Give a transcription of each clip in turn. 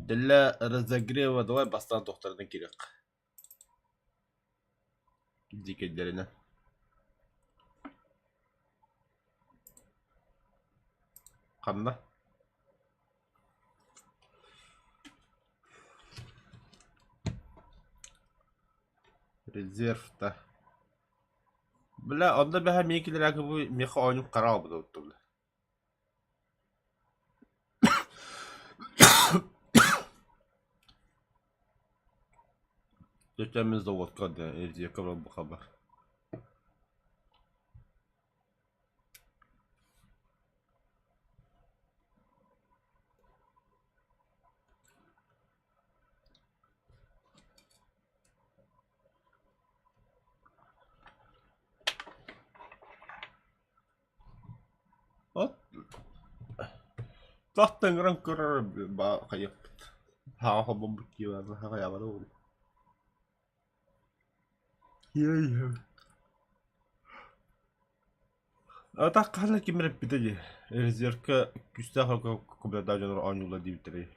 Для разогрева давай бастаан туохтарынан киириэххэ. Дикэйдэринэн. Ханна? Резервта. Бля, онно бэһэ миэхэ киллэрээки бу миэхэ оонньуу хара буолбут бля. Тетям заводка да резервка бу хабар. От Тахта ыҥыран көрөр хайыахпыт. Хаҕа холбоммут дии хайаабата буолуо. А так хаһан ким эрэ эппитэ дии, резервкэ күүстээх кубердаах дьоннор оонньууллар диэбиттэрэ.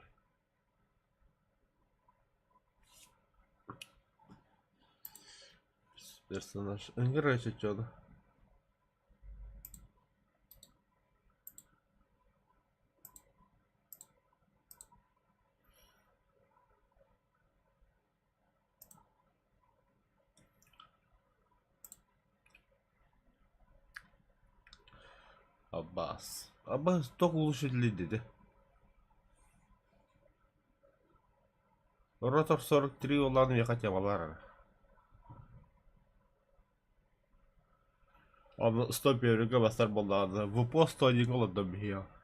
Персонаж ыҥырар чочуону. Аббас. Аббас туох улучшили диэтэ? Ротор 43 улаан миэхэ темалар. Аны 101-гэ бастар буоллаҕына ВПО 101-гэ олордом биһиэхэ.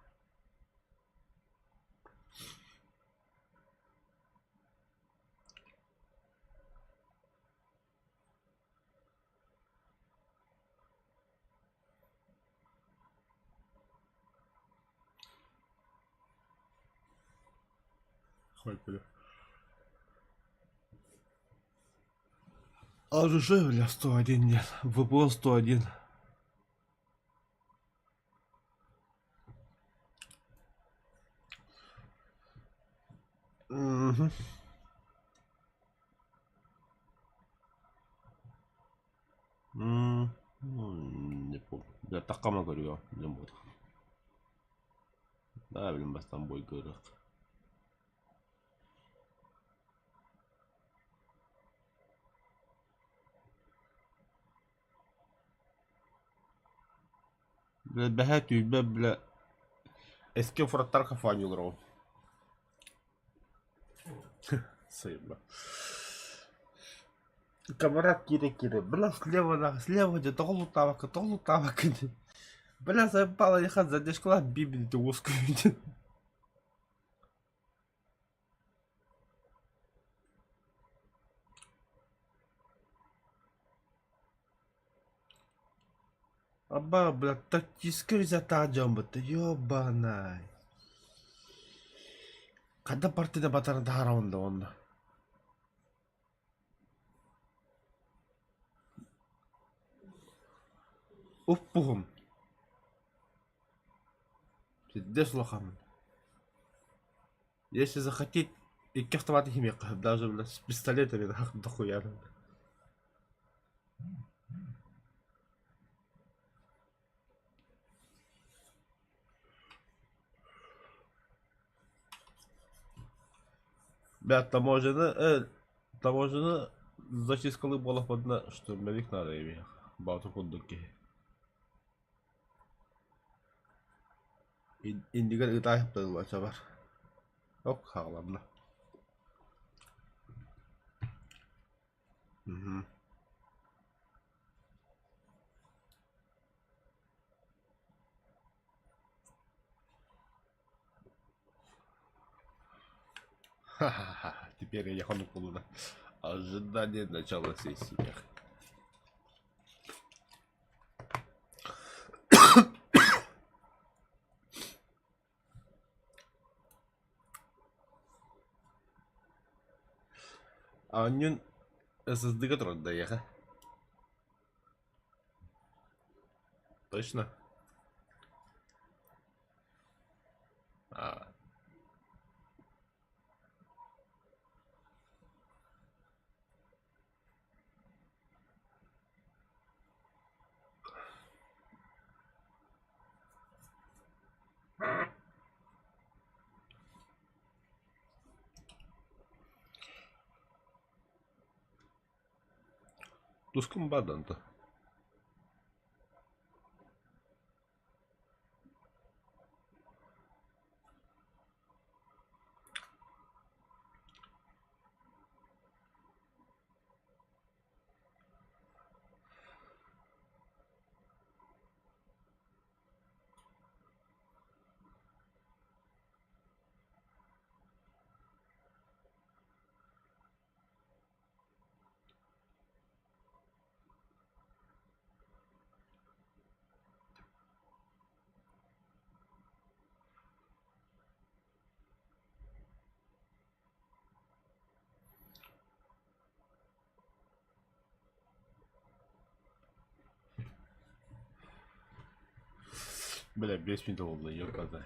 Оружие, бля, 101 нет. ВПО 101. Мгм. Не помню. Да, такама көрүө, не буолуох. Да, билин бастан бой көрүөх. Бля, бэһэ түүбэ, бля, эски фраттар хафаньылар ол. Сыйба. Камара кире-кире. Бля, слева, нах, слева, где тоҕо лутаабакка, тоҕо лутаабакка диэн. Бля, заебала, ехать задержкалаах бибин узкую диэн. Аба, бля, тактический результат дьон ёбанай. Ханна партияда батарын таһаарабын да онно. Уппуһум. Пиздец улахаммын. Если захотеть, икки автоматы химиэххэ даже, бля, с пистолетами дохуя. Бля, таможены, таможены зачисткалыы буоллахпытына, штурмовик наада эбиһэх. Баатыр курдук киһи. Иннигэр ытаайыктарылла Ок хааланна. Мгм. Ха-ха-ха, теперь я хонук Ожидание начала сессии. Аанньын ССД-га турар да эйиэхэ? Точно? А. Тускун баар да. Бля, 5 минут буолла, ёпта.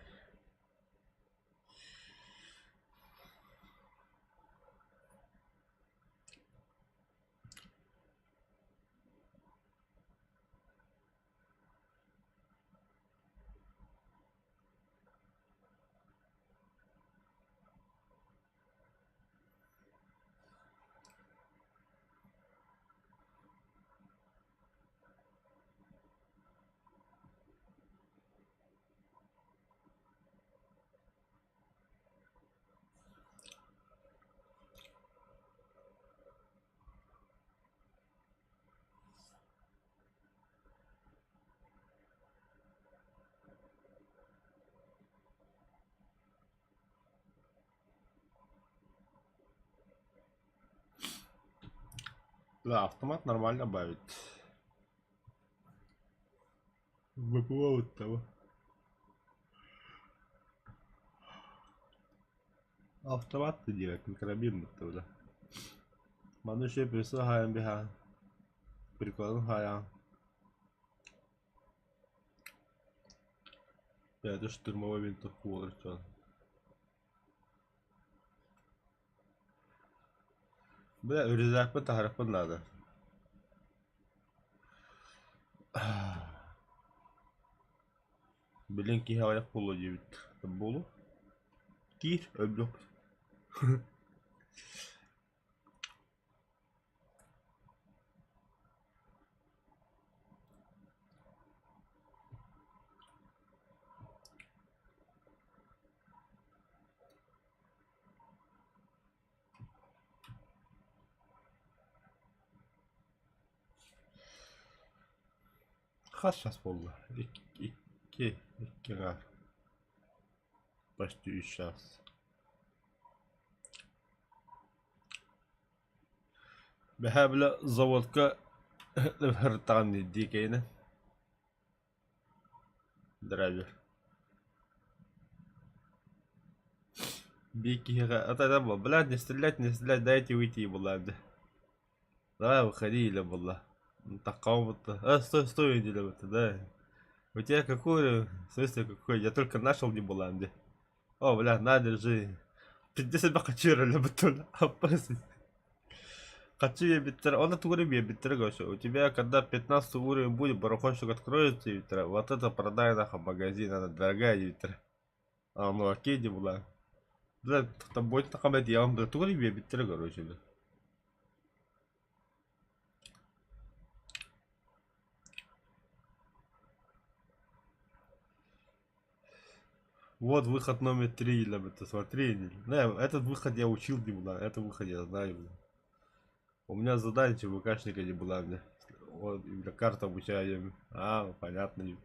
Да, автомат нормально бавит. Выплывут того. Автомат диэбэккин, карабин бытта Маны үчүгэй прицел хаайан биһаан, прикладын хаайаҕын. Бэйэтэ штурмовой винтовка буолар дьон. Бля, рюкзакпын таһаарыахпын наада. Билин киһи аҕыйах буолуо диэбит буолуо. Киир, өлбүөх. Хас час буолла? Икки, икки аҥаар. Почти үс час. Бэһээ бile заводка ыртаҕын дии кэйинэ драйвер. Биир киһиэхэ ата блядь, не стрелять, не стрелять, дайте выйти буолла дии. Давай выходи или буолла. Такого-то. А, стой, стой, или вот, да. У тебя какой, в смысле какой? Я только начал не была, где. О, бля, на, держи. Пиздец, хочу, бутон. Хочу я биттер. Он это уровень биттер, У тебя, когда 15 уровень будет, барахольщик откроется, биттер. Вот это продай нахуй магазин, она дорогая, биттер. А, ну окей, не была. Бля, там будет такая, я вам, бля, тугури биттер, короче, бля. Вот выход номер 3, это смотри. Да, этот выход я учил, не была, этот выход я знаю. Бля. У меня задание ЧВКшника не была, бля. Вот, бля, карта обучаем. А, понятно.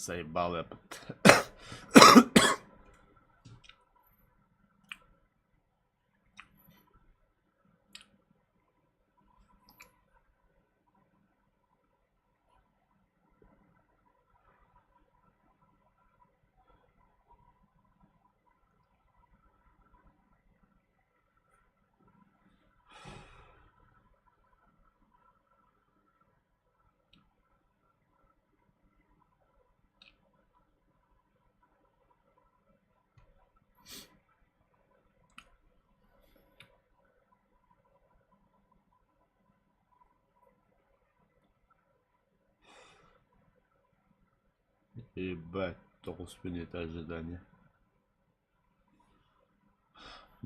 Заебал я. Ебать, тоҕус мүнүүтэ ожидание.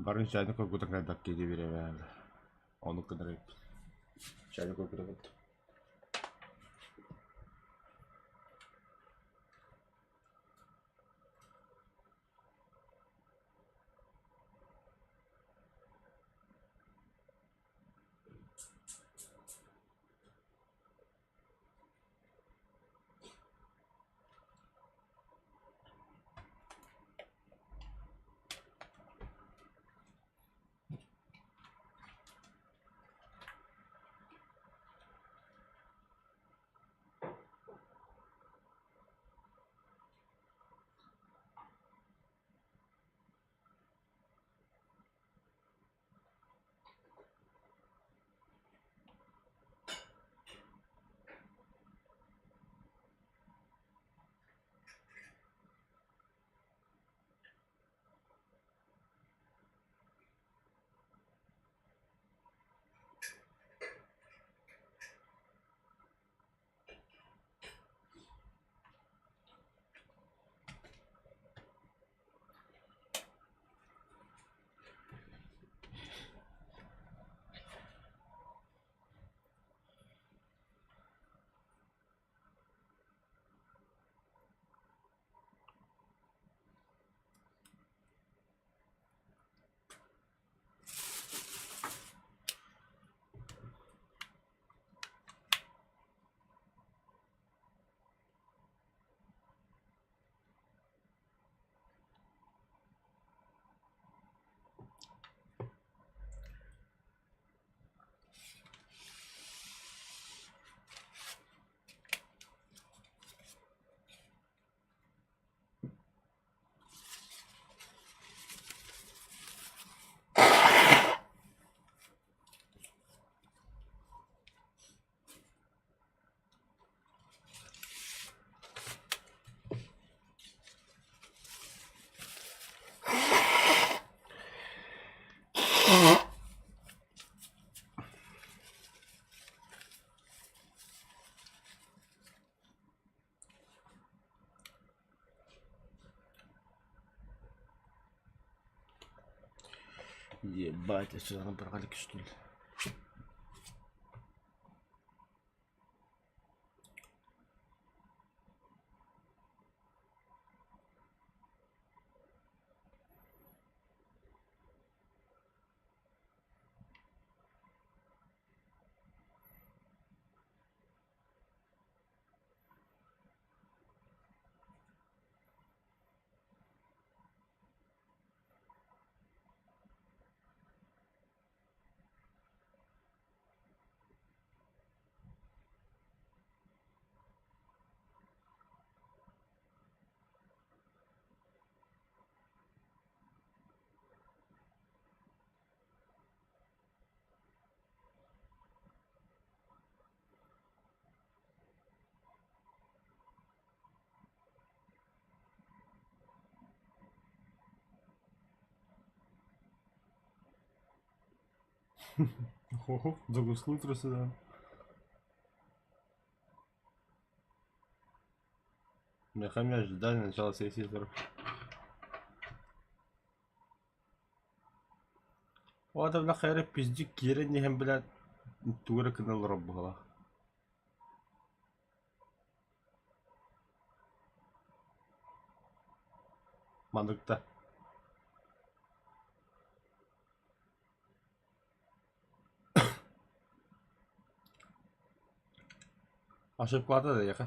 Бары чайник оргутан кэлбэккэ диэбирэ Ону гынар эбит. Чайник оргутабыт. Ебать, я сюда набрали, что ли? Загуслы сюда. Мехамяч ждали начала сессии. Ол бля хайа эрэ пиздюк киирэн иһэн блядь тугу эрэ гына олорор быһыылаах. Манныкта. Ошибкалата да эйиэхэ.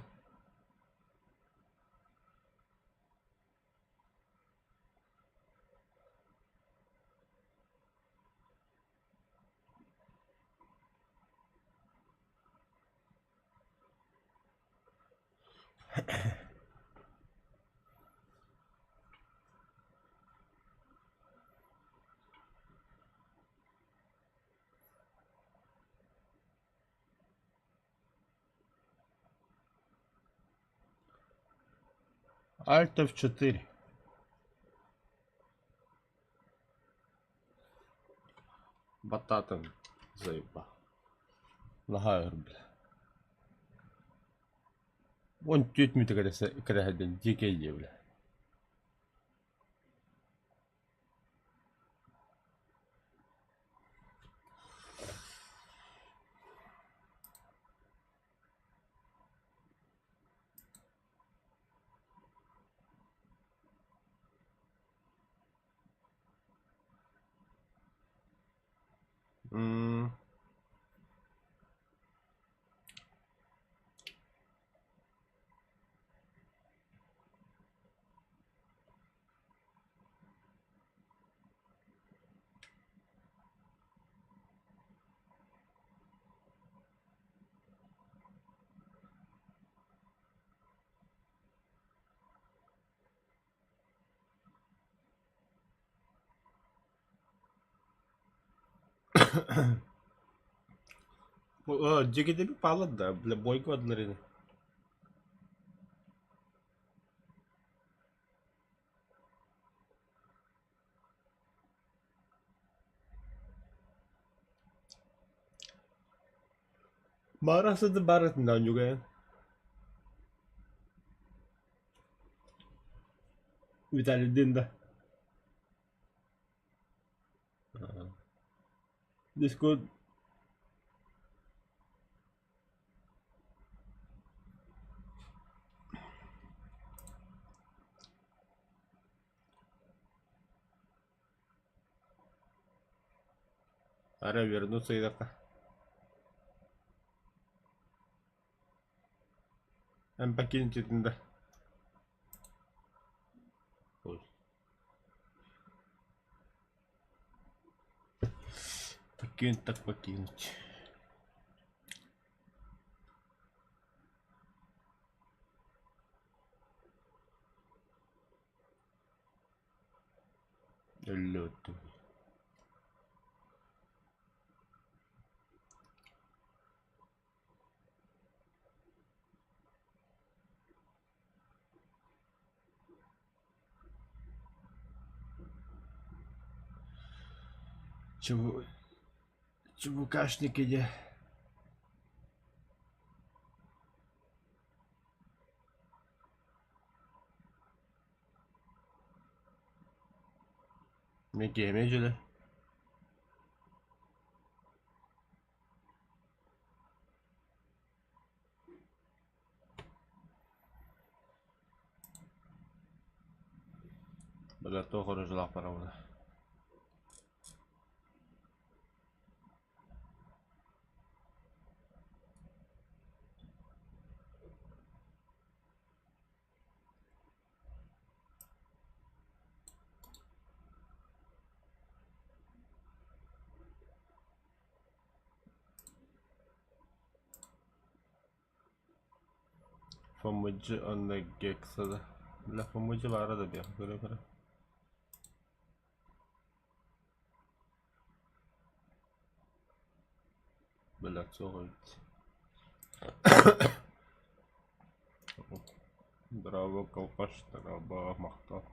Alt F4. Бататом заеба. Наһаа өр бля. 14 мүнүүтэ кэрэһэллэн дьиэ диэбилэ. М Дьиэгидэби паалар да, бля, бойго адылар ини. Баара сыды баар этин да онньугайан. Виталийдыын да. Дискот Пора вернуться и Эн покинуть да. Ой. Покинуть так покинуть. Өллөөттүм. Чубу... Чубукашник иди. Мекеме дьүлэ. Бля, туох оружиялаах барабын. Фомуджи онно Гексада. Бля, Фомуджи баара да диэх көрө-көрө. Бля, суох эбит. Браво, колпаш, дорообо, махтал.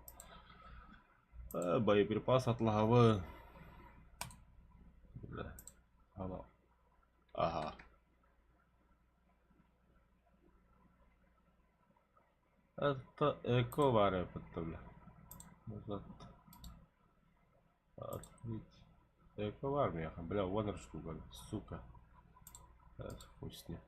Боеприпас атлаһабын. Бля, ала. Ага. Это эко баар эбит бля. Назад. Открыть. Эко баар миэхэ. Бля, вон штука, сука. Хуй с ним.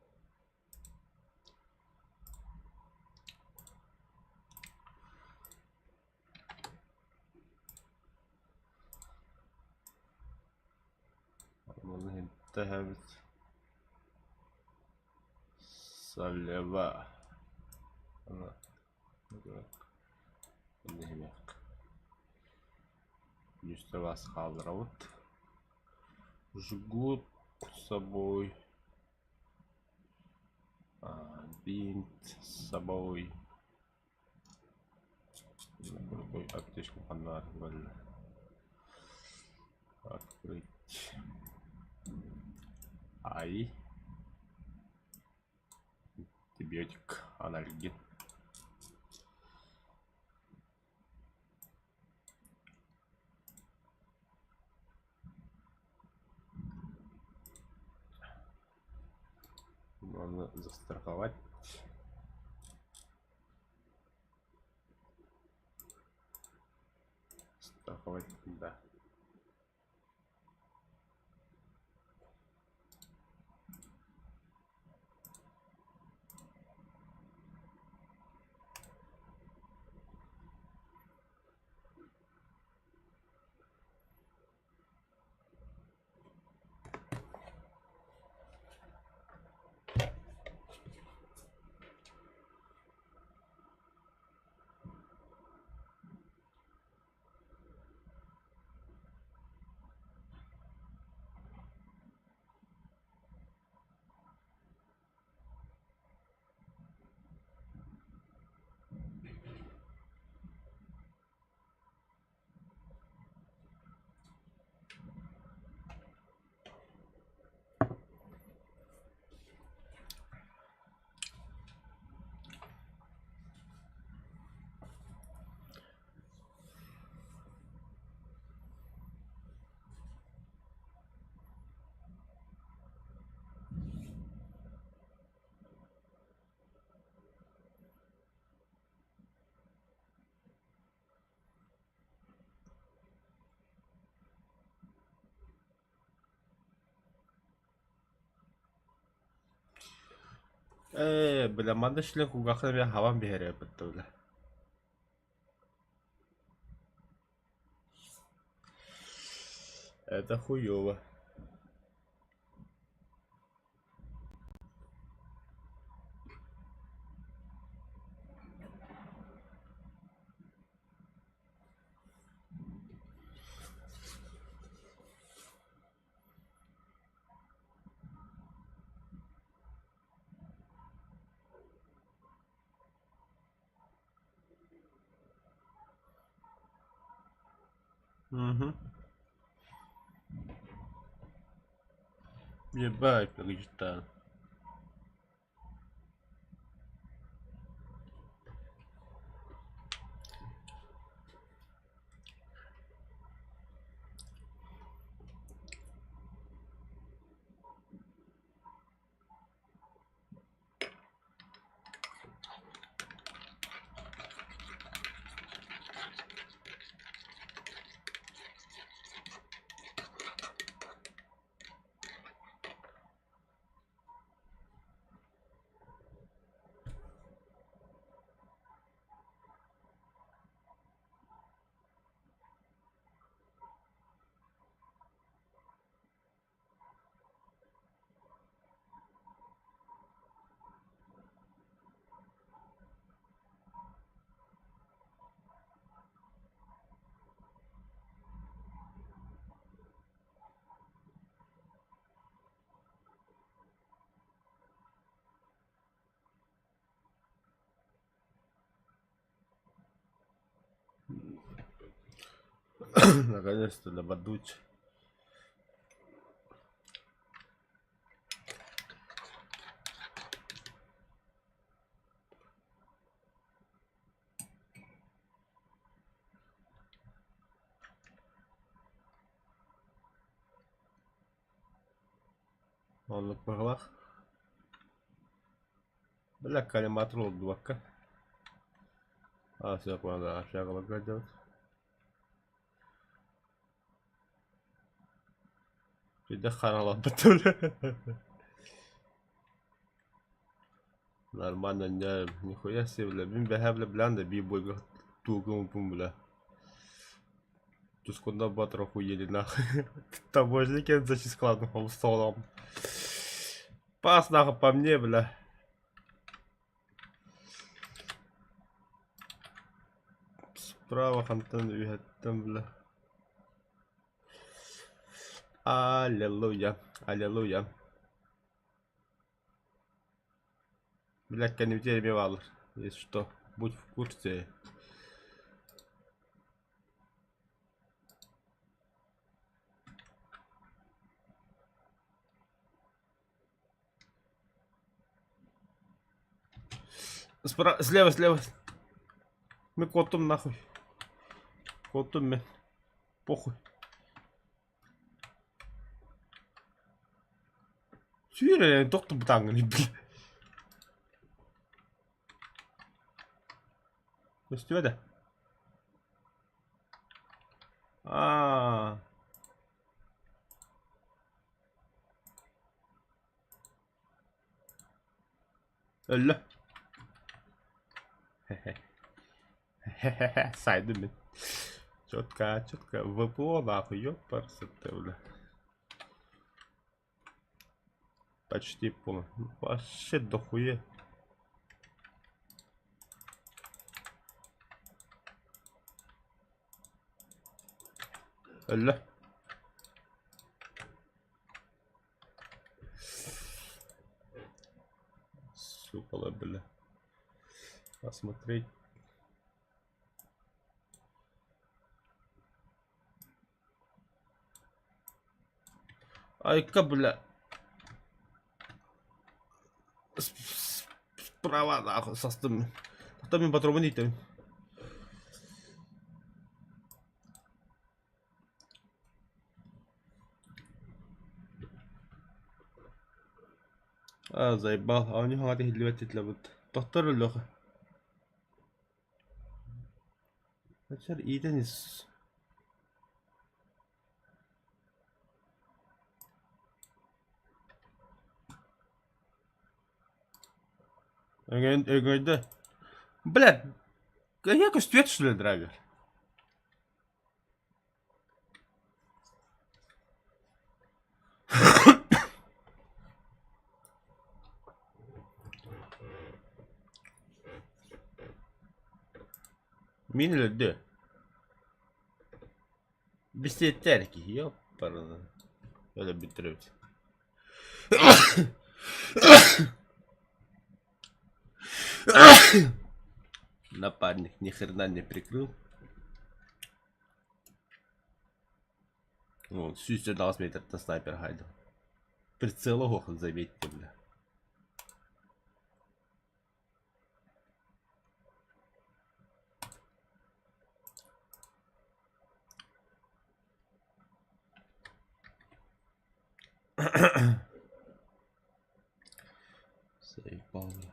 Оны иһиттэһэбит Салева Үстэ хаалларабыт Жгут с собой бинт с собой Аптечка ханна Открыть. Ай. Антибиотик, анальгин. Можно застраховать. Страховать, да. Ээ, бля, манна шлем кулгаахтан эмиэ хабан биһэрэ бытта, бля. Это хуёво. Угу. Ебать, прочитал. Наконец-то дободуть. Оннук быһылаах. Бля, коллиматор олордубакка. А, все, понял, общагаларга делать. Биирдэ хараалаппыт бля. Нормально, не, нихуя себе, бля. Мин бэһээ, бля, блян да биир бойга тугум бля. Тускунда батыр охуели нахуй. Таможенники за складным столом. Пас нахуй по мне, бля. Справа хантан үһэттэн, бля. Аллилуйя, аллилуйя. Бля, кэннибитигэр эмиэ бааллар. Если что, будь в курсе. Спра... Слева, слева. Мин куоттум нахуй. Куоттум мин. Похуй. Сүүр эрэ тохту бытааҥҥын бля. Көстүбэ да. Аа. Өллө. Сайдым мин. Четко, четко. ВПО нахуй, ёпарсоте, бля. Почти полный. Вообще дохуя. Өллө. Сука, бля. Посмотреть. Айка, бля. Справа нахуй састым. Тоқтар мен патронын ийтемин. А, заебал. А у них хаҥата иһиллибэт титлэбит. Тохтор өлүөхэ. Ачар иитэн ис. Өҥөйдө. Блядь, я көстүөт что ли драйвер? Мин өлөрдө. Бисиэттэр киһи ёппарына. Өлөрбүттэр эбит. Напарник ни хрена не прикрыл. Вот, 120 метртэн снайпер хаайда. Прицела оһуохун заметьте, бля. Заебал, бля.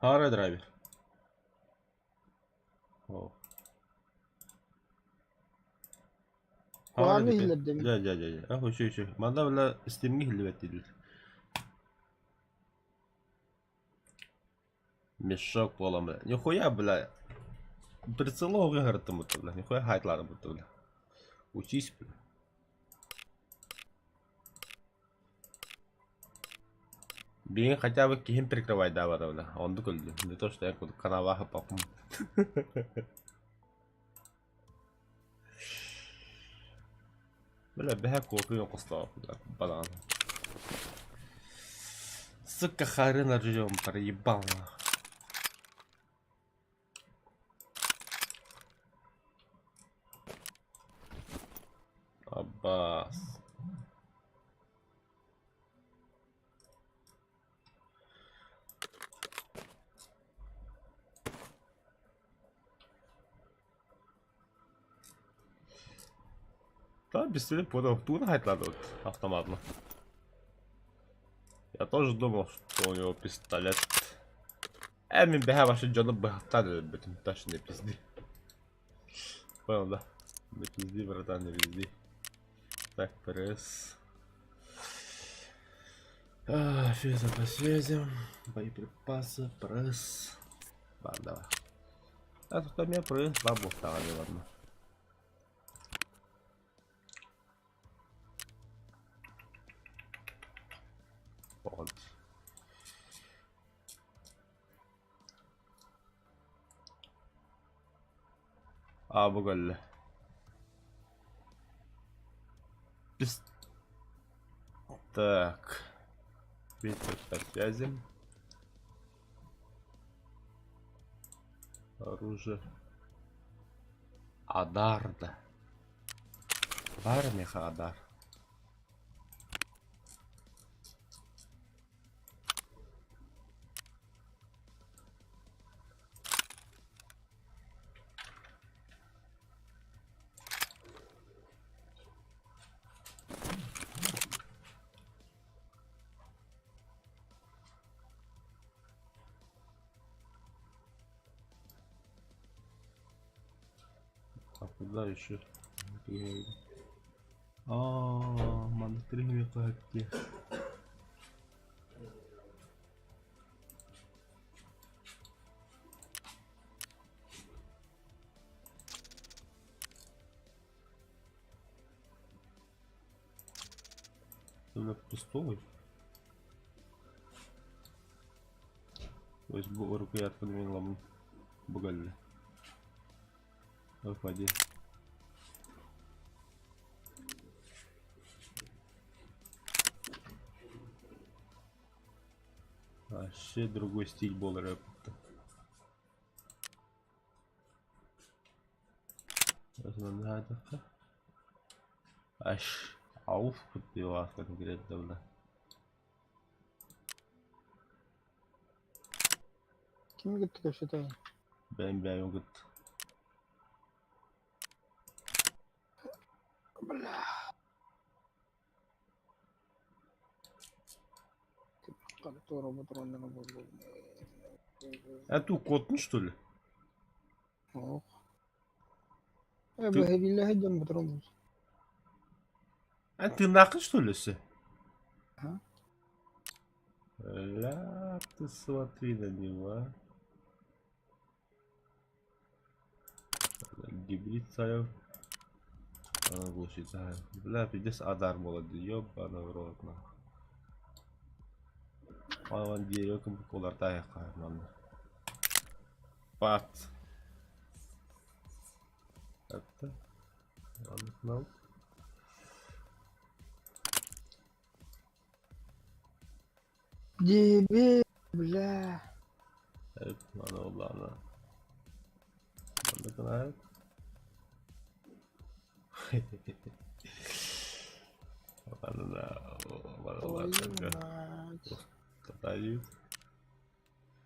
Хара драйвер. О. Куһаҕаҥҥа иһиллэрдэ Дьэ, дьэ, дьэ, дьэ. Ах, үчү, үчү. Манна бля стимҥэ иһиллибэт дииллэр. Мешок буолан бля. Нихуя, бля. Прицелы оҕуһарыттым бля. Нихуя хайтланым бля. Учись, бля. Билигин хотя бы киһим прикрывайдаабата бля. Оннук өлдүм. Не то что я курдук каналаха папым. Бля, бэһэ копия оҥостоох бля, банан. Сука, хары ржем, проебал нахуй. Аббас. Да, пистолет понял. Тура надо вот автоматно. Я тоже думал, что у него пистолет. Мин бэһэ вообще дьону быһахтаан өлөрбүтүм, точно не пизди. Понял, да? Не пизди, братан, не пизди. Так, пресс. А, физа по связям, боеприпасы, пресс. Ладно, давай. А тут у меня пресс, бабу ладно. Вот. А, бу кэллэ. Пис... Так. Ветер по связям. Оружие. Адарда. Баар миэхэ адар. Куда еще? Аа, маннык тириһиэххэ дии. Бля, пустой. То есть бу рукоятканы мин ламын бугалли. Опади. Вообще другой стиль был рэп. Аш, ауф куттуйалаах конкретно бля. Кими кытта кэпсэтэҕин? Бэйэм бэйэм кытта. Бля. Контора ботуруоннара буоллун. А ты куоттун что ли? Ох. Э, Ты, бэһэбиллэ сылдьан ботуруон а ты нахуй что ли все? Ага. Ля, ты смотри на него, а. Гибрид сайын. Ана глушица. Бля, пиздец адар молодец, ёбана в рот нахуй. Онон диэри кулартаайахха манна. Пат. Это. Ладно, Диэби, бля. Маны улаана. Манна гынаат. Твою мать. Татаю.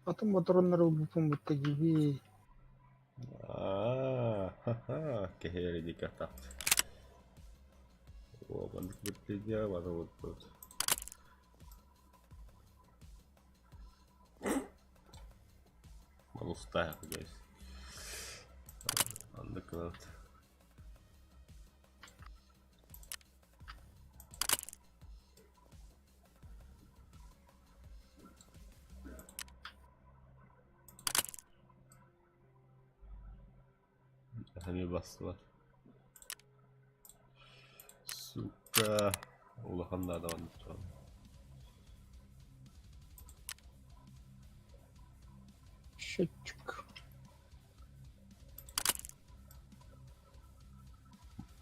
Атын ботуруоннары ылбыппын бутта диэби. Аа, ха-ха, кэһиэри диката. О, маннык бүттүнэ, маны вот Малустаах, guys. Маннык гынат. Эмиэ бастылар. Сука, улахан наада маннык туран. Счетчик.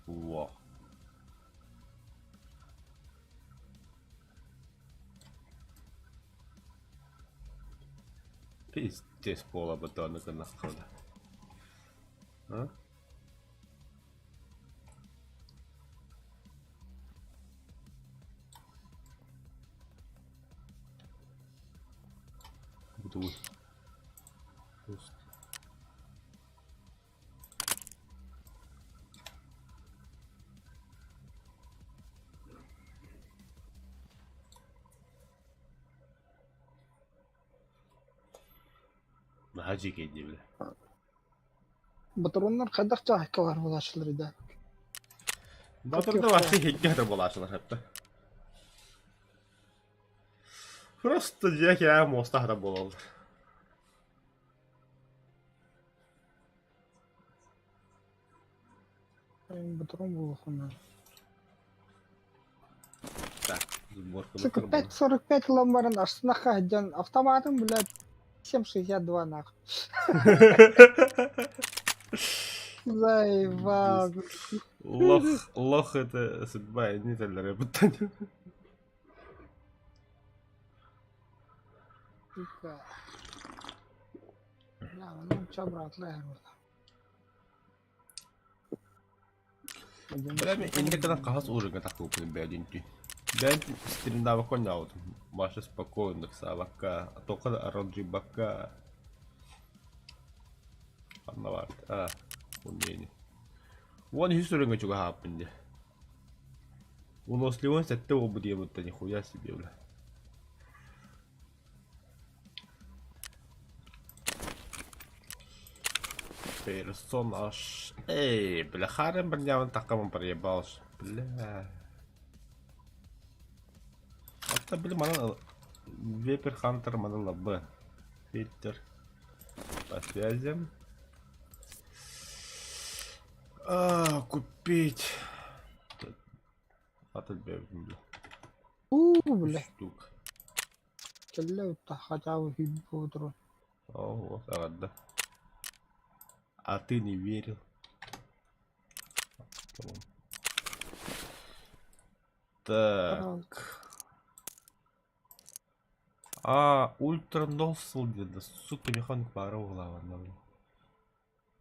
Во. Пиздец пола батона нахуй. А? Буду. Пусть. Наһаа дьиикэй дии бile. Ботуруоннар хайдах чааһыкка баар буолааччылар да? Батырда вообще хикке да буолааччылар хатта. Просто дьиэ кэҕэ муоста хата буолаллар. Ботуруон буолуоххун Так, сборка Сука, 5.45 ылан баран астынахха сылдьан автоматым, блядь, 7.62 нах. Заебал. Лох, лох это судьба, не теллere буттан. Сука. Бля, ну чё, брат, лэр Бля, мен инде гынан хаһыс ужинга тахсыбыппын бэйдинти. Бэйэм стримнаабакка оонньообутум. Маша спокойно ыксаабакка, тоҕо да аралдьыйбакка ханна баар аа умение. Уон үһүс үрүҥҥэ чугаһааппын дии. Уносливон сэттэ буолбут диэбиттэ нихуя себе бля. Персонаж. Эй, бля, харым бронявын такамын проебался. Бля. Это, бля, манан Вепер Хантер манан лабы. Фильтр. По связям. А, купить. Бля. Уу, бля. Штук. Кэллэ утта хотя бы патрон. Ого, ладно. А ты не верил. Так. А, ультра носил где-то, сука, механик пара угла.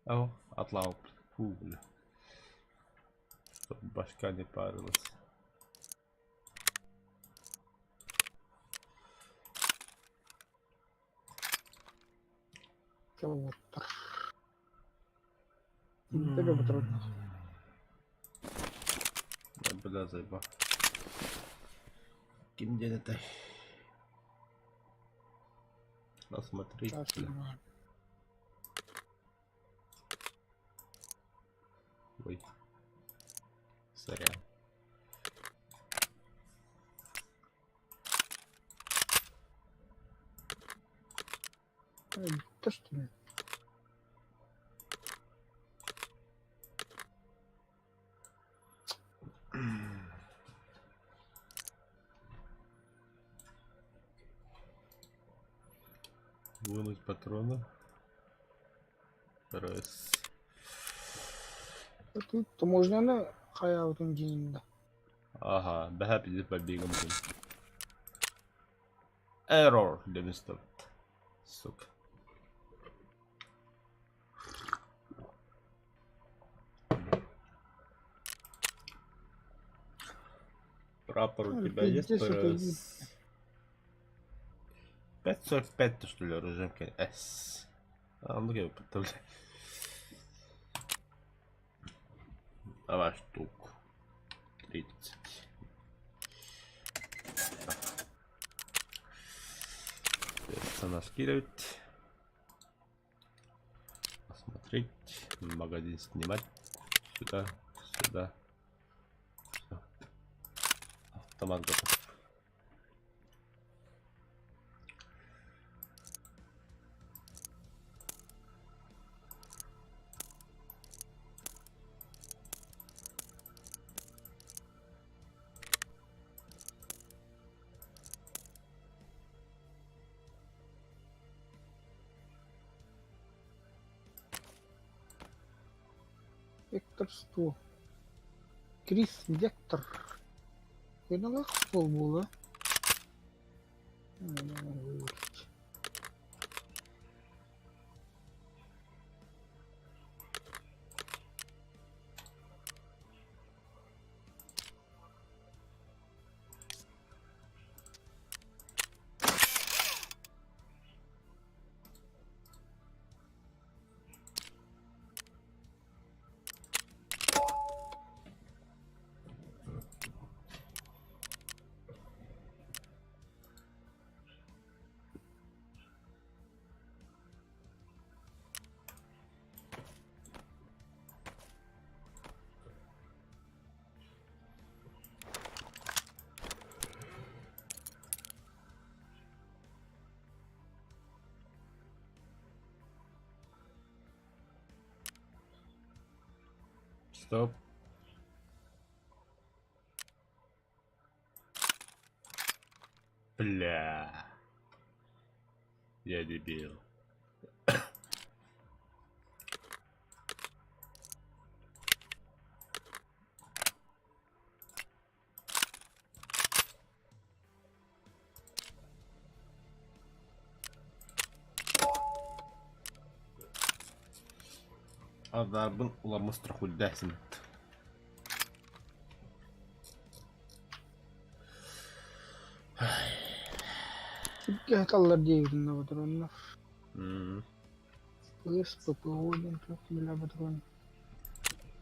Ау, отлау. Фу, бля. Чтоб башка не парилась. Патрон. Да, бля, заеба. Ким дед это? Посмотреть. Бля. Ой. Сорян. То что ли? Вынуть патроны. Раз. Тут можно на хаябытын дьиҥинэ. Ага, бэһэ пиздец побегом блин. Error 90. Сука. Прапор у тебя есть? ПРС? 5.45 что ли оружие С. А, ну я бля. Давай штуку. 30. Персонаж скидывать. Посмотреть. Магазин снимать. Сюда, сюда. Всё. Автомат готов. Вектор 100. Крис Вектор. Кыналах буолла. Стоп. Бля. Я дебил. Адарбын уламыс трохулдәсин. Сипке таллар диэбитин патроннар. ПС, ППО диэн туох бile патрон.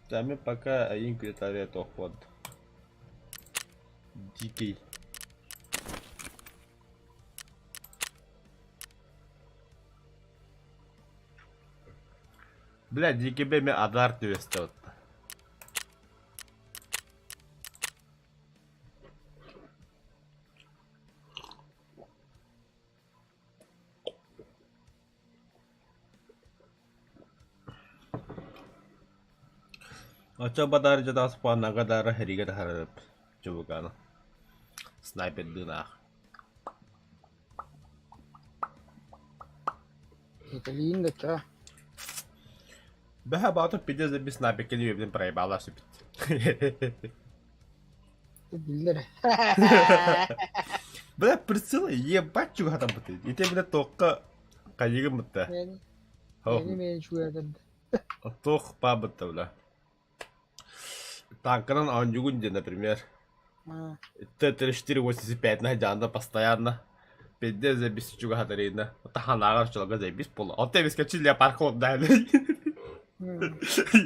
Тами пока один квитария тохват. Дикий. Бля, дикибе ме адар түбэстэ отта. Оччо бадар дьадаас пуаннага дара хэригэ таһарып чубуканы снайпердынаах. Италиин да ча. Бэһэ баатыр пиздец да би снайперкени үөбүтүн проебала сүпүт. Биллэр. Бля, прицел ебать чугатаммыт. Ити бля тоққа хайыгым бытта. Мени мени чугатырды. Туох баабытта бля. Танканан оонньуугун диэн, например. Т-34-85 наһдьаанда постоянно. Пиздец забис чугаһатарыйна. Таханааҕар чолга забис буолла. Оттон эмискэччи леопард холоддаһын.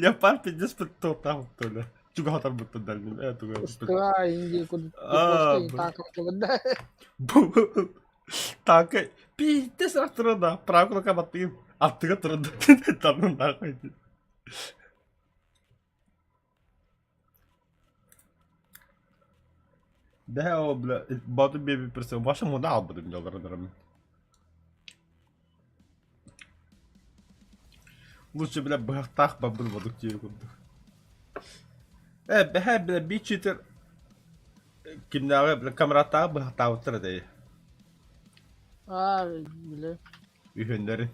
Леопард пиздец туохтаах бля. Чугаһатарбыттан дальнин. Э туга. Устура инди куду танка Танка пиздец турда. Правка баттыгын. Аттыга турда. Таннын нахуй. Бэһэ ол бля Баатыр биэбит прицел Ваша муна албытым дьаллардарым. Лучше бля быһахтаах барбын бодук диир курдук. Э бэһэ бля биир читер кимнээҕи бля камераттааҕы быһахтаабыттар этэ. Аа бile. Үһүннэри.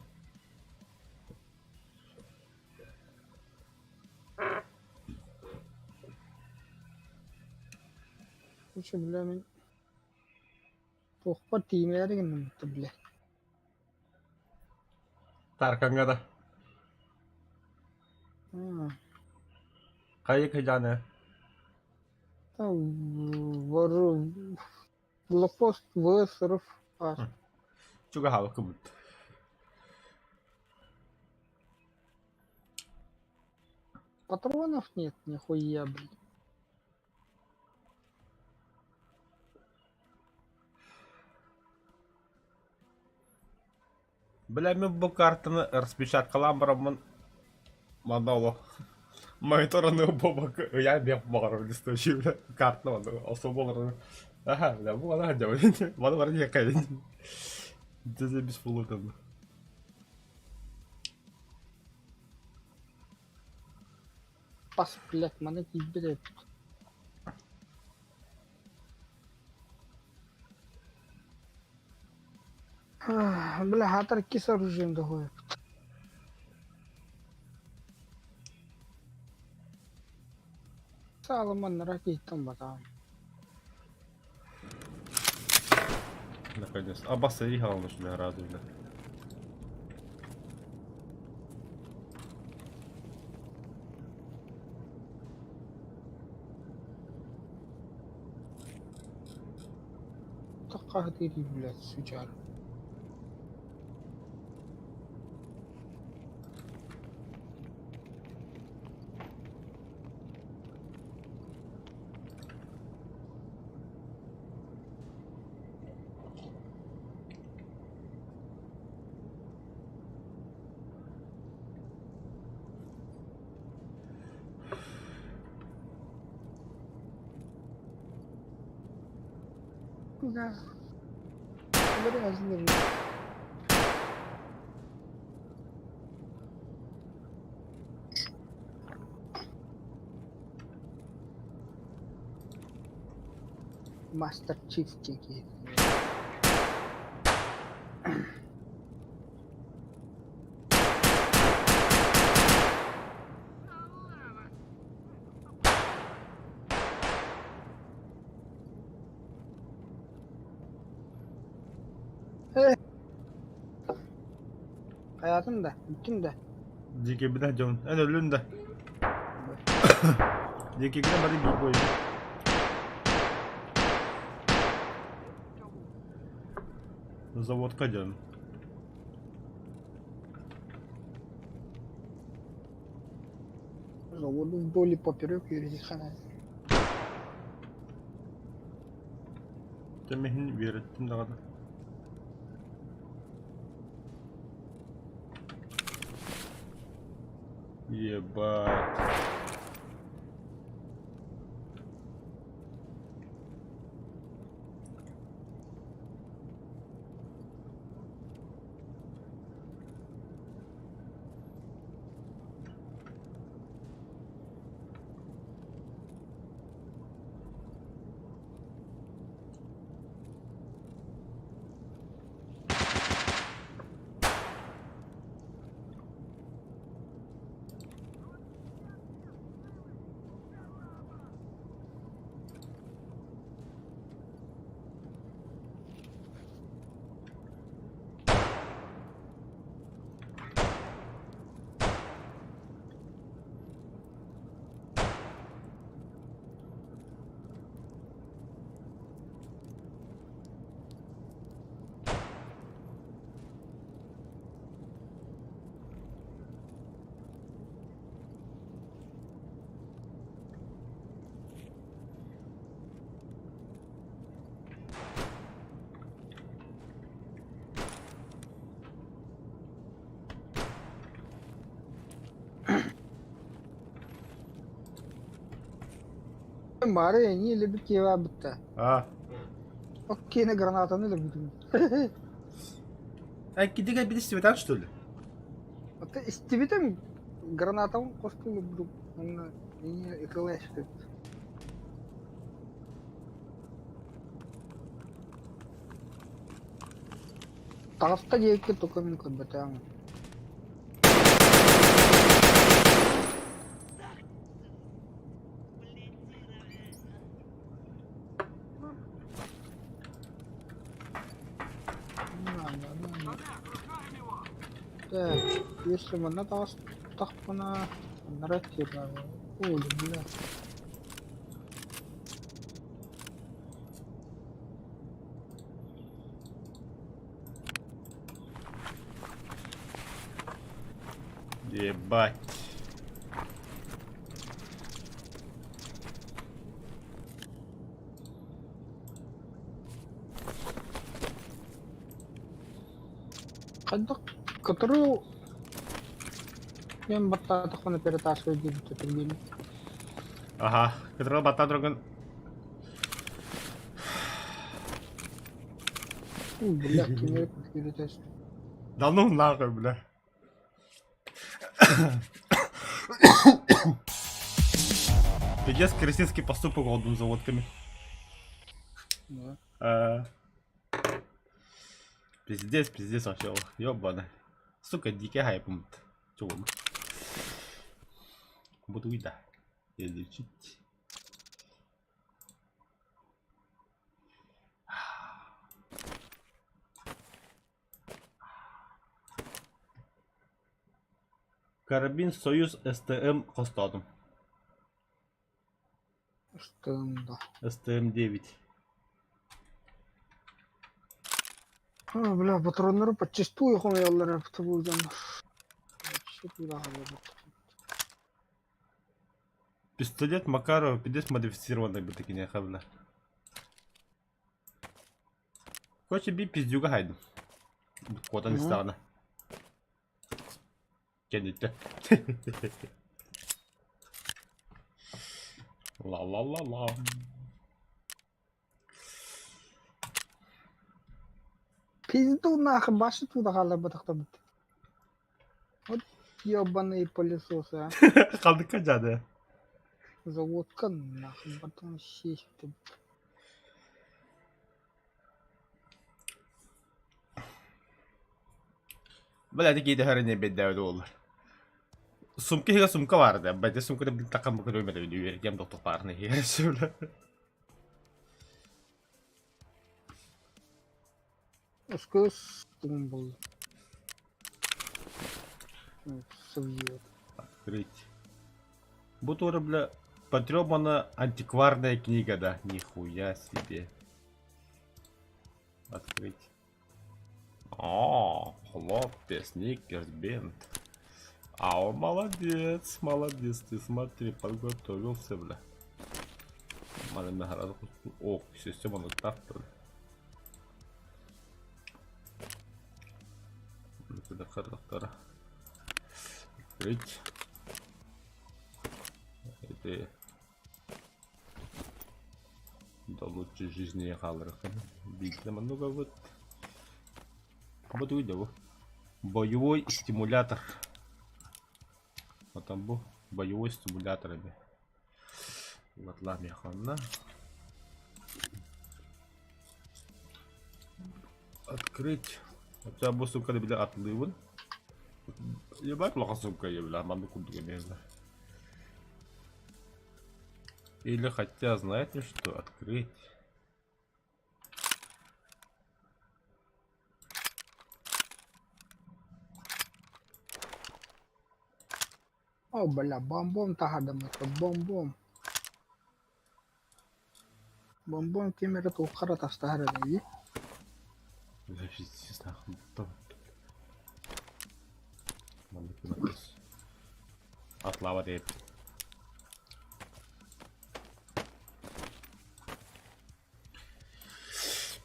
Короче, бля, мин туохпар тиийимээри гынным бля. Таркаҥҥа да. Хайа кыдьааны? Блокпост В-сыров баар. Чугаһаабыккын Патронов нет нихуя, блядь. Бля, мин бу картаны распечаткалаан бараммын манна олох монитораны буолбакка ыйаан диэх баҕарабын источи бля картаны манна особо олорон аха бля бу ана сылдьабын маны баран иһиэххэйин дьэ бис буолуо Пас, блядь, маны тиийбэт эбит. Бля, хаатар иккис оружием доһуйабыт. Саалыманнара киһиттэн батаҕым. Наконец. Аббас ехал на радуга. Хаһытыыр блядь, сучара. Да. Грязный. Master Chief диэки. Хайаатын да, бүттүм да. Дикибинэ дьон, эн өллүн да. Дикигинэ бары биир буойбут. Заводка дьон. Заводу вдоль и поперек юридихана. Тэмиһин үөрэттим даҕаны. Ебать. Бары эни өлөрбүт киһи баабыт А. Ол киэнэ гранатаны өлөрбүтүм. А кидигэ билистибэтэх что ли? Ата истибитим гранатабын хостуу өлөрбүтүм. Онно эни ытыласпыт. Таҕыста диэки тугу мин көрбөтөҕүм. Так, если манна таҕыстахпына, аннара тиэрэ Ой, бля. Ебать. Хайдах которую мен баттаатахпына перетаскивать диэбит түргэн. Ага, которого баттаа тургун. Бля, кимер перетас. Да ну нахуй, бля. Пиздец, крестинский поступок отдан за водками. Да. А. Пиздец, пиздец вообще, ёбана. Сука, дикий хайп. Чего? Буду уйда. Изучить. Карабин Союз СТМ хостоотум. Ыстыында. СТМ-9. А, бля, патроннары подчистую хомуйаллар бу дьоннор. Вообще туда Пистолет Макарова пиздец модифицированный бы такие бля. Короче, би пиздюга хайдым. Куотан Мгм. истэҕинэ. Кэнниттэн. Ла-ла-ла-ла. Пизду нахуй, башня туда хаалларбатахтарбыт. Вот ебаные пылесосы, а. Хандыкка дьаады. Заводка нахуй, потом сесть. Бля, такие дохерни беддээбит уоллар. Сумка иһигэр сумка баар да, бэдэ сумканы блин такам көрүмэтэ үөрдиэм доктор баарны иһигэр Өскөс был. Совьет. Открыть. Бу туора, бля, потребана антикварная книга, да. Нихуя себе. Открыть. О, хлопья, сникерс, бинт. А он молодец, молодец, ты смотри, подготовился, бля. О, система на так, бля. Открыть. Ты до лучшей жизни хааларыххын. Биирдэ маннык вот. Бу тугуй да бу? Боевой стимулятор. Отон бу боевой стимулятор эбит. Латлаа механна. Открыть. Хотя бу сумканы бile атлыыбын. Ебать улахан сумка бля, маннык курдук эмиэ Или хотя, знаете что, открыть. О, бля, бомбом таһардаммыт бомбом. Бомбом ким эрэ туохха эрэ атастаһар эрэ Пиздец, нахуй. Маннык гынабыз. Атлаабат эбит.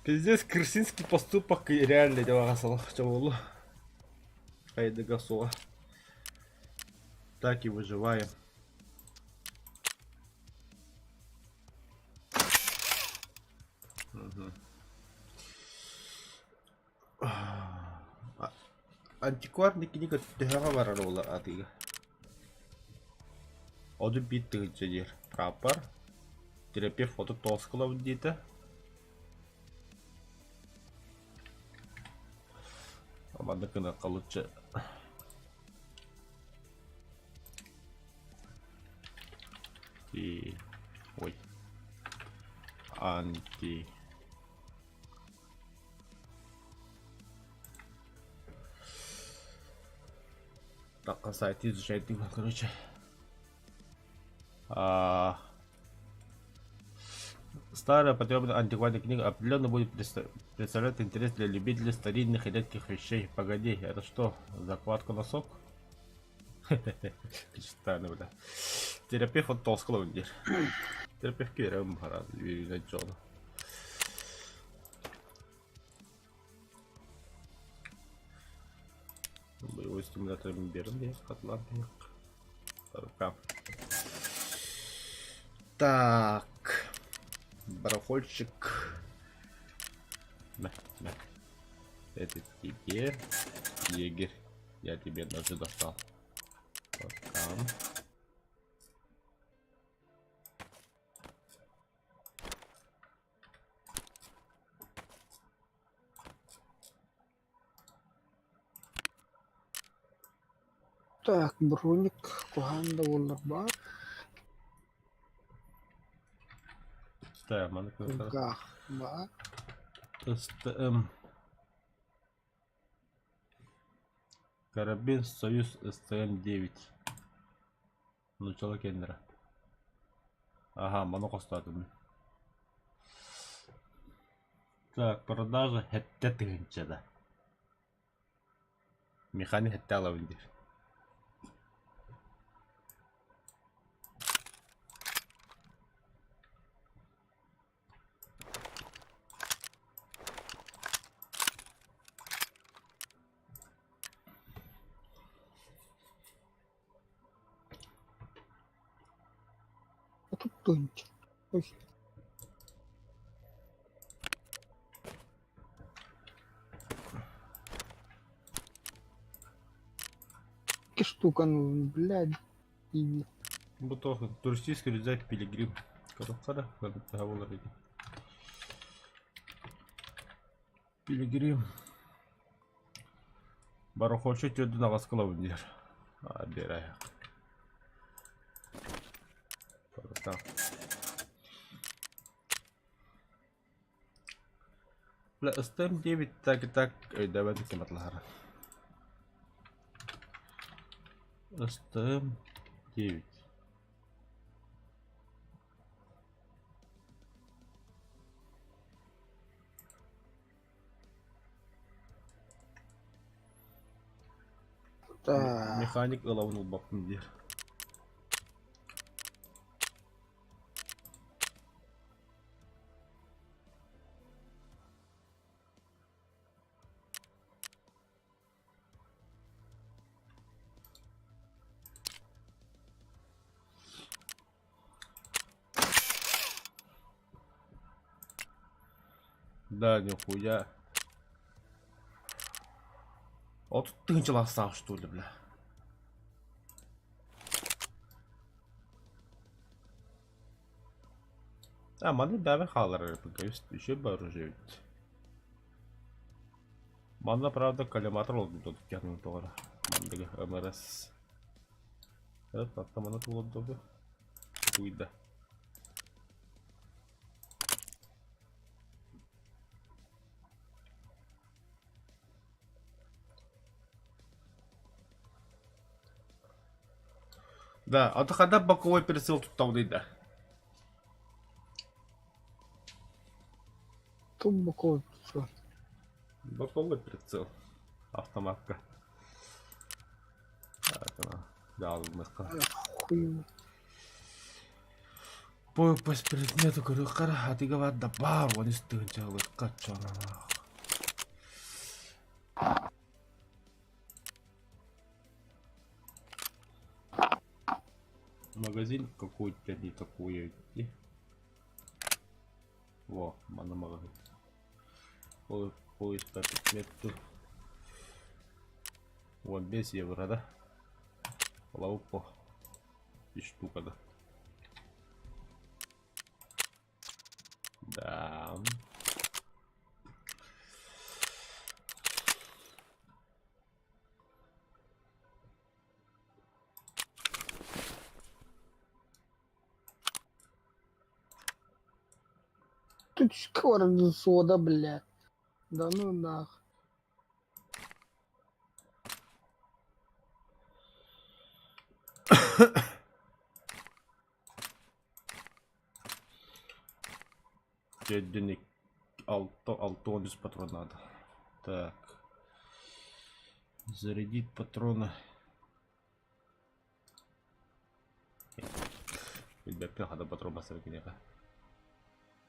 Пиздец, крысинский поступок реально дела чабулу. Хайдыга суға. Так и выживаем. Мгм. Антикварный книга төһөҕө барар уола атыыга? Отут биир тыһыынча диир. Прапор. Терапевт 39 кылабын диэтэ. Маннык гыныахха лучше. И... Ой. Анти... Так, сайт изучает, короче. А... Старая потребная антикварная книга определенно будет представлять интерес для любителей старинных и редких вещей. Погоди, это что, закладка на сок? Странно, бля. Терапевт от толского диир. Терапевт киирэн баран үөрүүнэн дьоно. Боевой стимулятор биэрэн диэн хатылаан Рука. Так. Барахольщик. На, на. Это тебе, егерь. Я тебе ножи достал. Пока. Так, броник куһаан да буоллар баар. Так, маны Кулгаах баар. СТМ. Карабин Союз СТМ-9. Нучала кендера. Ага, маны хостоотум. Так, продажа хэттэ тыһыынча да. Механик хэттэ алабын диир. А тут тынч. Ой. Икки штука, ну, блядь, и Бу туох туристический рюкзак Пилигрим. Көрөххө да буолар ити. Пилигрим. Барахолчу төрдүн аҕаска ылабын диир. Аа биэрээйэх. Бля, СТМ 9 так и так өйдөөбөт ким атлаһара. СТМ 9. Так. Механик ылабын ылбаппын диир. Да, нихуя. 30 тыһыынчалаах что ли, бля? А, манна бэйэбэр хаалар еще вооружение. Манна, правда, коллиматор олордубут тоҕо Манныгы МРС. Оттон олордубу. Уйда. Да, а то когда боковой прицел тут там да. Тут боковой прицел. Боковой прицел. Автоматка. Так, она. Да, Хуй. По предмету көрүөххэ атыыга баар да баар 13 тыһыынча ылыахха чаналаах. Магазин какой-то не такой. Во, манна магазин. Поиск по предмету. Вот 5 евро, да? Лаупо. И штука, да. Да. Тут скоро сода, бля. Да ну нах. Денег алта, 6 патрон надо. Так. Зарядить патроны. Билбэппин хата патрон басар киниэхэ.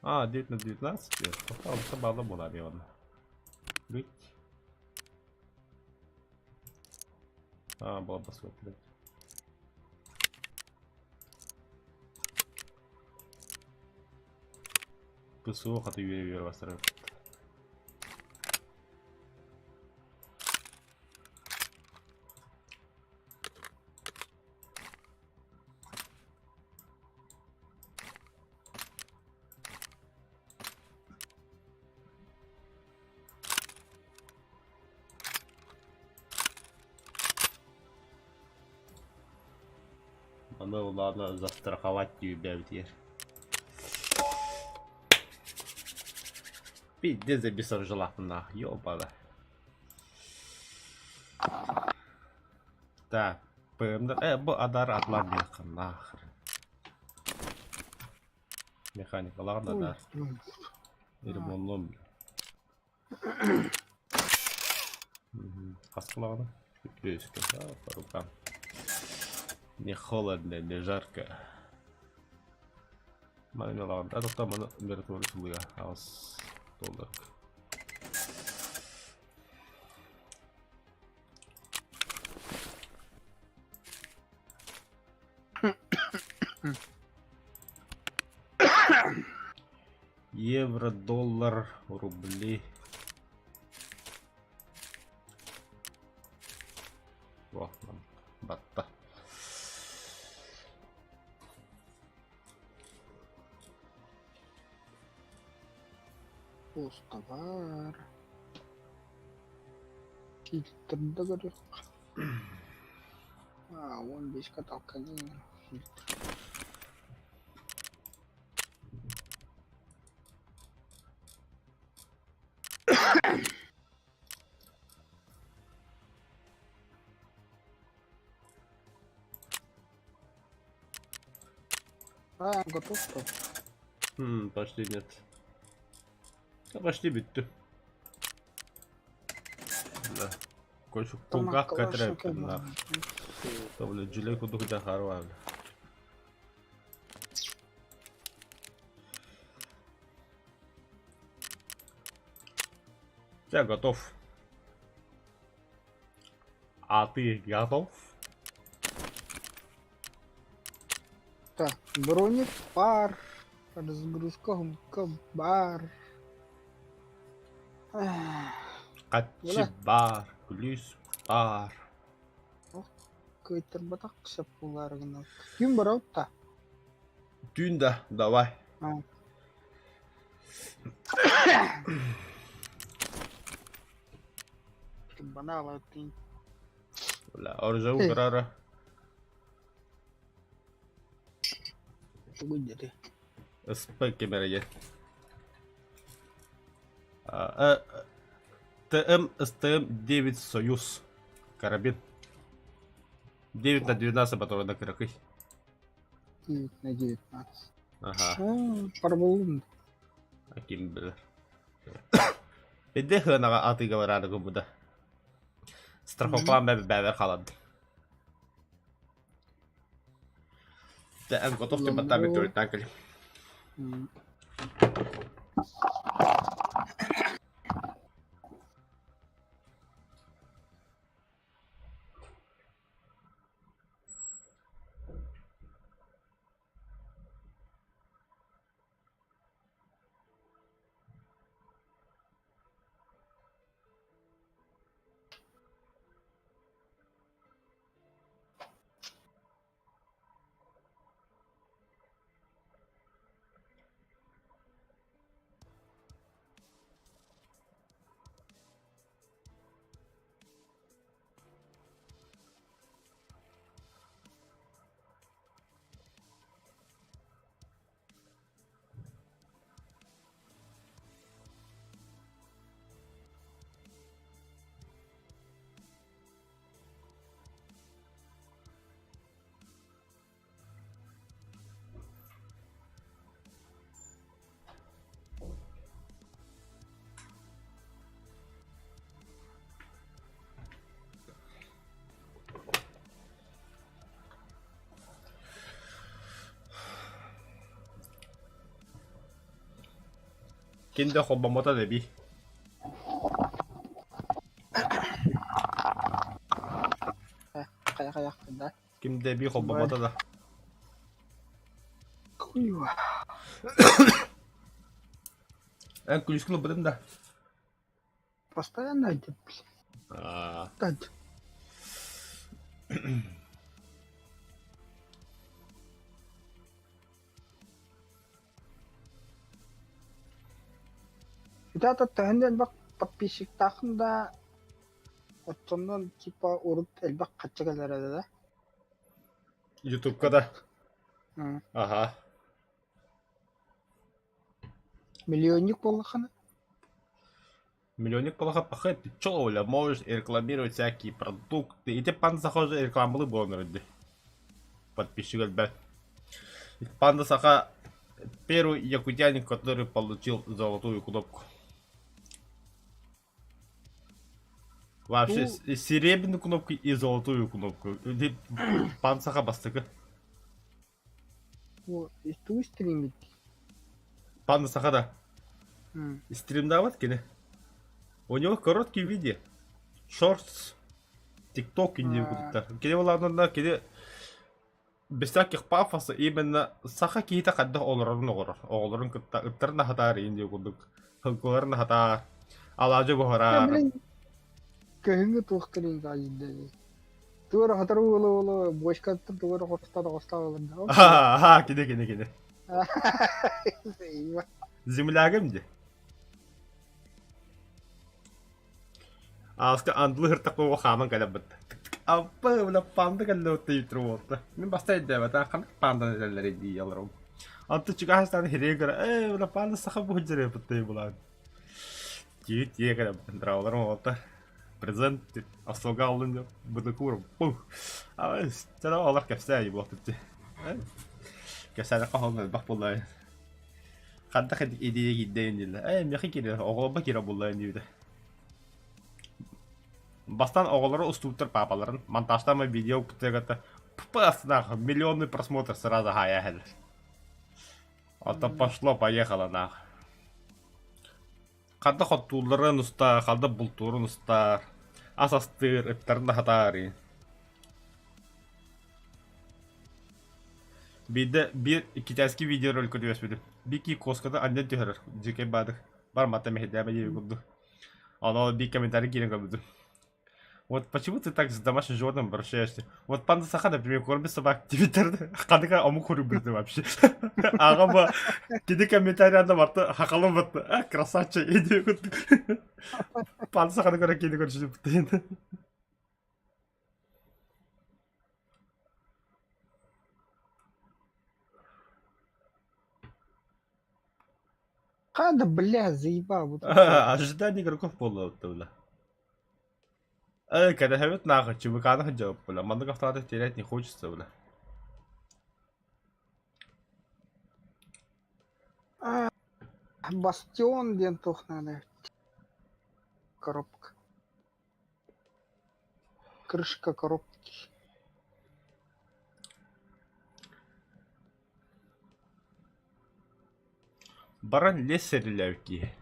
А, 9 на 19. Алта балла буолар иван. Быть. А, была басова, блядь. ПСО хата үөрэ-үөрэ бастарар. Аны ладно застраховать диэбитигэр. Пиздец бесоржалаахпын ёбана. Так, ПМ бу адар атлар диэххэ нахрен. Механикалаах да адар. Ремонтом бля. Хаскалаҕына үтүөскэ по рукам. Не холодно, не жарко. Маны ылаҕын. А тоқтоо маны миротворец ылыа. Аҕыс доллар. Евро, доллар, рубли. Во, батта. Пустовар. Фильтр да А, вон здесь каталка. Фильтр. А, готов что? Почти нет. Да, почти бүттү. Да. Кольчук кулгаах кэтэрээппин нах. Бля, дьүлэй курдук дьахар баар. Я готов. А ты готов? Так, броник пар, разгрузка гумка бар. Хаччы баар, күлүүс баар. Кыайтарбатах сөп буолаары гынна. Түүн барабыт да? Түүн да, давай. Банала тыын. Бля, оружие уграра. Тугуй диэти? СП кэмэрэ ТМ СТМ-9 Союз. Карабин. 9 на 12 патрона кыракый. 9 на 19. Ага. Парболун. Ким билэр. Эдде хыанаҕа атыыга бараары гыммыта. Страховкалаан бэбэр хаалан. Эн готов ты баттаабыт төрүттаан кэлим. Ким да холбоммото да эбии. Хайа хайахпын да. Ким да эбии холбоммото да. Хуй Эн күлүскүн ылбытым да. Постоянно идет. Аа. Ребята, төһөннө элбэх подписчиктааххын да, оччонон типа урут элбэх хачча кэлэрэ да? Ютубка да. Ага. Миллионник буоллаххына? Миллионник буоллахха пахай ты чё, Оля, можешь рекламировать всякие продукты. И те панда саха рекламалы буолан эрдэ. Подписчик элбэх. Панда Саха первый якутянин, который получил золотую кнопку. Вообще Ну, серебряную кнопку и золотую кнопку. Панда Саха бастакы. Тугу стримит? Панда Саха да. Стримдават кини. У него короткие видео. Шортс. Тикток инди курдуктар. Кини булаанна кини без всяких пафоса именно саха киһитэ хайдах олорорун оҕорор. Оҕолорун кытта ыттарын аһатаар инди курдук. Хылгыларын аһатаар. Алаадьы буһараар. Блин, көһүҥҥү туох кэлин хаайда. Туора хатар уолу уолу бочкаттан туора хостаа хостаа олордо. Аха, кини кини кини. Землягым ди. Ааска андылы хыртакка хааман кэлэбит. Аппа, бля, панда кэллэ отты уолта. Мин баста өйдөөбөтө, ханнык панданы этэллэр дии олором. Онтон чугаһастаан хирee көрө, ээ, бля, панда саха буһдьар эппиттэй булаан. Тиит тиэ кэлэбит, драуларым уолта. Презент остуолга аллын деп быдыкуурум. Пух. Чара олох кэпсээ буолтут. Кэпсээдэххэ холон элбэх буолла. Хантах идея киирдэ дииллэр. Ээ, миэхэ киирэр, оҕолорбо киирэр буолла диибитэ. Бастаан оҕолору устубуттар паапаларын, монтажтаама видео укпуттарыгар ппс нах, миллионный просмотр сразу хаайа Оттон пошло-поехало нах. Ханна хоттуулларын устаар, ханна бултуурун устаар, ас астыыр, ыттарын аһатаар Биирдэ биир китайский видеороликка түбэспитим. Бики куоската анньан түһэрэр, дьиикэй баадык. Бармата мэһэйдээбэ диэбит курдук. Ону биир комментарий киирэн көрбүтүм. Вот почему ты так с домашним животным обращаешься? Вот панда саха, например, кормит собак Твиттерде ханнык омук хоруйбута вообще. Аҕам кини комментарийда барта хахалым батта. А, красавчик, иди. Панда саханы көрө кини көрсүбүт. Хада, бля, заебал. Вот это. Ожидание игроков буолла бля. Кэтэһэбит нахуй, ЧВК-ны сылдьабыт, бля. Маннык автоматы терять не хочется, бля. А, Бастион диэн туох надо. Коробка. Крышка коробки. Баран лес сэрилээбит киһи.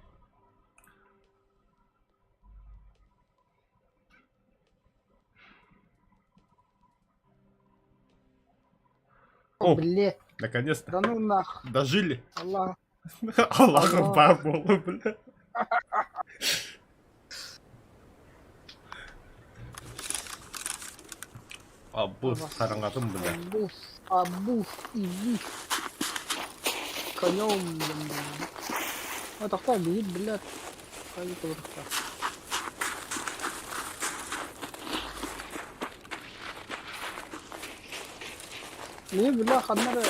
О, Бле, наконец-то. да ну нах. Дожили. Аллах. Аллах Аллах. баар буолла, бля. Абыс хараҥатын, бля. Абус, абус, иди. Конем, блин. А тохтоо биир, блядь. Хайы турукта. Не, бля, ханна эрэ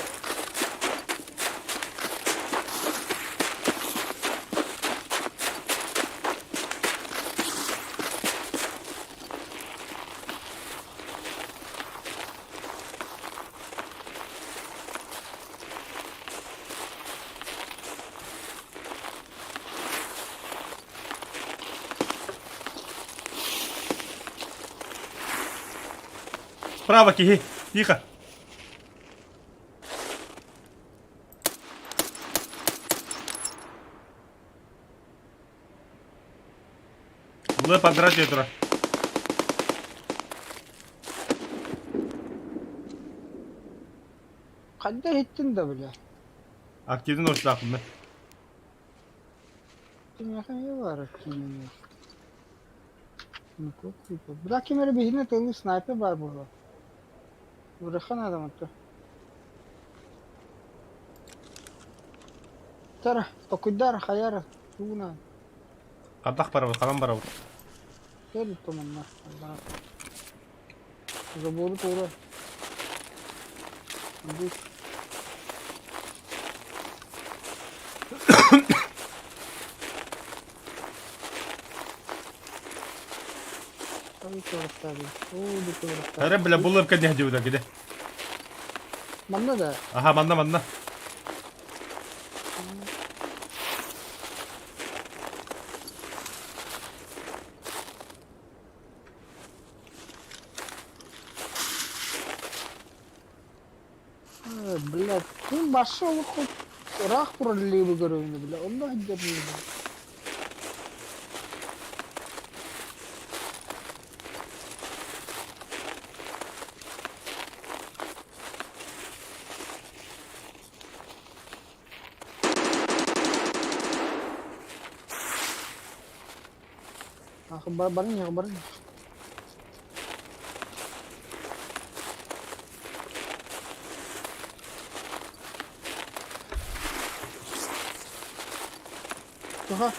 Справа киһи. Тихо. Лы подрать тура. Хайда иһиттин да бля. Активный ночлаахпын мен. Кимиэхэ эмиэ баар киинэ. Бля ким эрэ биһиги тылы снайпер баар буолуо. Ураха надо онто. Тара, токуйдар хайар тууна. Хантах барабыт, ханан барабыт? Кэл туманна. Забору туора. Бу Эрэ бля буллар кэнниһэ дьыбыта киде. Манна да. Аха манна манна. Блядь, ким башы олох ыраах турар лиибы көрөбүн бля, онно сылдьар лиибы. Баран иһэ, баран иһэ. Туха.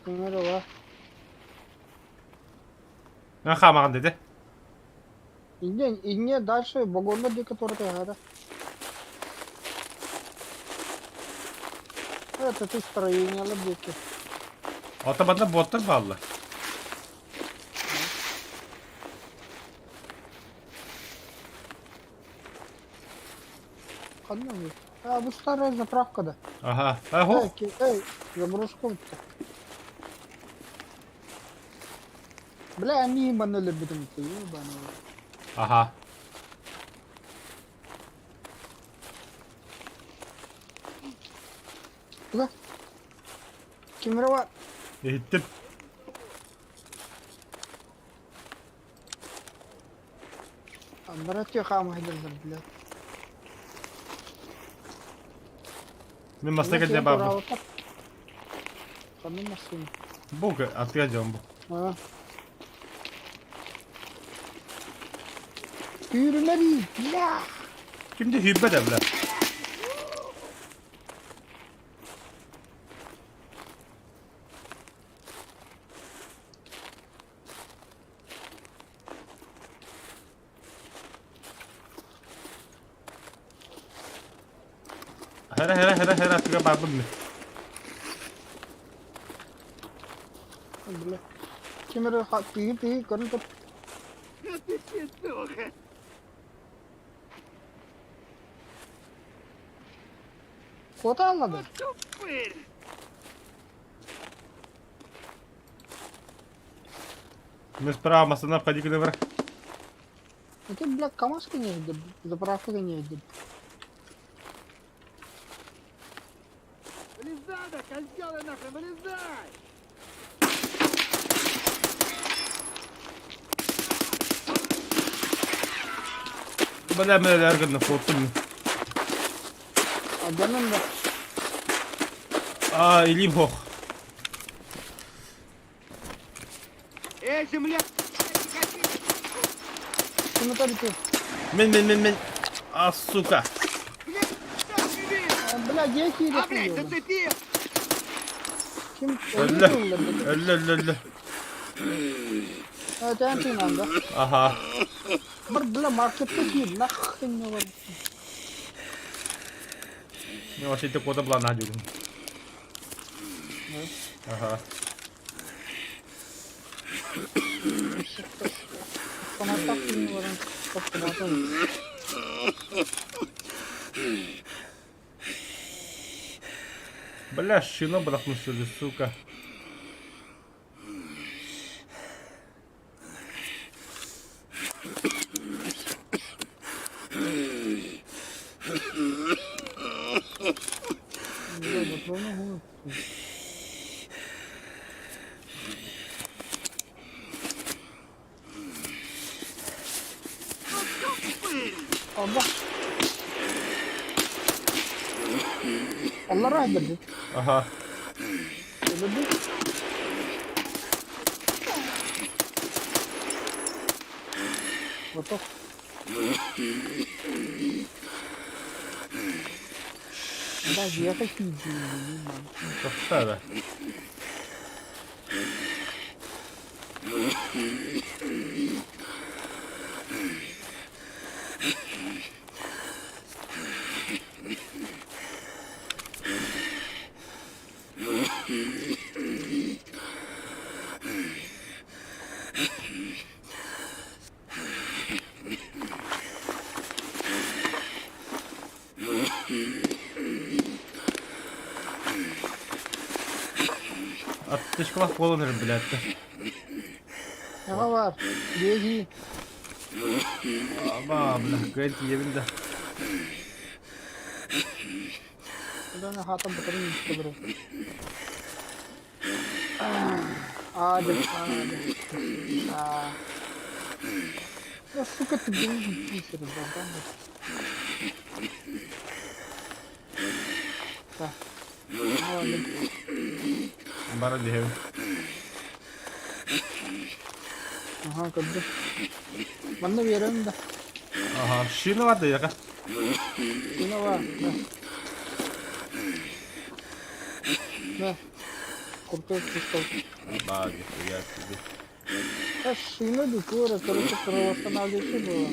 Кимэр ыла? Мен хаамаҕын деді. Инньэ, инньэ дальше вагоннар диэки туора түһээдэ. Это ты строениелар диэки. Ото манна боттар бааллар. Ханна бу? А, бу старая заправка да. Ага. Ого. Эй, эй, заброшка бутта. Бля, они манна өлөрбүтүм ебаный. Ага. Туга? Кимре бар? Иһиттим. Братья хаама сылдьаллар, блядь. Мин маста кэлдэ баабын. Ханна массыына? Бу аттыга дьон бу. А. Күүрүмэри, бля! Ким де hübbe de бля. Хара хара хара хара аттыга баарбын мин. Бля. Ким эрэ тыһы тыһы көрөн тур. Куота аллады. Мы справа массына обходи куда Это, бля, КамАЗка негде, заправка негде. Вылезай, да, козёл нахрен, вылезай! Бля, мен эргинна фоттум. Адьанан да. А, илиим хох. Эй, земля! Ким это? Мин, мин, мин, мин. А, сука. Бля, дети А, блядь, зацепил! Ким? Өллө. Өллө, өллө, өллө. Это надо. Ага. Бля, маркетка киир, нахрен не бар. Мен вообще те кода была надюгун. Ага. Автоматтак не бар. Автоматтак. Бля, шина бырахмышты, сука. Бля, патроны гуны. Allah. Allah rahmet eylesin. Ага. Öldürdü. Готов. Да, ехать не Тоқтады. Аттышкалах болоныр, блядь. Ne var? Беги. Аба, бля, кайт ебін да. Куда хатам батарейки соберу. А, да, а, да. сука, ты должен писер, да, да. Так. Ну, ладно. Бара дехев. Ага, как бы. Манна верен да. Ага, шина бар да яка. Шина бар, да. Да. Крутой пистол. Ба, нихуя себе. Да, шина декора, короче, кровоостанавливающая была.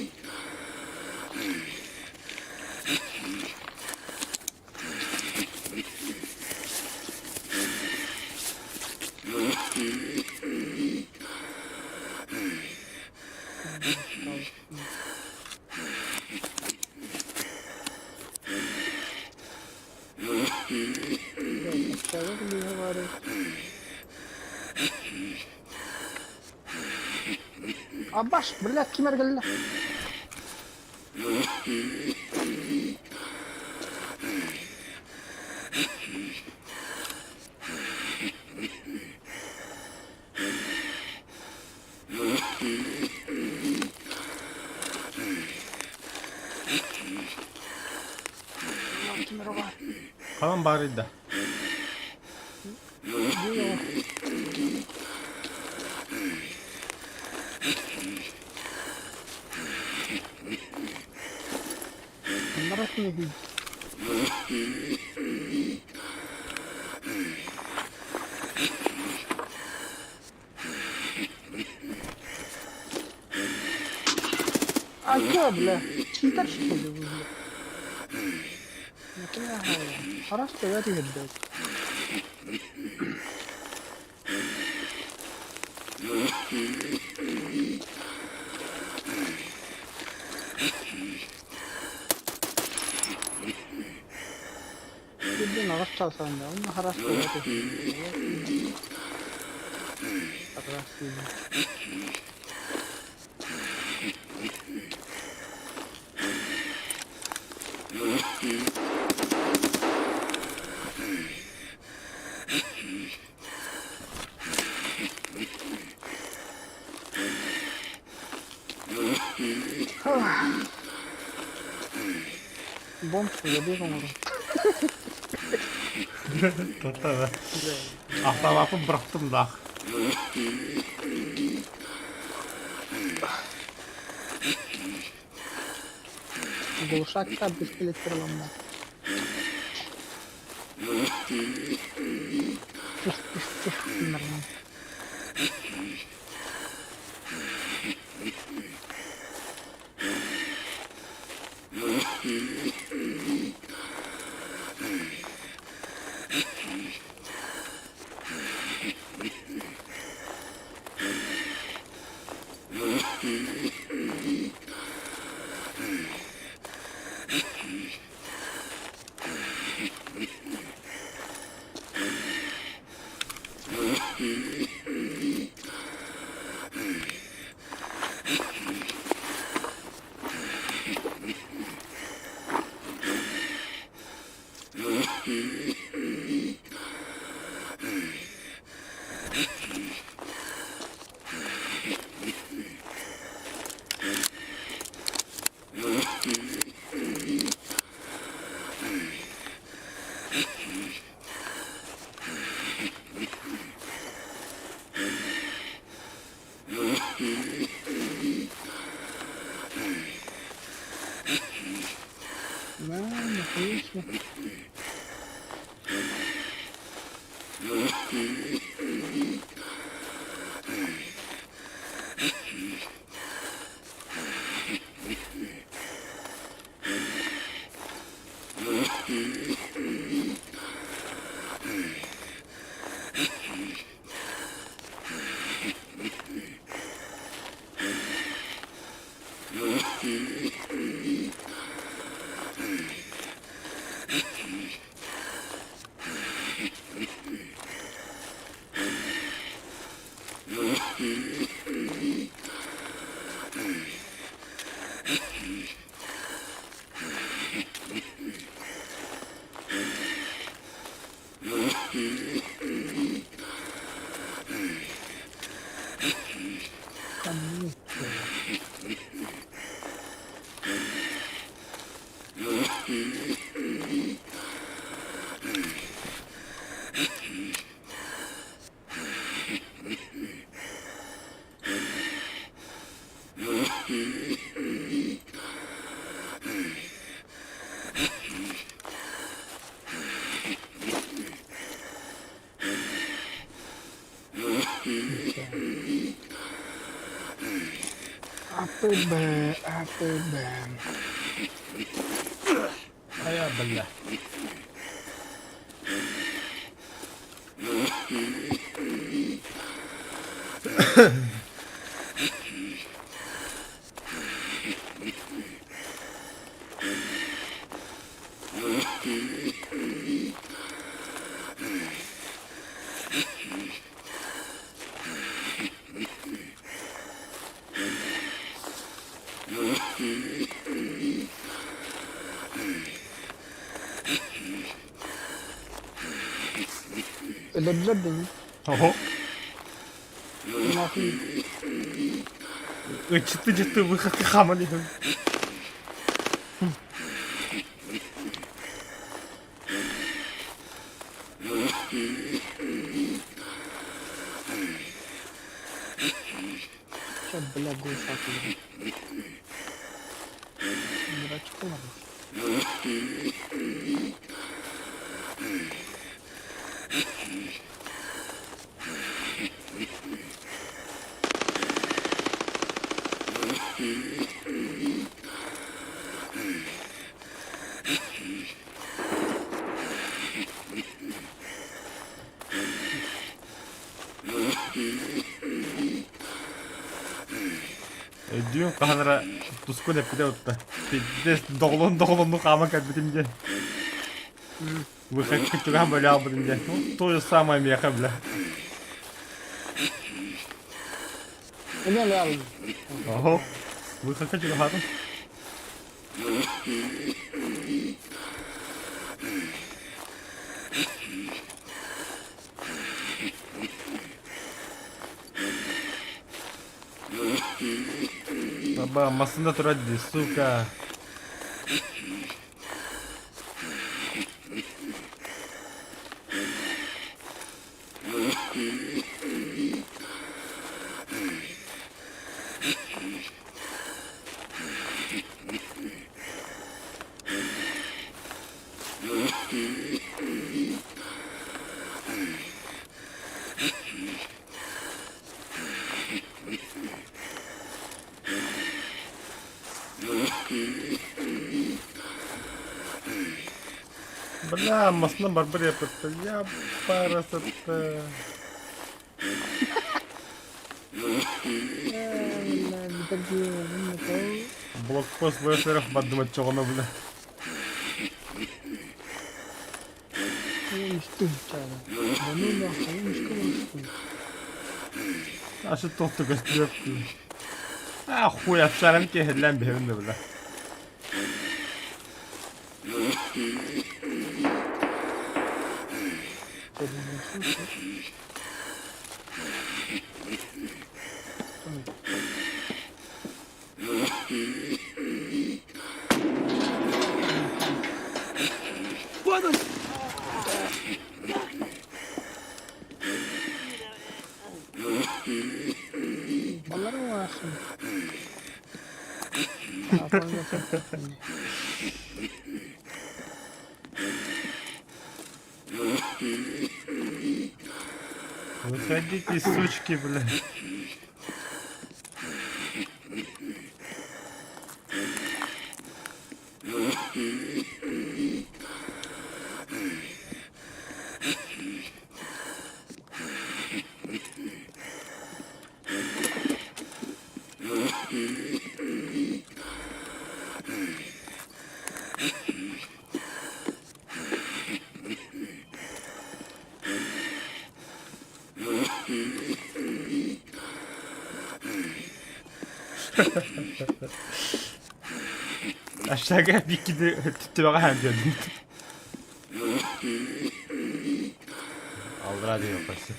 Человек ли говорит? Абаш, блядь, ким эргэллэ? Ким эрэ баар? Ханан баарый да? А чё, бля? Читер, что ли, вы, бля? Нахуя, Хорошо, я тебе блядь. Блин, аҕыс чаас аанньа, онно хараас Бомж забил оҥорон. Тута Автоматын бырахтым да. Глушак пистолеттер ыланна. Тих, тих, тих, нормально. Да, отлично. Ханнык. АПБ, АПБ. Хайа бля. Өлөрдүлэр дии. Ого. Нахуй. Ыччыты-чыты выходки хаман иһин. Чэ, бля, глушак Дурачкалар. Өйдүүн хаһан эрэ тускун эппитэ утта. Пиздец, доҕолон-доҕолонну хааман кэлбитим диэн. Выходка чугаһан бөлөҕбүтүм диэн. Ну, то же самое миэхэ, бля. Эмиэ лээл. Оһо. Выходка чугаһаатым. Баба, массыына турар дии, сука. Бля, массыына барбар эппиттэр. Я парасатта. Блокпост ВСРФ бардым оччоҕуна бля. Ашы тохту көстүбэт. А хуй апшарам киһиллэн биһэбин да бля. Вон он! Баллары баарсың. Выходите, сучки, бля. Aşağıya bir gidi tüttüme hem diyordum. Аллараа диэн почти.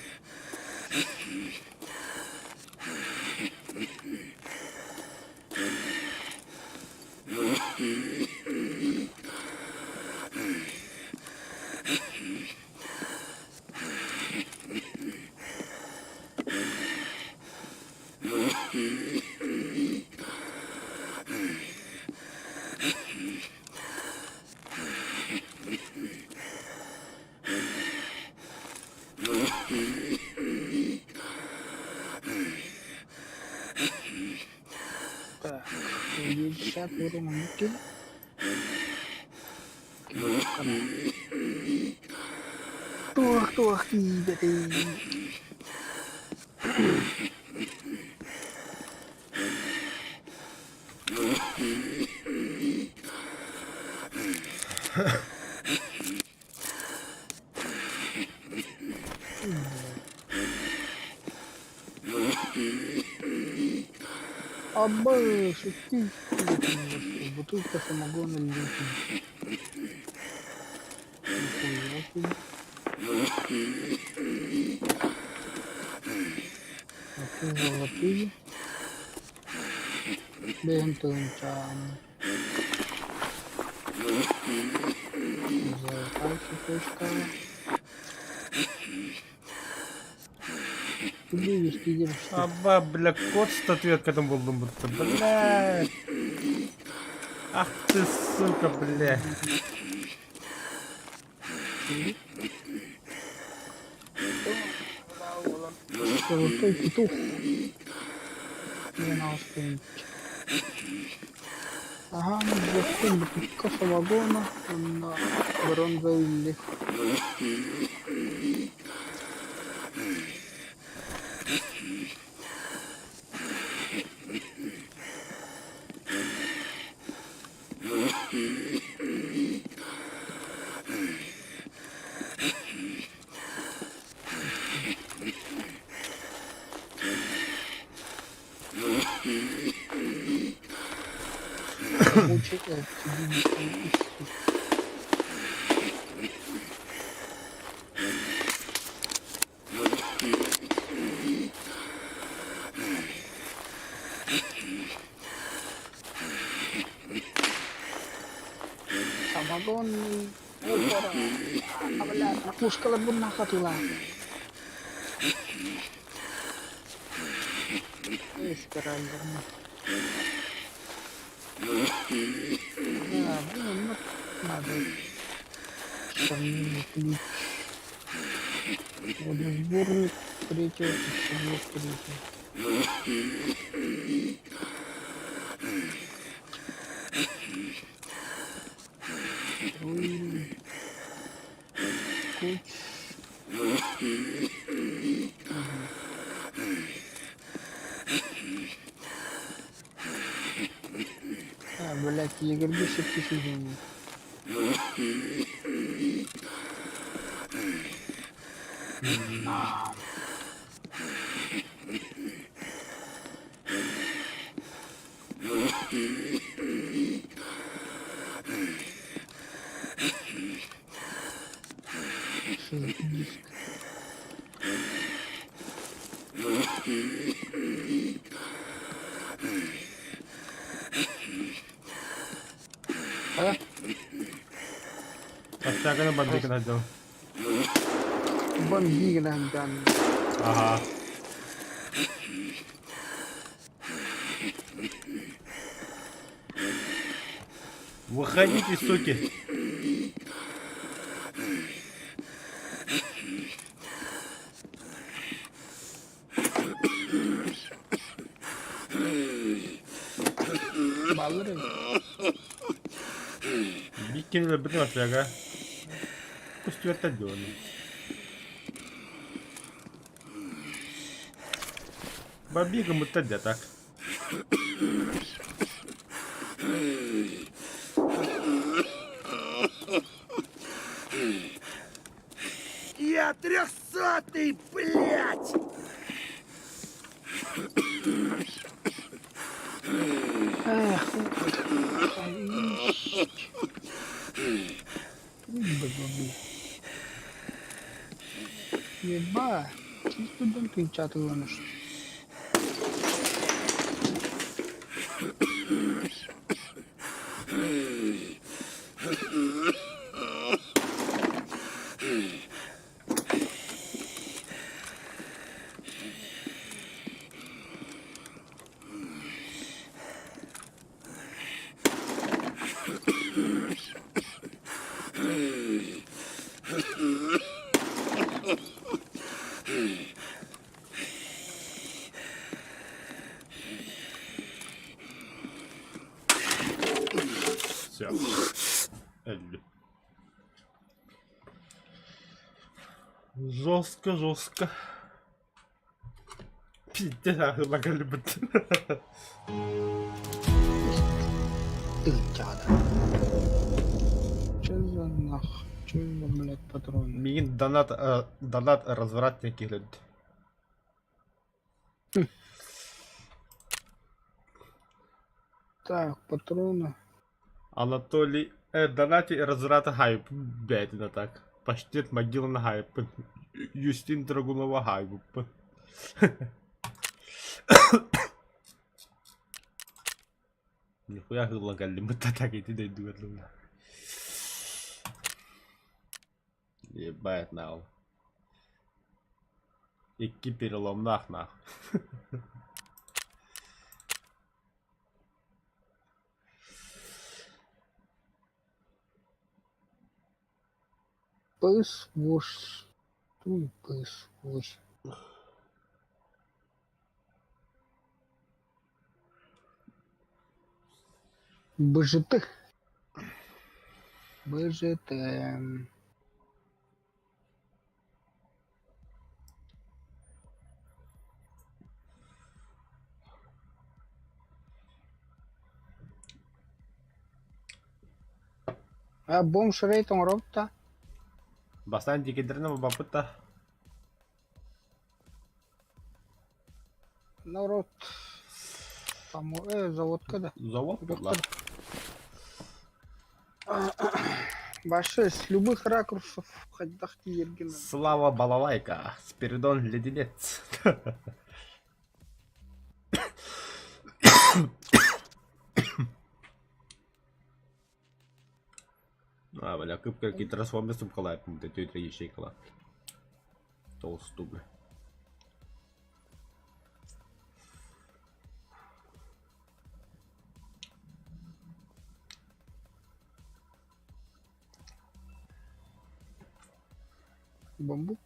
Так, 50 уровень. Туох туох тиийбэтий. Абы, шутить, бутылка самогона лютый. Нихуя себе. А ты золотые. Бэйм тыһынчаан. Золотая цепочка. Үстүү үстүү үстүү. Аба, бля, кот статуэткатын булдум будто, блядь. Ах ты, сука, бля. Золотой петух. Диэн аҕыстыын. Аһаан буоттун бутукка самогона уонна бронза үллүк. Рабочий LCD Самогонный опора. А, блядь, макушкаларбын нахатыла. Эспиралларна. Да, блин, ну надо сомнение ключ. Водосборник третьего, пищеблок третий. Ой, Скотч. Ага. А, блядь, егерге сөптесүгүн. Диск. А? Общаганы бандикын отдел. Бомбигынан дан. Ага. Выходите, суки. Баллар Биккин өлбүтүн общага. Кустүөттэр дион. Бабига мыттар дя так. Я трехсотый, блядь! Эх, Еба, студент чатыланыш. Все. Элли. Жестко, жестко. Пиздец, лагали бит. Тыгчада. Че за нах? Че за, блядь, патроны? Миигин донат, донат развратник киһилэрбит. Так, патроны. Анатолий донати разврата хайп. Блядь, это так. Паштет могила на хайп. Юстин Драгунова хайп. Нихуя лагали мы так иди дойду оттуда. Ебать нау. Икки переломнаах наах. Пыс вуш, туй пыс вуш. Быжыты. Быжыты. А бомж рейд оҥоробут да? Бастаан дикидеринэ булбаппыт да. Народ там заводка да. Завод Доктор. Вообще с любых ракурсов хайдах тиийэргин Слава балалайка, Спиридон Леденец. А, бля, кып-кыракый трансформер сумкалааппын, тетя ячейкалаах. Толсту, бля. Бамбук.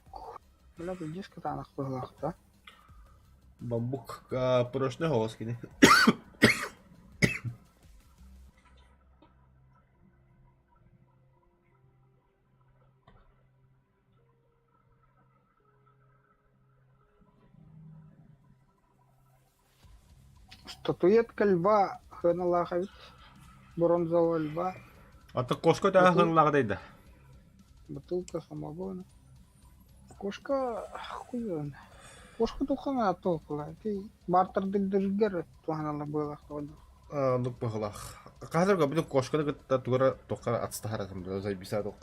Бля, пиздец кытаанах быһыылаах да. Бамбук порожный голос кини. Статуэтка льва сыаналаах эбит. Бронзового льва. А то кошка тааһынлаах дайда. Бутылка самогона. Кошка хуй знает. Кошка тухана туохла. Ти бартердырдыргар туһаналар быһыылаах тоҕо. Оннук быһыылаах. Хаһан били кошканы кытта тугара туохха ацтаһаратым зайбиса туох.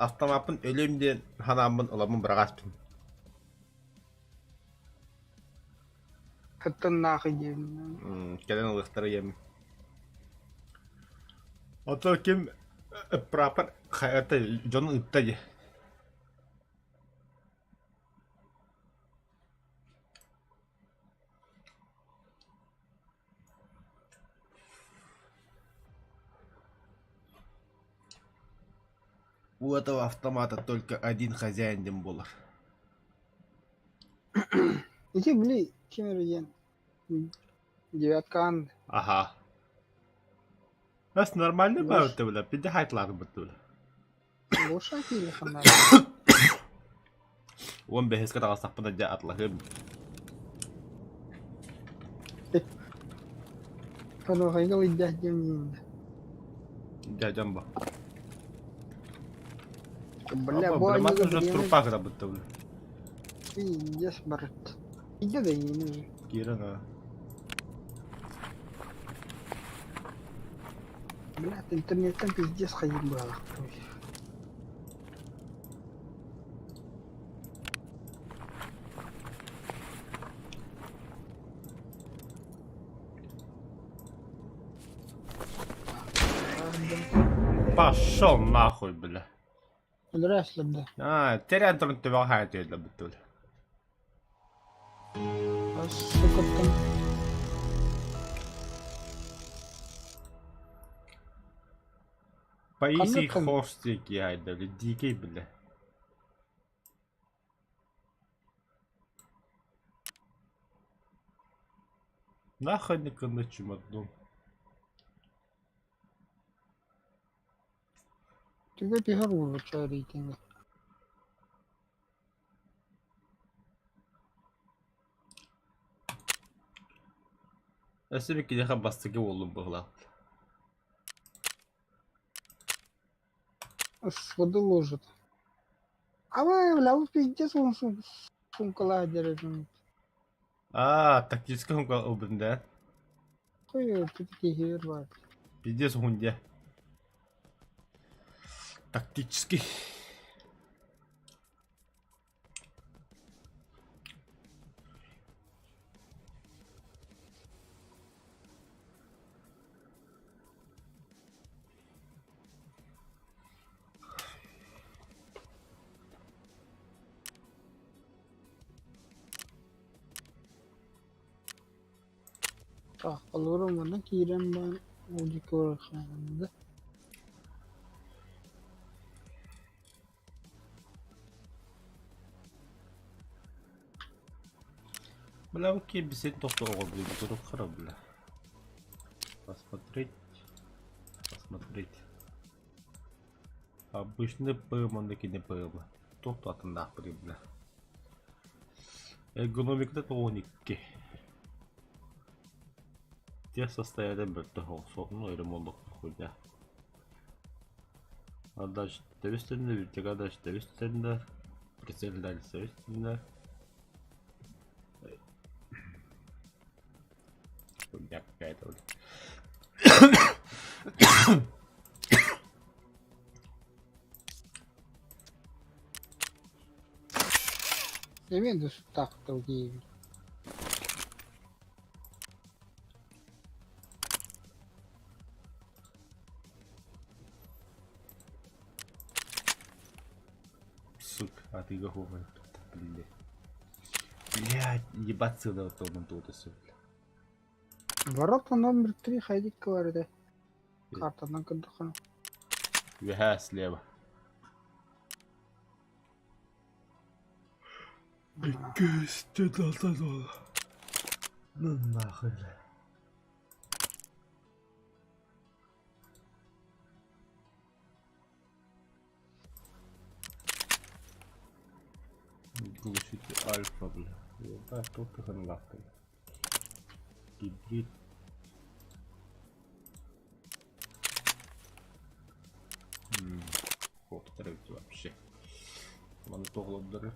Автомаппын өлүөм диэн санааммын ыламмын быраҕааспын. Кыттыннаах диэн. Кэлэн ылыахтара ийэм. Ото ким прапор хайата дьону ыытта дии. У этого автомата только один хозяин диэн буолар. Ити били ким эрэ диэн девяткаан Аха. Бас нормальный баабыт бля, пиде хайтлаабыт бля. Лоша киили ханна. Уон бэһискэ таҕыстахпына дьэ атлаһыам. Хануохайга ыйдаах диэн ииннэ. Дядям ба. Бля, Опа, бу бля, анньыга мас уже бириэмэ трупа кытабытта бля. пиздец барыт. Иде да иини уже. Киирэн а. Блядь, интернеттэн пиздец хайыр быһалаах. Пошел нахуй, бля. Өлөрө А, терян туран төбөҕө хаайа быттыбыт. Сука там. Паисий Ханна там? Хостик яйда, бля, дикий, бля. Нахуй на чемодан. Түгэ түһэр уолу рейтингэ. Өссө bir киниэхэ бастакы уолум быһыылаах. С воды ложит. А вы, бля, вы пиздец он сумкалаах деревин. Аа, тактический сумка ылбын да. Кой киһи бар. Пиздец уһун дьэ. Тактический. Холобура манна киирэн баран ол диэки барыаххына да. Бля, окей, бесед тохтоҕо блин, хара, бля. Посмотреть. Посмотреть. Обычный ПМ, онно кини ПМ. Туох туатыннаахпытый, бля. Эргономиката 92. Тех состояние бөртө ну ремонт хуйня. Отдача 400, вертикаль 400, прицель дальше 400. Хуйня какая-то, блядь. Эмиэ да суттаахтар диибин. Сука, а ты гохуй, блядь. Блядь, ебаться да вот он тут все. Ворота номер 3 хайдикка бар этэ. Картанан көрдөххүнэ. Үөһээ слева. Ну нахуй, бля. Глушите альфа, бля. Ебать, тут их нахуй. Гибрид. Коптер вообще. Маны тоҕлордору.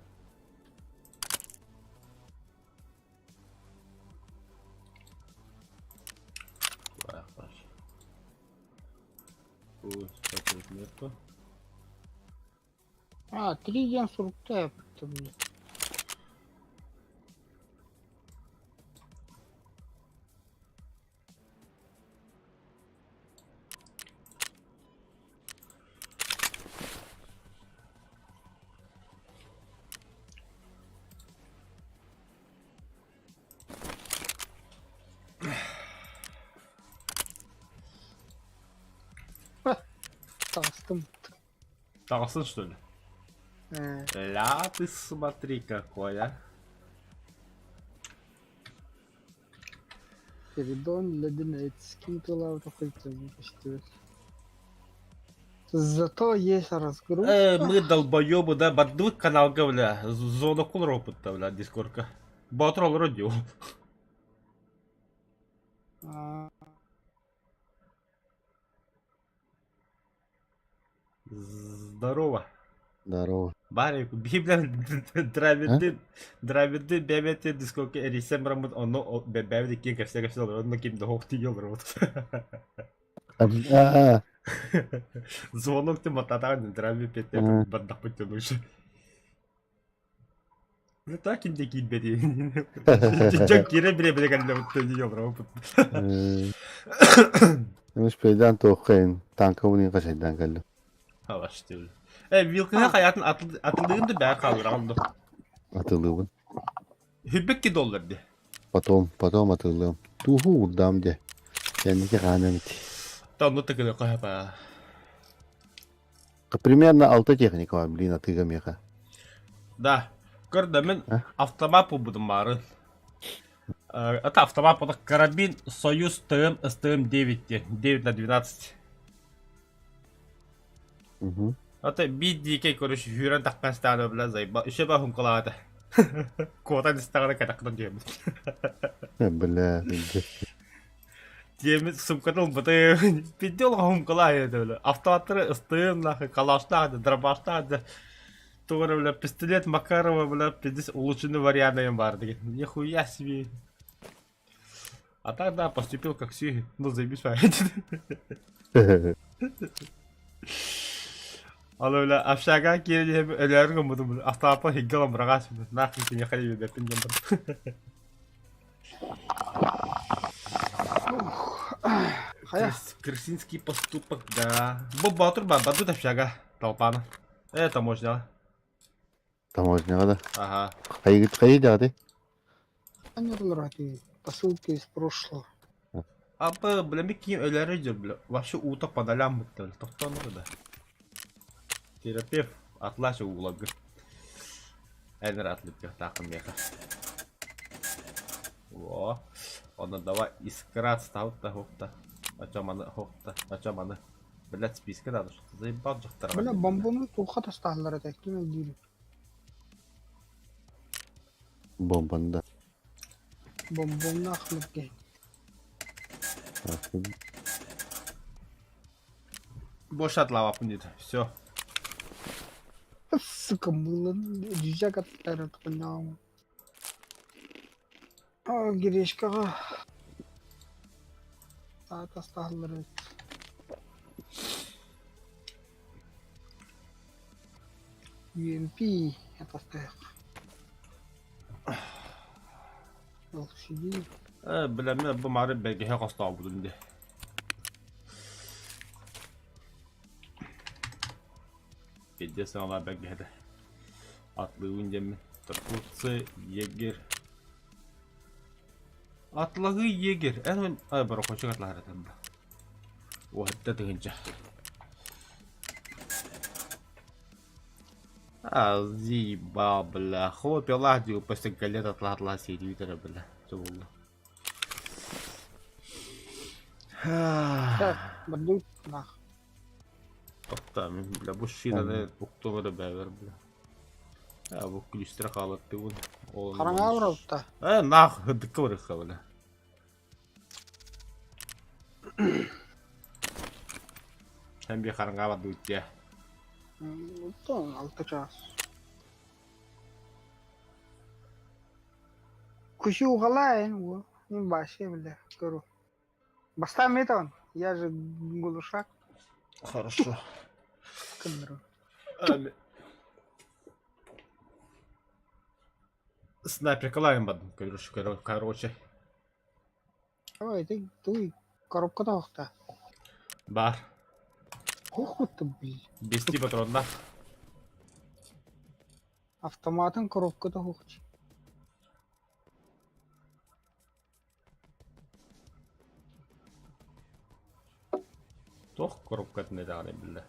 Нету. А, 3 диэн суруктаах эппиттэр. Таҕыстым. Таҕыстын что ли? Э, Ля, ты смотри какой, а. Передон леденец. Ким көстүбэт. Зато есть разгрузка. Мы долбоебы, да, бардыбыт каналга, бля, зона кулар опытта, бля, дискорка. Боотур олоро дии. А, Здорово. Здорово. Баар биһи бля дравиды дравиды бэбэти дискорка эрийсэн бараммыт онно бэбэбит иккиэн кэпсэ кэпсэ олорор онно ким да хоох тиийэ олоробут. А, Звонок ты мататаан драви петте А. бардахпыт дьону. Ну так ким де киирбэти. Дьон киирэ билэ билэ кэллэ дии олоробут. Миш пейдан тоққайын танка унин қашайдан кэллим. Алаш дии. Э, вилканы хаятын атылдыгын да бää хаалыраҕын до. Атылыбын. Хүббекки доллар ди. Потом, потом атылыым. Туху урдам де. Кэнники хаанам ити. Та онно тыкыны кохапа. Примерно алта техника бар, блин, атыга меха. Да. Көрдө мин А? автомат булбутум баарын. Это автомат это карабин Союз ТМ СТМ 9 9 на 12. Угу. Это BDK, короче, хүрэн тахпан станы, бля, заеба. Еще ба хумкалаата. Куотан истаҕына катахтан диэмит. Бля, билде. Диэмит сумкатын ылбыты. Пидде олға хумкалаа еді, бля. Автоматтары СТМ, нахуй, калаштаады, дробаштаады. Тугара, бля, пистолет Макарова, бля, пиздец, улучшенный вариант бар деген. Нихуя себе. А так, да, поступил как все, ну заебись, Аны бля, общага киирэн өлөөрү гыммытым бля, автомаппа хиггэ ылан быраҕаас бля, нахуй киниэхэ диэбэппин диэн баран. Хайа. Крысинский поступок, да. Бу Боотур ба, бардыт общага, толпаны. Э, таможняҕа. Таможняҕа да. Ага. Хайыгыт хайы дьаҕатай? Анньылар посылки из прошлого. Апа, бля, ми ким өлөрө дьэ, бля. Вообще уута по нолям бытта, бля. Тохтоон да. Терапевт, атлаша ууларгын. Эн эрэ атлыппыахтааххын миэхэ. Во. Онно давай искра отставта, хохта. Ача маны, хохта, ача маны. Блядь, списка надо, что заебал дьахтар. Бля, бомбону туохха тастааллар этэ, ким өйдүүр? Бомбаны да. Бомбону ахлып киһи. Больше отлавапын дейді. Все. Сука, мылын дьүдьэ каттары тупуннаҕым. А, Гришкаҕа таастаһаллар эбит. UMP атастаһыах. LCD. Э, билэммин бу мары бэргэһэ хостообутум дии. Пиздец саҥалаах бэргэһэтэ. Атлыыбын диэммин. Торпуцы, егерь. Атлаһыы егерь. Эн ай борохочук атлаһар этим да. Уһатта тыһынча. А, заебал, бля. Хопила, дии, после галет атлаһа сиэтибит бля. Чобулла. Так, бардым нах. Тохтоо, мин бля бу шинаны уктум эрэ бэйэбэр бля. А бу күлүстэрэ хаалаттыбын. Ол Хараҥа уралта. Э, нах һырдыкка барыахха бля. Эн би хараҥаҕа бардыбыт дьэ. Оттон алта чаас. Куши угалаайын уо. Не баше бля, көру. Бастаан метон, я же глушак. Хорошо. Кынныру. Снайперкалаайын бардым, короче. Давай, ты, ты коробка тоһохто. Бар. Ох, ты, блин. Бести патроннах. Автоматын коробка тоһохчу. Туох коробкатын этэҕинэ биллэ.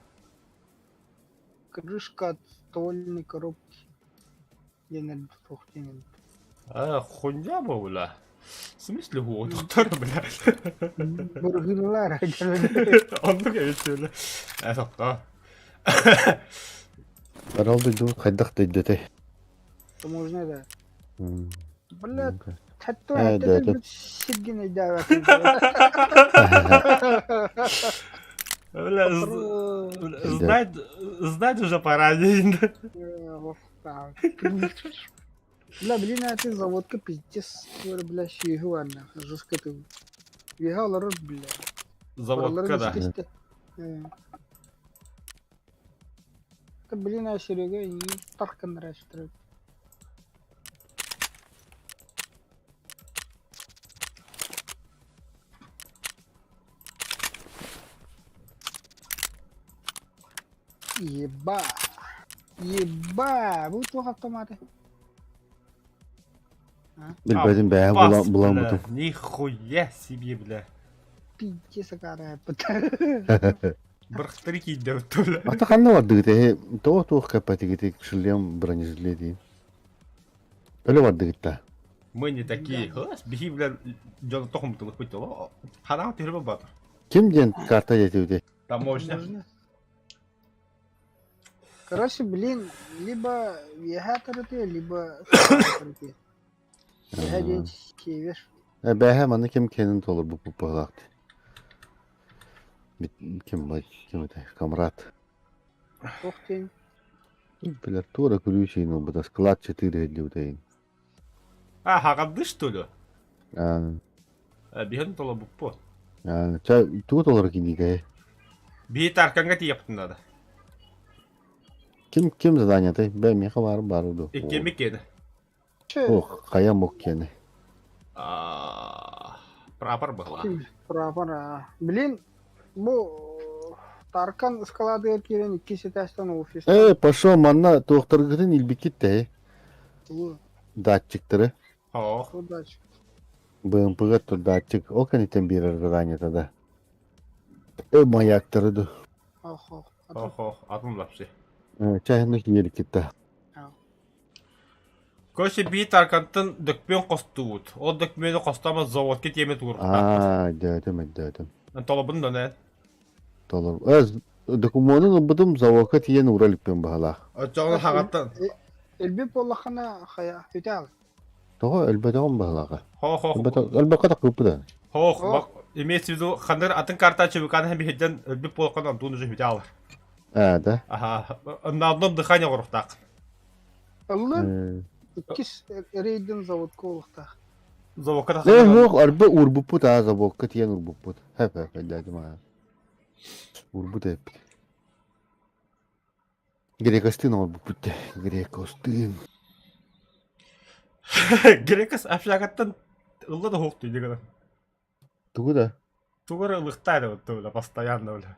Крышка от ствольной коробки. Диэн туох диэн А, хуйня буолла. В смысле уотуктар, бля? Бырыһыылар. Оннук эбит бля. Э, тоқтоо. Арал дойду хайдах дойдутай? Можно да. Бля, Э, да, да. сиргин өйдөөбөккүн. Бля, знать, знать уже пора. Бля, блин, а ты заводка пиздец, бля, сүөһү барна, жестко ты. Үөһэ олорор, бля. Заводка, да. Да, блин, а Серега и таркан растет. Еба! Еба! Бу туох автоматы? Билбэтим бэйэ Бас, булан булан бля. бутум. Нихуя себе, бля. Пиздец, акара. Бырахтары киирдэ бля. Ата ханна бардыгыт эһи тоҕо туох кэппэтигити шлем бронежилет дии. Өлө бардыгыт да. Мы не такие. Хас, биһи, бля, дьону тохумтулукпут Ханаҕа түһүрбэ батыр. Ким диэн карта диэтибити? Таможня. Короче, блин, либо үөһээ тарытыа, либо тарытыа. Үөһээ диэн север. Бэһэ манна ким кэнин толорбут быһыылаах Ким бай, ким это, комрад. Туох диэн? Билэр туора күлүү ылбыта склад 4 диэбитейин. А, хаҕарды что ли? Биһин толорбуппу. Ча тугу толору кинигэ? Биһи Таркаҥҥа тиийэппитин надо. Ким ким заданиетай? Бэ миэхэ баар баар ду. Иккиэммит киэнэ. Ох, хайа мук киэнэ. Прапор быһылаах. Прапор, Блин, бу Таркан ыскаладыгар киирэн иккис этээстэн офис. Э, пошел манна туохтаргытын илбиккит тэ. Датчиктары. Ох. Датчик. БМП-га турдааччык ол кэнниттэн биэрэр заданиета да. Э маяктары ду. Ох, ох. Ох, ох, атын лапсы. Чайны киириккитта. Короче, биир таркантан дөкпүөн хостуубут. Ол дөкмүөнү хостомо заводка тиэмэ туруохтаахпыт. Аа, дөтөм, өйдөөтүм. Толобун да нэ. Толор. Э, докумуонун ылбытым заводка тиийэн уура иликпин баһалаах. Оччоҕуна хаҕаттан. Элбит буоллаххына хайа үтээл. Тоҕо өлбөтөҕүм баһалааҕа. Хо-хо. Өлбөккө да кыыппыта. Хо, имеется в виду, ханыр атын карта чебуканы һәм биһирден өлбүт буолхан онтуун уже үтэ алар. Аа, да. Аха, на одном дыхание оҕоруохтаах. Ыллын иккис рейдин заводка олохтаах. Заводка Э, тахсан. суох, арба уурбуппут аа, заводка тиийэн уурбуппут. Хэп хэп, өйдөөтүм аа. Уурбут эппит. Грекостыын оҥорбуппут дии. Грекостыын. Грекос общагаттан ылла да суох дии гынан. Тугу да? Тугу эрэ ылыктаа эрэ бля, постоянно бля.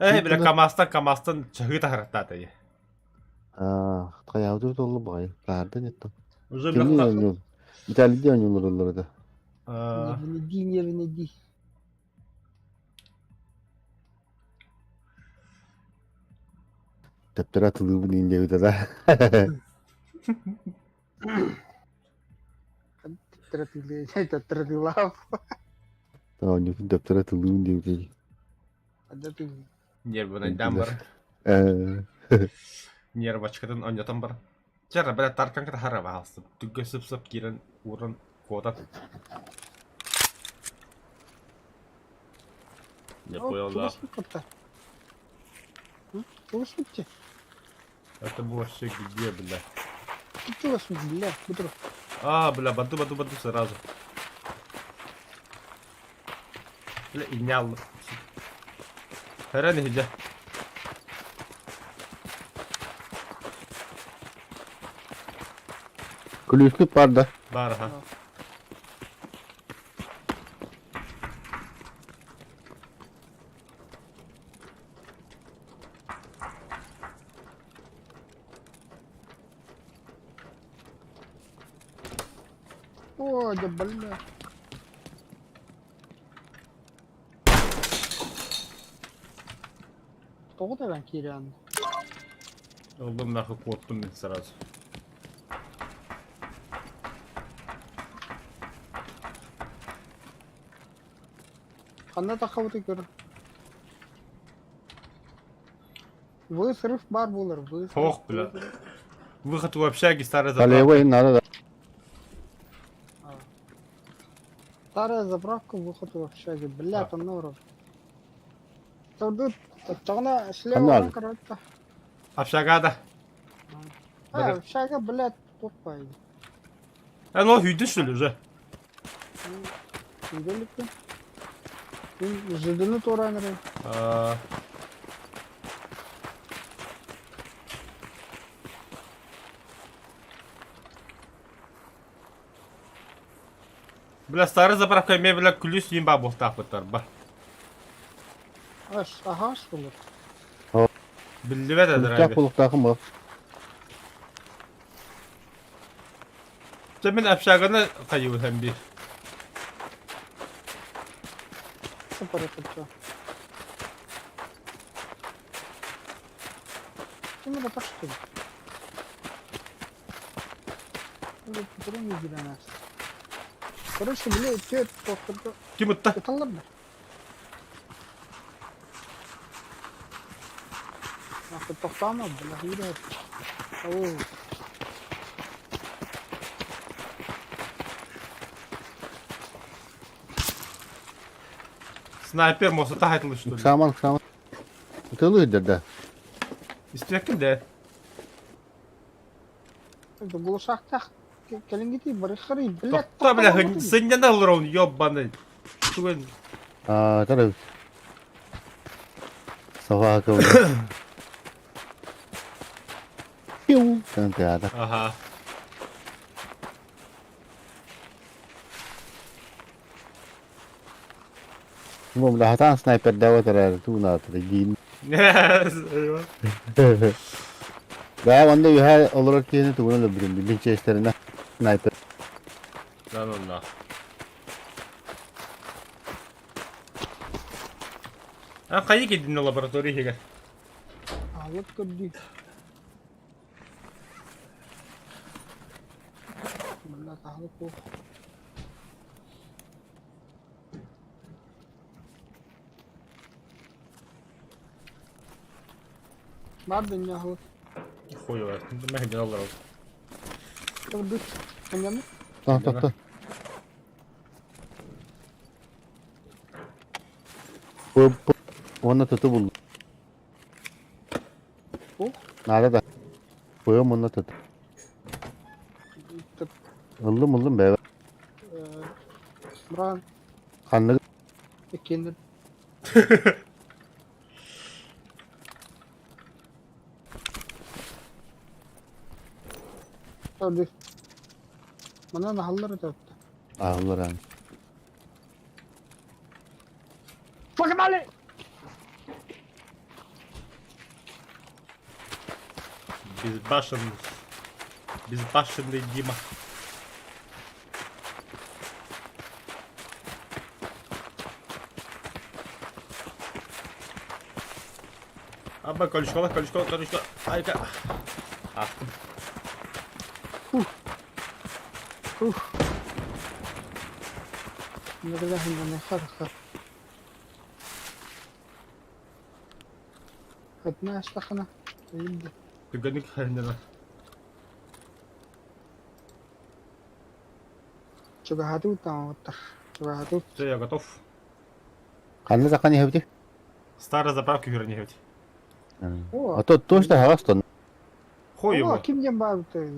Э, бля, КамАЗтан КамАЗтан чаһыы таһыраттаата ие. Аа, хайаабыт толлу баҕайы. Таардан еттем. Уже Кимниин бля, оонньуур? Италийдии оонньуулар этэ. Нервнеди, нервнеди. Төптөрө атылыыбын иин диэбитэ да. Тратилав. Оонньуутун төптөрө атылыыбын диэбитэ. Нервынайдаан бар. Нервочкатын онньотон бар. Чэ, бля, таркан хара баалсып. Түггэ сып-сып киирэн ууран куотан. Не понял, да. Чугас Это было все где, бля? Чугас, бля, бутыр. А, бля, баду, баду, баду сразу. Бля, инял. Хэрэн иһдьэ. Күлүүскүт баар да? Баар аха. О, да бля. Тоҕо тэбэн киирээн? Ыллым нахуй куоттум мин сразу. Ханна таххабыты көр. Высрыв бар буолар, высрыв. Ох, бля. Выход у общаги, старая заправка. Алевой надо да. Старая заправка, выход в общаге. Бля, там норов. Тут Оччоҕуна слева Ханна короче. Общага да. А, общага, блядь, тупая. А ну, үйдүн что ли уже? Үйдөлүкпүн. Мин жыдыны туораан эрэ. Бля, старый заправка эмиэ, бля, күлүүс иин баа буолтаахпыттар ба. Аш, аһаас буолар. Биллибэт Күлүктээх эдэрээби. буолуохтаахым ба. Дьэ мин общаганы хайыыбын биир. Супер хочу. Ты не что ли? Короче, бля, түөрт тохторго Ким ытта? ыталлар да. Нахуй тохтомо, бля, юрэ. Ау. Снайпер муостата хайтылы что ли? Саман, саман. Тылы да. Истиэккин да. Глушахтах кэлиҥҥитий барыххарый, блядь, Тохто, бля, сынньана олорон, ёбаный. Тугун. Аа, тара. Собака. Пиу. Тантыада. Ага. Бу хатаан снайпердаабат эрээри туунаатара диин. Бээ онно үһэ олорор киһини тугунан өлбүтүм билин чиэстэринэ снайпер. Да ну нах. А хайа киирдин лаборатория иһигэр? Аалык көрдүү. Манна таһылык суох. Баар да инньэ аһылык. Хуй его, мэһэйдэн олорор. Көрдүк. Анньаны. Та та та. Бу бу уонна туту буллум. Ух. Наада да. Быам уонна туту. Тып. Ыллым ыллым бэйэ. Бран. Ханнык Иккиэннэр. Tabii. Манан аһаллар этэ. Аһыллар аан. Погнали! Безбашенный. Безбашенный Дима. Аба, колючкола, колючкола, колючкола. Айка. Ахтым. Ух. Нырыгаһын Одна астахына ыйда. Түргэнник харыннара. Чугаһатыы таҥаҕыттар. Чугаһатыы. Все, я готов. Ханна сахан иһэбитий? Старая заправка юран иһэбит. О, А то точно аһаҕас тон. Хуй О, его. ким диэн баабытай?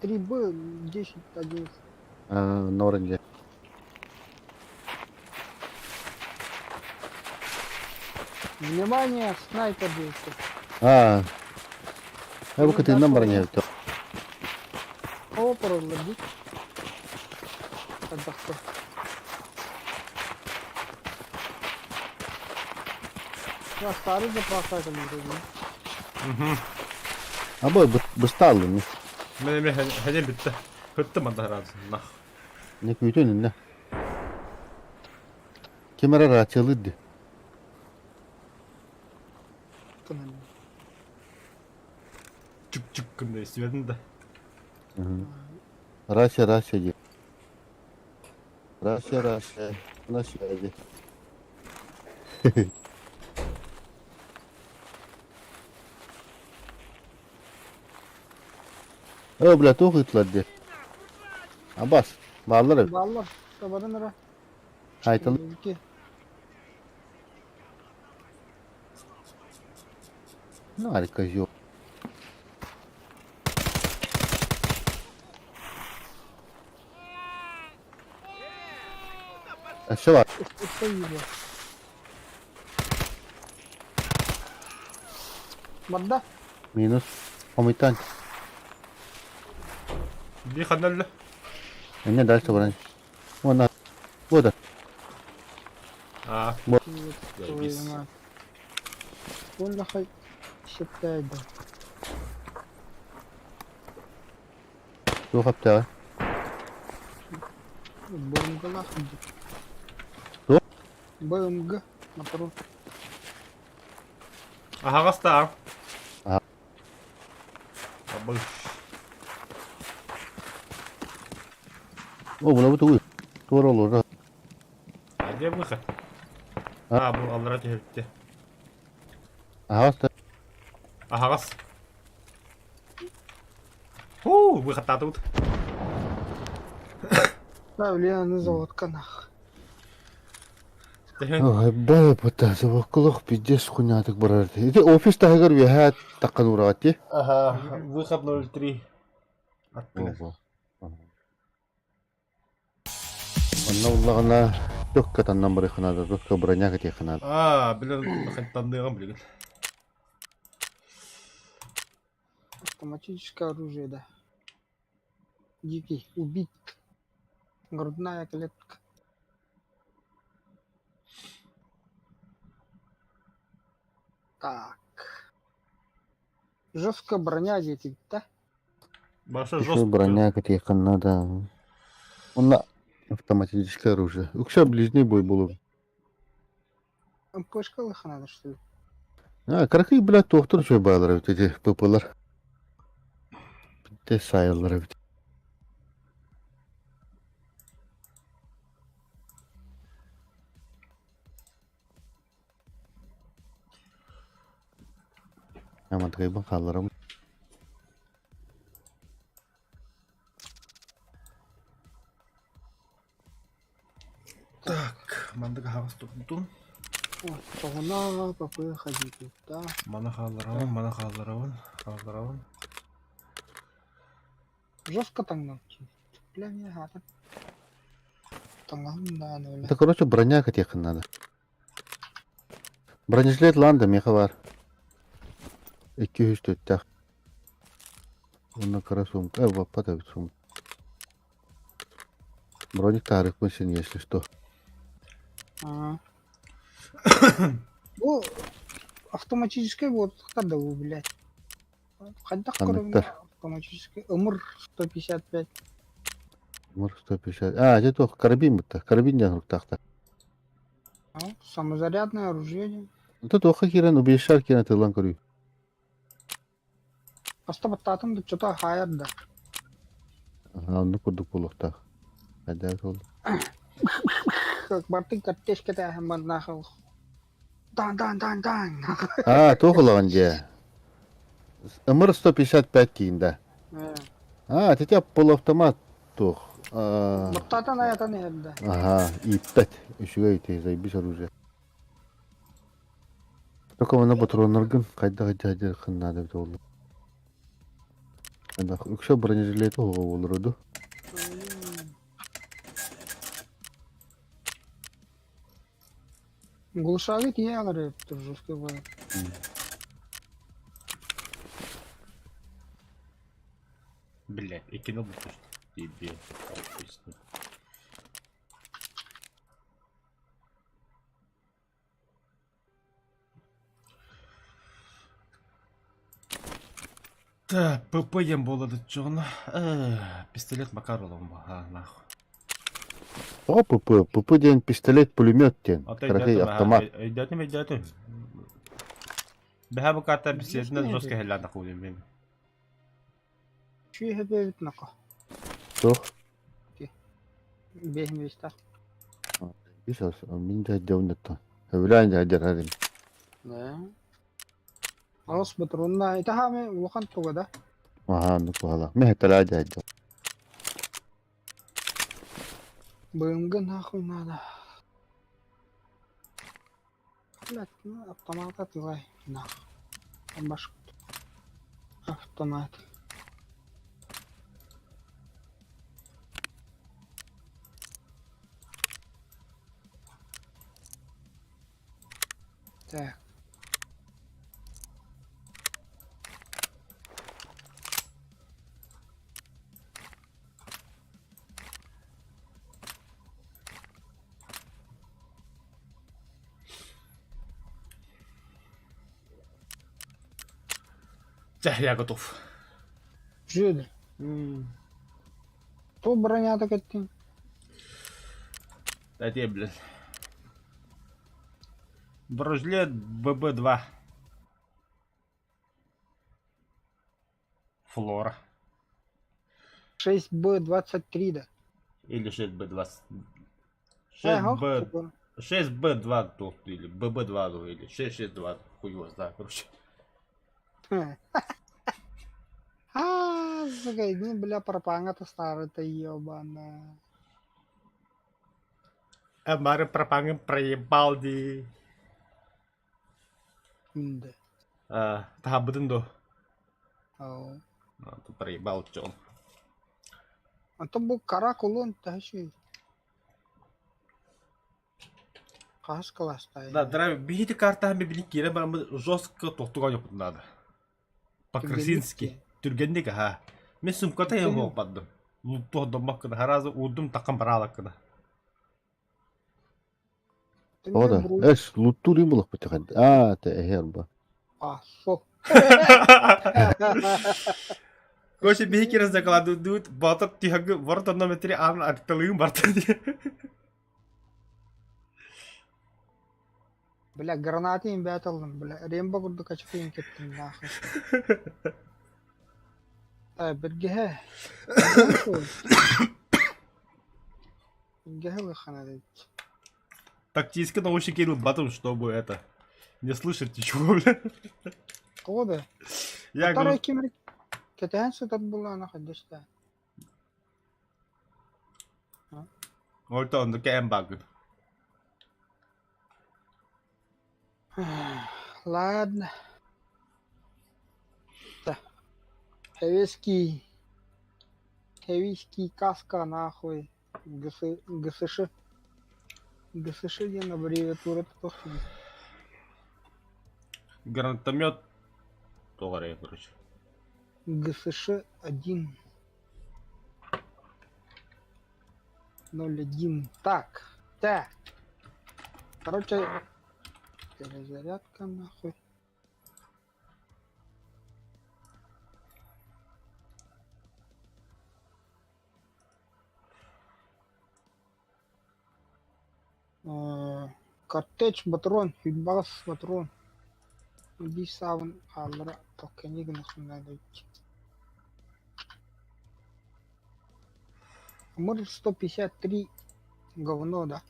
3Б, 10, 11. Норын дьэ. Внимание, снайпер диэбиттэр. Аа. Э бу кытыынан баран иһэбит. Оо, пороллар дии. Хайдахта. Я старый заправка кэлбитэ. Угу. Абы быстааллым. Мен эми хәне бүтте. Хөттө манна разы. Нах. Не күүтэн иннэ. Ким эрэ рациялыыр дии. Чук-чук гынна истибэтин да. Рация, рация дии. Рация, рация. На связи. Э, бля, туох ыытылар дии. Абас, бааллар эбит. Бааллар, табарын эрэ. Айтал Ики. Ну, козел. Өссө бар. Өссө его. Барда. Минус. Хомуйтан. Бии ханна өллө? Эмне дальше баран. Уонна. Вот. Аа. Заебись. Уонна считает. Туох аптаҕа? БМГ-лаах Туох? БМГ мотору. Аһаҕас да Аа. Абыш. О, була бу тугуй? Туора олорор. А где выход? А? А, бу аллара түһүптэ. Аһаҕас да. Аһаҕас. Хуу, выхаттаатыбыт. Да, блин, золотка нах. Ой, бай, бата, забаккалах пиздец хуйнятык барар. Ити офис таһыгар үөһээ таххан уураҕат дии. Ага, выход 03. Аттыгар. Ого. Онно буллаҕына төккө таннан барыаххынаада, төккө броня кэтиэххинаада. Аа, блин, танныаҕым билигин. Автоматическое оружие, да. Дикий, убит. Грудная клетка. Так. Жесткая броня диэтибит да? Баша Еще жестко. броня кэтиэххинаада. Онно автоматическое оружие. Үксэ ближний бой буолуо. МПшка ылыха надо, что ли? А, кыракый, блядь, туохтар үчүгэй баалар эбит ити ПП-лар. Те саайаллар эбит. Амантыкайбын хаалларабын. Так, мандык аһаҕас турдун. Оттоҕуна папы ходить Маны хаалларабын, маны хаалларабын, хаалларабын. Жестко таҥнан Бля, мне хата. Таҥаһым даҕаны бля. Это, короче, броня кэтиэххин надо. Бронежилет ланда миэхэ баар. 200 төттөөх. Уонна кыра сумка, э, баппат эбит сумка. Броник таарыкпын син, если что. А. Бу автоматическай буолтахтар да бу, блядь. Хайдах көрөҥҥө Ханныктар? автоматическай ымыр 155. Ымыр 150. А, ити туох карабин бытта. Карабин диэн суруктаахтар. А, самозарядное оружие. Это туохха киирэн убийшар киирэн тыллан көрүү. Хаста баттаатым да что-то хаайар да. Аха, оннук курдук буолуохтаах. Хайдах ол? Бартын картечка тээһин баннаах Дан дан дан дан. А, туох ылаҕын дьэ? Ымыр 155 киин да. А, ити полуавтомат туох. Баттаатан аятан иһэрдэ. Ага, ииппэт. Үчүгэй ити, заебись оружие. Только манна патроннаргын хайдах дьаһдьархын наада эбит буолла. Үксэ бронежилети оҕо буолар ду. Глушагы тиийэ аҕар жесткий буолар. Блядь, и кинул бы тебе. Так, ПП диэн буолла доччоҕуна пистолет Макар ылан а нахуй. Тоҕо ПП? ПП диэн пистолет пулемет диэн. Ата Кыракый өйдөөтүм, автомат. өйдөөтүм, өйдөөтүм. Бэһэ бу карта пистолетинэн жестко иһиллээн тахуудум мен. Чүөһэ бэбит нако. Туох? Бэһин бэстах. Бис мин да дьоннуттан. Сөбүлээн дьадьарар ин. Да. Аҕыс ботуруонна ити хаамай улахан туга да? Аһаа, оннук баҕалаах. Мин хэтэлээ дьаайдым. Быымгы нахуй надо. Блядь, ну автомат атылай нахуй. Башка. Автомат. Так. Чэ, я готов. Жили. Ту бронята кэттиҥ? Дайте, блин. Бронежилет ББ-2. Флора. 6Б23 да. Или 6Б2. Ага, 6Б... 6Б2 тут, или ББ2, или 662, хуй его знает, короче. А, сука, не, бля, пропаганда старая-то ебаная. Мары пропаганда проебал ди. Да. А, таһабытын до. Ау. Проебал чон. А то бу кара кулун таһы Хаһыс кылаастай? Да, драйв, биһити картаһын билин киирэн бараммыт жестко тохтуга ойоппутун надо. По-красински. Түргэнник аха. Мен сумката ең буолбардым. Туох доммаккына, харазы уурдум таккан бараалаккына. Тоҕо да? Эс, луттуур им булахпыт Аа, те эһэр ба. А, со. Короче, биһи кирас дакладуут батыр тиһагы ворота номер 3 аан артылыын барта дии. Бля, гранаты им бэт ыллым, бля. Рембо курдук очкуйун кэттим нахуй. Э, биргэһэ. Биргэһэ ылыххана дейт. Тактический наушники ылбатым, чтобы это не слышать ничего, бля. Тоҕо да? Я Атара говорю, кимир кэтэһэн сытар булаана хайдашта. Орто онно кэм багы. Ладно. Да. Хевеский. Хевийский каска нахуй. ГС, ГСШ. ГСШ диэн аббревиатура тохтуу. Гранатомет тоҕо эрэ, короче. ГСШ-1. 0,1. Так. Так. Короче, перезарядка нахуй. Кортеж ботуруон, сүүрбэҕис ботуруон биир саабын хааллара токкэнньи гыныахпын наада эбит Может 153 говно, да?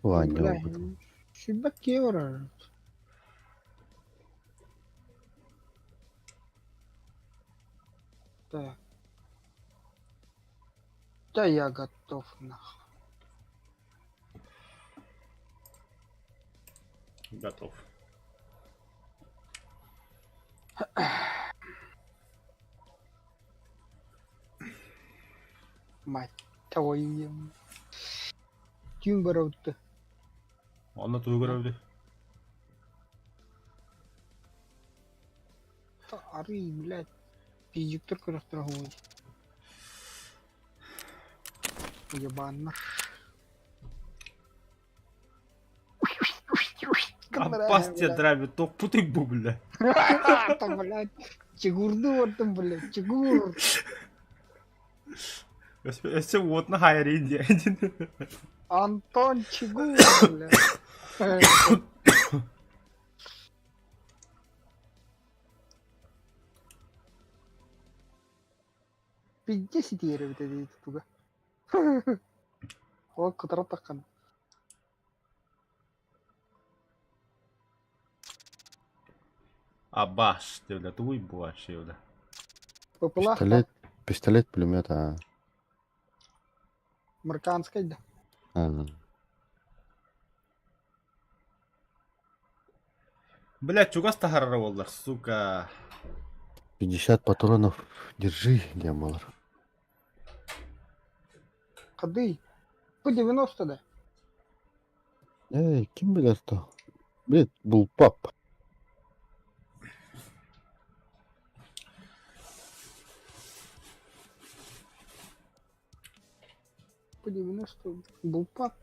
Ваня Бля, опыт. сүүрбэт киһи барар. Так. Да я готов нахуй. Готов. Мать твою. Түүн барабытты. Онно тугу көрөбүт? Арый, блядь, пиздюктар көрөхтөрө хуй. Ебаннар. Аппас тебе драйвер, тохпутуй бу, бля. Там, блядь, чигурду оттым, блядь, чигур. Өссө уотна хайрин диэн. Антон Чигур, блядь. Пиздец итиэрэ эбит эдии тутуга. Ол кытара таххан. Абаш, ты, бля, туй вообще, бля. Пыпылах Пистолет, пистолет, пулемет, а. Марканскай да. А, Бля, чугас таһарара буоллар, сука. 50 патронов держи, диэн буолар. Хадый. Бу 90 да. Эй, ким билэр то? Блин, булпап. Бу 90 булпап.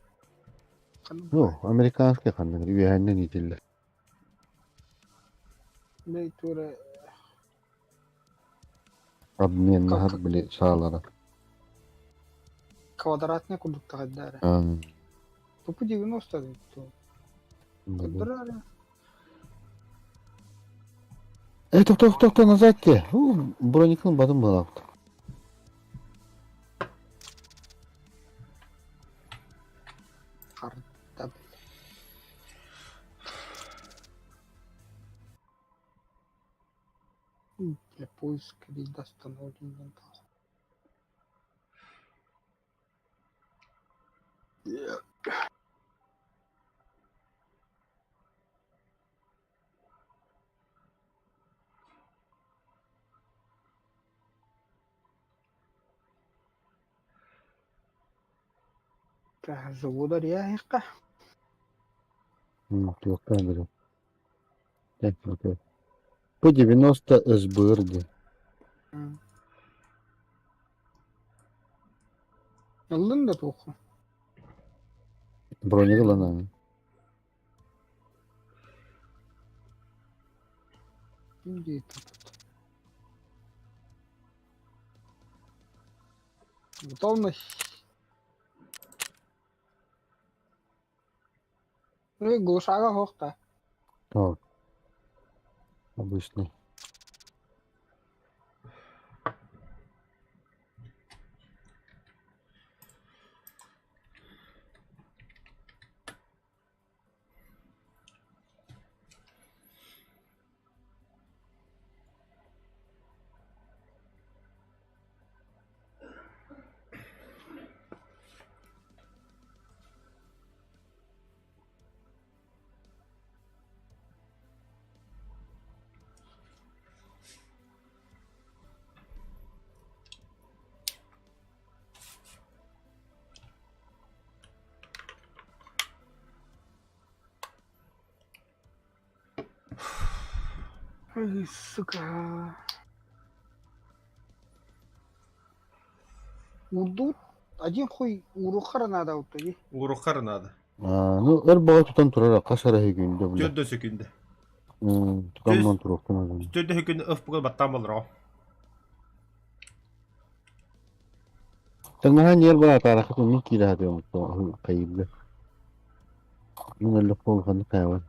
Ну, американский ханнык үөһэннэн иитиллэр. Бэй тура Обменнаһар били саалара. Квадратный курдук таҕайдаара. А, Тупу 90 дитту. блин. Көрдөрөр. Эй, тохто, тохто, тохто, назад те. Броникын бадым балапты. Харда. Для поиска вида остановлен. Завода ряхка. Туохтаан П-90 СБР дии. Ыллын да туоху. Броник ылан. Готовность. Ну и глушага хохта. О, обычный. Ой, сука. Урдут один хуй урухара надо вот тоди. Урухар надо. А, ну, өр баҕа тутан турара хас эрэ күндэ бile. Төрдө сөкүндэ. Тутан туруохтун Төрдө сөкүндэ ыф бугал баттаан болроҕо. Таҥаһа ньиэр атаарахха мин киирэ сатыам хайыырга. Мин өллөх буолуханнык хайабын.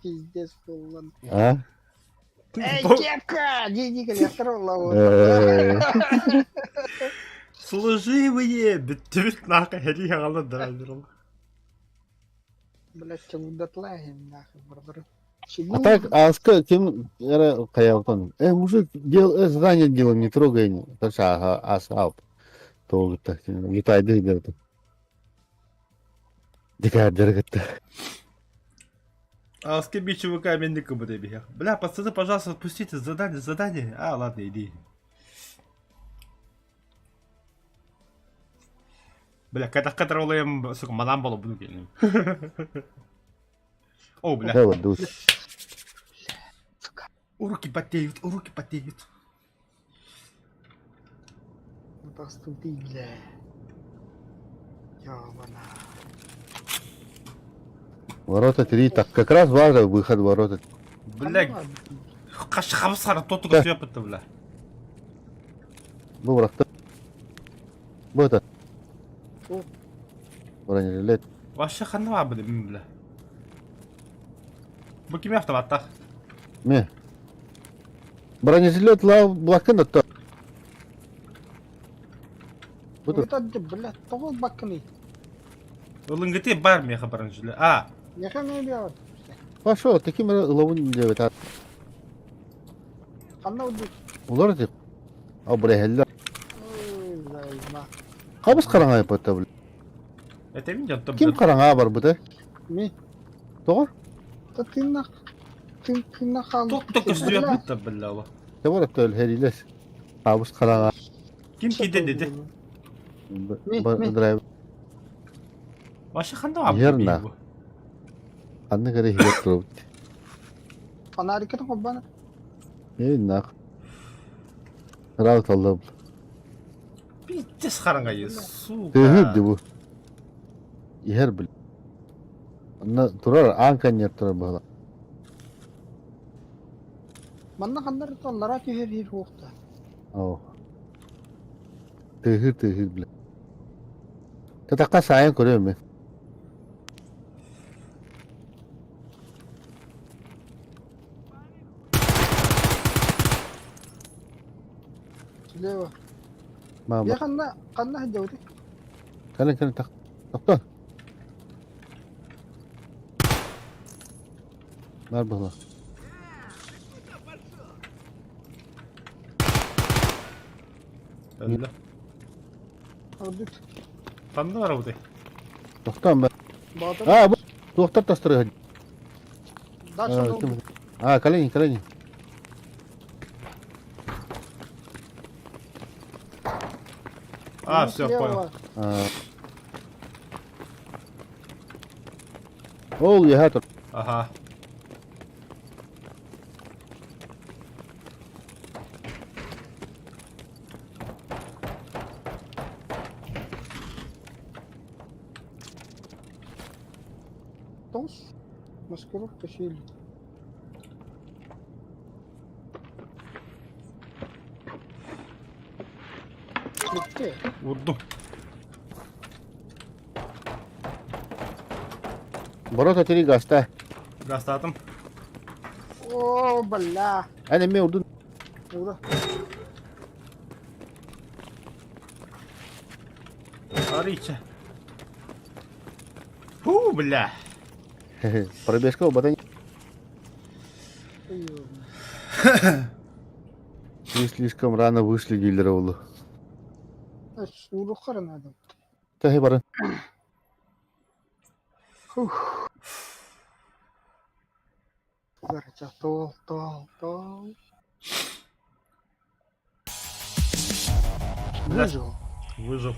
Пиздец буоллан. А? Эй, кепка! Дии кэлиэхтэр Служивые! Бүттүбүт нахуй хэрии хаҕалан драйвер. Блять, чугундатлаем нахуй, бардыр. А так, а ким эрэ хайабытан. Мужик, дел, задание делаем, не трогай. Так ага, ас алп. Тоогутта. Лутайды дерді. Дикар гытта. А с кем ЧВК мен бихах. Бля, пацаны, пожалуйста, отпустите задание, задание. А, ладно, иди. Бля, когда кадролаем, сука, манам было буду келин. О, бля. Руки потеют, руки потеют. Простуды, бля. Ёбана. Ворота 3, так как раз важно выход ворота. Бля, қаш қабыс қара тоту көтөпүттү, бля. Бу бырахта. Бу это. О. Бронежилет. Вообще ханна бар бля, бля. Бу кими автоматтах? Ме. Бронежилет ла блакын да. Бу Это, блядь, того бакны. Ылынгыты бар меха бронежилет. А, Меха не бьет. Пошел, таким ловун делает. Ханна удут. Улар ди. А бля, Ой, займа. Хабыс караңа япатта бля. это видел, то Ким караңа бар бу да? Ми. Тоҕо? Та ты на... Ты, ты нахал. Ток только сөпүттү, бля. Те бар өттөл херилес. Хабыс караңа. Ким киде деди? Драйв. Вообще ханна бар. Ерна. Анны кере хилеп туруп. Фонарик это хоббана. Эй нах. Рау таллап. Пиздец хараңа е, сука. Тыһыр ди бу. Иһэр бил. Анна турар аан каннер турар баһала. Манна ханнар таллара түһэр хир хуохта. Оо. Тыһыр тыһыр бил. Татакка сайын көрөм мен. Слева. Мама. Я ханна ханна хаддауты. Кэлэн кэлэн так. Тохтоо. Бар баһала. Өллө. Ардыт. Ханна бар бу. Тохтоон ба. Батыр. А, бу туохтар тастыры. Дальше. А, колени, колени. А, все, понял. Ол яха тур. Ага. Тоҕус маскировка сиэли. Бүттэ. Урдум. Ворота три гаста. Гастаатым. О, бля. Эн эмиэ урдун. Ура. Арыйча. Фу, бля. Пробежка убата. Вы слишком рано вышли дилер олу. Сууруххара надо. Тэһи барын. Фух. Короче, тол, тол, тол. Выжил. Выжил.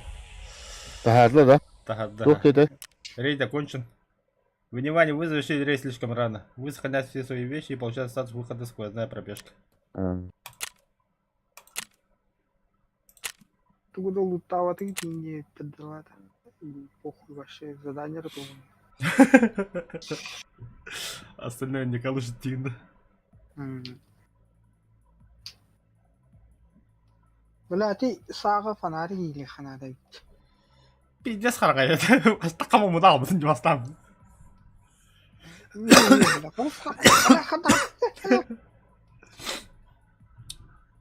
Таһаарла да? Таһаарда. Туох диэтэ? Рейд окончен. Внимание, вы завершили рейд слишком рано. Вы сохраняете все свои вещи и получаете статус выхода сквозная пробежка. Тугу да лутаабатыҥ тииҥҥэ тардылаата. Похуй вообще задание туһунан. Остальное не колышет тиҥ Бля, ты сааҕа фонарик иилиэххэ наада эбит. Пиздец хараҕай Астакка мумудаалбытын дьыбастаан.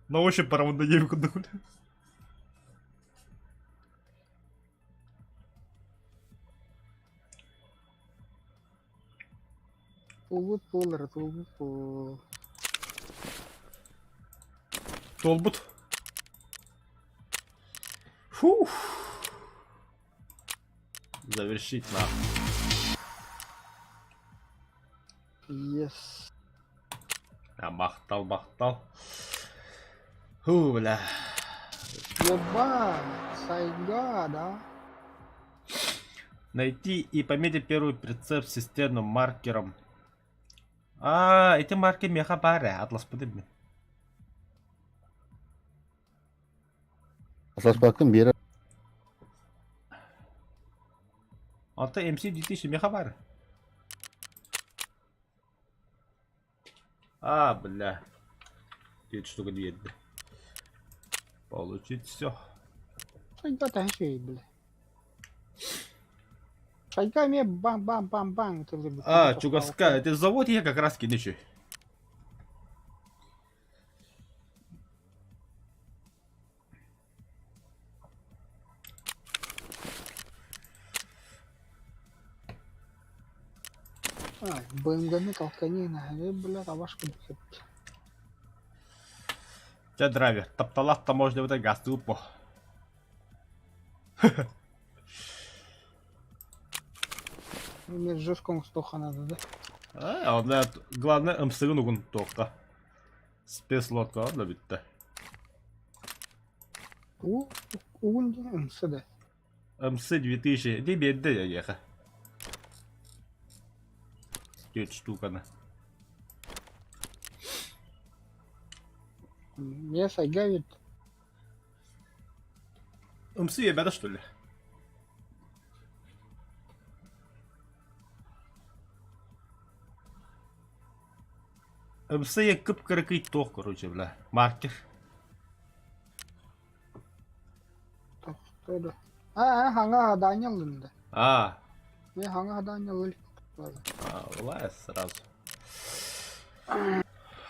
На ощупь пароводной курдук. Туолбут буолара, туолбут буол. Туолбут. Фух. Завершить нахуй. Yes. А, махтал, махтал. Фу, бля. Ебать, сайга, да? Найти и пометить первый прицеп с системным маркером. А, эти марки меха бары, атлас подымми. Атласпаккын биэрэ Онто MC 2000 меха бары. А, бля. Эти штука биэрдэ. Получить все. Сайга таһы бля. Сайга эмиэ бам-бам-бам-бам А, Чугаска, это завод я как раз кинечи. Ай, БМГ-ны толкани наһаа, бля, табаш курдук эбит. Дьэ, драйвер, тапталаах таможнябыта гастыыбыт бо. Эмиэ жестко оҥостуохха наада да. А, онно главное ымсыгын угун туохха. Спецлодка да бүттэ. Уу, угун диэн ымсы да. МС 2000 ди биэрдэ эйиэхэ. Түөрт штуканы. Мне сайга ведь. МС ебята что ли? МС кып-кыракый туох, короче, бля. Маркер. Тохтоо. Аа, хаҥа Данил ылында. А, Мен хаҥа Данил ыл. а, вылазь сразу.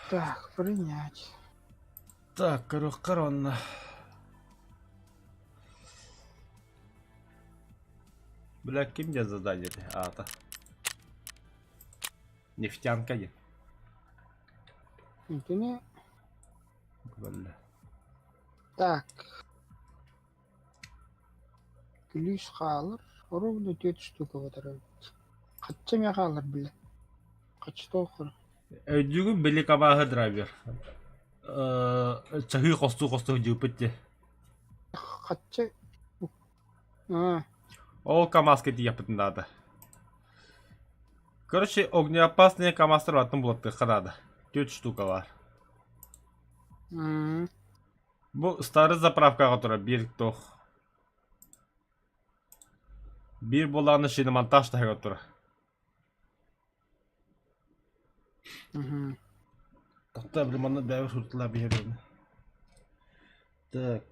Так, принять. Так, корона. Бля, ким мне задание? А, это. Нефтянка не. Итини Бля. Так. Күлүүс хаалар, ровно түөрт штука батар эбит. Хачча эмиэ хаалар бile. Хачча тоҕо Өйдүүгүн били камааһы драйвер. Чаһыы хостуу-хостуу дьыыппыт дии. Хачча Аа, Ол КамАЗка тиийэхпитин наада. Короче, огнеопасные КамАЗтар атын булаттыахха наада. Түөрт штука баар. м, Бу старый заправкаҕа турар биир туох. Биир буоллаҕына шиномонтаж таһыгар турар. Мгм. Таптаа били манна бэйэбит сурутулаа биһиэбин. Так.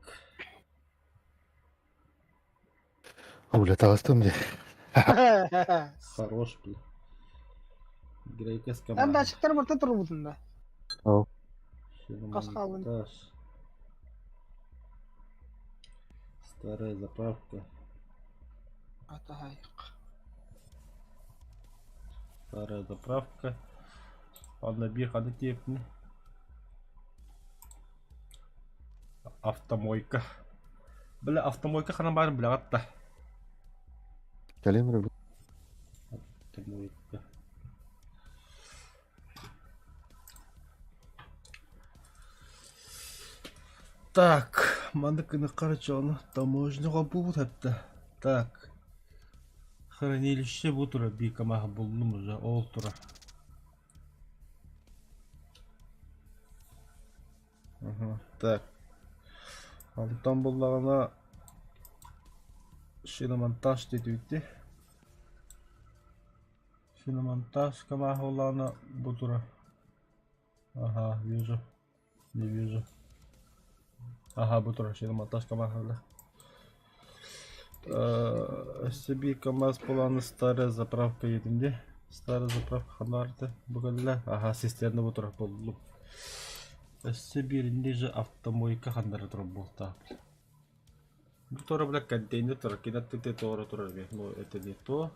Бля, таҕыстым дии. Хорош, бля. Грейкес Эн команда. датчиктар барыта турбутун да. Ол. Хас хааллын? Шиномонтаж. Старая заправка. Атаайык. Старая заправка. Онно биир ханна тиэппин. Автомойка. Бля, автомойка ханан баарын билэҕит да. Кэлин бро. Автомойка. Так, маннык гыныхха чону таможня холбуубут эптэ. Так, хранилище бу турар биир камаһы буллум уже, ол турар. Ага, так. Онтон буллаҕына шиномонтаж диэтибит Шиномонтаж камаһы буллаҕына бу турар. Ага, вижу. Не вижу. Ага, бу турар шиномонтаж камаһы Өссө биир КамАЗ булан старая заправка диэтим дии. Старая заправка ханна барда? Бу кэллэ. Аха, цистерна бу турар буоллум. Өссө бииринни же автомойка ханнара турар буолтаах. Бу туора бля контейнер турар, кинаттык туора турар бе. Ну, это не то.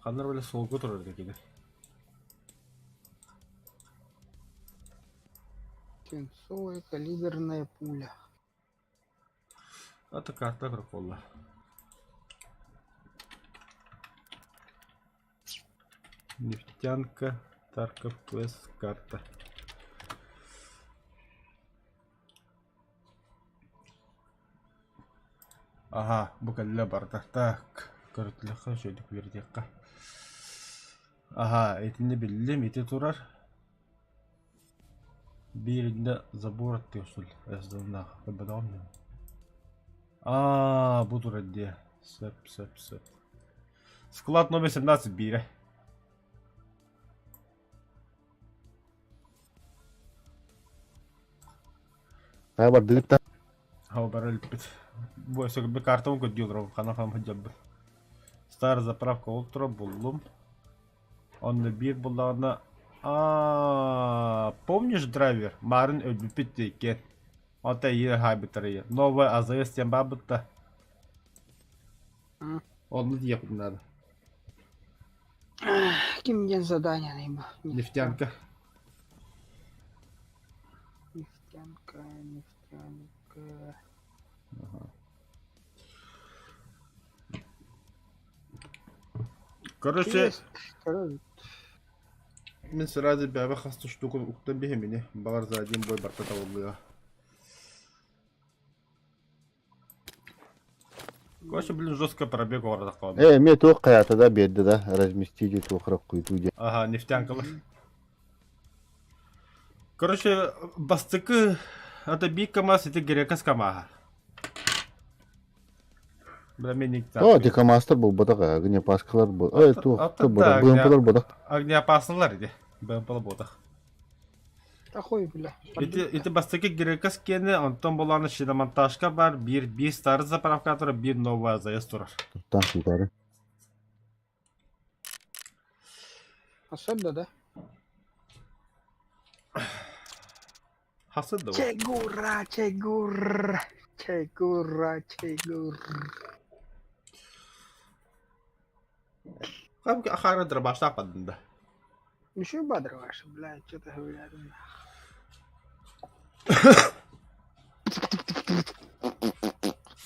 Ханнар бля суолга турар да кини. Свинцовая калиберная пуля. Это карта буолла. Нефтянка, Тарков квест, карта. Ага, бу кэллэ барда. Так, көрүтүлэххэ үчүгэйдик үөрэтиэххэ. Ага, итини биллим, ити турар. Бииринде забор аттыгар сул СДН-наах көрбөтөҕүм дии. Аа, бу турар дии. Сөп, сөп, сөп. Склад номер 17 биирэ. Хайа бардыгыт да? Хау бара илпит. Бу өссө би картабын көрдүү олоробун, ханан хам сылдьарбын. Старая заправка ол турар буллум. Онно биир буллаҕына аа помнишь драйвер Марын өлбүппүт диэккиэн. Ота ийэ хаайбыттара ийэ. Новая АЗС диэн баабыт да. Онно диэхпин наада. Ким диэн задание бу? Нефтянка. Нефтянка, нефтянка. Короче, мин сразу бэйэбэ хас да штуканы уктан биһимини, баҕар за один бой барта табыллыа. Короче, блин, жестко пробег оҕордоххо. Э, эмиэ туох хайаата да биэрдэ да, разместите туох раккуйту диэн. Ага, нефтянкалар. Короче, бастакы это биир КамАЗ, это грекас КамАЗа. Оо, ити КамАЗтар буолбатах ээ, огнепаскалар бу. Ой, туох да БМПлар буолбатах. Огнеопаснылар ити. БМПлар буолбатах. Такой, бля. Ити, ити бастакы грекас киэнэ, онтон булааны шиномонтажка бар, биир биир старый заправка турар, биир новая заезд турар. Туттан сутары. Особенно, да? Хасыт да Чегура, чегура, чегура, чегура. Ахара дробаштаах бардым да. Еще бадрываешь, блядь, что-то говорят.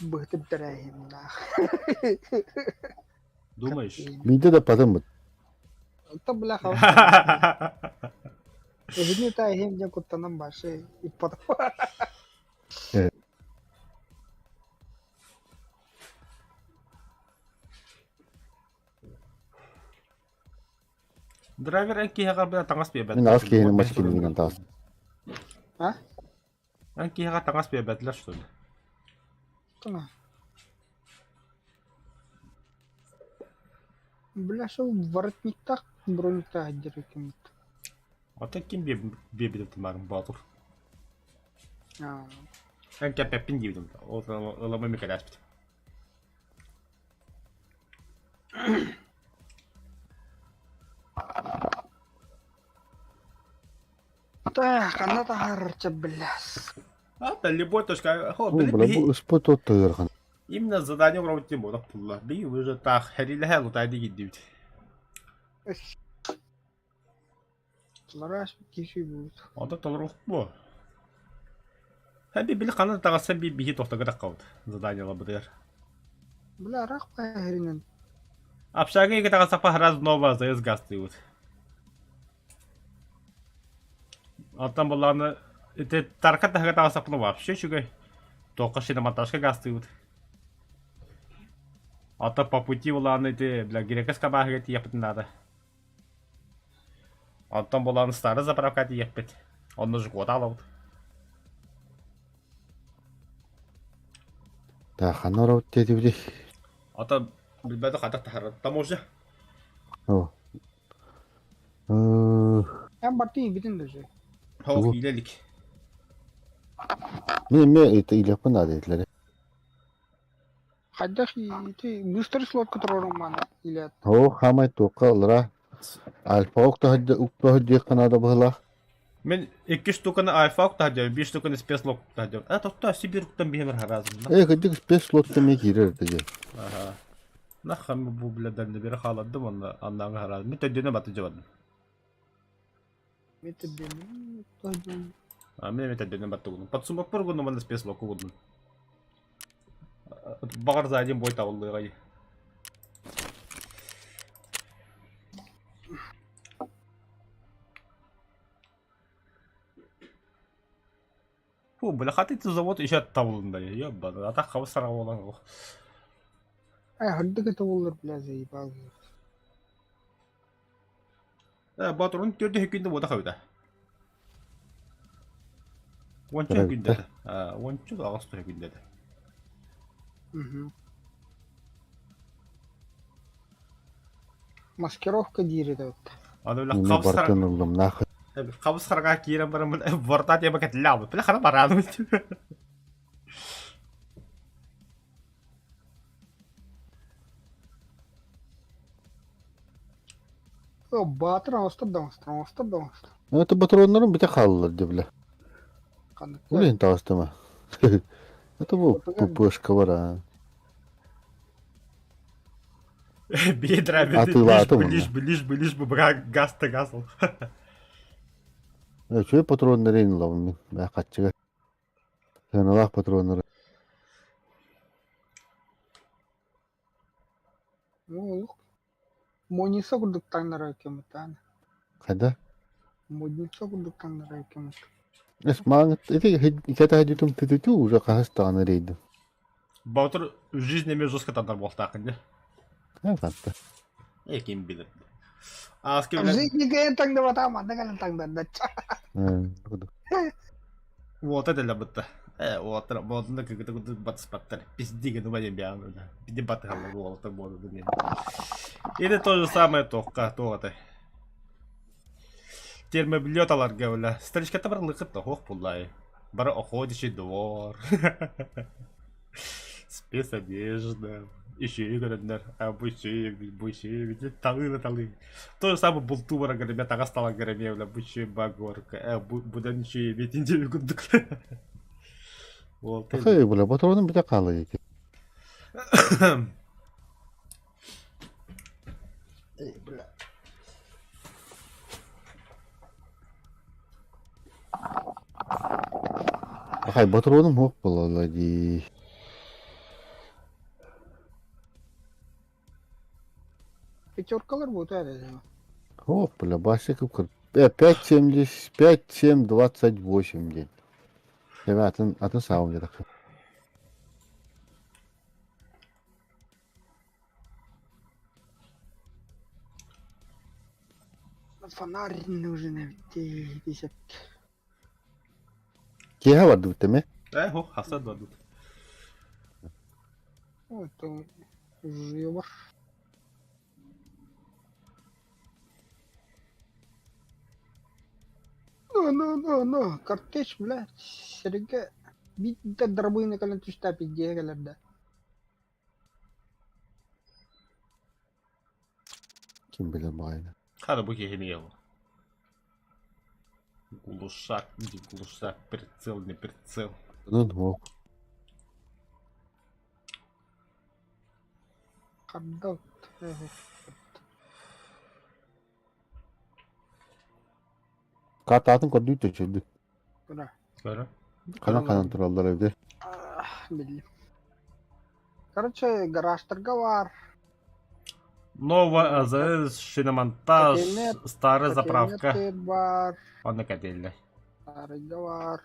Быһытып тэрээһин нах. Думаешь? Биирдэ да патыммыт. Это бляха. Эһини таһим дьэ куттанан башы иппот. Драйвер эн киһиэхэ бля таҥас биэрбэт. Мин аҕыс киһини мас кинигинэн таҕыс. А? Эн киһиэхэ таҥас биэрбэтилэр что ли? Тына. Бля, шо воротниктах брониктах дирекимит. Оттон ким биэрбитим марын Боотур. Аа. Эн кэппэппин диэбитим. Ол ылама микэлээспит. Та ханна таһаарар чэббиллээс. А, любой точка. Хо, Бу бля бу ыспыт от ыархан. Именно задание уровень буолар пулла. Би уже таах хэрилэһэ лутайды киирдибит. Лараш киши будет. Онто толоруох буо. Һэ би били ханна таҕассан би биһи тохтога таххабыт заданиеларбытыгар. Бля, рах паһэринэн. Общага иги таҕасапа раз ново АЗС гастыыбыт. Оттон буллааны ити тарка таһыга таҕасаппына вообще үчүгэй. Туохха шиномонтажка гастыыбыт. Оттон по пути буллааны ити бля грекес кабааһыга тиийэхпитин наада. Онтон булан старый заправка тиийэхпит. Онно жгота алабыт. Да ханна оробут диэтибитий? Ото билбэти хатах таһарар. Таможня. О. Эн бартын бүтүн даже. Хоох иилэ илик. Мин эмиэ илиэхпин наада этилэр. Хайдах ити быстро слотка туруорун маана или Оо, хаамай туохха ылара Альфа уктаһа диэххэ наада быһыылаах. Мин икки штуканы альфа уктаһа биир штуканы спецлок уктаһа А тохтоо Сибирь уктан биһэмэр хараазым. Э, кырдьык спецлот эмиэ киирэр этэ дии. Аха. Нахам бу блядь бери хаалардым онно аннааҥы хараазым. Мин төддүнэ баты дьабадым. Мен төддүнэ А мен эми төддүнэ баттыгунум. Подсумокпор гуннум манна спецлокку гуннум. Баҕар за один бой табыллыаҕай. Фу, бля, хаты ты завод еще табылында. Ебаный, а так хабыс сара болан. Ай, хардык это боллар, бля, заебал. Э, Батурун төрдө күндө бода хабыта. Уонча күндө. Уонча аҕыс күндө. Угу. Маскировка диир этэ Аны бile Мин хабыс бартын ыллым нахуй. хабыс хараҥа киирэн бараммын варта диэбэ кэтиллэҕбит. Бile хара барааныбыт. О, баатыр оҥостор да оҥостор, оҥостор да оҥостор. Ну это патроннарым бүтэ хааллар дии бля. Ханнык Блин, таҕыстыма. Это бу ППшка бар а. Бедра Атыылаатым лишь бы, лишь бы, лишь бы, лишь бы газ-то газ. Үчүгэй патроннары ылабын мин. Бээ хаччыга. Сыаналаах патроннары. Олук. Муниса курдук таҥнара кемутаан. Хайда? Мудница курдук таҥнара кемут. Эс маҥ ити кэтэһдитум тутуту уже хаһыс даҕаны рейдим. Баутыр жизнь эме жестко тандар буолтаахын дьэ. Хатта. Э ким билэр. Ааски Жизнь кэйэн таҥныбатаа манна кэлэн таҥнарда. Уота дэлэ бытта. Э уоттар буолтунда кыгыта кудук батыспаттар. Пизди гыны бадем бян. Пизди батыхалла уолаттар буолду диэн. Или то же самое тоққа тоғата. Термоблет аларга бля. Старичката бар лыкыт да хох буллай. Бары охотничий двор. Спецодежда. Еще и көрөннөр. А бу еще талы да талы. То же самое булту бара көрөмө тагас тала көрөмө бля бу еще багорка. Э будан еще бетинже курдук. Вот. Хэй, бля, патроным бүтэ хаалла дии. Эй, бля. Хай, патроным суох буолла дии. Пятеркалар буолта эрэ. О, бля, башня кып 5,70, 5, 7, 28 диэн. Эбэ атын атын саабым диэтэххэ. Фонарь нужен эбит десеп. Киэһэ бардыбыт эмэ? Э, хо, хаса дадут. Это живо. ну, ну, ну, картечь, блядь, сиргэ биир дарбыыны кэлэн түстэ пиздиэ кэлэр да. Ким билэр баҕайыны. Хара бу киһини его. Глушак, не глушак, прицел, не прицел. Ну, ну. Хардал. Картатын көрдүү төчүрдү. Кыра. Көрө. Ханан ханан тураллар эбит. Биллим. Короче, гаражтарга бар. Новая АЗС, шиномонтаж, Котельная- старая заправка. Котельная бар, Онно котельная. старыйга бар,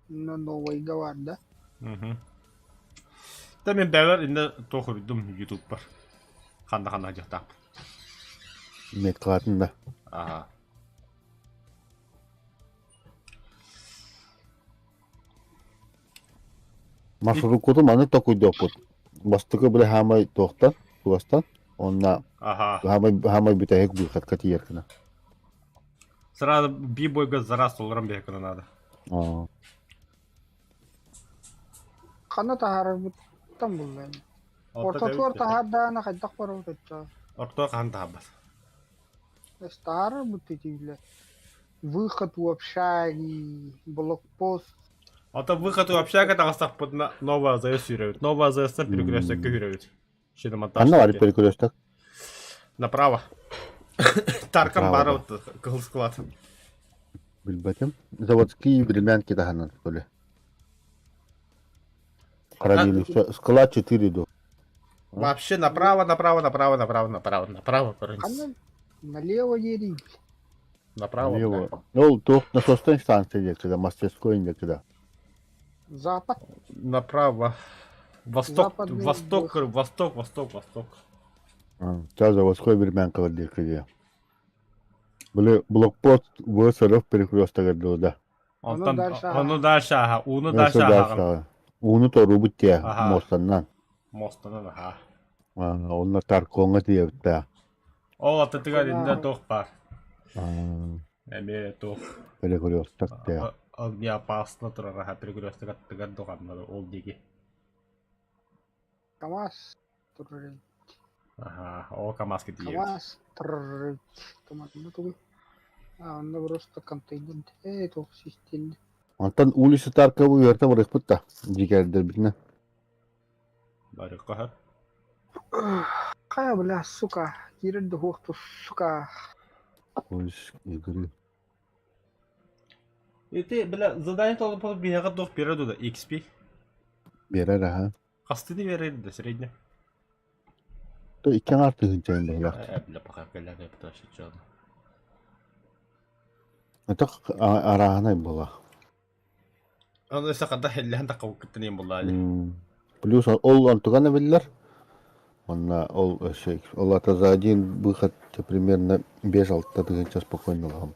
но новыйга бар да. Мгм. Да мен бәлер инде тохурдум ютуб бар. Ханна ханна дьахтаап. Меткалатын да. Ага. Маршруккуту маны токуйдуохпут. Бастакы бile хаамай туохтан, кугастан, онна Ага. хаамай хаамай бүтэһик быыхатка тиийэр гына. Сразу би-бойга за раз толорон биһиккана надо. Аа. Ханна таһаарарбыттан булла ини. Ортотугар таһаардаҕына хайдах барабыт оччоҕо? Орто хаһан таһаарбат. Таһаарарбыт итиилэ. Выход у общаги, блокпост. Ото выход у общага таҕыстахпытына Новая АЗС сүүрэбит. Новая АЗС-тан перекрестокка сүүрэбит. Шиномонтаж. Ханна бар перекресток? Направо. Таркан Направо, баар кыһыл склад. Билбэтим. Заводские времянки таһынан, что ли? Хранилище. Склад 4 до. Вообще направо, направо, направо, направо, направо, направо, короче. Ханна налево диэри. Направо. Лево. Ну, туох насосной станция диэки мастерской диэки да. Запад. Направо. Восток, Западный восток, восток, восток, восток. Сейчас заводской времянка диэки дии. Били блокпост ВСРФ перекрестогар дуо да. Ону Онтон дальше ону дальше аха, ууну дальше Дальше аха. дальше. Ууну торуубут тиэ Аха. муостаннан. Мостанан аха. Онно Таркоҥҥа тиийэбит Ол аттытыгар иннэ Ага. туох баар. Эмиэ туох Перекресток тиэ. огнеопасно турар аха перекресток аттыгар дуҕаннары ол диэки. КамАЗ турар. Аха, ол КамАЗка тиийэбит. КамАЗ турар. Туманна тугуй. А, онно просто контейнер. Ээ, туох систиэннэ. Онтон улица Таркову үөртэ барыахпыт да дьиикэрдэрбитинэ. Барыахха Хайа, бля, сука. Киирэр да суох сука. Поиск игры. Ити, бля, задание толпа биһиэхэ туох биэрэ дуу да XP. Биэрэр аһа. Хастыны биэрэр да средне. То икки аҥаар тыһыынча быһыылаах. Э, бля, пока кэллэҕэ потому что Это арааһынай буолла. Аны өссө хата хеллэһэн таххабыккыттан буоллаа Плюс ол онтуган эбиллэр. Онна ол өссө ол ата за один выход примерно 5-6 тыһыынча спокойно ылаҕын.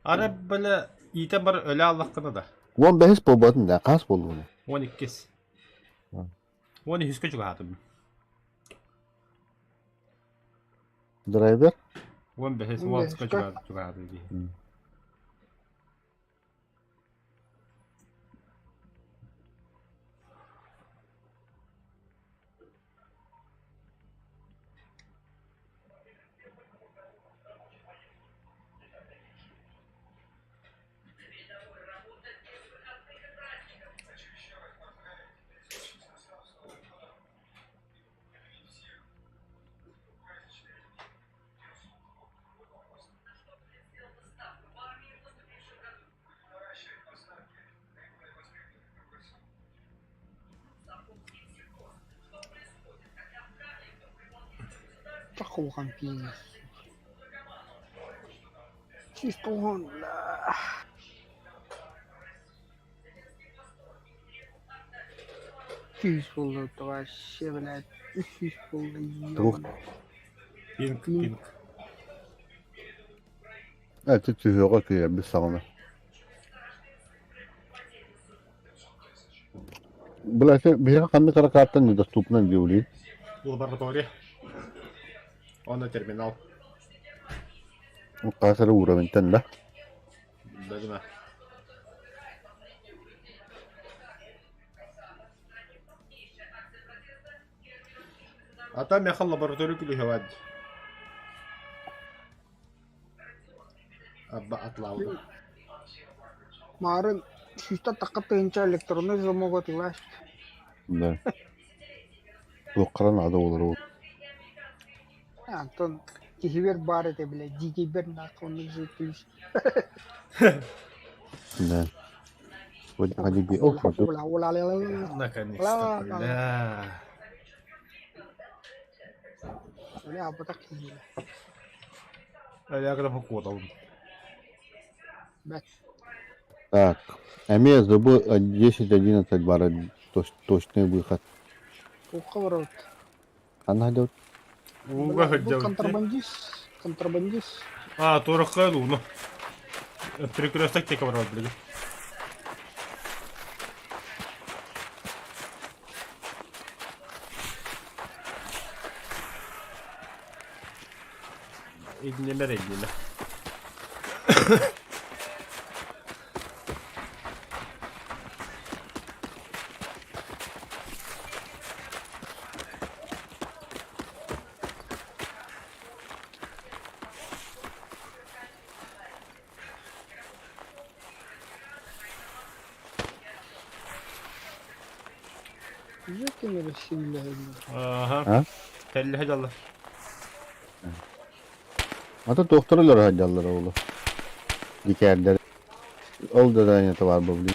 Ары бile иитэ бар өлө аллаххына да. 15 буолбатын да, хас буолуону? 12. 13-кэ чугаһаатым. Драйвер? 15 16-ка чугаһаатым дии. Улахан пиздец. Чисто он, бля. Күүс буолла вообще, блядь. Үс буолла, Туох? Пинг, пинг. Э, түһүөҕэ киирэрбит саҕана. Бля, биһиэхэ ханнык эрэ картан недоступна диэбилиин. Лаборатория. Онно терминал. Хас эрэ уровеньтан да? Бэлимэ. А там миэхэ лаборатория күлүүһэ баар дии. Абба атлаабыта. Маарын сүүстэн тахха тыһыынча электроннай замок атыылаах. Да. Туоххара наада буолар ол. Антон киһибэр баар этэ бile, дьиикэйбэр наах оннук житель. Да. Вот ходи О, хватит. Наконец-то, бля. Бля, абатах киһи. Я когда покотал. Бэт. Так, эмиэ зубы 10-11 бары точный выход. Туохха барабыт? Ханна сылдьабыт? Ууга Бу сылдьабыт. контрабандист, контрабандист. А, туорахха ууну. Перекресток тека барабыт билигин. Иннемер иннеме. Дьэ ким эрэ сиилэһэллэр. Ага. А? Кэллэһэ дьаллар. Ата туохтара өлөр сылдьаллар оҕолор. Дикээрдэр. Ол да занято баар буолуо.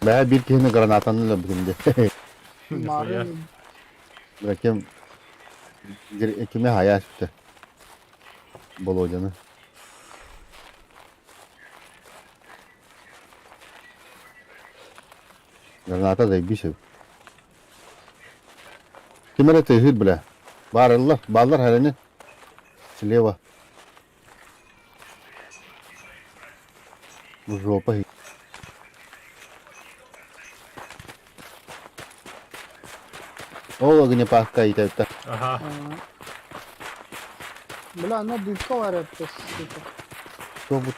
Бээ биир киһини гранатаны өлөрбүтүм дии. Марын Ким кими хайа сүттэ Володяны. Граната заебись. Ким эрэ тыаһыыр бля. Баарыллар, бааллар хэрэни. Слева. Жопа. Ол огнепахка итэбиттэ. Ага. Бля, она дырка бар эбит сука. Что будет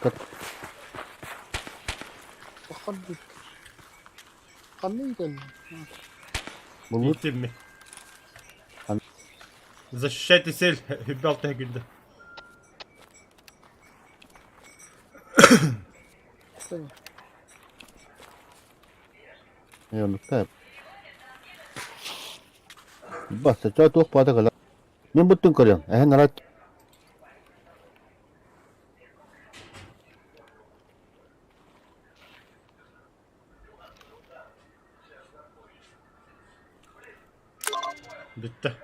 Поход дырка. Ханнык кэллин? Булбут? Иттимми. Защищайте сель, Хүббалта күндө. Оннуктаа. Баста туох баата кала. Мин буттун көрүөм. Эһэн арат Бүттэ.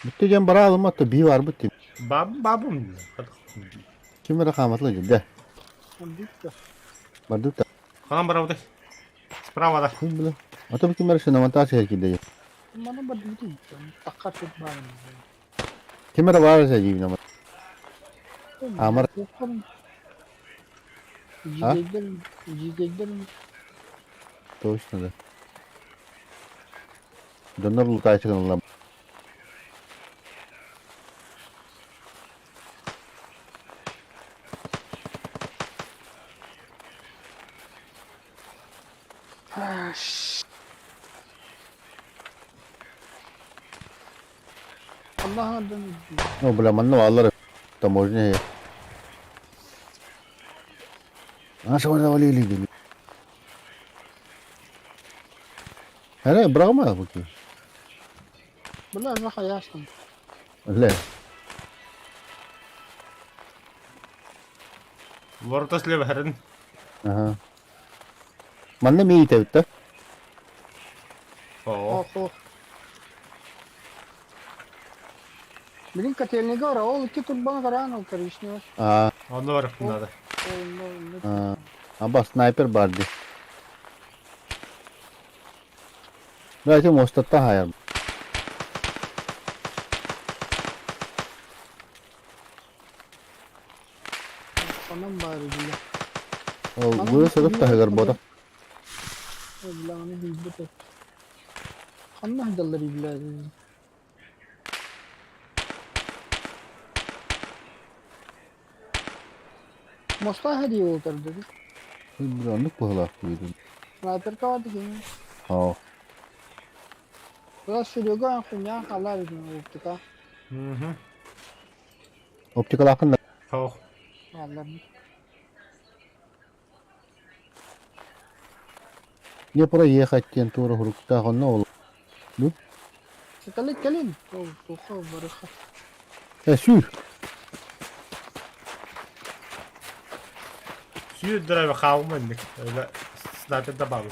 Бүттэ диэн бараалым атта бии барбыт дии. Баб бабым. Ким эрэ хааматла дьэ. Бүттэ. Бардык да. Ханан барабыт? Справа да. Ким билэ. Ата ким эрэ шиномонтаж киирдэ. Маны бардыбыт. Такка тут баар. Ким эрэ баар сэ Амар. А? Дьигэйдэр, Точно да. Донор лутаачыгын Аллаһа Ну, бля, манна бааллар таможня. Нашего завалили диэн. Эрэ, быраҕыма бу Бля, жаха ясно. Ле. Ворота слева хәрин. Ага. Манна эмиэ иитэбит да? Оо. Ох, ох. Блин, котельныйга ора, ол икки турбаны караан ол коричневый. Аа, Онно барыппын Ол, надо. ол, онно, аа, аба снайпер бар дии. Давайте мостаттан хаайар. Санам баар бile. Ол бу сырып таһыгар буотах. Бile билбит. Ханна сылдьаллар бile. Моста хадии буолтар дии. Оннук быһылаах күйдүм. Снайперка бар дии. Оо. Куда Серега хуйня халар оптика. Угу. Оптикалаахын да. Хоох. Аллар. Не проехать диэн туора хуруктаах онно ол. Ну? Кэлин кэлин. Ол туха барыха. Э, сүүр. Сүүр драйвер хаалманнык. Снайпер добавил.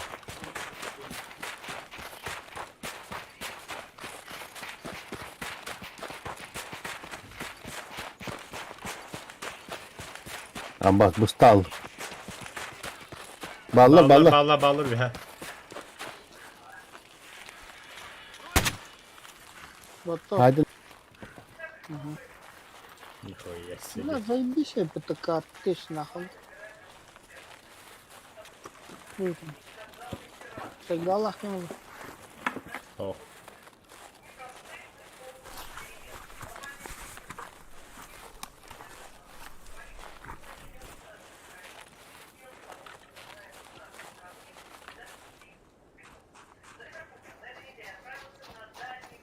Амбас быстал. Баллар, баллар. Баллар, баллар үһэ. Вот Хайдын. Нихуя себе. Бля, заебись я ПТК, ты ж нахуй. Сайгалах не могу. О.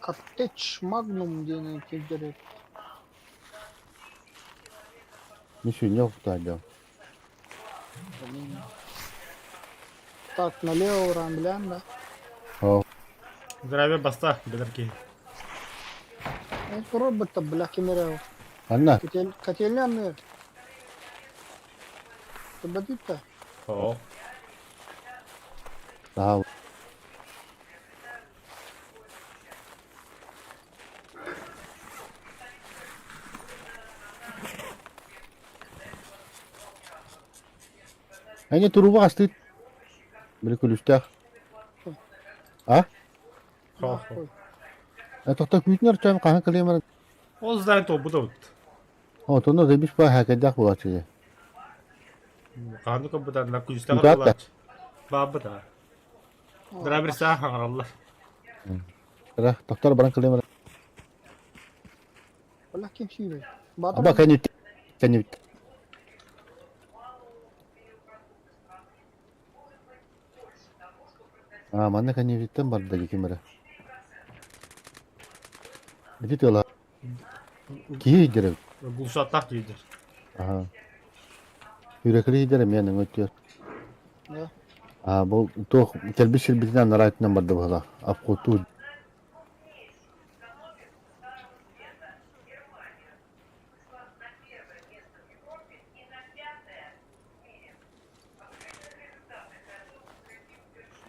Коттедж Магнум диэн киллэрэр. Ничего не тайда. Блин. Так, налево рамблян, да? О. Драйвер баста, бедарки. Это робот-то, бля, кемерево. Анна. Котель, котельня, Табатит-то? О. Да. Они туруба астыт. Били күлүстээх. А? Хо. Тохто күүтүнэр чөм хаһан кэлиэмэр. Ол знает обуда вот. О, тоно зайбиш па хакадах булачы. Хааны көбүтэр на күлүстээх Үтаат да. булааччы. Баабыта. Драйвер саа хаҥараллар. Ра, тохтор баран кэлиэмэр. Бля, ким сүүрэр? Аба кэннит. Кэннит. А, манна кэннибиттэн барда ким эрэ. Ити тыала. Киһи иһдэрэ. Гулсаттаах диидэр. Аха. Үрэкили иһдэрэ эмиэ өҥөттүөр. Да. А, бу туох кэлбит сирбитинэн нараайтынан барда быһыылаах. Обходтуу.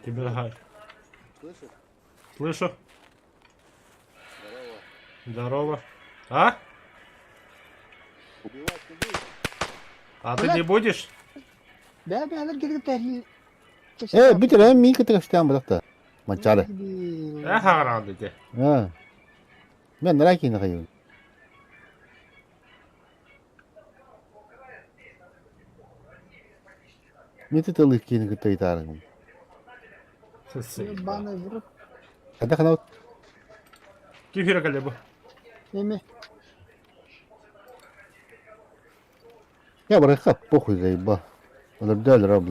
Тебе ага. Слышу. Здорово. А? А ты не будешь? Бля, бля, киргит тәрил. Э, бүтэр эн миин кытта кэпсээн бадахта. Манчаары. Э, хаҥараан дии. Аа. Мен нараа киинэ хайыбын. Мити тылы киини кытта ыйытаарыҥ. Баны врут. Хайдах ханаут? Кефира кэллэ бу. Неме. Я барыха похуй заеба. Олордо раб.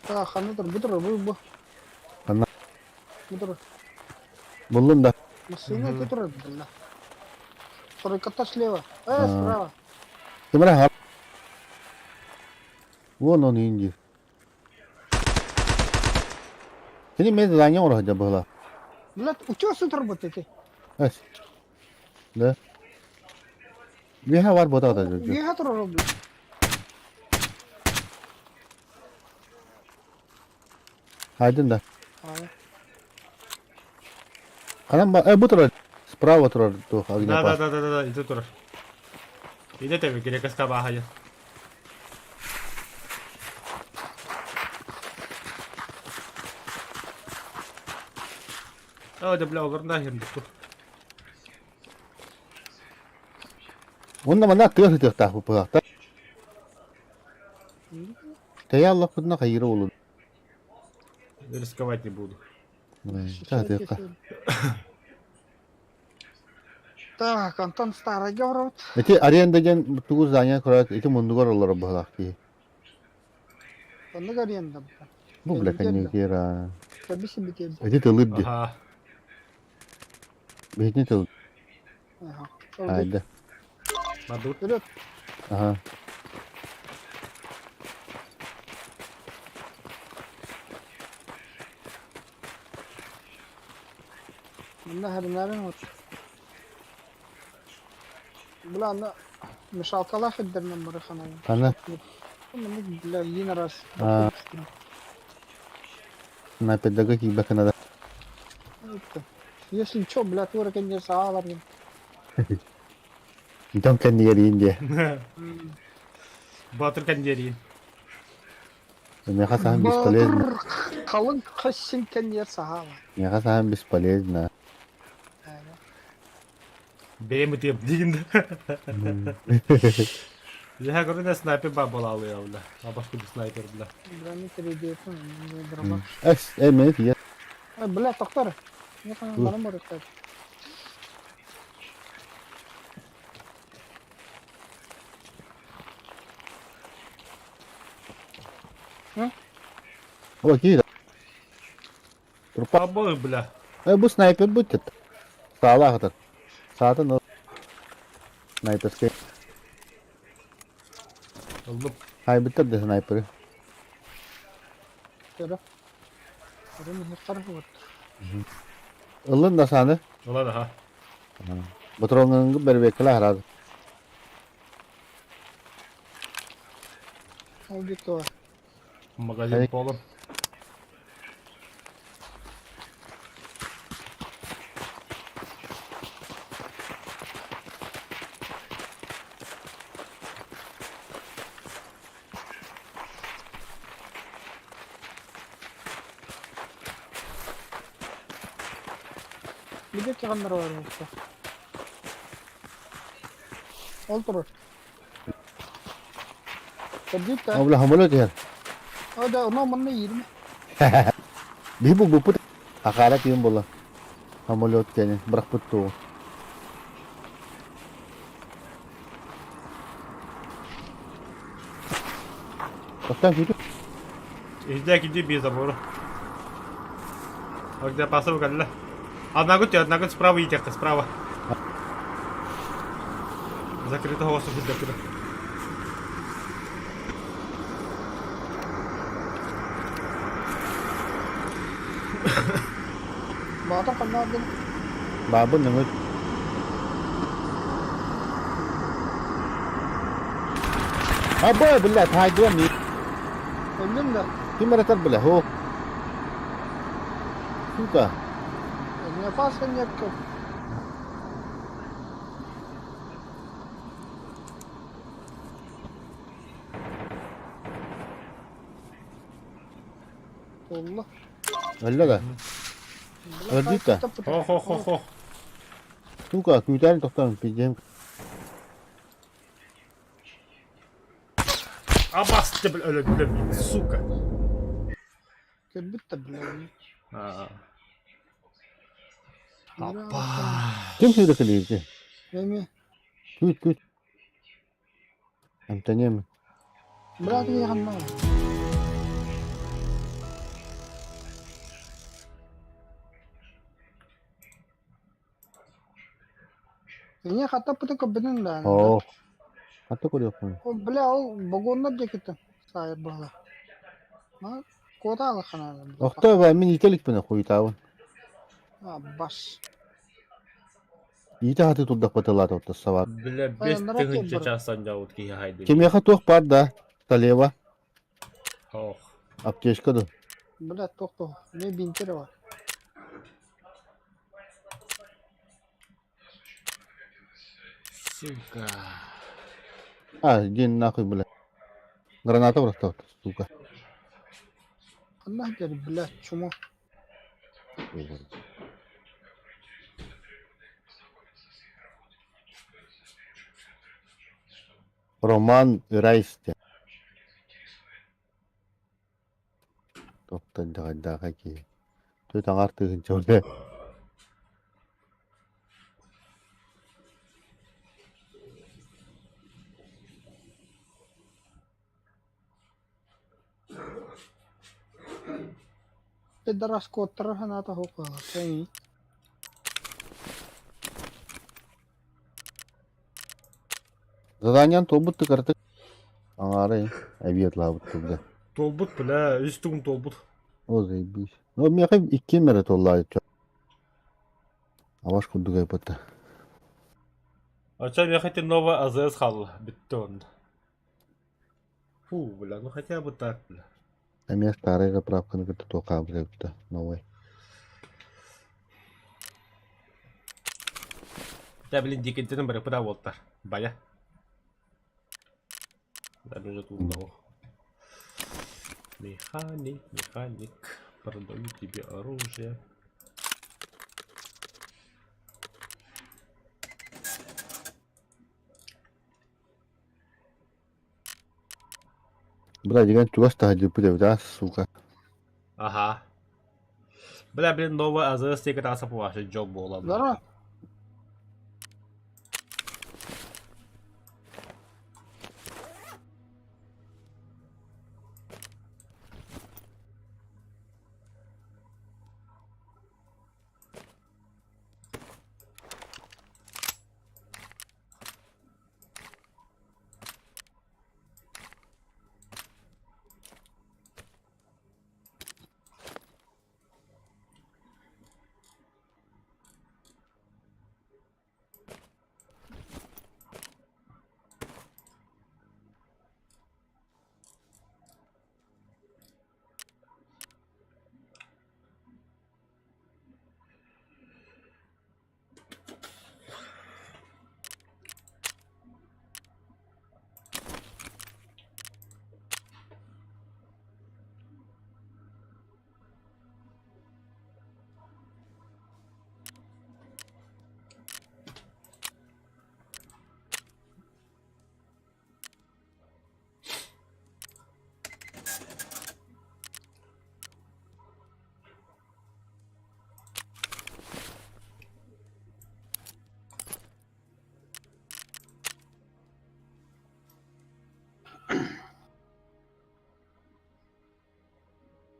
Так, ханытыр, бутыр, бу, бу. Ханна? Бутыр. Буллум да. Машина тут бля. Тройкота слева. Э, справа. Кимэрэ Вон он инди. Кини мен задание оҥоро сылдьар быһыылаах. Блядь, утес тут работает. Эс. Да. Үөһэ бар буотах да Үөһэ турар, блядь. Айдын да. Ханан ба... Э, бу турар. Справа турар туох Да, да, огнепас. да, да, да, да, ити турар. Иде тэби грекаска баахайа. О, да бля, олорун да хирдик. Онно манна тыа сытыахтаах быһахта. Тэйэ аллахпытына хайыра олун. Рисковать не буду. Саатыахха. Так, Антон старый говорит. Ити аренда диэн тугу здание көрөөт ити муннугар олорор быһалаах киһи. Оннук аренда. Бу бля коньякера. Кэбиси битиэбит. Ити тылыр ди. Ага. Бэһитини тыл. Ага. Айда. Мадут. Вперед. Ага. Манна хэрнэрин вот. Бля, аны мешалкалаах ирдэринэн бары ханайын. Хана Маннык, бля, един раз. А. На педагог киирбэккин да. Это, Если чё, бля, туора кэннигэр сааларгын. Дьон кэннигэр иин диэ. Батыр кандерин. Миэхэ саһан бесполезно. Батыр халыҥ хасsin кэннигэр саһаала. Миэхэ саһан бесполезно. Бэйэм ытыам диигин да. Я говорю, на снайпер бабалалы бля. Абашку снайпер, бля. Бля, не перейдет, дробаш. Эс, э, мен тиийэ. Бля, тоқтар. Баран барыктар. О, киир. Турпа. Побой, бля. Э, бу снайпер будет. Саалаах ытар. Саатын ол. Снайперскай. Луп. Хайбыттар да снайперы. Көрө. Көрө вот. Ыллын да сааны. Ладно, ага. Ботроҥҥа бэрбиэккэлээх араас. Ол дико. Магазин полон. Биде киганнар бар болса. Ол турар. Кырдьык Ол самолет иһэр. О да, оно манна иирмэ. Биһи булбуппут акаара киин буолла. Самолет кэнэ бырахпыт тугу. Оттон күүтү. Иди, иди без забора. А где пасыл кэллэ? Одного тебя, одного справа идти, справа. Закрытого воздуха закрыто. Баатар ханна бардын? Баабын нөҥүт. Абы, блядь, хайдыам Өллүм да. Ким эрэ бile, һуох. Сука. Не пас некка. Туолла. Өллө да. Өлдүт да. Хо-хо-хо-хо. Сука, күүтээн тохтоон пиздем. Абас ты, бля, бля, бля, сука. Көрбүт да бля. А. Апа. Ким сүүрэ кэлиирди? Эми. Күүт, күүт. Эмтэниэм. Брат ханна. Ini хата пыты көбүнүн да. Оо. Хатта көрүөхпүн. Ол бля ол богоннар декити сайыр буола. Ма кота алахана. Охто ба мин иитэ иликпин хуйтаабын. А бас. Иитэ хаты турдахпа тылаата оттоссабаат. Бля, без тыһынча часан дьаут киһи хайды. Кимиэхэ туох баар да? Талева. Ох. Аптечка да. Бля, туох не бинтер бар. Сука. А, иди нахуй, бля. Граната просто, сука. Ханна дьэр, бля, чмо. Роман Райсте. Топтон дьаҕайдаах киһи. Түөрт аҥаар тыһыынча үлэ. Пидорас куоттарар санаата суох быһыылаах. Заданиен туолбут кырытык аҥаары эбиэт лаабыт турда. Туолбут, бля, үс тугум туолбут. О, заебись. Ну, миэхэ иккиэн эрэ туоллаа Аваш курдук айбыта. А чё, миэхэ ити новая АЗС хаалла, бүттэ онно. Фу, бля, ну хотя бы так, бля. Эмиэ старай заправканы кытта туох хаалбыт эбит новай. Да, блин, дикинтен бары пыда буолтар. Бая. Да, уже тут Механик, механик, продаю тебе оружие. Бля, дигэн чугас таһырдьыппыт эбит аа, сука. Ага. Бля, блин, новая АЗС тиэки тахса вообще дьол буолан. Здорово.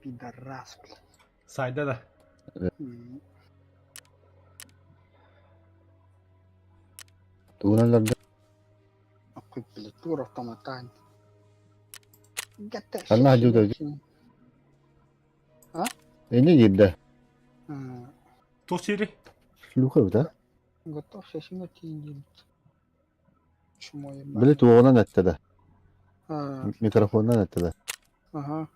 Пидорас, блядь. Сайда да. Тугунан Какой, блядь, тур автоматан. Ханна дьута Эне диирдэ. Туох сири? Шлюха эбит а? Готов шашиҥҥа тиийдибит. Чмо ебать. Били туоҕунан эттэ да. А, Микрофонунан эттэ да. ага.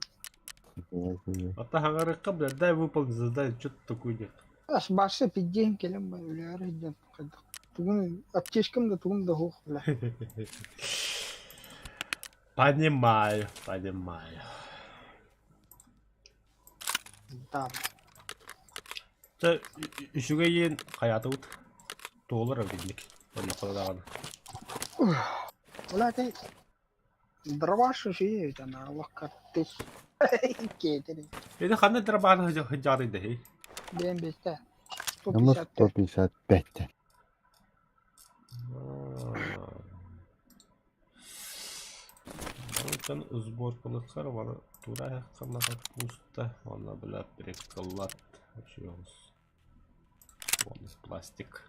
Ата хаҥарыкка, блядь, дай выполнить задание, что ты такой нет. Ас баасы пиддиэн кэлэн ба үлээр сылдьан хайдах тугун аптечкам да тугум да суох бля. Понимаю, понимаю. Да. Чэ, үчүгэйин хайаатыбыт туолар эбитинник. Онноххо даҕаны. Бля, ты дробаш үчүгэй ана локка тыс кетери. Ити ханна дробааны сылдьаатый дэһий? Бэйэм бэстэ. Ама 155. 155. Мантан сборкалыххар вана тураахханаха пусто, уонна бля приклад Уонус пластик.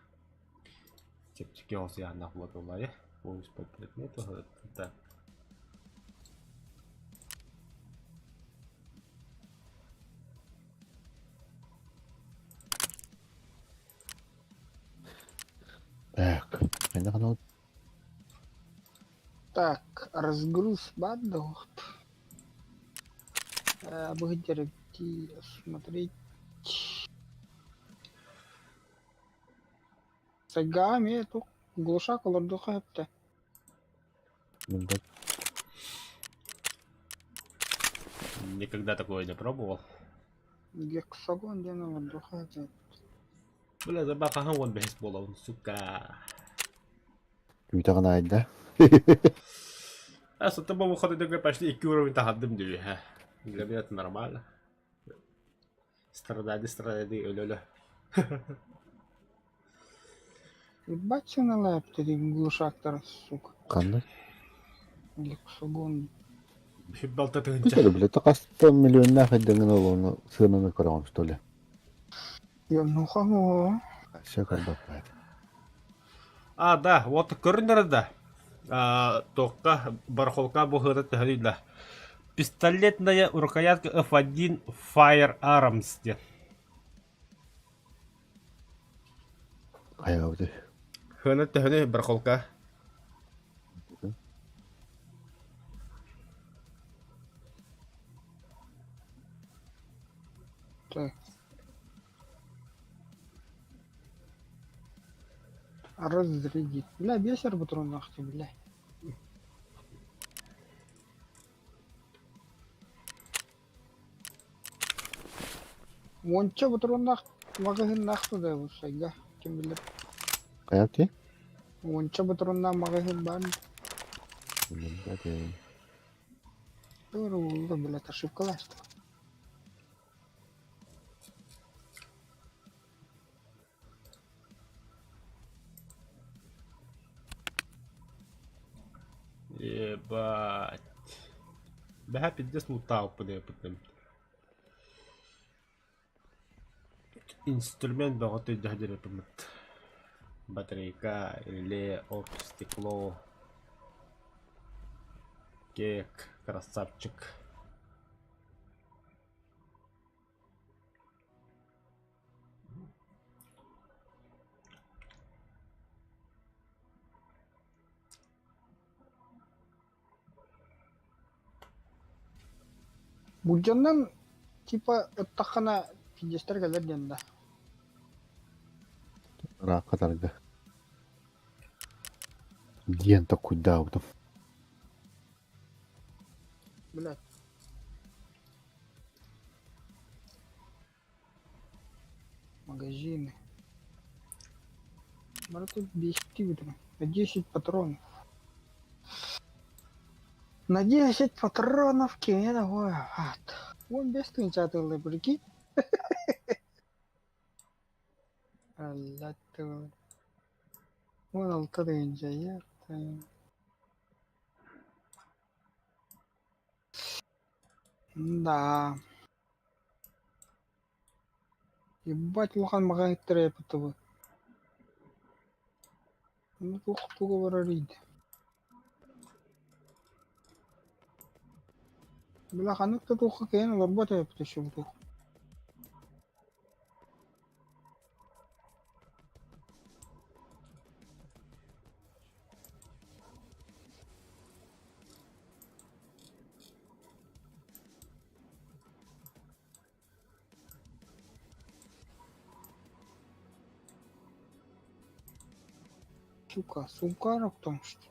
Чэпчэки оҕус буоллаҕа Поиск по предмету так. Так. Хайдах Так, разгруз баар да суох. Бу сылдьар эбит. Зайти, осмотреть. Сайгаа эмиэ туох глушак олордуохха сөптө. Билбэт. Никогда такое не пробовал. Гексагон диэн олордуохха сөп. Бля, забаа хаһан уон бэһис буолабын, сука. Күүтэҕин аайда. А с того выхода такой почти икки уровень таһардым дии, Для меня это нормально. Страдали, страдали, өлө-өлө. Ебать сыналаап дии глушактара, сука. Ханна? Гексагон. Балта Бу тыһынча. блядь, хаста миллионнаах эрдэҥин ол ону сыананы көрөҕүн что ли? Я ну хамо. Все көрбөт А, да, вот көрүннэр да. А, туохха барахолка быһыыта төһөнүй да. Пистолетная рукоятка F1 Firearms диэн. Хайаабыты. Хыана төһөнүй барахолка? Так. Разрядить. Бля, бесер патронах ты, бля. Уонча патроннаах маҕаһыыннаах да бу сайга ким билэр. Хайаабыты? Уонча патроннаах маҕаһыын баар. Билбэтим. Туора блядь, ошибкаласта. Ебать. Бэһэ пиздец лутааппын эппитим. Инструмент бөҕөтө өйдөһө Батарейка, реле, оп, стекло, кек, красавчик. Булдьаннан типа ыттаххына пиздецтэр кэлэр диэн да. Ыраахха тарга. Диэн токуйдаабытым. Блядь. Магазины. Может тут 10 выдам. На 10 патронов. На 10 патронов киһи ой, ат. Уон бес тыһыынча атыылыы прикинь. Алла 16 тыһыынча Да. Ебать улахан маҕаһыттара эппитэ Ну туох туга барар иди. Бля ханнык да туохха кыайан олорбот эбиппит еще бу Сука, сумка в том что.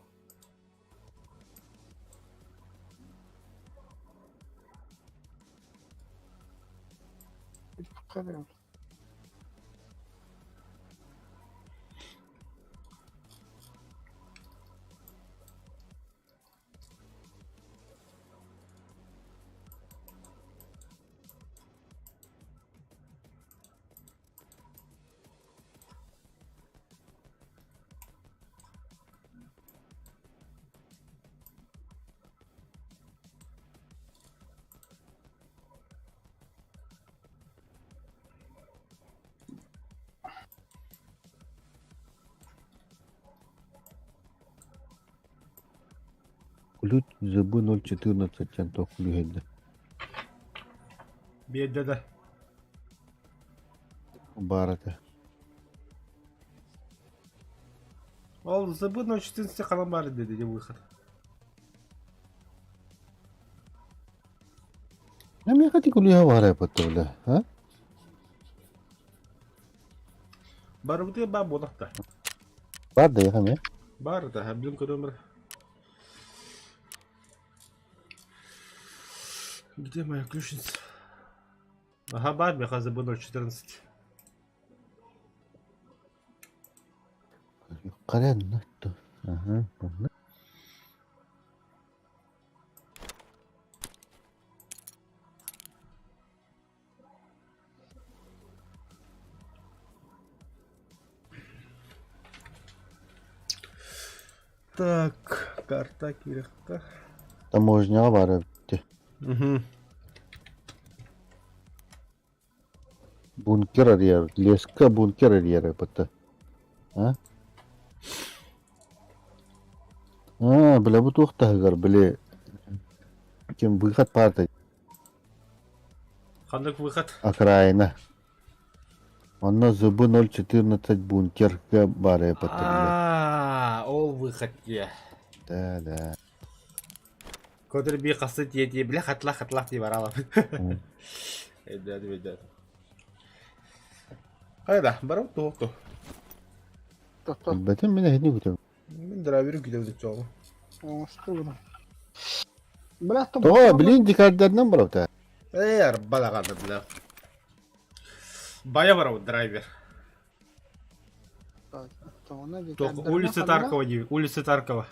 Ключ ЗБ 014 диэн туох күлүһүйдэ. Биэрдэ да. Баар этэ. Ол ЗБ 014 ханан баар диэди выход. Эмиэ Ханнык күлүүһэ баар эбит бля, а? Барыбытыгар баар буолахта. Бар да яхам э? Бар да, блин көрөм Где моя ключница? Ага, бар, меха забыл 014. Карен, Ага, манна. Так, карта кириэххэ. Таможняҕа баар эбит. Угу. Бункер арыйар, леска бункер арыйар эбит. А? А, бля, бу туох таһыгар, били, ким выход паарта Ханнык выход? Окраина. Онно ЗБ 014 бункерга баар эбит, бля. А, ол выход дии. Да, да. Көтөр бии хасты тиэ бля хатлах хатлах дии баралам. Өйдөөдүм өйдөөдүм. Хайда, барам туохту. Тохто. Билбэтим мин эһини күтөм. Мин драйверин күтөбүт чоҕу. Оҥостубун. Бля, то Тоҕо билин дикардарынан барабыта. Ээ, арба даҕаны бля. Бая барабыт драйвер. Улица Таркова дии, улица Таркова.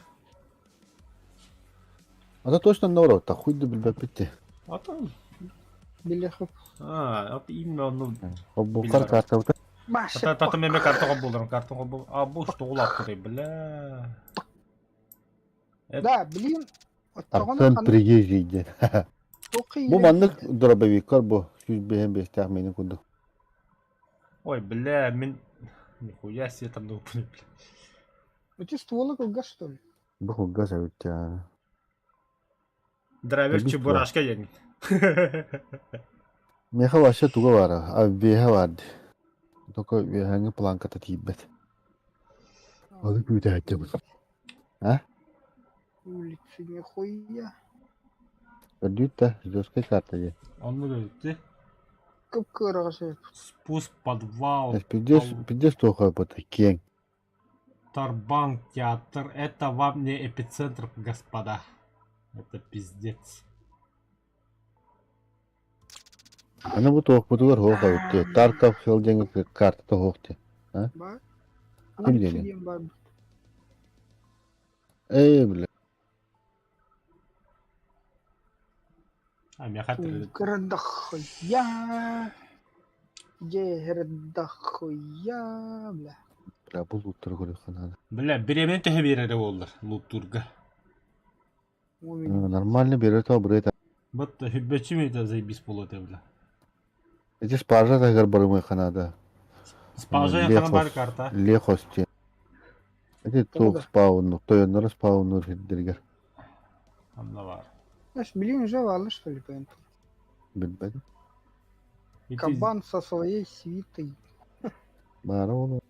А то точно наоборот, хуй да билбэппит дии. А там... Билехов. А, вот именно ну... Букар картабыта. Ата тата меме карта булдым, карта бул. А бу что улап бля. Да, блин. Артем приезжий диэн. Бу маннык дробовиктар бу 105 биэстээх миэнин курдук. Ой, бля, мин... Нихуя себе там ну, бля. Эти стволы кылгас, что ли? Бу кылгас эбит Драйвер чебурашка диэн. Миэхэ вообще туга баара, а биэһэ баар дии. Только үөһээҥҥи планката тиийбэт. Алы күүтээччибит. А? Улицы нихуя. Көрдүүт да, жесткая карта дии. Оннук эбит Кып-кыраҕа сөп. Спуск, подвал. Пиздец, пиздец туох эбит киэҥ. Тарбанк, театр. Это вам не эпицентр, господа. Это пиздец. Аны бу туохпутугар суох эбит дии. Тарков сыл диэҥҥэ картата суох дии. А? Бар. Ким Улица диэни? диэн бар. Ээ, бля. А миэхэ Кырадахуя. Дьэ, бля. Бля, бу луттары көрүөххэ наада. Бля, бириэмэни төһө биэрэрэ буоллар луттуурга. Нормально берет абырыт. Вот хүббэччи мүнүүтэ заебись буолуо этэ бля. Эти спаржа таһыгар барымыахха наада. Спаржа ханан бар карта. Лехос диэн. Эти туох спаунну, тойонноро спауннуур сирдэригэр. Онно баар. Знаешь, блин, уже валлы, что ли, поэтому? Билбэтим. Кабан со своей свитой. Баара ол.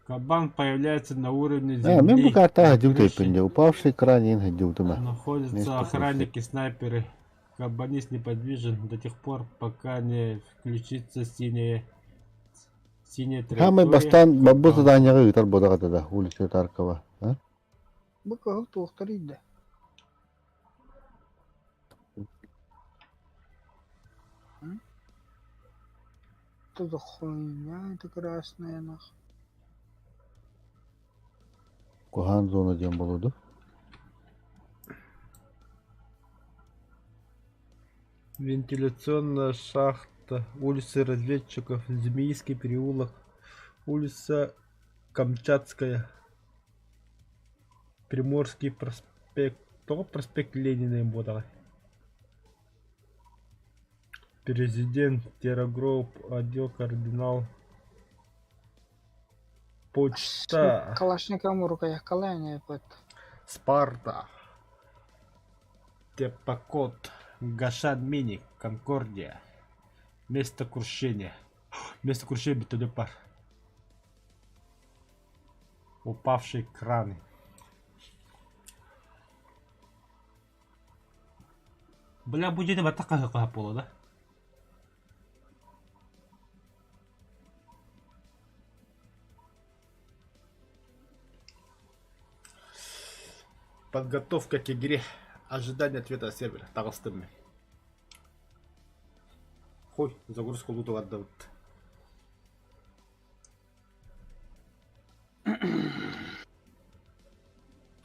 Кабан появляется на уровне А, мен бу земли. картаҕа На сылдьыбыт крыше эбиппин дии. Упавший кран иһин сылдьыбытым аа. находятся Место охранники, снайперы. Кабанист неподвижен до тех пор, пока не включится синяя Хаамай траектория. бастаан баббыт заданиеҕа ыытар буолаҕа да, улица Таркова. А? Бу кыһыл туохтар иийдэ. Что за хуйня это красная нах? Куһаан зона диэн буолуо дуу? Вентиляционная шахта, улица Разведчиков, Змеиский переулок, улица Камчатская, Приморский проспект. Тоҕо проспект Ленина буолаҕай? Президент, Террагроуп, отдел Кардинал, Почта, Калашником рукоякалание под. Спарта, Тепакот, Гашан Мини, Конкордия, Место крушения. Место крушения битулепар. Упавшие краны. Бля, бу дьиэни баттах хаһыахха буолуо да? Подготовка к игре. Ожидание ответа сервера. Таҕыстым мин. Хуй, загрузка лута бардыбыт.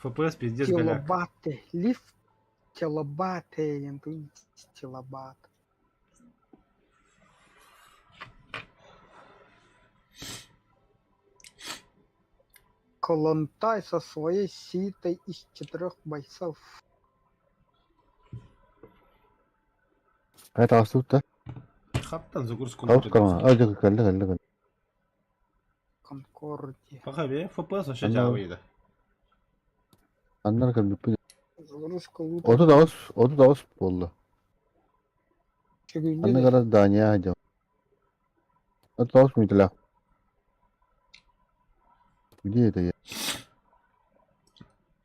ФПС пиздец голяк. Телобаты. Лифт телобаты диэн тугуй телобат. Коллонтай со своей свитой из четырех бойцов. Хайа таҕыстыбыт да? Хаттан загрузка Хаус лута кармана. А, дьэ, кэллэ, кэллэ, кэллэ. Конкордия. Пока бе, ФПС вообще Анна- дьаабыйда. Аннар кэлбиппит. Загрузка лута. 38, 38 буолла. Чөгүллү Анна да. гара Дания дьон. 38 мүнүүтэлээх. Где это я?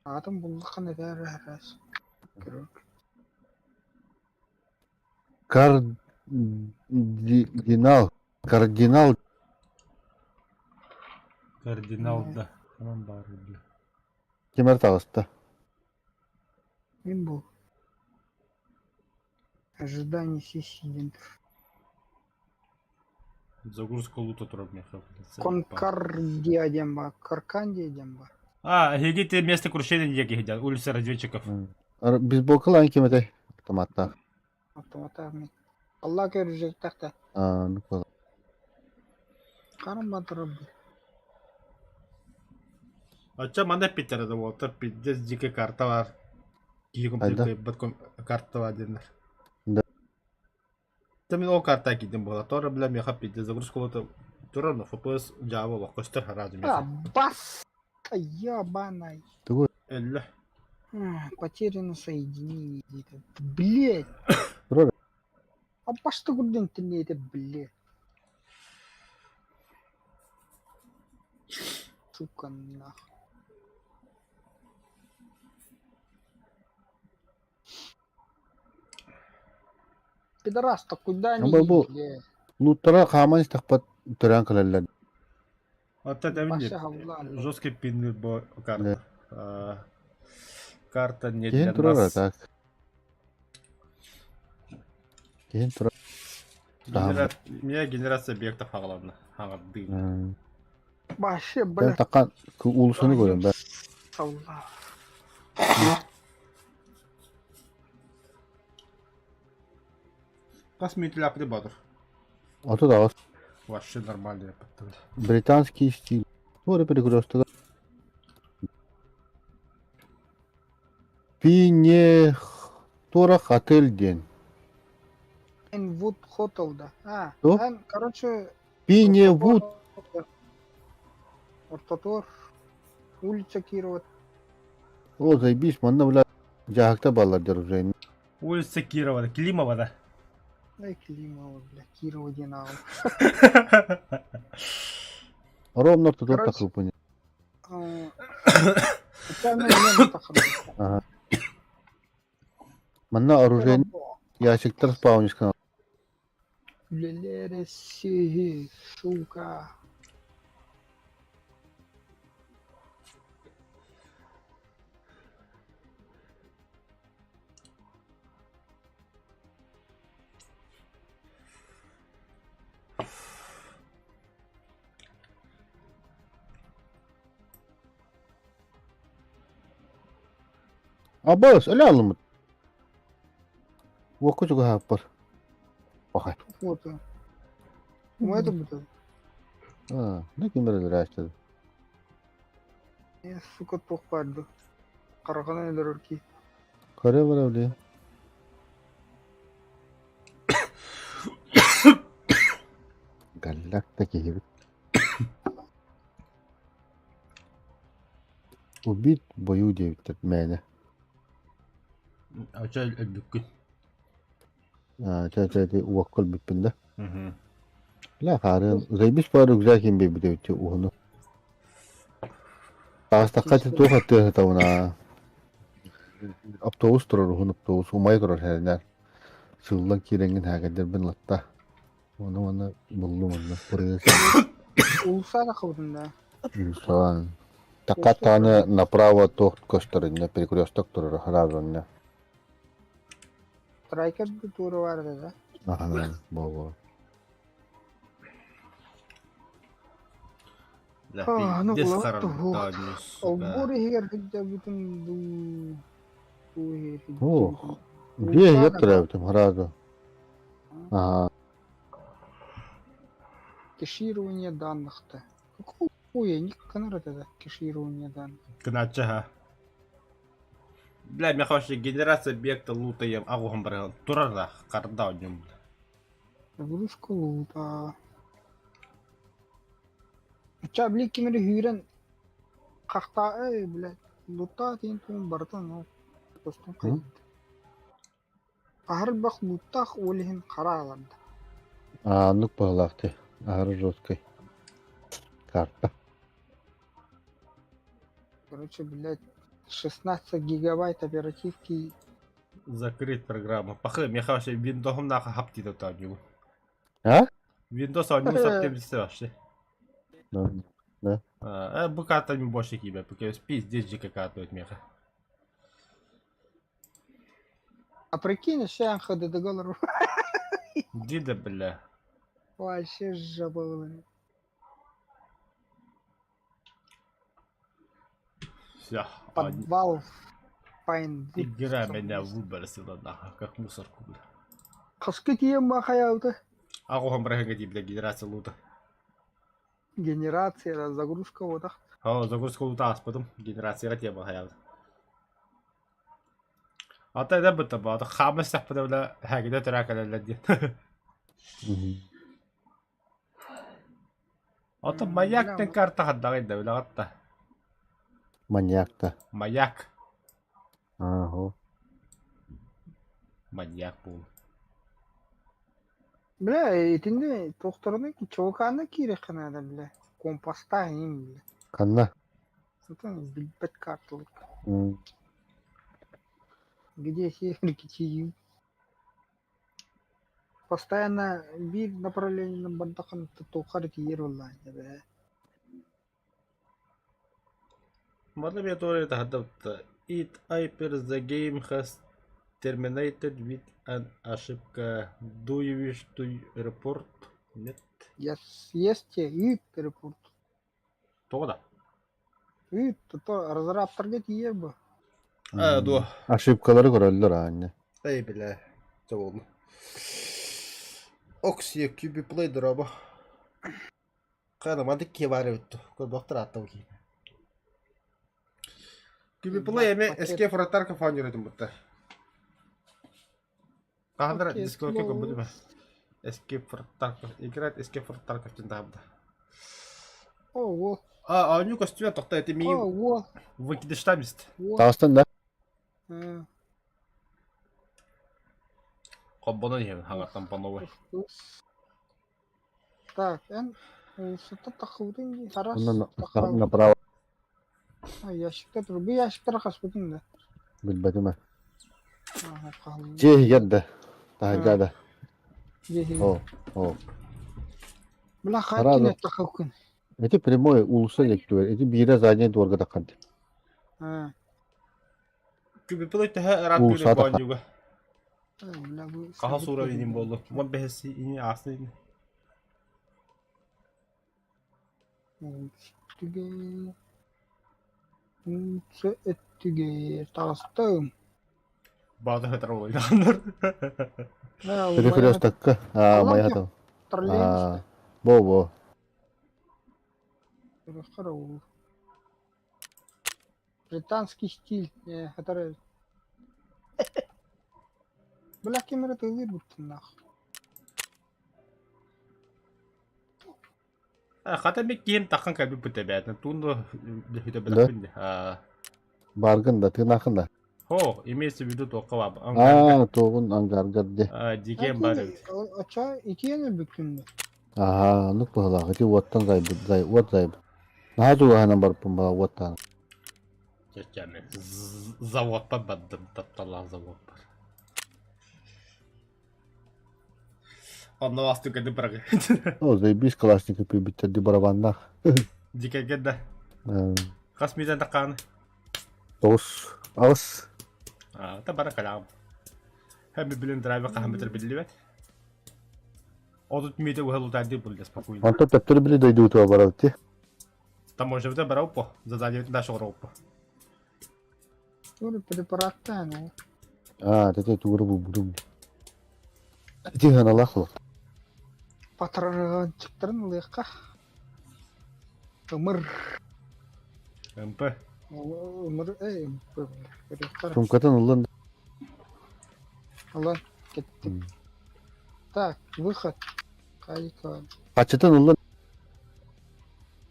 Аатын буллаххына этээр раз. Кардинал. Кардинал. Кардинал да. Ханан баар бля. Кимэр таҕыста? Мин бу. Ожидание сессии. Загрузка лута турар миэхэ. Конкордия диэн баар. Каркандия диэн баар. А, эһиги место крушения диэки сидят, улица разведчиков. Бейсболкалаан ким этэй? Автоматтаах. Автоматтаах мин. Аллах көрүжэктэх да. А, ну кол. Харам батырып. Оччо манна эппиттэрэ да уолаттар пиздец дикий карта бар. Киһи комплектуйбат карта бар диэннэр. Да. Та мин ол карта киирдим буолла. Торо бля миэхэ пиздец загрузка лута турар, но FPS Java олох көстөр хараажы А, миэхэ. бас! Ебаный. Тугу? Өллө. Потеряно соединение где-то. Блять! Турар. А башта курдун интернете, блять. Сука, нахуй. Пидорас-то куда они Аба бу блядь? луттара хааман истэхпэт төрөөн кэлэллэр. Вот это Баша видит говна. жесткий пин бо карта. А, Карта не Киһин для турар нас. так. Киһин турар. Меня генерация объектов хагаланна. Хаҕардыы. Вообще, Мен блядь. таккан уулусуну көрөм да. Алла. Хас мүнүүтүлээхпит Боотур. 38. Вообще нормально эппиттэр. Британский стиль. Туора перекресток. Пинехторах отель диэн. Энвуд Хотел, да. А, Что? эн, короче, Пиневуд. Ортотуор. Улица Кирова. О, заебись, манна, бля, дьаһакта бааллар дьэр уже. Улица Кирова, да, Климова, да. Ай, Климова, бля, Кирова диэн аҕал. Ровно ортотуор Короче, такыппын. Специально мен тахабын. Ага. Манна оружие ящиктар спаунишкана. Үлэлэрэ сиһи, сука. Абаас, эле алыммыт. Уокка чугаһааппар. Пахай. Вот. Мы это будет. Аа, не ким эрэ Э, сука, туох баар дуу. Хараҕынан өлөрөр киһи. Көрө барар дии. Галлак да киһибит. Убит в бою диэбиттэр мээнэ. Очо өлбүккүн. Аа, чэ чэ ити уокка өлбүппүн да. Мгм. Бля, хаарыан заебись по рюкзак им биэрбит эбит уһуну. Таҕыстахха ити туох аттыа сытабына автобус турар уһун автобус умайа турар сэрэнээр. Сыыллан киирэҥҥин һээгэйдэрбин ылатта. Уонна уонна буллум онно пырыыс. Уулусса таххыбытын да. Уулуссаҕа. Такка направо туох көстөр иннэ перекресток турар сразу иннэ. Трайкер туора бар да. Аха, бо-бо. Бля, А, ну пиздец вот, харанта, вот. сука. Олбуор иһигэр сылдьабытын дуу, дуу иһигэр Ох, сылдьабытын. Где Уулусса я да төрөөбүтүм сразу. Ага. Кеширование данных-то. Какого хуя? Не канар это кеширование данных. Кыначча Бля, миэхэ вообще генерация объекта лута ем аҕуһан баран турар да харда онньум. Загрузка лута. Ча, били ким эрэ сүүрэн хахтаа эй, блядь, луттаа диэн тугун барытын ол тостон хайда. Аһар элбэх луттаах ол иһин хара ааларда. Ааннык быһылаах дии, аһары жесткай карта. Короче, блядь, 16 гигабайт оперативки Закрыть программу. Пахы, миэхэ вообще Windows нахуй хап диде оонньуубун. А? Windows оонньуу сап диэбитсэ вообще. Да. Да. А, бу карта не больше киибэ, пока пиздец же какая-то меха. А прикинь, еще ХДД долларов. Дида, бля. Вообще жопа была. Все. Подвал Пайнвуд. Игра меня выбросила нахуй, как мусорку, бля. Хаска тиийэн баахайаабыта. Аҕуһан быраһыҥҥа дии, бля, генерация лута. Генерация, загрузка буотах. О, загрузка лута ааспытым. Генерацияҕа тиийэн баахайаабыт. Ата эдэ быта баата хаама истэхпинэ бля һээгинэ төрөө кэлэллэр диэн. Ото маяк диэн карта ханнаҕый да билэҕит да? Маньяк да. Маяк. Ааһо. Маньяк буол. Бля, итиннэ туохтарына чуокаана киириэххэ наада, бля. Компастаах иҥин, бля. Ханна? Сытан билбэт карталык. М. Где север, где юг. Постоянно биир направлениенэн бардаххына туохха эрэ тиийэр буоллаҕа эбээ. Манна эмиэ туора таһырдабыт It appears the game has terminated with an ошибка. Do you wish to report? Нет. Yes, есть ыыт report. Тоҕо да? Ыыт, то разраптарга тиийэр бу. А, дуо. Ошибкалары көрөллөр аанньа. Эй, бля, чэ буолла. Оксия QB Play дорообо. Хана маннык киһи баар эбит дуу, көрбөхтөр ааттабы киһи. QB Play эмиэ Escape Вратарка фаунерытын бутта. Хаһан дискотека көрбүтүм Escape Вратарка играть Escape Вратарка диэн таһаарда. Ого. А, оонньуу көстүбэт тохто эти миигин Ого. выкидыштамист. Таҕыстан да? Холбонон иһэбин хаҥаттан по новой. Так, эн уулуссаттан таххыбытыҥ дии, араас Онно таххаабыт. направо А, ящиктар тур. Бу ящиктары хаспытыҥ да? билбэтим ээ. Ааһа, хаһыллар. Дьиэ иһигэр да, таһырдьа да. Дьиэ иһигэр. Оо, оо. Бля, Сразу. хайкин таххыккын. Эти прямой уулусса диэки Эти биирэ задний дворга таххан. А, Күбүпүлэй төһө ыраат Уулусса күрүк таххан. оонньууга? бля, бу Хаһа суура инин буоллу. Уон бэһис ини ааста ини. Өттүгэр Уулусса өттүгэр таҕыстым. Баата хатар буолайдааннар. Перекрестокка. Аа, моя там. Троллейбуска. Бо-бо. Британский стиль, который Бля, ким эрэ тыллыыр быттыннаах. Хата мен киһим таххан кэлбит эбээтин туун бүтэбэлэхпин да. Баргын да, тыынаахын да. Хо, имеется в виду туохха баба. Аа, туоҕун ангаргар де. Дикем бар эбит. Оча итиэн өлбүккүн да. Аа, оннук быһылаах. Ити уоттан зайбыт, зай, уот зайбыт. Наһаа чугаһынан барбыппын баҕа уоттаан. Чэчэми заводпар бардым, тапталлаах заводпар. Онно астык кэди бырагы. О, заебись, Калашников пүүбүттэр ди барабаннаах. Дикэгэ да. Хас миитэн такааны? Тоҕус, аҕыс. А, та бара калаам. Хэм билин драйвер хаһан битер биллибэт. Отут миитэ уһа лутаардыы булда спокойно. Онтон төптөрү били дойдубутугар барабыт дии. Таможнябыта бара уппо, заданиебытын дальше оҕоро уппо. Тугу препараттаан ол. Аа, тete тугура булбутум. Ити ханалаах ол. Патрончиктарын ылыахха. Ымыр. МП. Ымыр, эй, МП. Көрүөххэ. Сумкатын ыллын. Ылан, кеттик. Так, выход. Хайка. Хачытын ыллын.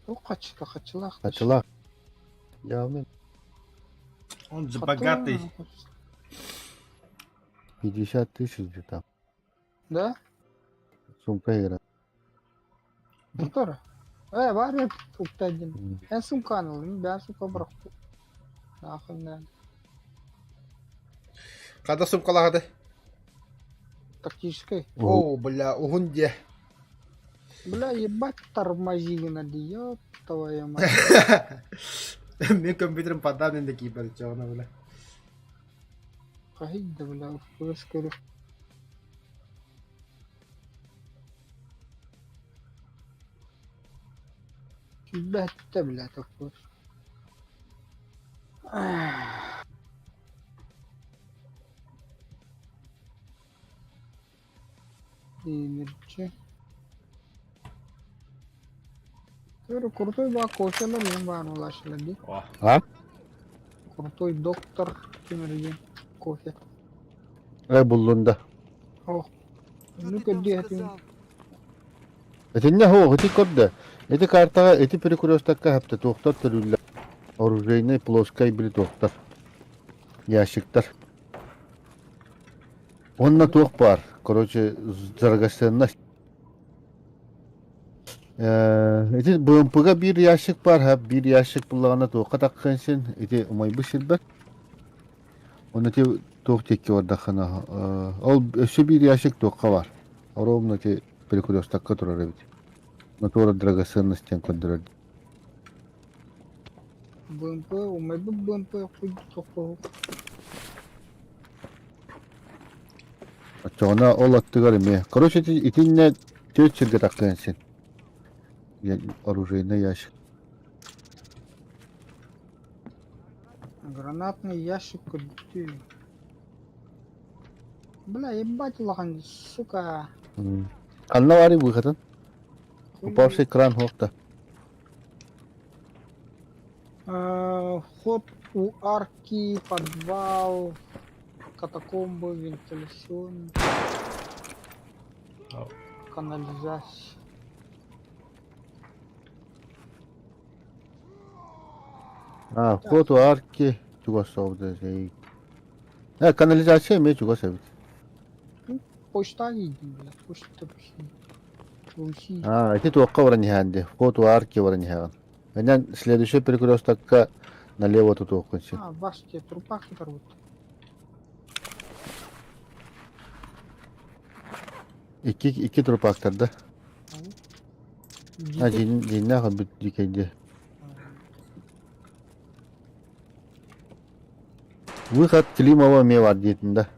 Туох хачыта, хачылаах. Хачылаах. Явно Он же богатый. 50 тысяч где-то. Да? Сумка игра. Мотор. Э, бар уктадин. Эн сумканы ылын, бэйэн сумка бырахпыт. Нахуй надо. Хата сумкалаҕыты? Тактический. О, бля, уһун диэ. Бля, ебать тормозина, ёб твою мать. Мин компьютерым подавлен да киипер чоҕуна бля. Хаһый да, бля, FPS көрү. Бэттэ, бля, такой. Тимирчи. Говорю, крутой ба кофелар ең баар улашылар дии. А? Крутой доктор Тимирдин кофе. Э, буллун да. Ох. Что Ну ты там көрдүү этим. сказал? Итиннэ һуох, ити көрдө. Ити картаҕа ити перекрестокка хапта туохтар төрүүллэр. Оружейнай плоскай били туохтар. Ящиктар. Онно туох баар? Короче, драгоценность. Э, ити БМП-га биир ящик баар, ха биир ящик буллаҕына туохха таххыан син, ити умайбыт сирбэр. Онно ити туох диэки бардаххына, э, ол өссө биир ящик туохха баар. Ровно ити перекрестокка турар эбит. Натура драгоценность диэн көрдөрөр. БМП, умайбыт БМП хуй тохтоһук. Оччоҕуна ол аттыгар эмиэ. Короче, ити итиннэ түөрт сиргэ таххыан син. Оружейный ящик. Гранатный ящик көрдүү. Бля, ебать улахан, сука. Ханна баарый выходын? Упавший кран хуохта. Вход у арки, подвал, катакомбы, вентиляцион, канализация. А, вход у арки чугас соҕус. Э, канализация эмиэ чугас эбит. Почта иди, бля, почта Руси. А, ити туохха баран иһээн дии. Вход у арки баран иһэҕин. Инэн следующий перекрестокка налево тутуоххун син. А, вас те трупах оторвут. Икки икки трупактар да. А, дьиҥ дьиҥнээх өлбүт дикэйдии. Выход Климова эмиэ баар диэтин да.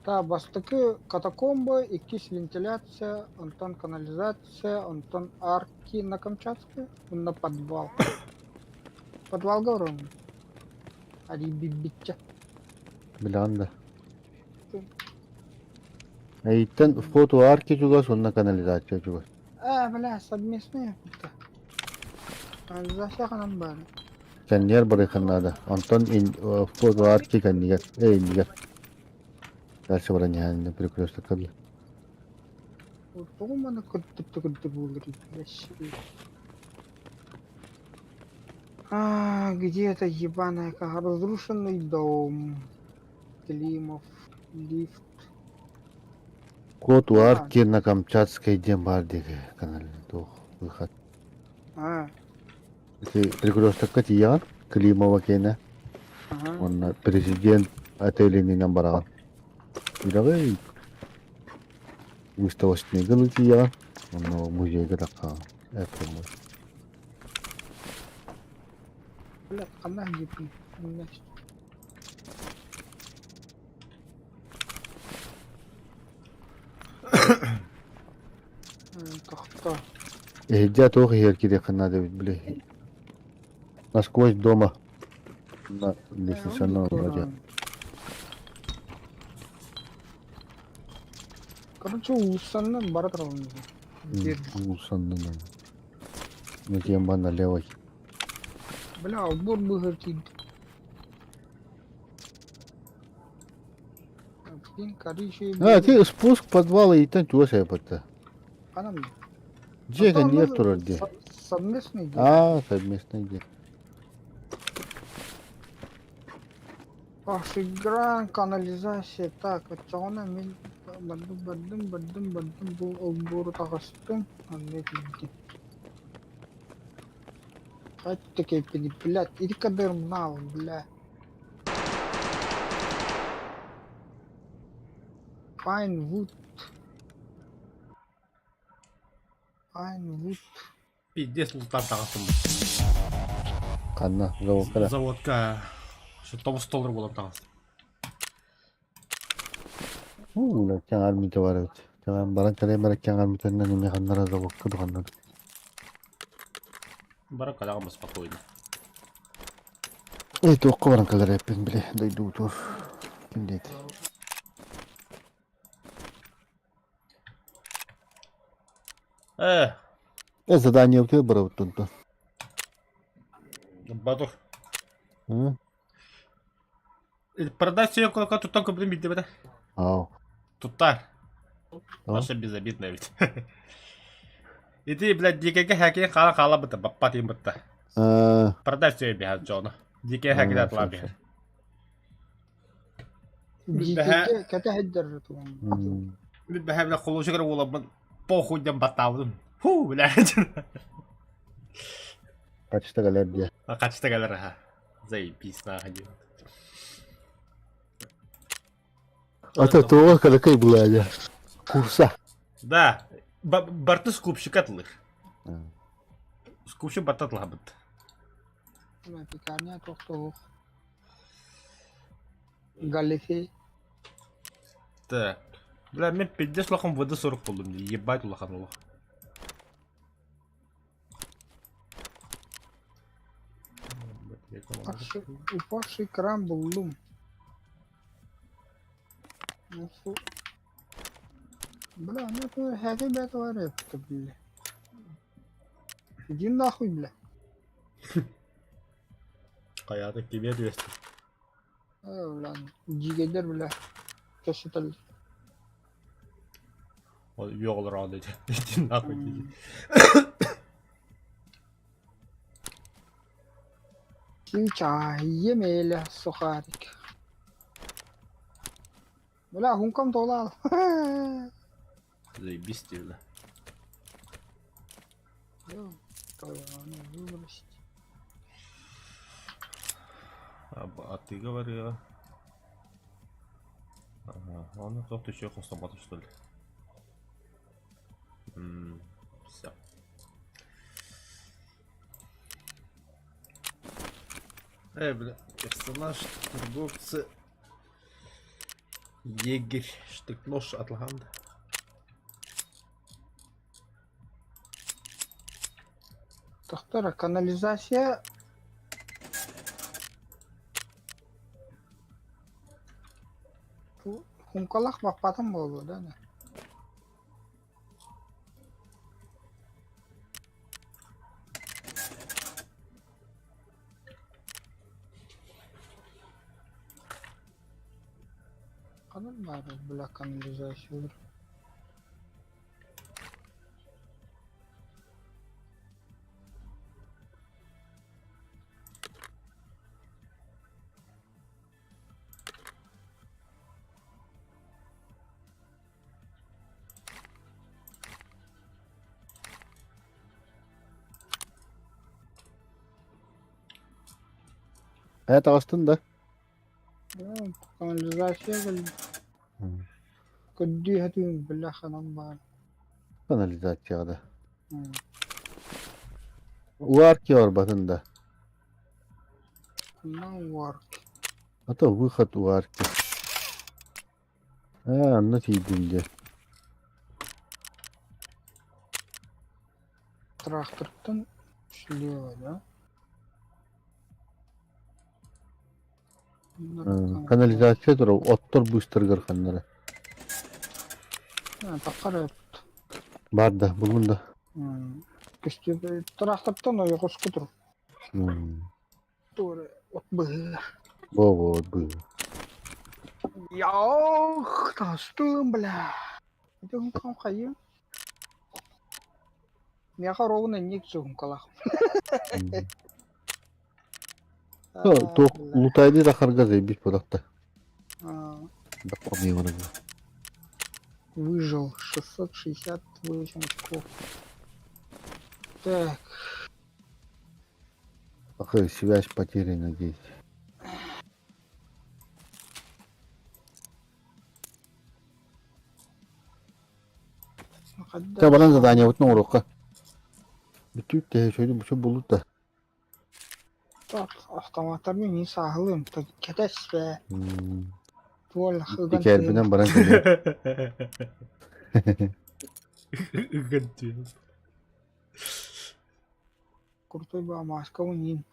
Та бастакы катакомба, иккис вентиляция, онтон канализация, онтон арки на Камчатской, на подвал. Подвалга урон. Арибибитча. Билэҕин да. Эйиттэн вход у арки чугас уонна канализация чугас. А, бля, совместные. Канализация ханан баар. Кэннигэр барыаххын наада. Онтон вход у арки кэннигэр, э иннигэр. Дальше баран иһэн перекрестокка да. Тоҕо маны кырдып буолар А, где это ебаная как разрушенный дом? Климов, лифт. Вход у арки на Камчатской диэн баар диэки канал туох выход. А, Ити перекрестокка тиийэҕин Климова киэнэ ага. уонна президент отелининэн бараҕын. Үрэҕи выставочныйга ылытыйаҕын уонна музейга таххаҕын эппэммит. Бля, ханна диэппин Тохто. Эһирдьэ туох иһэр кириэххин наада эбит били. Насквозь дома. На лестницаны вроде. Короче, уулуссаннан бара туралым. Уулуссаннан. Затем ба налево. Бля, отбор быһыр тиийдим. А, ты спуск подвала и там чего себе Анам. Дьиэ кэннигэр турар дии. Совместный дии. Аа, совместный дии. Игра, канализация. Так, оччоҕуна мин бардым, бардым, бардым, бардым, бу олбуору таҕыстым. Онно киирдим. Хайта кэппини, блядь, иди кадырмнал, бля. Fine wood. Fine wood. Пиздец лутан таҕыстым. Ханна, заводка да. Заводка что тоҕус доллар буолан таҕыстым. Уу, кэҥэр митэ бар эбит. Кэҥэр баран кэлэн баран кэҥэр митэннэн эмиэ ханнара заводка духаннар. Бара кэлэҕим спокойно. Эй, туохха баран кэлэр эппин били дойдубутугар. Ким диэки? Э, Э, задание утуйа барабыт онтон. Батур. М? Продать все куда тут только блин бит Ау. Туттар. Вообще безобидно ведь. И ты, блядь, дикэгэ хакин хаала хаала быта баппат им бытта. Продать все биһат дьоно. Дикэ хакин атла биһат. Дикэгэ кэтэһэддэр тугун. Мин бэһэ бля холуочугар уолабын похуй диэн баттаабытым. Фу, блядь. Качта кэлэр диэ. Качта кэлэр аха. Заебись нахуй. А то туох кэлэкэй булаадьа. Курса. Да. Барты скупщик атлыр. Скупщик барты атлабыт. Пекарня тохтоох. Галифе. Так. Бля, мен пиздец улахан ВД-40 булдум. Ебать улахан олох. Упавший кран буллум. Бля, ну это хэти бэтвар это, бля. Иди нахуй, бля. Хайата кимиэ түбэстэ? Э, бля, дьигэйдэр, бля. Кэсэтэллэр. Ол үөх олороон диэн. Иди нахуй дии. Чай, меля, сухарик. Бля, хункам толал. Заебись ты, бля. Выбросить. А ты говорила. Ага, он тот еще хостоматов, что ли? Все. Эй, бля, персонаж, торговцы, егерь, штык-нож, атлаханды. Тохтор, канализация Хумкалах баппатым буолуо да? Ханан баар бля канализациялар. Ээ таҕыстын да? Канализация кэллэ. Көрдүү сатыым, бля, ханан баар. Канализацияҕа да. Уарки барбатын да. На уарки. А то выход уарки. Аа, онно тиийдим дьэ. Трактортан слева, да? Канализация турар, оттор быыстарыгар ханнара. Таххар Бар да, булгун да. Көстүү трактортан ойоҕоско тур. Туора от быһыы. Во-во, от быһыы. Яах, тастым, бля. Это хам хайы. Миэхэ ровно ник сумкалах. Туох лутайды да харга заебись подахта. Выжил 668 очков. Так. Ах, связь потеряна здесь. Та баран задание вот оҥоруохха. Бүтүүт тэһэ шөйдү бу булут да. Так, автоматтарбын мин сааһылыым. Кэтэс бээ. Туол ыган Икээрбинэн баран кэлиэм. Ыган тыын. Крутой ба маскабын иин.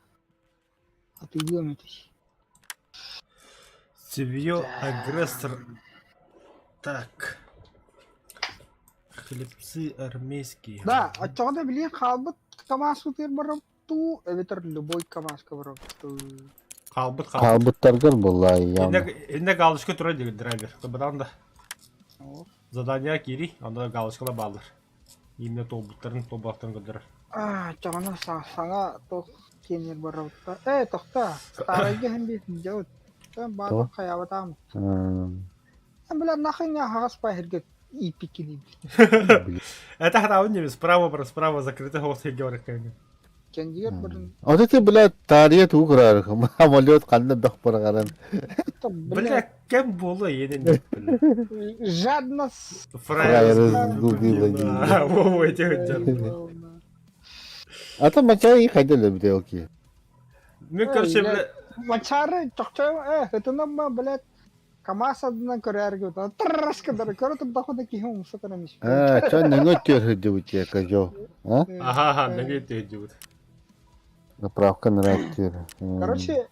Атыылыам этий. Семью агрессор. Так. Хлебцы армейские. Да, оччоҕуна билигин хаалбыт КамАЗ-ытыгар барабыт эбэтэр любой КамАЗка барабыт Хаалбыт хаалбыт. Хаалбыттаргар буолла явно. Иннэ галочка турар диир драйвер. Бадан да. Задание киири, онно галочкалар бааллар. Именно туолбуттарын, туолбатахтарын көрдөрөр. Аа, оччоҕуна саҥа туох киэнигэр барабыт Ээ, тохтоо, старайга иһэн биир дьэ Тоҕо? хайаабатаам. Бля, нахуй не аһаҕас паһиргэ ииппиккиний. Это хатаабын диэбит, справа справа закрытый голос говорит. Кэндигэр барын Вот это, блядь, таарыйа тугу кыраары самолет ханна бөх быраҕарын. Бля, кем буолуо иэнин Жадность. Фраер Фраер Во-во, эти хотят. А там мачай хайда лөбүтэ ол киһи. Мен, короче, бля... Мачары чохчо э, ытынан блядь, КамАЗ адынан көрөөргө тыррас кыдары көрө турдахына киһи умса көрөн испит. Аа, чон нөҥө түөр сылдьыбыт дии, козел. А? Ага, ага, нөҥө түөр сылдьыбыт. Заправка нырат түөр. Короче,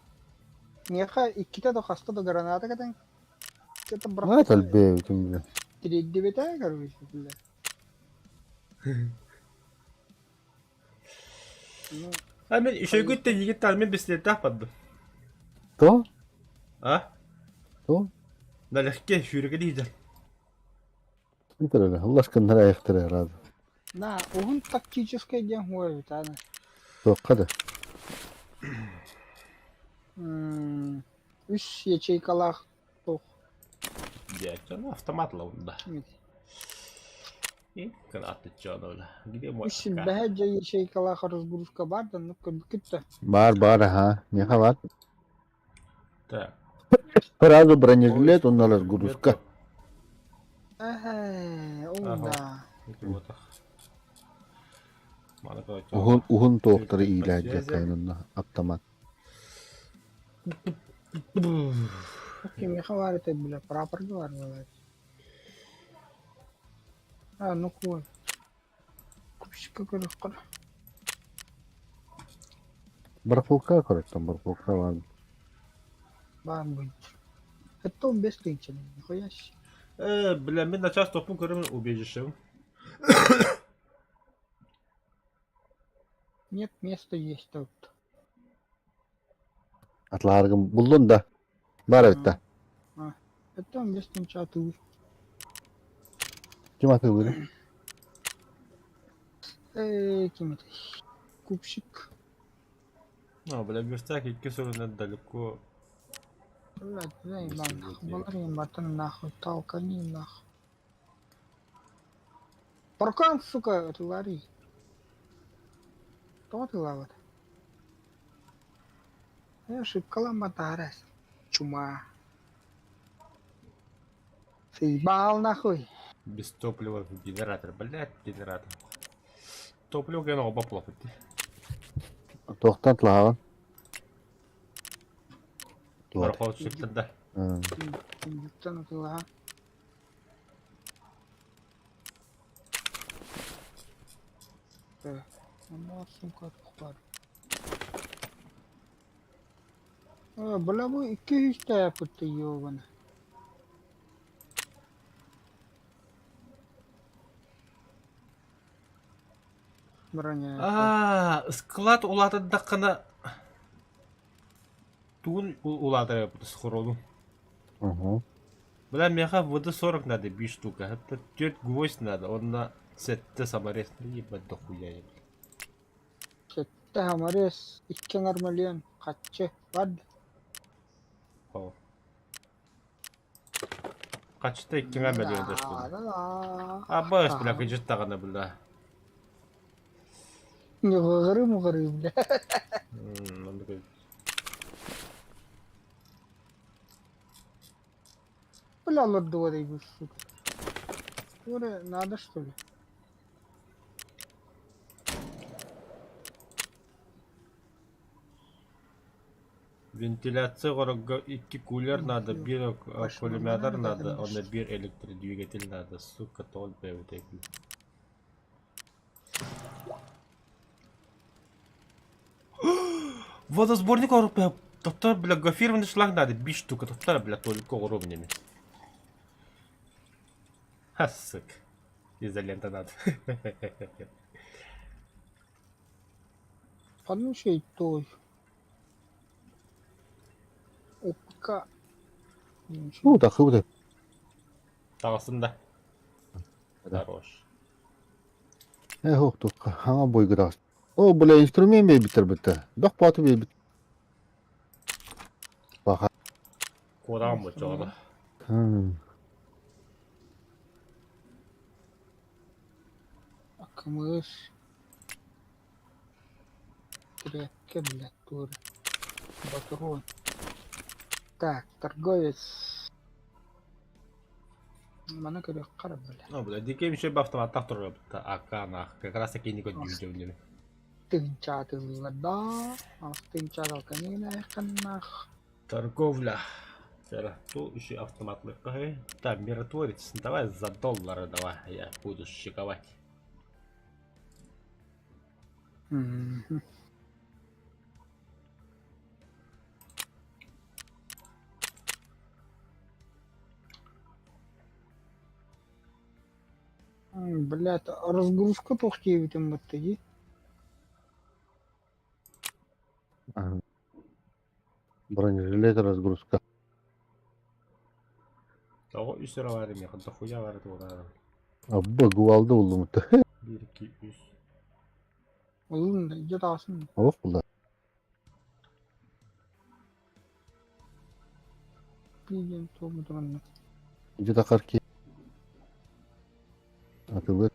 миэхэ иккитэ да хаста да граната кэтэн где-то Ну, это альбе, тириэрдибитэ, короче, бля. Ну, А мен үчүгүт тэнигит мен бестиэттээх бардым. То? А? То? Налегке сүүрүгэ диидэр. Интере, Аллашканнар аяқтары рады. На, уһун тактическай диэн хуой ана. Тоққа да. Үс ячейкалаах туох. Дьэ, автомат лаунда. Где мой Үс бэһэ дьэ ячейкалаах разгрузка бар да, ну көрбүккүт да. Бар, бар, ага. Меха бар. Так. Сразу бронежилет, он на разгрузка. Ээ, ол да. Уһун уһун туохтары иилээдьэ кайнанна автомат. Кимиэхэ баар этэй бля, прапорга баар буолааччы. А, ну кой. Купщика көрүөххэ. Барахолка көрөттөн барахолка бар. Баар будет. Это он без тысячи, нихуя себе. Э, бля, мен начаас топпун көрөмүн убежищем. Нет, место есть тут. Атлааргым буллун да. Бар эбит да. Это он без тысячи атылыр. Ким атылыр? Э, ким это? Купщик. А, бля, верстак икки сорунан далеко. Блядь, бля, ебан, нахуй. Балар батан нахуй, толкани нахуй. Паркан, сука, это лари. Кто ты лават? Э, ошибка ламатарас. Чума. Заебал нахуй. Без топлива в генератор, блядь, генератор. Топливо гена оба плохо. Туохтан тылаһаҕын? Туох. Пароход да. Индиктан атыылаһа. Онно сумка туох баар. Бля бу 200 тээппит ёбана. Броня. Аа, склад улаатардаххына тугун улаатар схорону. Угу. Бля, меха ВД-40 надо, 5 штука. Это 4 гвоздь надо, он на сэттэ саморез. Ебать дохуя я, блядь. Сэттэ саморез, икки нормален, хаччы, бад. О. Хаччыта иккиҥэ мөлүйүөн что ли? Абас, бля, кыдьыттаҕына, бля. Ньыҕыры муҕыры, бля. Оннук Бля, олордуга сука. Тура надо что ли? Вентиляция оҥорорго икки кулер надо, биир аккумулятор надо, уонна биир электродвигатель надо, сука, тоҕо элбээбитэй. Водосборник оҥоруохпун Тоттор, бля, гофированный шланг надо, биир штука, тоттор, бля, только оҥоруом иннинэ. Ха, сука. Изолента надо. Ханна той. Опка. Ну, тахсыбыт. Таҕыстым да. Хорош. Э, ох, хаҥа бойгутаҕас. О, бля, инструмент биэрбиттэр бытта. Бөх бооту биэрбит. Баха. Кураан бочоҕуна. Акымыш. Тряпка, блядь, тур. Батрон. Так, торговец. Маны көрүөххэ бля. Ну, бля, дикий еще бы автоматтах турар АК нах. Как раз таки не көрдүүр Тыынчаатыллар да. Тыынчааталканинах. Торговля. Ту еще автомат Так, миротворец, давай за доллары давай, я буду шиковать. Мгм. Блядь, разгрузка туох диэбитим бытта дии. Ага. Бронежилет разгрузка. Тоҕо үс эрэ баар эмиэхэ дохуя баар туора. Абба гуалда буллумут. Биир, икки, үс. Улун да дьэ таҕасын. Ох була. Пиген туому туранна. Дьэ тахар ки. Атылы.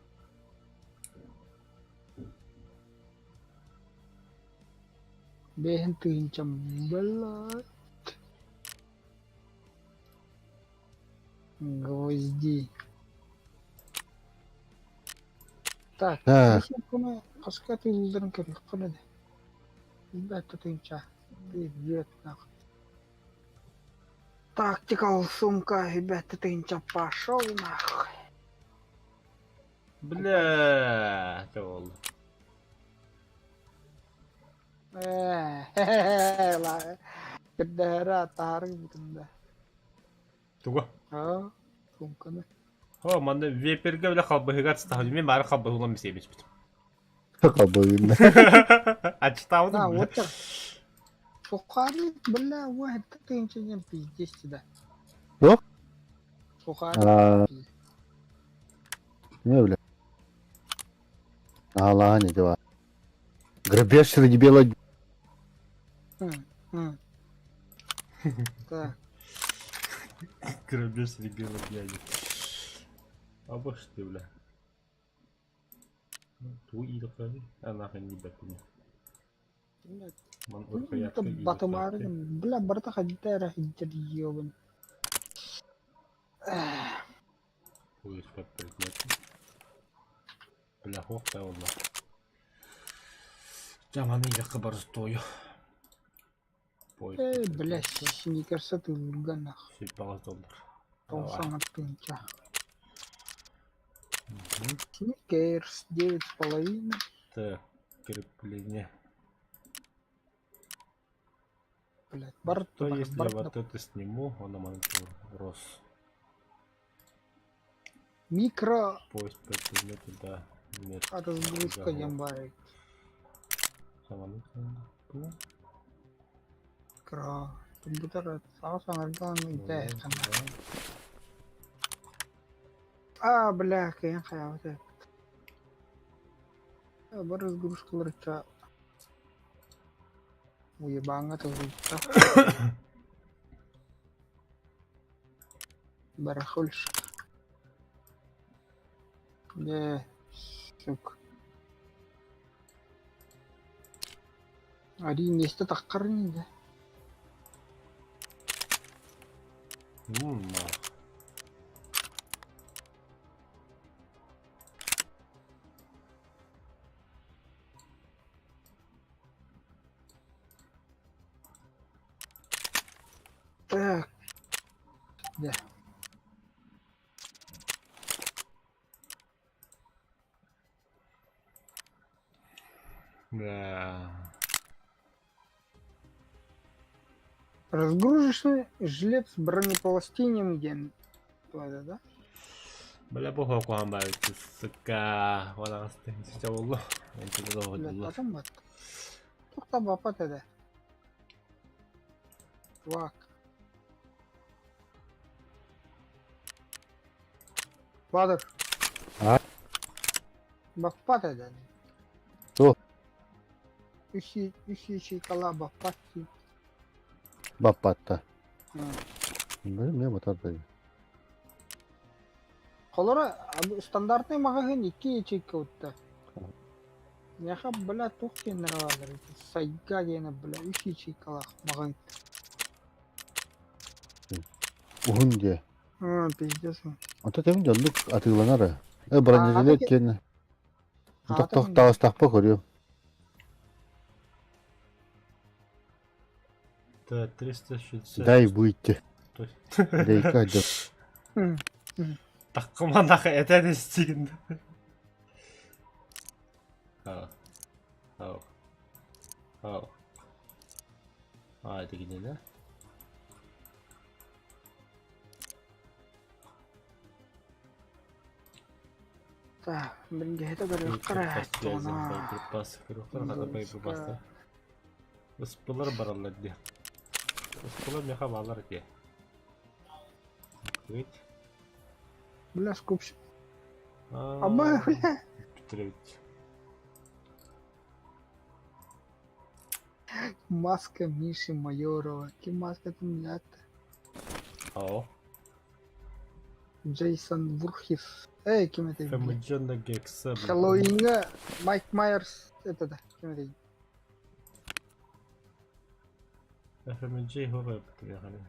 Бэһин тыһыынчам блядь. Гвозди. Так, Так. хаска тыылларын көрүөххэ да. Бэт тыынча. Пиздец нахуй. Тактикал сумка, ребята, тынча пошел нахуй. Бля, это ол. Кэрдэһэрэ таһаарыы бутунда. Туга? Аа, сумканы. О, манна веперге бля халбыһыгар стаһын. Мен бары халбыһылан мисебиспит. Халбыһын. Ачтаабытым. Да, вот так. Сухарик, бля, вот тынча диэн пиздец да. Туох? Сухарик. Аа, не бля. Аалаан ити баар. Грабеж среди бела Так. Грабеж среди бела дня. Абаш ты, бля. Ту иилэххэ нахуй не бэппин. Блядь. Ман уркаятка Батымаары, бля, барыта хадда эрэ сылдьар ёбан. Поиск по предмету. Бля, хуох да буолла. Дьэ маны идэххэ боростуойу. Поиск по Э, блядь, предмету. сникерса тыллыга нах. 108 доллар. Тоҕус Давай. саҥа тыһыынча. Мгм. Сникерс 9,5. Так, крепление. Блядь, бар Что бар если бар я вот это сниму, он нам рос. Микро Поиск по предмету, да. Нет. разгрузка диэн баар эбит. Микро. Компьютер саҥа саҥардан итэһэххин. Аа, бля, кыайан хайаабыт эбит. Бар разгрузкаларычча уебаҥҥа тыллыбыттар. Барахольщик. Дьэ, сука. Арии миэстэ таххар ини да. Мм, Так. Да. Да. Разгрузочный жилет с бронепластинием диэн туода да? Бля, бу куһаҕан баайбыт сука. Ванаҕастын буолла. Блядь, потом бат. Туох баппат этэ. Вак. Баатыр. А? Баппат этэ. Туох? Үс үс ячейкалаах баппат дии. Баппатта. М. Эмиэ батар да. Холоро стандартный маҕаһыын икки ячейка утта. Миэхэ, бля, туох диэннэрэ бааллар ити Сайга диэнэ, бля, үс ячейкалаах маҕаһыын. Уһун диэ. М, пиздец. Онто тэбин дьоннук атыыланар ээ. Э бронежилет Аата киэнэ. аата Тох таҕыстахпа көрүөм. Т 360. Дай выйти. Рейка идет. Таккыманах этэн истигин. А. А. А. А, это где, да? Так, билгэһитэ көрүөххэ эрэ Боеприпас, боеприпас. Ыспылар бараллар дии. Ыспылар миэхэ бааллар дии. Открыть. Бля, скупщик. Ама, бля. Петрович. Маска Миши Майорова. Ким маскатын билээт? Ау. Джейсон Вурхис. Эй, ким этэй? Фэмэджена Гекса. Хэллоуиҥҥа Майк Майерс это да, ким этэй? FMJ хуга битриэхэ.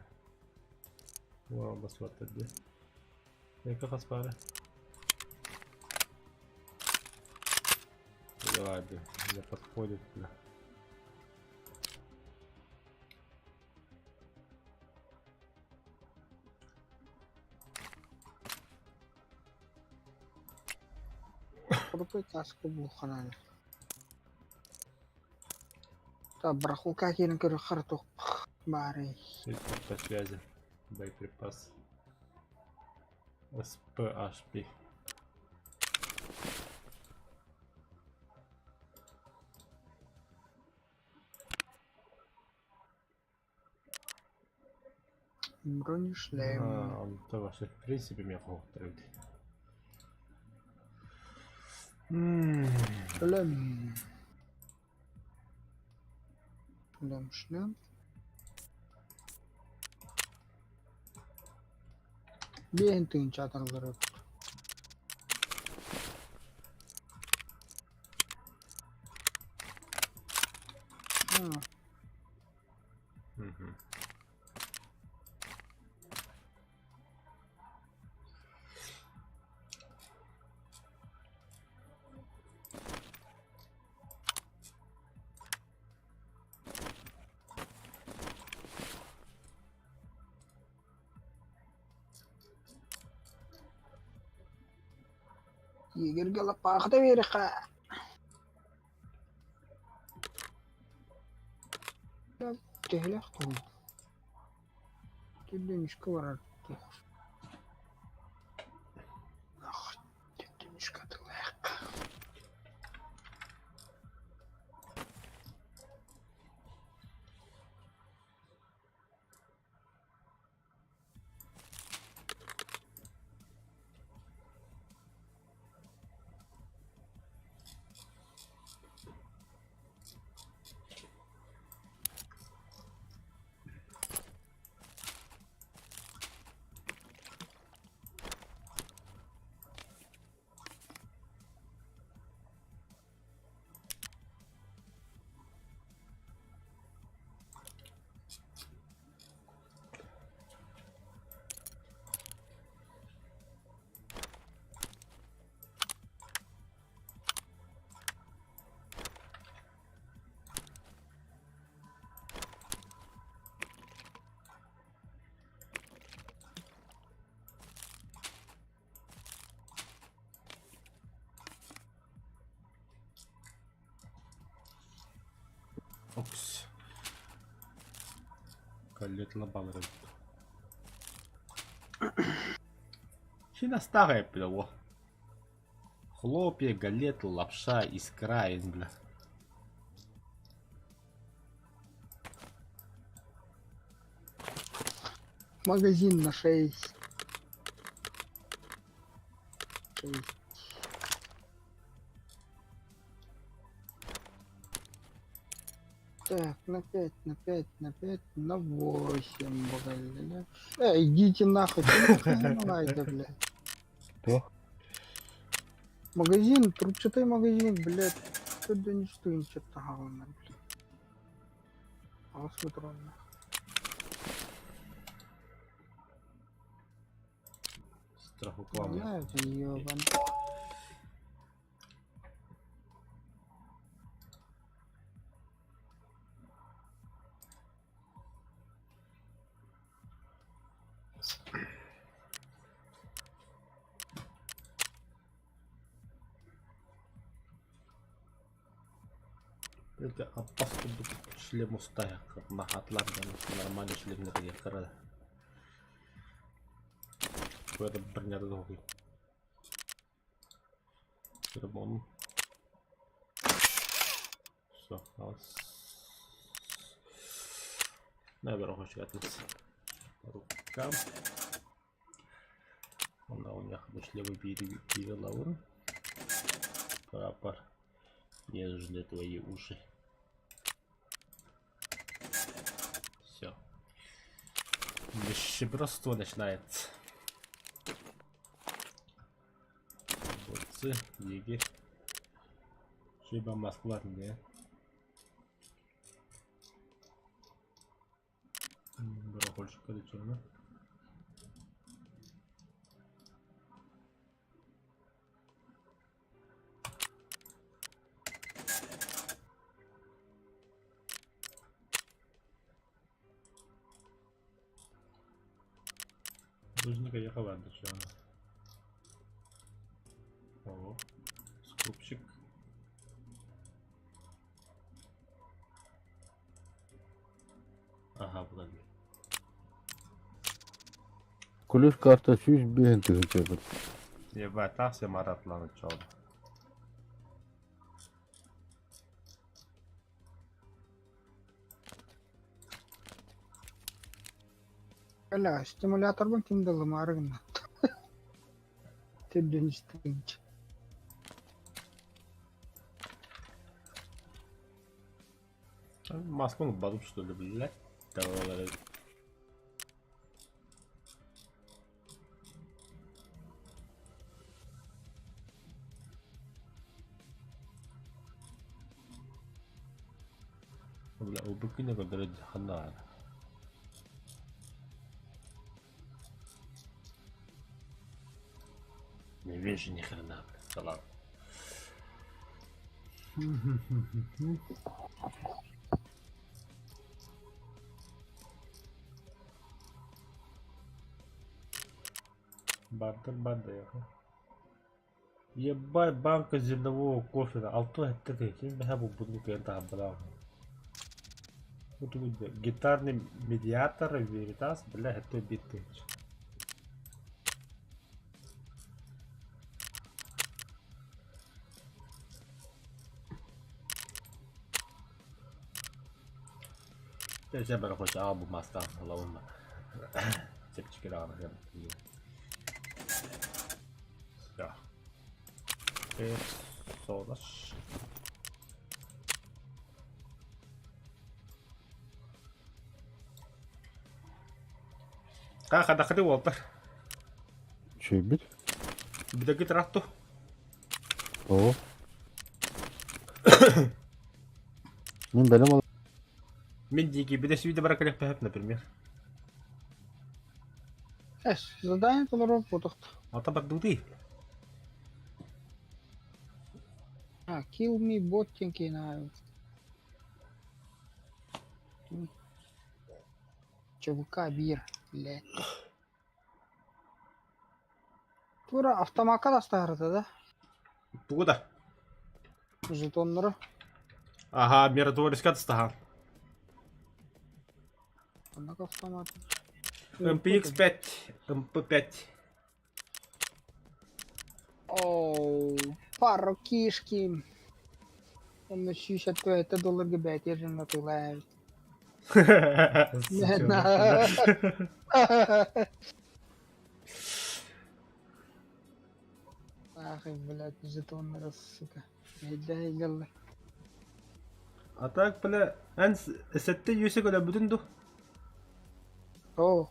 Уа басвата дии. Эка хас баара? Давай, не подходит, бля. Крутой каска булханан. Та барахолка киирэн көрүөххэ туох баарый? По связи. Боеприпас. СПHP. Бронешлем. А, он то вообще в принципе меня хуктарит. Шлем. Шлем, шлем. Биэһин тыһыынча атарылар Мгм. Егерге лаппаахыта биэриэххэ. Төһөлөөх туһун? Түрдүнүскэ барар Түрдүнүскэ атылыахха. Опс. Коллетла балырын. Хина старая, бля, во. Хлопья, галеты, лапша, искра, бля. Магазин на 6. 6. Так, на 5, на 5, на 5, на 8, блядь. Эй, идите нахуй, ты нахуй блядь. Что? Магазин, трубчатый магазин, блядь. Тут да не что, ничего блядь. А смотрю, Страху Блядь, ебан. Это опасно будет шлем устаяк. Махатлар нормально шлемнер кырада. Это броня долгий. Карбон. Все, Наверное, хочу Рука. Она у меня шлемы перевела. Прапор. Не нужны твои уши. Все. Нищебродство начинается. Бойцы, егерь. Шиба Москва, где? Барахольщик, это Нужно ехала до чего. О, скупчик. Ага, подожди. Kulüp karta 101 тыһынча. Ебать, так все маратланы чалды. Бля, стимуляторбын ким да лымарыгын. Түрден истейінчі. Москву бадым, что ли, блядь? Давай. Бля, убыкыня көдөрө ханна. Не вижу ни хрена, блядь. Да ладно. Бардыр барды. Ебать, банка зернового кофе, алты сэттэ тыһыынча бэһэ булбутун кыайан таһаарбатаҕым. Бу тугуй да, гитарный медиатор Veritas, бля, сэттэ биир тыһыынча. Чэ, чэ, бары хоча аҕал бу маастаах ылабын чэпчэки даҕаны Всё. Персонаж. Ха, хадахаты уолтар. Үчүгэйбит. Бүтэги тракту. Оо. Мин бэлэм ол Мин диэки бile сүүдэ бара кэлэппэһэп, например. Эс, задание толору буотахта. Ата бардыытый. А, kill me bot диэн киһини аайбыт. ЧВК биир, блядь. Тура автомакка тастаһарыта да? Тугу да? Жетоннары. Ага, миротворецка тастаһан. Оннук автомат. MPX5, MP5. Оу, пару кишки. Онно сүүс это долларга бэйэтигэр атыылаабыт. Ах, блядь, жетоннары, сука. Эйдэ А так, бля, эн сэттэ юсик өлөрбүтүн ду? Оо,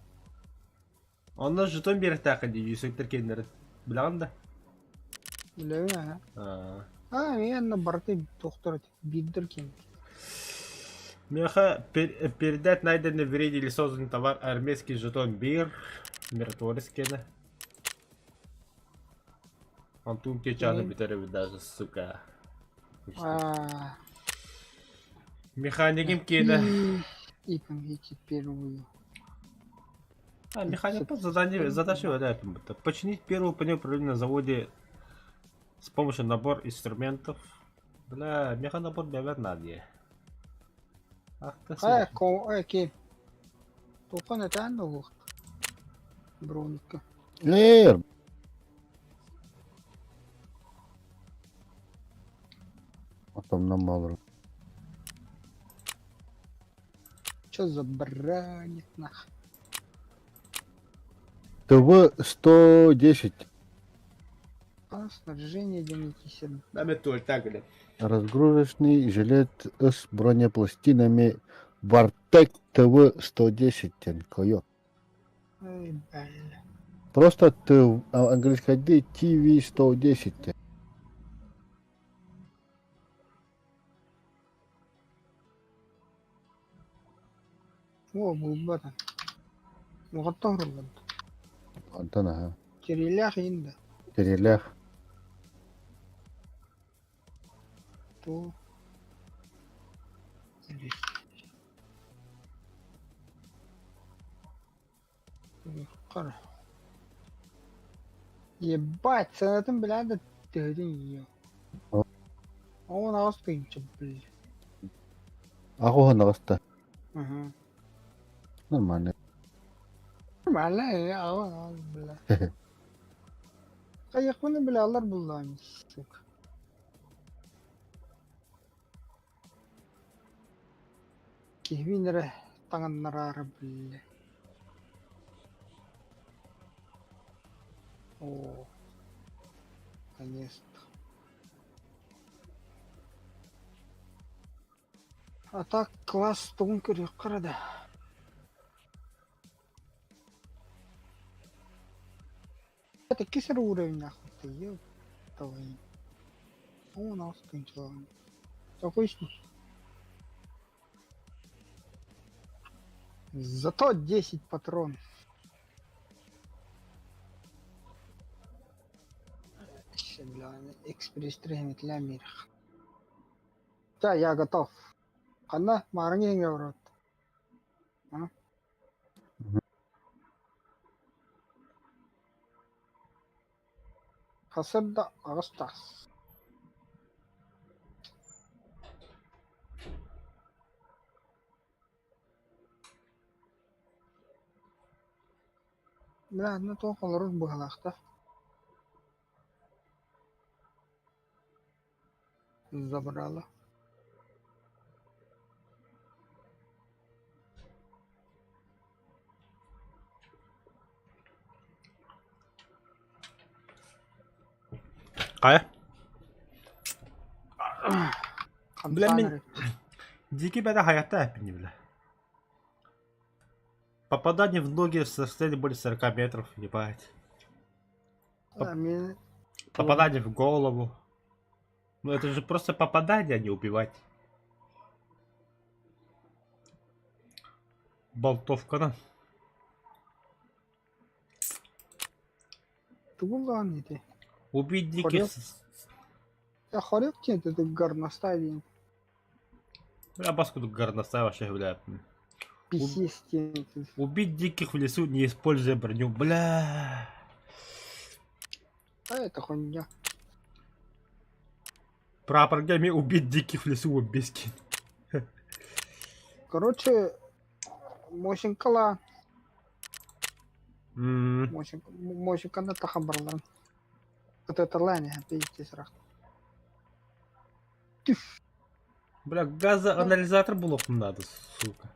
Онно жетон биэрэхтээххин дии юсиктэр киэннэрин. Билэҕин да? билэбин аа. Аа. Аа, эмиэ анна барыта туохтар биирдэр киэн. Миэхэ передать найденный в рейде или созданный товар армейский жетон бир, миротворец киэнэ. Антон Кечаны бүтэр даже, сука. Аа, Механиким киэнэ. И помните первую. А, механик по задание, задача это починить первую панель управления на заводе с помощью набор инструментов. Бля, механабор бэбэр надо. Ах ты Э, ко, э, ки. Тохан этэн да Броника. Лер! Атомнан балыр. Чё за броник нах? ТВ-110. А, снаряжение денег Даме так, бля. Разгрузочный жилет с бронепластинами Вартек ТВ-110 Тенкойо. Эй, бля. Просто Т, английская D, TV-110. О, булбата. Оҕотторуллан. Антон, ага. Кириллях инда. Кириллях. То. Қара. Ебать, сенатын билады төһүтүн ее. Он аҕыс тыһыынча, бля. Аҕыс аҕыста. Ага. Нормально. Нормально, аҕыс аҕыс, бля. Хайахпыны билалар буллаан, сука. Киһибин эрэ таҥыннараары, бля. О, наконец-то. А так класс тугун көрүөххэ да. Это кисер уровень нахуй ты, ёб твою. О, нас кончила. Такой с Зато 10 патронов. Бля, экспресс мир. Да, я готов. Ханна, маарыҥ в рот. А? Сарсыарда аҕыс чаас Бля, ну туох олорор быһалаахтар Забрала. Хайа? Бля Хамсаан мин эрэ. дикий бэдэ хайата эппини бля. Попадание в ноги с расстояния более 40 метров, ебать. Мин Попадание в голову. Ну это же просто попадание, а не убивать. Болтовка на. тугу ылаҕын ити? Убить диких... Хорек? Э, хорек диэн это горностай диэн. Бля, баску горностай вообще, бля. Писец диэн. Убить диких в лесу, не используя броню. Бля. А это хуйня. Прапоргами убить диких в лесу убийски. Короче, Мосинкала, М, Мосинканы тахан бараларын. Ытыталаан пиздец рах. Бля, газоанализатор блок надо, сука.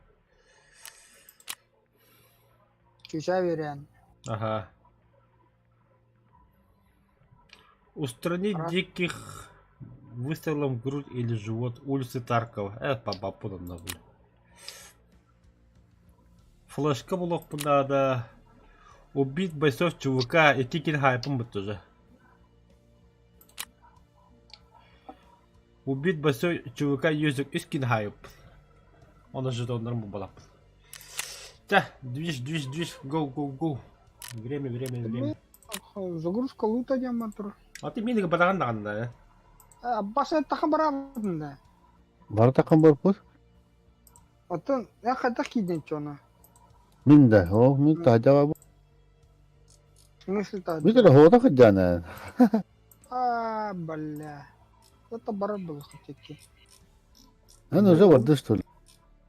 Чуча берен. Ага. Устранить Ра- диких выстрелом в грудь или живот улицы Таркова. По бабу нам надо. Флешка блок надо. Убить бойцов ЧВК и Кикин хайпом тоже. Убить бойцов ЧВК Юзик и скин хайп. Он же норму была. Та, движ, движ, движ, go, go, go. Время, время, время. Загрузка лута диэн мотор. А ты мини бараган да? Аббас тахан бараабытын да. Бары такын барбыт. Оттон эн хайдах киирдин чона? Мин да, о, мин таһдьаҕа бу. В смысле Мин таһдьа? эрэ хоҕото сылдьаана. А, бля. Это барар буолуохха Эн уже барды что ли?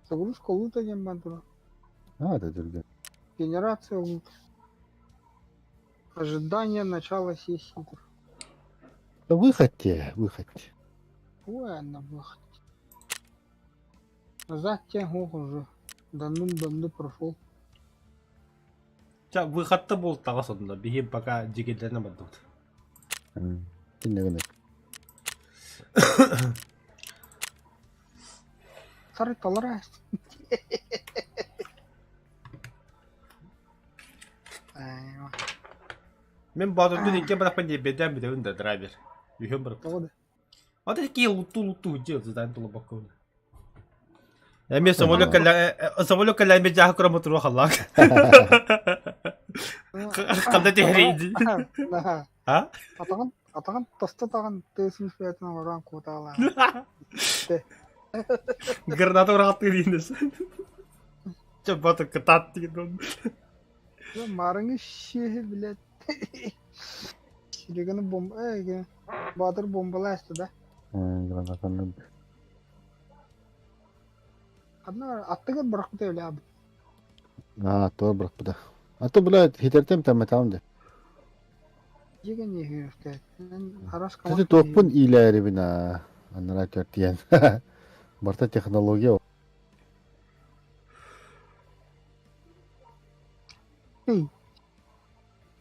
Загрузка лута диэн мотор. А, это түргэн. Генерация лута. Ожидание начала сессии. Да выходите, выходите. Ой, на выход. Назад тем уже. Давным-давно прошел. Ча, выходта был таҕас онно, биһи пока дьигиллэринэ бардыбыт. Кинне гынар. Сары толору Мин Боотурдун икки барахпын диэбэдээн бүтэбин да драйвер. Үһүн барыппыт. Тоҕо да? А такие луту-луту делают, задан глубоко. Эми самолет самолет кэллээн дьааһы көрөн мотуруо халлаак. Ханда түһэрийди. А? Атаҕын атаҕын тосту атаҕын тыас үспээтин оҥорон куотаалаан. Граната ураҕаттыы диинэс. Чэ бата кытаат диэн. Маарыҥы сүөһү блядь. Сереганы бомба э Баатыр бомбаласта да. Гранатаны. Ханна аттыгар бырахпыта өлөөбүт. А, туор бырахпыта. А то, блядь, хитертем тамматаҕым дии. Дьиэгэн иһиэхтээх. Арас Кстати, туохпун иилээрибин аа, анараа кэртийэн. Барыта технология.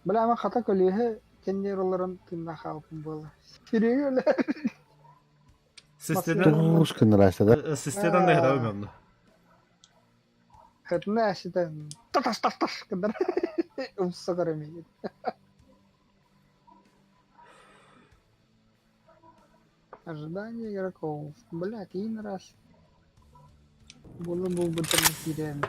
Бля, ама хата көлүөһэ кэннигэр олорон тыыннаах хаалбытым буолла. Серега өлө. Систена Туус гыннарайса да. систена наһыдабы онно. Хатына ситэн татас тас тас гыннар. Умса көрөмүйүн. Ожидание игроков. Блядь, иин раз. Булун булбуттан киирэн.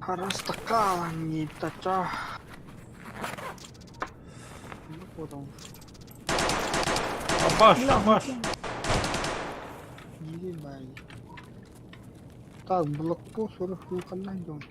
Харастакаалан нииттача. Вот он. Шабаш, шабаш! Ебай. Так, блокпост 40 ханна дом.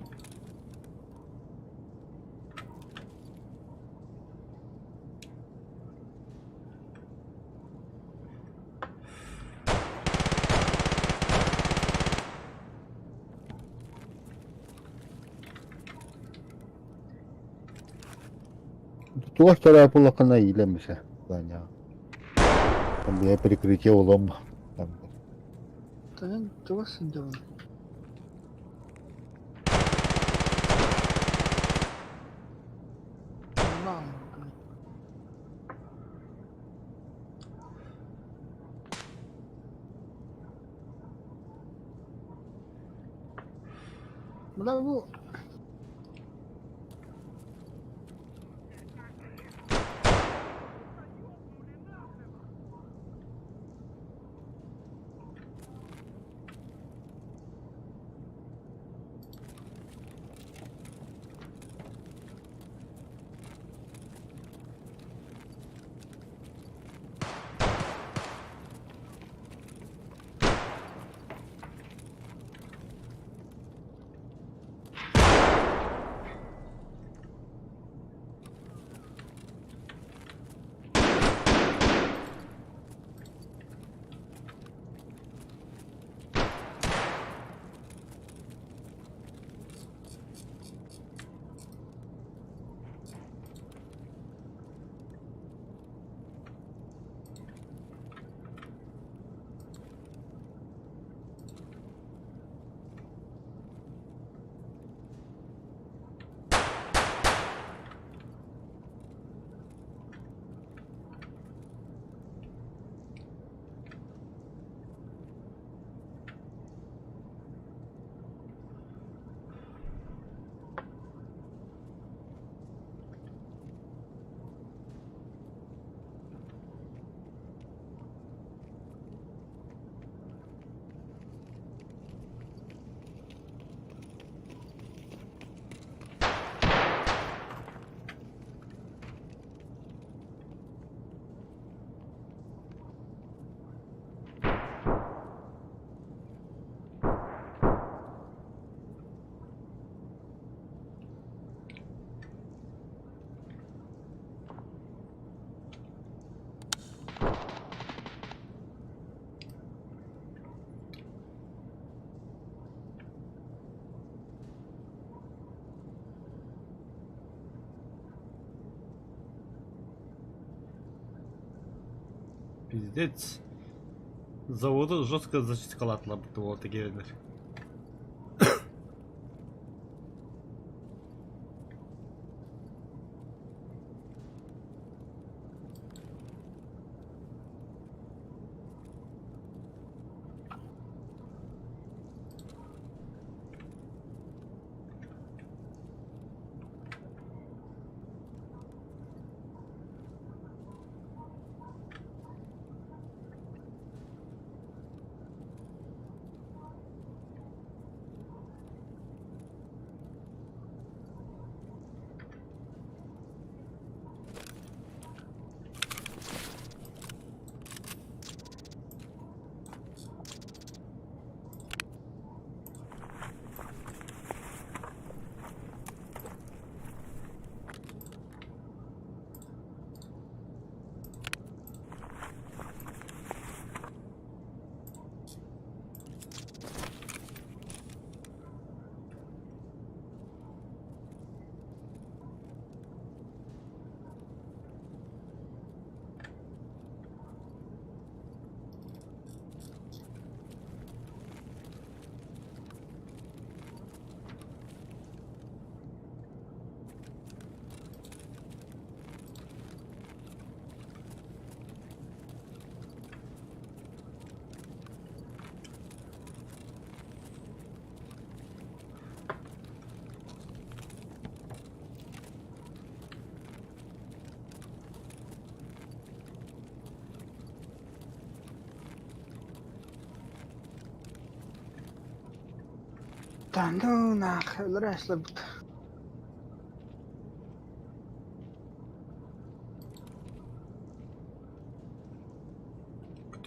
Туох вторая полокона иилэммисэ Таня. Там я перекрытие улом. Там. Тэн туох сылдьабын? На, блядь. Бля, бу Пиздец. Заводу жестко зачисткалаатылар буолла киирэннэр. Да ну нах, өлөр.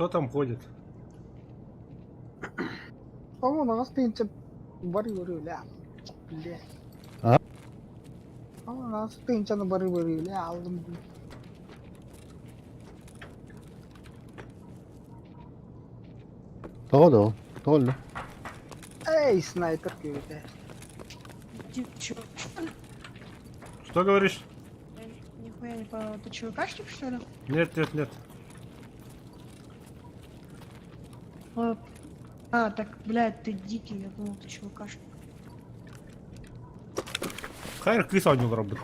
Кто там ходит? Оҕо аҕыс тыһыынча бары-бары үлэ Бля. А? Оҕо аҕыс тыһыынчаны бары-бары үлэ алдым дуу. Тоҕо да ол? Тоҕо өллө? Эй, снайпер киирдэ. Ты чё? Что говоришь? Я нихуя не поняла. Ты ЧВКшник, что ли? Нет, нет, нет. Ой, А, так, блядь, ты дикий, я думал, ты ЧВКшник. Хайр кыыс оонньуулар быт.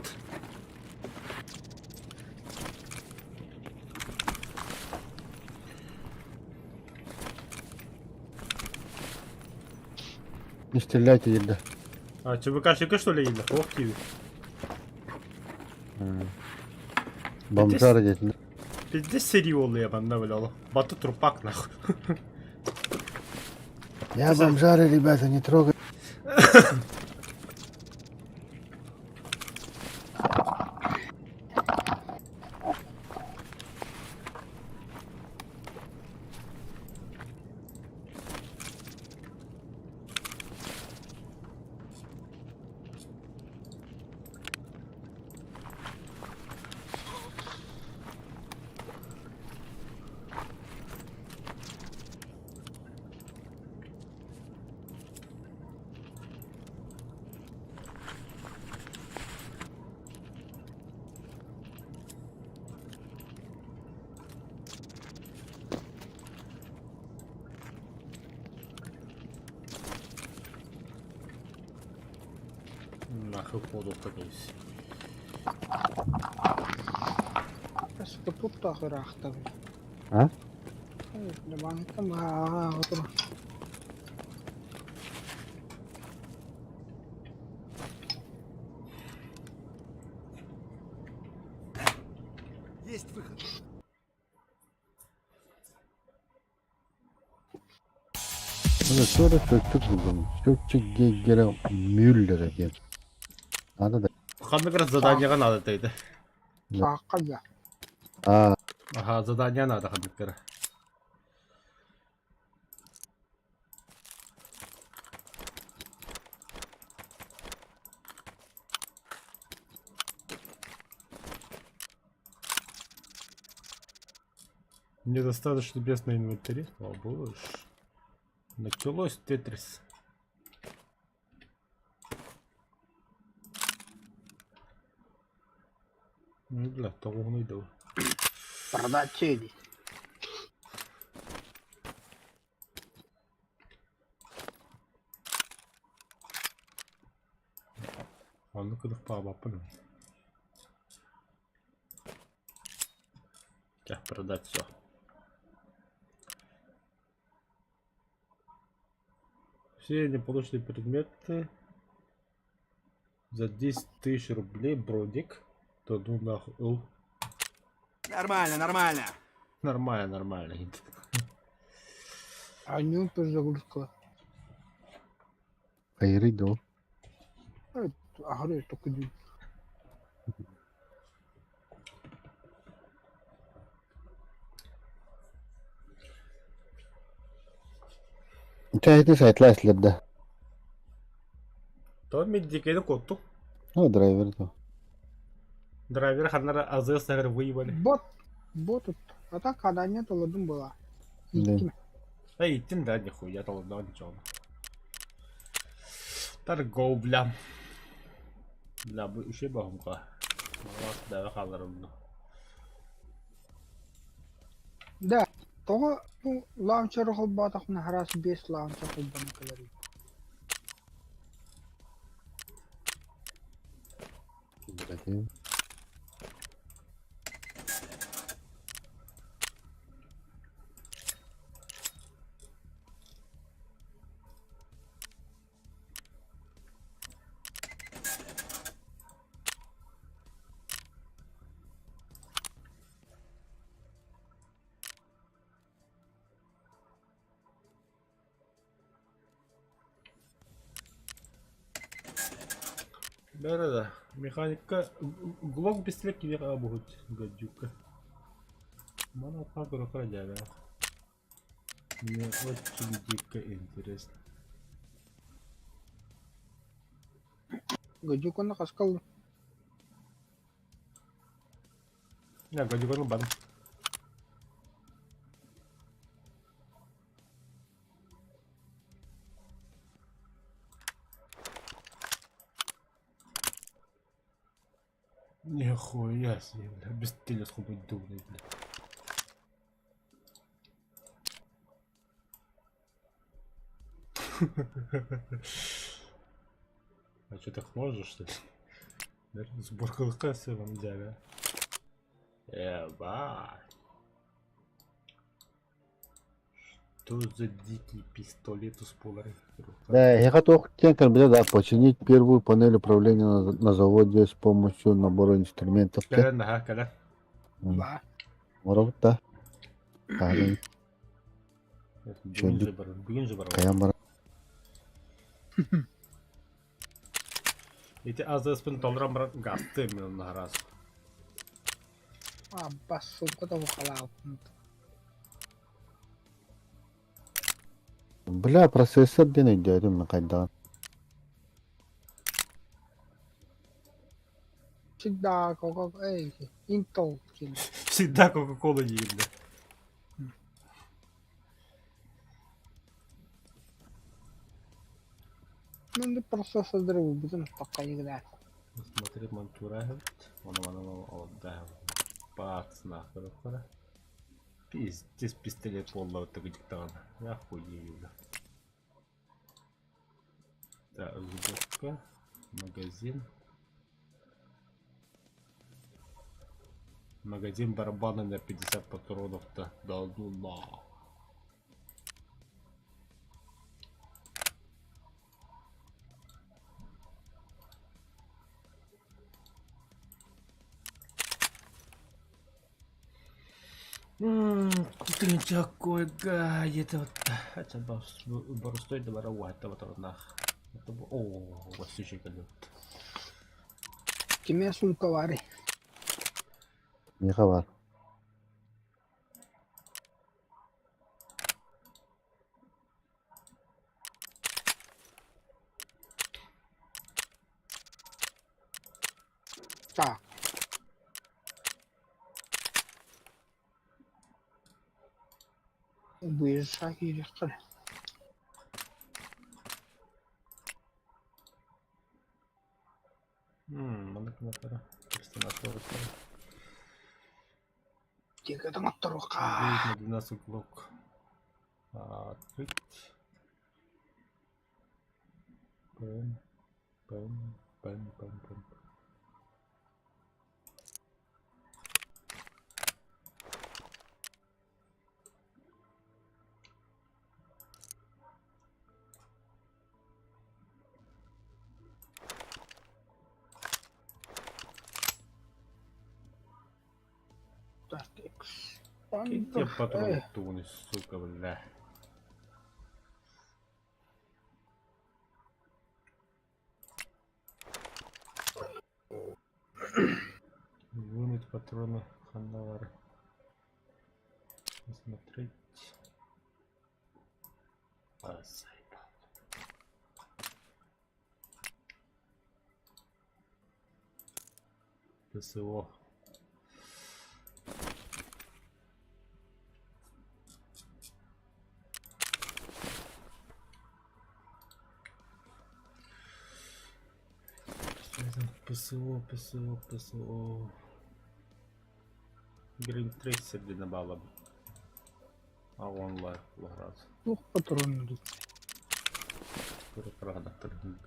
Не стреляйте диир А, ЧВКшника что ли или? Ох ты. Бомжара диэтилэр. Пиздец сериолы манна бля ол. Баты трупак нахуй. Я бомжары, ребята, не трогай. Нахуй подох такой. Сука, туттаах ыраахтабын. А? Баҥыттан баҕа отур. Есть выход. Ну, sonra чөкчүк булдум. Чөкчүк геггere Müller диэн. Надо да. Ханнык раз заданиеҕа надо дейді. Саахха да. А, Ага, задание надо ханнык Недостаточно мест на инвентаре. О, боже. Началось Тетрис. Ну, бля, того не иду. Продать дии. Оннук кыдык паабаппын. Чэ, продать все. Все неполученные предметы за 10 тысяч рублей броник. То ну нахуй. Ыл. Нормально, нормально. Нормально, нормально. Аню перезагрузка. хайрый доо. Аһары токуду. Чайты сайтлаа этилэр да. То медикейdi коттук. Ну, драйвер то. Драйвер ханнара АЗС наверное выебали. Бот. Бот тут. А так когда нет, ладун была. Да. Икки. Да иттин да нихуя толодон ничего. Торговля. Бля, бу үчүгэй баһымка. Малас да хааларым. Да. Тоҕо бу лаунчер холбоотохпуна араас биэс лаунчер холбоно кэлэрий. Блядь. Да-да-да. Механика. Глок бистилек киһиэхэ буһут гадюка. Мана көрө дьээбэ. Мне очень дико интересно. Гадюканы хаска ыллыҥ? Я гадюканы ылбатым. Нихуя себе, бля, без телескопа думай, бля. А что, так можно, что ли? Наверное, сборка ЛКС вам дядя. Ебать. Что за дикий пистолет у поларых Да, я готов кем да, починить первую панель управления на заводе с помощью набора инструментов. Кэлэн наһаа кэлэн. Баа. Моробут да. Хаһан Бүгүн же бар, бүгүн же бар. хайан бар. Ити азыспын толорон баран гастыым мен онно араас. Абба сука да бухалаабыт. Бля, процессор диэн өйдөөтүм мен хайдаҕын. Всегда кока эй, Intel диэн. Всегда Кока-Кола диир да. Мин процессордары булбутум таккайыгыдар. Смотри, монтура Оны мана олда. Бац нахуй Пиздец пистолет буолла тыгыдьыктаҕына. Я хуею да. Так, сборка, магазин. Магазин барабаны на 50 патронов-то. Да ну на. Ты такой гай, это вот, это боростой добра, это вот нах. Это о, васючий калют. Кимиэ сумка баарый? Миэхэ баар. Так. Буйса киириэххэ. Маннык гынаттара. Тиэкэтин отторуохха. 9 на 12 блок. Открыть. Пэм, пэм, пэм, пэм, пэм. Так, Какие экспандер. патроны туны, сука, бля. Вынуть патроны ханнавары. Посмотреть. А, заебал. ПСО. Что там? ПСО, ПСО, ПСО. Green Tracer диэн баала. А онлайн лоһрат. Туох патроннуй? Правда,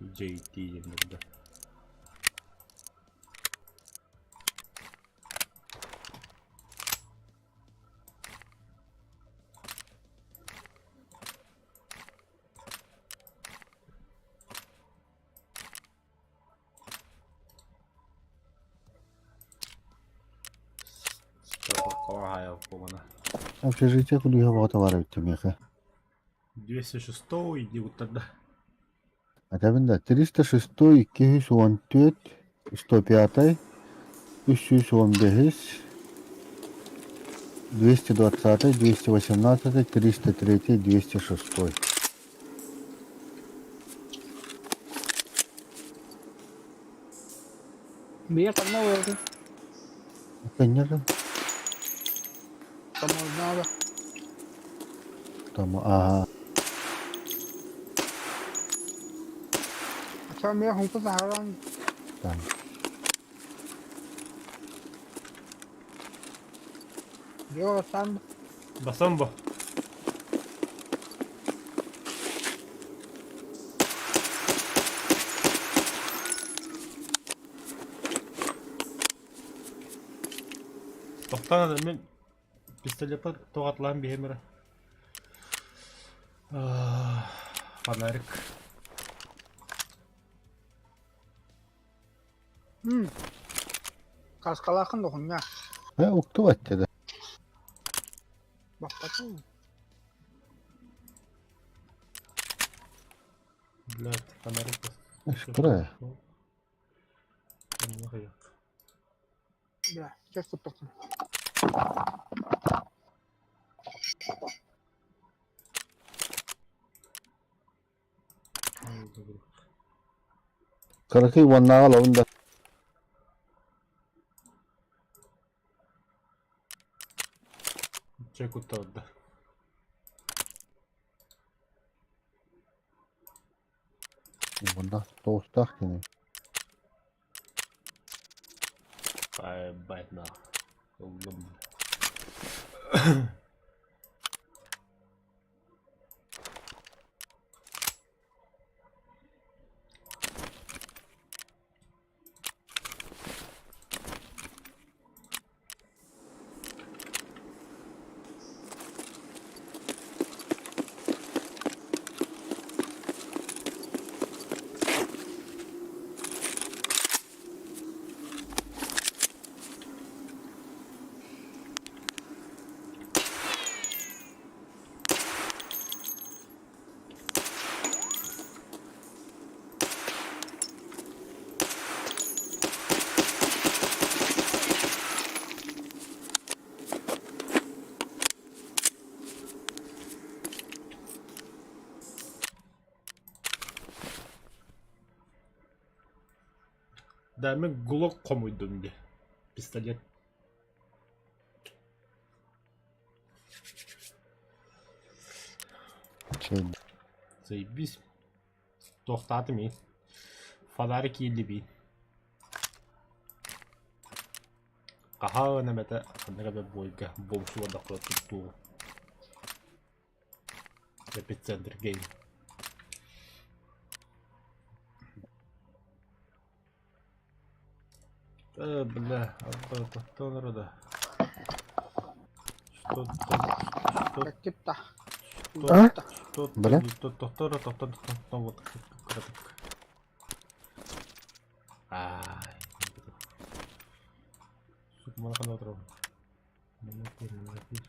JT диэн Общежитие кулуһа бөҕөтө баар эбит миэхэ. 206 иди вот тогда. Этэбин да 306 214 105 315. 220, 218, 303, 206. Бэйэ ханна олордун? Конечно. Таможняда. Там, ага. Ача мэ хонко саһаран. Там. Йо, сам. Басамбо. Тохтоон эрэ, мин пистолеппар туох атлаан биһиэм эрэ. Фонарик. Каскалаахын дохунньа. Э, уктубат да. Баппатым. Блядь, фонарик. Шкура. Бля, сейчас куттахтым. Кыракый уоннааҕы олоҕун да Чэ кутталда. Уонна тоҕустаах кини. Ебать нахуй. Ыллым. Да, мин глок хомуйдум дии. Пистолет. Заебись. Туохтаатым ии. Фонарик киирдибии. Хаһан эмэтэ ханнык эмэ буойга буомсуйбатахха туттуу. Эпицентр гейм. Э, бля, тохтоон да. Что что Ракета. А? что Бля? тохтоор тохтоор тохтоор вот кыратык. Ай. Сука, мана ханна отырамын. Мана кир, мана кир.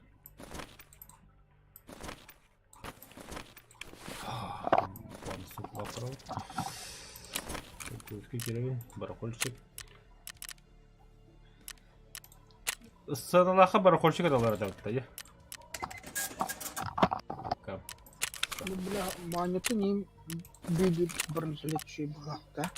Сука, кирэбин, барахольщик. Сыаналаахха барахольщик аталлар этэ дии. Бля, маанньатын иин биир бронежилет үчүгэй быһыылаах да.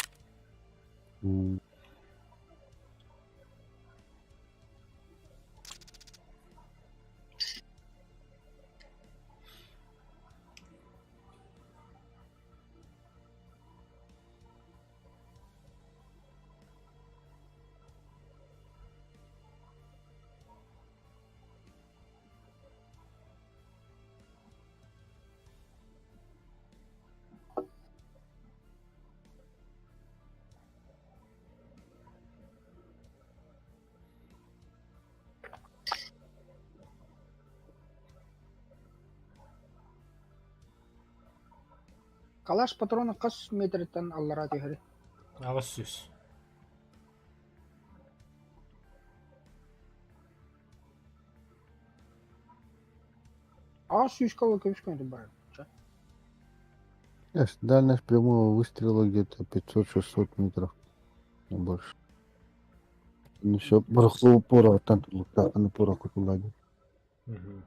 Калаш патрона хас метртэн аллараа түһэр. 800. 800 кылы көмүс көтө барар. Дальность прямого выстрела где-то 500-600 метров. Не больше. Ну все, барахло порох, там лука, на порох кутулади. Мгм.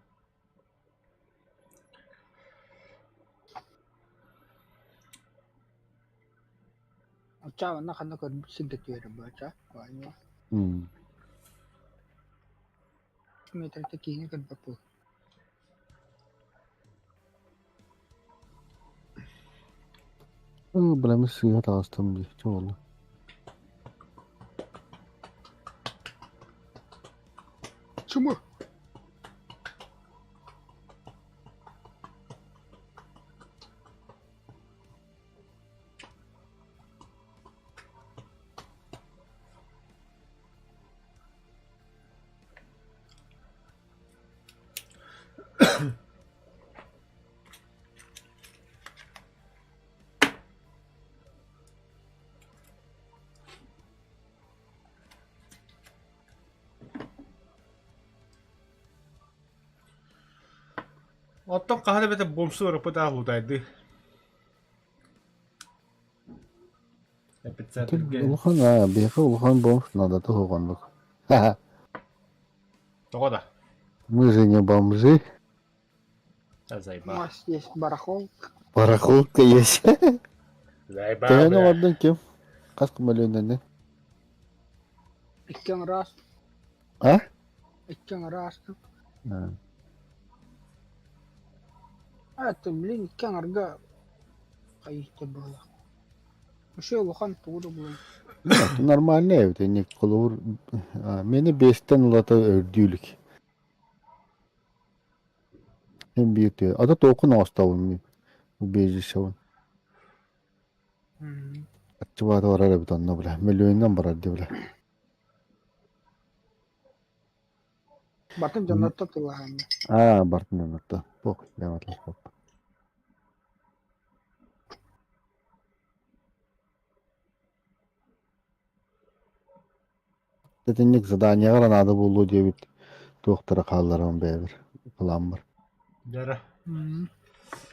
Оччоҕо ханна көрбүт сиргэ түһэрэ буолча оонньуу. М. Метрите киһини көрбөт буол. Ыы, бля, мин сыыһа таҕыстым дии, чэ буолла. Чуму! Оттон хаһан эбэтэ бомсу ырыппытаах лутайды. Эпицентргэ. Улахан аа, биһиэхэ улахан бомж наадата суох оннук. Тоҕо да? Мы же не бомжи. А У заебал. нас есть барахолка. Барахолка есть. Заебал, Төһөнү бля. оҥордуҥ ким? Хас мөлүйүөннэннин? Икки раз. А? Икки раз. А. А это, блин, икки аҥарга хайыта буолла. Вообще улахан тугу да булан. Нет, нормальный эбит, инник холобур мени бестен улата өрдүүлүк. Hem биир тыа. Ата тоокун оҥостобун мин. Убежищебын. Аччыбаата барар эбит онно бля. Мөлүйүөннэн барар дии бля. Бартын дьоннортон тыллаһаҥҥа. Аа, бартын дьоннортон. Туох диэн Итинник заданиеҕа наада буолуо диэбит туохтара хаалларан бэйэбэр былааммар Дьара.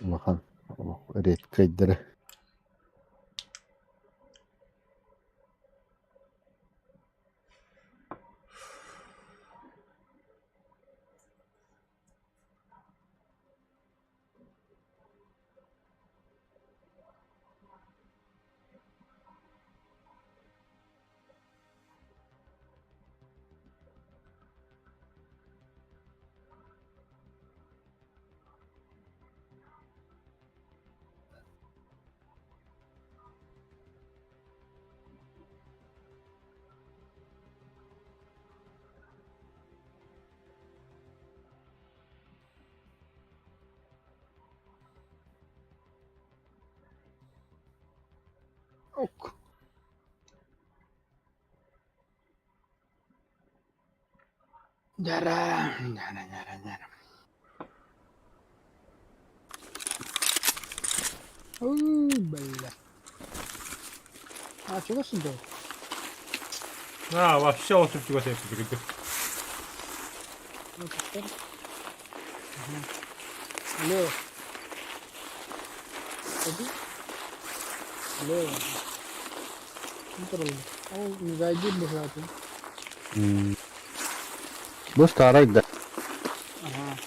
Улахан редкэйдэрэ. Ок. Дьара, дьара, дьара, дьара. Ой, бля. А, чего сюда? А, вообще ол чугас эппит Ну, теперь. Алло. Ходи. Алло. Ну, Ол мегайдир быһаатын. Бу старай да. Ага.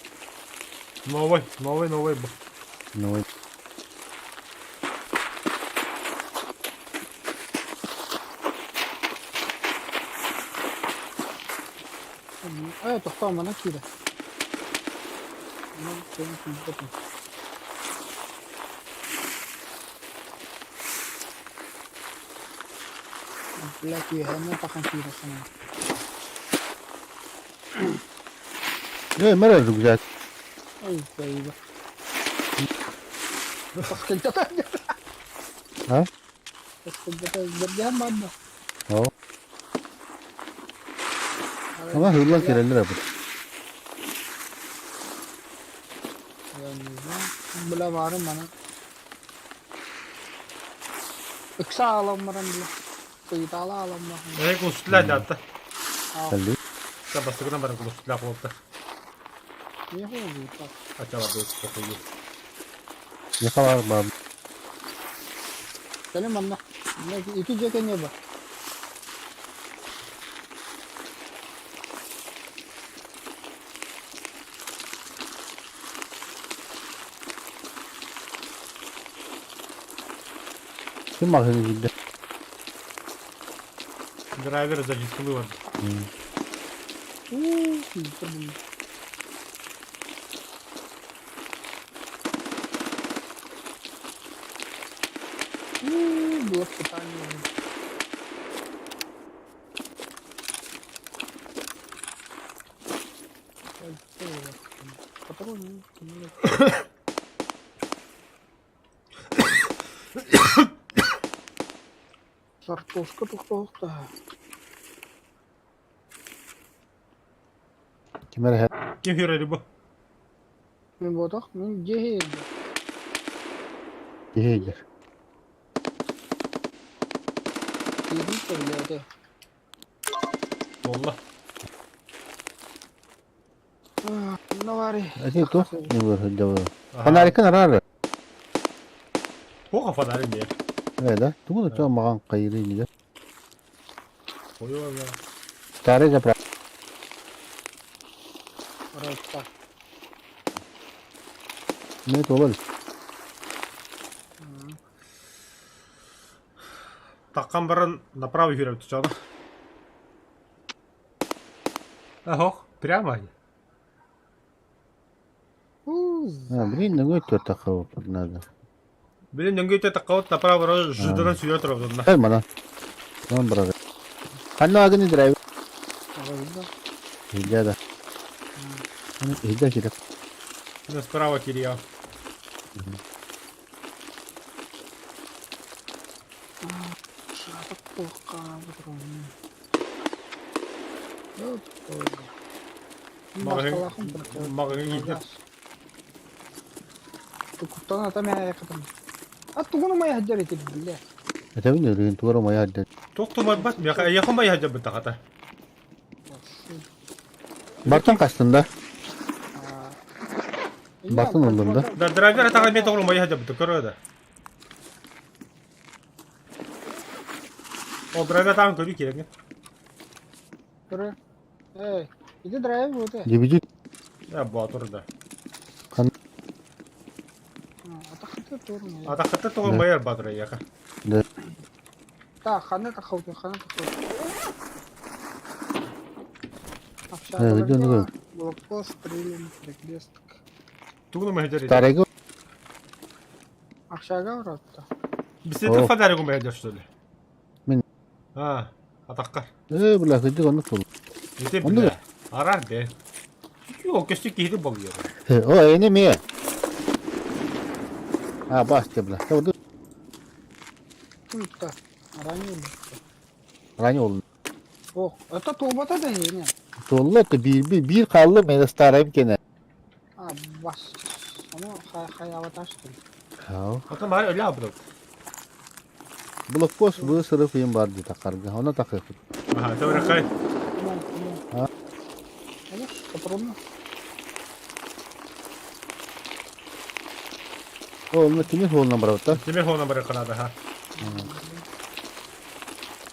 Новый, новый, новый бу. Новый. Ээ, тохтоо манан киирэ. Манан кэлэн киирбэтим. Блядь, үөһээннэн тахан киирэ санаан. Э, мэр рюкзак. Ой, заеба. Тоскылдата. А? Тоскылдата бэргээн барда. Оо. Ама хыллан кэлэллэр эбит. Я не знаю. Бля, баарым манан. Ыкса аалан баран бля. Кыйытаала аалан баран. Эй, кулсутла дьаатта. Салли. Та бастакынан баран кулсутла кулутта. Не хуй так. Ачала бу спокойно. Не хабар бар. Кэлин манна. Ити дьиэ кэннэ бар. Ким маҕаһыыҥҥа киирдэ? Драйвер зачистилы бар. Уу, киирдэ булла. Уу, блок питания. Патроны, Картошка тохтоохтоһо. Ким эрэ Ким хөрөрү бу? Мин буотах, мин дьиэ иһийдим. киһи иһэр. Киирбит көрүлээтэ. Буолла. Навари. Эти туох не выходил. Фонарикын араар. Туох фонарик не? Э да, тугу да маҕан хайыры инигэр. Ойо да. Старый заправка. Райта. Не толор. Таккан баран направо жүрөп түчады. Ох, прямо. А, блин, нөҥүө төрт надо. Блин, нөҥүө таққабыт направо баран жыдынан сүйө турабыт. Кэл манан. Манан барар. Ханна агын драйв. Иһдэ да. Иһдэ кирек. Справа Кирилл. Маҕаһыын Куттан ата мээйэкэтим. А тугун умайа сылдьар ити биллэ. Этэбин ырыын тугар умайа сылдьар. Туох тумарбат миэхэ эйиэхэ умайа сылдьарбыт хата. Бартан хастын да? Бартан ыллым да? Да драйвер атаҕа эмиэ тоҕо умайа сылдьарбыт көрөө да. Ол драйвер атаҕын көрүү кирэҥҥин. Көрө. Эй, иди драйв вот. Дебидит. Э, боотур да. Атахты турмай. Атахты тоҕо умайар баатыр эйиэхэ. Да. Та, хана тахауты, хана тахауты. Э, где он? Блокпост, стрелен, перекресток. Тугун умайа сылдьар Старайга. Общага вратта. Бисетин фонарик умайа сылдьар что ли? Мин. А, атахка. Э, бля, кырдьык оннук буолла. Ити Оннук. бля. Арар бе. О, көстүү киһити болуйар. О, эне ме. А, басты, бля. Та Культа. Ранее. Ранее ол. Ох, это туолбата да не. Туолла это биир биир хаалла мен старайым кене. А, бас. Ону хайавата что ли? Хау. Отон бары өлө абдыл. Блокпост бу сыры кыйын бар ди такарга. Она такы. Ага, добре хай. А? Патронно. О, онно тимир холунан барабыт Тимир холунан бары канада, ха.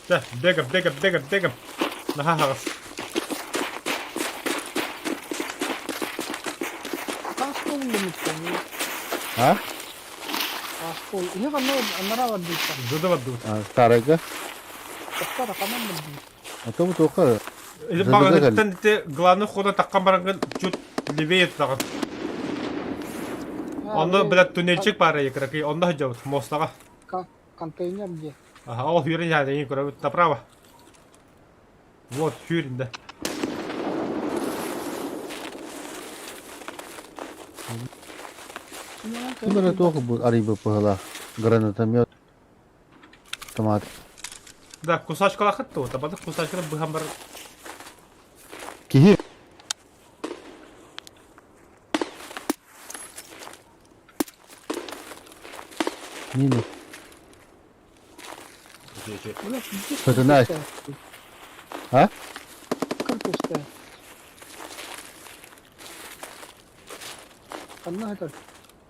Да, бегом, бегом, бегом, бегом. Наха хагас. А? Старайга. А то бу тока. Багыттан главный хода таккан барангын чуть левее тагын. Онно, блядь, туннельчик баар якраки, онно сылдьабыт, мостаҕа. Контейнер где? Ага, ол сүүрэн иһэн көрөбүт направо. Вот, сүүрүн да. Ким эрэ туох бу арыйбыт быһыылаах гранатомет томат. Да, кусачкалаахыт дуо? Табадык кусачканы быһан баран. Киһи Мина. Что ты знаешь? А? Кырпустая. Ханна это?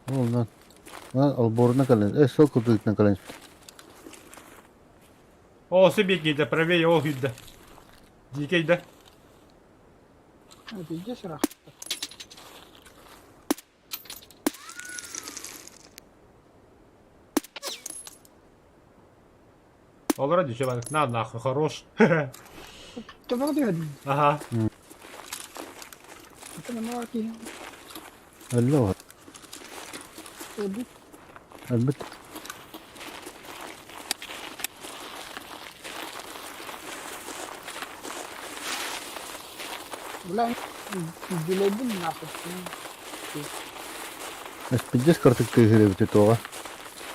Ол на. На алборна кален. Э, сол кутуйтна кален. О, себе правее, ол хүдді. Дикейді. Это здесь рах. Олоро диче бар. На нахуй, хорош. Төбөҕө түһэрдим. Ага. Это манна киһи. Алло. Өлбүт. Өлбүт. Бля, дьүлэйбин нахуй. Эспиндес картык тыыһыр эбит туоҕа.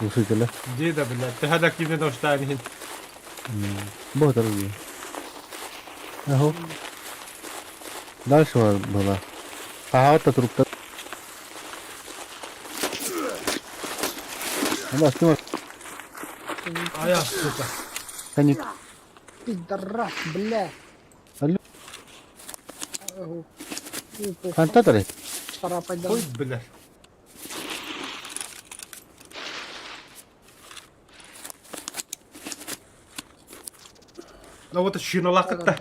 Глушителя. Деда, блядь, ты хада кимне доштан Бу дорогие. Ага. Дальше была. Ага, вот трубка. Да, снимай. А я, сука. Коник. Пидорас, бля. Алло. Ага. Хантатары. Царапайдан. Ой, блядь. Ну вот шиналакытта.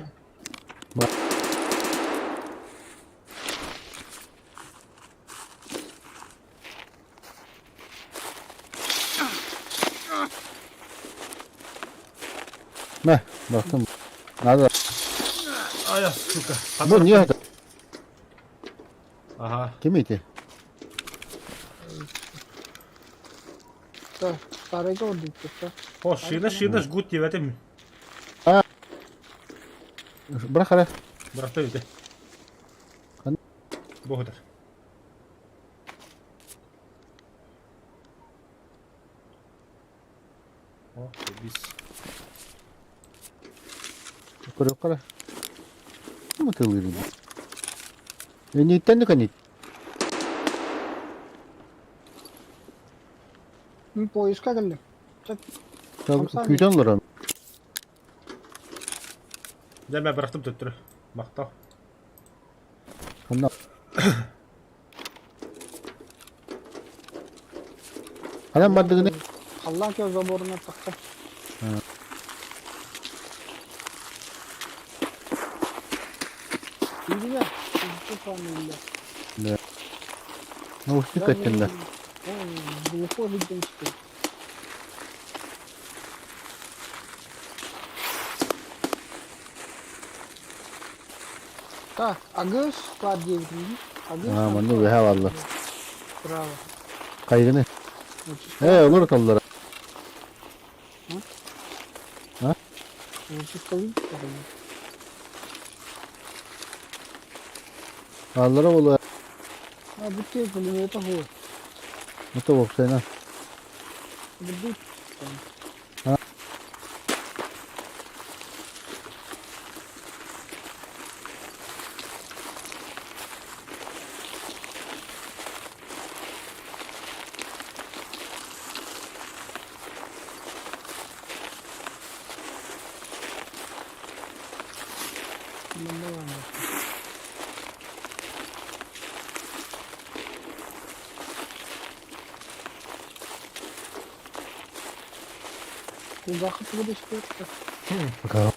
Мә, бактым. Надо. А я, сука. Бу не это? Ага. Ким эти? Старайга ордук. О, шина, шина, жгут тебе этим. Бырах Бырахта үтэ. Хан- Богатыр. О, бис. Көрө Ким тылыр Ниттен канит. Мин поиска кэллим. Күүтэн олорон. Дьэ, мэ бырахтым төттөрү. Махтал. Ханна. Ханан бардыгыны? Халлаан кö заборuna тахса. Илия, Да. Ну, устик эттиннэр. Глухой виденский. Так, агыс бар диэбитин Агыс. Аа, манна үөһэ бааллар. Браво. Хайгыны. Ээ, олор оталлара. А? Бааллара буолуо. А, бүттэ пулемета хуо. Это уопсайынан. Бүт. А? Кулгаахы тугу да истиэхтэ. Пока.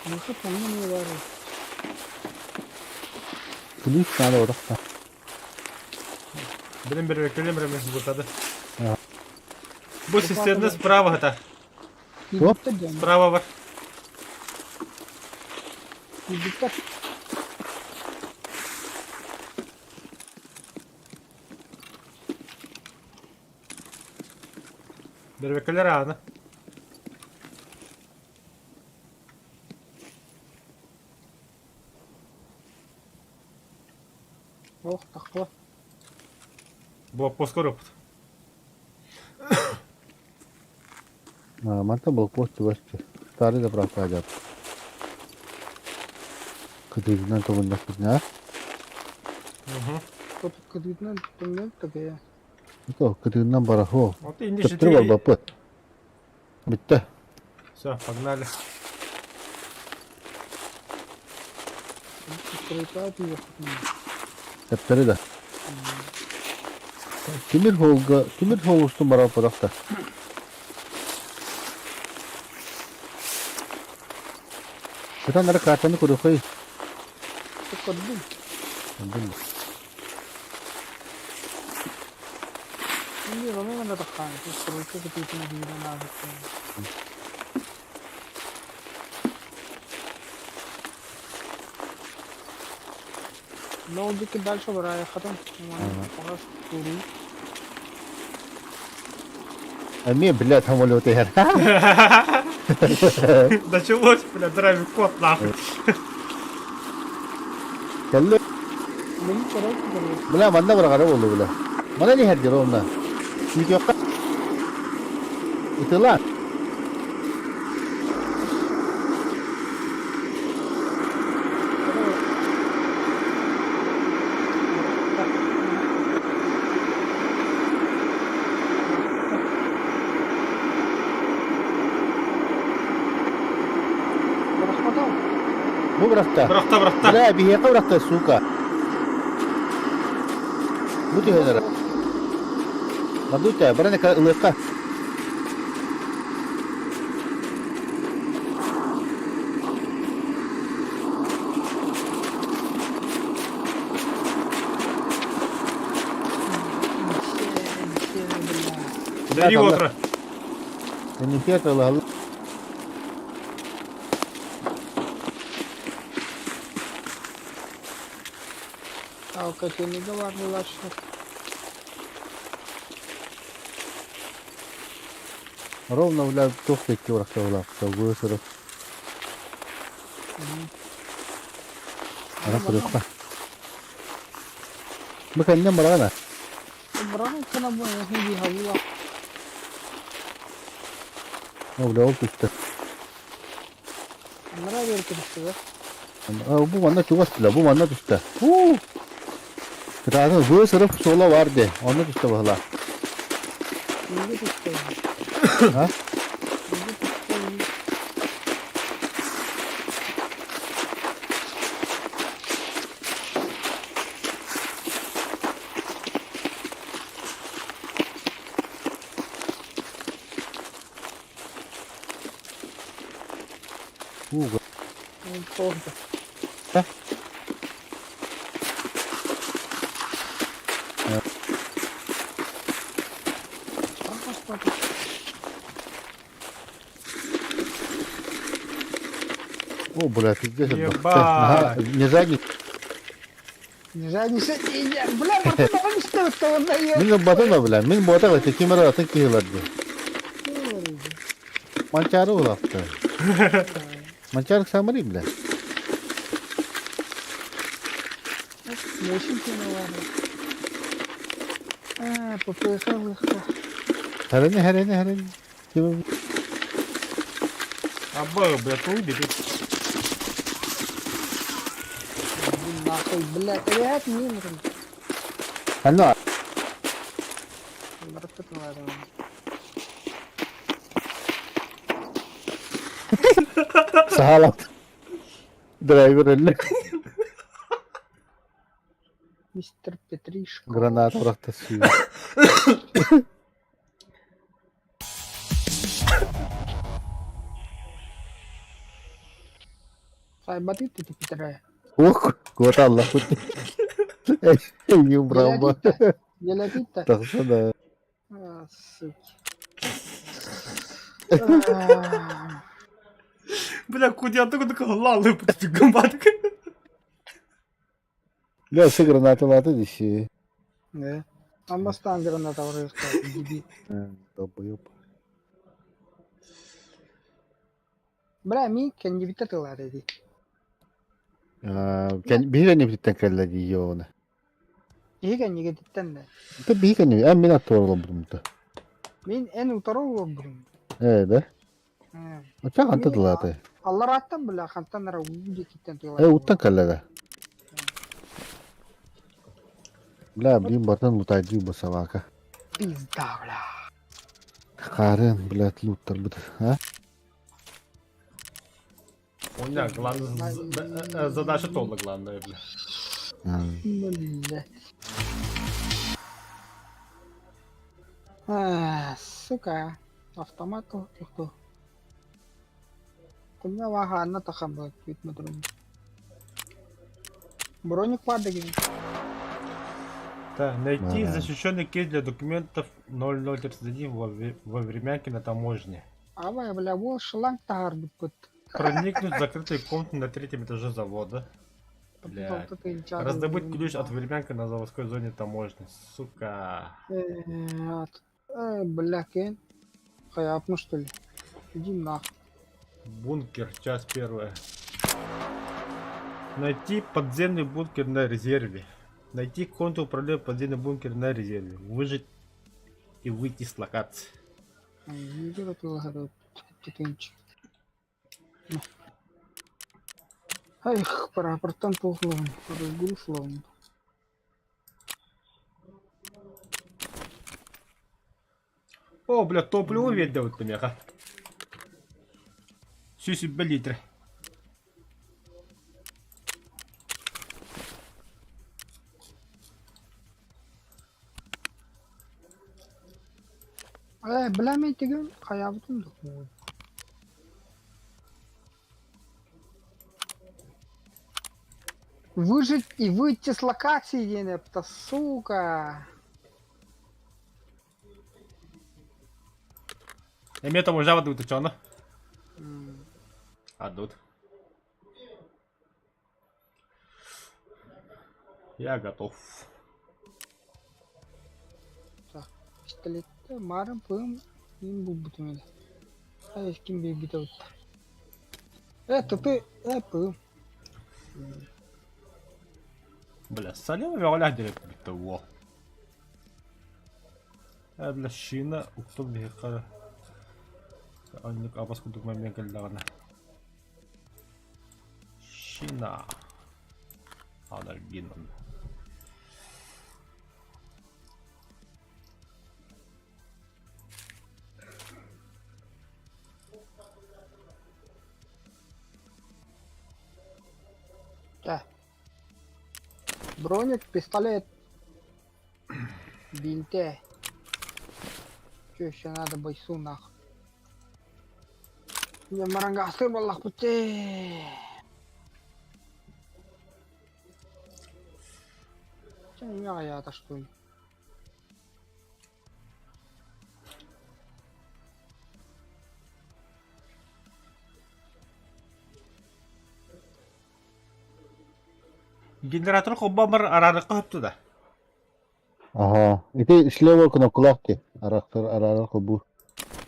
Мыхы онно эмиэ баар эбит. Ключ надо вот Билин бер кэлин бер бутады. А. Бу системне справа это. Киирбиттэр диэн. Справа бар. Киирбиттэр. Бербекелер ааны. Ох, тахла. Блокпост көрөппүт. Мантан блокпост чугас Старый заправка адьят. Кытыытынан тобуннахпытына. Кытыытынан тумнан такая. То кытыытынан барахо. Вот и Төптөрү барбаппыт. Бүттэ. Все, погнали. Төптөрү да. Тимир холга, тимир хол устун бараппытах да. Кытан ары картаны көрүөххэй. Көрдүм. Көрдүм. Şimdi onu da takkan. Стройка кытыытына киирэн ааһыттым. Ноутбуки дальше барайахатын. Оҕас туруу. Эмиэ, блядь, самолет иһэр. Началось, бля, драйв код нахуй. Кэллэ. Мин көрөр көрөр. Бля, манна быраҕара буолла, бля. Манан иһэр дьэ ровно. Күүтүөххэ. Ытыла. Бу бырахта. Бырахта, бырахта. Бля, биһиэхэ бырахта, сука. Бу түһэн Мадуйта, баран ылыахха. Бери отра. Комитет ылаллар. Алкотельнига бар булачак. Ровно бля туох диэки урахта сылгы сырып. Ана сырыппа. Бу кэннэ барана. Быраҕын кына бу эһиги халыла. О, бля, ол түстэ. Анараа бери түстүбэ. Бу манна чугас бля, бу манна түстэ. Уу! Кытаатын вы сырып суола бар де. Онно түстэ баһыла. Инге түстэ. А? Инге түстэ. Уу, Торда. А? О, бля, пиздец. Ебать. Не жадник. Не жадничай. Бля, батон что то он дает. Мин батона, бля. Мин бота кемера атын киһилэрди. Манчары улапты. Манчары самари, бля. Мощный кино А, ППХ выход. Хәрәне, хәрәне, хәрәне. Аба, бля, ты уйди, ты. Нахуй, блядь, ряд не нужен. Ана. Саалат. Драйвер элле. Мистер Петришко. Граната бырахта сүйү. Сайбаты ты Петра. Ох, куота Аллах. Эй, браво. Елатита. Тахса да. А, суки. Бля, куда только такого лалы, гамбатка. Бля, все граната латы диши. Да. Амбастан граната врыска, деби. Долбоёб. Бля, ми кенди тылар эди. Биһиги не кэллэ дии оны. Иһи кэннигэ диттен да. Та биһиги не, а мен аттуарлабытым та. Мин эн утару бурун. Э, да? Оча ханта тылааты. Аллар аттан бля хантан ара уу диэкиттен тылар. Э, уттан кэллэ да. Бля, блин, бартан лутайдыы бу собака. Пизда, бля. Харын, блядь, луттар бут. А? Понял, главное, задача толла главная, бля. Бля. А, сука. Автомат кто? Кунна ваха тахан бу бүтмөтүрүм. Броник бар деген. Так, найти Да. защищенный кейс для документов 0031 во времянке на таможне. Абай, бля, ол шланг тахар бүппүт. Проникнуть в закрытую комнату на третьем этаже завода. Блядь. Раздобыть ключ от времянка на заводской зоне таможни. Сука. Бля, кен. Хайапну что ли? Иди нахуй. Бункер, часть первая. Найти подземный бункер на резерве. Найти контур управления подземный бункер на резерве. Выжить и выйти с локации. Видео тутынчик. Эх, пора протон пухловын, разгрузловын. О, бля, топливо ведь вот меха. Сюси литр. Бля, мен деген хаябытым да. Выжить и выйти с локации, это сука. Эме там уже вадут, чё, Адут. Я готов. Так, пистолетте марым пым им бу бутумеде. Ай, ким бит Это ты, пым. Бля, салем вяля директ во. Бля, шина уктум бихара. Анник абас кудук мен келдагана. Шина. Анаргинон. Да. Броник, пистолет. Бинте. Че еще надо бойцу нахуй? Я марангасы баллах пути. Че я что ли? Генератор хоббамар арарыкка хөптү да. Ага. Ити слева кнопкалаах ти. Арахтар арара хобу.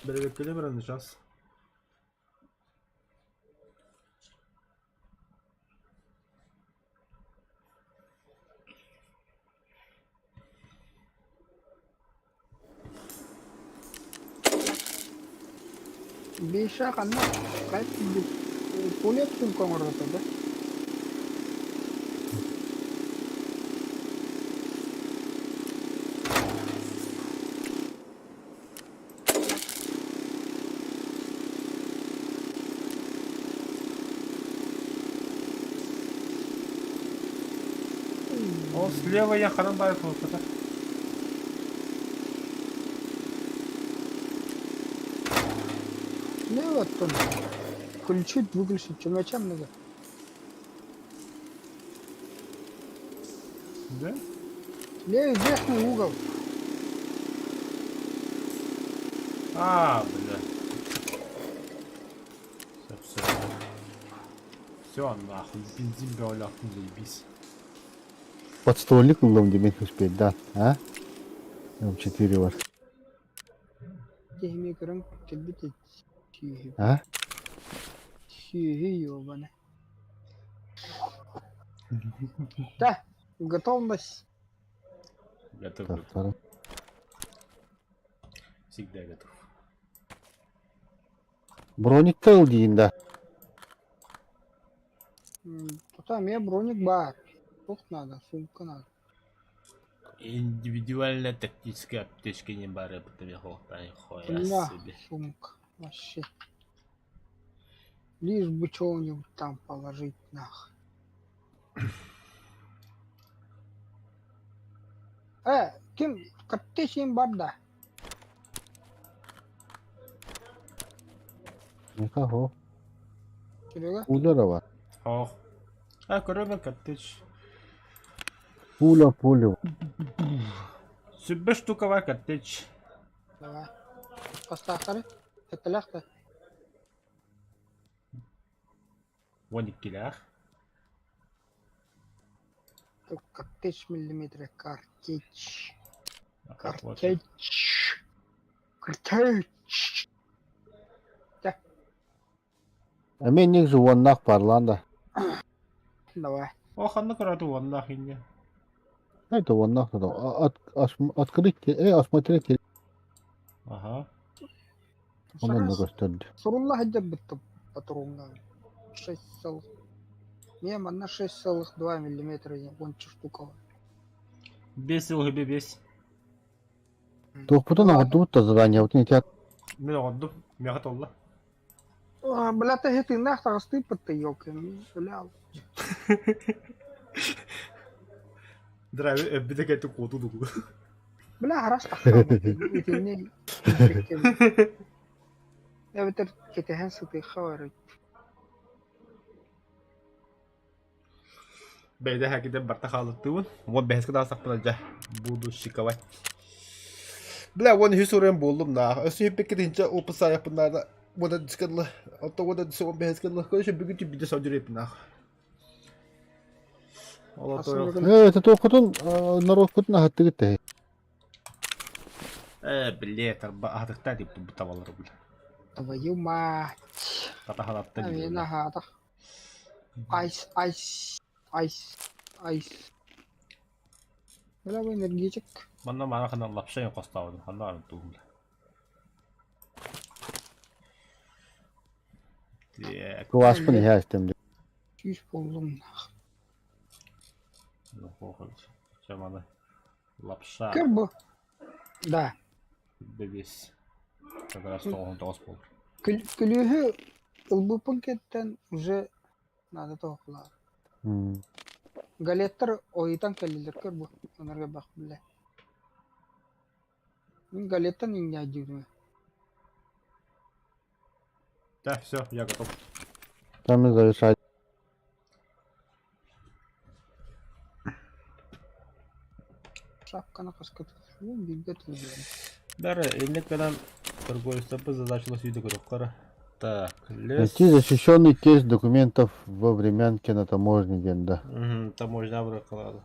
Бербеккеле бирен сейчас. Бейша ханна кайт пулет сумка да? О, слева я харанбаев это. Не вот там. Включить, выключить, чем чем надо. Да? Левый верхний угол. А, бля. Все, все. Все, нахуй, бензин бля, заебись. Подствольник ыллым демек успеть, да. А? М4 бар. Кehmi көрөн келбит сүйү. А? Сүйү ёбаны. Да, готовность. Готов, Так, готов. второй. Всегда готов. Броник тыл дейін да. Там я броник бар. Тух надо, сумка надо. Индивидуальная тактическая аптечка не бары, потому что Бля, себе. сумка. Вообще. Лишь бы чего-нибудь там положить, нах. Ким, каттесин бар да. Никого. Серега? Пуля эрэ баар. Ох. А, көрөбүн картич. Пуля, пуля. Сүбэ штука бар картич. Давай. Хастаахтары? Сэттэлээх да? Уон иккилээх. Картечь миллиметрэ картечь. Картечь. Картечь. Эмиэ инник же уоннаах баарлаан да. Давай. О, ханна көрөөтү уоннаах инньэ. Это уоннаах да. От, открыть, осмотреть. Ага. Онон да көстөрдө. Сурулла сылдьарбыт патроҥҥа. 6 целых. Не, манна 6,2 миллиметра уонча штука. Бес ЛГБ бес. Туохпутун оҥордубут да заданиебытын ити Мин оҥордум. Миэхэ толла. Бля, ты тыыннаах таҕыстыыппыт да ёлки, бля. Драйвер эббитэ кэти куоту дугу. Бля, арас тахсаабыт. Итинни эбэтэр кэтэһэн сытыахха барыт. Бэйдэ хакиден барта хаалыттыбын. Вот бэһэскэ даасахпына дьэ буду шиковать. Бля, уон үһүс уруйан буоллум наа. Өссө үппекке тинчэ опысаайаппын наада. Уода дискалла. Отто уода дис он бэһэскэ Короче, бүгүн түбүдэ содюреппин нах. Ол ото Это туоххутун норуоккутун аһаттыгыт тэһи. Э, блядь, арба аһатыктаа дип бу табалары бля. Твою мать. Татахалаттан Мен аһаатах. Айс, айс, айс, айс. Бля, бу энергетик. Манна мана хана лапша хостообутум, ханна арын туум бля. Так. Кылааспын иһэ истем Сүүс буоллум. Ну, Чэ, маны лапша. Көр бу. Да. Бэбис. Как раз тоҕуһун тоҕус буолар. Күлүүһү ылбыппын кэттэн уже надо тоһоҕолоор. Галеттар ойутан кэллилэр көр бу. Онорго бах билэ. Мин галеттан иҥнээдьибитим. Да, все, я готов. Там и завершать. Шапканы хаска билбэт тылбыам. Бары, инник гынан торговец задачалас үйді көрөккара. Так, лес. Найти защищенный кейс документов во времянке на таможне диэн да. Мгм, таможня быракалады.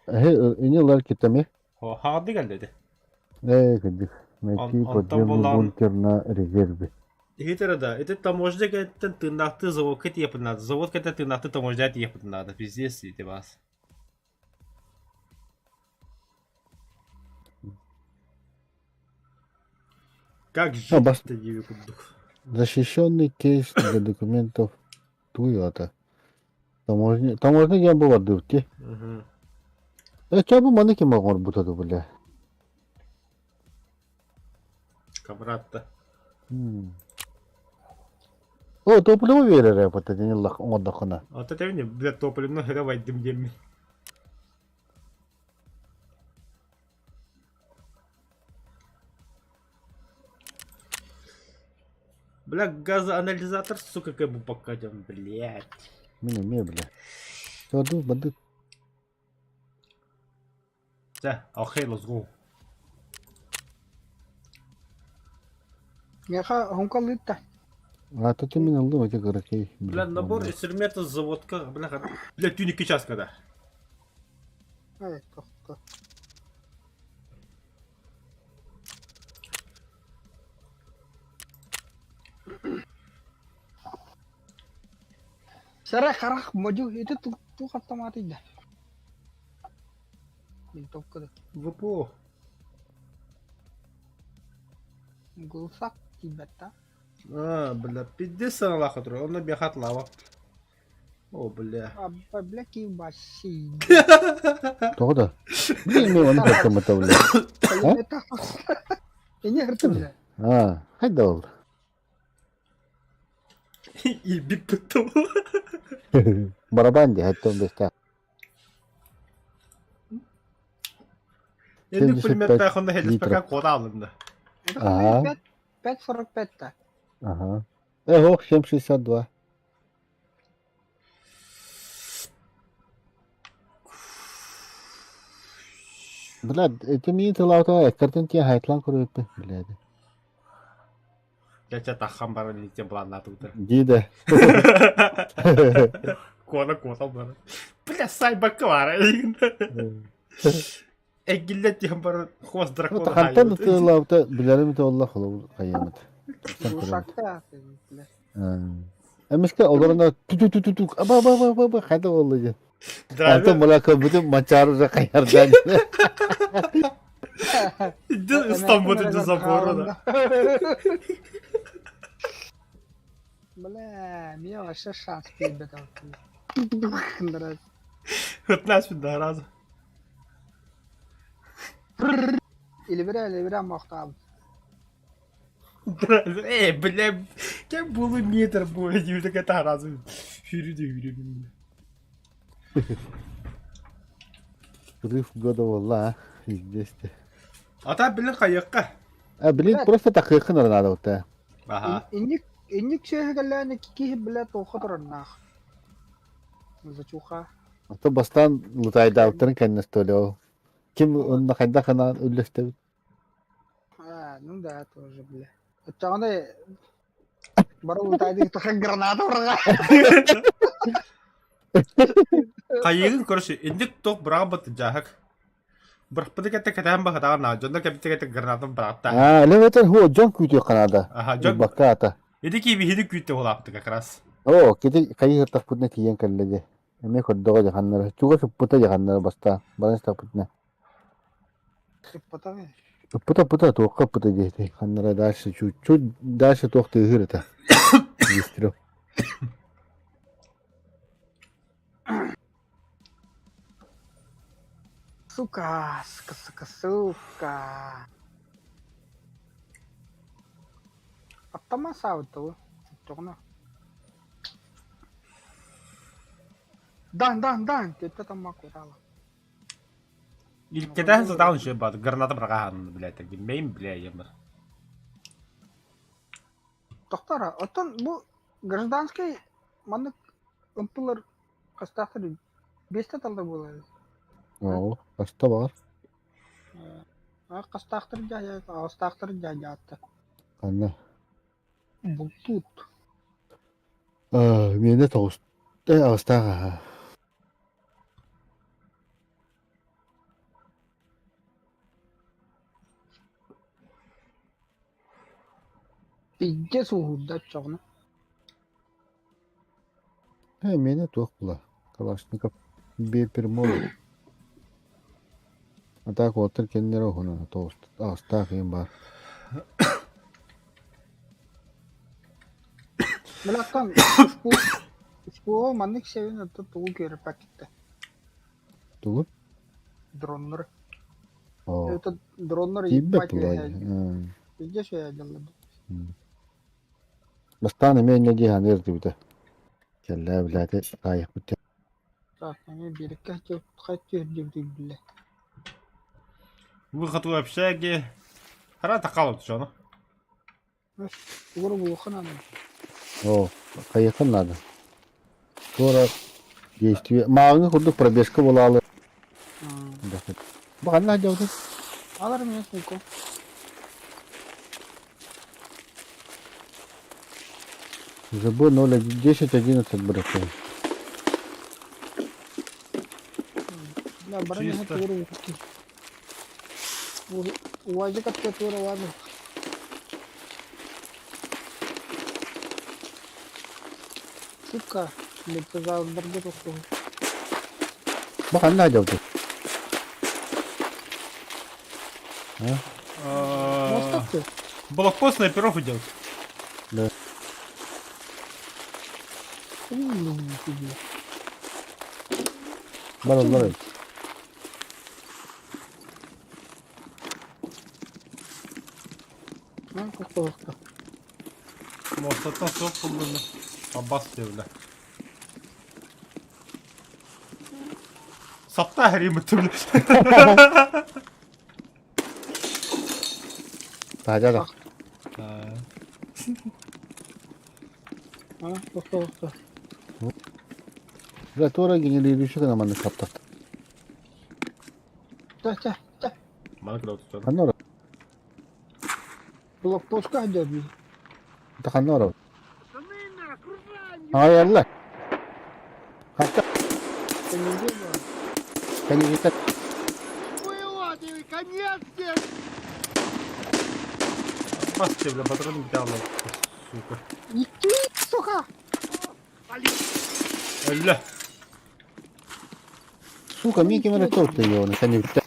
Ини ылар китами. Хо, хагды келди. Э, кырдьык. Найти Онтон подземный булан- бункер на резерве. Хитер да, это таможня кеттен тыыннаахты заводка тиэппит надо. Завод кеттен тыыннаахты таможня тиэппит надо. Пиздец ити бас. Как А, бас- жить диви курдук. Защищенный кейс для документов Туйота. Таможня, таможня диэн бу бардыбыт Мгм. Э, чэ бу маны ким оҥорбута дуу, бля? Камрад-то. О, топливо биэрэр эппитэ дэниллах оҥордоххуна. Вот это мне, бля, топливно давай дым диэммин. Бля, газоанализатор, сука, как бы покатим, блядь. Мин эмиэ, бля. Бадык, бадык. Да, окей, let's go. Миэхэ хоҥколлуутта. А то ты мин ыллым эти кыракый. Бля, набор инструментов заводка, бля, бля, тюники час когда. Ай, тохто. Сэрэ харах модьу ити туох автоматый да? Винтовка да. ВПО. Глусак тиийбэт А, бля, пиздец саҥалаах турар, онно биэхэ лава. О, бля. А, бля, кибаси. Тоҕо да? Блин, мен ону көртөммөтө бля. Эне хырты бля. А, хайда ол. Илбит быттым. Барабан дии, хэттэн бэстээх. Энник 75 пулеметтаах онно литров. хелиспэкэ куота алынна. Ага. 5.45 та. Ага. Э, ох, 7,62. Блядь, это миин тылаата эккартын тиэ хайтлан көрүөппүн, блядь. Чэ-чэ таххан баран итин планнаатыбытыр. Дии да. Куона куота баран. Бля, сайбакка баара. Эггиллэ тиһэн баран хвост дракона Хантан тылаабыта билэрим туолла холобур хайыамыт. Глушакта, бля. Эмискэ олорона ту-ту-ту-ту аба аба аба аба хайда болла диэн. Антон мала бүтүн манчаары уже хайардан. Ыстаммыт забора. Бля, мне вообще шанс биэрбэт. Хытнас да раза. Илибирэ, илибирэ мохтаабыт. Э, бля, кем булу метр будет, так это разу. Хүрү хүрү. Рыв года буолла, а? Пиздец. А та билин хайыкка. А, блин, просто такыхын надо вот. Ага. Инник инник сүөһүгэлээн киһи билэ туохха тураннаах. Зачуха. А то бастаан лутайдаабыттарын кэннэ столе. Ким онно хайдах анаан үллэстэбит? А, ну да, тоже, бля. Оччоҕуна бары лутайды тоха граната урга. Хайыгын короче, инник тох бырабыт жахак. Бырахпыты кэтэ кэтээн баһатаҕын дьонно кэбитэ кэтэ гранатын бырахта. А, леветер ху дьон күүтүө Канада. Аха, дьон Бакка ата. Ити киибиһини күүттэ улаапты как раз. Оо, кити хайыһыртахпытына тиийэн кэллэ дии. Эмиэ көрдөҕө дьаханнара. Чугас ыппыта дьаханнара бастаан. Баран истэхпитинэ. Ыппата Ыппыта ыппыта туохха ыппыта диэти. Ханнара дальше чуть-чуть дальше туох тыаһыыр этэ. Выстрел. Сука, сука, сука, сука. Аттама саабыт Тоҕуна. Дан, дан, дан, тетте тамма кутала. Илкэтээн сатаан үчүгэй баат граната быраҕаһан блядь, билбэйим бля емер. Тохтора, оттон бу гражданский маннык ымпылар хастаахтар биэстэ талда буолар. Оо, хаста баҕар. Хастаахтар дьаһайа, аҕыстаахтар дьаһайаатта. Ханна? Бултуут. Миэнэ тоҕус аҕыстаах аһа. Пиздец уһуурда оччоҕуна. Э, миэнэ туох була? Калашников биэпермол. А так уоттар кэннилэрэ уһунан тоҕус аҕыстаах иһин баар. Билаттан ушкуоҕа маннык сэбин оттон тугу күөрүппэккиттэ? Тугу? Дроннары. Оо. Это дроннары Тиийбэт ебать буолаа үөһээ. дии. Пиздец үөһээ дьаллар. Бастаан эмиэ инньэ дии саныыр этибитэ. Кэллээ билээти таайыахпыт диэн. Так, эмиэ биэрэккэ түһэрдибит биллэ. Выход в общаге. Хара такал дьоно. Угура булуохха наада. Оо, хайыахха наада. Туора действие. Мааҕыҥҥы курдук пробежка буолаалы. Бу ханна сылдьабытый? Алар меня сука. Забыл 0, 10, 11 бырахтым. Да, баран иһэ Чисто. тугура Уазик атка туора ладно. Сука, лепезалдарга тохтуу. Бу ханна сылдьабытый? Мосток Блокпост снайперов идет. Да. Бараллар. Мостаттан суох буллуну. Аббас диэбилэ. Сапта харимыт бile. Таһдьа да. Бля, туора генерирующий гына маннык хаптат. Чэ, чэ, чэ. Маны кыда отутар. Ханна ора? Блокпостка сылдьар Ханна ора? Аҕайаллар. Хатта. Кэнигиттэн. Бас тебе, патрон биталла, сука. Икки, сука! Өллө. Сука, мин ким эрэ торт оны кэнигиттэн.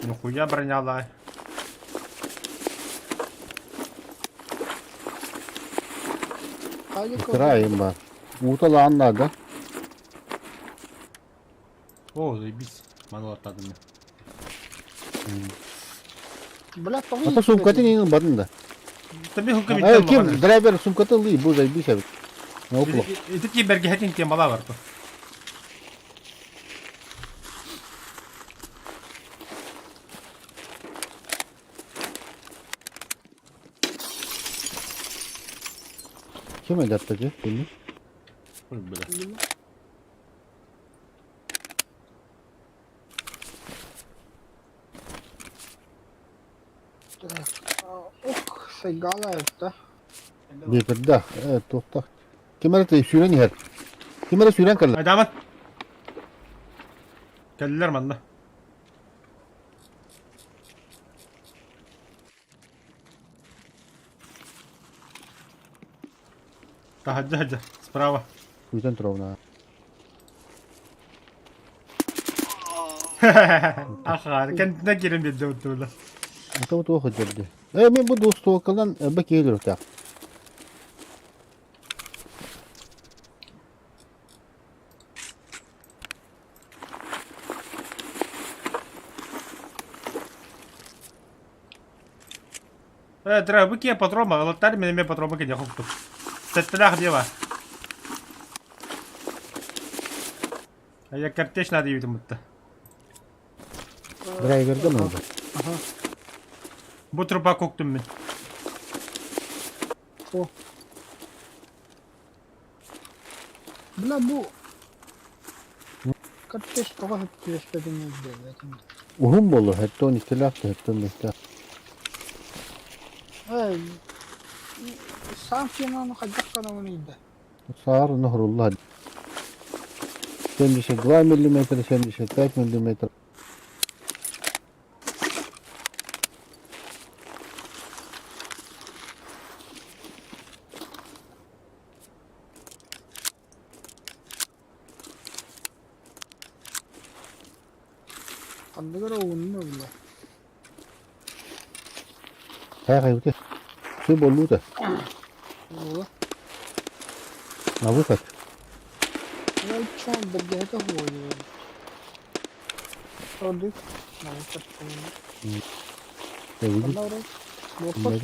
Нихуя броняла. Кыраайым бар. Ууталаан наада. О, заебись. Маналаттадым мен. Бля, тоҕо Ата сумкатын иин ылбатын да. Таби хукка Э, ким драйвер сумкатын ылыы, бу заебись эбит. Опло. Ити ки бэргэһэтин темала бар. Ким өлөртө Кими? Ой, бля. Ох, сайгала это. Биэпердах, э, туохтах. Ким эрэ сүүрэн иһэр. Ким эрэ сүүрэн кэллэ. Айдаамат. Кэллилэр манна. Таһырдьа сылдьар, справа. Күүтэн туровна. Ахаар, кэнтинэ киирэн биэрдэ буттубула. Ата туох өдөрдө. Э, мен бу двустволкалан бу киһи өлөртөх. Э, дра, бу кие патрома, ылаттар мен эме патрома кене хоптук. Сэттэлээх дева. А я картечь надо диэбитим бутта. Драйверга надо. Ага. Бу трупа коктум мин. О. Бля, бу картечь тоҕо түбэспэтин өйдөөбөтүм. Уһун буолуо, хэттон истэлээх да хэттон истээх. Эй, сам финаны хайдах гынабын ыйда? Саар нохрулла. 72 миллиметра, 75 миллиметров. Ханныгар уунна бля. Хайа Все боллута. Буола. На выход. Ну чё, бэргэһэтэ хуойуо. Продукт. На выход. Я видел. Ханна урут? Блокпост.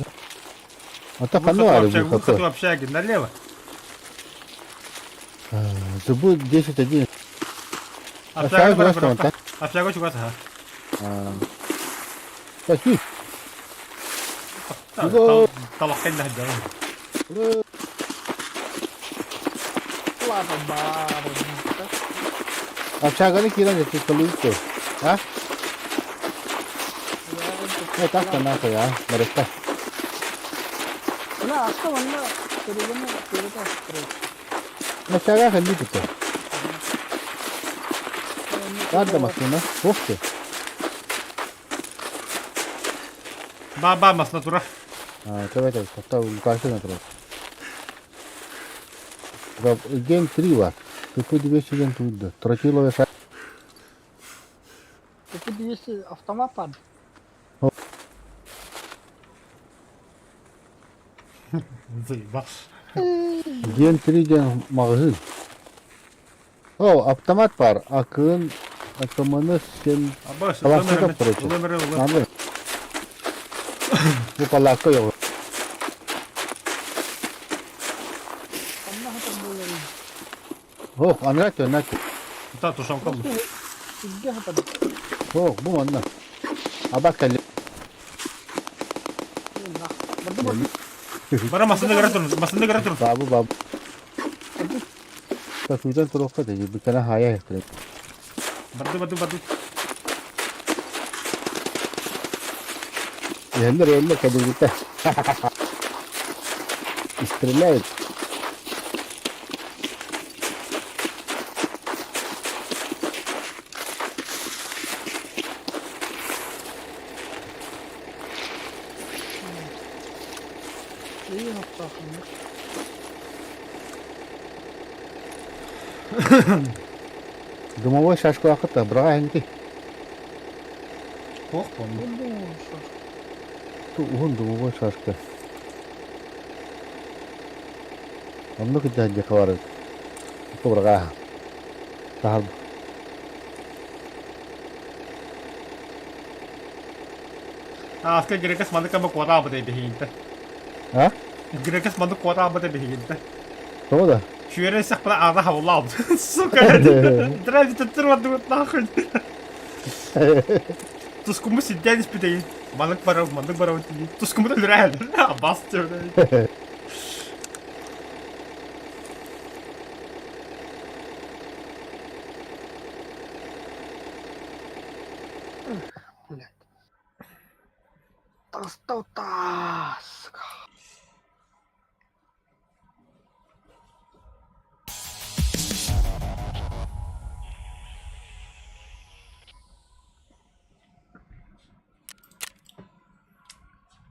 А так Выход оно в ары общагу, выход. выход в общаге, налево. Это будет 10-1. Общага Общага бар, чугас бар, Общага чугас, ага. Пошли. Го. Талахтан да Ладно, бар. Общаганы киирэн эти колуйто. А? Э, так-то нахуй, а? Барыста. Бля, аска манна көрүгүнэ көрүтэ Общага ханни тут. Баар да машина. Ух ты. Ба-ба, масна тура. А, давай так, поставил Лукашенко напротив. День 3 бар. КП 200 тут да. Тротиловая са... КП 200 автомат бар. Заебал. День 3 день магазин. О, автомат бар. Акын, акыманы сен... Абаш, Калашников, короче. Надо. Бу палатка yok. Ханна хатар буоларын. Ох, анрат анрат. Та, тушанка был. Сиргэ хатар. Ох, бу манна. Аба кэлли. Нах. Бара массыына көрө турун, массыына көрө турун. Бабы бабы. Сатыытан туруохха да бүккэнэ хаайа иһиттэрэ. Барды барды барды. Иһэллэр иһэллэр кэлиҥҥитэ. Стреляет. Дымовой шашкалаахыт быраҕа иһинти. Туох буолла? Ту уһун дымовой шашка. Оннук идэ бары. Быраҕа. Таһар. Ааска Грекас маннык ама куотаабыт биһигинтэ. А? Грекас маннык куотаабыт биһигинтэ. Тоҕо да? Чүөрэ сахпына аана хабыллаабыт. Сука, драйв бардыбыт нахуй. Тускуму сиддэн испитэйин. Маннык барабыт, маннык барабыт дии. Тускуму өлүрээн. Бас диэбит. Блядь. Тастау сука.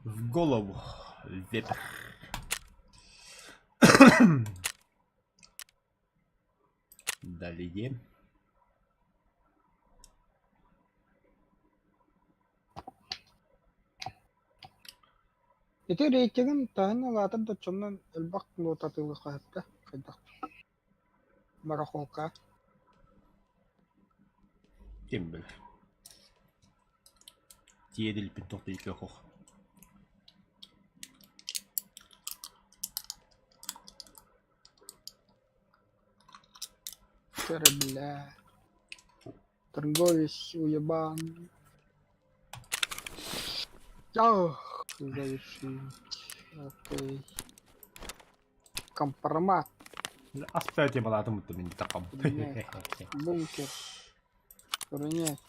В голову ветер. Далее. Ити рейтингин таһын улаатар да оччонон элбэх лот атыылыахха сөп да хайдах барахолка Ким билэр. Тиэдилпин тохтойко хох. Бля. Торговец уебан. Ах, завершить. Окей. Компромат. Аспай темалаатым бутта мин такам. Бункер. Принять.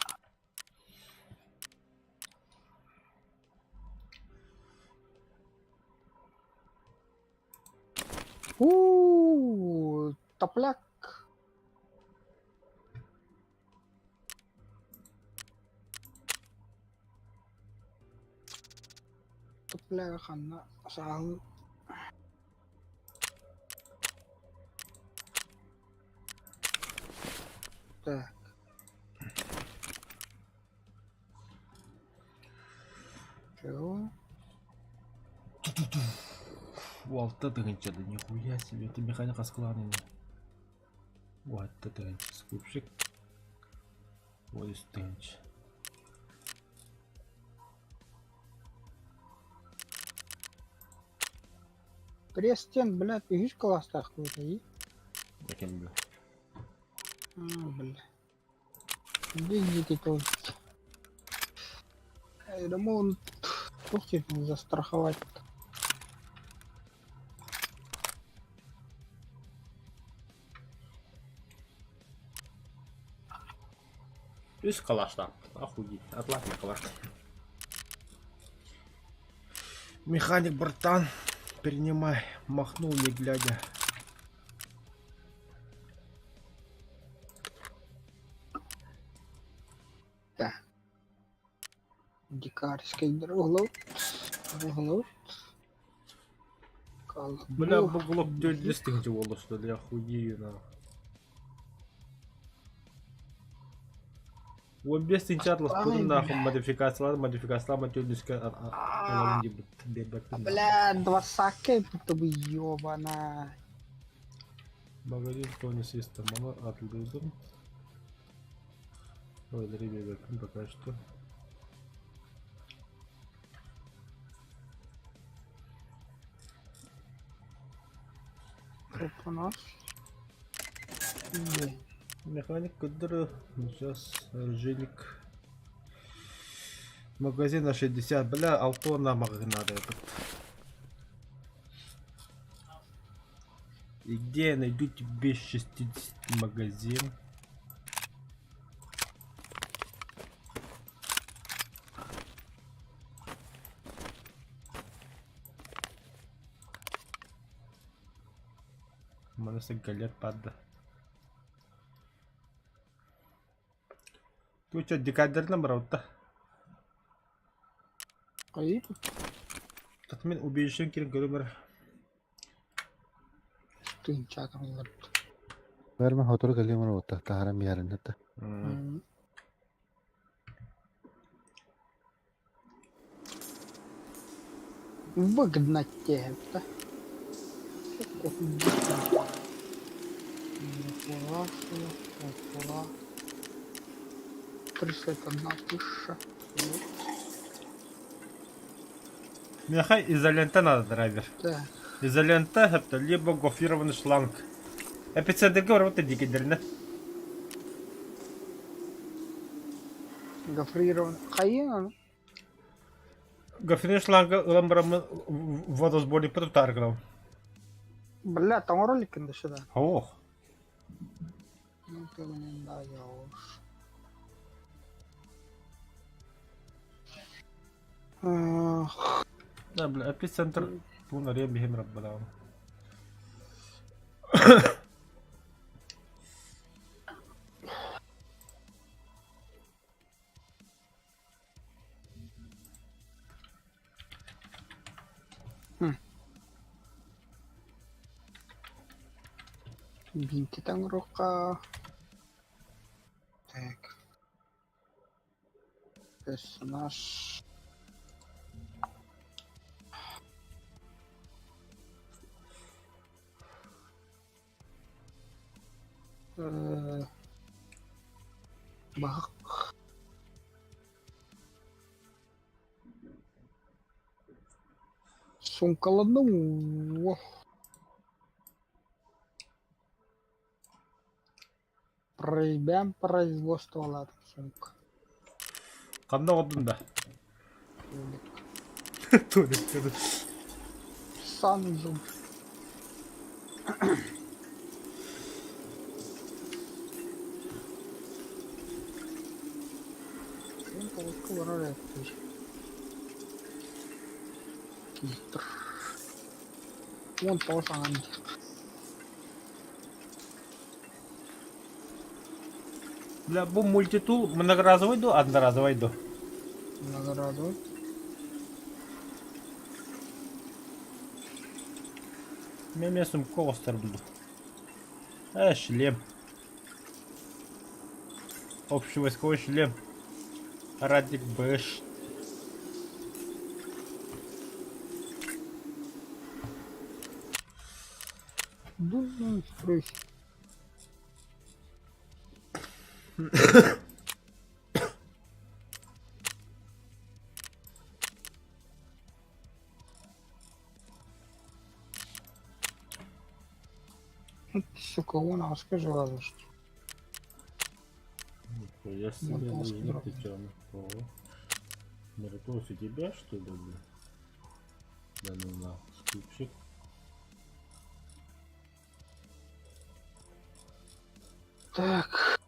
У, топляк. Топляк ханна сааһы Так. Чего? Алта тыһыынча да нихуя себе, это механика складывания. Алта тыһыынча скупщик. Ой, тыһыынча. Престен, блядь, үһүс кылаастаах кыыс Кем бил. Бля. Видите, то есть. Ремонт. Туох диэн застраховать. Үс калаштаах. Охуеть. Атлантный калаш. Механик, братан, принимай. Махнул не глядя. Да. Дикарский друглот. Друглот. Бля, бу глок 400 тысяч буолла что ли, охуею нахуй. 15 тыһыынча атласпытын нахуй модификациялар модификациялар төрдүскэ ылабын диэбит биэрбэппин Бля, двадцатка будто бы ёбана. Магазин Тони Систем, маны атылдырдым. Ой, биэрбэппин пока что. Тут у нас. Блин. Механик который сейчас рженик. Магазин на 60, бля, Алтона магазин надо этот. И где я найду тебе 60 магазин? Манасы галет падда. Ты что, декадерна барабыта? Хайыы? Татмин убежищен кирин көрүмөр. Тыынчаатан ылларбыт. Бәрмә хотору кэлиэм оруота таһааран биһэриннэр да. Выгнать диэбитэ. 31 тысяча. Миэхэ изолента надо, драйвер. Да. Изолента это либо гофрированный шланг. Эпицентрга барбыт дикидеринэ. Гофрированный. Хайын Гофрированный шланга ылан бараммын водосборникпын тутаары гынабын. Бля, тоҥоро иликкин да сюда. Ох. Ну ты мне даешь. Эх, Да, бля, эпицентр пуун арыйан биһим раббадаҕым. Биинтитэ оҥоруохха. Так. Персонаж. Баһык. Суумкаланным уу Проебям производстволаатым сумка. Ханна оҕордун да? Туалетка. Санузел. Тоҕуска барар эбиппин. Фильтр. 19 аҥан диэх. Бля, бу мультитул многоразовый ду, одноразовый ду? Многоразовый. Мен сумка оҕустар булду. Э, шлем. Общевойсковой шлем. Радик Бэш. Ну, стройся. Ну, ты, сука, вон, а скажи, ладно, что. Нихуя себе, ну ты чё, ну, Миротворец у тебя, что ли, бля? Да ну на, скупщик. Так.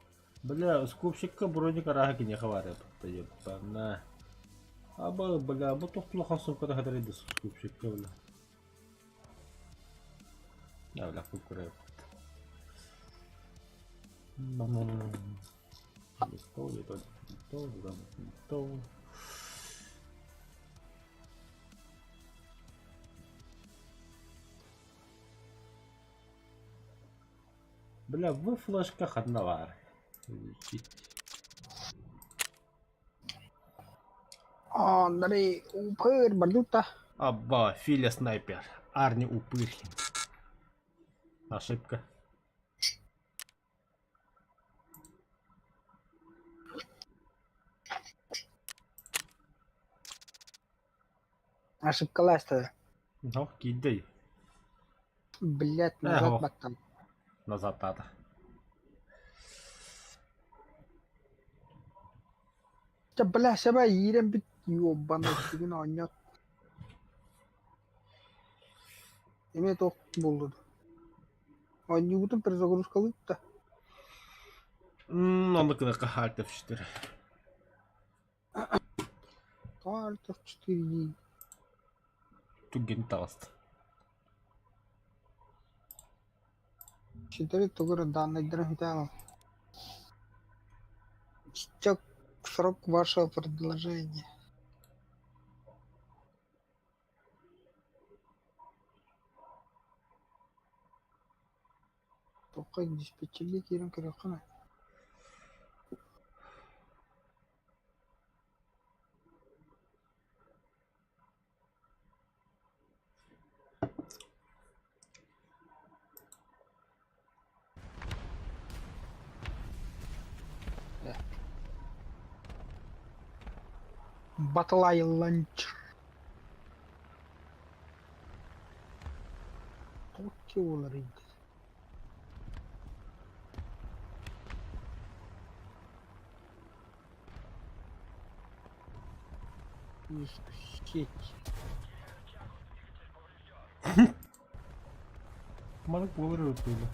Бля, скупщикка броник арааһа киниэхэ баар эбит, ебана. Аба, бля, бу тохтулахан сумката хатарый да скупщикка, бля. Да, бля, кукура. Не то, не то, не то, не то. Бля, бу флешка ханна баар? Андрей упырь валюта. Абба, Филя снайпер. Арни упырь. Ошибка. Ошибкалась-то. Ну, кидай. Блять, назад баттан. Назад надо. Чэ, бля, сэбэ иирэн бүт ёбаный сүгүн оонньоот. Эмиэ туох буоллун? Оонньуубутун перезагрузкалыыр да? Оннук гыныахха Alt F4. Тоҕо Alt F4 дии? Түргэнник таҕыста. Ситэри тугу эрэ дааннайдарын сүтэ Истек срок вашего предложения. Туохха диспетчергэ киирэн көрүөххүнэ Батлай ланч. Туох уларыйда? Сеть. Маннык буолар эбит буолла.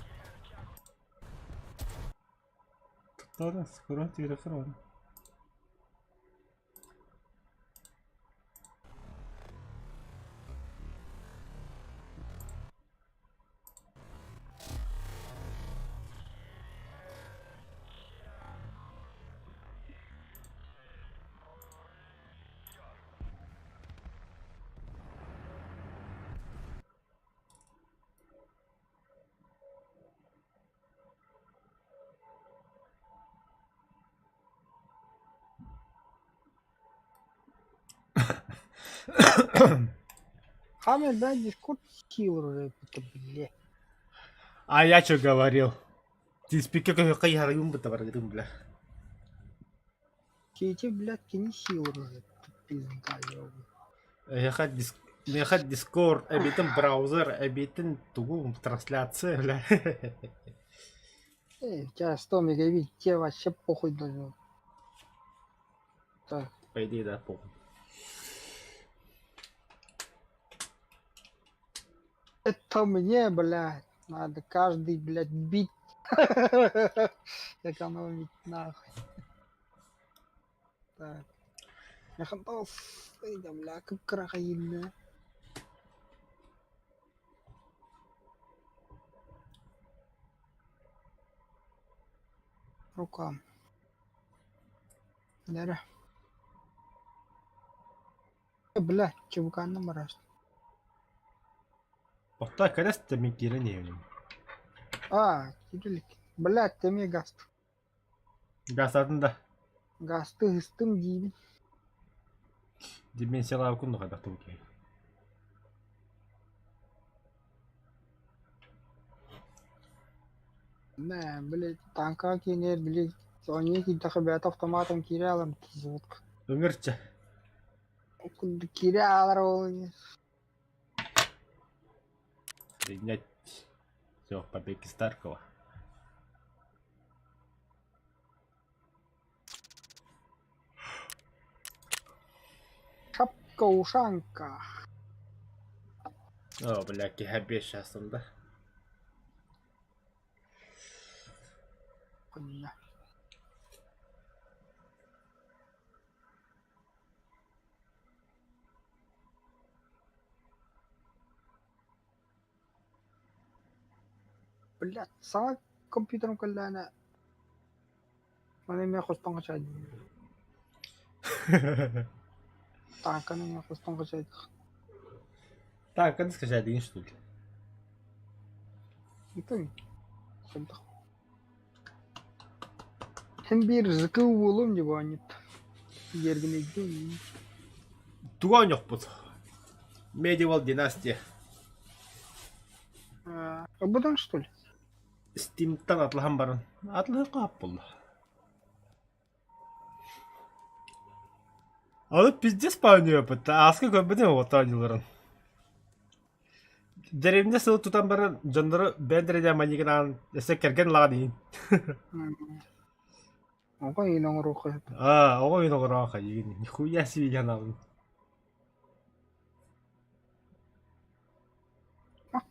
Туттаҕына скоро тиэрэххэр баран. Хамер, да, Дискорд сил это, блядь. А я что говорил? Ты спикер хайарыым бытабаргытым бля. Кити, блядь, кини сил уже, пизда, ёбу. Эһиэхэ дис миэхэ Discord эбиитин браузер эбиитин тугу трансляция бля. Эй, у тебя 100 мегабит, тебе вообще похуй должно. Так. По идее, да, похуй. Это мне, блядь, надо каждый, блядь, бит экономить нахуй. Так. Механтос, бля, кып-кыра хайынна. Рукам. Нэрэ. Бля, чубуканна барар. Отта кэлэс да мин киирэн иһэбин. А, кирилик. Блядь, эмиэ гаст. Газатын да. Гасты ыһыстым диибин. Деменциялаабыккын да хайдах тугу киһи. Мэ, блядь, танкаҕа киинээр били оонньуу киирдэххэ бэйэтэ автоматом киирэ алар взводка. Ыҥырча. Киирэ аалар ол Принять. Все, побег из Таркова. Шапка-ушанка. О, бля, киһи сейчас да. Хуйня. Блядь, саҥа компьютерым кэллэҕинэ маны эмиэ хостон хачайдым. Тааҥканы эмиэ хостон хачайдым. Тааҥканы скачайдыгын что ли? Итин хайдах Һин биир зыкы уолум дии оонньут. Дьиэргинэйдиин. Тугу оонньуохпут? Medieval Dynasty. Ылбытыҥ что ли? Steamтан атлаһан баран атлаһыахха хап буолла. Аны пиздец оонньуоппут. Ааска көрбүтүм вот оонньууларын. Дэриэбинэ сыл тутан баран дьоннору бэйэлэрэ манньыгынаан өссө кэргэн ылаҕын иһин. Оҕо иһин оҥоруохха сөп. Аа, оҕо иһин оҥороохха иһин. Нихуя себе аналын.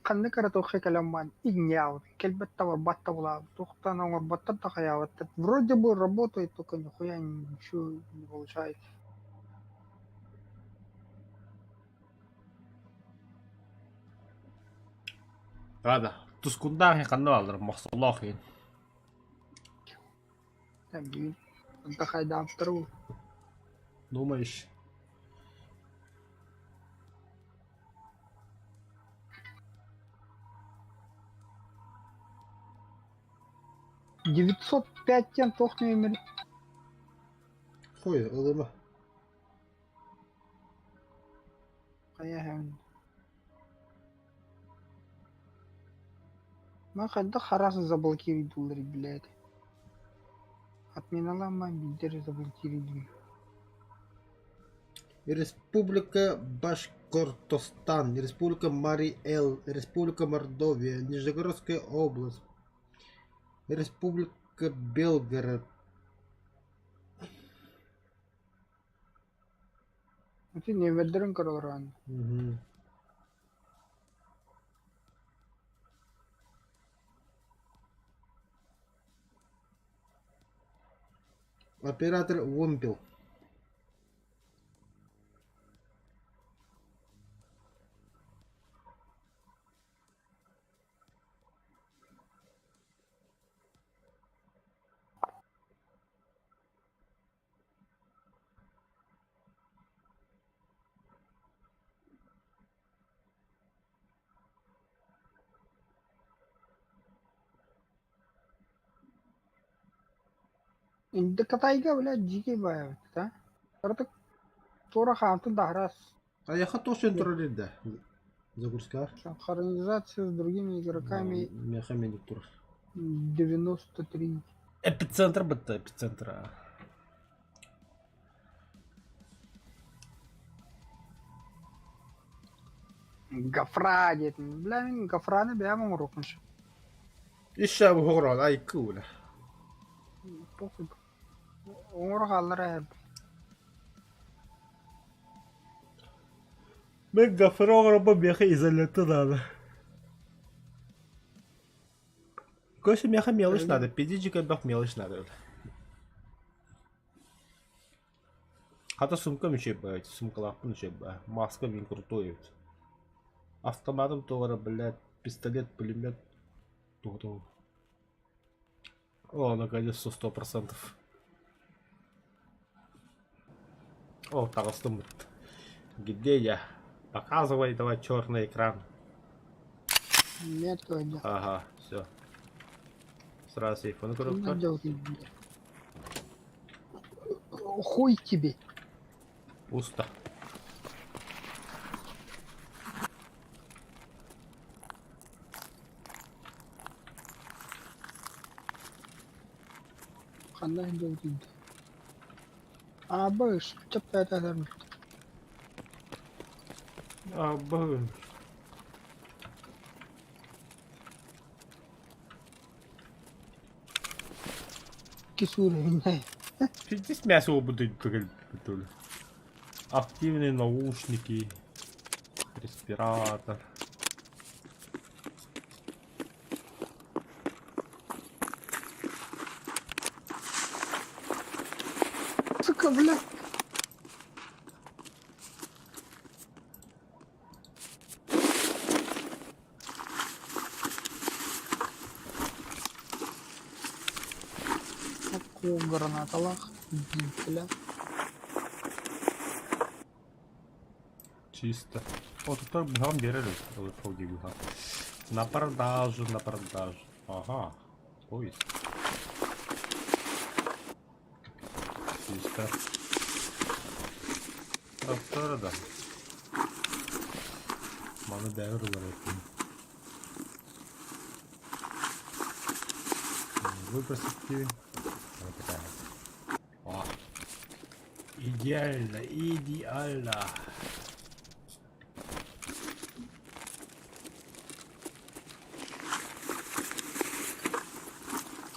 Ханнык эрэ туохха кэлэн баран иҥнэҕин, кэлбэт да барбат да буолаабыт, туохтан оҥорботтор да хайаабаттар. Вроде бы работает, только нихуя ничего не получается. Ладно, тускундаах ханна бааллар, мохсолоох иһин. Блин, Онто хайдаабыттар уу. Думаешь? 905 диэн туох нүөмэр Хуй, ылыма. хайа Мин хайдах хараас заблокируйдууллар блядь. Отменаламман биирдэ заблокируйдум. Республика Башкортостан, Республика Марий-Эл, Республика Мордовия, Нижегородская область, Республика Белгород. Ити нүөмэрдэрин көрө олорон. Мгм. Оператор Вымпел. Инде Кытайга, блядь, дьиикэй баайабыт, да? Кыратык туора хаамтын да араас Айаха тосын турар да. Загрузка. Синхронизация с другими игроками Меха тур. 93. Эпицентр бытта, эпицентр. Гофра диэтим. Бля, мин гофраны бэйэм оҥоруохпун сөп. Ища буһугурон ай куула. Похуй. Оҥоро хааллар ээ. Мен гофра оҥоробо меха изолента надо. Короче, меха мелочь надо, пиздичек бах мелочь надо. Хата сумка үчүгэй сумкалаахпын үчүгэй маска мин крутой эбит. Автоматым тоҕо блядь, пистолет, пулемет тугу О, наконец-то 100%. О, таҕыстым. Где я? Показывай давай черный экран. Нет, где. Ага, все. Сразу сейфону коробка. Хуй тебе. Пусто. Ханна сылдьабытый Аа, быыс, чаппаатаатарбыт. А, б... Кисууруннай. Здесь мясо будет Активные наушники, респиратор. Сука, бля. Гранаталаах, бля. Чисто. О, тут так бегом дерели. На продажу, на продажу. Ага. Поезд. Чисто. Таптара да. Маны бәрі бар екен. Выбросить. Вот такая. О. Идеально, идеально.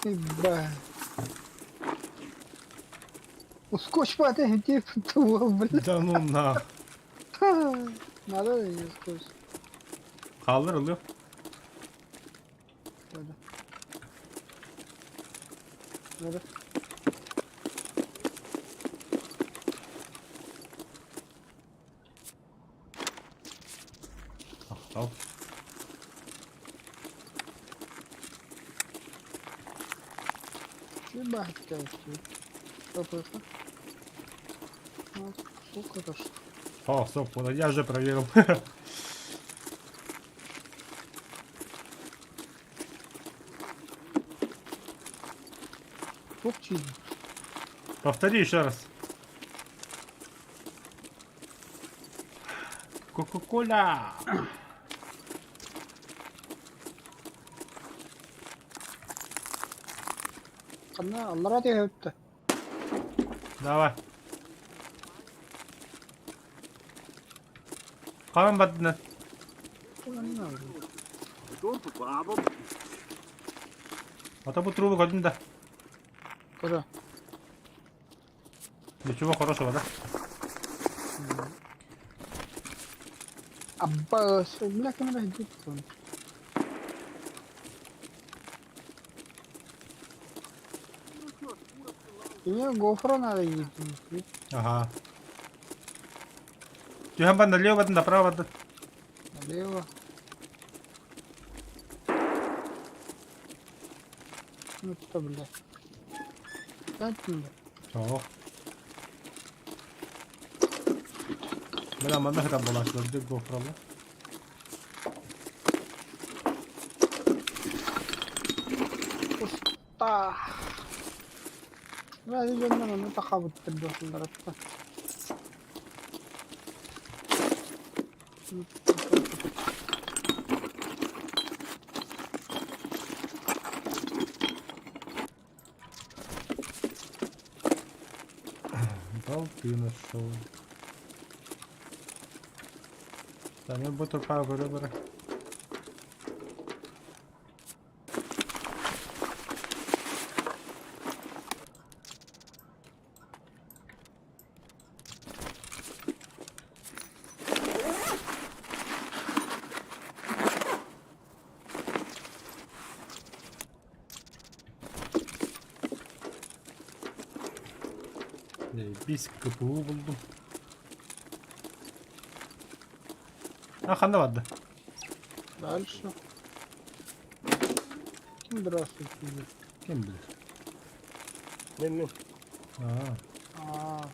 Бля. Ускочь падает, где бля. Да ну на. Надо не скотч. Хааллар ылыам. Да-да. Да-да. Махтал. О, стоп, вот я уже проверил. Повтори еще раз. Кока-кола! Ханна аллараа түһэбит Давай. Хаһан бардына? Ата бу трубу көрдүм да. Көрө. Ничего хорошего, да? Абба, бля, камера идет. Мне гофра надо идти. Ага. Түһэн бар налево бардын, направо бардын. Налево. Ну что, бля. Суох. Бля, манна хата буолааччылар гофралар. Уста. Бля, дьоннор ону тахабыттар дуохулларытта. Болты нашел. Там бу турпаа көрө-көрө. Биис КПУ булдум. А ханна барда? Дальше. Ким здравствуйте. Ким билэр? Мин мин. Аа. Аа.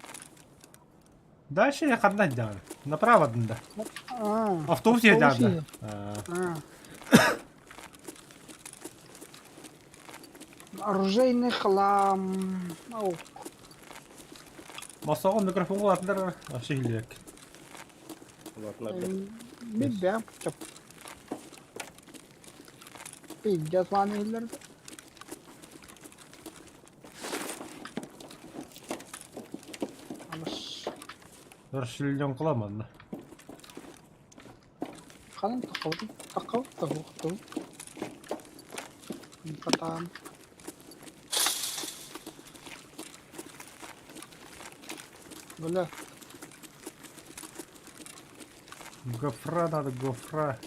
Дальше я ханна дьаҕын. Направо да. Аа. Автобус иһэ Аа. Аа. Оружейный хлам. Ау. Мосоҕо микрофон улаатындар вообще иһиллибэк. Улаатыннарда. Билбэм. Пиздец лаан иһиллэр. Алыс. Расширенкала манна. Ханан тахабытый? Тахабыт тахуохтуу. Потам. Бля. Гофра надо, гофра.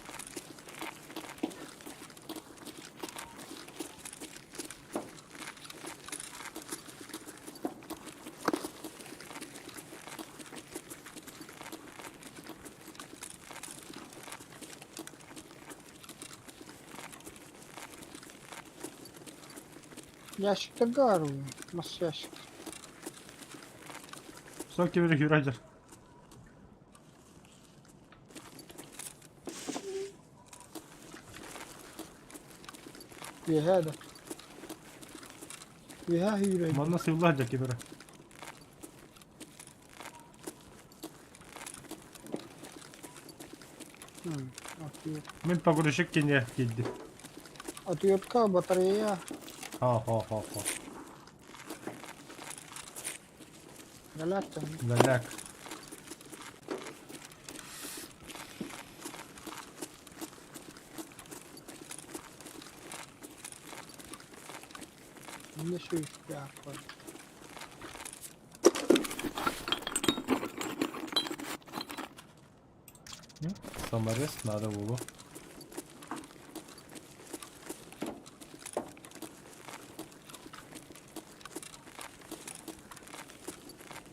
Ящиктарга арылын. Мас ящик. Сол кемере хюрайдер. Үөһээ да. Үөһээ үүрэй. Манна сыыллаах дьэ кемере. Мин погрузчик кине киирдим. Отвертка, батарея. Хо-хо-хо-хо. Голяк там. Голяк. Мне еще и Саморез надо было.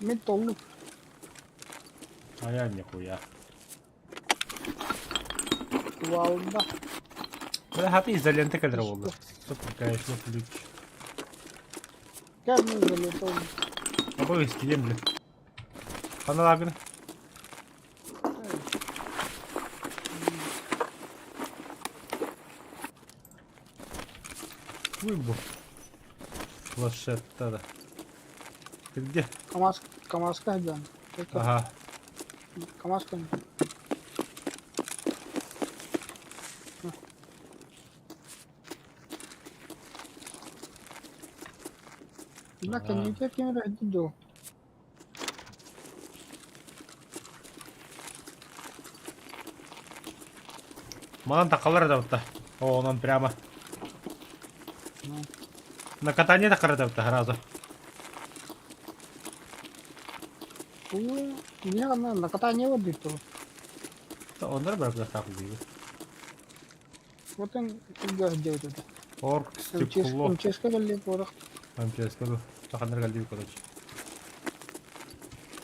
Мин толлум. А я нихуя. Кувалда. Бля, хаты изолента кэлэр буолла. Конечно, ключ. Кэл мин изолента ыллым. Абы истием, блин. Ханна Выбу. Планшет да. Ты где? КамАЗ, КамАЗка сылдьан. Ага. КамАЗка. Бля, кэнники ким эрэ дуу. Манан такалар да О, он прямо. На катание такара да сразу. Мне на катание вот бит. Оннор бар так убили. Вот он делает это. Орг стекло. МЧС галли порох. МЧС ка Таханар галли короче.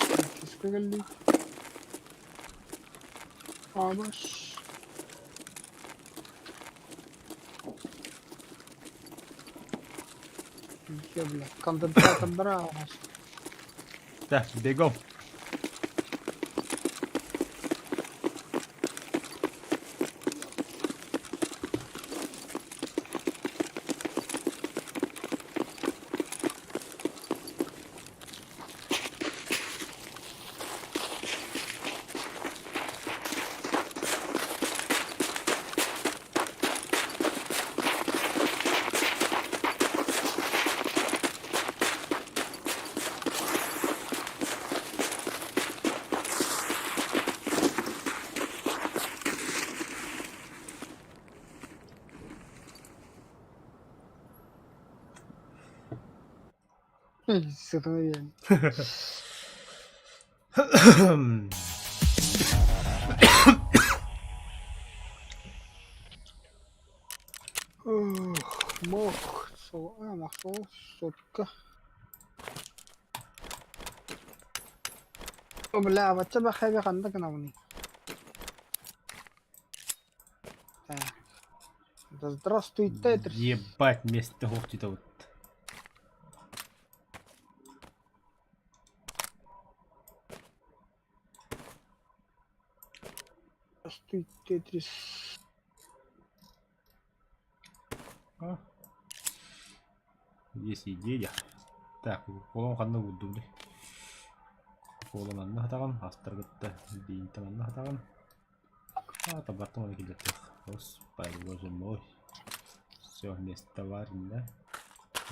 МЧС галли. Абаш. Е, бля, конденсатор бра. Так, бегом. Сатана. Мох, мох, сотка. Бля, бачча бахайбе ханна гынабыный? Да здравствуй, Тетрис. Ебать, место где вот. Здравствуй, Тетрис. А? Есть идея. Так, колон ханна буддум. Колон анна хатаган, астаргытта бейнтен анна хатаган. А, табартым оны килеттих. Господи, боже мой. Все, место варено.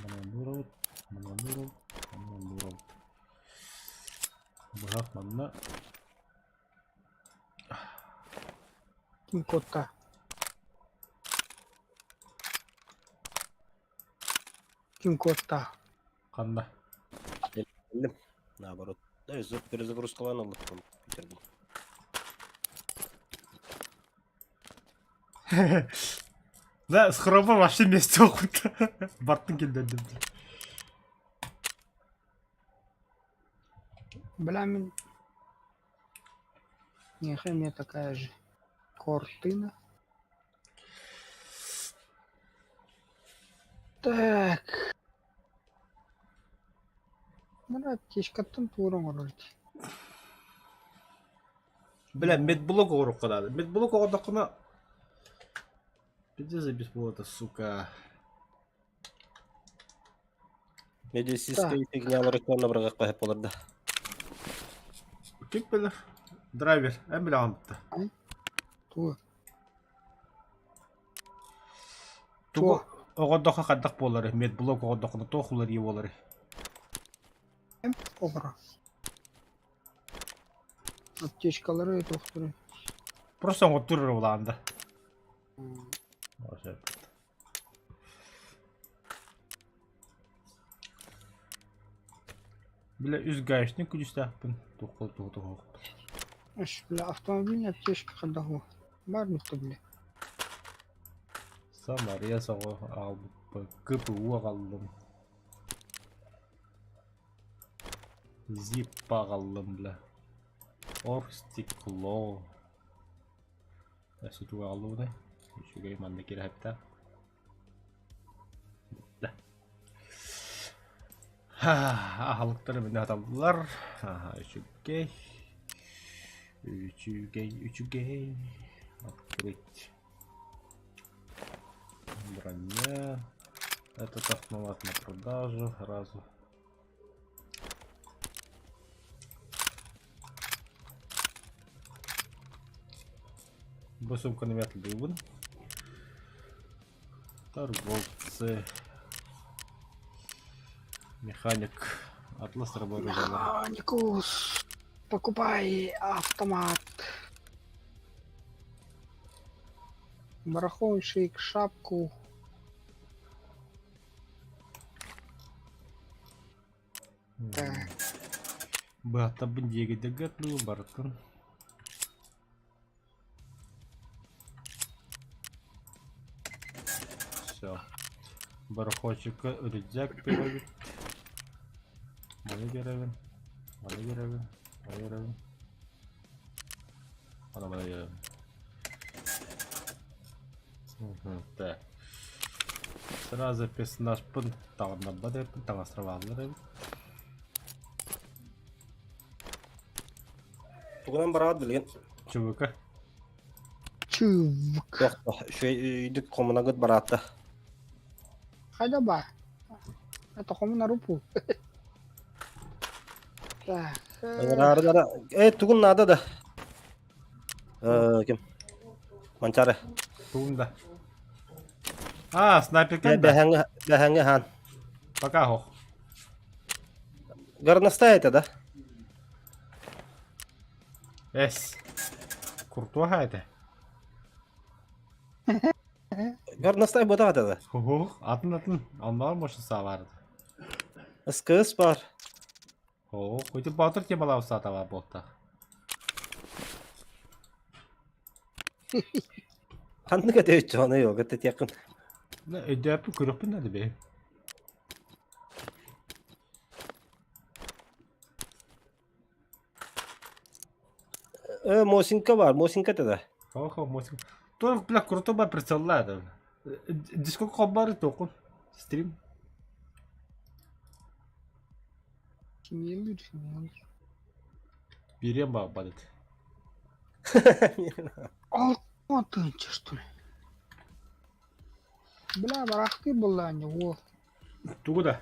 Манануров, манануров, манануров. Быһах манна. Ким кота? Ким кота? Ханна. Наоборот. Да, перезагрузкалаан ыллыктым. Бүтэрдим. Да, с хрома вообще месте охута. Бартын килдердим. Бля, мин... Нехай мне такая же картина. Так. Мына аптечкаттан туора оҥорор Бля, медблок оҕоруохха наада. Медблок оҕордоххуна... Пиздец бесплатно, сука. Медицинскэй фигнялары көрнө бырагакка хеп болар да. Ким билэр? Драйвер, эн билэҕин бытта. Тугу? Тугу оҕордоххо хайдах буолары? Медблок оҕордоххуна туох уларыйыы буолары? Оҕоро. Аптечкалары туохтары. Просто оҥоттуур эрэ буолаҕын да. Бля, үс гаечник күлүүстээхпин. Туох туох туох. Эш, бля, автомобильная аптечка хайдах Бар митта, бля. Самария соҕо аҕалбыппын. КПУ аҕаллым. Зиппа аҕаллым бля. Оргстекло. Өссө тугу аҕаллыбытай? Үчүгэй манна кирэһэптээх. Да. Аһылыктары мин аһаталлар. Аха, үчүгэй. Үчүгэй, үчүгэй. Открыть. Броня. Этот автомат на продажу сразу. Бу сумканы мятылдыыбын. Торговцы. Механик. Атлас работы. Механикус, покупай автомат. Барахольщик, шапку. Так. Быһаттарбын диэгидэргэ дуу барытын. Все. Барахольщикка рюкзак биэрэбит. Маны биэрэбин. Маны биэрэбин. Маны биэрэбин. Аны маны биэрэбин. Так. Сразу персонажпын таҕыннарбат эбиппин, таҥастарбааллар эбит. Тугунан бараҕыт билигин? ЧВК. Чувк. Туох үчүгэй хомунагыт бараатта. Хайда баар? Это хомуна рупу. Так. Ыҥыраары Э, тугун наада да? Э, ким? Манчары. Тугун да. А, снайперка да. Бэһэҥҥэ бэһэҥҥэ хаан. Пока хох. Горностай это, да? Эс. Куртуаха это. Горностай буотах этэ да? Хух, атын атын. Онноор может саабарды. СКС бар. Оо, ити Боотур темалаах саата баар буолтаах. Ханнык этэ өччөҕүнэ йога тэтиэххин. Өйдөөппүн көрүөхпүн наада бэйэм. Э, Мосинка бар, Мосинка этэ да. Хо-хо, Мосинка. Туох, бля, крутой бар прицелла. Дискок хоббары тоқун. Стрим. Кимиэллиир, кимиэллиир. Биэриэн баҕарбат этэ. Алтан тыһыынча что ли? Бля, барахтыы буоллаҕа уол. Тугу да?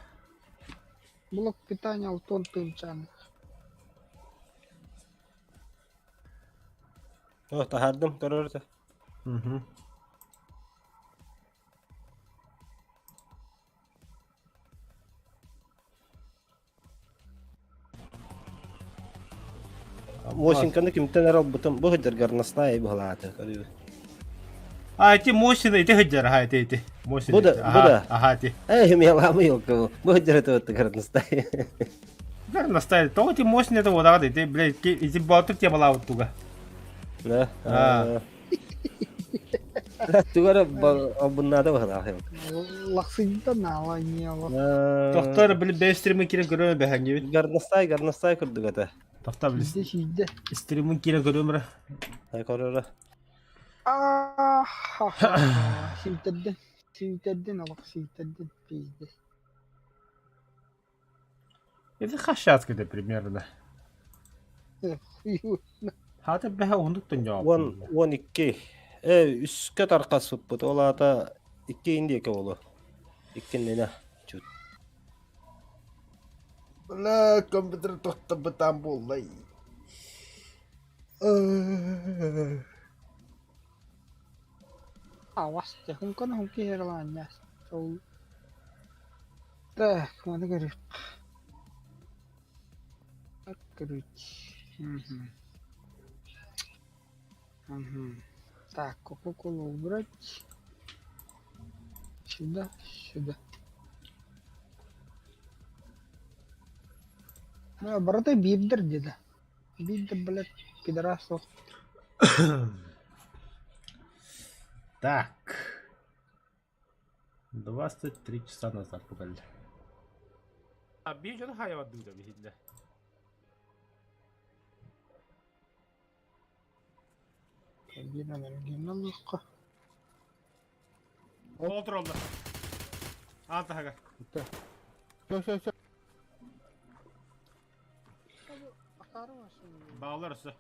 Блок питания алтан тыһыынчаны. О, таһаардым, көрөр этэ. Мгм. Мосинканы кимтэн эрэ ылбытым бу сылдьар горностай быһалаата көрүү. А ити Мосина ити сылдьар аха ити ити. Мосина. Бу да, бу да. Аха ити. Эй, мелама елка, бу сылдьар это горностай. Горностай. Тоҕо ити Мосина это уодаҕа ити блядь ити боотур темалаабыт туга. Да. Тугара обуннаада быһалаах. Лахсыйда наала ньыала. Тохтор били бэйэ стримын киирэн көрөм бэһэҥҥибит. Горностай, горностай курдук этэ. Тохтор били Сиидэ сиидэ. стримын киирэн көрөм эрэ. Көрөрө. Сийтэрдин. Сийтэрдин олох сийтэрдин пиздец. Это хащатка это примерно. Хаата бэһэ уһундук төнньөҕө. Уон уон икки. Э, үскэ тархаспыппыт. Ол аата икки индиэкэ буолуо. Иккиннэнэ. Чуть. Бля, компьютер тохтобутаан буоллай. Авасте, хункана хунки херлаанньаас. Ол Так, маны көрүөххэ. Открыть. Мгм. Мгм. Так, Кока-колу убрать. Сюда, сюда. Ну, барыта биирдэр диэтэ. Биирдэр, блядь, пидорас суох. Так. 23 часа назад пугали. А биир дьону хайабардыыра биһиннэ. Биир энергияны ылыахха. Ол тураллар. Аан таһыгар. Все, все, все. Акаары машина. Баалар өссө.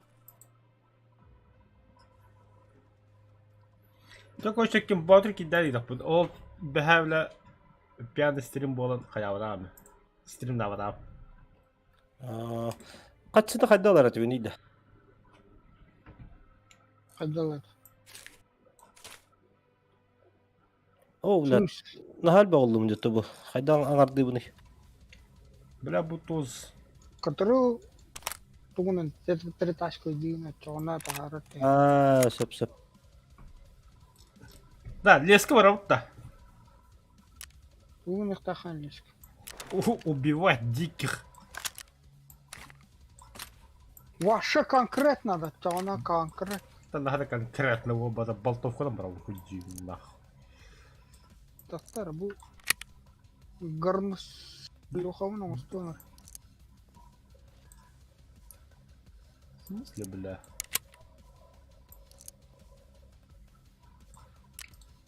Такой чеккин боотур киддэр ыйдахпыт. Ол бэһээблэ пьяный стрим буолан хайаабатаҕым. Стримнаабатаҕым. Хаччыта хайдалар этибин да. Хайдалар. О, блядь, наһаа элбэх оллум дьэ бу. Хайдах аҥардыыбыный? Бля, бу туз. Которую тугунан треташка диин оччоҕуна таһаарар Аа, сөп сөп. Да, леска барабыт да. Тугун ихтахан леска. Убивать диких. Вообще конкретно да, оччоҕуна конкретно. Да надо конкретно оба да болтовкадан барабыт хуйди нах. Тахтар бу гарныс духовно оҥостуонар. В смысле, бля?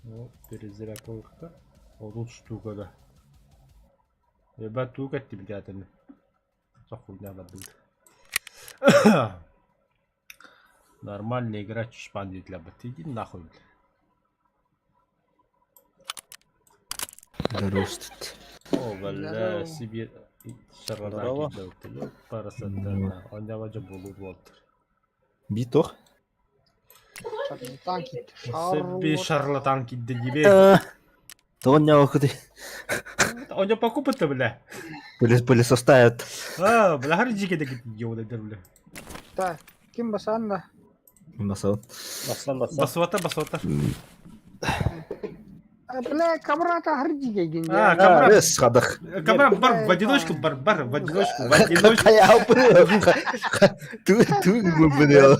О, перезарядка. О, тут штука, да. Ебать, тука тебе это. За хуйня надо. Нормально играть шпанди для бат. Иди нахуй, бля. Здоровствуйте. О, бля, себе Здорово. Парасаттана. Он я булут вот. Битох. Шарлатан китти. Себе шарлатан кидди тебе. То он не охоты. Он не покупает бля. Пылес пылесос ставят. А, бля, харджики да кидди бля. Так, ким басанна? Басал. Бастан бастан. Басвата, басвата. А, бля, камрата харджиге гин. А, камра. Эс хадах. Камра бар в одиночку, бар, бар, в одиночку, в одиночку. Хайа Ту ту губнел.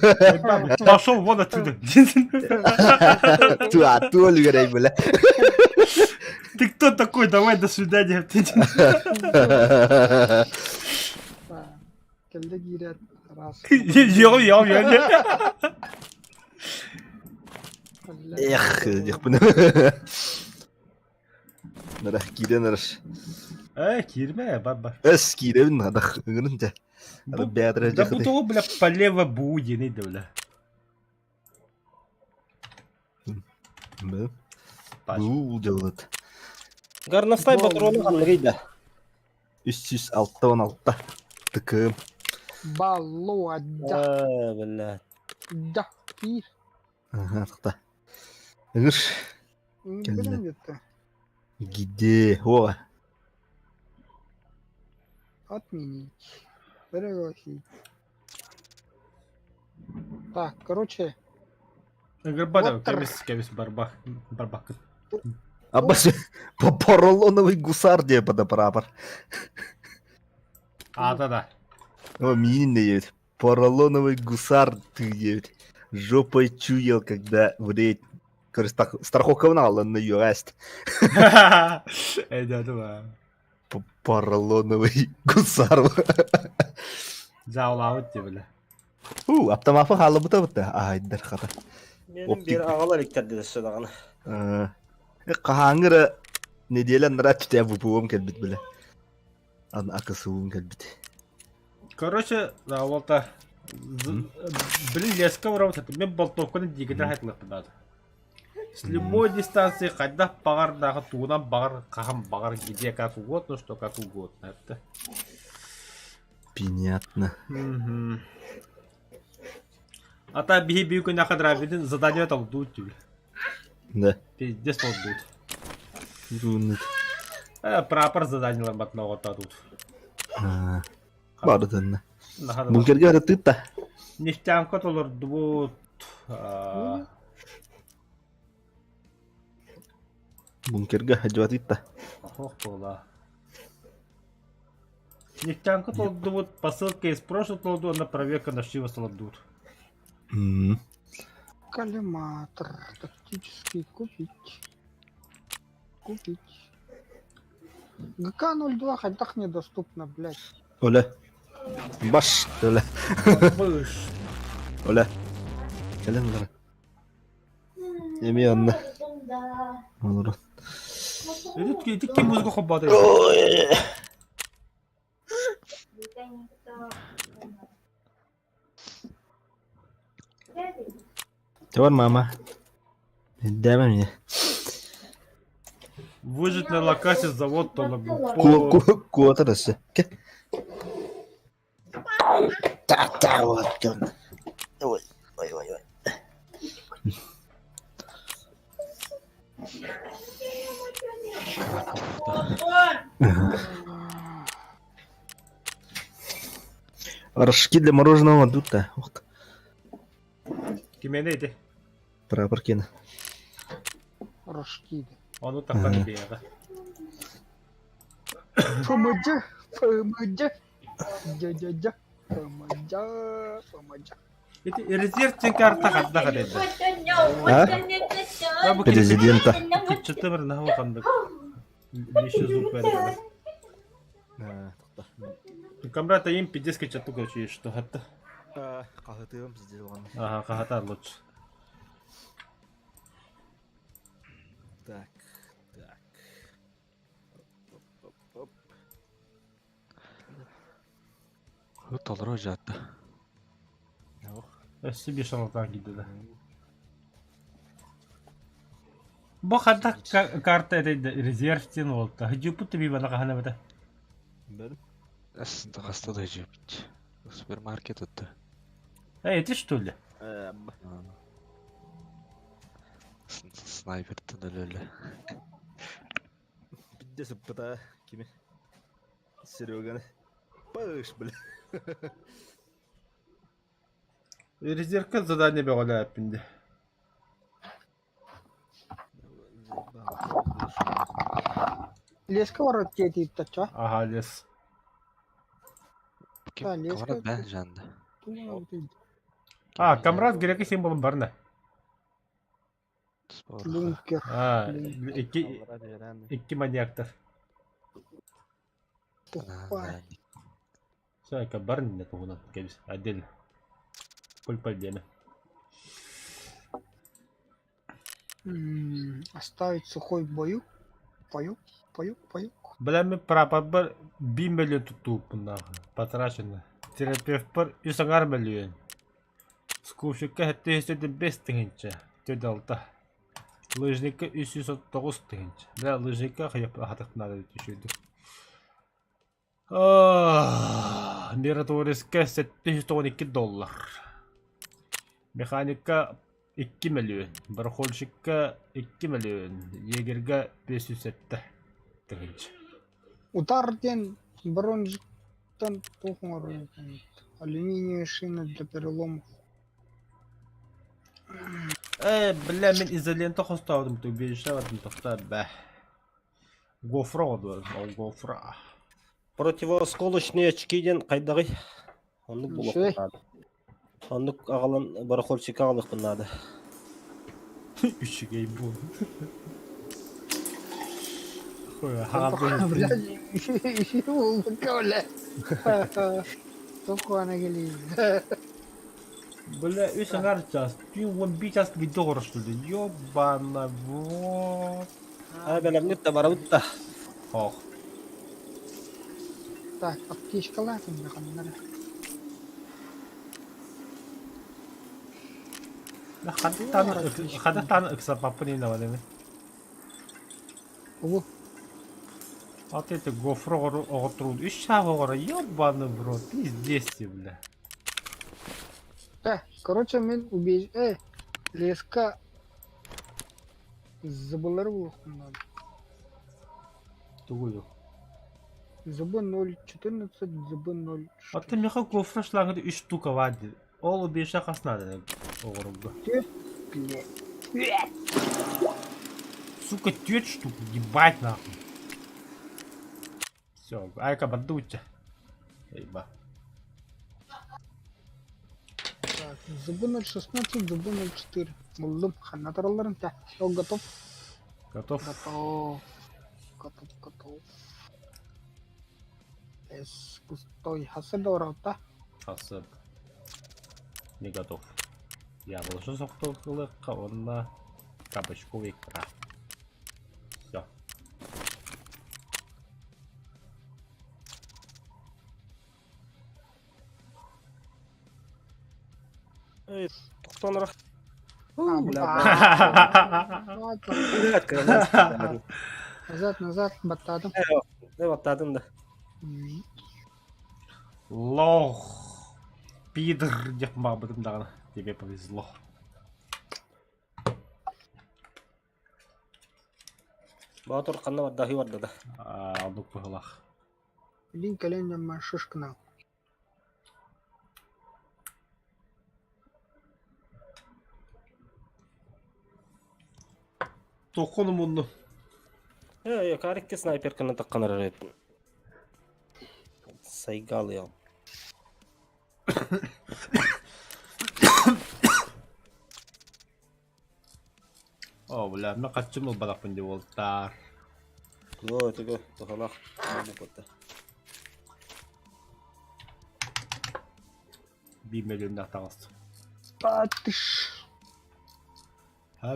Пошел вон отсюда. Ту а ту өлгөрей бля. Ты кто такой? Давай, до свидания. Кэллэ киирээт раз. Ел, ел, ел. Эх, дихпын. Нарах киирэн араш. Э, кирме, бар, бар. Эс киирэбин хадах ыҥырын дьэ. Бэдэрэ Да бу бля, полево будет, да, бля. Бу делает. Горностай патроны ханныгый да. 306 16. Тыкым. Балло, да, Аа, бля. да, киир. Ага, тахта. Ыҥыр. Билим где-то. Где? О, Отменить. Пригласить. Так, короче, Грибада, Вот кемис, кемис, барбах, барбах. Абас по поролоновый гусар деп ада прапор. А, да, да. О, миин дейт. Поролоновый гусар ты дейт. Жопой чуял, когда в рейд. Короче, страховка на юраст. Э, да, да. Поролоновый гусар. Заулаут тебе, бля. У, автомафы халы бұта бұта. Айдар хата. Менин бир агалар иктерди десе даганы. Қахаңыры неделя нара түтә бұпуым кәлбит біле. Ан акысуым кәлбит. Короче, да, вот та. Блин, леска вработает. Мен болтовканы дигидер хайтлап надо. С любой дистанции хотя багар дағы туынан багар қахан багар где как угодно, что как угодно. Это. Понятно. Мгм. А та биһи бүү күн драйвидин задание толдут тебе. Да. Пиздец толдут. Рунут. Э, прапор задание батного тут. Бардын. Бункерге бары тытта. Нефтянка толордубут. Бункерге хажуа тытта. Ох, была. Нефтянка толдубут, посылка из прошлого толду, на проверка на шива солодут. Коллиматор. Тактический купить. Купить. ГК-02 хотя недоступно, блядь. Оля. Баш, оля. Быш. Оля. Кэлэн лара. Эмиэ онно. Олорон. Ити ким музыка холбоото? Чабар мама. Дэбэ мне. Выжить на локации завод то Куотар өссө. Та-та вот Ой, ой, ой, ой. Рожки для мороженого тут-то. Ух ты. Кимиэнэ ити? Прапор киэнэ. Рожки. Ону таххан биэҕэ. ФМД, ФМД, дя-дя-дя, ФМД, ФМД. Ити резерв диэн карта ханна ханайда? А? Президента. Кыччаты бір наһаа ханнык. Еще звук бэрдэ. Камрата им пиздец кыччату короче, что хатта. Хаһытыам пиздец оҕону. Ага, хаһатар лучше. Так, так. Оп, оп, оп. Толору жатты. Өссө биир шалатаан киирдэ да. Бу ханна карта этэй резерв диэн уолта. Хадьыппыт тэбии бана хаһан эбэтэ. Хаста да жепит. Супермаркет это. Эй, это что ли? Снайпертен өлөлө. Пиздец сыппыта кими. Сереганы. Пыш, бля. Резервка задание бөҕөлөө эппинде. Леска барар тиэтииттачча. Ага, лес. Ким Да, леска- Камрад бен жанды. А, Камрад греки символын барна. Бункер. А, икки икки маньяктар. Тупая. Все, барн не тугунан кэбис отдельно. Пуль-паль Оставить сухой бою. Паюк, паюк, паюк. Бля, мин прапорбар биир мөлүйүөн туттубуппун нахуй, потрачено. Терапевпар үс аҥаар мөлүйүөн. Скупщикка сэттэ сүүс бэс тыһыынча, төрт алта. Лыжникка үс сүүс тоҕус тыһыынча. Бля, лыжникка хатык наада эбит үчүгэйдик. Миротворецка сэттэ сүүс тоҕус икки доллар. Механикка икки мөлүйүөн, барахольщикка икки мөлүйүөн, егерга бэс сүүс сэттэ тыһыынча. Удар диэн бронзиктан туох оҥорор Алюминиевая шина для переломов. Э, бля, мин изолента хостообутум убежище бардым тохтоо бэ. Гофра оҕодуо, ол гофра. Противоосколочные очки диэн хайдаҕый? Оннук Үчүгэй. булуохпун наада. Оннук аҕалан барахольщикка аҕалыахпын наада. Үчүгэй буол. Хуй, хаалбын. Блядь, буолбакка бля. Туох кэлии. Бля, үс аҥаар час, түүн уон биир час видео оҥоростулар. Ёбана вот. Аа бэлэмнит да барабыт да. Ох. Так, аптечкалаах ханнара. Ханна ханна таан ыксаппаппын инна Угу. А ты это гофра оҕотторун үс чаас оҕоро ёбаный в рот, пиздец бля. Короче, мин убеж... Леска забылар булуохпун наада. Тугую. ЗБ 0.14, ЗБ 0.6. А ты меха гофра шлангы үс штука вади. Ол убежа хас надо оҕорорго. Блядь. Сука, түөрт штук, ебать нахуй. Все, айка бардуча. Ейба. Так, ЗБ 0.16, ЗБ 0.4. Буллум, ханна туралларын та. Все, готов? Готов. Готов. Готов, готов. Эс, пустой. Хасы дорогта. Хасып. Не готов. Я был соқтылыққа онна. Кабачковая икра. Все. Эй, тохтоон ырах. А, Бля, бля. Назад, назад, баттаатым. Э, баттаатым да. Лох. Пидор диэх баҕарбытым даҕаны. Тебе повезло. Боотур ханна барда аһыы барда да. Аа, оннук быһыылаах. Илин кэлэн дьоммор шишканал. Тоххун умунну. Э, карикке снайперканы таххан эрэр Сайгалыйал. О, бля, мен хаччым ылбатахпын дии буолтаар. Го, тыгы, туһалаах буолбута. Биир мөлүйүөннээх таҥас. Патыш.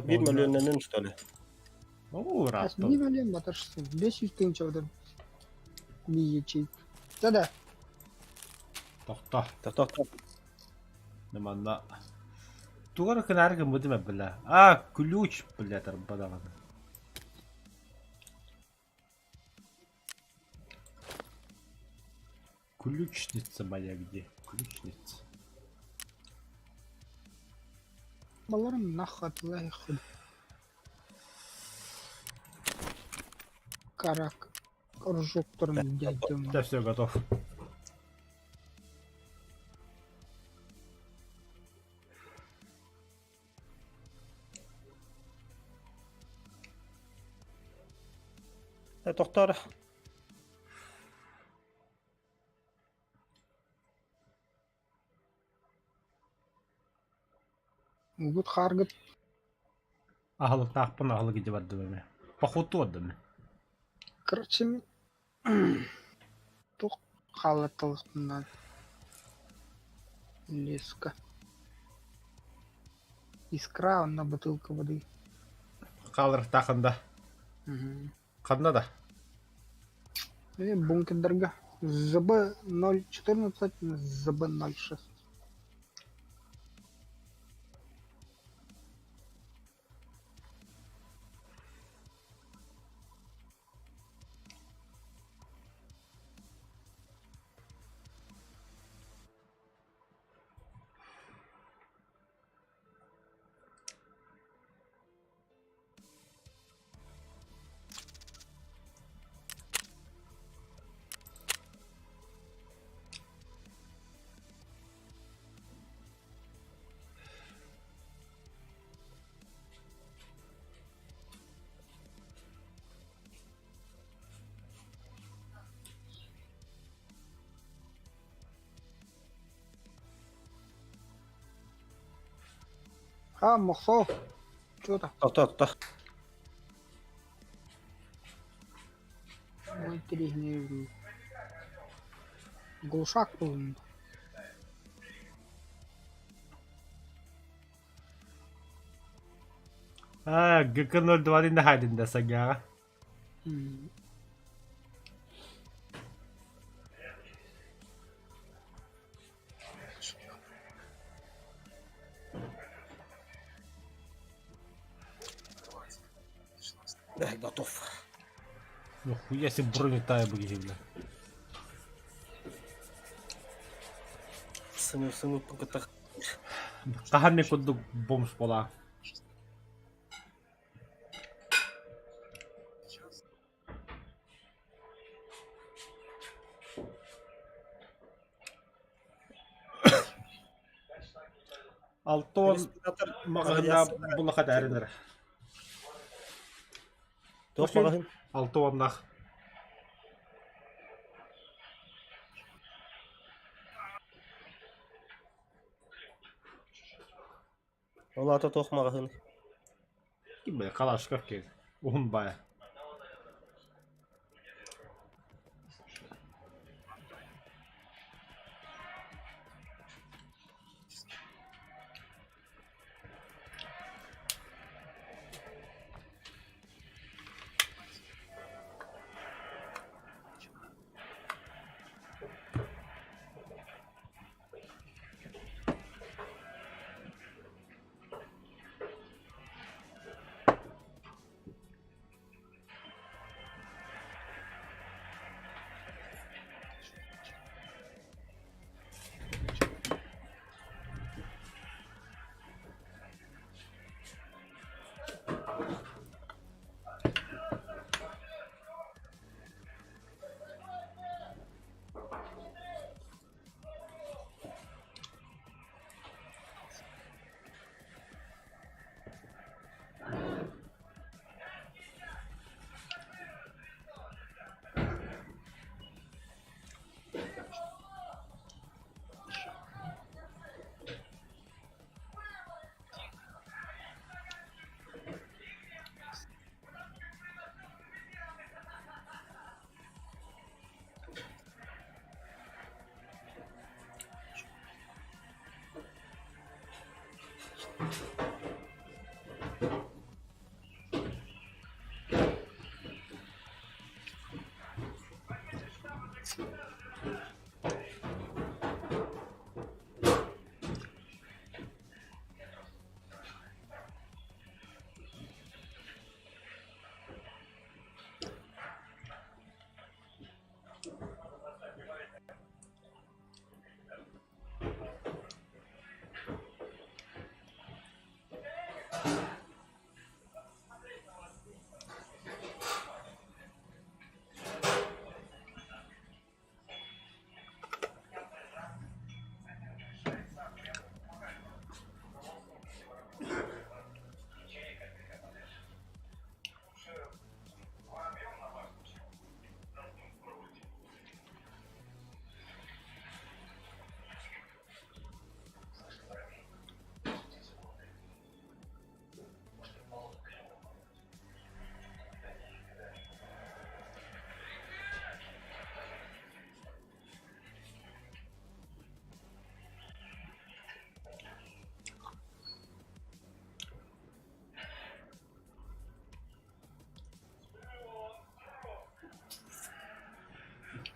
Биир мөлүйүөннэнин что ли? Оо, ыраатта. Биир мөлүйүөн батарсың. 500 тыһыынча батар. Биир ячейка. Да-да. Тохто. Тохто. Манна тугу эрэ гынаары гыммытым ээ бля. А, ключ, бля, тарба даҕаны. Ключница моя где? Ключница. Баларым нахатылай худ. Карак. Ржуктарын дядям. Да, все, готов. Э, тохтоор. Угут харгыт. Аһылыктаахпын аһылык илдьэ бардым эмэ. Походу бардым. Короче, туох хаалларталыахпын Леска. Искра онно бутылка воды. Хаалларыахтааххын да? Ханна да? Э, бункердарга ЗБ-014, ЗБ-06. А, Мохсо. Чё там? Тохто, тохто. Ой, тригни. Глушак был. А, ГК-02 наһаадын да саҥаҕа. Эх, готов. Нихуя себе бронетая бу бля. Сымы сымы пукатах. Хаһан мен курдук бомж буолаа. Алтон маҕаһына булаха даарынара. Туох маҕаһын? Алта уоннаах. Ол аата туох маҕаһыный? Ким бile Калашников киһи. Уһун баайа.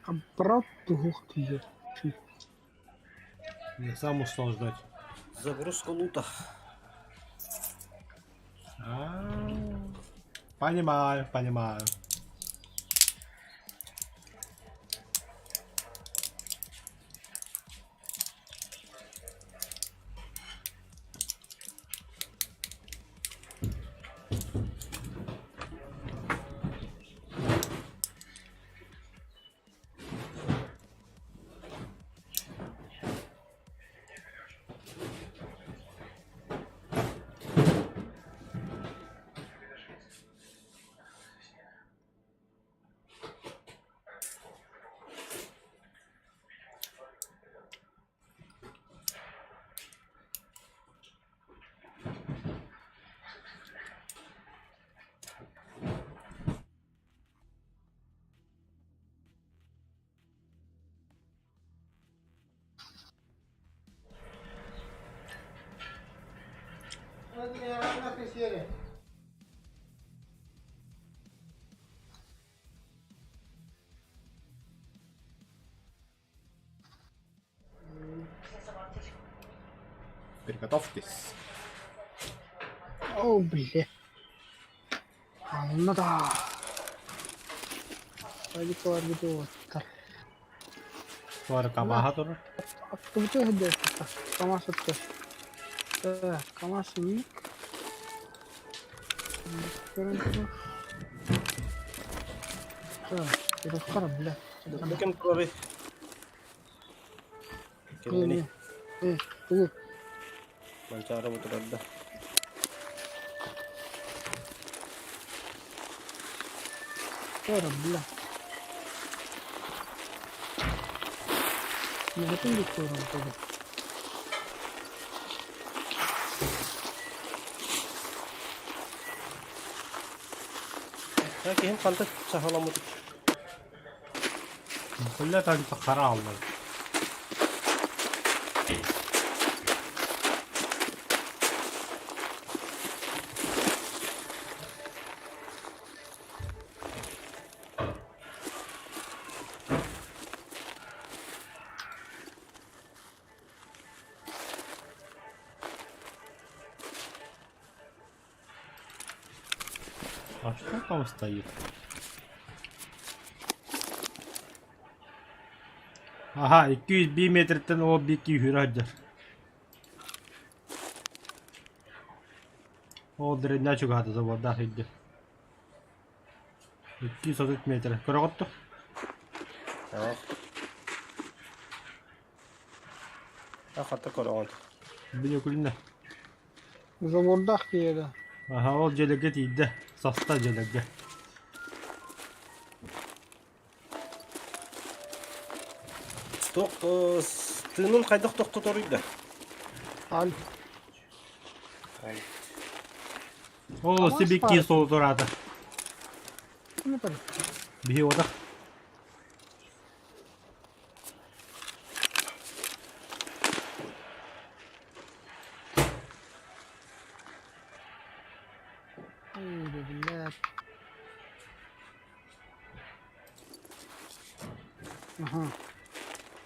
Аппарат туһух тиийэр. Я сам устал ждать. Загрузка лута. А, Понимаю, понимаю. Приготовьтесь. Оо, бile. Онно да. Радикалар бүтүө Туара камаха турар. Аттыбыты өһдө. КамАЗ отто. КамАЗ ник. Так, бля. Ким турарый? Кимминий? Тугу? Манчаары бу турар да. Туора, бля. Мегатын бит туора тугу. Ha киһим ханта сахаламмыт. Бля, там хара аллар. А что там стоит? Ага, 201 метртен о бики хүрәдер. Ол деревня чугата завода хидде. 230 метр. Көрөҕөттө? Аа. А хата көрөҕүн. Биле күлүнэ. Забордах киэдэ. Аха, ол дьэлэгэ тиийдэ. Саста дьэлэгэ. Тох тыынын хайдах тохтоторуй да? Аль. Ол Камаз сибикки бар. сол турата. Кими бар? Биһи отах. Ой, бля. Аха.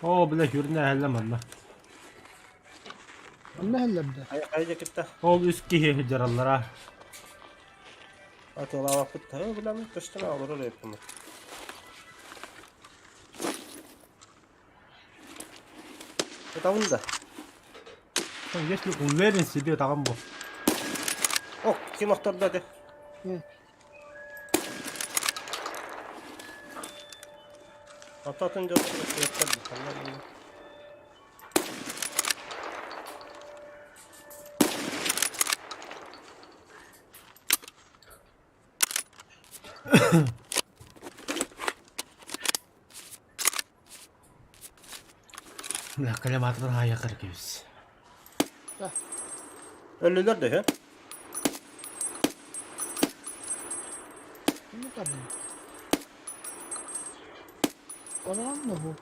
О, бля, хүрнэ әллә манна. Онно хеллэрдэ. Хайа хайа кытта. Ол үс киһи жараллара. Атылаабаппыт. Ха билэмин көстөн олорор эппин. Ытабын да. Если уверен в себе, тагын бу. О, ким охтордо де? Ататын дьон көстүөттэр. Бля, калематор хая кыркыбыз. Өлүлөр да, хэ? Кими бар? Балан да бу.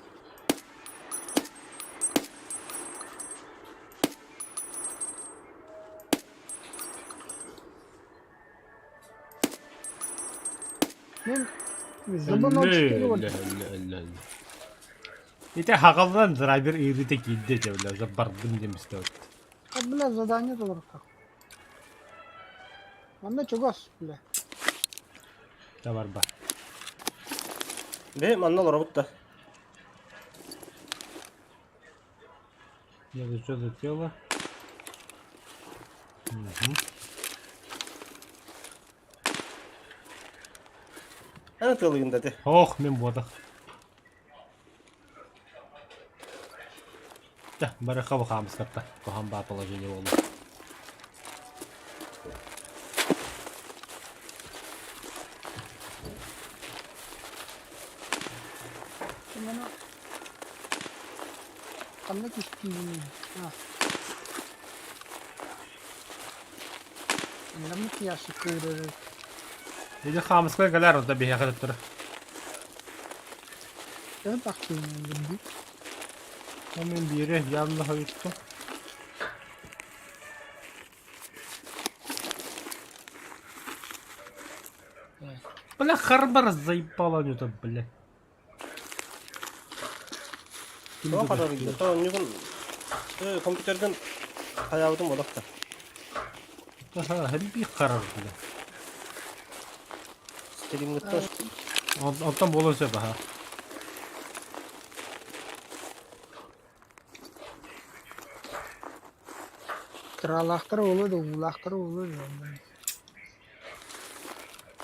Мен Забон 04 бар. Әллә, әллә, әллә. Ити хаҕалынан драйвер ыырыыта киирдэ дьэ бля уже бардым диэн истэбит. А, бля, задание толорукка. Манна чугас, бля. Да барба. Бе манна олоробут да. Я что за тело? Угу. Аны тылыгын да те. Ох, мен буотах. Да, барыха хаамыскатта. Кохан баа положение буолла. Маны ханна кистиибиний? А. Маннык ящик кыырырыр. Или хаамыска кэлэр онто биһиэхэ туттар. Төһө тахсыынан бирдик? Мин биири явно хойуттум. Бля, Харбар заебала у там, бля. Тоҕо хатарыйда? Тоҕо онньугун компьютердэн хайаабытым буолах да. Ха, би харар, бля. Стримҥыттан Онтон буолуон сөп аха. Кыралаахтара буолуо да, уулаахтара буолуо да.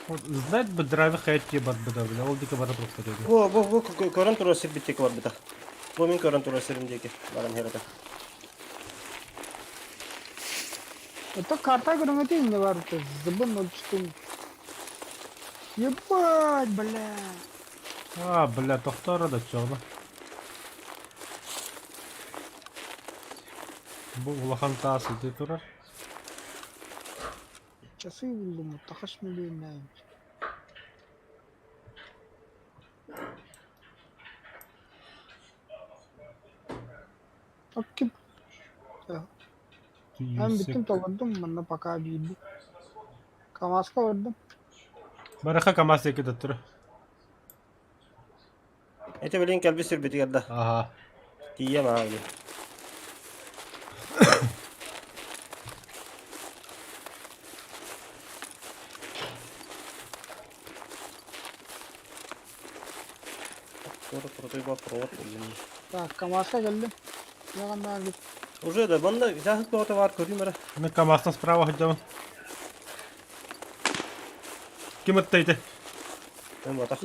Вот знать бы драйвер хайти барбыта, бля, ол диэки бара просто деді. Бу бу бу көрөн турар сирбит диэки барбыта. Бу мин көрөн турар сирим диэки баран иһэр Это карта көрөҥөтө инне бар ЗБ 04. Ебать, бля. А, бля, тохтоор да чоҕно. Бу улахан таас ити турар. Часы буллум, тахаш миллионнаайым. Окей. Мен бүттүм толордум, манна пока биирдим. КамАЗка бардым. Барыха КамАЗ диэки тур. Эти билин кэлбит сирбитигэр да. Ага. Тиийэм аа билин. Тура туртуй провод Так, КамАЗка кэллим. Яғанна Уже да, манна жахыт бөҕөтө баар көрүүм эрэ. Мен КамАЗтан справа сылдьабын. Ким ытта ити? Мен батах.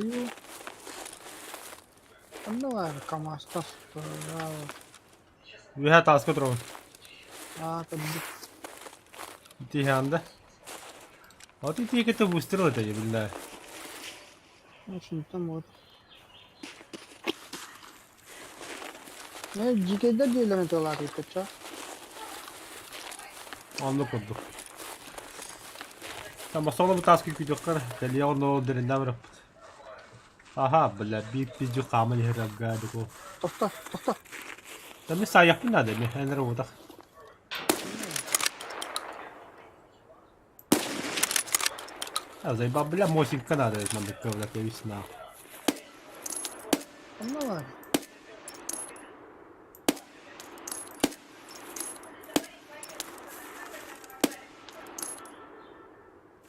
Онно баар КамАЗтар. Үһэ тааска турабын. Аа, көрдүк. Тиһээнде. Вот ити это выстрел это, я бля. Очень вот. Не, дикейдер диэлэрин тылаатыйпычча. Онно курдук. Там соло бутааска күүтүөххэ кэлиэ онно дэриннэ бараппыт. Аха, бля, биир пиздю хааман иһэр гадико. Тохто, тохто. Да ми саайахпын наада ми, эн эрэ уотах. А, заебал, бля, мосинка надо, надо бля, весна. Онно баар.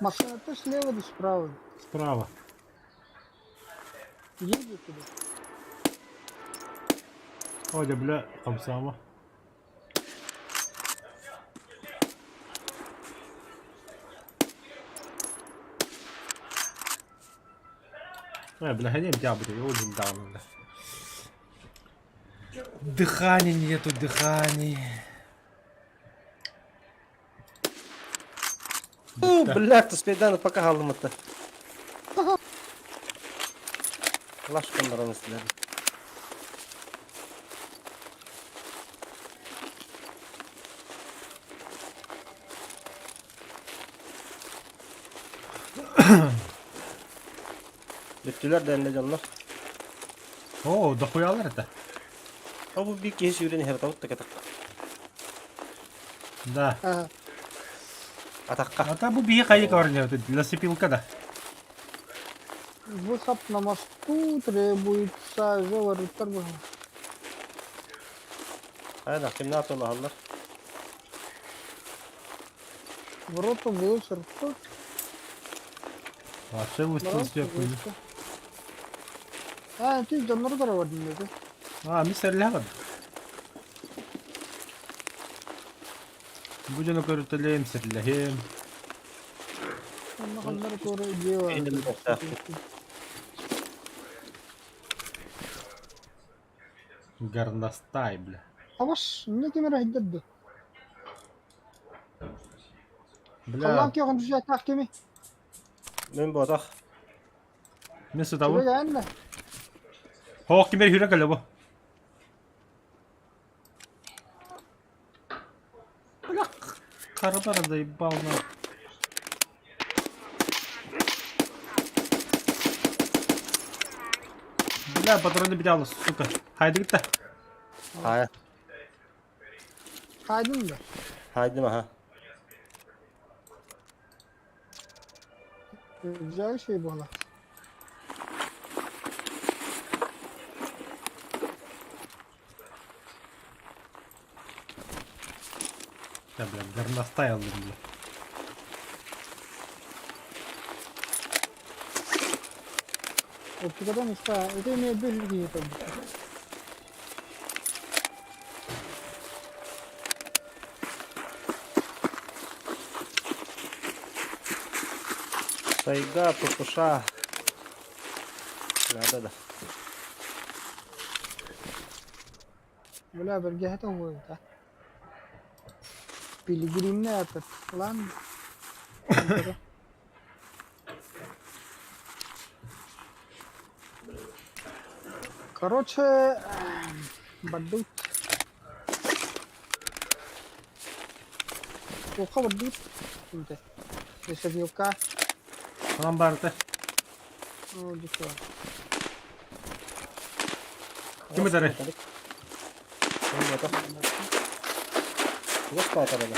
Машина ты слева или справа? Справа. Едет туда. Ой, да, бля, хамсама. Э, бля, гони дябри, очень давно, бля. Дыхания нету, дыхания. Уу, блядь, успейдан пока халымытта. Лашканнаран истилер. Бүттүлэр да энне дьоннор. О, дохуялар это. О, бу биир киһи сүүрэн иһэр табыт да катакка. Да. А, Атакка. А там бу биһи хайы көрүнүө, лесопилка да. выход на мосту требуется. Жоварыттар быһа. Хайа, кимнээх атыылаһаллар? Ворота был сыртты. Вообще выстрел сверху. А, ты дьоннору көрө бардым деді. А, мин сэрилэһэ Бу дьону көрүтэлиэм, сэрилэһиэм. Онно ханнары туора идея бар. Горностай, бля. Абас, не ким эрэ иһдэрдэ. Бля, Халлаан киэҕин түһүөхтээх кими? Мин буотах. мин сытабын. Түбэгээн да. Хоох ким эрэ хүрэ кэлэ бу. Бля, харабара заебал на. Бля, патроны бидялы, сука. Хайды гытта. Хайа. Хайдын да. Хайдым аха. Güzel şey bu hala. Да, бля, горностай аллым, бля. Оптикадан уста. Это имеет бежит где-то. Сайга, ППШ. Надо да. Бля, бэргэһэтэ уһуйда. Пилигримне этот план. Короче, бардут. Туохха бардут? Инте. Лесопилка. Онон барыта. Оо, дьэ. Ким ытарый? Мин буотах. Тугас паатарана.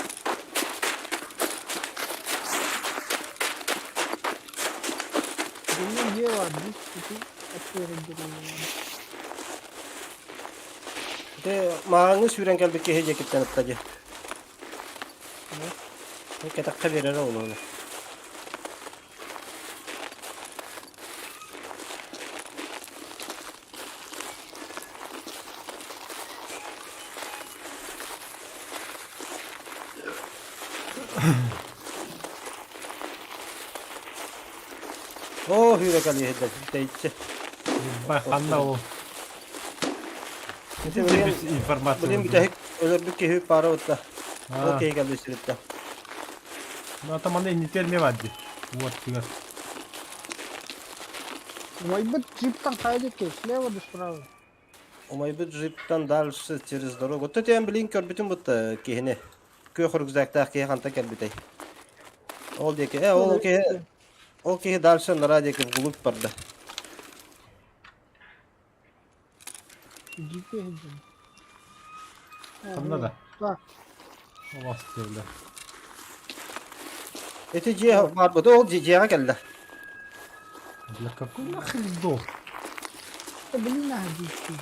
Дьиҥҥэ дьиэ баар дии. Ити атыырын Ити мааҕыҥҥы сүүрэн кэлбит киһи дьиэкиттэн ытта дии. Кэтэххэ биэрэрэ олуһуна. Оо, hűrök elиһидэ тэйиччи. Ебать, ханна ол. Ити билигин Информация. билигин бүтэһик өлөрбүт киһи пара утта. Ол А, киһи кэлбит сиритте. ну там аны иннитер ме бар ди. Вот, тыгар. Умайбыт джиптан хайа диэки, слева да справа. Умайбыт джиптан дальше через дорогу. Оттон тиэн билигин көрбүтүм бутта киһини. Күөх рюкзактаах киһи хантан кэлбитэй. Ол диэки, э, ол киһи, ол киһи дальше нара диэки вглубь барда. Джипе иһдин. Ханна да. Так. Олас бля. Ити дьиэ баар ол дьиэҕэ кэллэ. Бля, какой нахрен сдох? Да блин, а джипе.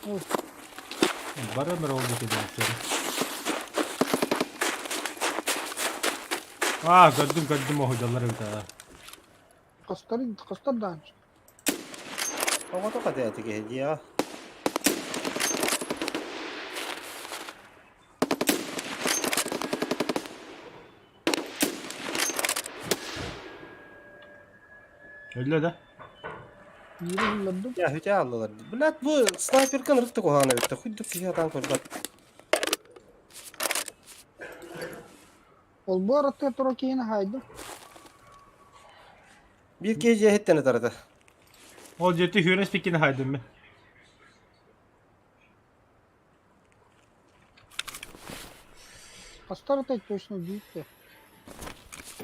Ой, Бары бір ол диэки диэн. А, көрдүм, көрдүм оһу дьаллар эбит аа. Хостор, хостор даҕаны. Оҕото хатыа ити киһи дьиэҕэ. Өллө да? Биири буллардым. Я хүтэ аллылар. Блядь, бу снайперкан ырытты куһаҕана эбит. Хуйдук киһи атаан көрбөт. Олбуор аттыгар турар киһини хаайдым. Биир киһи дьиэһиттэн ытарыта. Ол дьиэти хүрэн спиккини хайдым мен. Хостор атай точно джипте.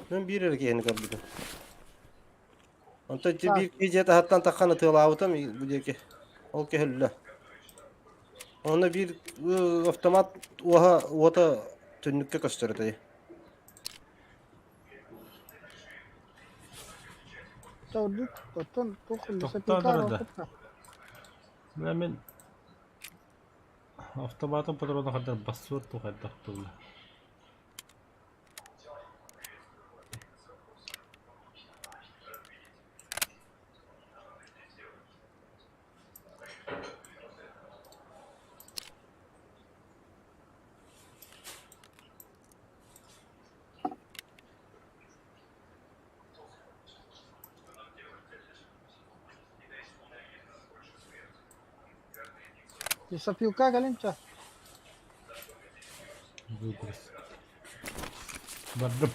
Мен биир эрэ киһини көрбүтүм. Онтон Так. биир киһи дьиэ таһыттан таххан ытыалаабытым бу диэки. Ол киһи өллө. Онно биир автомат уоһа уота түннүккэ көстөр этэй. Тавдык, оттон туох Тоқтаа лесопилка барда. аралпытта. Бля мин автоматым патрона хайдах бассыар дуу хайдах дуу Лесопилка кэлин чэ. Выгруз. Бардым.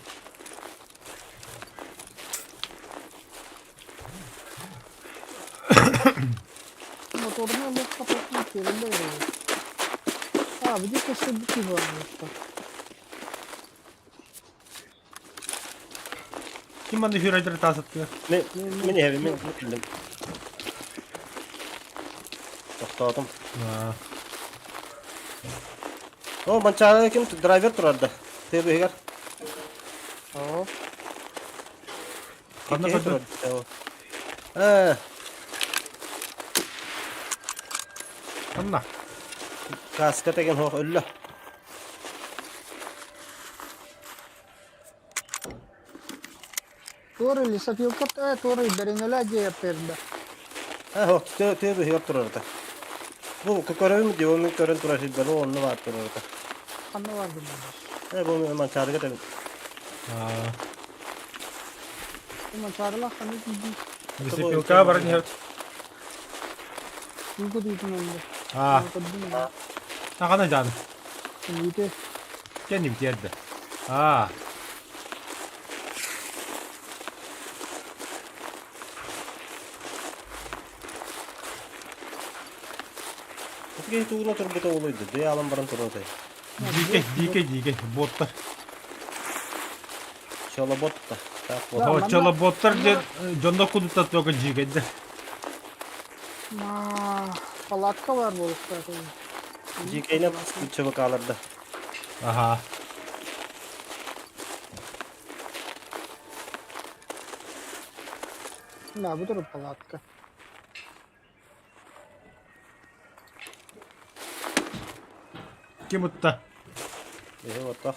Моторная лодка потом перелезла. А, где-то события было. Ким манна хюрайдер таасаттыга? Мин мин иһэбин, мин кэллим. Тохтоотум. О, Манчаары ким драйвер турар да? Тыа быһыгар. О, Ханна Киһи көрдүн? турар. Э, Ханна? каска деген хоох өллө. Туора лесопилка э, туора бэринэлэ диэптэрдэ. Э, хоох тыа тыа быһыгар турар да. Бу көрөбүм дии, ол көрөн турар сирбэр, ол онно баар турар да. Ханна бар гыннар. Э, бу Манчаарыга тэбин. Манчаарылаах ханна тиийдий? Лесопилка баран иһэбит. Тугу дуутун онно. Аа, Көрдүм. ханна жааны? Үүтэ. Кэнним тиэрдэ. Аа, Киһи тугуна турбута олойду, дыа алан баран турар этэй. дикэй, дикэй, дикэй, боттар. Чолоботта. Так вот. Да, О, манна- чолоботтар диэн дьонно кудуттар только дьиикэйдэр. Ма палатка бар буолуохтаах. Дьиикэйинэн ЧВК-ларда. Аха. Да, бу турар палатка. Ким утта? Эһи оттох.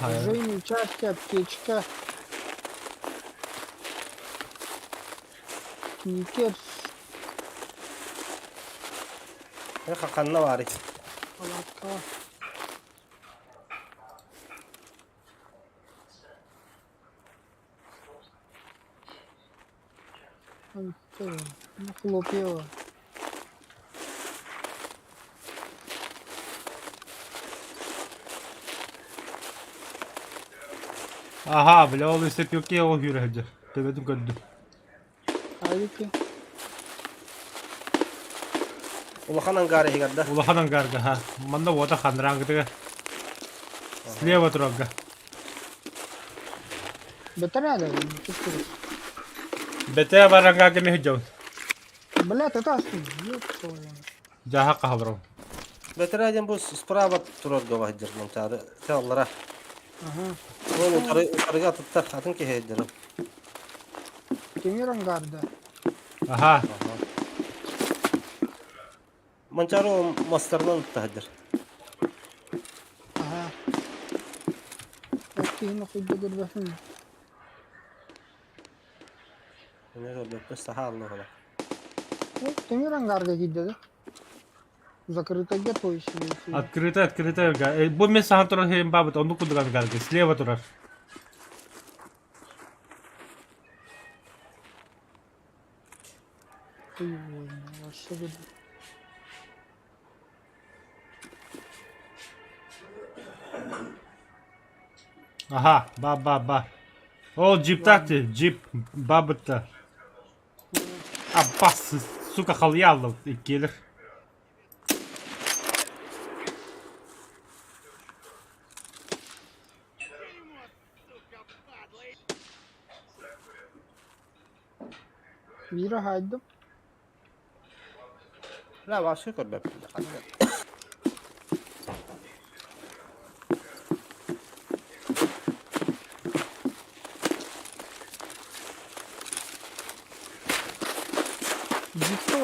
Оружейный участки, аптечка. Сникерс, Э, ханна баарый? палатка. Ну, хлопья. Аха, бля, ол лесопилке ол хүрэ Төбөтүн көрдүм. Авики. Улахан ангар иһигэр да. Улахан ангарга, ха. Манна уота ханраангытыга. Слева турарга. Бэтэрээ да, Бэтэ бар ангарга мен хыджабын. Блядь, это астын. Ёб твою. Жаха кахалрау. Бэтэрээ диэн бу справа турарга баһдыр Манчаары. Те аллара. Ага. Ол утары утарыга атыттар, атын киһи сылдьар. Тимир ангарда. Аха. Манчаары ол мастарынан таһдыр. Ага. Окей, нахуй дөгөрбөһүн. Эне көрбөппүн саха алла ола. Тимир ангарга киирдэ да. Закрыто где твой Открыто, открыто. Бу мен сахан турар хейм бабыт, онну кудук ангарга. Слева турар. Аха, ба ба ба. Ол джип такти, джип бабытта. Аббас, сука, халялы келер. Вира хайдым. Бля, вообще көрбөппүн.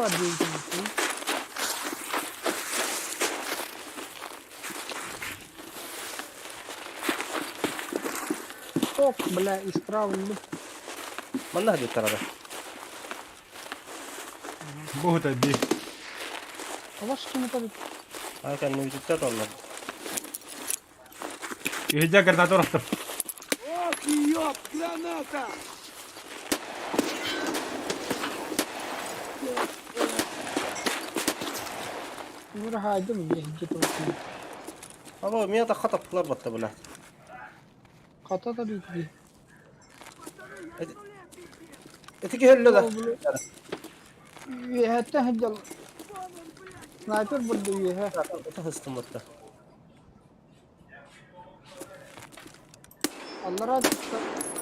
бар диэбитим. Ок, бля, исправлю. Манна диттарада. Бу таби. Алаш ким это? А кэннибититтэ толлор. Иһдя граната орохтор. Ох, ёб, граната! Мира хайдым, я где-то. Ало, меня так хата пылар батта, блядь. Хата да битти. Эти киһи да. Үөһэттэн сылдьал. Снайпер бурда үөһэ. Тахыстым батта. Аллараа түстэ.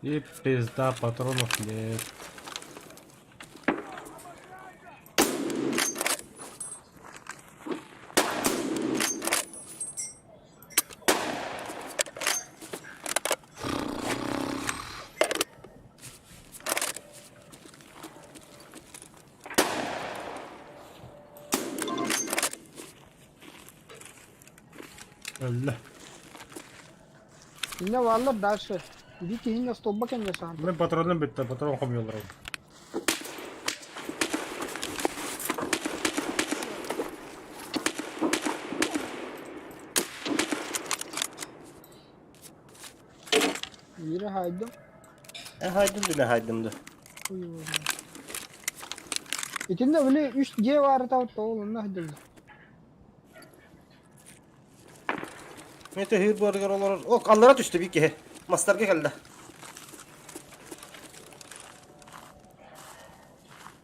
И пизда, патронов нет. Өллө. Иннэ бааллар дальше. Биир киһини остуолба кэннэ саһан. Мен патроным бүттэ, патрон хомуйаллар. Биирэ хаайдым. Э хайдым дүнэ хайдым да. Итиннэ били үс дьиэ баара табытта ол онно сылдьаллар. Мен төһүүр буорыгар олорор. О, аллара түстэ биир киһи. Мастарга кэллэ.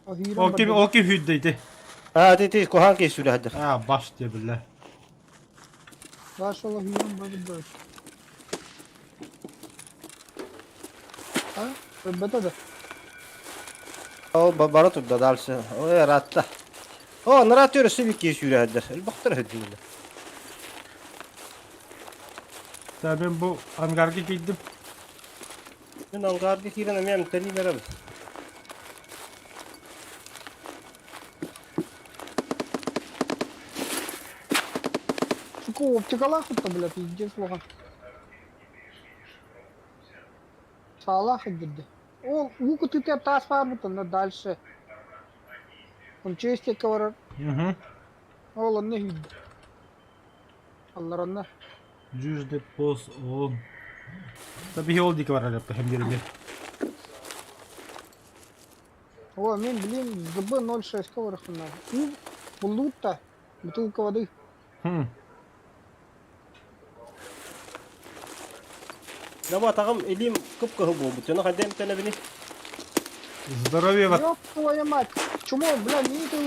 Ол ким ол ким hүйдэ ити? А, ти ти куһаан киһи сүрэһдэр. А, баш диye биллэ. Баш ол hүйэн барда. А, өлбөтө да. Ол бара турда дальше. Ой, ратта. О, нарат өрөсү биир киһи сүрэһдэр. Элбэхтэр өйдүнүлэр. Та мен бу ангарга киирдим. Мин ангарга киирэн эмиэ эмтэнии барабын. Сука, оптикалаах кытта, бля, пиздец улахан. Саалаах илдьирдэ. Ол уу кытыытыгар таас баарбыт онно дальше. Он честикка барар. Угу. Ол онно иһийдэ. Алларанна. Жүжде пос он. Та биһи ол диэки барар эппэһим диэри. О, мен блин, ГБ-06 барахына. Ну, буллуут бутылка воды. Хм. Наба атаҕым илиим кып-кыһыл буолбут. Дьоно хайда эмтэнэбиний? Здоровье вот. Ёб твою мать! Чмо, бля, не это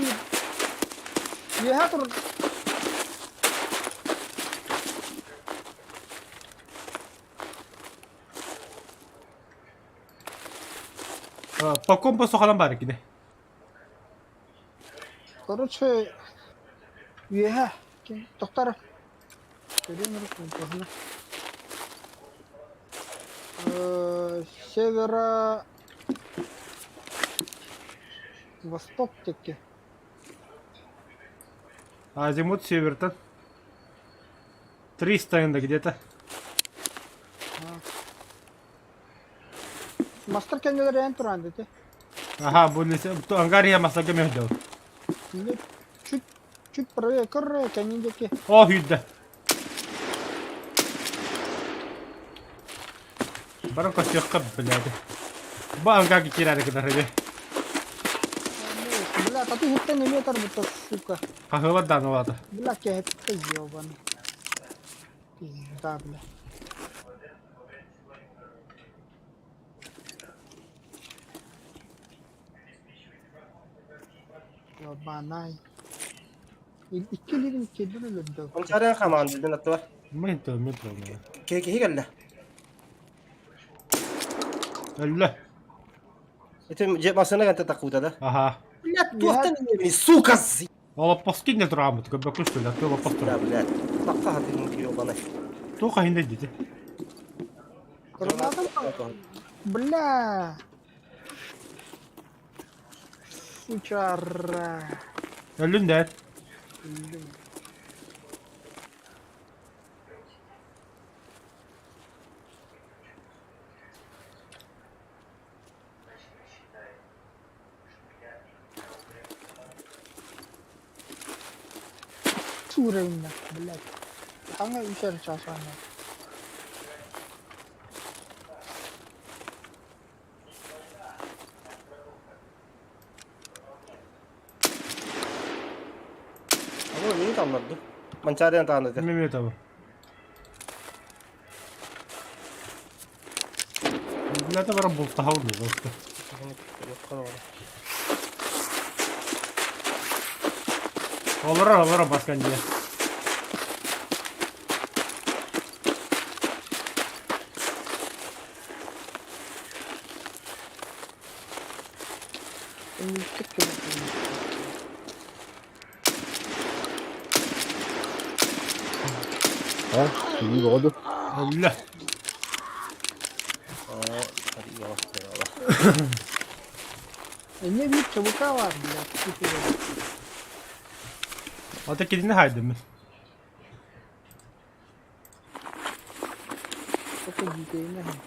Үөһэ тур. По компасу халан бар кини. Короче, үөһэ. Тохтар. Көрүөн эрэ компаһына. Северо восток диэки. Азимут севертан. 300 енді где-то. Мастер кэннилэр эн туран дити. Ага, бу ангария масага мөхдел. Чуть чуть правее кыр кэннин диэки. О, хүйдэ. Баран көстүөххэ блядь. Бу ангарга киирээри гынар эби. Бля, тату хиттен эмиэ тарбыта, сука. Хаһыылар дааны улаата. Бля, кэһэттэ ёбаный. Пизда, бля. Ёбанай. Икки илиибин киирдин өлөрдө. Ончарыан хамаан билбин аттыбар. Мен то мен то. Киһи киһи кэллэ. Өллө. Ити дьэ массыына кэнтэ таккыбыта да. Аха. Блядь, туохтан иҥэбиний, сука! Олоппоскин не турааммыт, көбөккүс төлө, олоппос Да, тура. блядь. Тахха хатыгын ёбаный. Туох аһында дити. Граната Бля! Сучара. Өллүн дэр. Өллүм. Уровень, блядь. Хаҥа үс эрэ чаас оонньоото. Ama niye tamladı? Манчаарыйан тааны этэ. Мемет абы. Билете баран бултаһабын просто. Олорор, олорор баскан дьиэ. Өлүктүк кэлэн. А, киһи бөҕө дуу? Өллө. Эмиэ биир чабыка баар, блядь, кутура. Ата кинини хайдым мин. Только дикэйин эһин.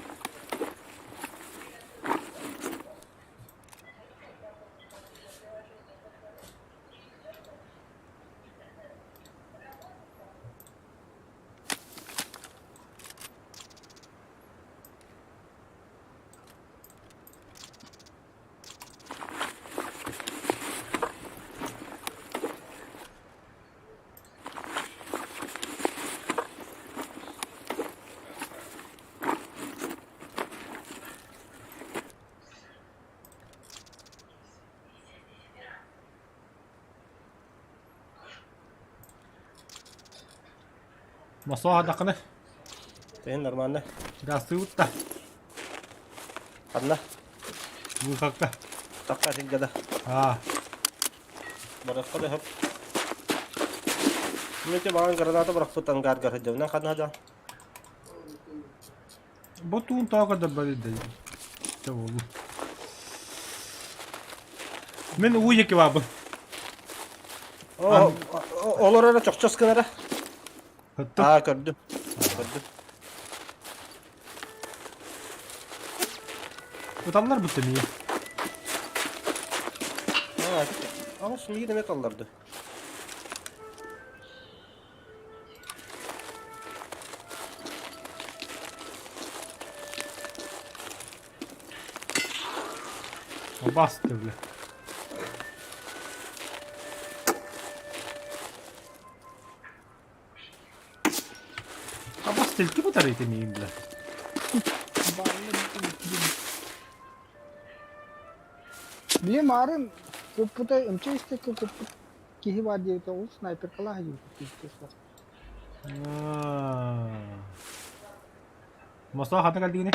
Мосуоха дакыны. Тыын нормально. Гастыутта. Ханна? Быхакка. Такка силгэ да. Аа. Барахха да хөп. Мүтэ баҕан граната бырахпыт ангааргар сылдьабынан ханна да. Бу туун тоҕо көрдөрбөтүй да. Чэ буолуо. Мин уу диэки баабын. Олор эрэ чохчос гынара. Ыттым. Аа көрдүм. Көрдүм. Ыталлар бутта миигин. Аа, аҕыс миигин эмиэ талларды. Басты, бля. Абас тилки бутар миигин, бля. Били маарын куппута МЧС-текке куппут киһи баар диэбитэ ол снайперкалаах диэбит киһи суох. Мосуо хата кэлдигини?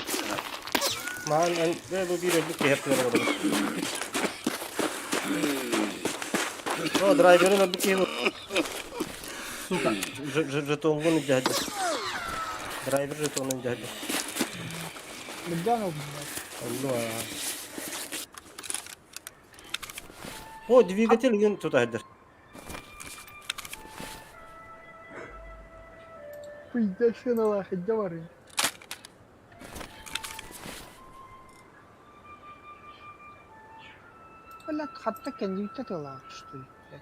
Маан эн бу биир өлбүт киһи аттыгар олоробут. О, драйверын өлбүт киһи бу. Сука. Жетонгун илдьэ Драйвер жетонун илдьэ Мырдаан ол блядь. Онно О, двигатель гын тута сылдьар. Пиздец сыаналаах илдьэ барыа. Блядь, хатта кэннибиттэ тыалаах что ли, блядь?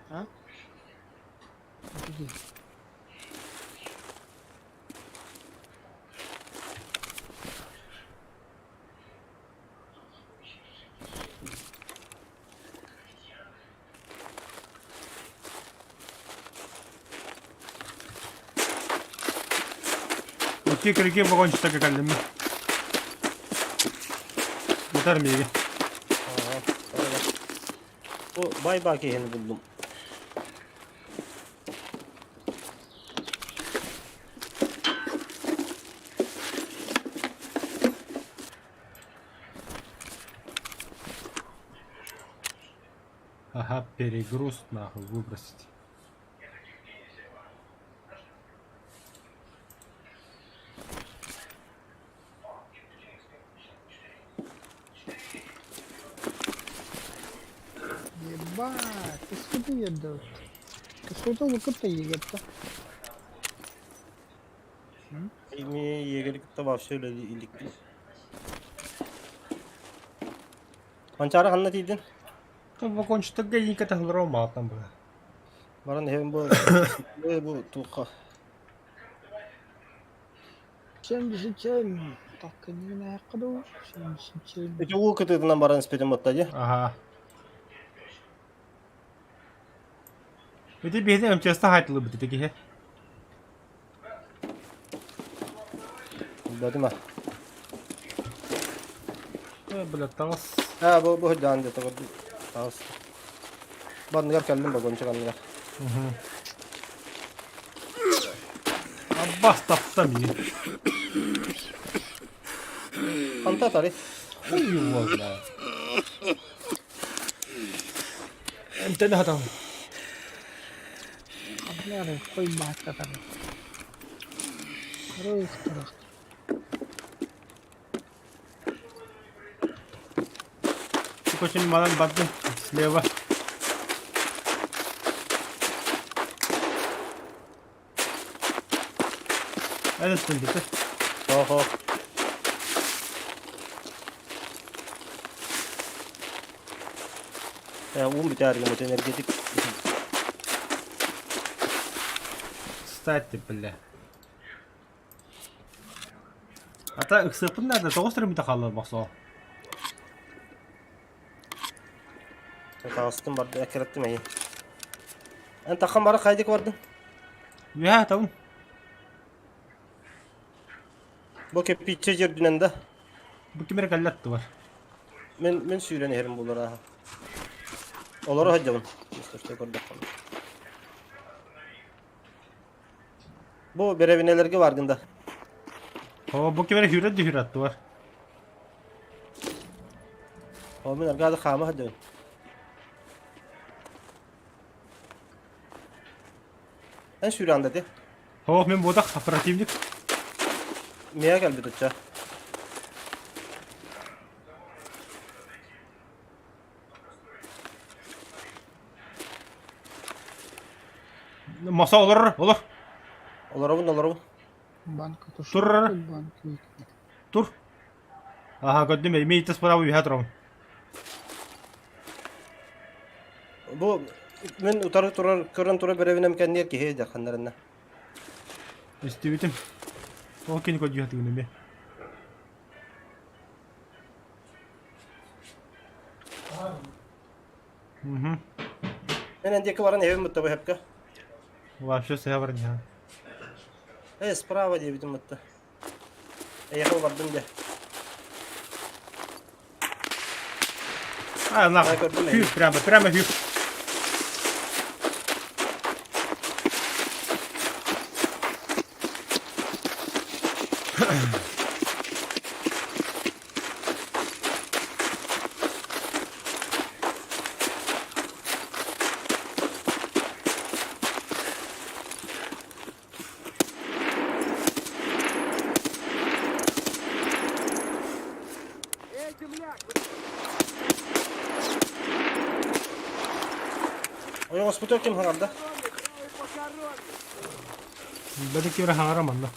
А? Иди. Икки кирики вагончика кэллим. Бутар миигин. Бу бай-баа киһини буллум. Ага, перегруз нахуй выбросить. Ебать, кислоту берді. Кислоту лукып та егетті. Ими егери кытта вообще иликпин. Манчаары ханна тиийдин? Вагончтарга иин кэтэх маатан быһа. Баран иһэбин бу бу туохха. 77. Так, не аяққа 77. Ити уу кытыытынан баран испитим батта дии. Аха. Ити биһиги МЧС-та хайтылыбыт ити киһи. Билбэтим а. Э, блядь, таҥас. А, бу бу даан дете көрдүм. Таҕыс. Банныгар кэллим вагончик анныгар. Аббас тапта миигин. Ханта атарый? Хуй его знает. Эмтэн хатан. Абнары қой баттатар. Рых тұрық. Очень манан бардым слева. Этот где-то. Охо. Я уум бүтээр гэмэт энергетик. Кстати, бля. Ата ыксыппын надо, тоҕус эрэ хаалла бохсоо. Таҕыстым барды эккирэттим эйи. Эн таххан бара хайдык бардын? Үһэ табын. Бу кирпиччэ дьэрдинэн да. Бу ким эрэ кэллэ аттыбар. Мин мин сүүрэн иһэрим булар ааһа. Олоро сылдьабын. Мистер көрдөххө. Бу бэрэбинэлэргэ баргын да. О, бу ким эрэ сүүрэр да сүүрэр аттыбар. О, мин аргаады хаама сылдьабын. Эн сүүрэн да ти. О, мин буотах противник. Миэхэ кэлбит ычча. Маса олорор, олор. Олоробун, олоробун. Банка туш. Тур. Банка. Тур. Аха, көрдүм, имеет справа үһэ турабын. Бу мин утары турар, көрөн турар бэрэбинэм кэнниэр киһи дьахханнарына. Истибитим. Ол кини көрдүү сатыгын эмиэ. Мгм. Мен эндиэки баран эбим бутта бу хэпкэ. Вообще сыһа баран иһэн. Э, справа диэбитим бутта. Эйэхэ бардым дэ. А, нахуй. Ай, көрдүм Хүү, прямо, прямо хүү. Эй, земляк, Ойоҕоспутугар ким хаҥарда? вы похоронены! Бэдик ким эрэ хаҥара манна.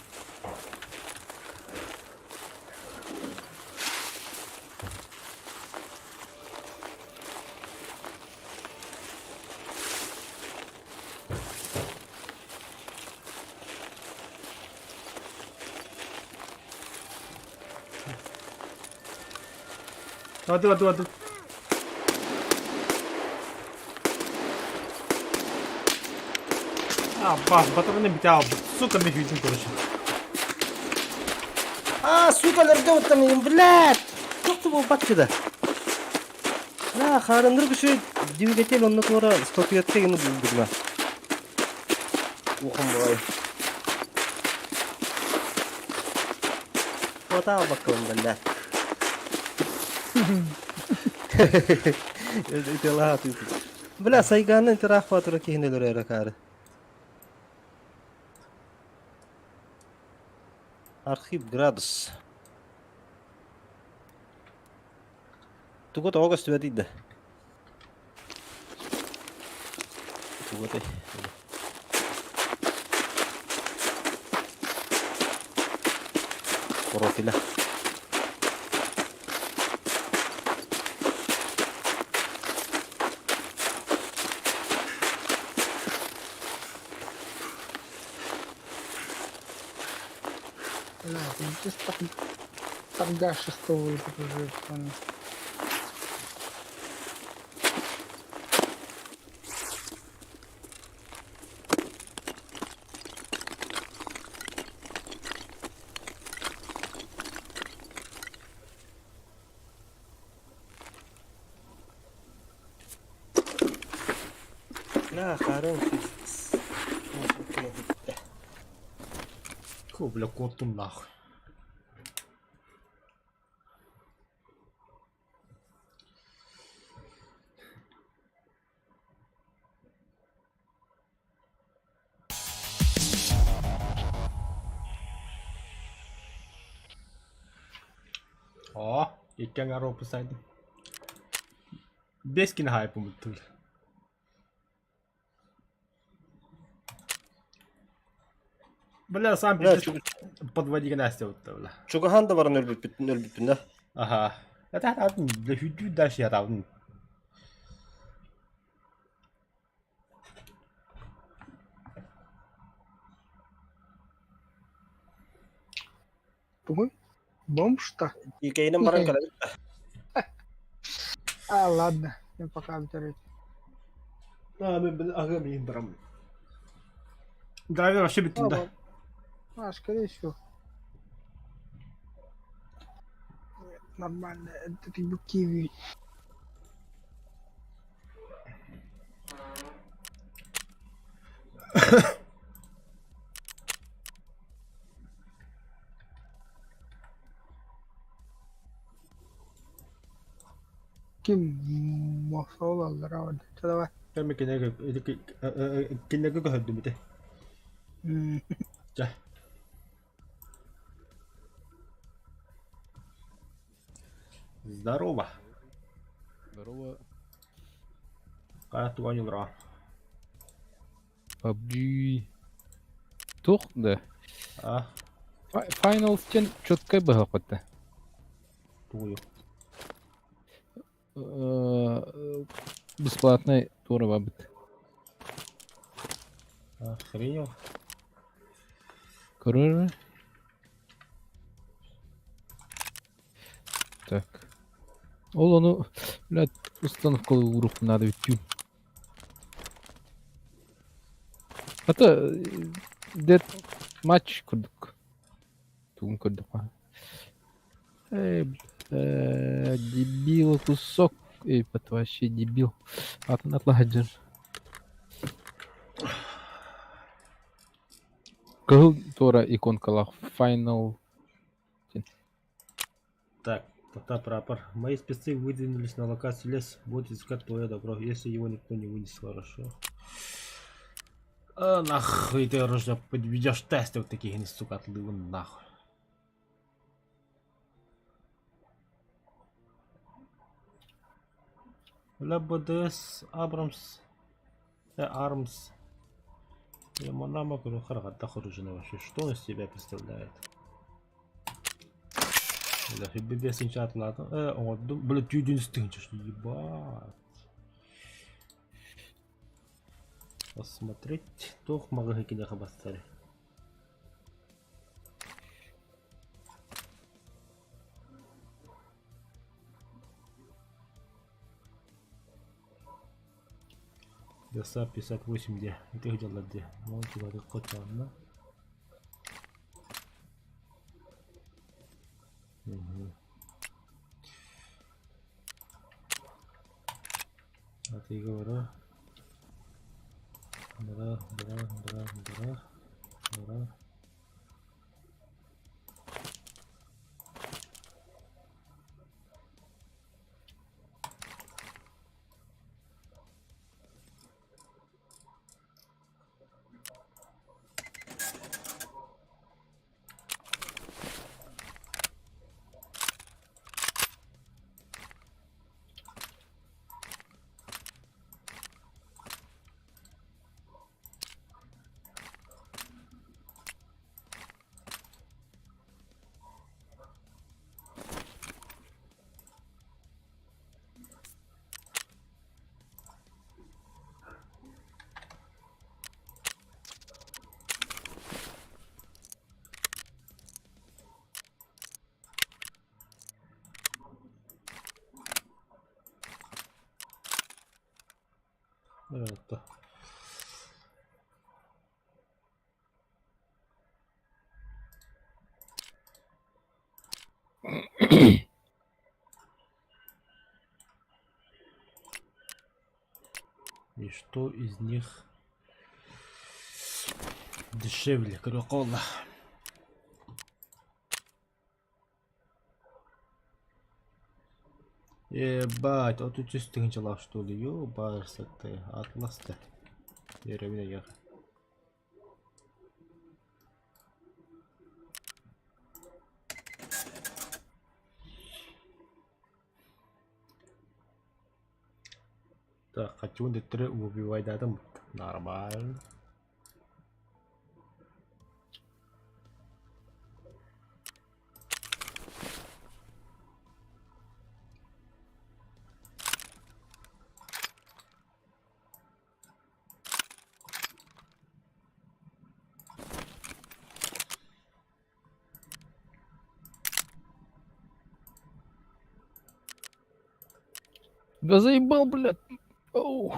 Аты, аты, аты. А, бас, батарейны битэ аалбыт. Сука, мен күүтүм короче. А, сука, лэрдэ уттан им, блядь! Туох да буолбат да. Да, хаарындыр күшү двигатель онно туора статуэтка гына булдугна. Ухум бой. Хватал баккым, блядь. Бля, сайгааны тираах фатура киһини өлөрө каары. Архив градус. Тугу тоҕо көстүбэтий да? Тугутай? Профиля. Бля, ты торгаш шестого тут уже понял. Бля, харым пиздец. Фу, бля, куоттум нахуй. О, икки аҥаар опусайдым. Бэс кини хайпымыттыл. Бля, сам Бля, пиздец подводи Настя вот бля. Чугаһан да баран өлбүппүн өлбүппүн да. Ага. Это бля хүдүү дальше ятабын. Тугуй? Бомж-то? Икейинэн баран кэлэбит. А, ладно. Мен пока бүтэрит. А, мен бил ага мен барам. Драйвер вообще бүттүм да. А, скорее всего. Нет, Нормально. Это ты киви. Ким мосол аллара Давай. Кэми кинеге кинеге көһөрдүм ите. Ча. Здорово. Здорово. Кая туган юлра. PUBG. Тух да. А, Finals чен четко быһа тугую. Бесплатный тура бабыт. Охренел. Көрөр. Так. Ол ону, блядь, установка урух надо ведь. А то дет матч курдук. Тугун курдук. Эй, бля, дебил кусок. Эй, это вообще дебил. Атын атлагаджыр. Кыл тура иконкалах Final. Так, тогда прапор. Мои спецы выдвинулись на локацию лес. Будут искать твое добро, если его никто не вынес. Хорошо. А, нахуй ты оружие подведешь тесты вот такие, сука, отлывы нахуй. Бля, БДС, Абрамс, Армс. Яманама, Харгата вообще. Что он из себя представляет? Бля, бес инчат ладно. Он, бля, тюдин стынчишь, ебать. Посмотреть, тох магахи хабастари. Доса 58 где? Это где ладе? Вон туда котанна. Угу. А ты говорю. Бра, бра, бра, бра, бра. Это. И что из них дешевле? Кока-кола. Ебать, 33 тыһыынчалаах что ли? Ё-барса ты, атлас-то. Деревня ехать. Так, хочу дэттэрэ убивайдаатым. Нормально. Да заебал, блядь. Оу.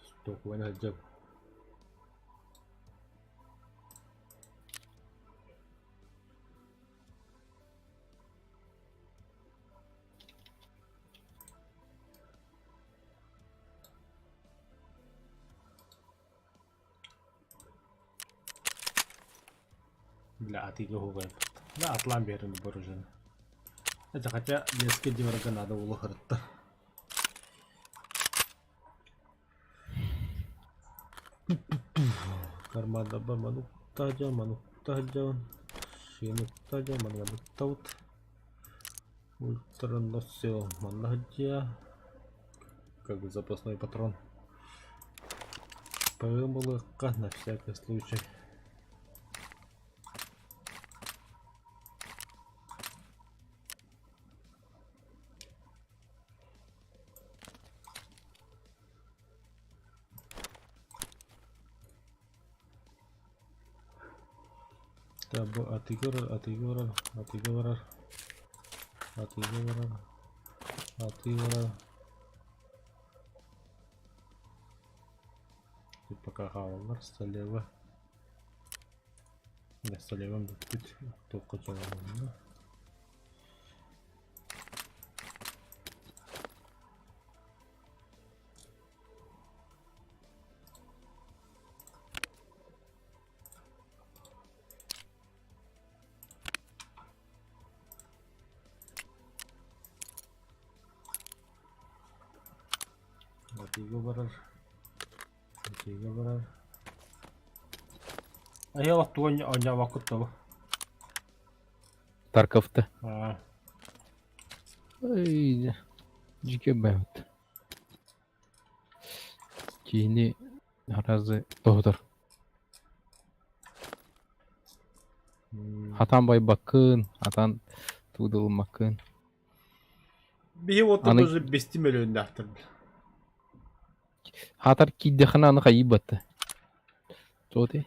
Стоп, война дьэ. Бля, атыыга уһугайбыт. Да, атлаан биэрэн вооружен. Это хотя лески дьиварга надо улаһырытта. Кармадаба мануктаажа, мануктаажа, шинуктаажа, мануктаут. Ультраносил маннаһдьа. Как бы запасной патрон. Пымылыкка на всякий случай. Так, бу атыыга барар, атыыга барар, атыыга барар, атыыга барар, атыыга барар. Тут пока хаалаллар, слева. Да, слева бүппүт. Туохха дьалаланна. Атыыга барар. Атыыга барар. Айылах тугу оонньообоккут дуо? Тарковта. Аа. Ой, дьикэ бэйбит. Киһини аразы тоһутар. Хатан байбаккын, хатан туудулуммаккын. Биһи уоттар Аны уже бести мөлөөннөөхтөр. хатар киирдэххинэ аны хайыыбатта. Туоти.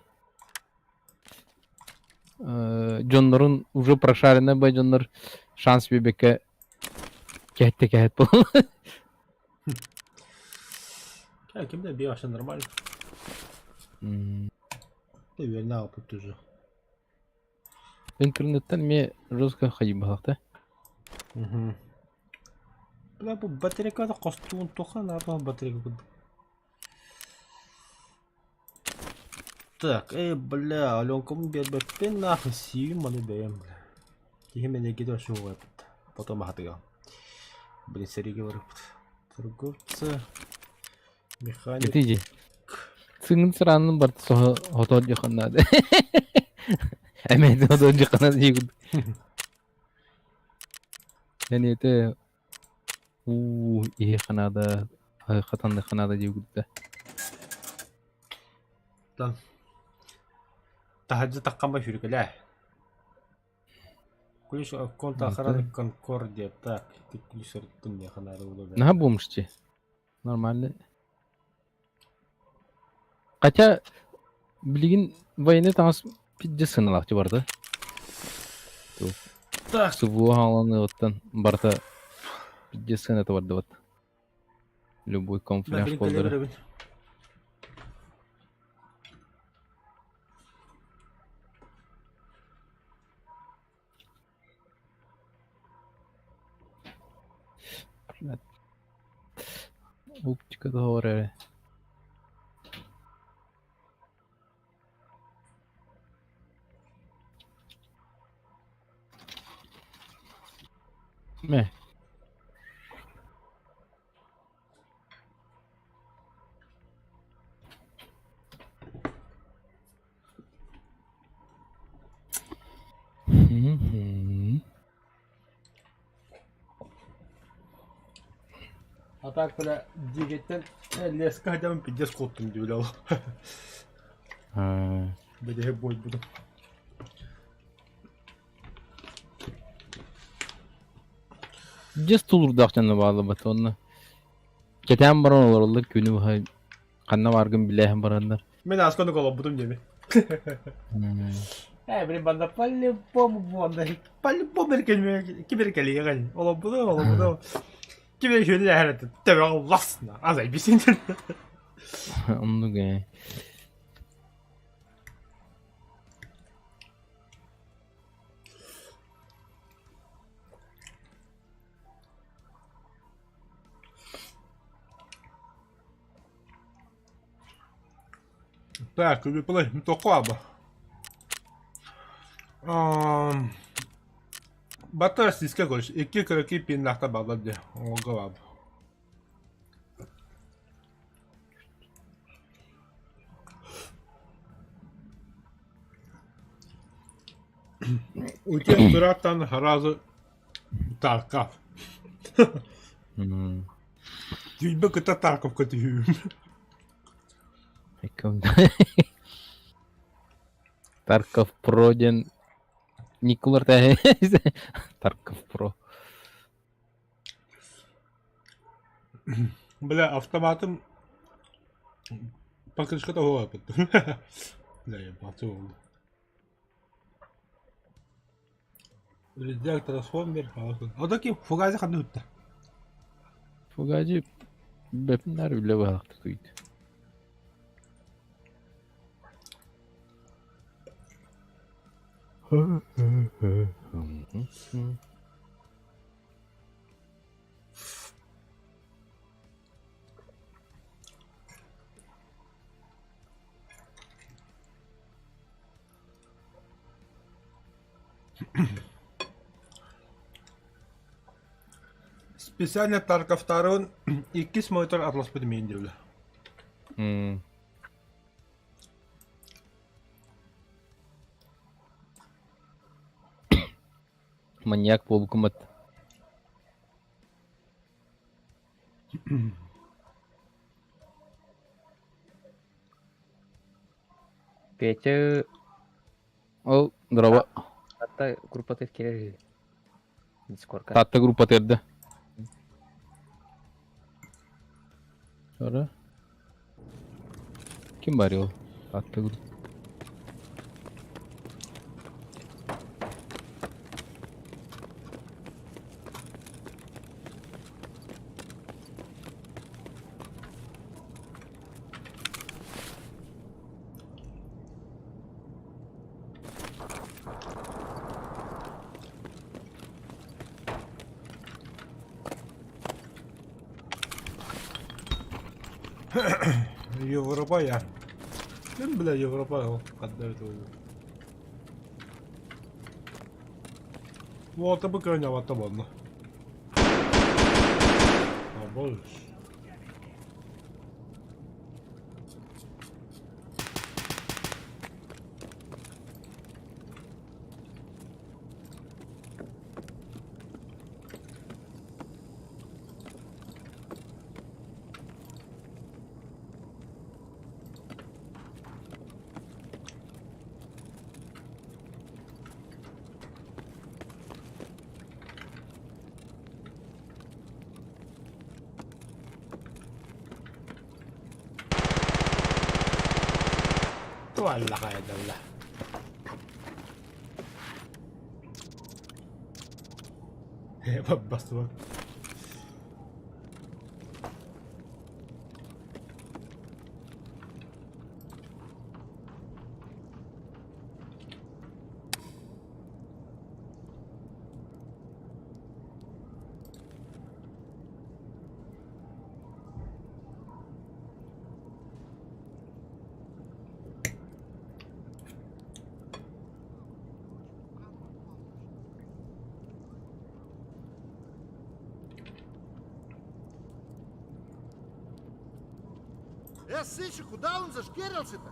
Дьоннорун уже прошаренный бай дьоннор шанс биэрбэккэ кэһэттэ кэһэт буолла. Ким да биэ вообще нормально. Ты верно опыт уже. Интернеттэн эмиэ жестко хайыыбатах Угу. Бля, бу батарейкада хостуун туха наада батарейка курдук. Так, эй, бля, Аленкам биэрбэппин нахуй сиим маны бэйэм, бля. Киһи мэнэгиде вообще уҕайбыт. Потом аһатыга. Блин, сэриигэ барыппыт. Торговцы, механик. Ити дии. Сыҥын сыраанын барыта соһо хотоо диэххэ наада. Эмиэ хотоо диэххэ наада диигин. Эниэтэ уу иһиэххэ наада, хатаныахха наада диигин да. Таһырдьа таххан ба сүүрүкэлээ. Ключ от конта охраны Конкордия. Так, ты ключ ртун мне ханары удобен. Наһаа бомжти. Нормально. Хотя, билигин военный таҥас пиздец сыаналаах дии барыта. Так. СВО хааланыаҕыттан барыта пиздец сыаната бардыбат. Любой камуфляж буоллара. Оптика договор эрэ. Мэ. А так, бля, дигеттен леска хотя бы пиздец куттум дивлял. Бля, бой буду. Дьэс тулуурдаах дьоно бааллар уонна кэтээн баран олороллор күнү быһа ханна бааргын билээһин бараннар. Мин аасканы колоббутум диэми. Э, блин, банда по-любому бонда. По-любому киберкелиген. Олоббутум, олоббутум. Кибер хүнү әһәрәт. Төбө ласна. Азай бисин. Оннук ээ. Так, выплы, тоқуаба. Батыр сиска көрүш, икки кыракый пиннахта баллар де, оңго баб. Үтен тураттан харазы Тарков. Түйбе кыта Тарковка түһүүм. Тарков Про диэн Николар Тарков Про. Бля, автоматым покрышката оһуоппут. Бля, ебать oldu. Резерв трансформер. Ода ким фугази ханны үтті. Фугази бэпнар үлэ баһахтык Специально Тарковтарын иккис монитор атласпыт миин диэбилэ. Маньяк буолбуккун Петя Ол здорово. Таатта группатыгар кэлэр үһү. Дискорка. Таатта группа тиэрдэ. Sonra Ким бар ол? Таатта группа. Европа я. Ким бля Европа ол хаддабит ол. Уолта бу көөнньөбөттө буолла. Абыш. Аллаха Бастыбат. Э, сыщик, куда он зашкерился-то?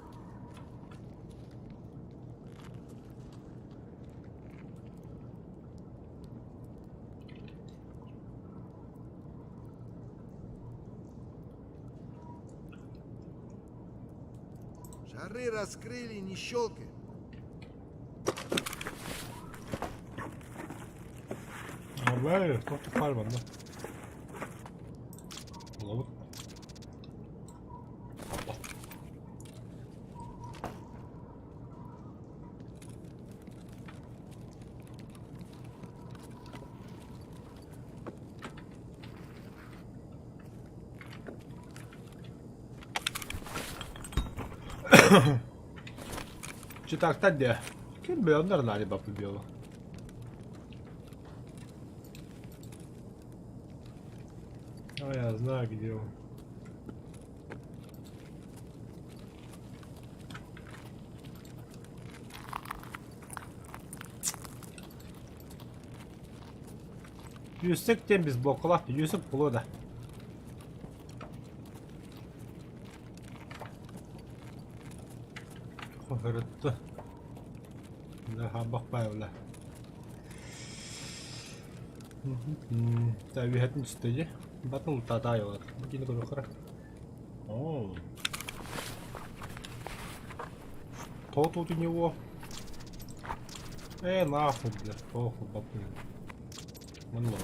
Шары раскрыли, не щелкай. Арбай, тоқтық бар банда. Олабыт. Читактан де. Ким билер нали бапы бело. А я знаю, где он. Yüksek biz bokulat, yüksek bulu da. Хохырытты. Да, бақпай ола. Табиғатын түсті Батын татай олар. Бұны көрі қара. О. Что тут у него? Э, нахуй, бля, похуй, бабы. Манло.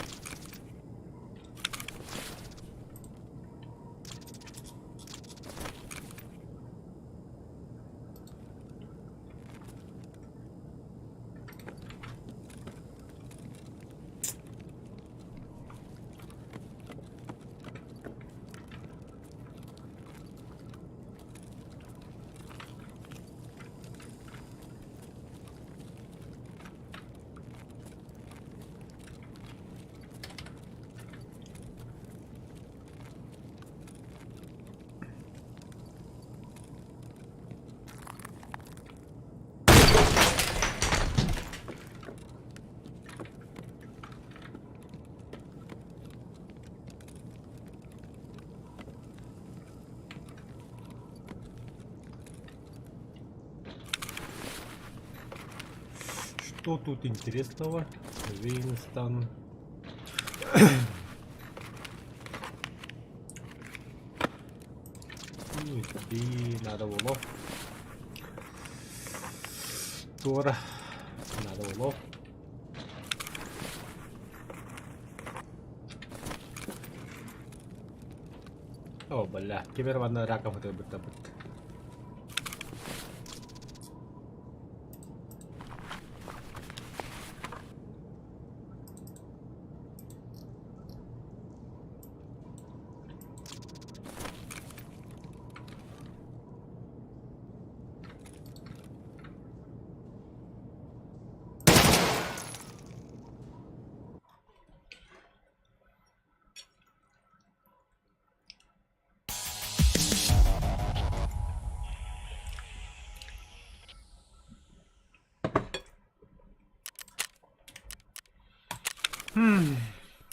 Что тут интересного? Винстон. Ну и надо было. Тора. Надо было. О, бля, теперь ванна раков это будет.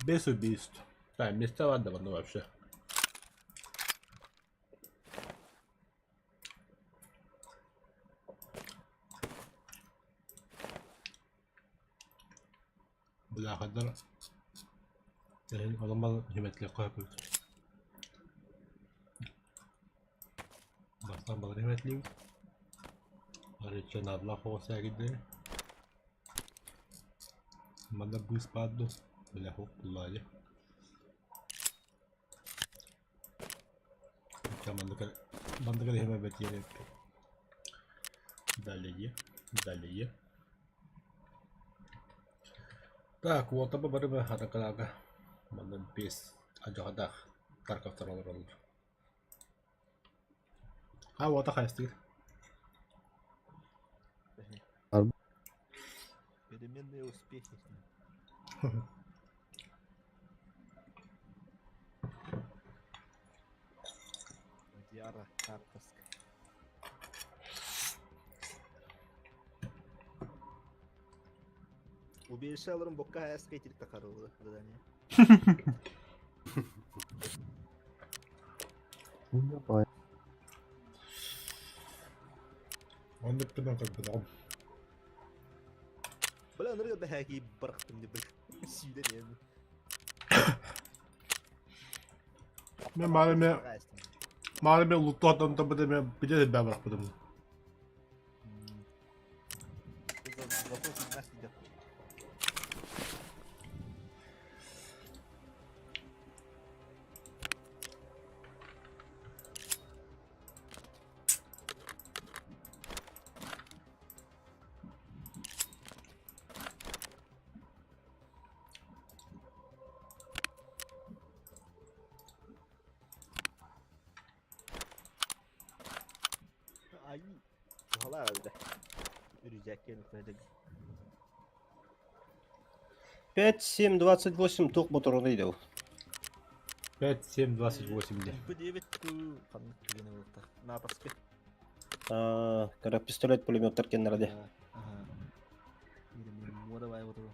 Без убийств. Да, места ладно, ну вообще. Бля, хадар. Оламал химетли қойып. Бастан балар химетли. Арыча надла хоса гиде. Манда быс падду. Бля, хоп, лади. Бандыкар химе бет Далее, далее. Так, уотаба бары хатакалага. Манан бес адьаҕадаах Тарковтар олороллор. А уота хайастыыр. Переменные успехи. Мадьяра, Карповская. Убейши алырым бокка хайаска итилик такарылы задание. Давай. Оннук гынан көрбөтөҕүм. Бля, нырга бэһээки барахтым не бля. Сүйден эми. Мен маарыме маарыме луттуаттан табыта мен биле бэ барахпытым. Зато гимнастика. Ай, туһалаа өлдө. Үрүзэккэ нүктәдик. 5, 7, 28 туох моторун ыйдыл. 5, 7, 28 де. П9 ханнык түгене болуктар. Натовский. Аа, кара пистолет пулеметтар кеннерде. Ага. Мора бай отыру.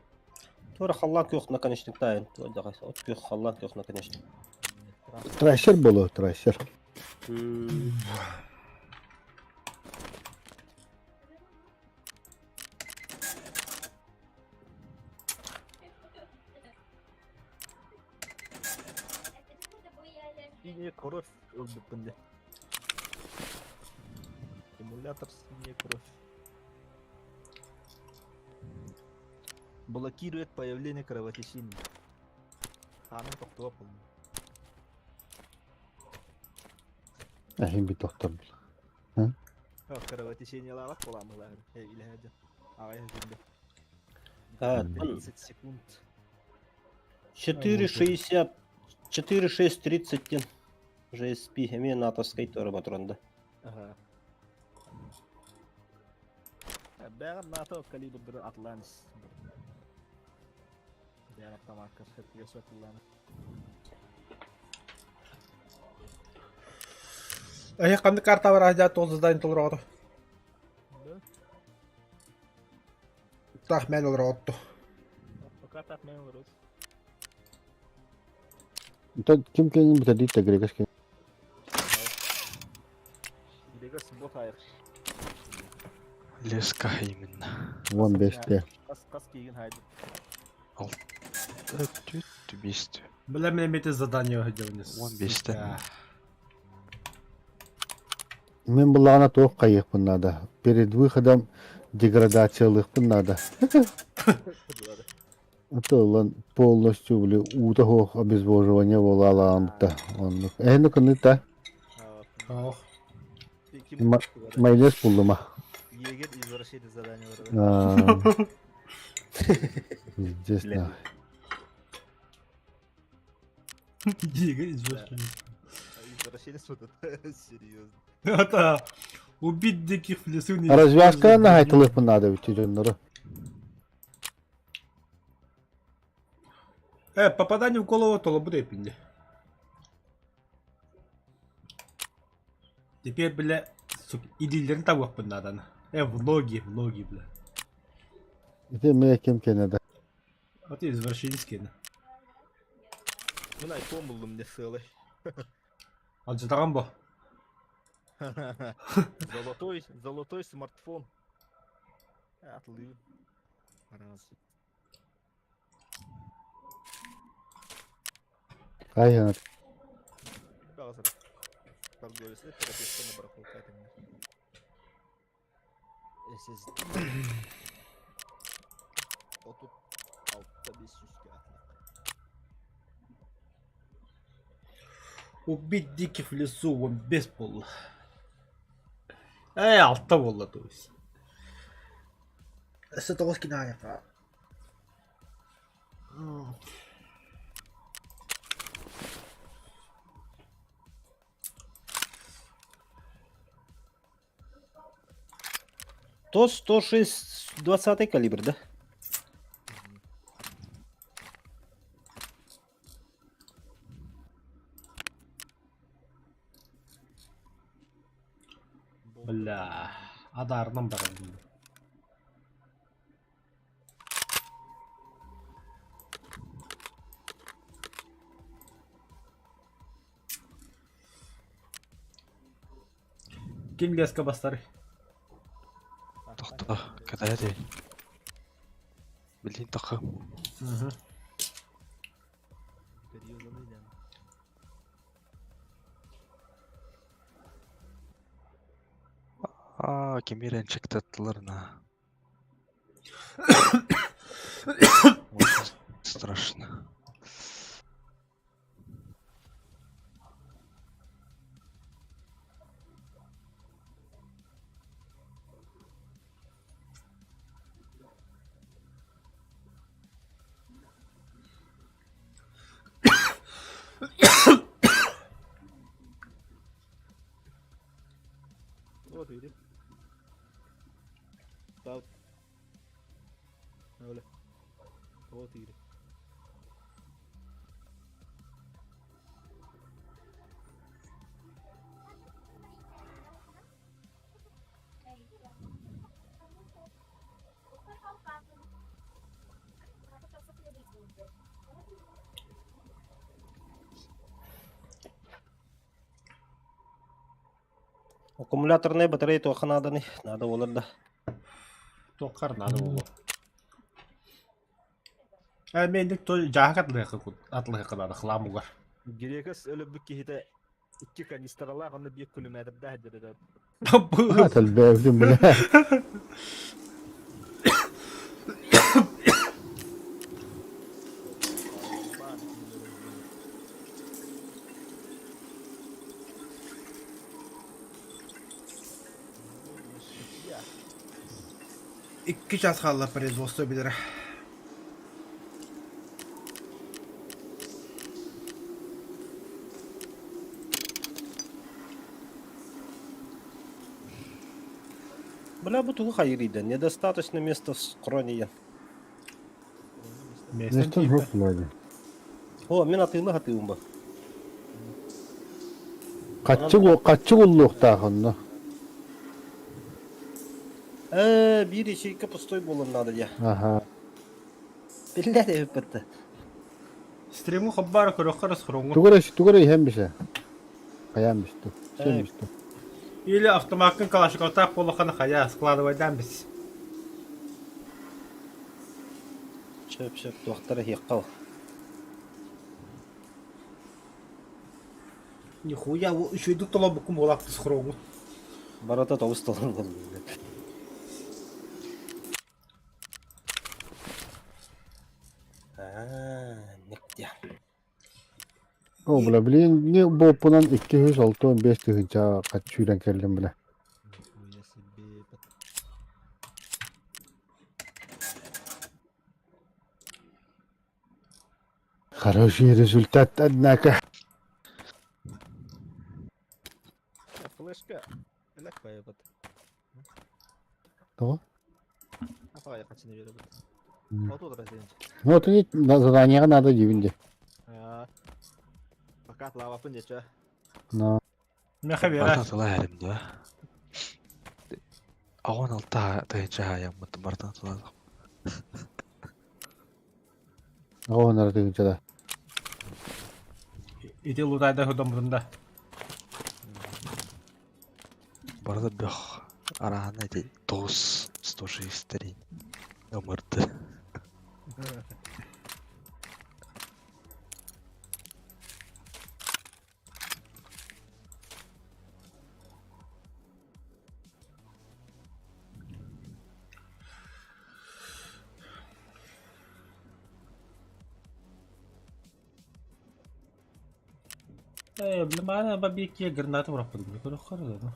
Тура халлаан күөх наконечниктаайын. От күөх халлаан күөх наконечник. Трассер болу, трассер. Синяя кровь ылбыппын де. Эмулятор синяя кровь. Блокирует появление кровотечений. Ханым тохтуа полный. Ахин би доктор был. Кровотечение лавах буламылар. Или хәдә. Агай хәзинде. 30 секунд. 4,60 4,630 GSP эмиэ натовскай туора батронда. Ага. Бәгәр НАТО калибр Атланс. Бәгәр автоматка хәтта сатылган. Эһи ханнык карта бар аһдьа туолзадаин толороҕото? Да. Таах мээн олороҕотту. Пока так мен олорос. Онтон ким киҥин бүтэрдии да Грегас киҥ. Грегас бот айыр. Леска именно. Вон бесте. Кас кас кийген хайды. Алта түт бесте. Бля, мен эмиэ задание делание. Он бесте. Мин буллаҕына туох хайыахпын наада. Перед выходом деградациялыахпын наада. Это ылан полностью били уута суох обезвоживание буолаалаабыта. Оннук. Эһини кыныта Ох. майонез буллума. Егер извращение задание А, Пиздец нахуй. Егер извращение. Извращение вот это серьезно. Это убить диких в лесу не Развязка на хайтылыахпын наада эбит дьоннору. Попадание в голову толобур эпинде. Теперь, бля, сука, илиилэрин табыахпын нааданы. В ноги, в ноги, бля. Ити эмиэ ким кэнэ да. Вот и извращенец киэнэ. Мин айфон булдум не целый. Алдьатаҕын бо. Золотой, золотой смартфон. Атлыы. Раз. Хайһанат. Баҕасар. Торговец терапевтана барахолка этиҥҥэ. SSD. 36 сүүскэ атлах. Убить диких в лесу, он без буолла. Ээ, алта буолла то есть. Өссө тоҕус кинаайаха. То 106 20 калибр, да? Бля, адаарынан барабын. Ким леска бастар? Тохто, когда ты? Блин, тохо. Аа, кимирен чектаттылар на. Очень страшно. Вот види. Тау. Öyle. Вот ири. Аккумуляторная батарея туохха нааданы? Наада буолар да. Туоххар наада буолуо. Э, мендик то жаһак атлыһыкка наада хламугар. Грекас өлөбүк киһитэ икки канистралаах онно биир километрдаах дьэрэ. Тэлбээбитин бile. Икки час хаалла производство билэрэ. Бля, бу тугу хайырыйда? Недостаточно места в скроне. Нестен хоп булады. О, мин атыылы хатыыбын ба. Хаччы хаччы уллуохтаах онно. Э, биир ячейка пустой буолан надо дьэ. Аха. Биллэр эбиппит. Стриму хаббара көрөххө расхороҥҥу. Тугу эрэ тугу эрэ иһэн бисе. Хайаан бисту. Сен бисту. Или автомаккын калашниковтаах буоллаххына хайа, складывайдаан бис. Сөп сөп туохтара иһиэххэ ол. Нихуя, үчүгэйдик толорбуккун буолаах схроҥҥун. Барыта тобус толору буолла. Аа, нигде. О, бля, блин, не буоппунан 265 тыһыынча сүүрэн кэллим, бля. Хороший результат, однако. Флешка. Элек байбат. Того? Апай качыны беребит. Оту да Ну, это не на задание надо дивинде. Пока лава пындече. Но. Меха бера. Бартан тыла эрим да. Аҕан алта тыһыынча хаайаммыт бартан тыла. Оҕонор тыһыынча да. Ити лутайда худомрунда. Барда бөх. Араана ити тоғыз 163 ымырды. Э, блин, бабики гранату ураппытым. Көрөххөр да.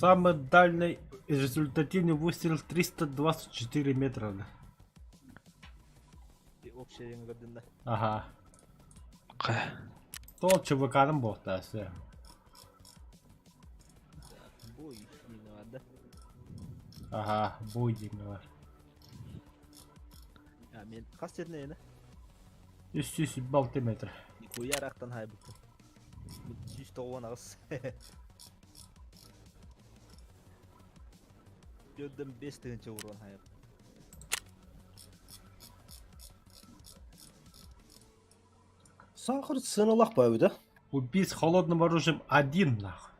Самый дальний результативный выстрел 324 метра. Общая көрдүннэ. Ага. Хайа. Тол ЧВК-ным буолтаасы. Бой не да. Ага, бой диэҥҥэ бар. А мен хас жерine ene? 306 метр. Нихуя рахтан хайбыппын. 198. Gördüm 5 тыһыынча урон хайып. Сахар сыаналаах баайбыта. Убить холодным оружием один нахуй.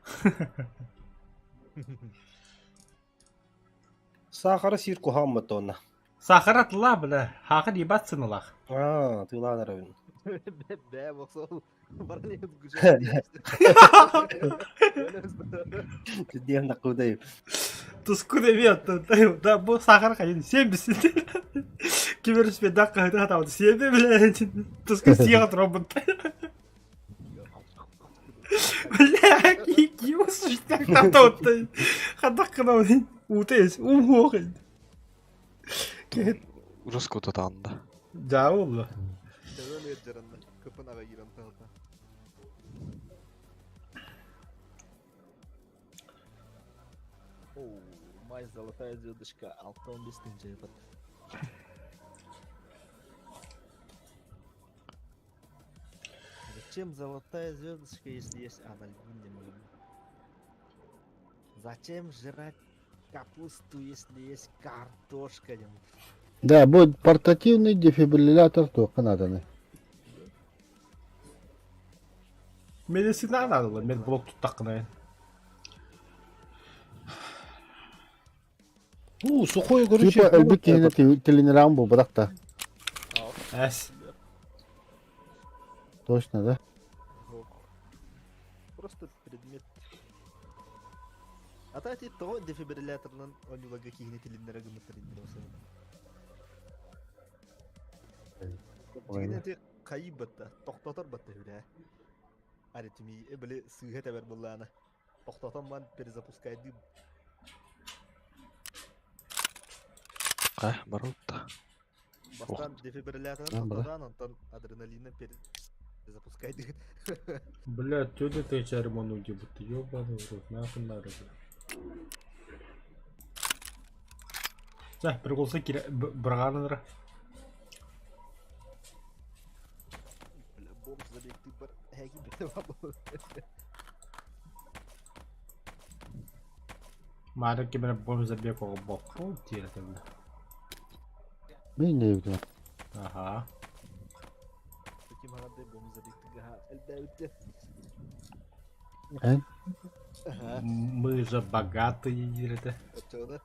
Сахара сиир куһааммыт онно. Сахара тыла, бля. Хахыр ебать сыналах. Аа, тыылаан эрэбин. Бэ боксол. Баран Диэн накудай. Туску девет, да, бу сахар хайын 70. Киберспе да кайда там 7 блядь. Туску съел робот. Бля, киус там тот. Хадак канал утес, умохын. Русского тутаанда. Да, ол. Кыпын аға иран тағыта. Оу, май золотая звездочка, 6-15 тысяча ебат. Зачем золотая звездочка, если есть анальгин, не могу. Зачем жрать капусту, если есть картошка? Не могу. Да, будет портативный дефибриллятор туохха нааданы. Медицина надо, медблок тут так Уу, сухой короче. Типа өлбүт киһини тилинэрээҕин буолбатах да. Эс. Точно, да? Просто предмет. А та ти того дефибрилляторынан онюлага киһини тилиннere гымыттар интеллигенция. Дьиҥинэн ти хайыы батта, тохтотор батта хүлээ. Аритмия били сыыһа тэбэр буоллаана. Тохтотон ман перезапускайдыы Хайа, барутта. бастаан дефибрилляторын А, бара. тохтотон, онтон адреналинын перезапускайдыы. Бля, тётя ты чарману будто ёбаный в рот, нахуй надо, бля. Да, приколсы кире браганнара. Бля, бомж забег ты бар. Әги бітіп алып. Мара кемере бомж забег оғы бок. Тире бля. Мин диэбитим. Ага. Таким харадай бомж забег ты гаха. Әлбәүтте. Эн? Ага. Мы же богатые, это. Очода.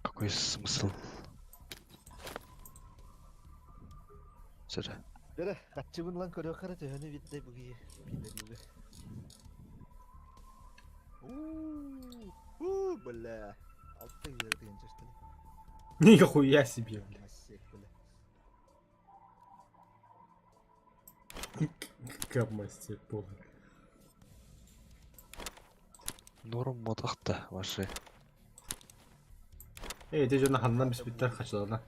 Какой смысл? Сюда. Бері, қатчыбын лан көрө қара төһөнү битте буги пидерюга. Уу, бля. Алты жері деген чаштан. Нихуя себе, бля. Массек, бля. Камасте полный. Норм мотахта ваши. Эй, ты же на ханнан беспиттер хачылана.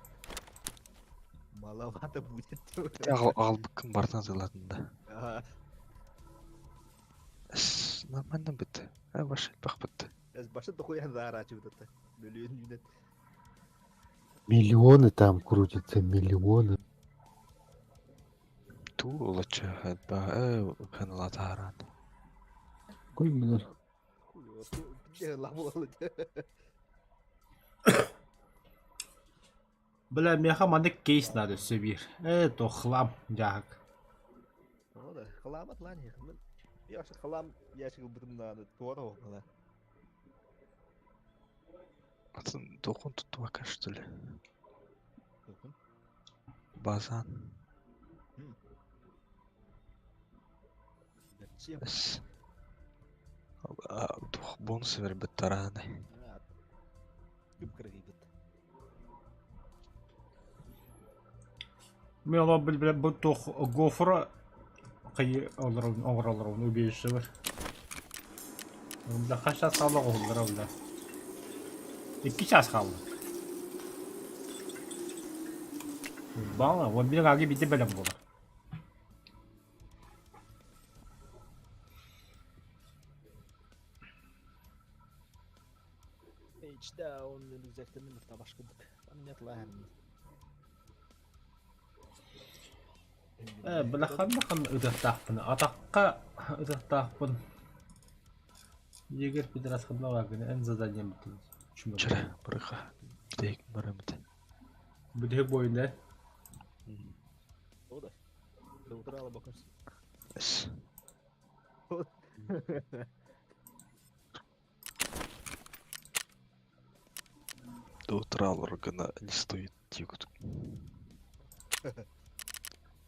Маловато будет. Ағал бартан зылатында. Ага. Нормально бит. Ә, ваши бақ бит. Эс башы дохуя заорачивает это. Миллион юнит. Миллионы там крутятся, миллионы. Ту лача ба э ханалатаран. Какой миллион? Хуй, где лабуалы. Бля, меха маны кейс надо все бир. Это хлам, дяк. Ну да, хлам атлани. Я вообще хлам ящик бутым надо. Туара около. Атын докун туттубака что ли? Докун? Базан. Зачем? Эс. Тух бонус вербит тараны. Күп кыргый бит. Мен бил бля бу тух гофра кый олорун оңролорун убежище бар. Бля, хас чаас хаалла оҕоһуллара бля. Икки чаас хаалла. Баала, вот бир аги бите бэлэм буолар. Эйчтэ он рюкзактарын табашкыдык. Нет лаһын. Э, бля, ханна ханна ытыахтаахпын? Атахха ытыахтаахпын. Егер пидорас ханна бааргын, эн заданием бүтүн. Чөрө, бырыха. Бүтэһик барамыт. Бүтэһик буойун О да. До утра алабакас. Эс. До утра органа не стоит тикут.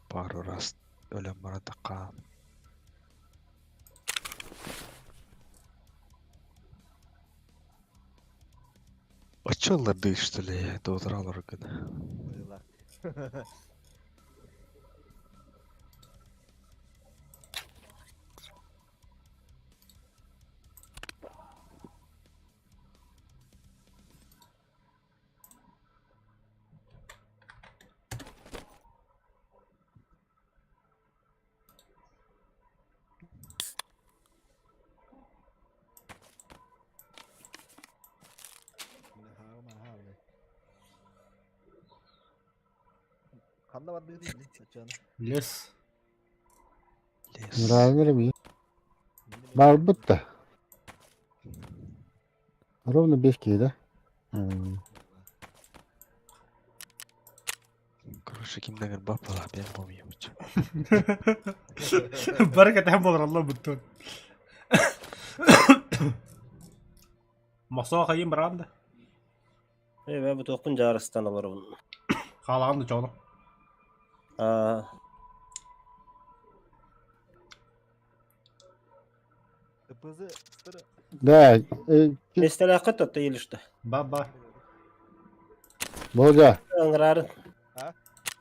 Пару раз өлөн баран таккаан. Оччолларды что ли, до утра органа. Ханна бардыгы дейин, ачаны. Лес. Лес. Нравится ми. Барбыт да. Ровно 5 киһи да? Короче, кимден бапала, бен помьемчу. Бары кэтэһэн буолараллар буттун. Мохсоо хайын бараан да. Э, бэ бутуохпун дьаарыстан олоробун. Хаалаҕын да чоҕоно. Аа, ТПЗ Да, Миэстэлээххит тотто или что? Ба-ба. Болга, Ыҥыраарын.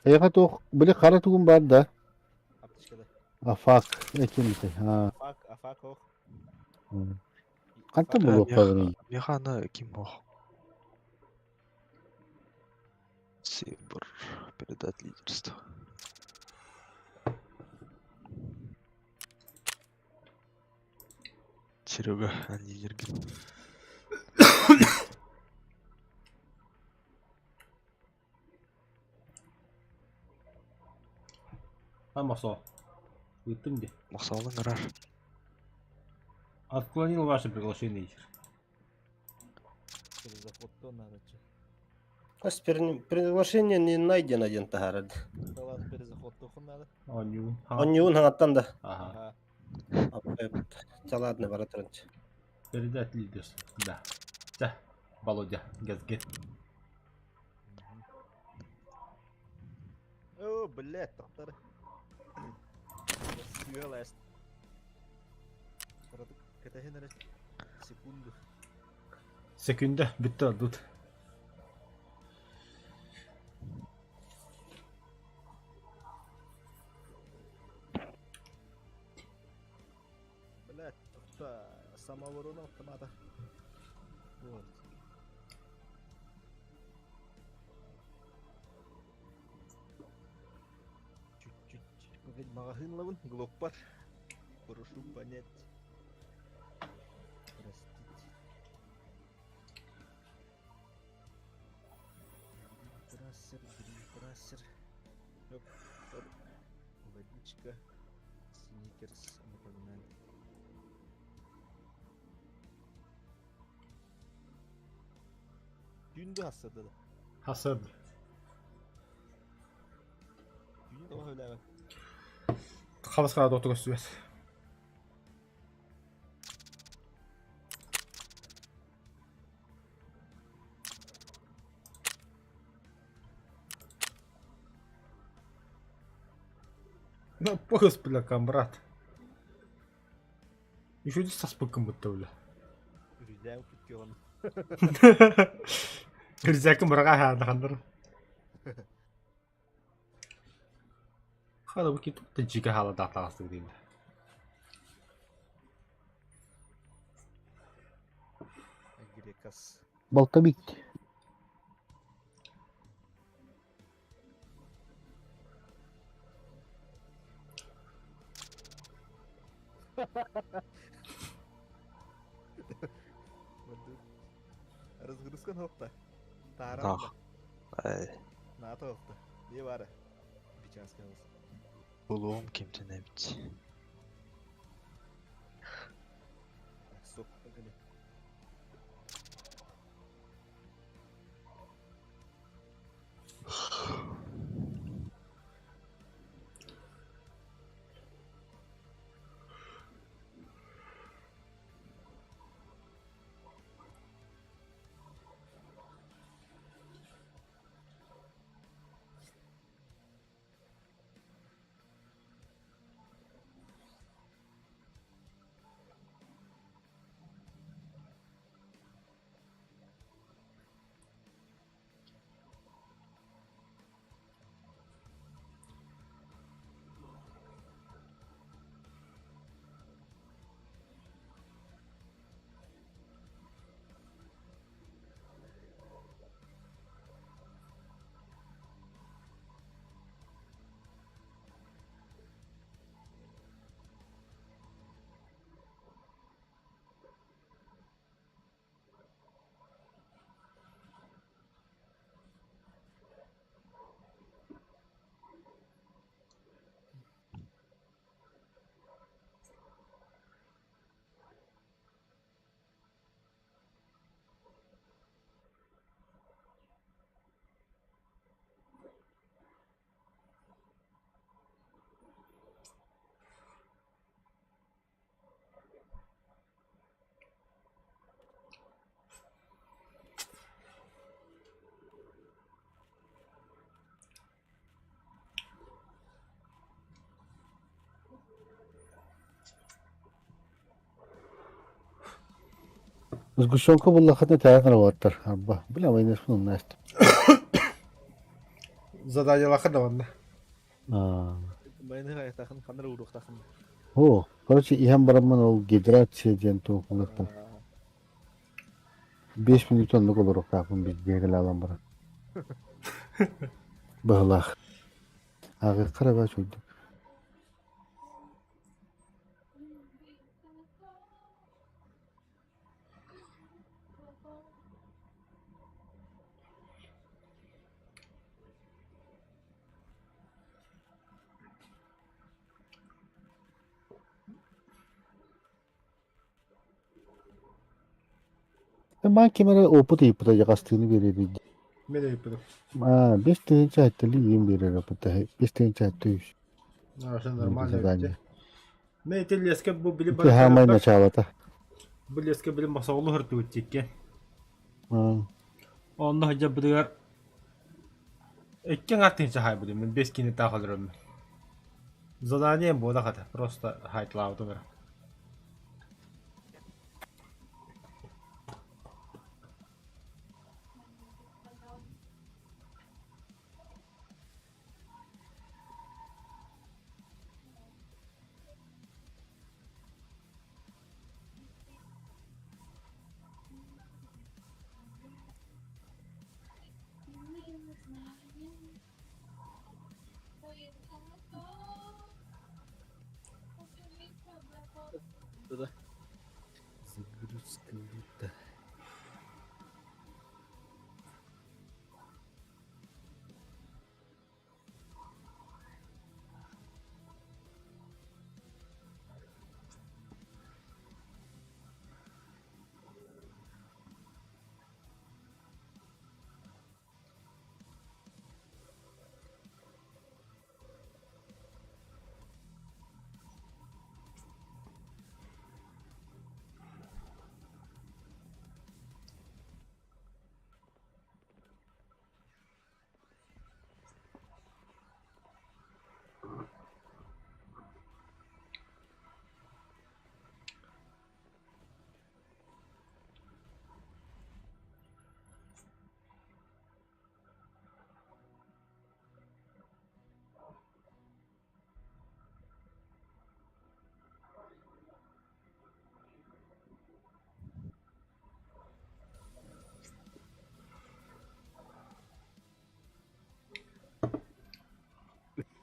эйиэхэ туох, били хара тугун баар да? аптечкада. Афак, экимити. Аа. Афак, афак ох. Хантан булуохха Механа ким ох. Сибр. Передать лидерство. Серега, а лидер. А мохсоо. Ыыттым дии. Мохсоолун ырар. Отклонил ваше приглашение. Перезаход надо че. Ас приглашение не найдено диэн таһаарар. Ладно, перезаход тохун надо. Онньуун. Онньуун хаҥаттан да. Ага. Чаладны бара туран. Передать лидерство. Да. Да. Володя, газгет. О, блядь, тоқтар. Сүйеләст. Катахин секунду. Секунда, бүттэ тут. Блядь, тоқта самооборона автомата. Вот. Чуть-чуть. Погодь, магазин лавын, глокпар. Прошу понять. Простите. Трассер, трассер. Оп, оп. Водичка. Сникерс. Мы погнали. Түүн да хассады да. Хасад. Түүн тоҕо үлээбэт. Хабас қара доты көстүбэт. Ну, похос, бля, комбрат. Еще здесь саспыкым будто, бля. Үрүлээн күткөҕүн. Рюкзакым быраға хаандахандар. Хада бу кит жиге хала датагасы дейм. Заказ. Болтовик. Разгрузка нохта. Ах. Ай. Нато охта. Не бары. Бичаска Булуом кимтен эбит. Стоп. Сгущенка буллахатна театр оттар. Арба. Бля, война с настя. Задание лахана ванна. А. Майны хайатахын ханыр уруктахын. О, короче, иһэн бараммын ол гидрация диэн туох 5 минут оннук олоруохтаахпын бииргэ алан баран. Быһылаах. Ааҕыахха эрэ баа чуйдук. Маа ким эрэ опыт ыйыппыта дьаҕастыыны биэрэр Мен ыйыппытым. Аа, 5 тыһыынча сэттэлии иин биэрэр опыта 5 тыһыынча 700. А, нормально. Задание. Мен ити леска бу били Ити хаамай началата. Бу леска били масоолу хыртыбыт тикке. Аа. Онно хажа быдыгар икки артынча хай будем, мен бес кине тахалырым. Задание бода хата, просто хайтлаабытым.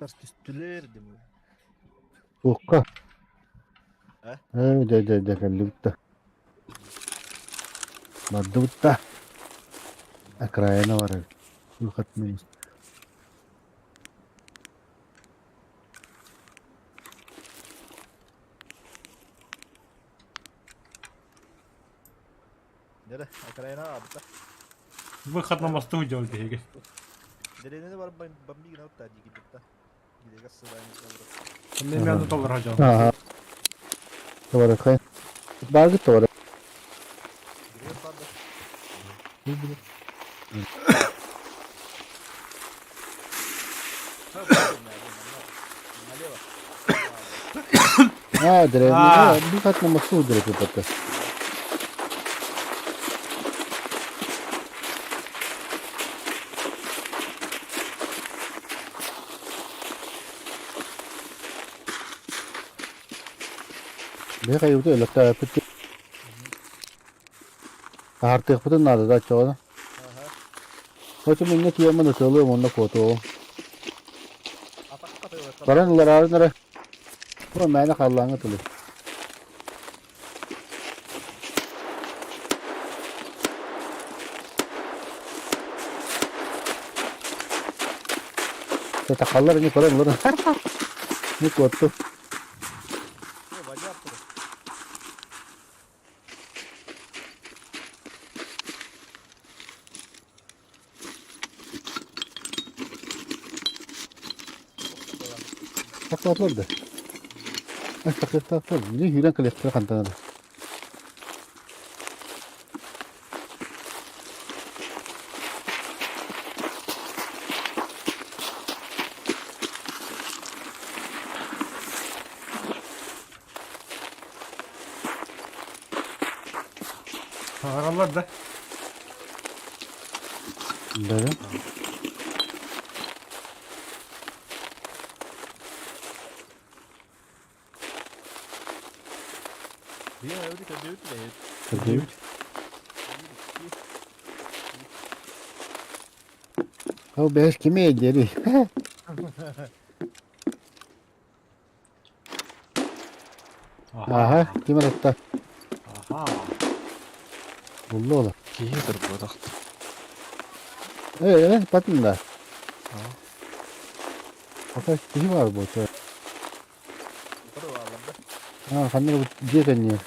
Кыргыттар түстүлэр дим. Туохха? А? Ээ, дьэ, дьэ, дьэ, кэллибит да. Бардыбыт да. Окраина барар. Выход минус. Дere, окраина абыта. Выход на мосту делать биһиги. Деревнене бар бомби гына утта дии кирбитта. Гидега сылайын сылдыр. Мен мен доллар хажал. Ага. Товарыхай. Баргы товары. Гидега барды. Налево. А, деревня. Выход на мосту деревня пока. Бэхэ югда өлөктө пүттү. Артык надо да чоҕо. Хочум инне тиэмэн ытылы онно куотуо. Баран ылараарын эрэ. Бу мээнэ халлааҥҥа тылы. Тахаллар ини көрөн олорон. Не куотту. Тахтаатылар да. Тахтаатылар. Не хүрэн кэлиэхтэрэ хантан эрэ. Саҥараллар да. Да. Көрдүбүт. Ол бэс кими диэри. Аха, ким аратта? Аха. Булду ола. Киһи турбутахт. Э, батын да. Пока киһи бар буолта. А, ханна бу дьиэ кэнниэ.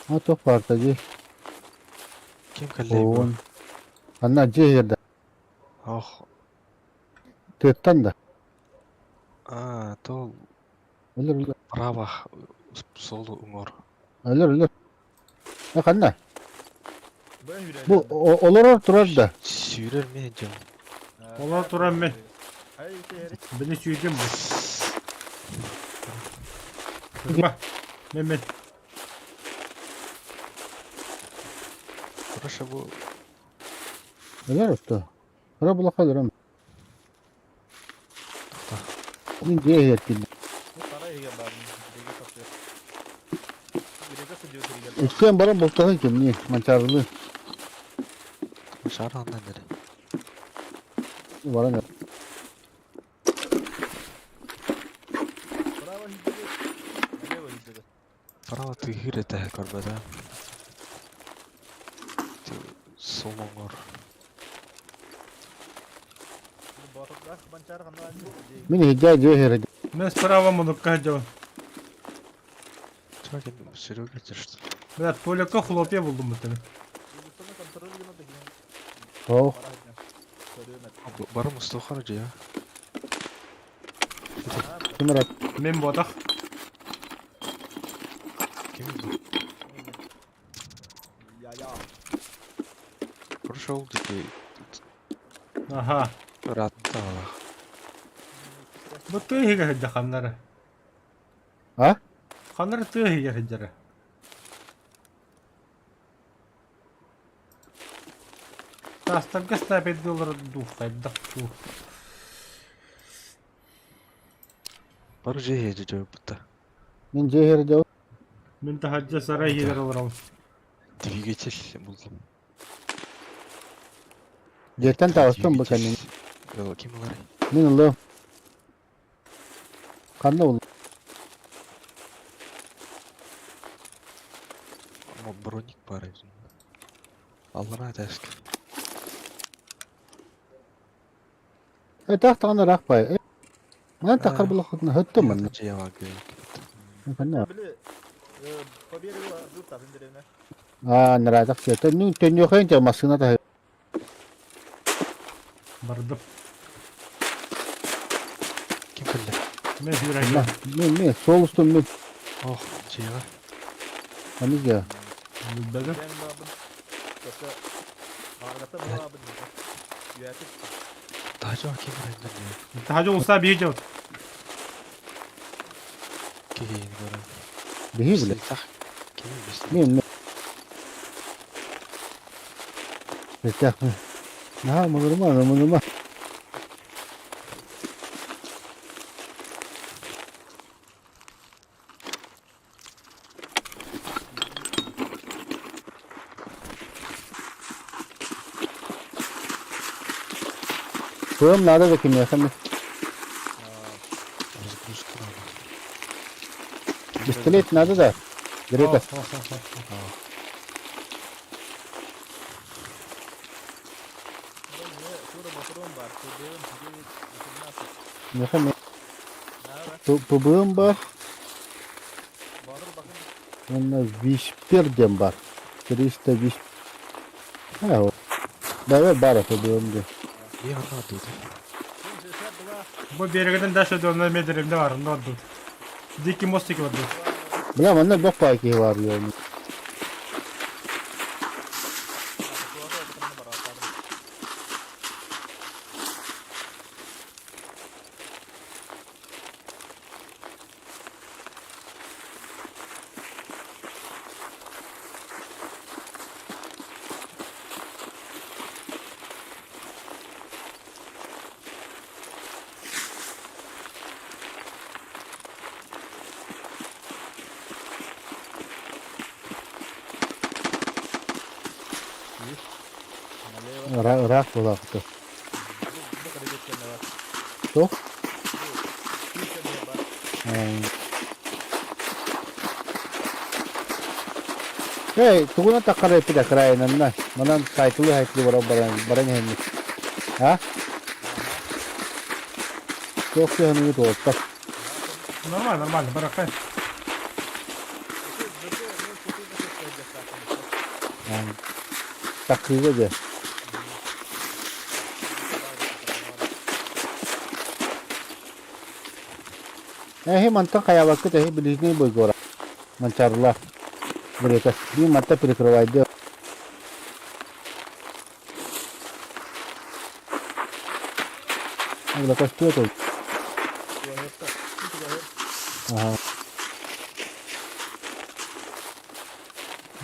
А туох баарта дии. Ким кэллэй бу? Оон. Анна дьиэ иһэрдэ. Ох. Тыаттан да. А, то Өлөр өлөр. право солу уҥор. Өлөр өлөр. Э ханна? Бу олорор турар да. Сүүрэр мен дьон. Олор туран мен. Били сүүрдүм бу. Турма. Мен мен. Хорошо бу. Өлөр отто. Кыра булаха өлөрөм. Мин дьиэ иһэр киирдим. Иккиэн баран бултаһын кимнии, Манчаарылыы. Шар аннан эрэ. Баран Право тыһыыр этэ көрбөтө. Сол оҥор. Мин иһирдьээ дьиэ иһэр. Мен справа мунукка сылдьабын. Чё ким Серега что? Бля, Толяка хлопья булдум бутыны. Ох. Бары мустухар дьиэ. Ким эрэ Мен ботах. Ким бу? Прошел дикий. Аха. Ыраатта алах. Бу тыа иһигэр сылдьар ханнары. А? Ханнары тыа иһигэр сылдьара. Таастарга снайпердыы олорор дуу, хайдах дуу. Бары дьиэ иһэ дьоһуппута. Мин дьиэ иһэр дьоһу. Мин таһырдьа сарай иһигэр олоробун. Двигатель буллум. Дьиэттэн таҕыстым бу кэннин. Ким ыларый? Мин ылыам. Ханна буллум? Броник баар эбит. Аллараа этээскэ. Этэх даҕаны ыраах баай. Манан таххар булаххытына һыттым манна. Аа, нараатах сиэ. Төннүҥ төннүөхөйүн те массыына таһы. Бардым. Ким кэллэ? Мен сүүрэн. Мен мен суол устун мен. Ох, дьиэҕэ. Ханнык дьиэ? Билбэтим. Таһдьа ким барайдар диye. Таһдьа уста биир дьон. Киһини көрөн. Биһи биле. Кими билсин? Мен мен. Бэтэх. Наһаа мунурума, мунурума. Тыам наада да кимиэхэ эмэ. Разгрузка надо. Пистолет надо да? Грека. Миэхэ эмэ. ПБМ бар. Уонна Виспер диэн бар. 300 вис. А, Давай баар ПБМ диэн. Бу берегинен дальше донна медеримде бар, онно ордут. Дикий мостик ордут. Бля, манна бөх баай киһи бар диэн. Ыраах буолаахта. Туох? Эй, тугунан таххара эппитэ крайынанна. Манан сайтылы хайтылы баран баран баран иһэммит. А? Туох кыһаныгы туолта. Нормально, нормально, баракай. Такыыга дьэ. Эһи мантан хайаабаккыт эһи ближний бойгора. Манчарылар. Бурета. Биир манта перекрывайды. Бля, көстүө той. Ага.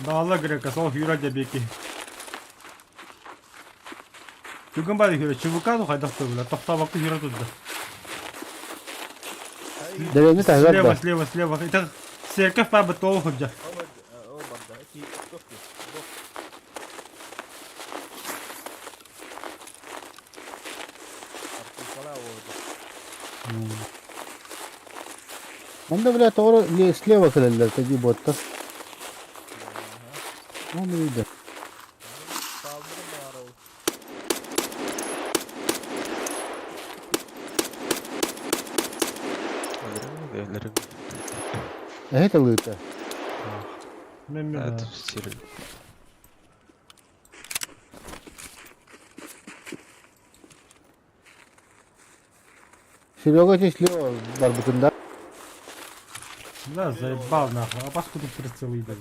Даалла грека сол хүйрэ дебеки. Бүгүн бары хүйрэ чубука ну хайдах тугула тохтообокко хүйрэ турда. Дэриэбинэ таһыгар Слева, да? слева, слева. Итак, церковь пабы тоҕу сылдьар. Онно бля тоҕо слева кэлэллэр тэдии буотта. Оны ыйда. Өлөрүм. Эһэ талыыта. Мен мен. Это сир. Серега здесь слева барбытын да? Да, заебал нахуй. А паскуду прицел ебать.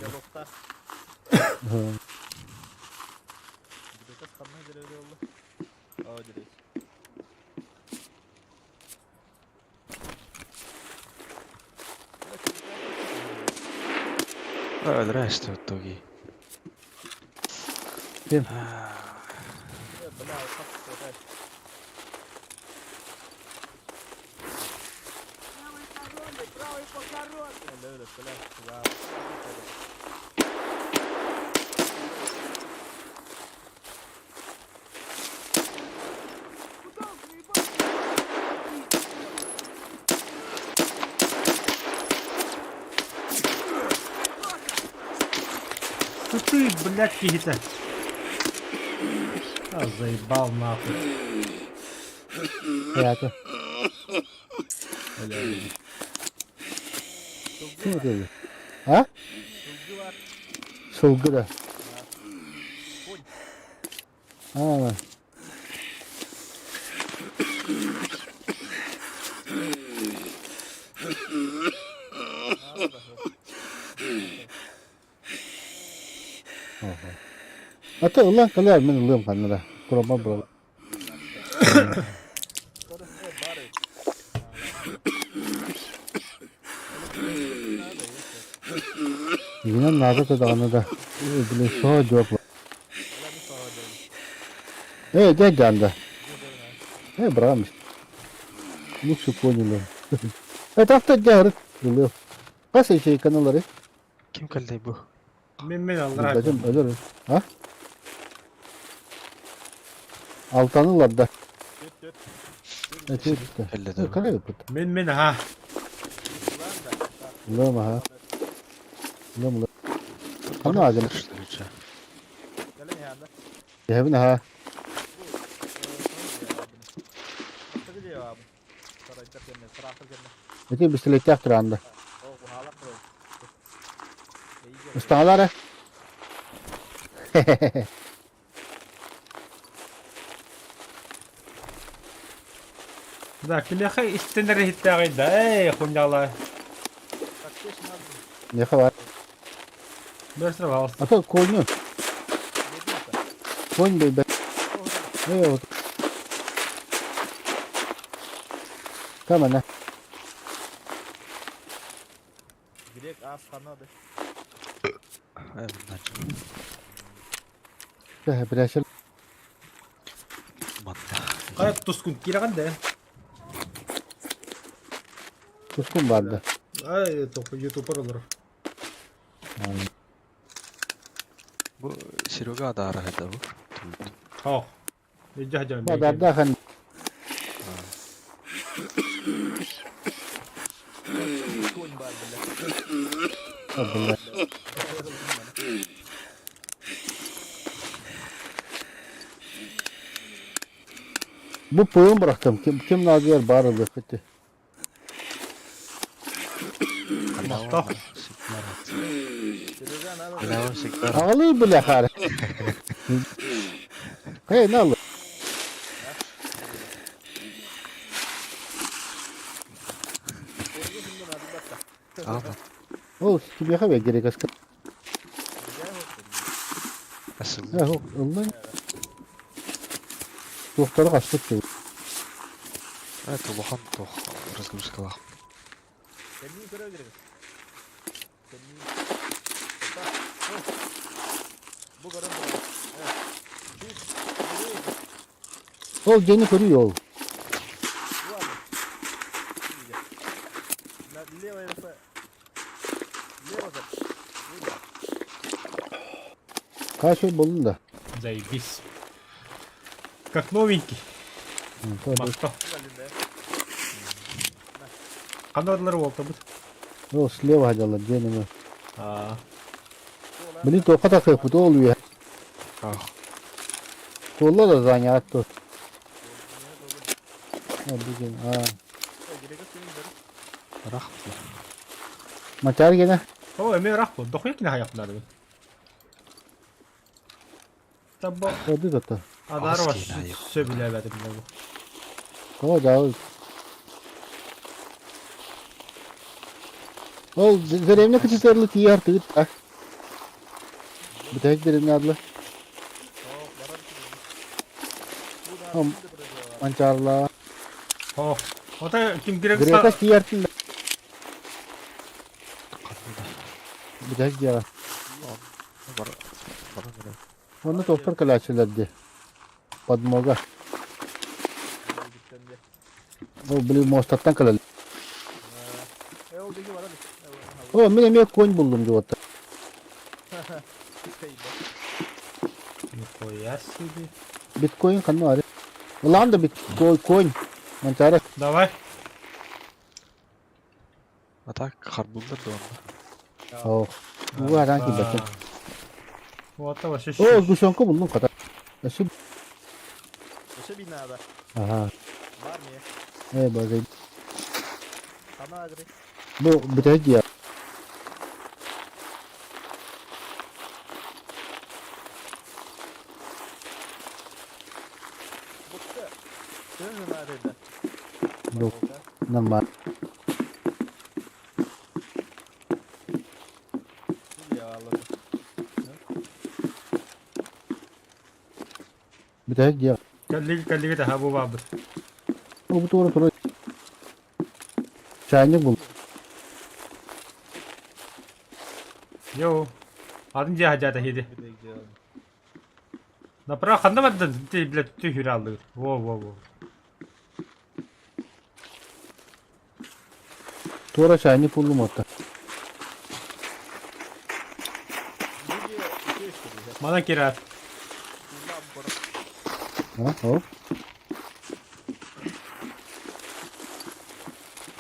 Өлөрөөстө тоги. Ким? Да ты, блядь, киһитэ. А, заебал нахуй. Это. Ким это? А? Сылгы да. А. Ата ылан кэлээр мин ылыам ханна да. Кураммар буолар. Игинэн наада даҕаны да били соһо дьуох Э, дядя Анда. Э, брамс. Лучше поняли. Это авто дягры. Хас ячейканалары? Ким кэллэй бу? Мин мин аллара. Дадым өлөр. А? Алтаны ыларда. Эти Калай ыппыт. Мин мин аха. Лым аха. Лым лым. Ханна ажым. Эһэбин аха. Эти бистилеттээх тураанда. Ыстаҥалаара. Да, кимиэхэ истэн эрэ иһиттээҕий да, эй, хуйнялаа. Миэхэ бар. Быстро, пожалуйста. А то коню. Конь бэйбэ. Э, вот. Там она. Грек ас ханады. Бирәшел. Кая тускун киирэн да. Тускун барды. Ай, топ ютубер олорор. Бу Серега адаара да бу. Хоо. Илдьэ сылдьан Бадарда хан. Конь бар, бля. Бу пыын бырахтым. Ким ким наадыйар баар ылыахпыт. Махтал. Аҕалыы бile хаары. Хей, нал. Ол кимиэхэ бэ грекаска. Ыллан. Туохтары хаспыт дии. Это улахан туох разгрузкалаах. Кэннин көрө грек. Кэннин. Бу көрөн турар. Ол дьиэни көрүй ол. Левая рука. Лево за. Каша буллун да. Заебись. Как новенький. Махтал. Ханна уолтабыт. Ол слева хаалалар дьиэни. Аа. Били туохха тахсыахпыт ол үө. Туолла да занят тут. А, Мачар гена. О, эмиэ рах бу. Дохуя кини хайахтар Табо. Ходу да. Адар вас сөбүлээбэтим бу. О, да. Ол деревня кытытырлы тиийэр тыгыт а. Бүтэһик деревня адлы. Манчаарла. О, ота ким грек Грека тиийэртин. Бүтэһик дьиэҕэ. Онно тохтор кэлээччилэр дии. Подмога. Ол били муостаттан кэлэллэр. О, мин эмиэ конь буллум дьуота. Нихуя себе. Биткоин ханна баар? Ылаан да биткоин, конь. Манчаары. Давай. А так харбыллар да онно. Ох. Бу араан киирбэккин. Вот вообще О, сгущенка буллум хата. Өссө Өссө бинада. Аха. Бар ми? Э, базай. Хана агри. Бу бүтэһик дьиэ. Бутта. Төһө надо. Бу нормально. Бүтэһик дьиэ. Кэллиги кэллиги таха бу баабыт. Бу туора тура. Чайник бул. Йоу. Атын дьиэ хадьаата хиди. Направо ханна бардын? Ты, блядь, ты хүрэ алдыгыт. Во, во, во. Туора чайник буллум отта. Мана кират. А, оп.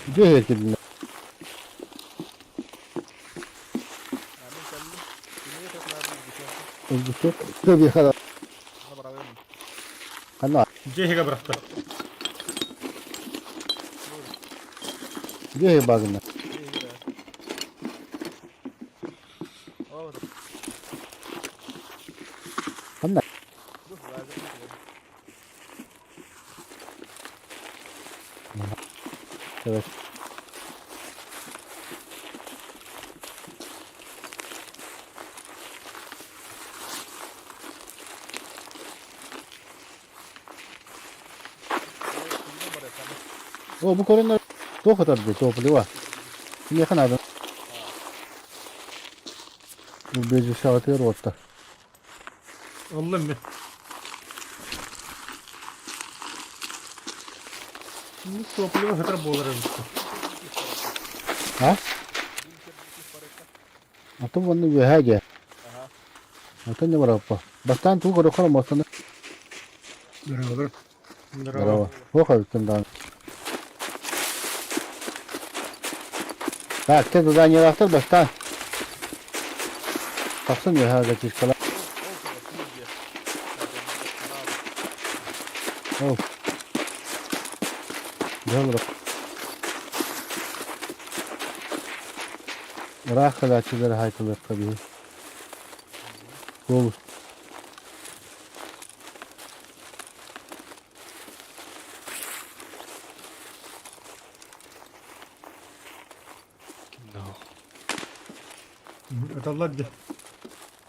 Дьиэ кирдилэр. Өлбүтүк. Көбүөхэ Ханна. Дьиэһигэ бырахта. Дьиэһи багына. Ханна. Evet. О, бу корона туох ытарды, топлива. Кимиэхэ наада? Убежищаҕытыгар уотта. Ыллым мин. Ну, топливо хытар буолар эбит. А? А то вон үөһээ дьэ. Атын не бараппа. Бастаан тугу көрөххө мостаны. Здорово. Здорово. Ох, эбиккин даҕаны. Так, те заданиелаахтар бастаан. Тахсан үөһээ зачисткала. Ол. Дьэ Ыраах кэлээччилэри хаайталыахха биһи. Суол No. Ыталлар дьэ.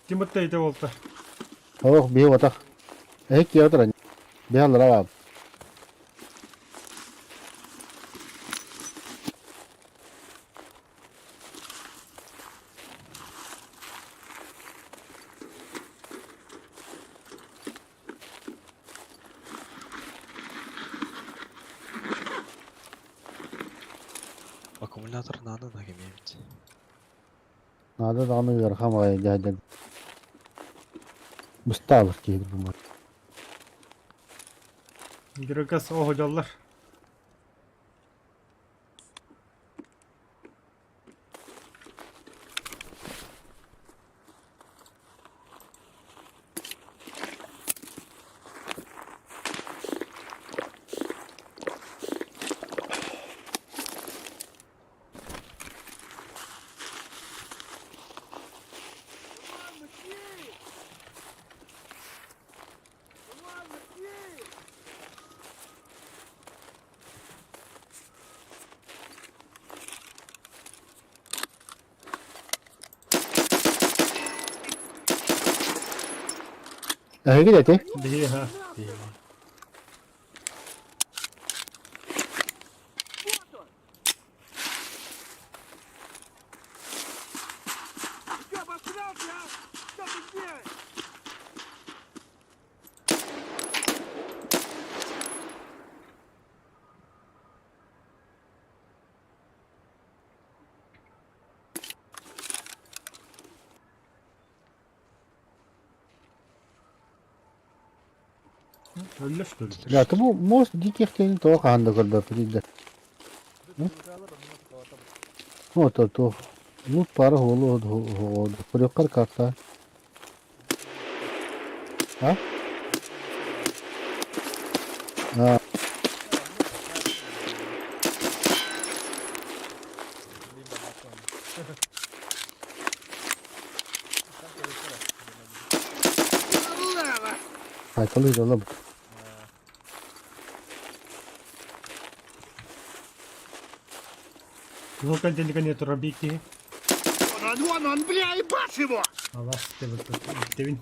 Ким ытта ити буолта? Ох, биһи батах. Эһик киэҕэ туран. Биһи аллара баабыт. Аккумулятор надо нагимевить. Наада даҕаны ыарахан баҕайы дьаһайдар. Быстаалык киһи бу. Грекас оһодьоллар. Эһиги ити? Биһи ха. Ты обосрался, а? Что ты делаешь? Өллө что ли? Да, бу мост диких тени тоҕо хаһан да көрбөппүт да. Вот то лут пара холу көрөккөр карта. А? А. Айтылы жолы бу. Кыһыл контейнерга турар бикки. Вон он, вон он, бля, ебашь его! Алас тебин.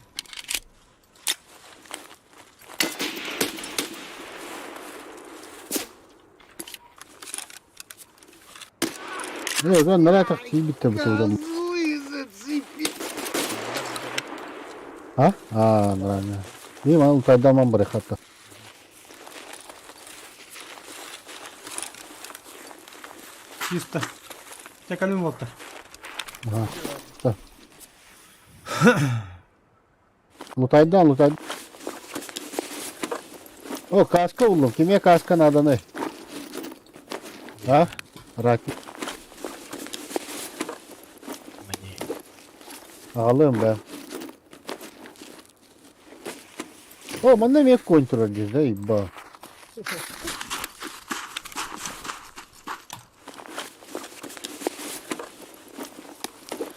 Yok ben nereye taksiyi bitti bu turda. Козлы зацепи! Ha? Ha, нормально. İyi man утайдаман бар хатта. Чисто. Текалин болта. Ага. Да. Лутайдан, лутай. О, каска улым. Киме каска надо не? А? Рак. Алым да. О, манна ме конь турар здесь, да, еба.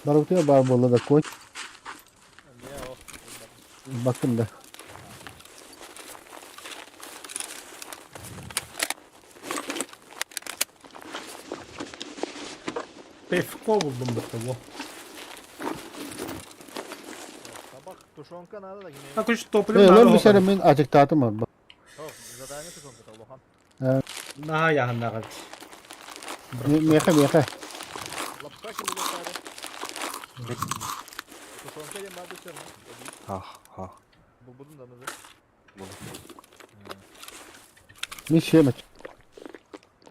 Барутуя бар болла да конь. Bakın da. Пивко булдум бутта бу. Табак, тушенка надо да А күч топлю Э, надо. лор бисер мен ачыктаатым бар. Задание тушенка таулахан. Наха яхыннагы. Меха, меха. Лапша ким булар Тушенка дем бар десем. Ах, ах. Булбудун да нужы. Мен шемет.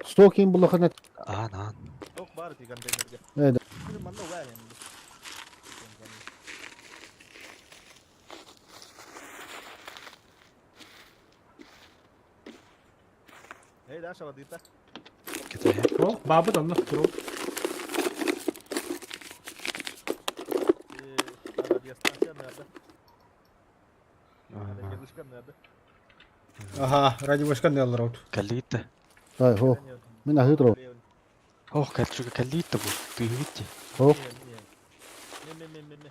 Стокин булахана. Аан, аан. Ток бар ти контейнерге. Э, да. Манна угар енді. Эй, Даша, водита. О, бабы да онно туру. Радиостанция надо. Радиовышка надо. Ага, радиовышка не алар. Калита. Ай, хо. Мен ахытро. Ох, кальчуга калита бу. Ты видите? Хо. Не-не-не-не-не.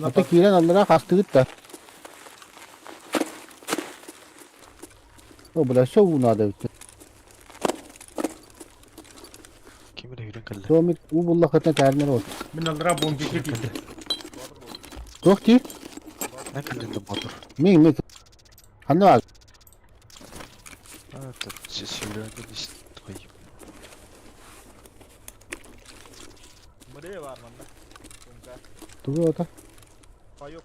Ата кирен аллара хастыгыт да. О, бля, все у надо ведь. Ким эле хүрен калла. Томит у буллахатна тәрнер ол. Мен алара бомб китти. Тох ти? На калинда мотор. Мен мен. Ханна бар. А, тут сүйрөнү бис той. Мыре бар манда. Тушенка. Тугу ата. Паёк.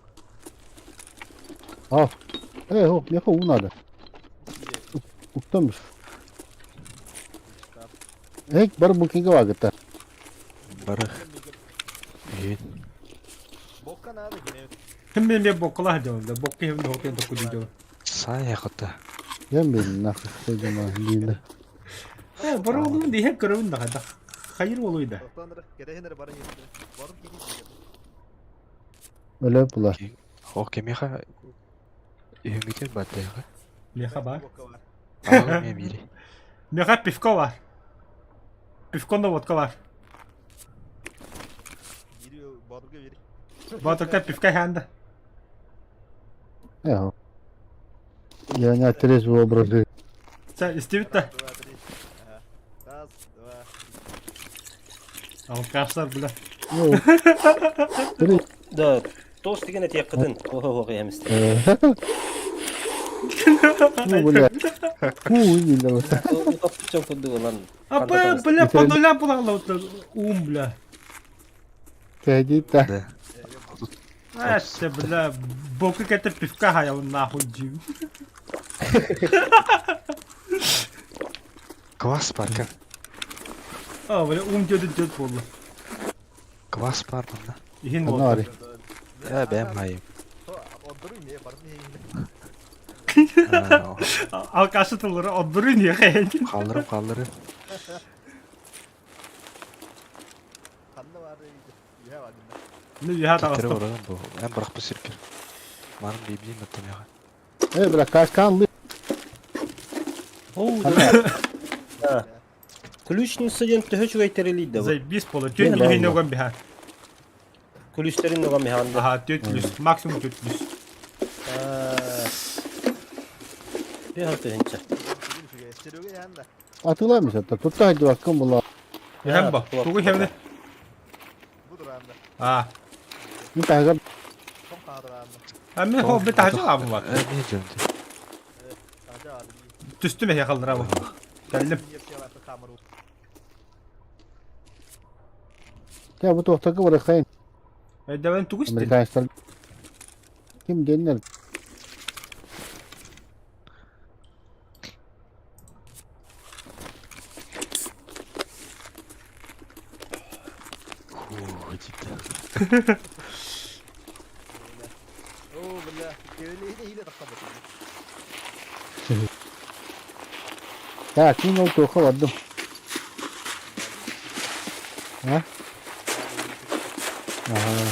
Ал. Э, хо, меха у надо. Уктамыш. Эк, бар букинге вагыта. Бары. Үйін. Бокка надо гине. Ким мен бе бокла дем да бокки хем дохтен току дидо. Сай яқыта. Мен бен нахуй сойдума диле. Э, бары олуун дихе көрөбүн да да. Хайыр болуйда. Тоқтаныр, керехинер бары есті. Барып кеги. Өлө була. Ох, кемеха. Үйінгетер баттайға. Меха бар. Ағыл мен бири. Меха пивко бар. Пивко на водка бар. Бири, Батырга бери. Батырка пивка ханда. Э, хо. Я не трезвый образ жизни. Сен истебит да. Два, три. Ага. Раз, два, Алкаштар бля. Да, тост деген эти кытын. Охо, ох, емисте. Ну, бля. Фу, не да. Топчон курдук лан. А бля, по нулям була ум бля. Кредита. Эше, бля, боку кете пивка хаял нахуй дю. Квас бар, А, бля, ум деді дед болды. Квас бар мында. Ихин Аны болды. ари. Я бәм айым. Алкашы тыллары отдуру ниэхэ. Хаалларым хааллары. Ханна баар үһэ баар Ну үһэ Төттөрү таҕыстым. барарым бу. Эн бырахпыт сиргэр. Марын биэбиим оттон миэхэ. Э, бля, кашкан лы. Ключница диэн төһө үчүгэй тэрилий да бу? Заебись боло. Түөрт күлүһүн өгөн биһа. Күлүстерин өгөн биһаанда. Аха, түөрт күлүс. Максимум түөрт күлүс. Bir тыһынча. Атыламыс атта. Тутта хайдыбаккын була. Иһэн бо. Тугу иһэбини? А. Мин таһыгар А мен хо бит тахажы абы бар. Э, не дьонду. Түстүм эһе халдыра бу. Кэллим. Я бу туохтарга барыхайын. Эйдэвен тугу истин? Американецтар. Ким диэннэр? Фу, диде. О, бля, Так, мин ол туохха бардым. А? Ага.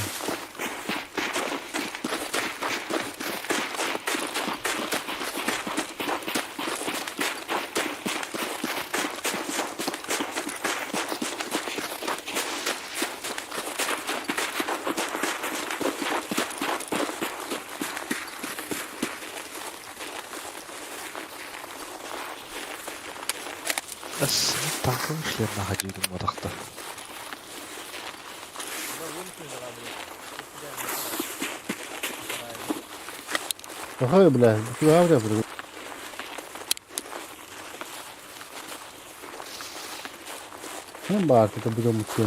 Ас, танкын шлем находили модахта. Ага, бля, куда бля, бля. Ну, бар, это будем идти.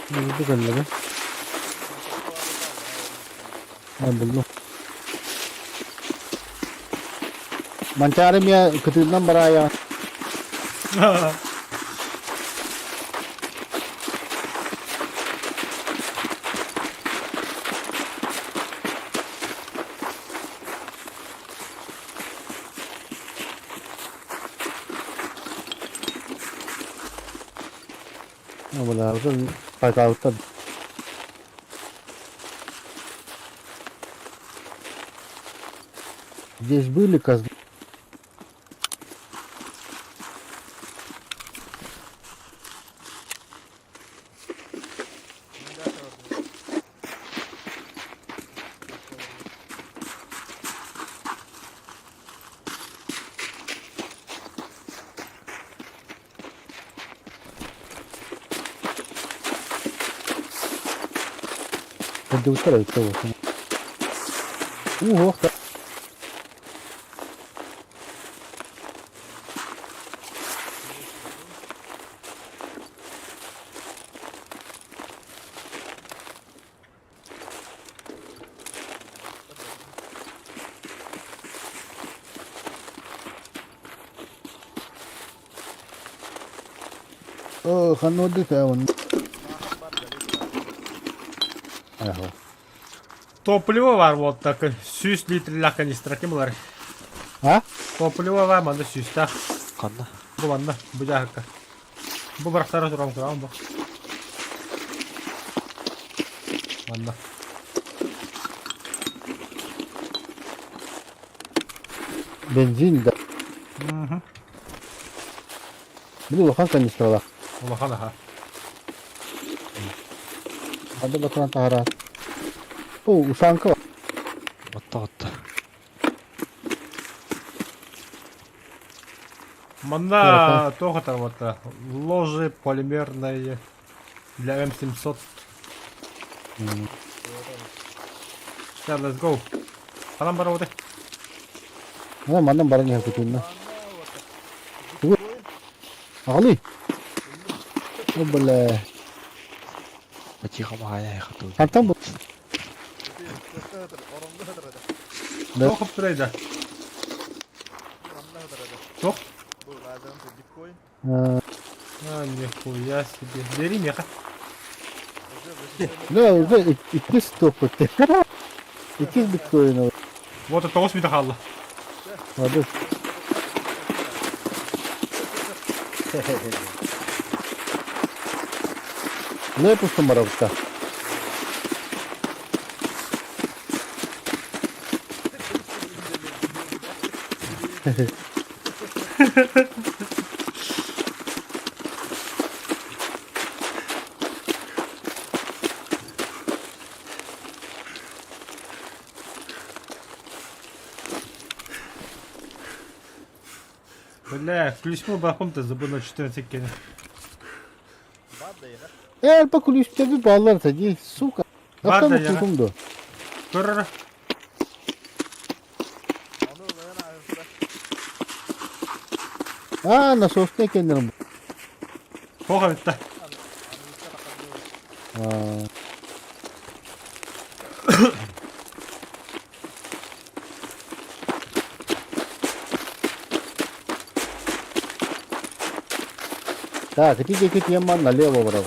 Ну, бу кэллэгэ. А, буллум. Манчаары мия кытыынан бараайа. Ну, бля, уже пайтаабыттар. Здесь были козлы. Кырдьыбыттар эбит да Уһуох да. Оо, ханна ордук он. Ага. Топливо бар вот так. Сүүс литрлээх канистра ким ылар? А? Топливо бар манна сүүстээх. Ханна? Бу манна, бу дьааһыкка. Бу барахтара туран кураан бу. Манна. Бензин да. Мгм. Били улахан канистралаах. Улахан аха. Ханна батаран таһараат. О, ушанка бар. Отта отта. Манна туох этэр вот ложи полимерные для М700. Сейчас, let's go. Ханан барабыт. Ана манан баран иһэр кутунна. Тугу? Аҕалый. О, бля. Потихо махая хату. Хантан бу? Да. Туох турайда? Туох? А, А, нихуя себе. Бери меха. Да, уже иккис топпут. Иккис биткоин. Вот 9 минут хаалла. Hadi. Ne yapıyorsun barabıkta? Бля, ключ бахом-то забыл на 14 кене. Eğer bak üstte bir bağlar tadı. Сука. Бар Aptal да яна. mı Көрөр. Аа, насосны кендерим. Тоға бітті. Аа. Так, иди дикий яман налево брал.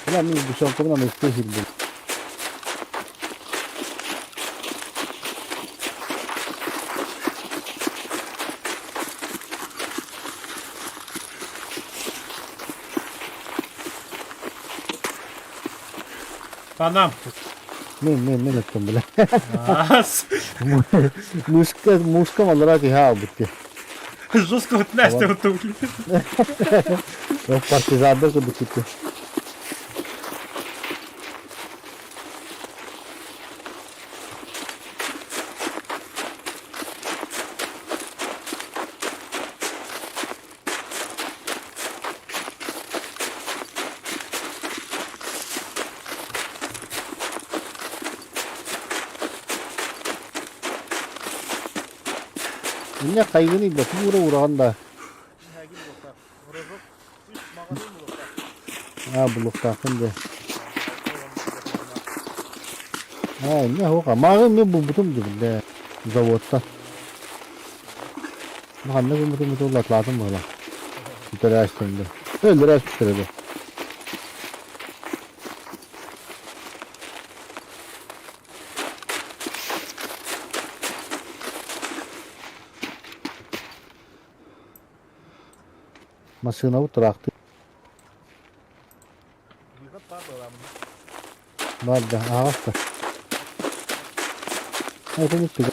Бля, мне бешонка нам из был. Анам. Мен, мен, мен өттім, бля. Ас. Мушка, мушка малыра ки ха бутти. Жестко вот Настя вот тут. Партизандар ко бутти. Мне кайгыны да тура ураганда. А, булуктакын да. А, не хока. Мага мен бу бутум дибилде заводта. Мага не бутум бутум латлатым була. Интерастымды. Өлдүрәс битирди. Машина утыракты. Бар да, ағашта. Это не ты.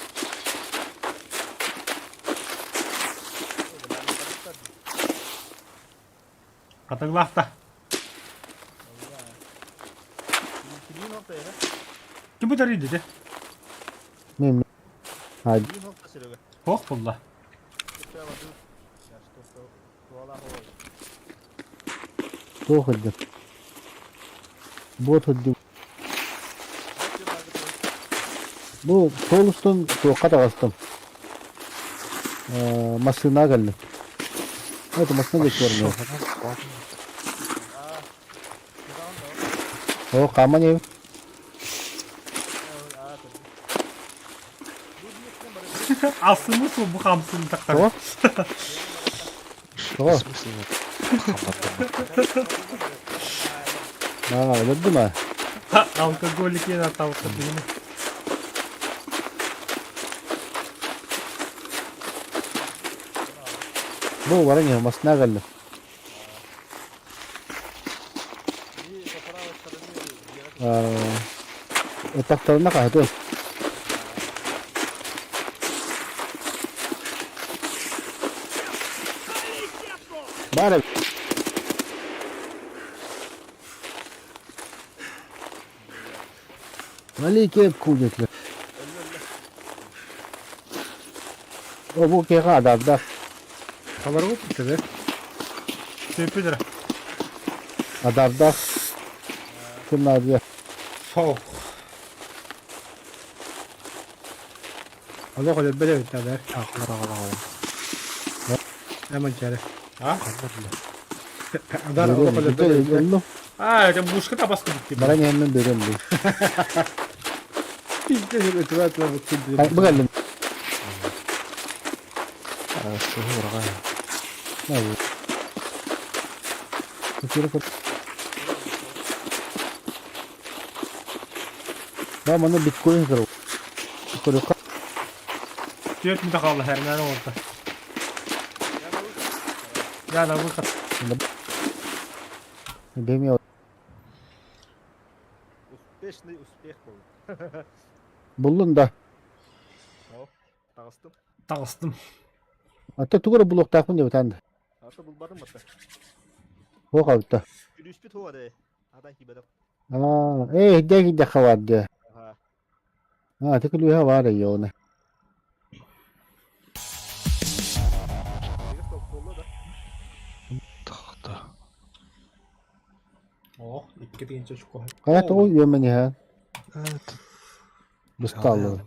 Атаглахта. Ким bu tarıydı de? Мен. Hadi. Хох булла. Тоходды. Бот hoddi. Бу толустун тоққа тағастым. Машина келді. Это машина geçiyorum О, каман ев. Асымы сол бу хамсын тақтар. О. В смысле? А, өлді ма? Алкоголик ена тавықта дегені. Бу баран машина келді. Этактарына кахты. Бары. Али кеп кудетле. О, бу кега адарда. Хабар көп бітті, Сөйпедір. Адарда. Ким надя? Фау. Алло, қойып біле бітті адар. Ағалар, ағалар, Әмін кәрі. А? Адар, алло, қойып біле бітті. А, это мушка табасқы бітті. Баран hemen берем бу. Пиздец, өтіп атыла бітті. Бу geldim. Сығы ұрға. Ne bu? Да, манна биткоин сырыл. Көрүөххэ. Түөрт мүнүүтэ хаалла, Эрмээн оҥордо. Я на выход. Бэмиэ Успешный успех был. Буллун да. О, таҕыстым. Таҕыстым. Ата тугу эрэ булуохтаахпын диэбит анда. Ата булбатым батта. Туох абыта. Күлүүспүт хуа де. Адан кибедок. Аа, ээ, иһдэ киирдэххэ баар дии. Аха. Аа, ити күлүүһэ баар эйиэҕинэ. Тохто. О, икки тыһыынча очко. Хайа тоҕо үөмэн иһэн? Evet. Быстааллар.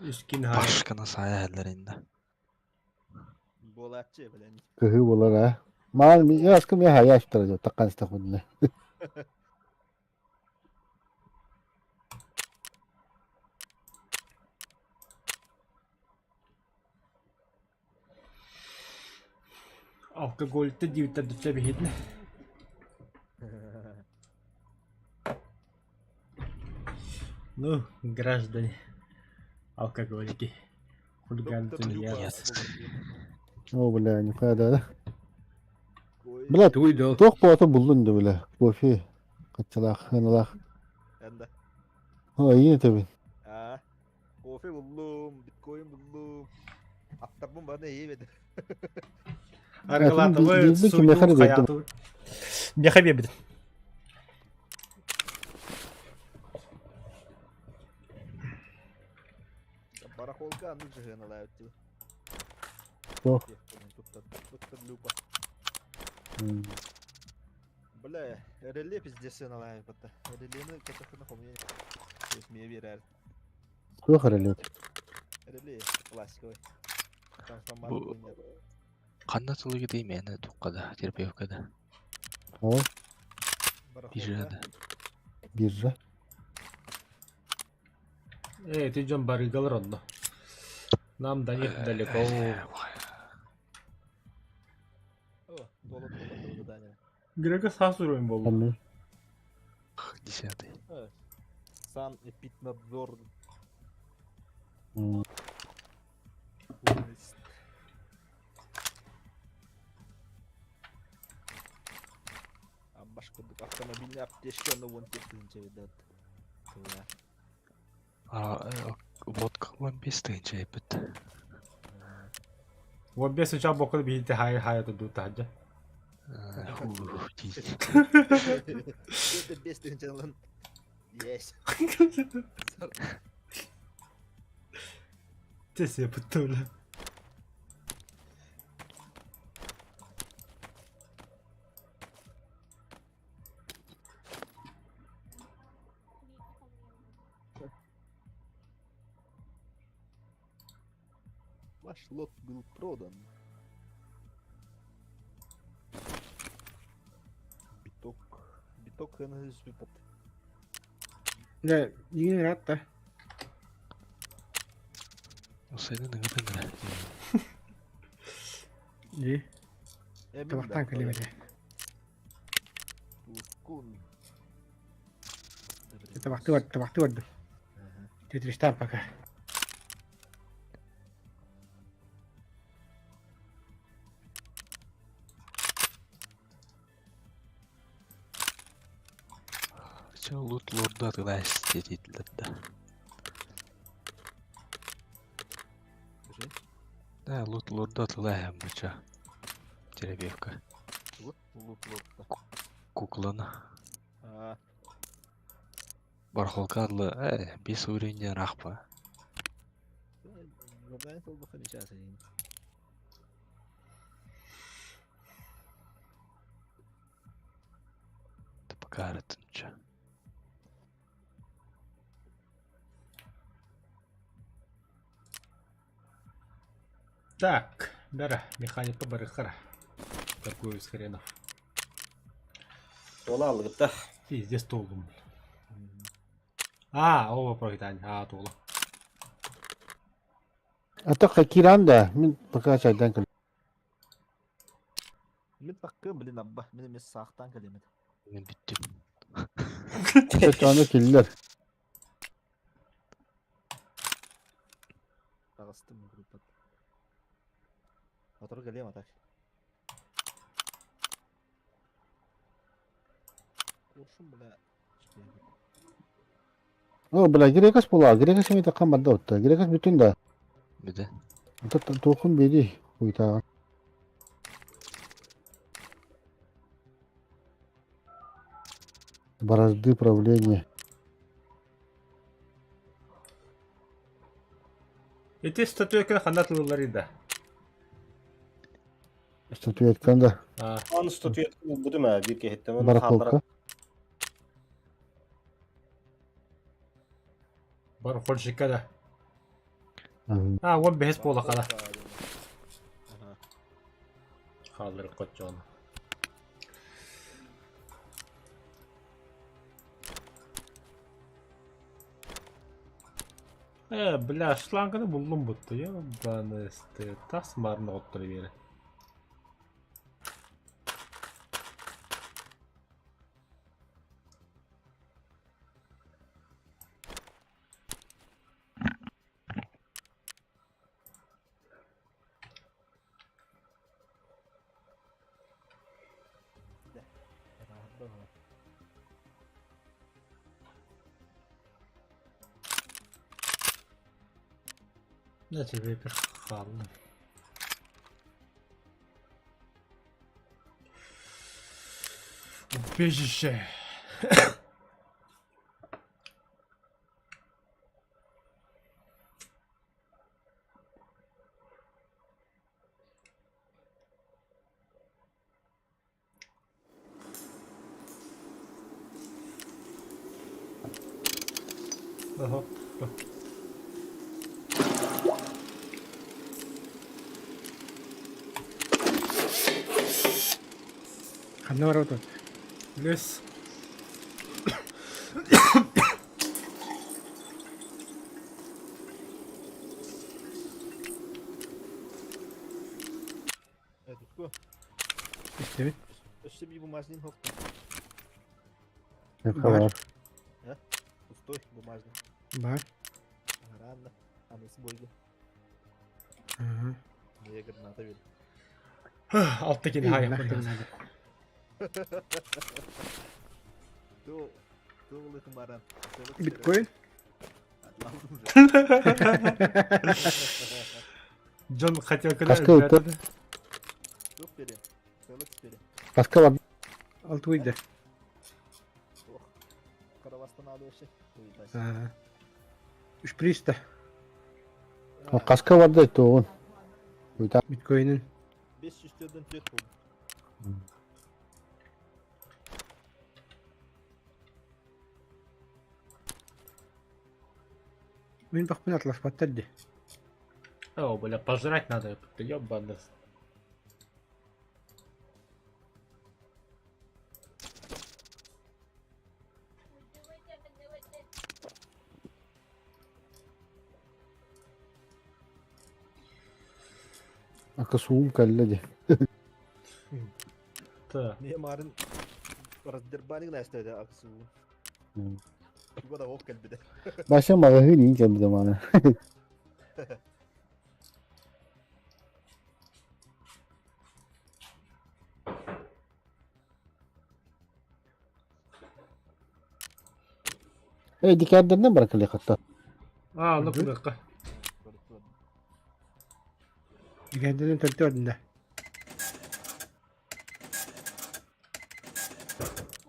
Үскин хай. Башканы сая эллеринде. Буолааччы билэн. Кыһыы буолар аа. Маан яаскым я хаяштара дьэ таккан истэхпинэ. Алкогольты диэбиттэр дучча биһитинэ. Ну, граждане, алкоголики, хулиганы тунеядцы. О, бля, нихуя да. Бля, Тугуй дол. туох буолта буллун да бля. Кофе. Хаччалаах, хыналаах. Энда. О, ийин этэбин. Аа. Кофе буллум, биткоин буллум. Аттарбын баны иэбэт. Арыгылаатыбыт, Биирдэ кимиэхэ суйдум, эрэ биэрдим. хайаатыбыт. Миэхэ биэрбитим. Барахолка анны жыһыаналаабыт дии. Туох? Туттар люпа. Бля, реле пиздец сыаналаабыт батта. Релени катахына хомуйан. Мие биэрэр. Туох эрэлиэт? Реле пластиковый. Трансформатор Бу хуйня. ханна тылыгы мээнэ туққада, терапевкада, О, Барахолка. биржада. биржа. Э, ты дьон барыгалар онно. Нам до них далеко. О, туолан туолан задание. Грека саас уровень буолла. Ханны. Десятый. Сан эпиднадзор. М, Башка автомобильный аптечка, но вон тех тысяча видат. А, водка 15 тыһынча эпит. Вот без уча бокал биһити хай хай ту таһдьа. Это без тысяча лан. Есть. Тесе буттула. Ваш лот был продан. Биток. Биток выпад. Дьэ, иин ыраатта. Усайдан ыҥыран эрэ. Дии. Табахтаан кэлиэм этэ. Туркун. Табахтыы бар, табахтыы бардым. Тетристаан пока. Все, лут лорду атылаас диэтилэр да. Да, лут лорду атылааһын бача. Терапевка. Лут лут. Кукланы. А, Барахолка адлы, бес уровеньден рахпа. Задание толбаха нечаса. Пока арытынча. Так, бара, механик барыхара. Такой из хренов. Туола аллыгытта. Пиздец толдум. А, оба проитань. А, туола. А киран да, мин пока чайдан кэл. Мин таккым, блин, абба. Мин эмес саахтан кэлемет. Мен бүттүм. Чочону киллэр. Таҕыстым группат. Мотору кэлиэм атак. Куршун бля. О, бля, Грекас була. Грекас эмиэ таххан барда отта. Грекас бүтүн да. Бүтэ. Туохун биэрий хуйтааҕын. Борозды правление. Ити статуэтка ханна тылылларый да? Статуэтканы да. Он статуэтка булбутум ээ биир киһиттэн. Барахолка. Барахольщикка да. А, он бэһис буола хала. Хааллар хотчоон. Э, бля, шланганы буллум бутта, ебаный тас марны оттор бере. На тебе перхална. Убежище. Ага. Ханна барабыт? Лес. Истэбит. Өссө bir бумажный хохто. Бар. Пустой бумажный. Бар. Рано. Анысы бойга. Ага. Я граната бер. Алты кини хай. Биткоин? Джон хотел когда... Каска ыттар. Каска бар. Алты уйда. Үш приста. Каска бар да тоғын. Биткоинин. 504 төрт болды. Мин бахпын атласпаттар ди. О, бля, пожрать надо, ты ёбаный. Акасуум кэллэ дии. Так. Не марын раздербаник нэстэде аксуу. Туга да ок кэлбидэ. Баша маҕаһыын иин кэлбитэ мааны. Э, дикэрдэринэн баран кэлиэххэ А, ну кудакка. Дикэрдэринэн төрдө ордунда.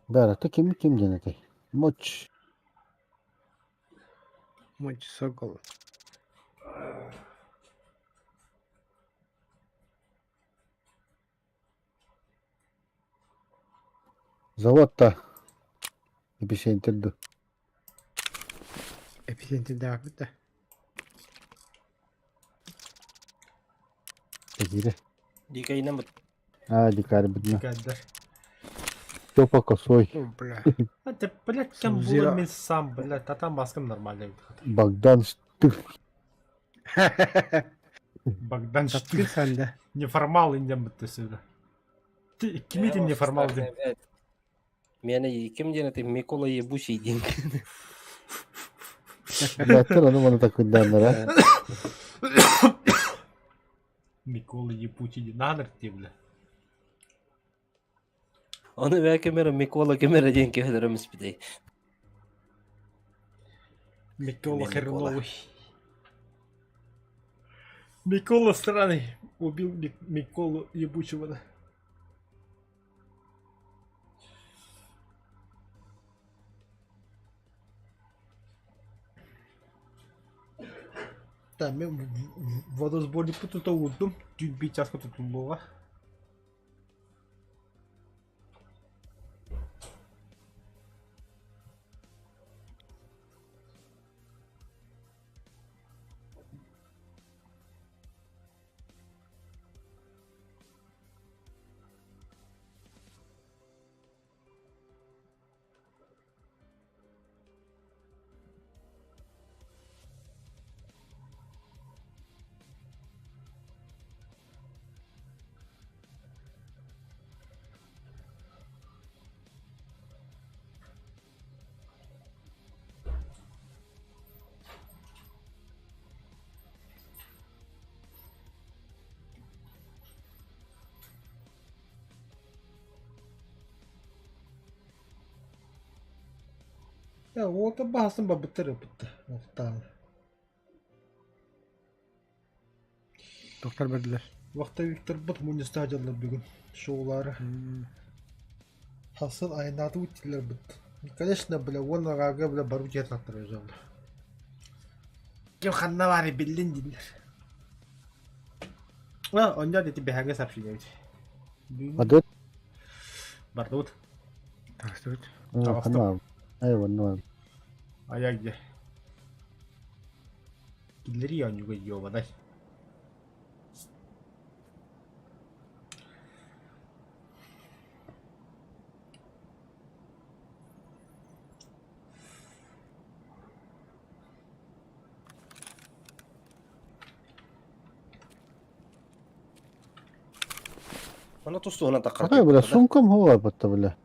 Да, ты ким ким диэн этэй? Моч. Моч сокол. Завод-то. Эпицентр ду. Эпицентр да да. Дикире. Дикайынан бут. А, дикарь будна. Дикарь. Тёпа косой. О, бля. А ты, блядь, кем Зира. был мен сам, блядь, а там маскам нормально. Богдан Штых. Богдан Таптыр Штых. санда. Неформал индем бітті сюда. Ты, ким этим неформал дим? Миэнэ ким диэн этэй Микола ебучий диэн. Баттар ону маны такыйдааннара. Микола ебучий диэн наанар дии бля. Ону бээ ким эрэ Микола ким эрэ диэн киһилэрим испитей. Микола Микола. хреновый. Микола сраный убил Миколу ебучего. Да, мен водосборникпын тута уурдум, түүн биир чааска тутуллуоҕа. Э, уота баһасын барбыттар ыппытта. Охтаан. Доктор бердилер. Вахта Викторбут мунньустаах дьаллар бүгүн. Шоулары. Хасыл айнааты уттилер бит. Конечно, бля, уон аҕаага бля бару дьиэтаттар өзөбүл. Ким ханна баары биллин дииллэр. А, онньо дети бэһэҥҥэ сообщение эбит. Адыт. Бардыбыт. Тахсыбыт. Ханна. Ай, онно. Аяк где? Киллери оонньууга ёбадай. Ону тустууна таххар. Какая бля, сумкам хуа батта бля.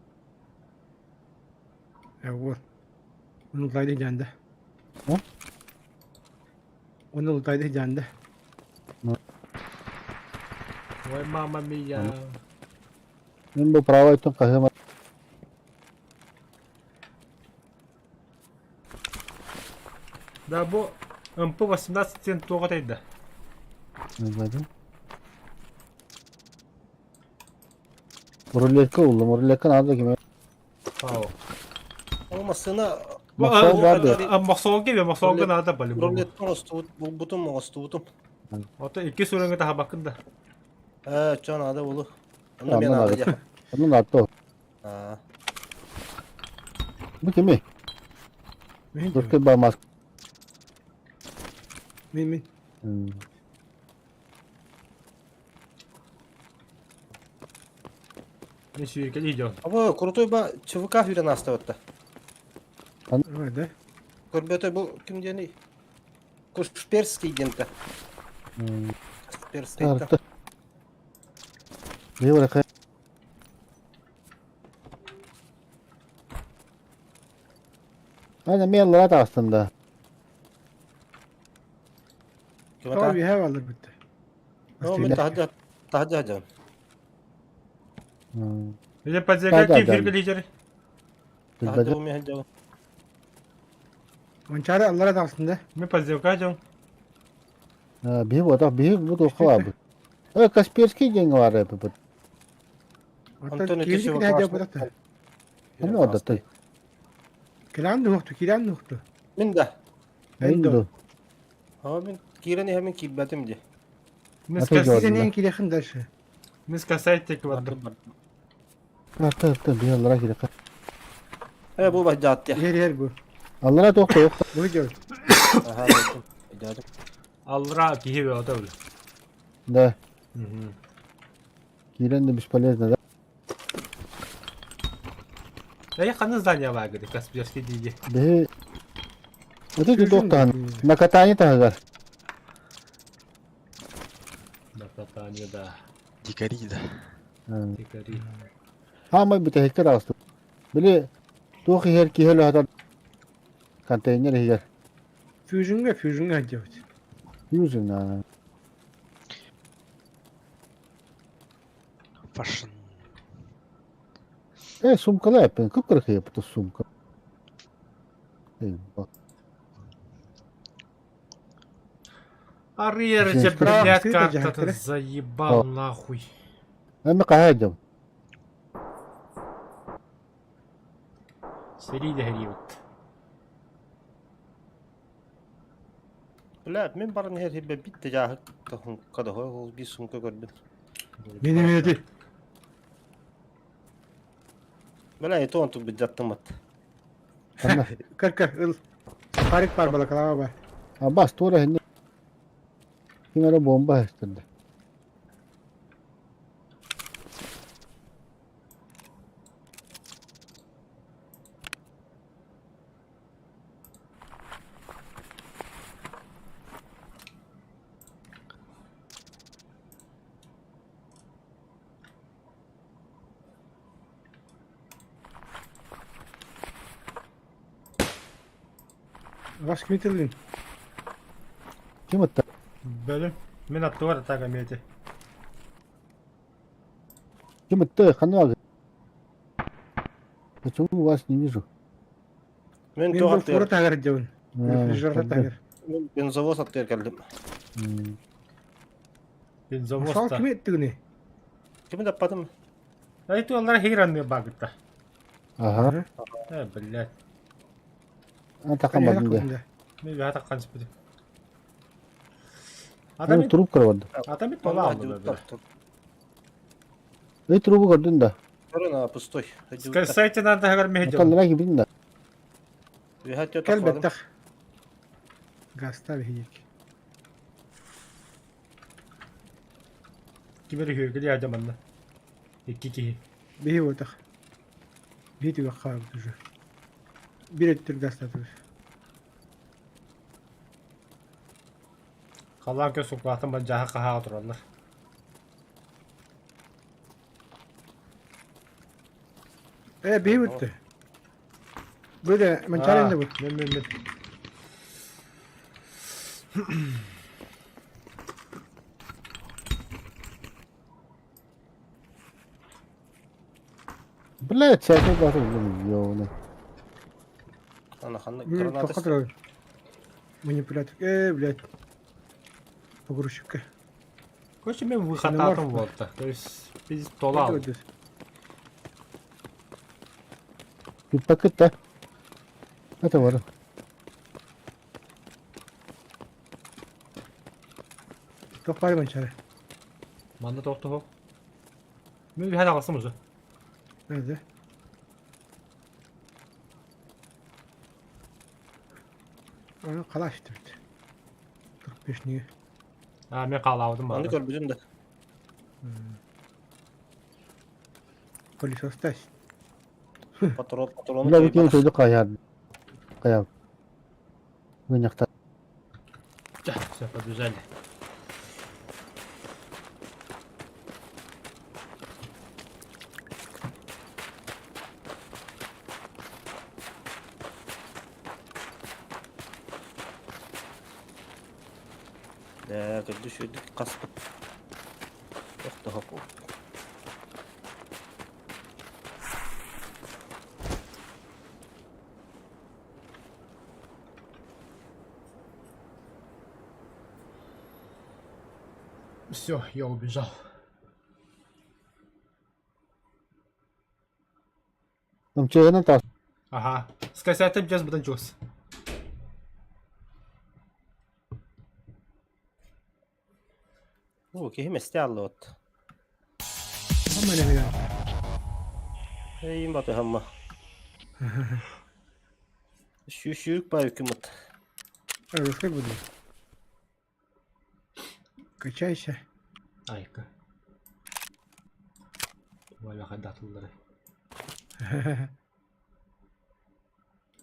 Вот. Onu лутайды жанда. А? Onu лутайды жанда. Ой, мама мия. Мен бу правой тон каһыма. Да, бу МП-18 сен туоҕа тайда. Рулетка уллум, рулетка надо ким. Ау. Ол массыына Мохсоҕол баар дуо? Мохсоҕол кэлиэ, мохсоҕолго наада по-любому. Рулеттан оҕустубут, булбутум, оҕустубутум. Ото икки сүрэҥҥэ таһабаккын да. Ээ, чё наада булу. Онно мен Онно наада наада. дьэ. Онно наада. Аа. Бу кими? Дуркы ба маск. Мин мин. Мен сүүркэли идём. Абы крутой ба ЧВК хүрэн астабытта. Ой, да? Көрбөтө бу ким диэний? Кушперский диэнтэ. Касперский. Не бар Aynen bir lat aslında. Tamam bir hev alır bitti. О, мен таһдьа таһдьа дьон. Или подзека ким хүркэли идер? Таһдьа бу мен дьон. Манчары аллара тахсында. Мен подзека дьон. Биһи буотах, биһи бу туохха баарбыт. Ой, Касперский диэн баар эпипит. Антон Кирди ити князь буотах. Кими ордаттай? Килан нухту, килан нухту. Мин да. Эндо. Аа мен киирэн иһэмин киирбэтим дии. Сенен килехин дальше. Мин скасайте квадрат. Арта арта биһи аллара кириэххэ. Э бу баджаат Ер ер бу. Аллара туох туох. Бу жол. Аха. Жаадым. Алра киһи бөҕөтө бile. Да. Киирэн да бесполезно, да? Эй, ханна здание баар Касперский диги. Биһи Это туох таһын. Накатание таһыгар. Накатание, да. Дикари, да. Дикари. Хаамай бүтэһиккэ таҕыстым. Били туох иһэр киһи өлөһөтөр контейнер иһигэр. Фьюжнга, фьюжнга делать. Фьюжн, а. Фашн. Э, сумкалар эппин, кып-кыракый эппит сумка. Эй, бак. Арыйарыча, блядь, картатын заебал нахуй. Эми хаһа дьом. Сэрии дэһэриибит. Бля, мин баран иһэр хибэ битте жааһык кадоһо ол биир сумка көрдүм. Мин эмиэти. Бля, это он тут быдьаттымат. Көр көр, ыл. Парик бар балаклава бар. Абас туора хинни. Ким эрэ бомба эстэрдэ. Вас кимитилин? Ким ытта? Бөлүм. Мин аттыбар атака мети. Ким ытта? Ханна Почему вас не вижу? Мен Мен туох бу фура аттыгар. таһыгар дьабын. Рефрижератор таһыгар. Мен бензовоз аттыгар кэллим. Бензовоз Сол та. кими иттигини? Кими таппатым? Ай туоллар хигранны багытта. Ага. Э, блядь. Атака бардым да. Мен бата канспыт. Аны трубка барды. Ата бит тола алды. Эй трубу көрдүн да. Көрөн, пустой. Сайте надо гар мехедем. Аталлара кибин да. Кел беттах. Гаста бихик. Кибер хүргүлü адаманна. Икки киһи. Биһи отах. Биһи түгэх хаабыт уже. Бир өттүр гастатыр. Халаан көс укулаатын бар жаһа хаһаа тураллар. Э, биһи өттү. Бу да манчарында бу. Мен мен мен. Блядь, сәкер бары ёбаный. Ана ханна граната. граната. Манипулятор. Э, блядь. Погрузчикка. Короче, мен выхататым болду. То есть биз тола алды. Пакет да. Это бар. Тохпай манчары. Манна тоқтоқ. Мен bir аласым уже. Nerede? Onu kalaş türdü. 45 niye? А, мен қалаудым Аны көрбүтүм да. Полис остась. Патрон, патроны. Бля, бу кем сөйдө каяр. Каяр. Мен якта. Все, побежали. Да, көрдү шүйдүк каспыт. Тохтоһоп. Все, я убежал. Мчена та. Ага. Скасятым сейчас будан чус. О, киһи месте аллот. Amma ne ya? Эй, баты хамма. Шүшүк ба үкүмөт. Русский буду. Качайся. Айка. Валя хадатылдары.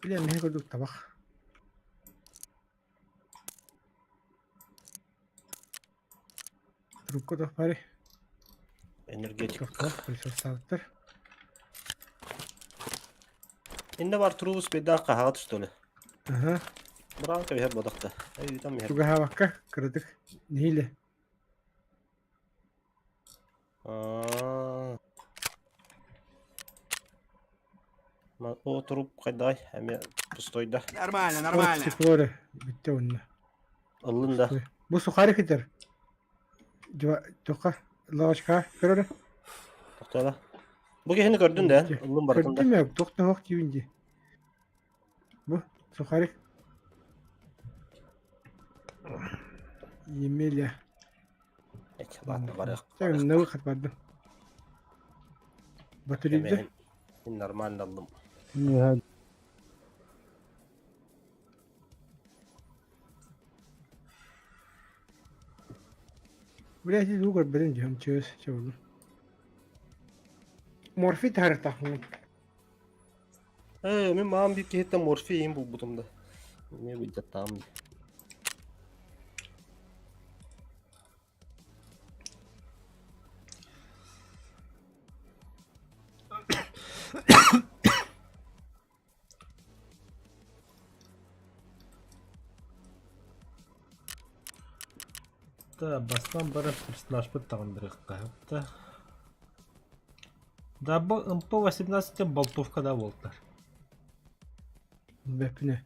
Бля, мен көрдүк табак. Трубка тохпари. Энергетик. Полис оставыттар. Иннэ бар трубус бейдан хаһаҕа что ли? Аха. Быраан кэбиһэр бодохто. Өйүтэн иһэр. Чугаһаабакка кыратык нэһиилэ. Аа. О труп хайдай эми пустой да. Нормально, нормально. Стекло эрэ бүттэ уонна. Ыллын да. Бу сухарик этэр. Тоха лавочка көрөрө. Тохтола. Бу киһини көрдүн да, ыллын барытын да. Көрдүм ээ, туох да суох диибин дии. Бу сухарик. Емеля. Эч, ладно, барыах. На выход бардым. Батарейда. Мин нормально ыллым. Блядь, иди угор, блин, дьон, чес, чего Морфий таһарыктаахпын. Ээ, мин маам биир киһиттэн морфий иин булбутум да. Эмиэ быдьаттаам дии. Да, бастан барар персонажпыт таҕыннарыахха да. Да, бу МП-18 болтовка да буолтар. Бэппинэ.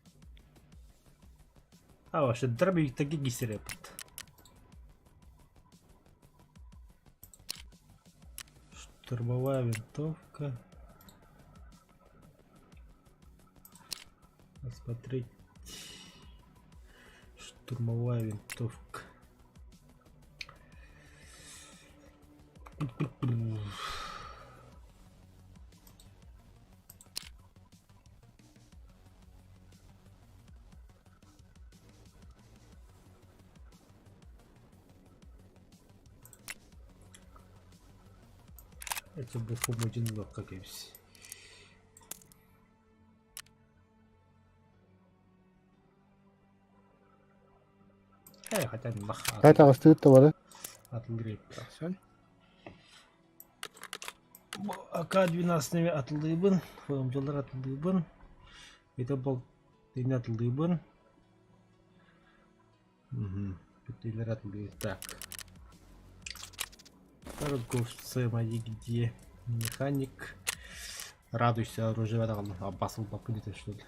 А вообще дробовиктарга киирсэрэ Штурмовая винтовка. Посмотреть. Штурмовая винтовка. Это был один как и все. Э, хотя не лох. Хай таҕыстыгыт да бары. Атылгырып. Тахсан. АК-12 атылыыбын, ФМЖлар атылыыбын, это был тени атылыыбын. Угу. Петелер атылыы. Так. Торговцы мои где? Механик. Радуйся, оружие Аббасыл бапын это что ли?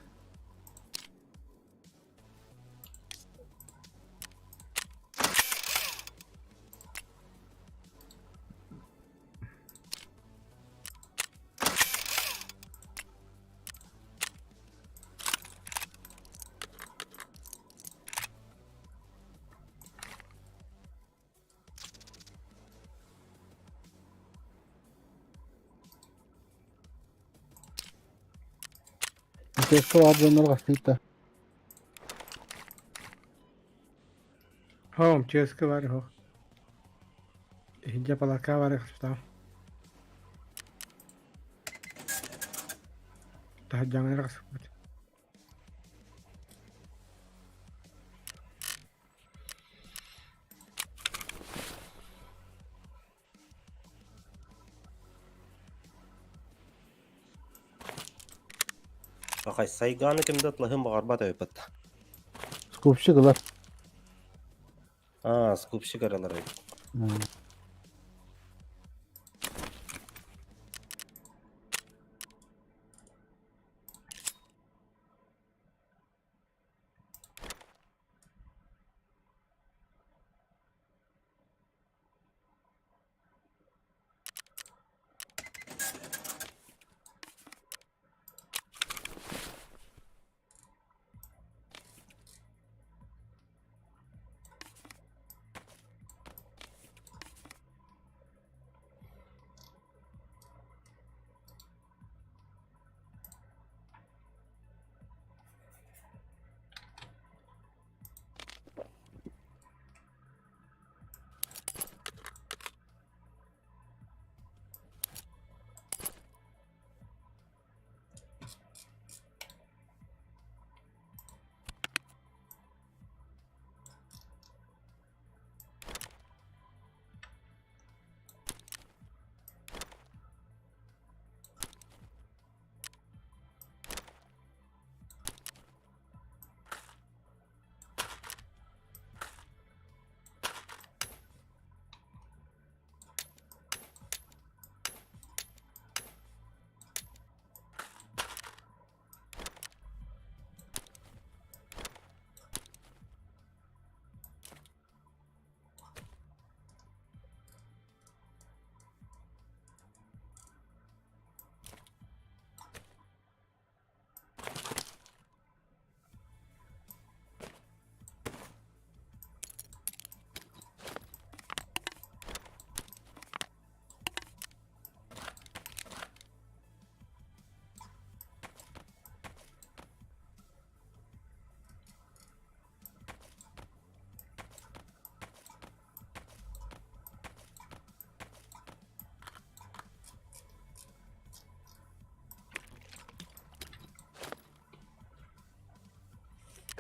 Теска бар дьоннор хастыыт да. Хоом, ческа бар хо. Иһирдьэ палака бар хастаам. Таһырдьаҥнар хасыппыт. Пахай сайгааны ким да атлаһын баҕарбат эбиппит. Скупщик ылар. Аа, скупщик аралар эбит.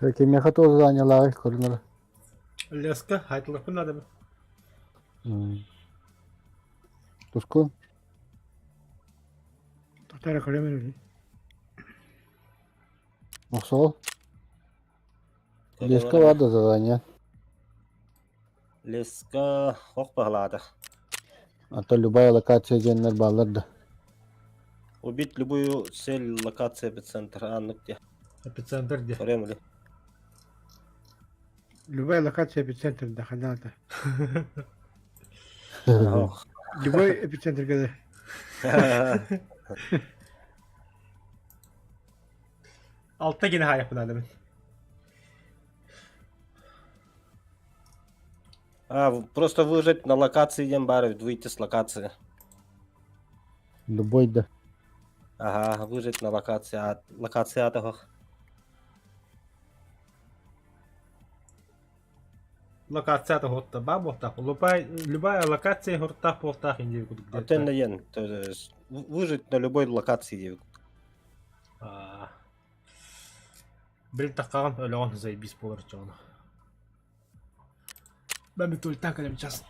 Кимиэхэ туох заданиелааҕый көрүнэр? Леска, хайтылыхпын надо. Туску? Татара көрөмүн үһү. Мохсоҕол? Леска баар да задание? Леска хох баһылаата. А то любая локация диэннэр бааллар да. Убить любую цель локация эпицентр аннык де. Эпицентр де. Көрөм или. Любая локация эпицентр да ханаата. Любой эпицентр да. Алта гene хайаппын адамын. А, просто выжить на локации диэн баар эбит, выйти с локации. Любой да. Ага, выжить на локации. А, локация атах. Локацията хотта ба буохтаах. Любая, любая локация хортаах буохтаах индия кудук Отен диэн, то есть выжить на любой локации диэбит. А. Бил таххаҕын өлөҕүн заебись буолар дьоно. Бэми тультан кэлем час.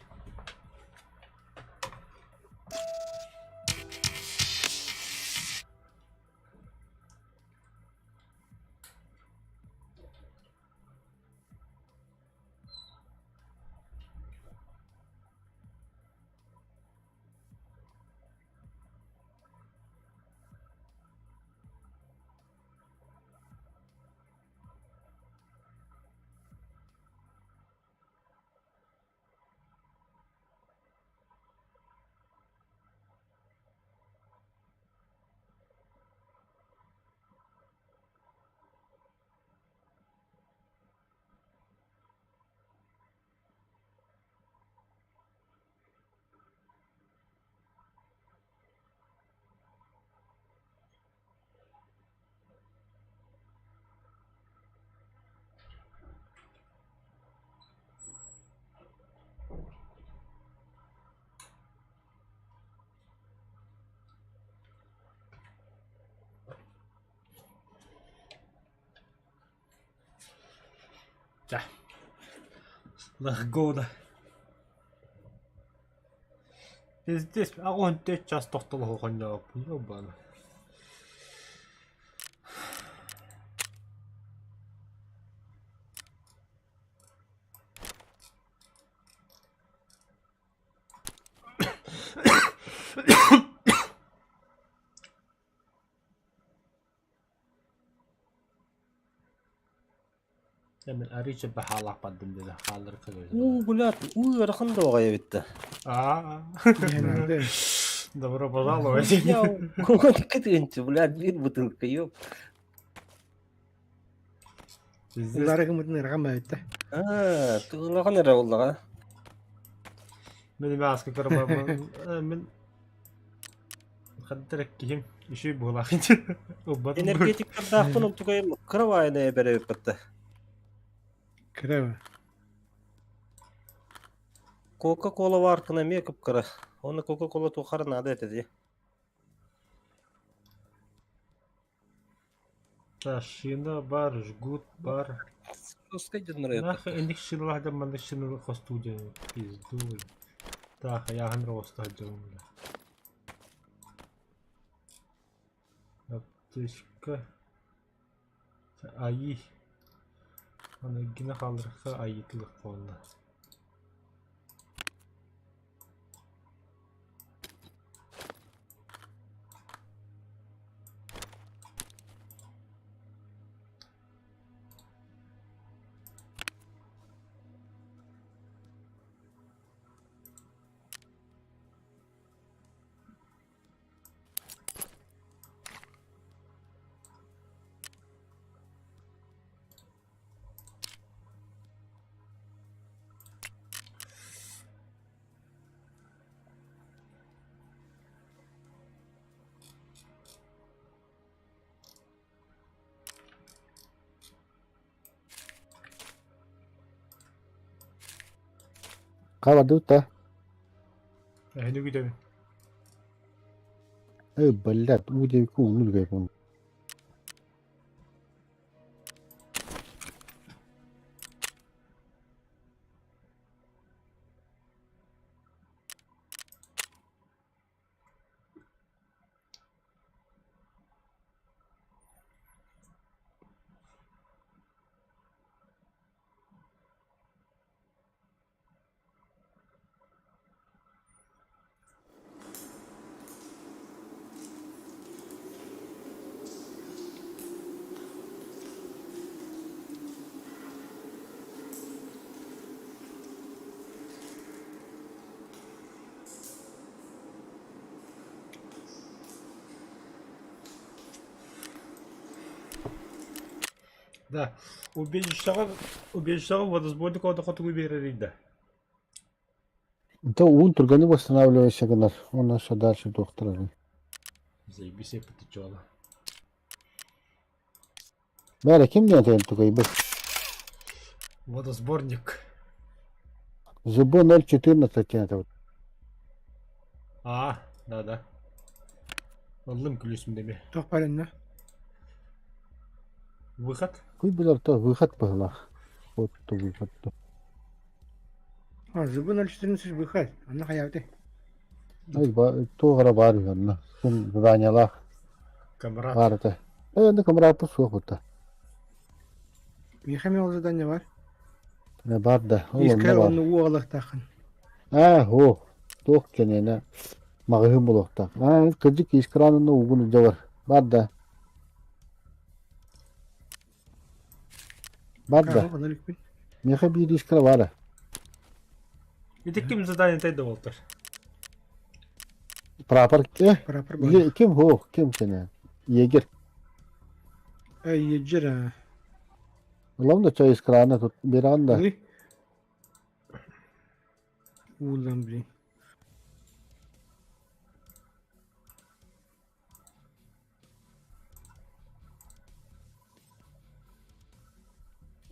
Чэ, Лахгода. Пиздец, 84 час тохтолоһу ёбана. Мен арыыча баһаалаах бардым диэн хааллар Уу, блядь, уу ыарахан да оҕайа эбит Аа. Добро пожаловать. Я кытынчы, блядь, биир бутылка, ёп. Улары гымытын ырахан баайытта. Аа, тыылахан эрэ буоллаҕа. Мин эмэ көрө мин хаддар киһим үчүй буолаах Энергетиктардаахпын онтугайым кыра баайына эбэрэ эбиппатта. Кыра Кока-кола бааркына эмиэ кып-кыра. Оны Кока-кола туохара наада этэ дии. Шина бар, жгут бар. Пускай дьоннор Нахуй инник шиналаах дьон маннык шинаны хостуу диэн пизду. Таах айааһын оҕуста сылдьабын бля. Аптечка. Айыы. Аны гина хаалларха айыытылык буолла. Хабардыбыт да? Эһини күтэбин. Эй, блядь, уу диэбиккин оннук үгэйбин. Да, убежищеҕа убежищеҕа водосборник хотугу биэрэрий да. Это уун түргэнник восстанавливайся гынар. Онно еще дальше туохтар Заебись я потечала. Бәрі ким диэн этэн тугайбыт? Водосборник. ЗБ 014 диэн этэ. А, да, да. Ыллым күлүсүм деме. Туох барынна? Выход. Куй билэр то выход быһылаах. Вот то выход. А, ЗБ 014 выход. Анна хайаабытай? Ай, туох эрэ баар үһү онно. Ким заданиелаах Камрад. баар этэ. Э, онно камрадпыт суох бута. Миэхэ эмиэ ол задание бар. Э, бар да, ол онно Искэ бар. онно уу аҕалыахтааххын. Аа, оо, туох кэнэнэ маҕаһыын буолуохтаах. Аа, кырдьык искран онно уугун илдьэ бар. Бар да. Бар да. Аны иликпин. Миэхэ биир искра баара. Ити ким задание да болтар? Прапор э, Прапор е, ким хо, ким кене? Егер. Эй, егер. а. Главное, что искраны тут Миранда. Ой. Уулан, блин.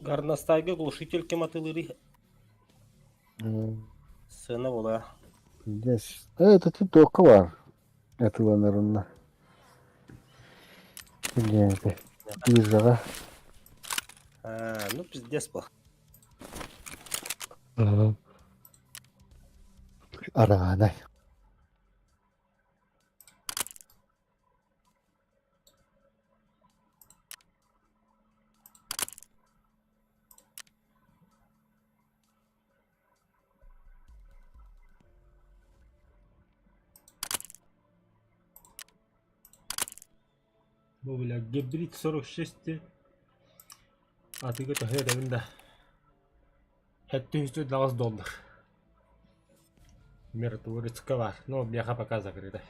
Горностайга глушитель кем атылырый сцена була. Здесь. Это ты только бар. Это наверное. Где это? Биржаға. А, ну пиздец был. Араанай. Бу бля гибрид 46 атыга төһө эрэбин да. 708 доллар. Миротворецка бар. Но меха пока закрыта.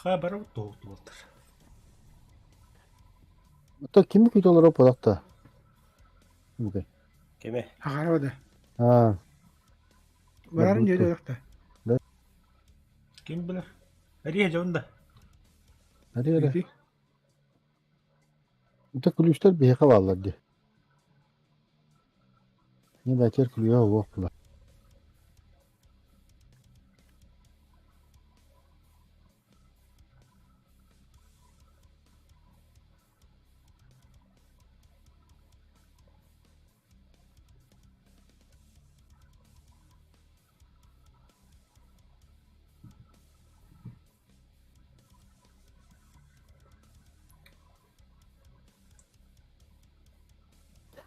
Хабар туолтар. То кими күтө олоро подакта? Бүгүн. Кими? Аҕара да. Аа. Барарын дьиэ да. Да. Ким билэр? Эрие дьон да. Ари эрэ. Это күлүүстэр биһиэхэ бааллар дии. Не бэтэр күлүүһэ уох була.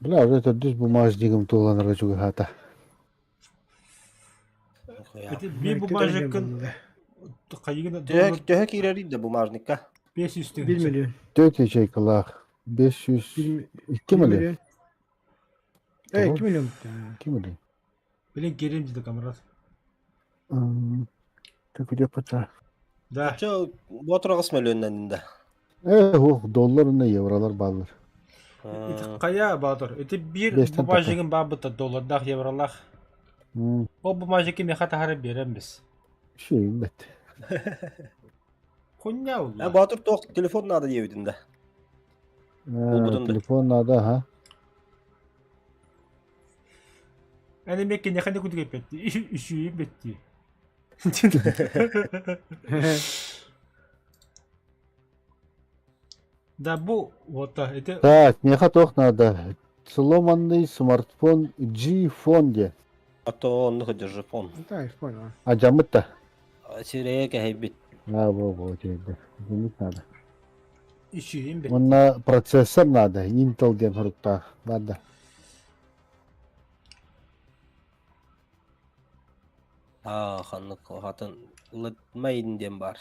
Бля, уже төрдүс бумажнигым туоланара чугаһаата. Ити биир бумажниккын хайыгына Төһө киирэрий да бумажникка? 500 1 миллион. Төрт ячейкалаах. 500... 2 миллион. Э, 2 миллион. 2 миллион. Блин, киирим дии камрад. Так где пата? Да. Чо, ботур миллионнан да. Э, ох, доллар на евролар бааллар. Ити хайа баатыр. Ити биир Бестен бумажнигын баабыта доллардаах, евролаах. Ол бумажники меха таһара биэрэн бис. Шүйін бет. Хуйня А Батыр тоқ телефон надо диэбитин да. Телефон надо, ха. Эн эмиэ киниэхэ да кутук эппэтти. Үсүйүн бэтти. Да бу вот это Так, меха тоқ надо. Сломанный смартфон G-фонде. А то оннук держипон. Да, я понял. А дьаммыт да? Сирэйэ кэһэйбит. А, во, во, тиэрдэ. Дьаммыт надо. Ишиин бит. Уонна процессор надо, Intel диэн соруктаах. Баар да. Аа, ханнык хатын Лытмейн диэн баар.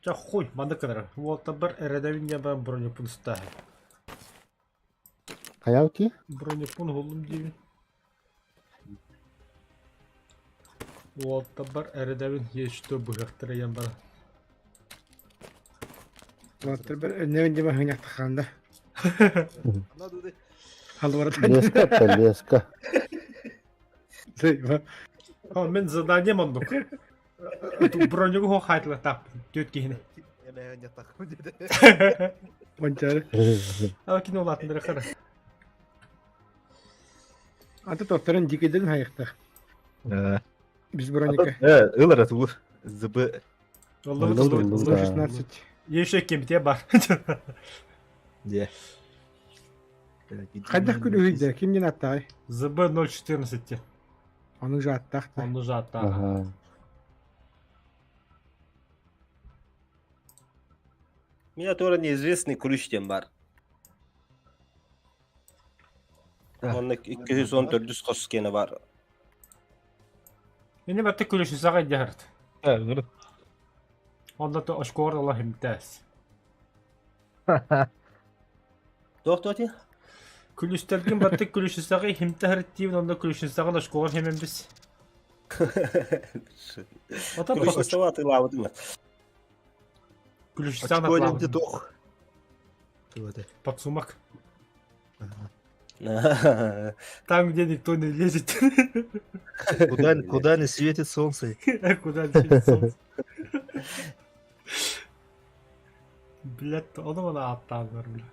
Чэ хуй, маннык гынара. Уолтарбар эрэдэбин диэн баран бронепун ыстааһын. Хайа ути? Бронепун уһуллум диибин. Уолтарбар эрэдэбин еще быһахтара диэн баран. Уолтарбар өннөбүн диэн ханьахтахаанда. Леска это леска. О, мен задание оннук. Бронюгу хо хайтылатааппын түөрт киһини. Ончары. А кино улаатыннара хара. Аты тохторун дикидин хайыктах. Без броника. Ылар тулур. ЗБ. 16. Еще кемте бар. Де. Хайдах күлүһүйдэ кимнин аттаай? ЗБ 014. Ону же аттаах да. Ону же аттаах. Меня тоже неизвестный ключ диэн баар. Онно 214 хос киэнэ баар. Мини барта күлүшү саҕа дьаһарт. Онно то очкоор ыла химтээс. Туох туох Күлүстэргин баттык күлүшүсэҕи химтэ харыттиибин онно күлүшүсэҕин очкоҕор химэн бис. Күлүшүсэҕи атыылаабытым. Күлүшүсэҕин Очко диэн туох? Подсумок. Там, где никто не лезет. Куда, куда не светит солнце. Куда не светит солнце. Блядь, ону маны ааттааннар, бля.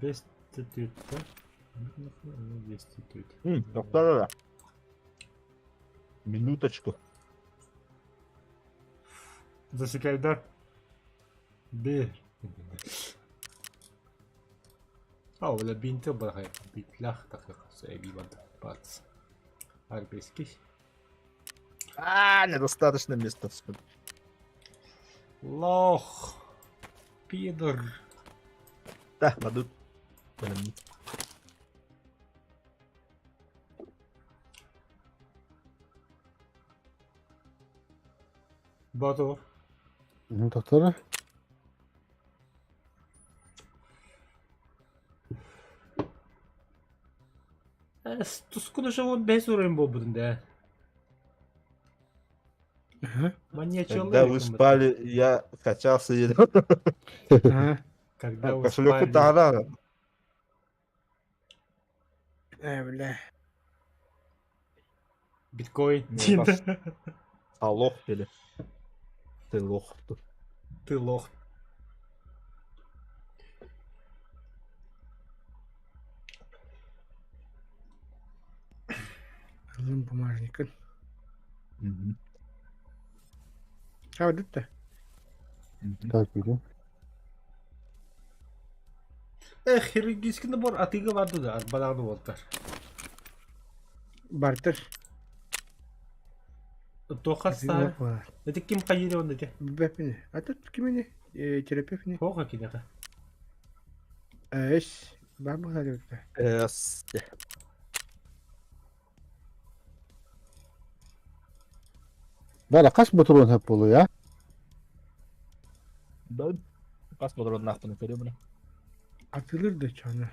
Бес түтүттэ. Да, Минуточку. Засекай, да? Бир. А, бля, бинты барай. Битлях так бат. Бац. Арбейский. А, недостаточно места. Лох. Пидор. Да, воду. Батор. Ну, доктора. Тускуну же бес уровень был будем, да? Когда вы спали, я качался еле. Когда вы Кошелек спали. тагара. Э, бля. Биткоин. А лох или? Ты лох. Ты лох. Ылым бумажникын. А, вот это. Так, иду. Эх, хирургический набор атыга барды да, арбаланы болтар. Бартер. Тоха са. Это ким хайыри онда те? Бэпини. А тут кимини? Терапевтни. Хоха кинеха. Эс. Бар бухали Эс. Бара қас батырон хөп болу, я? Да. Қас батырон нақпын көрем міне. Атылыр да чаны.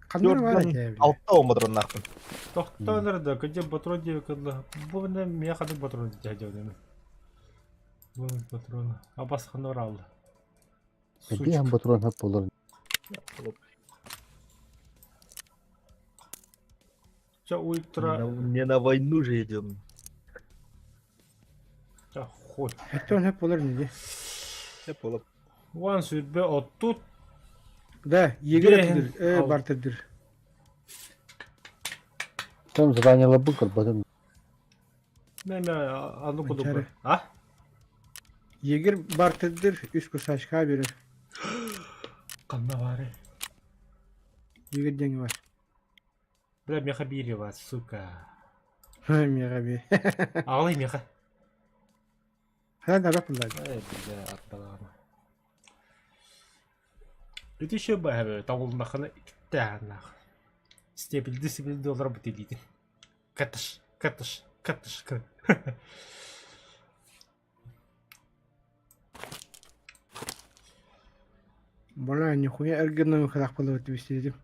Қандай бар екен? Алты он батырон нақпын. Тохтонор да, где патрон девикадла. Бу не меха патрон дядя. Бу патрон. Абас ханорал. Биһэн батырон хөп болор. Ча ультра. Не на войну же идем. Ча хуй. Это он хөп болор неде? Хөп болор. Ван сүрбе оттут. Да, егер атыдыр, бартырдыр. Там задание лабы көрбөтүм. Неме аны кудубу. А? Егер бартырдыр, үс кусачка берер. Ханна баарый? Игорь диэҥҥэ бар. Бля, миэхэ биир бар, сука. Миэхэ биир. Аҕалай миэхэ. Ха, да бапыллар. Эй, бля, атталаама. Ити еще баһабы табылыннахына иккиттээх Степилди сибилди олорбут илиитин. Катыш, катыш, катыш. Бля, нихуя эргиннами харахпалабыт бистидим.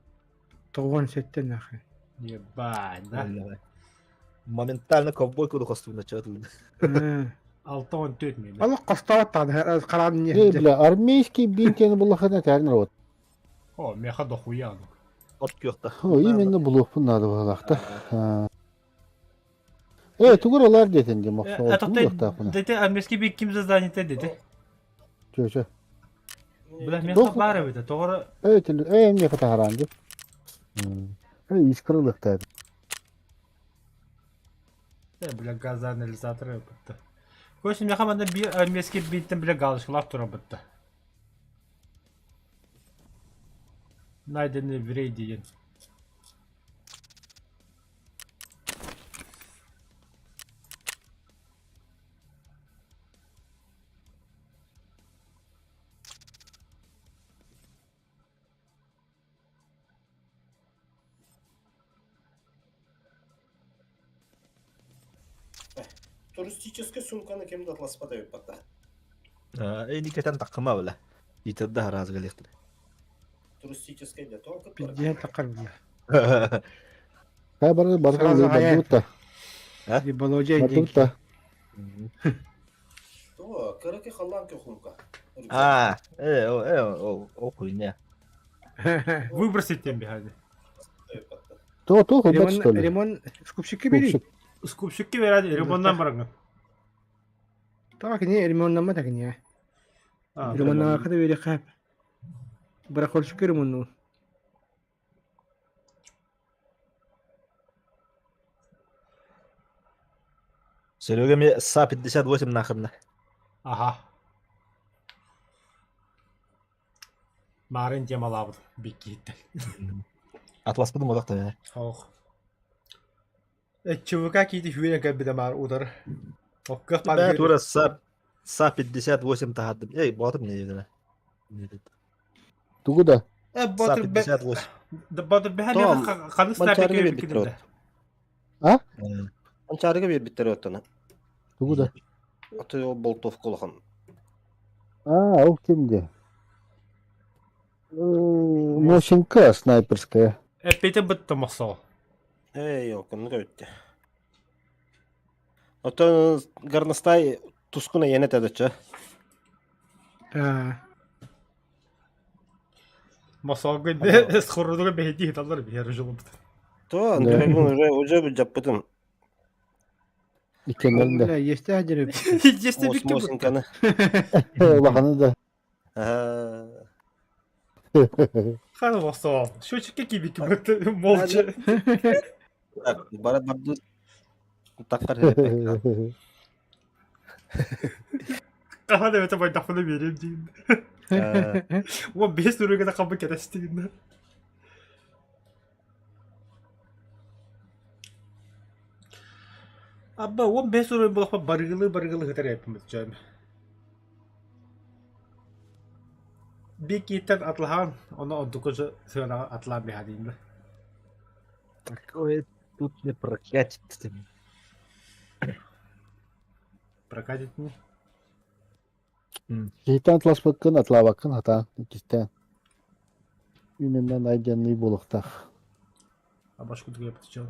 Тоҕуон сэттэ нахрен. Ебать, да? Моментально ковбой курдук хостугуна чаатылды. 6-14 мин. Олох хостоот тааны хараан Эй, бля, армейский бинтиэн буллахына тәрин работ. О, меха дохуя. От күөхтэ. О, именно булуохпун наада быһалаахта. Э, тугур олар диэтин дим Это ты армейский бик ким заданиете дети? Чё, чё? Бля, меха баар эбит, тоҕоро... Э, э, меха таһараан ди. Э, искрылыктар. Э, бля, газоанализатор бытта. Короче, меха манна биир армейский бинтен бля галочкалаах тура бытта. Найденный в рейде диэн. Туристическай сумканы ким да атласпата эбит Эникэтэн таккыма била. Итырда харазгалехтыр. Туристическай да только Пиздец такар бля. Хай бары бары Сразу бардыбыт И Володя Бардыбыт То, кыраки халлан көхунка. А, э, о, э, о, о, хуйня. Выбросить тем бегали. То, то, хобот, что ли? Ремон, скупщики бери. Скупщики берadi, ремоннан бараңын. Так, не, ремоннама так не. Ремоннама када бери хап. Барахольщики ремонну. Серега мне СА-58 нахрен. Ага. Марын темалабыт биккиттен. Атласпыдым одақта. Ох. ЧВК киити хүрен кэлбитэ маар утар. Окках Бә тура СА СА-58 тахадым. Эй, батым не дедина. Тугу да? Э, батыр бе... СА-58. Батыр бе ханы снайпер киирбит А? Манчаарыга биэрбиттэр оттона. Тугу да? Аты ол болтовка улахан. А, ол кимде? Мосинка снайперская. Эппите бытты мохсоо. Эй, окунну көбүттэ. Оттон горностай тускуна иэнэ тэдэччэ. Мосоого схорудуга бэһити хиталлар биһэр жолубут. То, Антон уже уже жаппытым. Иккеннерин да. Бля, есть адеры. Есть бикки Мосинканы. Улаханы да. Ханы мосоо. Счетчикке кибики бытты молча. Так, барат барды таккар Хаха да это байдахпына берем дейін. О, бес үрегеде қабы кетестігін. Абба, он бес үрек болақпа баргылы баргылы хытар эппіміз жайм. Бекиттен атлахан, оны онтукужы сынаға атлаан бихадейін. Такое тут не прокатит. Прокатит не? Киһиттэн атласпаккын, атлаабаккын хатаан, иккистээн. Именно найденный буолуохтаах. А башку тыгыйаппыт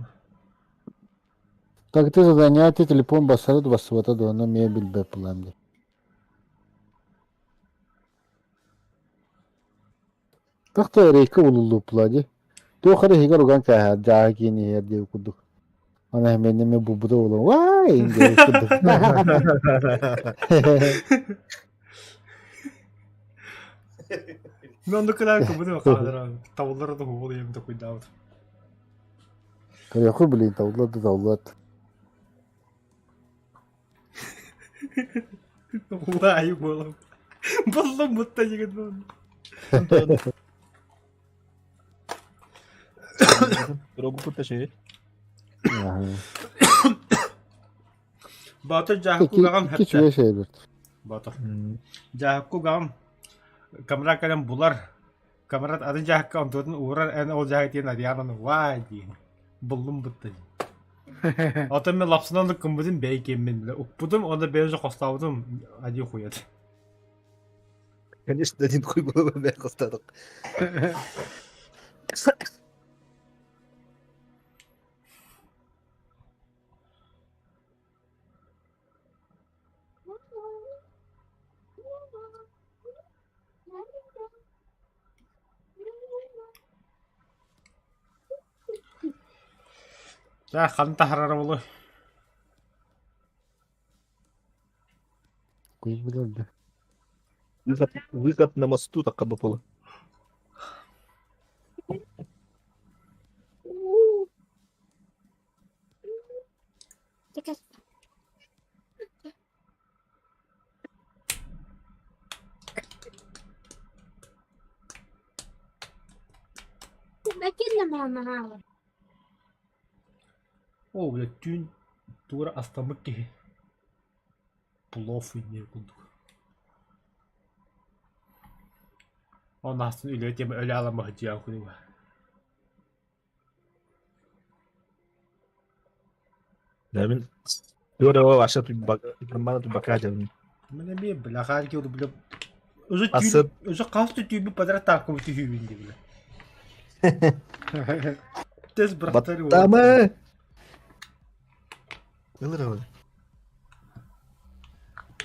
Так ты занятие телефон бассары бассыбата дуона эмиэ билбэт булаам дии. Тахта рейка булуллууппула дии. Туох эрэ иһигэр уган кээһэр, дьааһы киин иһэр диэбит курдук. Аны эмиэ эмиэ булбута буолан «Уай!» диэбит курдук. Мен онно кыраан кыбыны хаалара табыллара да хугул ем такуйдаабыт. Көрүөххэ блин, табыллар да табыллат. Уай буолам. Боллом бутта дигин. Робу şey. Батыр дьааһыкку гаҕам Икки хэптэ. үчүгэй шейбит. Батыр. Дьааһыкку гаҕам камера кэлэн булар. Камерат атын дьааһыкка онтуотун уурар эн ол дьааһык диэн Ариананы ваа диэн. Буллум бытта диэн. Оттон мен лапсынан ыккыммытын бэй киэммин бile укпутум онно бэйэм хостаабытым один хуят. Конечно, один хуй было бы мен хостадык. За хан таһарара болой. Куй билэрдэ. Выход, выход на мосту такка бопула. Оо, бля, түүн тугура астаммыт киһи. Плов инние курдук. Ол астын үлэ тема өлө аламаһы дьиэҕэ курдуга. Мен Туора вообще нормально бака дем. Мен эмиэ бля хаалки бля уже Асып. түүн уже хас да түүнү подряд тааккабы түһүүбүн дии бля. Тез бырахтар Баттама. Ылыр ылыр.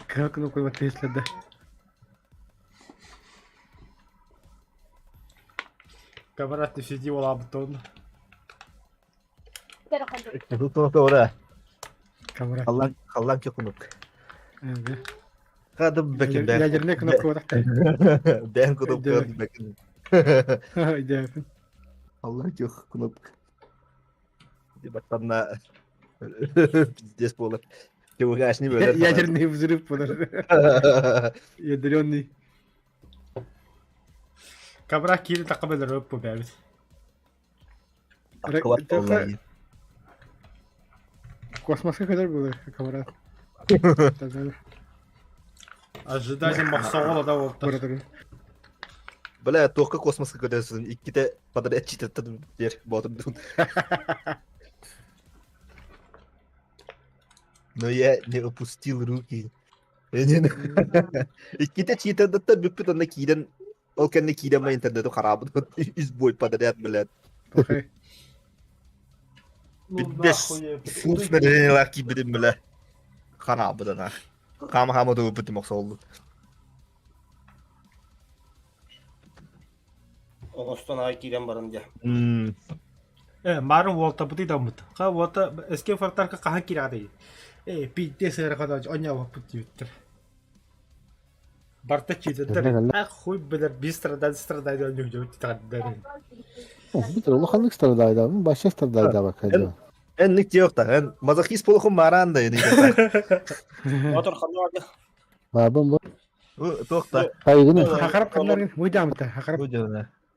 Как ну кой вот да. Камерат не сиди олабытон. Тут ора. Камера. Халлан халлан кекунук. Хадым бекен бен. Ядерная кнопка вот так. Бен кнопка бекен. Идеально. Халлан кех кнопка. Баттамна пиздец болар. Ты не бөлөр. Ядерный взрыв подожди. Ядерный. Камера киирин такка бөлөр өп бэбит. Космоска kadar было, камера. Ожидание мохсоҕол да болта. Бля, только космоска көтөсүн. Икките подряд читеттен дер ботум. Но я не опустил руки. Икките читеттен бүппүт онна кииден ол кэннэ кииден ма интернету харабыт үс бой подряд, блядь. Пиздец. Фул снаряжениялар кийбитим, бля. Харабыт ана. Хама хама тугуппут мохсолду. Оҕостон аҕай киирэн баран дьэ. Э, марын уолта бутый даммыт. Ха уолта эске фортарка хаһан киирээтэй. Э, пиздец эрэ оня баппыт диэбиттэр. Барта чиитеттер. А хуй билэр би страдай страдай диэн тиҕэрдэр. Битер улаханнык страдайда, баша страдайда бакайда. Эн ник диэхта, эн мазохист болохун мараан да эни. Мотор ханна барды. Бабым бу. Туохта. Хайгыны. Хакарап каннарын выйдамта, хакарап.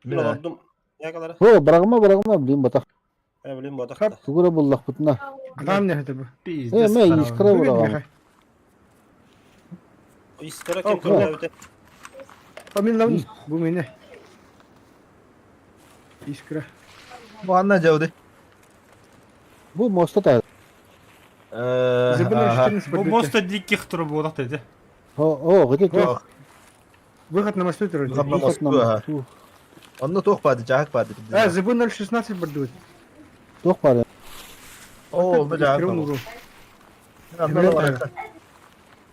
Мин олордум. Якалара. О, барагыма барагыма блин батах. Э, билим ботах. Тугура буллах бутна. Адам не это бы. Э, мэ искра барагыма. Искра кем көрдө А мен лавн бу мене. Искра. Бу анна жауды. Бу моста та. Бу моста диких тура буолах деді. О, о, где то? Выход на мосту турар. Выход на мосту, ага. Онно туох баады, жаак баады. А, ЗБ 016 бардыбыт. Туох баады. О, онно жаак баады.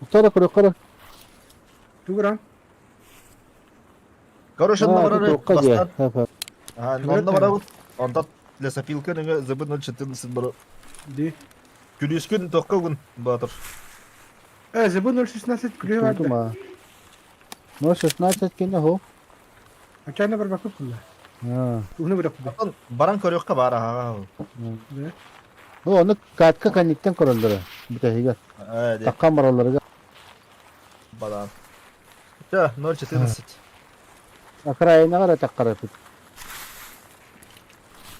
Уктара көрө көрө. Тугуран. Короче, онно барар. Бастан. А, онно барабыт. Онда лесопилка нөҥө ЗБ 014 бар. Ди. Күлүскүн тоққа күн батыр. Э, ЗБ 016 күлү барды. 016 кине хо. Ачана бар бакып кылла. А. Уну бирок. Баран көрөккө бар ага. О, оны катка канниктен көрөлдөр. Бүтәһиге. Таккан бараларга. Балан. Да, 014. Окраинаҕа эрэ таххараппыт.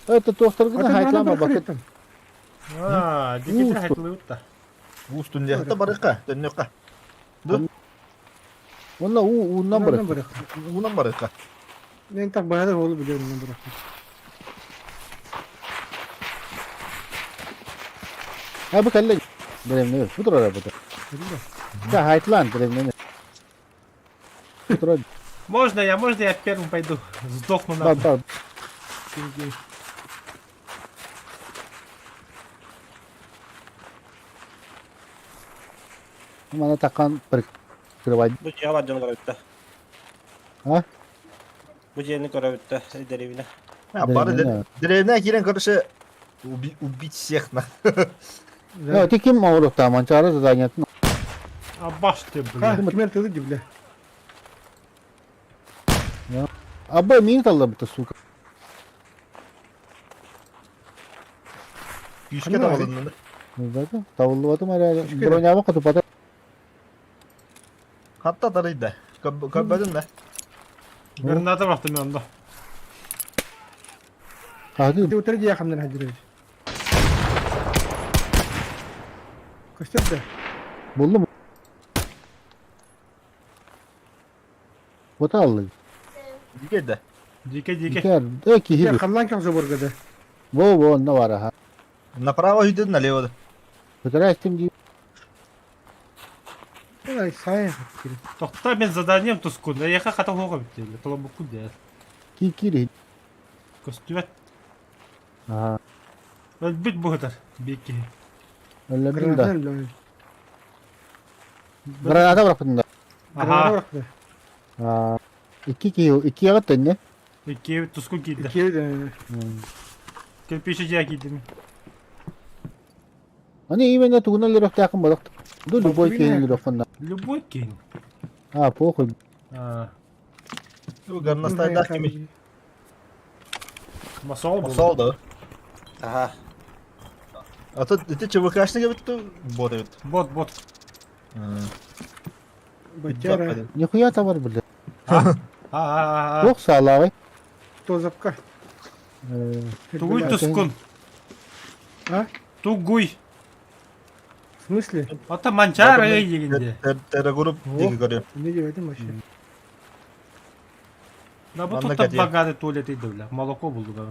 Это туохтаргына Атын хайтлаама манна бакыт. барыххын. А, дикитер хайтлыбыт да. Уустун дьахта барыхха, төннүөххэ. Онно уу ууннан Уунан барыхха. барыхха. Уунан барыхха. Мен так баһадыр оҕолу билиэн уунан барыхха. А бу кэллэ. Деревне. Бу турар бу. Да, хайтлаан деревне. Бу турар. Можно я первым пойду? Сдохну Бар нахуй. бар. Мана такан прикрывать. Бу дьиэ бар дьон көрөбүттэ. А? Бу дьиэни көрөбүттэ деревня. А, бары Деревне. деревня киирэн короче убить всех на. Ну, ти ким оҥоруохтаа Манчаары заданиетын А баш ты, Ха, блядь. кимер тылы дибиле. Абба миин таллабыта, сука. Күүскэ Ханна бары? табылынны. Билбэтим. Табыллыбатым эрээри. Күүскэ да. Броняба хотупата. Хатта тарыйда. Көббөдүн да. Граната бахтым мен онда. Хаһыы. Ти утары дьиэ хамнан хадырыбыт. Көстөр да. Буллум. Бота аллы. Дике да. Дике, дике. Дикер. Э киһи Дьэ бу. халлаан кэх заборга да. Бо бо онно бар аха. Направо үйден налево да. Көтөрө истим дии. Ай, сай. Тохта мен заданием тускун. Яха хата хоға бітті. Толобукку дэ. Ки кири. Көстүбэт. Аха. Өлбүт буһутар. Бики. Өллөрдүм да. Граната биле. Граната бырахпытым да. Граната Аха. барахта. Аа. Икки киһи икки аҕат төннө. Икки тускун киирдэ. Икки да. Кирпичи дьиэ киирдим. Аны именно тугунан өлөрүөхтээххин бодох. Ду любой киһини өлөрүөххүн да. Любой киһин. А, похуй. А, Горностайдаах кими. Масол был. Сол да. Аха. А то ити ЧВКшник бит бот бит. Бот, бот. Батяра. Нихуя табар бile. А, а, а. Туох саалааҕый? Тозапка. Тугуй тускун. А? Тугуй. В смысле? Ата манчара дегенде. Террогрупп диги көрүм. Не делать вообще. Да бу Манна тут кәтиэ. богатый туалет иди, бля. Молоко булду да.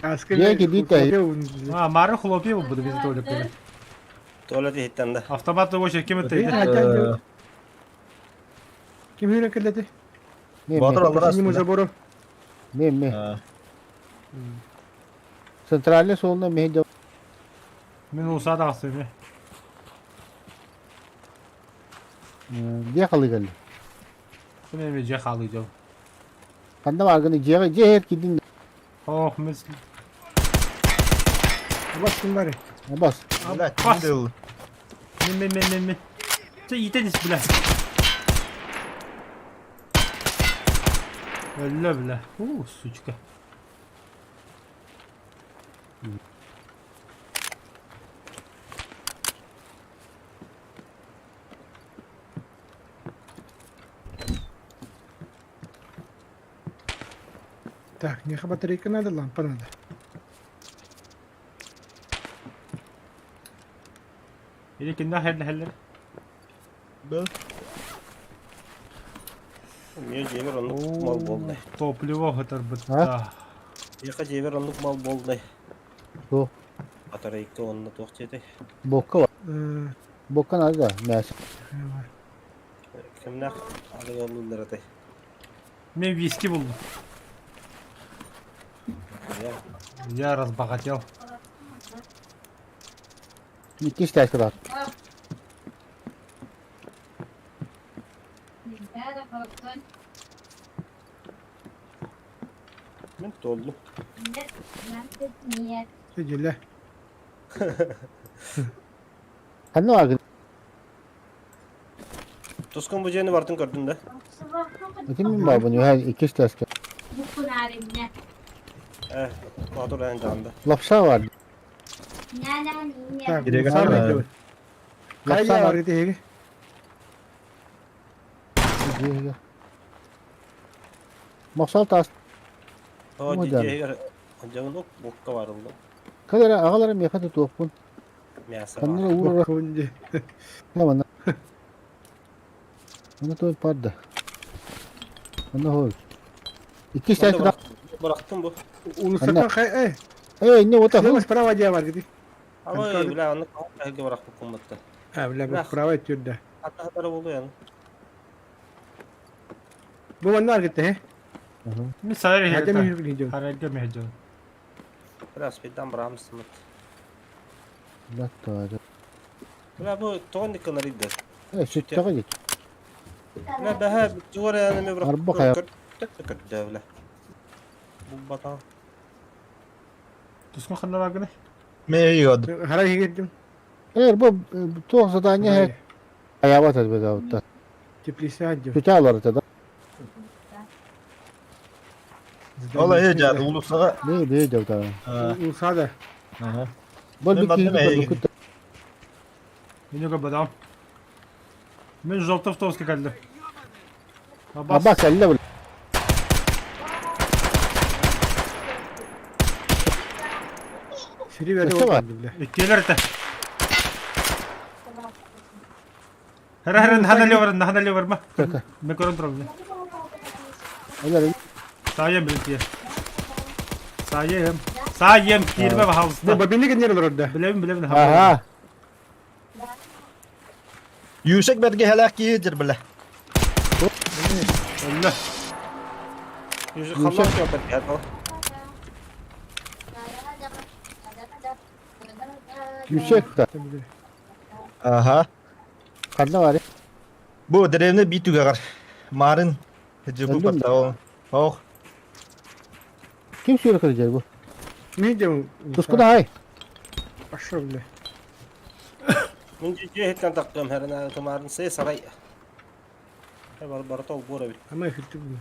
А Дьэ, киди А, мары хлопья буду без туалета. Туалет иһиттэн да. Автомат очередь ким это? Ким хүрен келети? Ме Батыр ме. аллар Синему астында. забору. Ме ме. Центральный суолна ме дьэ. Мен усада асыме. Дьэ халы кэлли. Мен ме же халы жол. Ханна баргыны дьиэҕэ дьиэ кидин. Ох, мен Бас ким бары? Бас. Блядь, Бас. ким Мен мен мен мен мен. Ты итенис, бля. Бля, бля. У, сучка. Так, мне батарейка надо, лампа надо. Или кинна хелле хелле. Да. Миэ дьиэбэр оннук мал буоллай. Топливо хытар бытта. Яха дьиэбэр оннук мал буоллай. Туох. Батарейка онно туох диэтэй. Бокка бар. Бокка надо да. Мясо. Кимнээх арыгылыыллар этэй. Мен виски булдум. Я разбогател. Икки истээчки бар. Мен толлум. Дьэлэ. Ханна баргын. Тускун бу дьиэни бартын көрдүн да. Ити мин баабын үһэ икки истээчки. Э, Батыр эн жаанда. Лапша бар. Так, Киреге сам сары. идет. Лапша Кайда бар. бар ити Дьиэгэ. Мохсол таас. О, дьиэгэр дьону букка барыллым. Кэл эрэ, аҕал эрэ миэхэ тутуохпун. Мясо Ханна эрэ уур эрэ. Манна. Манна той парда. Манна хой. Икки сәт Бырахтым бу. Улусаттан хай эй. Эй, не вот Слева справа дьиэ бар гidi. Ой, бля, аны каһыга бырахпыккын батта. А, бля, бу справа түрдэ. Атаһатара болу яны. Бу манна аргытта, he? Мин сарар Хадя иһэр. мехир видео. Харарга мехир. Бля, спиддан быраамсымыт. Латтары. Бля, бу тоҕон дикканар идде. Э, сүттэҕэ дит. Бля, бэһэ тугар яны ме Арба хайа. Көрдө, бля. Бу бата. Тускун ханна баргыны? Мейод. Харай хигирдим. Э, бу туох задание аябат этбет Теплиса адьо. Сүтэ алар да. Ола э жа улусага. Не, не жа. Улусада. Ага. Бол Мен бардым, эй. Мен өгө бадам. Мен жолты автобуска келди. Абас әллә бил. Сири бәрі Өссө бар. oldu бля. Иккилер те. Хара хара нахана левар, нахана левар ма. Мен көрөн турам. Әллә. Саем билтие. Саем. Саем кирбе Бу бахалыста. бабинник нер олорда. Билебин билебин. Ага. Юшек берге хәләк киедер биле. Әллә. Yüzü kalmaz yok ya. Yüksek да. Ага. Ханна бар. Бу деревне бит түгәгәр. Марын жыбы Әллә батта ол. Ох. Ким сүйрі кірежер бу? Не дем? Тускун ай. Пошел, бля. Мен жүйе хеттен тақтым хәрін тымарын сей сарай. Бар бар тол бора бит. Ама хүлтү бу.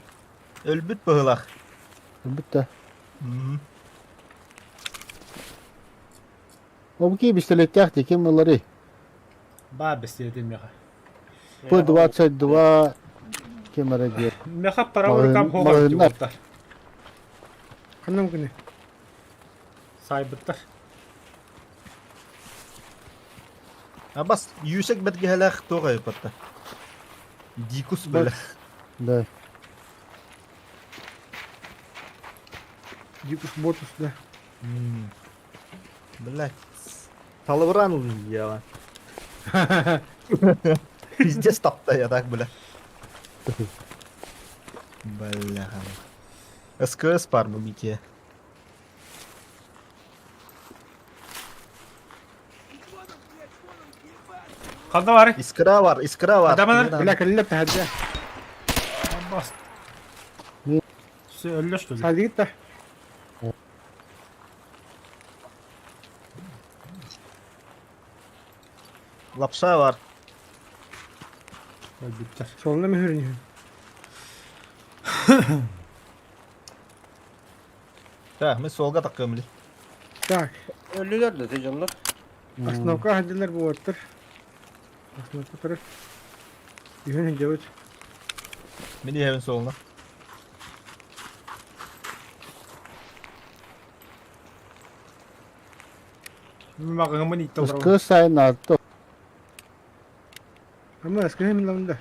Өлбүт быһылах. Бүтті. О, бу пистолеттях ким олары? Ба бестедим меха. П-22 кем радио. Меха пара рукам хогар Мағыннар. дип. Ханам күнэ. Сайбыттар. Абас юшек берге хәләк тугай батта. Дикус биле. Да. Дикус ботус, да. Блять. Талыбран ул я. Пиздец тапта я так, бля. Бля. СКС бар бу бике. Ханна бар. Искра бар, искра бар. Адамар. Бля, кэллэ тахадя. Абас. Өллө что ли? Садик та. Лапша бар. Өлбүттер. Солна мөхөрүн. Так, мы солга такымли. Так, Өлүлөр да тежонлор. остановка хадилер бу оттор. Остановка турар. Үһүн жабыт. Мин иһэбин солуна. Мағыңымын итті олар. Кыз сайын артты. Ама эскене мин лавында.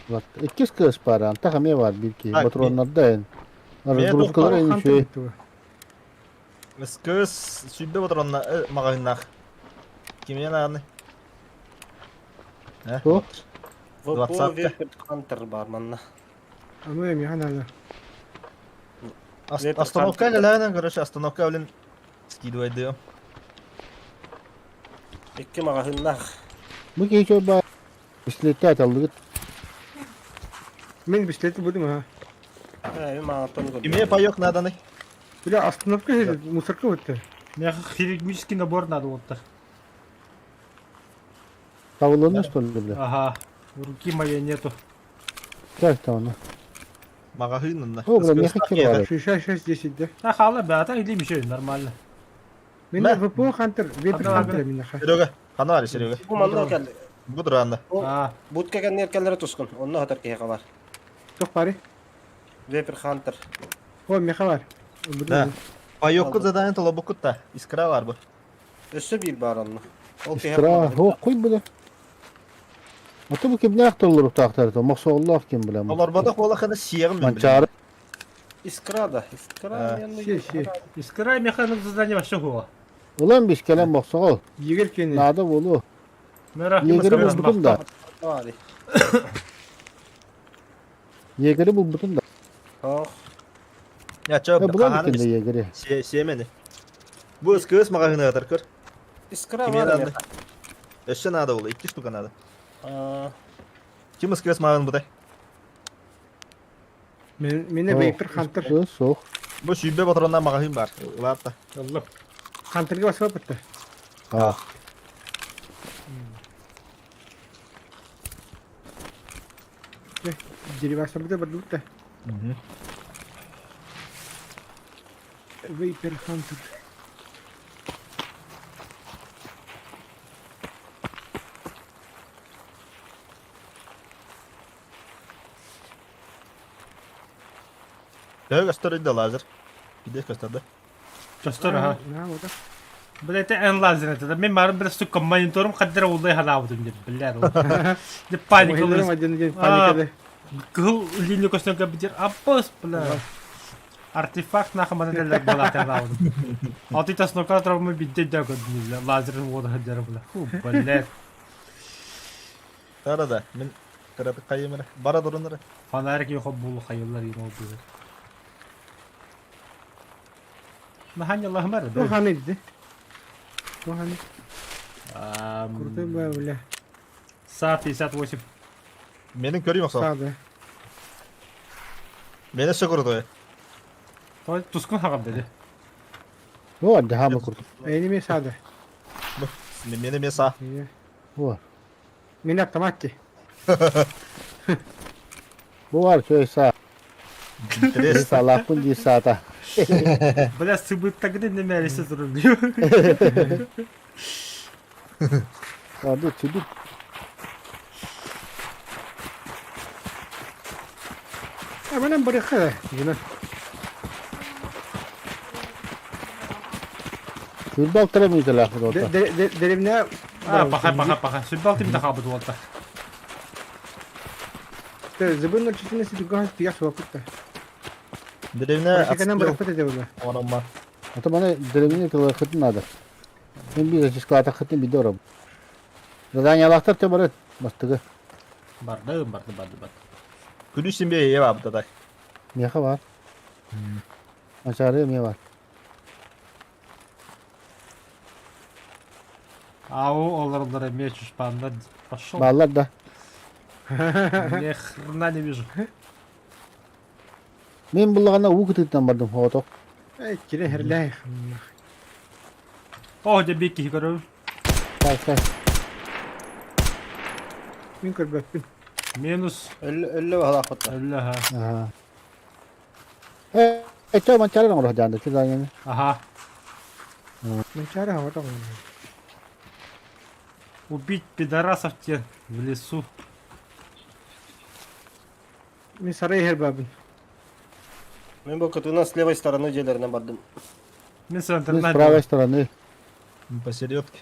Вот. Иккис кыз бар, анта хаме бар бир ки. Так, Патроннарда эн. Мен Разгрузкалар эн шөй. СКС сүббе патронна магазиннах. Кимнен аны? Э? Кто? ВПО Двадцатка. Вепет Хантер бар манна. Ама эми ханана. Вепет Остановка Хантер. галана, короче, остановка, блин, скидывай дым. Икки магазиннах. Бу ки шөй ба. Пистолеттер алды. Мен бистети будем, а. Э, мен маған тон Кимне паёк надо, ны? Бля, остановка мусорка вот. Меха хирургический набор надо вот так. Тавылыны что ли, бля? Ага. Руки моей нету. Так там. Магазин, О, бля, меха кир бар. 66 10 да. А хала бә, та или еще нормально. Мен ВПО Хантер, Вепет Хантер мин ха. Серега, хана бар, Серега. Бу манна кел. Бу туранна. Бутка кәннер кәлләре тускун. Онны хатар киһе бар. Тох пари. Вепер Хантер. О, меха бар. Да. Паёкку задание толорбуккут да. Искра бар бу. Өссө биир баар онно. Ол киһи Искра, о, куй бile. Ата бу кимнээх толоруктаахтар это? Мохсооллоох ким билем. Олорботох буолахына сиэҕим мен. Манчаары. Искра да. Искра. Си, си. Искра механизм задание вообще хуа. Улан биш кэлэн мохсоҕол. Егер кини. Наада буолуо. Мера. Егери булбутум да. Егери булбутум да. Ох. Я чё, Э, булан иккинде егери. Сиэмени. Бу СКС маҕаһыыныгар атар көр. Искра Кимиэ бар надо? Өссө наада буолла, икки штука надо. А, Ким СКС маҕаһыын бутай? Мене Вейпер Хантер. Суох. Бу сүүрбэ патроннаах маҕаһыын баар. Ылаатта. Алла. Хантерга басып бытта. А. Дереваса быта бардыбытта. Вейпер Хантер. Төһө көстөр да лазер? Биде көстөр да. Көстөр аха. Бля, это эн лазер это. Мен барым бир сука мониторум каддера улдай ханабытым деп, бля. Деп паника. Ой, один день паника. Кыл линия көстөн кабитер. Аппас, бля. Артефакт нахуй моделлер была ханабытым. А ты таснока травмы бидде да бля. Лазерин вода хаддера, бля. Фу, бля. Тара да. Мен кыраты кайымыр. Бара дуруннары. Фонарик yok бул хайыллар yine oldu. Нахань Аллахым ар. Ну ханы диди. Ну ханы. Крутой бля, бля. Са 58. Менин көрейм оксо. Сады. Мени өссө крутой. Той тускун хагам деди. О, дахамы куртук. Эни мен сады. Мени мен са. О. Мен автоматти. Бу бар чөй са. Интересно. Салапын ди сата. Бля, сыбыт тогда не мялись турун. Ады чүдүк. А менен барыха. Жина. Сүрбал тыра мүйтелах ота. Деревня. А, паха, паха, паха. Сүрбал тим тахабыт болта. Зыбын ночитini сидуган тияс вакытта. Деревня Барыханан барыхпыт эте була. Оромма. Ата мана деревня тылы хытын надо. Мен бир зачискалата хытын бидором. Задание алахтар те барат. Бастыгы. Барды, барды, барды, барды. Күнү симбе ие бабыта да. Меха бар. Мачары ме бар. Ау, олар меч шпанда пошел. Баллар да. Ни хрена не вижу. Мен буллагана уу кытыттан бардым хооток. Эй, кире херлей. О, где бики көрөм. Так, так. Мен көрбөппүн. Минус. Өллө баһалаах Өллө ха. Ага. Э, э, манчары оңор жаанда чү Ага. Манчары хавата. Убить пидорасов те в лесу. Мен сарай хер бабын. Мен бу кытынан с левой стороны дьиэлэринэн бардым. Мен С правой стороны. Посередке.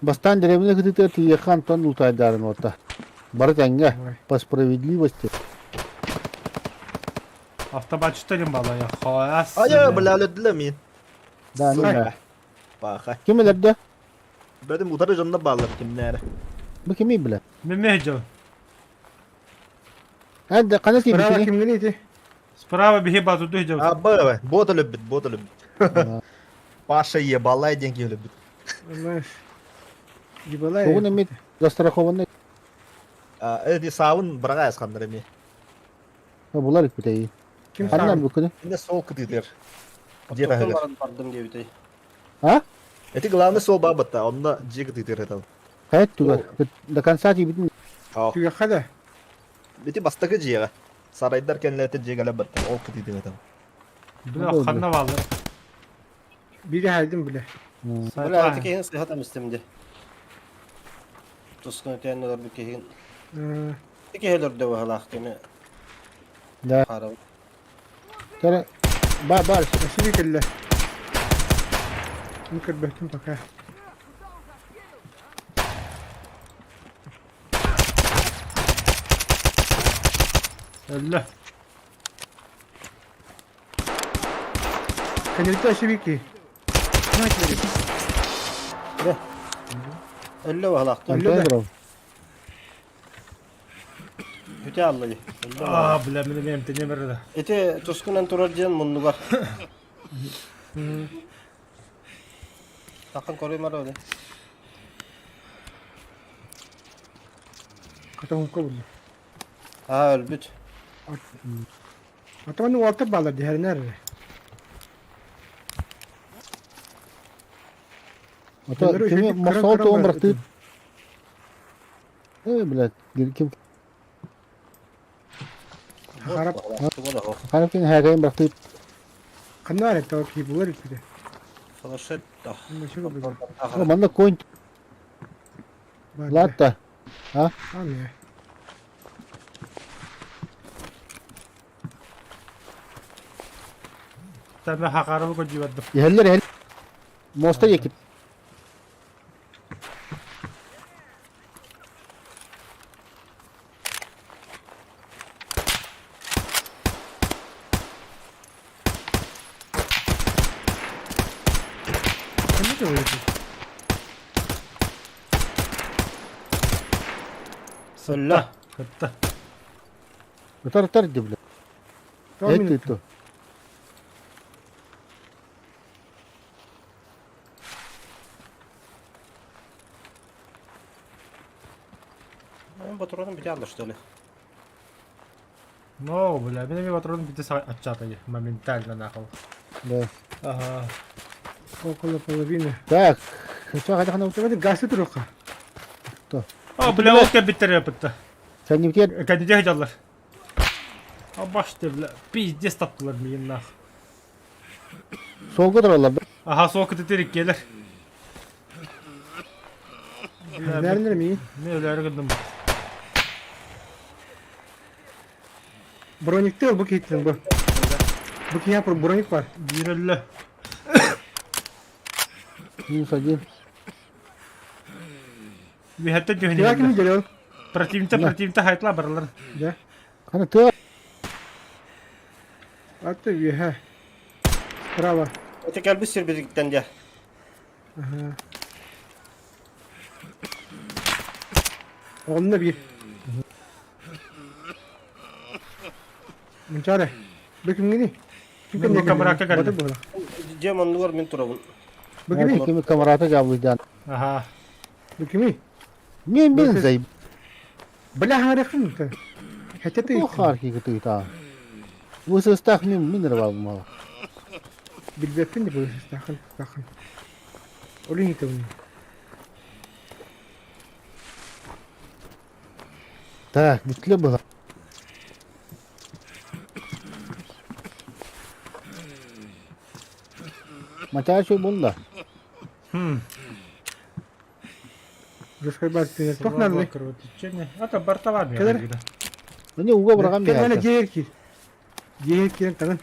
Бастан деревня кытыты тиехан тон ултайдарын ота. Бар тәңгә по справедливости. Автомат 4 бала я. Хуяс. Ая, бля, өлөдүлэ мин. Да, Сука. мен. Паха. Ким элерде? Бөдүм утары жонно баалар кимнәре. Бу кими биле? Мен мехжо. Әнде кана ти Справа бикини? кимгин ити? Справа бихи бату духжо. А, б, бота любит, бота любит. Паша ебалай деньги любит. Знаешь. Ебалай. Бүгүн эми застрахованный. А, эти сауын брага ясхандар эми. Булар икпитей. Ким Ханнан сауын? бу күнү? Инде сол кытыдыр. Где Тоқтон тахыгыр? баран бардым диэбитей. А? Это главный сол бабыта, онда же кытыдыр это. Хайт тугар. До конца ти битин. Түгәхә дә. Бити бастакы жега. Сарайдар кенлете жегале бат. Ол кытыдыр это. Бля, ханна балы. Бири хайдым биле. Бля, ити киһин сыһатам истемде. Тускун тиэннелер бу киһин. Ити киһилер дэ баһалаах кини. Да. Хараб. Кere бар бар. Өссө кэллэ. Мин көрбөтүм пока. Өллө. Кэнниттэн өссө биир киһи. Өллө баһылаахтар. Өллө да. Бүтэ алла дии. Өллө Аа, бля, мин эмиэ эмтэниэм эрэ да. Ити тускунан турар диэн муннугар. Такын көрүм эрэ Катахунка булла. Аа, өлбүт. Атаман уолтар баалар диһэринэр эрэ. Ото Дьоннору кими үчүгэйдик көрөн мосол көрөн туон барар бырахтыы. этим. Э, блядь, ким Харап Харап кин хагайын бырахтыы. ханна эрэ тоо киһи булар үппүтэ. Флешет. Машина булар. Манна конь Бар. латта. А? Ами. Тәмә хақарыбы көдүй бардым. Иһэллэр иһэл. Моста екип. Ханна да өлбүт. Өллө. Сытта. Тар тар ди блядь. Тоо Эт минут. то. Мен патроным бүтэ алла что ли? Но, бля, мин эмиэ патроным бүтэ аччата моментально нахал. Да. Ага. Около половины. Так. Что хотя хана Давайте гасы туруха. То. А, бля, ол кәбиттер япытты. Sen не битер. Кәдиде жаллар. А башты, бля, пиздец таптылар миин нах. Солга durarlar. Аха, сол кытытыр келер. Нэрнэр ми. Мен өләрі кырдым. Броникте ол бу киһиттен бу. Бу киһи броник бар. Биир өллө. Минус один. Үһәттен Тига ким түһүн. делел? Противникте, противникте хайтла баралар. Да. Хана тыа. Атты үһэ. Справа. Ити кэлбит сирбититтен дьэ. Ага. Онно биир. Мынчаре. Бу кимгини? Ким Мен камеракка кэллим. Батыр була. Дьэ муннугар мин турабын. Бу кими? Kimi kamerata жабылдан. Аха. Бу кими? Мен мен зай. Бля харахын та. Хәтә Бу харки кытыта. Высыстах мен мен рвал мал. Билбеппин де бу стахан стахан. Олин итәүни. Так, бүтле было. Мача шөй болла. Хм. Русской бар тенер тохнарлы. Кровотечение. Ата барталар мен. Кэлэр. Міне уга бұраған Кәләне мен. жер ки. Жер кирен тагын.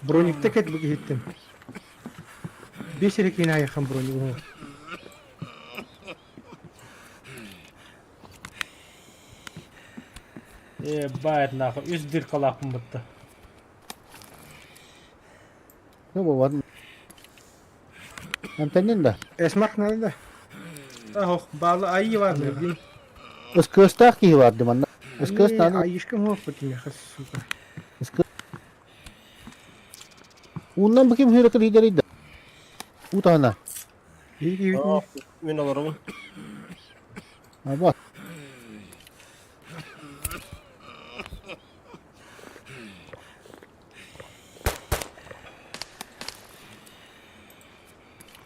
Броникте кет бу киһиттен. Беш эре кин аяхан броник. Э, байт нахуй. Үс дир калапым бытты. Не болвадым. Амтаннен да. Эсмах надо да. Ах, балы айы бар мен. Ыскыстақ киһи барды манна. Ыскыс наны. Айышкам хоп бутин сука. Ыскыс. Уннан бу ким хүрекер хидер иде. Утана. Мин олоробун. Аба.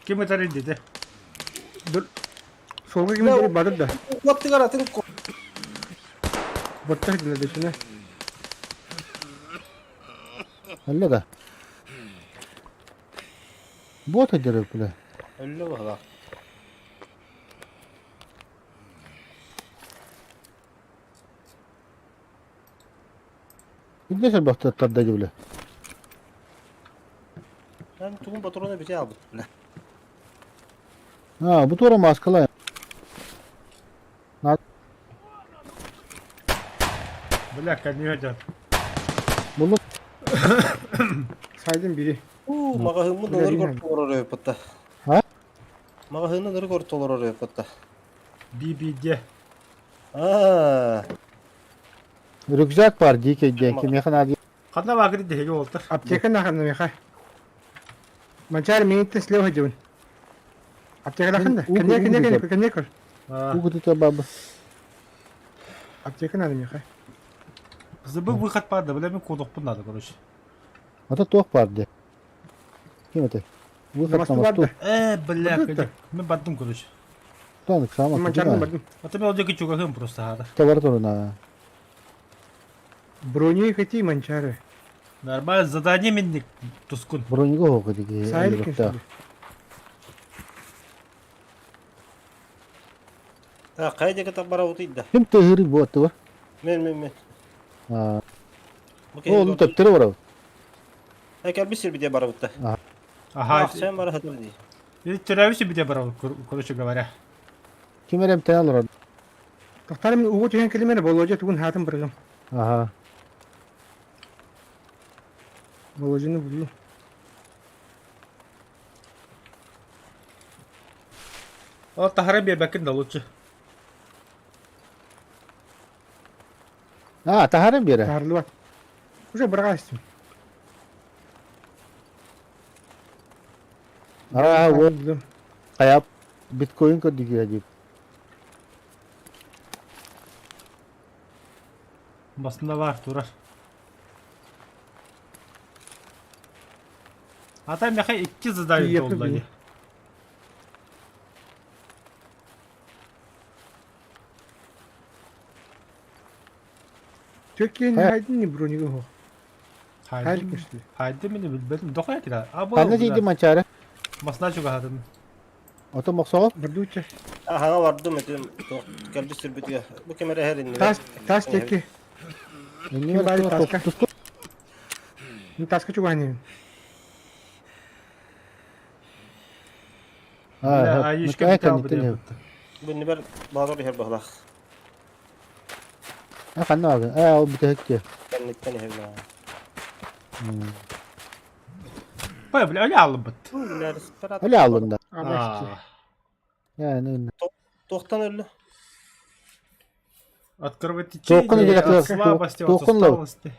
Ким өтер деди? Dur. Солга ким дери бадыр да. Лаптыгар атын Боттар дилер дечине. Алла да. Бот эдер бля. Өллө баһылаах. Билбэт элбэхтэр тарда дьэ Мен тугун патрона бите албыт. А, бу туора маскалай. Бля, конечно дьон. Буллум. Сайдым бири. Уу, маҕаһыыммын ылар кор толорор өйпөттө. А? Маҕаһыынын ылар кор толорор өйпөттө. BBD. Аа. Рюкзак бар дикий диэн кимиэхэ наада Ханна баагыр диһиги уолтар. Аптека наханна меха. Манчар миниттен слева дьыбын. Аптека наханна. Кэнне кэнне кэнне кэнне көр. Угутута баба. Аптека надо меха. Забыл выход пада, бля, мен кодохпун надо, короче. Ата туох бар де. Ким это? Выход на мосту. Э, бля, мен бардым, короче. Танк сама. Манчарны бардым. А ты мен одеки чугахым просто хада. Товар на. Броню хоти манчары. Нормально, задание мен тускун. Броню го диги. Сайрик Так, хайда кытак бара утыйда. Ким тыһыры буотты бар? Мен, мен, мен. А. Ол төптөрү барабыт. Әкәл бисер бите барабытта. Ага. Сен бара хатыр ди. Төрәбisi бите барабыт, короче говоря. Ким эрем тен алар. Тохтар мен угу түһэн кэлимэр Болодья тугун хаатын бырыгым. Ага. Болодьяны булду. Ол тахара бербәкин да лучше. А, тахарын бере. Тахарлыбат. Уже бырга истим. А, вот. Каяп биткоин көрдүк дип. Басында бар, турар. Ата меха икки задание долду. Төккен хайдын не бронига хо. Хайдын. Хайдын мени билбедим. Дохая кира. Ханна дейди манчары? Масна чугахадым. Ото моксоо? Бардуча. Аха бардым этим. Кэлби сүрбүтүгэ. Бу кемере херин. Тас тас теки. Ким бari таска? Мен таска чугаханем. А, ешке бите албы Бу небер базар ихер бахлах. А, ханна ага. А, ол бите хекке. Кэнниттен ихер. Бай, бля, öyle alın бит. Öyle alın da. А. Yani Тохтан өллө. От Тоққын кровотечения, керек от слабости, от тоққын лау. усталости.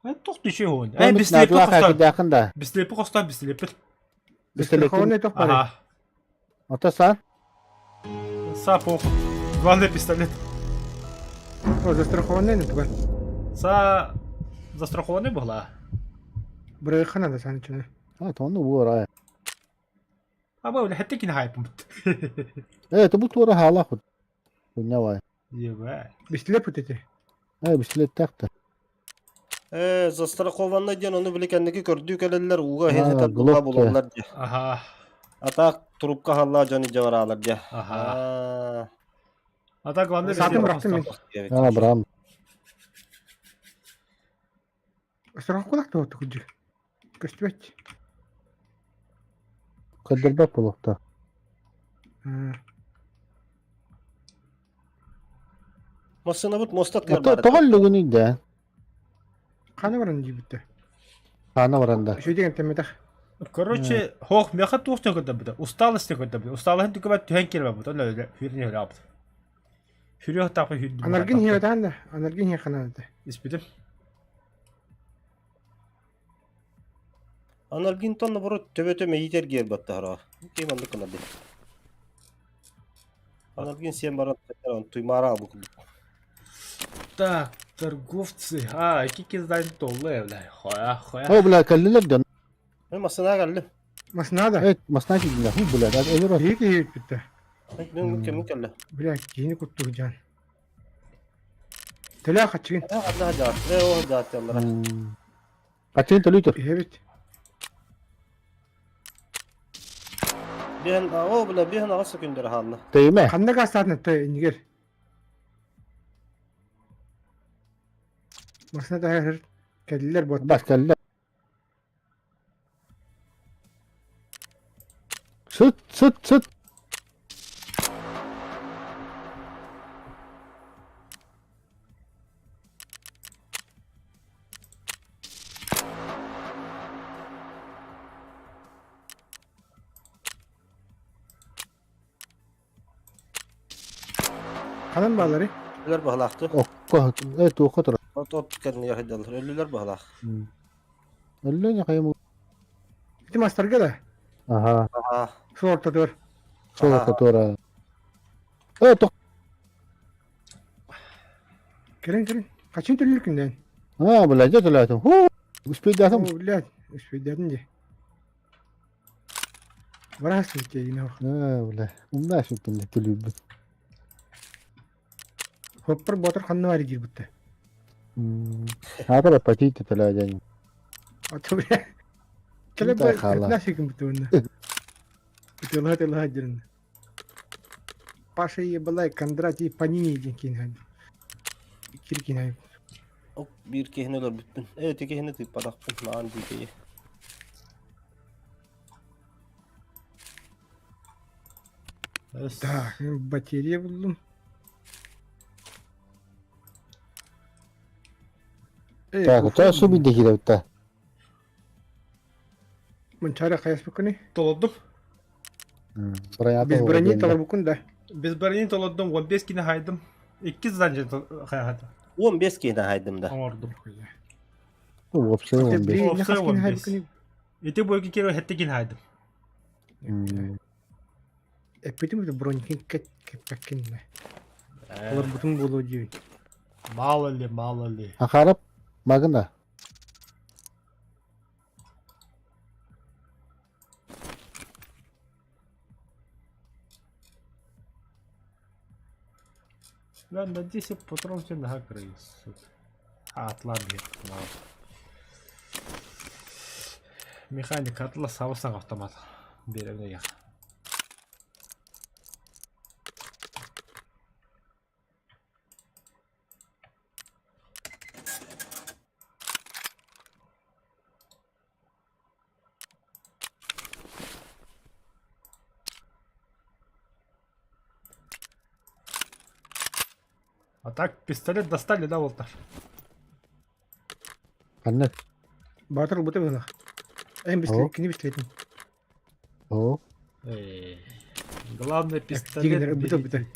Э, тоқ түші он. Э, бістілепі қостан. да. Бістілепі қостан, бістілепі. Бістілепі. Ага. Ата сан? Са похуй. Главное пистолет. О, застрахованный не туган. Са застрахованный была. Бырыхана да сан чыны. А, тону бура. А бу хәтте кин хайп бит. Э, это бу тура хала худ. Хуйня вай. Ебать. Бистилеп өтете. Э, бистилеп такта. Э, застрахованный диэн ону били кэнники көрдүү кэлэллэр ууга Аа, иһин сытар глок булаллар дии. Аха. Атаак трубка халлаа дьон илдьэ бараалар дии. Аха. А так главное Сатын бырахтым мен. А, брам. Страховкалах да оту күдү. Көстүбэт. Кадырбак болукта. Массыынабыт муоста аттыгар Ото баар этэ. тоҕол лүгүнүй да. Хана баран дии бүтэ. Хана баранда. Үчүгэй темметах. Короче, хох меха туох көтө бит. Усталость көтө бит. Усталость түкөбөт түһэн кирбе бит. Оны өлө хүрүн өлө апт. Хүрү тапы хүрүн. Анаргин хиэтаан да, анаргин хиэханаан да. Испитим. Анальгин тонна бұры төбөтө мейитер гер баттахара. Ким анды кына ди. Анальгин сен баран туймара бу. Так, торговцы. А, кики здание толлы, бля. Хоя, хоя. О, бля, кэллилер дьон. Мен масына кэллим. Масына да. Э, масына киидилэр. Ху, бля, өлөр. Киһи киһи бүттэ. Мен кем кэллэ. Бля, киһини куттук жан. Төлөө хачыгын. Алла жаат. Э, о жаат яллара. Качын төлүй тур. Эбит. Биһен о бля биһен ага секүндөр хаалла. Тейме. Ханна гастаатын тэ инигер. Машина таһар кэллилэр буотта. Бас кэллэ. Сыт, сыт, сыт. Ханан бааллары? Өлөр баһылаахтыр. Окко, э, туохха турар? От от кэннигэр сылдьаллар. Өллүлэр баһылаах. Өллө не хайым. Ити мастарга да? Аха. Аха. Суол ортотугар. Суол ортотугар. Э, тох. Кэлин кэлин. Хачин төлүүр күндэн? А, блядь, я төлөөтүм. Ху, успейдатым. О, блядь, успейдатым дии. Здравствуйте, Инох. А, бля, умна шуттум төлүүбүт. Хоппор ботор ханна бар диир бутта. Аатар апатит төлөөдөн. Ото бля. Келе Да, хала. 15 күн бүтүннэ. Тылha тылha дирин. Паша ебалай Кондратий Панини диэн киин Киркин Ок биир киһини өлөрбүппүн. Э, ити киһини тыыппатахпын. Маан дии Так, батарея буллум. Э, Так, то су бидде киребитте. Мунчара хайаспыккыный? Толордум. Без брони толорбуккун да. Без брони толордум, 15 кини хайдым. Иккис данжен хайхата. 15 киһини хайдым да. Оҥордум. Вообще 15. Вообще 15. Ити бойки киро хетте кин хайдым. Эппитим это броникин кэт кэппэккин мэ. Олорбутум буолуо диэбит. Мало ли, мало ли. Ахарап магына. Да, на 10 патрон все на Атлан Механик Атлас сабасан автомат. Беремне я. А так пистолет достали, да, Волтер? Ханна. Баатыр ылбыта быһыылаах. Эн бистэ кини бистибэтин. О. Главное пистолет. Дигенер ылбыта ылбыта.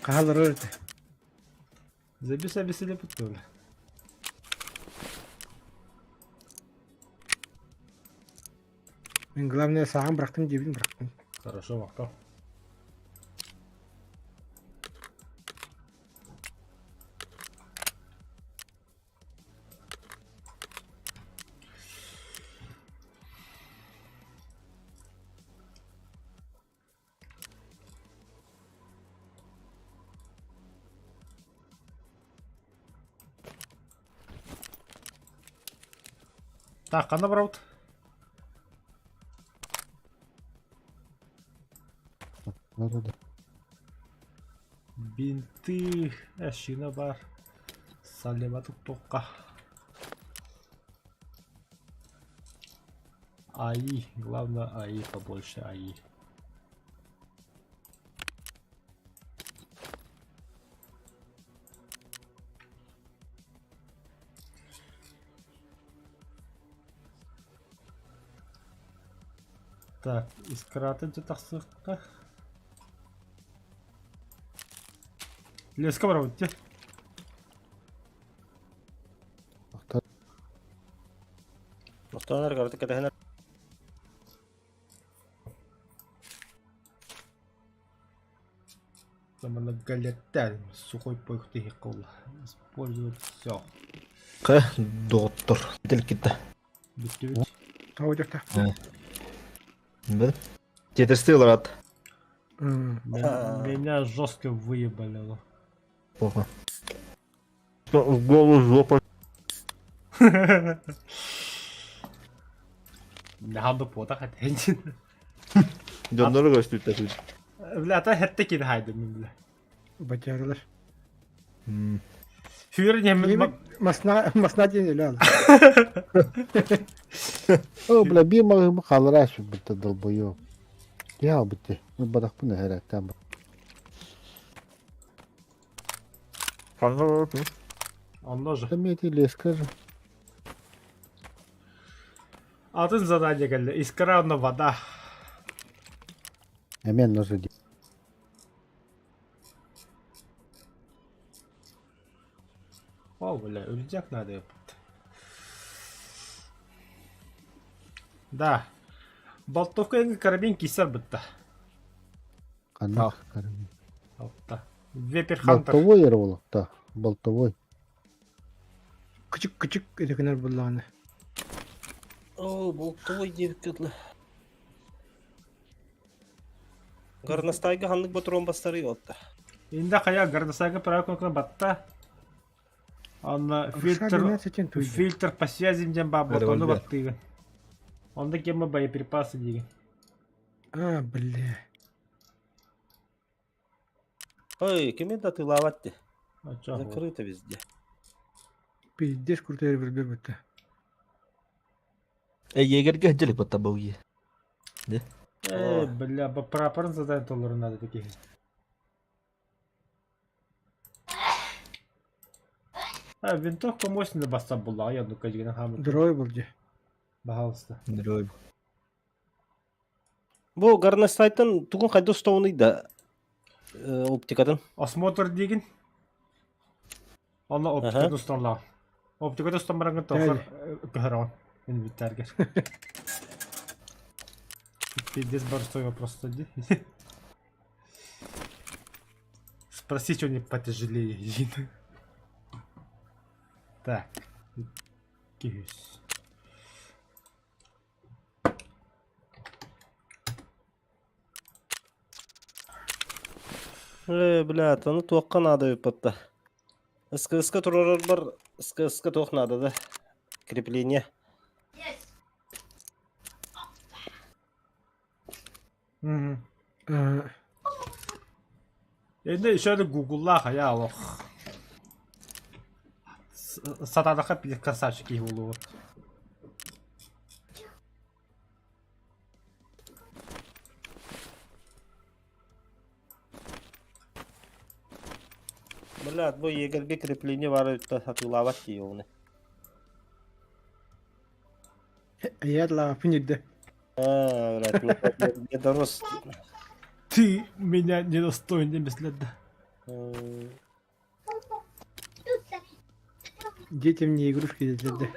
Хаалар өлтө. Забиса веселе путула. Мен главное саҕан бырахтым диэбин бырахтым. Хорошо, махтал. Так, ханна барабыт? Бинты, шина бар. Салева туктукка. АИ, главное АИ, побольше АИ. Так, искратын тахсыкка. Леска барабыт те. Охтонар көрдүк кэтэһинэр. Многолеталь, сухой пойхты қыл. Использовать все. Ка доктор. Телкитта. Бүттүбүт. Тоҕо Бил. Жетерсти олорат. Меня жестко выебали. Плохо. В голову жопа. Надо пота хотеть. Дьоннору көстүттэ. Бля, та хетте кин хайдым бля. Батярылар. Сүүрэн иһэммин Масна масна диэн өлө ала. О, бля, биир маҕаһыыммын хааллара ааспыт долбойуом. Киһи аҕалбыт дии. Ылбатахпын эһэрээктээн Ханна Онно же. Там эти леска же. Атын задание кэллэ. Искра на вода. Эмиэ онно же дии. О, бля, рюкзак надо, ёпт. Да. Болтовка эҥин карабин киссар бытта. Ханна карабин? Алта. Вепер Хантер. Болтовой эрэ буолуохтаах. Болтовой. Кычык кычык этекинер буллаҕына. Оо, болтовой диэбиккэ дылы. Горностайга ханнык ботуруон бастарый отта? Инде хайа горностайга правый батта. Онно фильтр фильтр по связи диэн баар буолла, ону баттыыгын. Онно кемме боеприпасы диигин. А, бля. Ой, кими да тылаабат дии. Закрыто везде. Пиздец крутой револьвер бытта. Э, егерге дьэлик батта был Де? Э, бля, прапорын задание толору надо такие. А, винтовка мощный баста была, я ну-ка, Дрой был где. Пожалуйста. Дрой. Бу горностайтан тугун хайда устауный да оптикатын? Осмотр диигин. Онно оптикатын усталлаа. Оптикатын устан бараҥҥын тоохор көһөрөҕүн инвентарьгар. Пиздец борстой вопрос ди. Спроси что-нибудь потяжелее. Так. Киһис. Э, блядь, ону туохха наада ыыппатта. СКС-ка турарарбар СКС-ка туох наада да? Крепление. Мгм. Инде еще гугллаах хайа олох. Сатадаха пиздец красавчик киһи буолуо. Блядь, бу егерге крепление баар эбит да сатыылаабат дии ону. Эйэт лаапын ирдэ. А, блядь, не дорос. Ты меня недостоин демеслерді. Детям не игрушки дедилерде.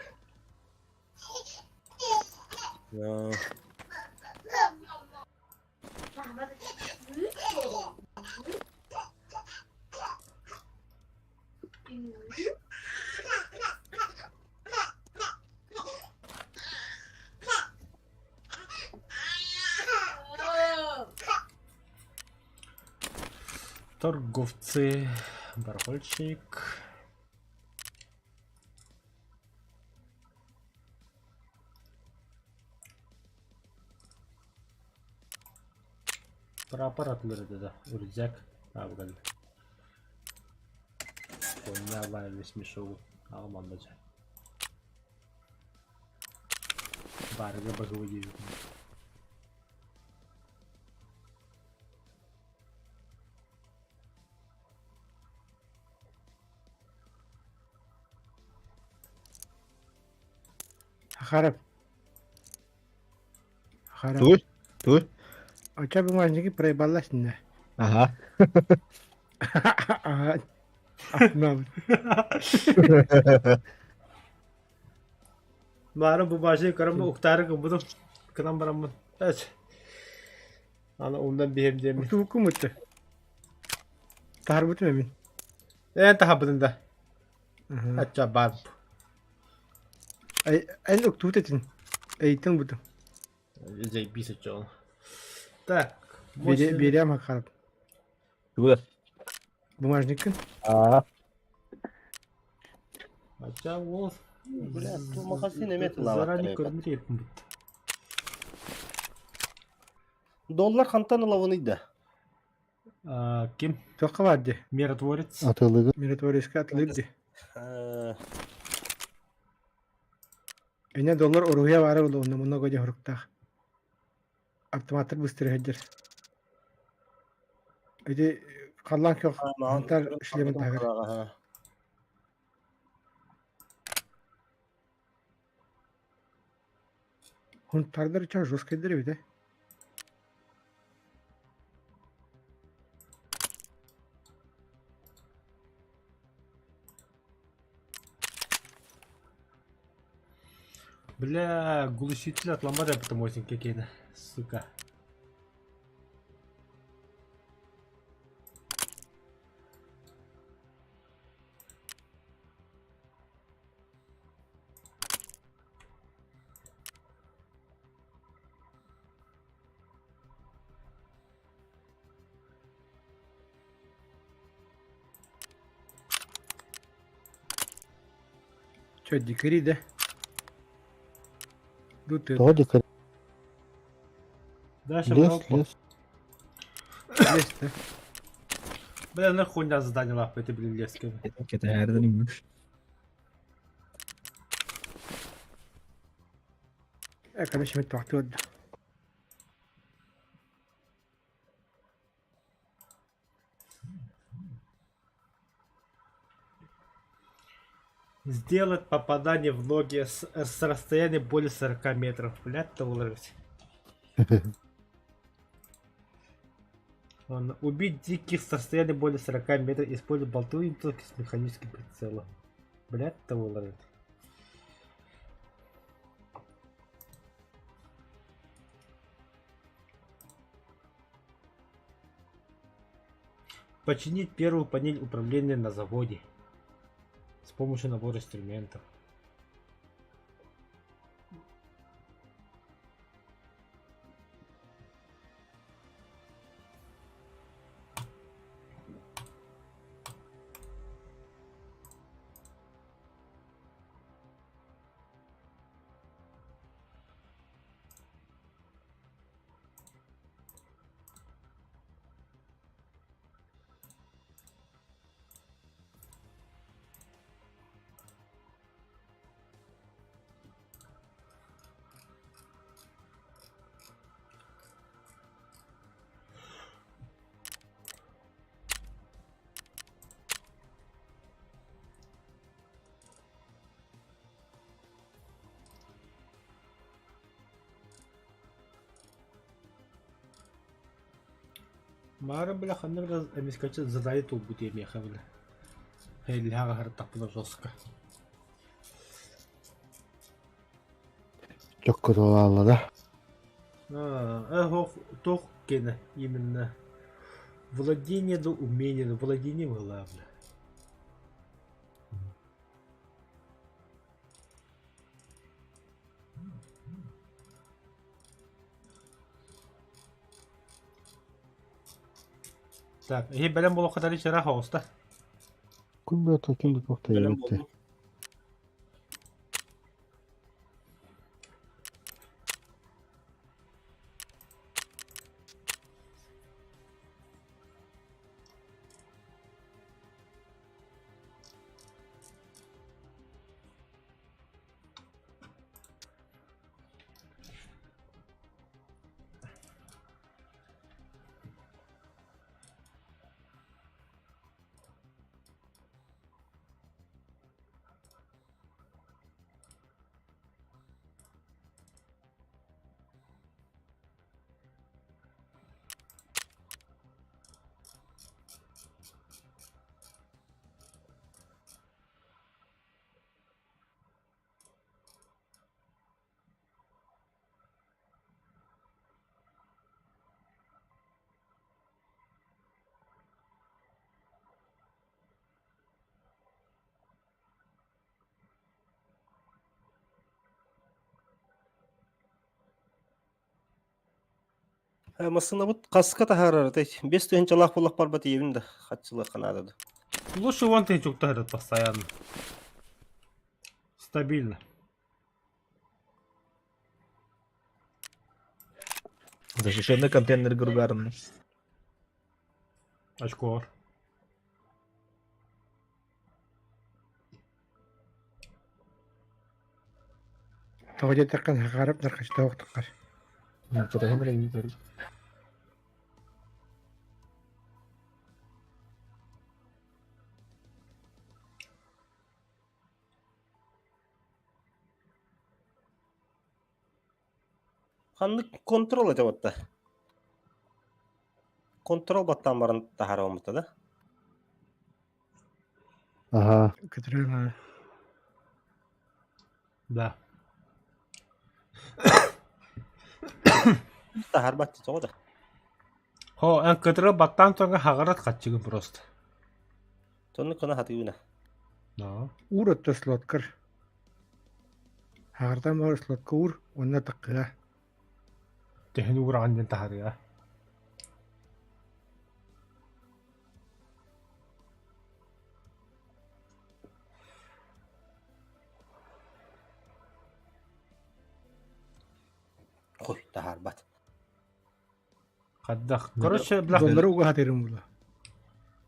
Торговцы, барахольщик. Прапор атылыр да, рюкзак. А, бугал. Коня весь мешок. Алманда жа. Барыга багы Харап. Харап. Туй? Туй? Оча бумажники проебалась не. Ага. Ага. Ахмам. Бары бумажник көрөм уктары гыбытым. Кынан бараммын. Эч. Аны ондан биһим диэмин. Тубукку мутты. Тахарбытым эмин. Эн тахабытын да. Ача бар. Эн уктуут этин. Эйтин буту. Заебись очон. Так. Берем харап. Куда? Бумажникын. А. Ача ол. Бля, бу магазин эме тылаабат. Заранее көрмүт еппин бит. Доллар хантан ылабыный да? Ким? Туохха баар дии? Миротворец. Атылыгы. Миротворецка атылыыр дии. Инньэ доллар уруһуйа баара буолуо онно много диэн суруктаах. Автоматтар быстыра сылдьар. Ити халлаан күөх хантар шлемин таһыгар. Хунтардар ча жесткайдар эбит ээ. Бля, глушитель отломали, а потом осень какие сука. Че, дикари, да? Тут Тоҕо дикари? Дальше Лес, лес. Лес, да? Бля, на хуйня задание лапы, это, блин, лески. Кэтэһэрдэн иммиш. Э, короче, мы туохтуот да. Сделать попадание в ноги с расстояния более 40 метров. Блядь, то улыбаюсь. Ладно, убить диких с расстояния более 40 метров, используя болтовые винтовки с механическим прицелом. Блядь, того ловит. Починить первую панель управления на заводе с помощью набора инструментов. Маара бля ханнык да эмискэччи задание туолбут диэмиэхэ бля. Һэллээх аһартахпына жестко. Чоккотолаалла да. А, туох киэнэ именно владение да умение, да владение была бля. Так, эһи бэлэм буолуохха дали чара хоҕуста. Күн бөтө ким да туох Бэлэм тайбытты. буоллум. Массыынабыт хаска таһаарар этэй? Биэс тыһыынчалаах буоллах барбат ийэбин да хаччылыахха наада дуо? Лучше вон ты этот постоянно. Стабильно. Защищенный контейнер Гургарна. Очкоор. Тоҕо диэтэххин хахаарап нархачта охтоххар. Ханнык контрол этэ батта? Контрол баттаан баран таһаарабыммыта да? Аха. Катерина. Да. Таһаарбат тоҕо да? Хо, эн кытыры баттаан тоҥга хаҕарат хаччыгын просто. Соннук гына хатыыбына. Но. Уур өттө слоткар. Хаҕартан баар слотка уур уонна таккыа. Төһөн уураҕын диэн таһаарыа. Ой, таһаарбат. Хайдах? Короче, бля. Доллары угаһатырым була.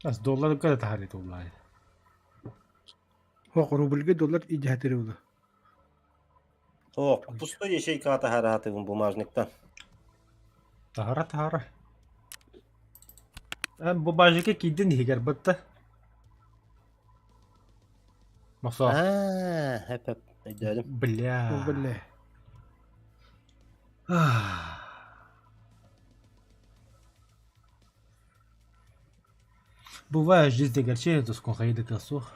Ас долларга да таһаарыт уллай. Хох рубльга доллар идиһатыры була. О, пустой ячейкаҕа таһаараатыгын бумажниктан. Таһара таһара. Эн бумажникка киирдин иһигэр бытта. Мохсоо. Аа, хэп хэп, өйдөөдүм. Бля. Бля. Бывает жизнь огорчает, ускоха едет сух.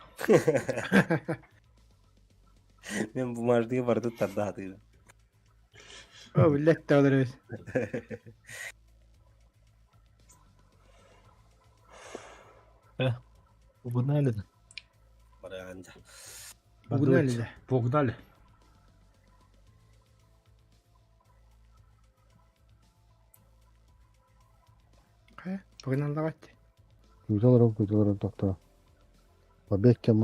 Мен бумажныгы барды тардаатыгын. О, блядь, тавлар Погнали. Бараанда. Погнали, да. Погнали. Погнали давайте. Күүтэ олорон, күүтэ олорон тохтоо. Побег кэм.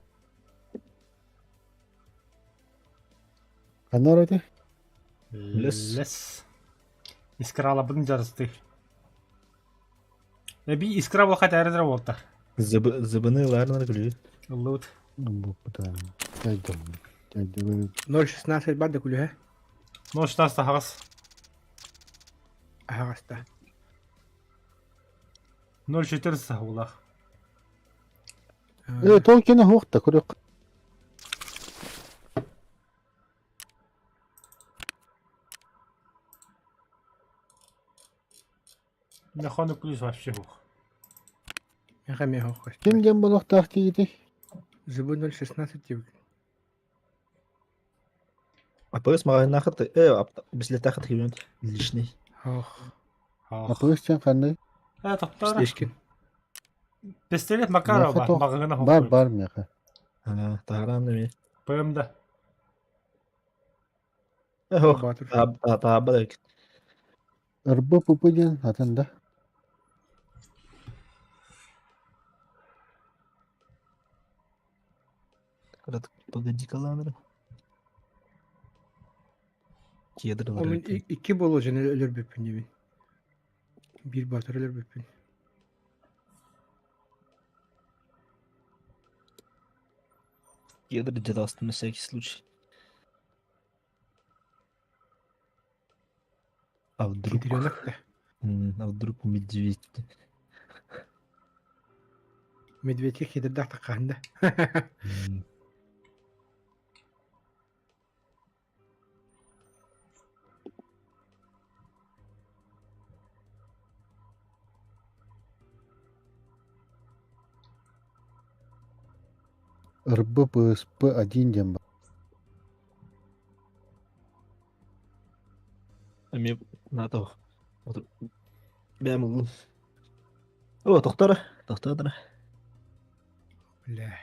Ханна эти? Лес. Лес. Искралабын жарысты. Эби искра буолха тээрдер буолта. Зыбыны ларнар күлүү. Ыллыбыт. Бу бутан. Дайдым. Дайдым. 0.16 бар да күлүһэ. 0.16 таһаҕас. Аһаҕаста. 0.14 саһуулаах. Э, Толкина хуохта көрөх. Нахону плюс вообще хух. Меха меха Ким диэн буолуохтаах диигитий? Зыбы 0.16 диэбит. АПС маҕаһыыннаахыт бислетаахыт кибинет лишний. Ох. АПС диэн ханный? Э, тоқтар. Слишком. Пистолет Макарова Миэхэ бар. туох- Маҕаһыына Бар хух. бар миэхэ. Таһараан эми. ПМД. Ох, Баатыр. таабба да РБПП диэн атын да. Погоди каланыр. Кедр Ол мин икки боло жана өлөрбүппүн дебин. Бир баатыр өлөрбүппүн. Кедр где-то на всякий случай. А вдруг... Кедренок да. А вдруг медведь? Медведьке кедрдаах таккаан да. РБПСП-1 диэн бар. Эми НАТО. Бэм улун. О, тоқтара, тоқтара. Бля.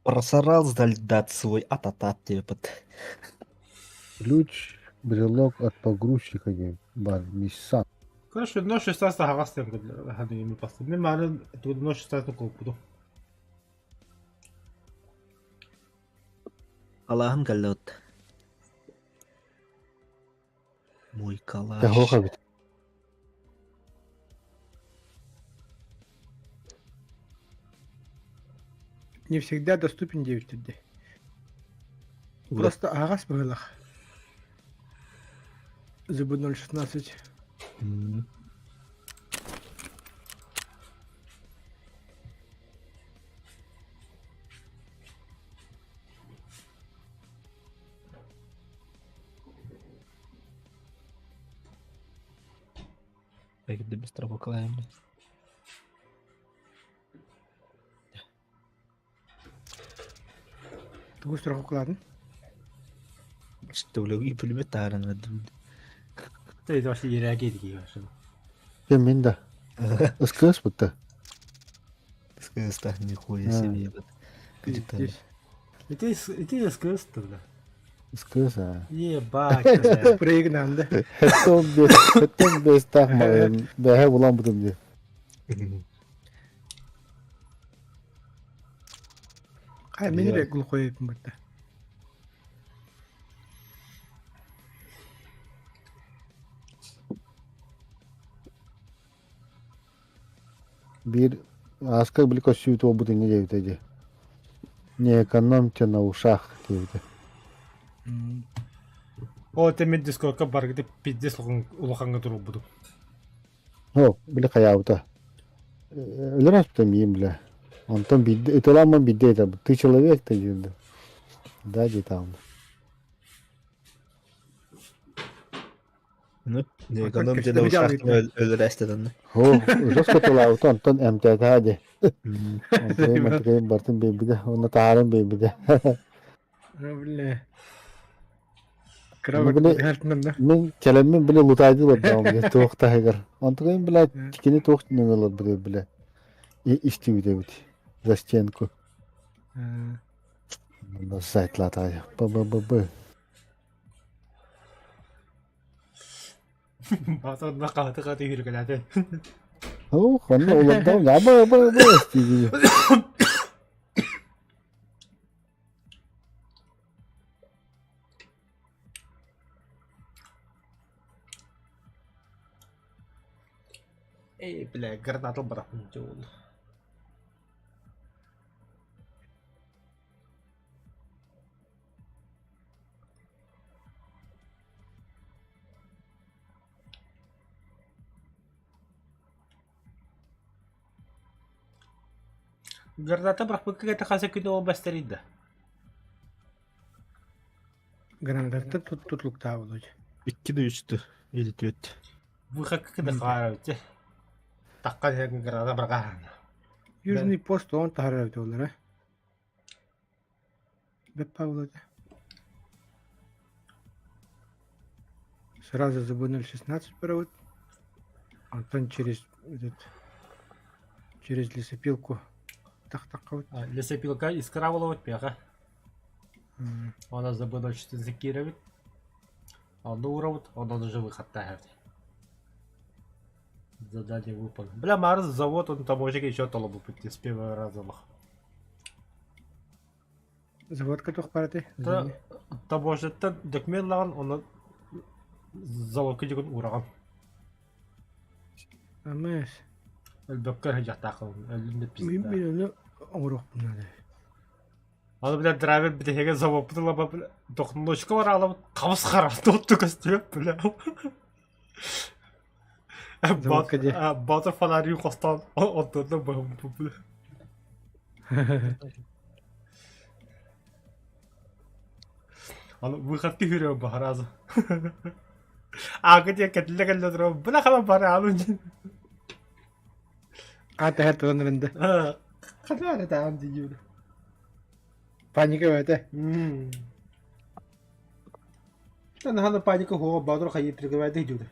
Просрал сдальдат свой ататат деп. Ключ, брелок от погрузчика диэн бар. Nissan. Короче, 0.16 таһаҕас диэн ханныгы паста. Мен мааны 0.16 колпуду. Аллахым каллот. Мой калаш. Тэһуох эбит. Не всегда доступен диэбиттэр дии. Просто аһаҕас быһыылаах. ЗБ-016. Пойду быстро буквально. Тугу страховкалаатын? Столовый пулемет тааран öldüm. Ты вообще не реагируешь. Кем мин да. СКС бутта. СКС так нихуя себе. Пиздец. Ити СКС тогда. СКС а. Ебать, бля. Прыгнан да. Хэттэн бес таах бэһэ булан бутум дии. Хай мин эрэ глухой бутта. Биир ааска били көссүүт буолбут инньэ диэбитэ дии. Не экономьте на ушах диэбитэ. О, это мен дискордка баргыты пиздец улаханга турбутум. О, били хайаабыта. Өлөр аспыта миин бile. Онтон биирдэ ытыламмын биирдэ этэ. Ты человек ты диэн. Да диэтаҕым. Ну, не экономьте на ушах өлөр О, жестко тылаабыта онтон эмтээтэ дии. Онтон мантыкайын бартын биэрбитэ, уонна таһааран биэрбитэ. Бля. Мин кэлэммин били лутаайдыы олордоҕум дии туох таһыгар. Онтукайым бile кини туох нөҥө олорбут бile истибит эбит за стенку. Сайтлаатаҕай. Б-б-б-б. Батон хаты хаты хүргэлээтэ. Оо, ханна олордоҕум аба аба аба дии. Эй, бля, гранату барахнул. Граната бырахпыкка кэтэ хаса күн ол бастарыйда. Гранататтан тутлуктаабыт. Икки да үстү. Или түөт. Выхакка да хаарабыт. Такка граната бырахаан. Южный пост он таһарар олар, э? Бэп Павлович. Сразу за 0.16 провод. Антон через этот через лесопилку так-так вот. Лесопилка искра болот пеха. Она за Б0 закировит. Он уровот, он уже выход тахет. Задание выполнено. Бля, Марс завод, он там уже еще толобу пойти с первого раза. Завод которых параты? Таможняттан документ лаҕан онно заводка дьигин ураҕан. Амыс. Өлбөккө сылдьахтааххын өллүм да Мин пизда. мин ону оҥоруохпун наада. Аны бля драйвер бүтэһигэ заводпут ыла бля дохночка бараалабыт хабыс хара тотту көстүөп бля. Заводка дии. Батыр фонарь хостоон онтон быһым бля. Аны выходки хүрэ баһаразы. Аагы диэ кэтиллэ кэллэ турар бля хала бара аны. А тэһэр туран эрэнде. Хана эрэ таам дии. Паника бэйэтэ. Тан хана паника хуга бадыр хайы прикрывает дии.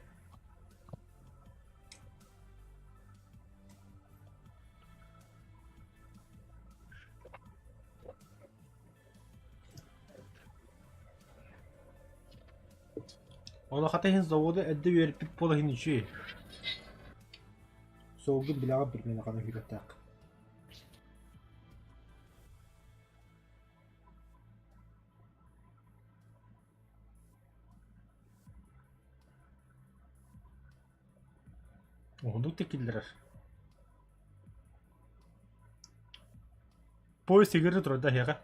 Оны хата хин заводы әдді беріп бола хин ичи. Соғды білаға бір мені қана үйреттақ. Ону текиллер. Поезд игры турда эһиэхэ.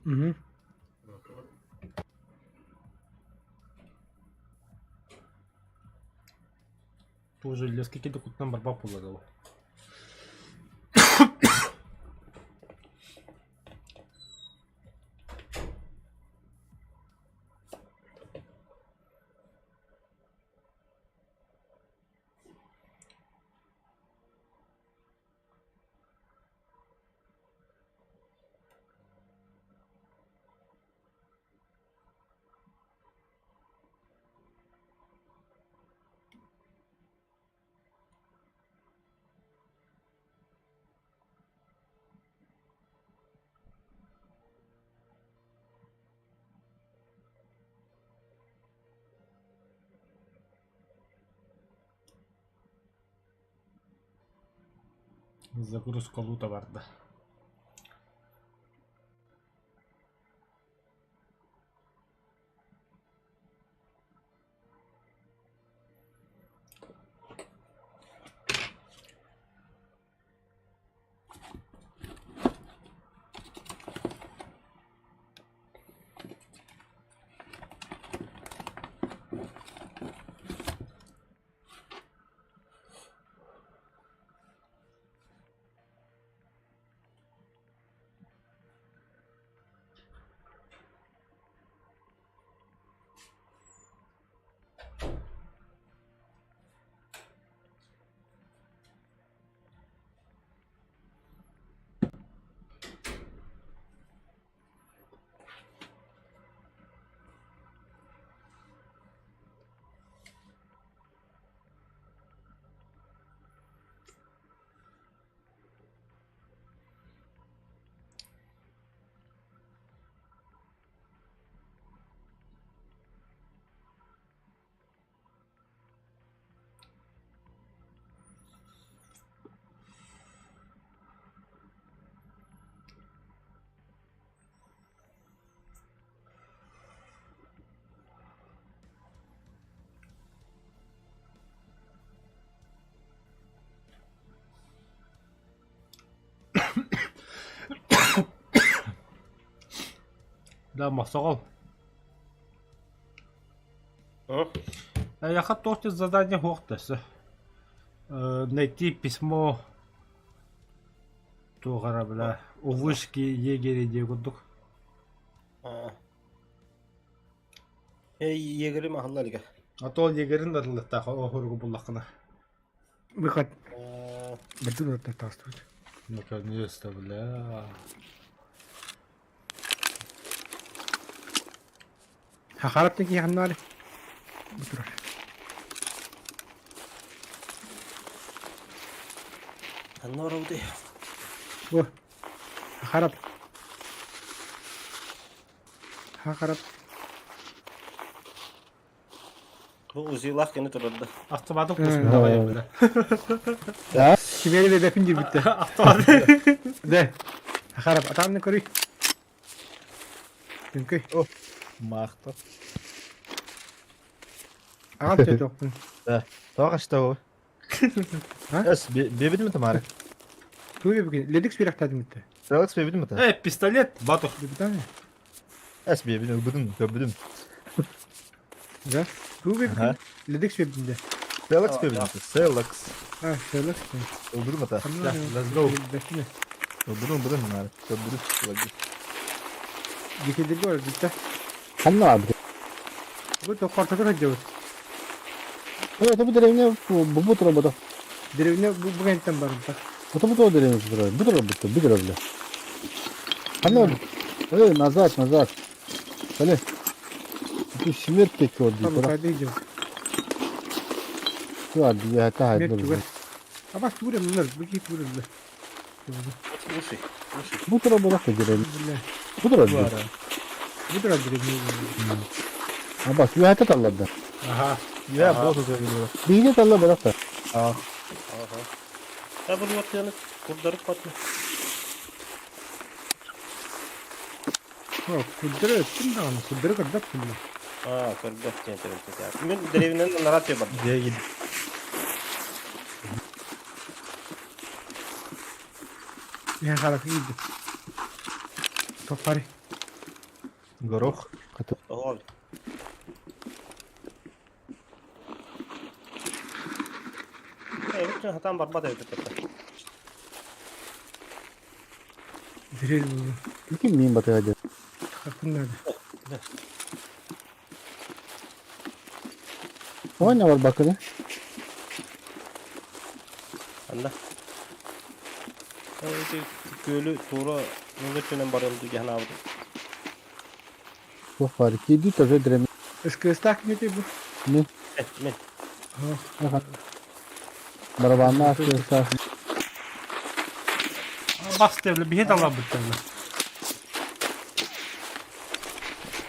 Угу. Тоже лески киди куттан барбак буолла доо. Загрузка лута барда. Да, мохсоҕол. Эйиэхэ туох да задание суох да өссө. Найти письмо туох эрэ бля у вышки егеря диэ курдук. Эй, егерим аһылла илигэ. А то егерин арыллыктаах оһуругу буллаххына. Выход. Бетон тастывать. Наконец-то, бля. Хахарап таки ханнары. Бутурар. Ханнары бутый. Бу. Хахарап. Хахарап. Бу узилах кини турарда. Автоматы куспутаҕай бля. Кимери бэбэпин диэбиттэ. Автомат. Дэ. Хахарап атаамны көрүй. Түҥкүй. Маахта. Аҕам төтөкпүн. Да. Тоҕо хашта бу? Эс, бебедим тамары. Туу бебекин. Ледик сүрэхтаатым битте. Селекс бебедим это. Э, пистолет, бату. Бебитами. Эс бебедим, ылбытым, көрбүтүм. Да? Туу бебекин. Ледик сүбдүн де. Селекс бебедим, Селекс. А, Селекс. Ылбытым это. Да, let's go. Ылбытым, ылбытым, нары. Көрбүтүм. Дикидирге бар битте. Ханна abi. Бу тохортотор сылдьабыт. Это бу деревня бу бу турабыта. Деревня бу бу кэнтэн барымта. Это бу то деревня турар. Бу турабыта, бу турабыта. Ханна Эй, назад, назад. Кале. Ты смерть текет, Там кайда идем. Смерть чугас. Абас турем, ныр, бу ки турем. Слушай, слушай. Бу турабыта деревня. Бу турабыта. Бу турар деревня. Абас, үһәтэ талларда. Ага. Я босс уже Биһиги талла барахта. Ага. Я буду вот яны курдарып батны. О, курдары өттүм даҕаны, курдары көрбөт күннэ. А, көрбөт диэн төрүт. Мен деревнянан нарат бар. Дегин. Иһэн харакы киирдим. Топпари. Горох. Оҕо. Эбит хатан барбат эбит это. Дрель булдум. Ким мин батыга дьэ. Хакын надо. Оня бар бакыны. Анда. Эти көлү тура нуга түнен барым дигән абы. Туох бар. Киди тоже дрем. СКС-таах кимити бу? Мин. Мен. Барабанна СКС-таах. Бас devle bir hit alan bitti.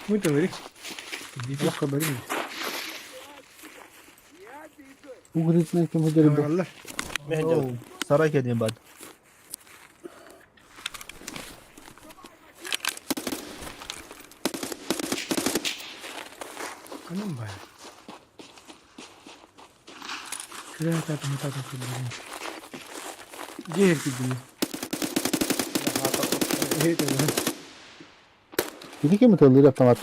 Мы говори. Плохо барим. Угрызный ким худер бу. Аллах. Мен Сарай кеден бад. Каным бай. Күрә татым татым күрә. Жер кидим. Ити ким тылыр автомат.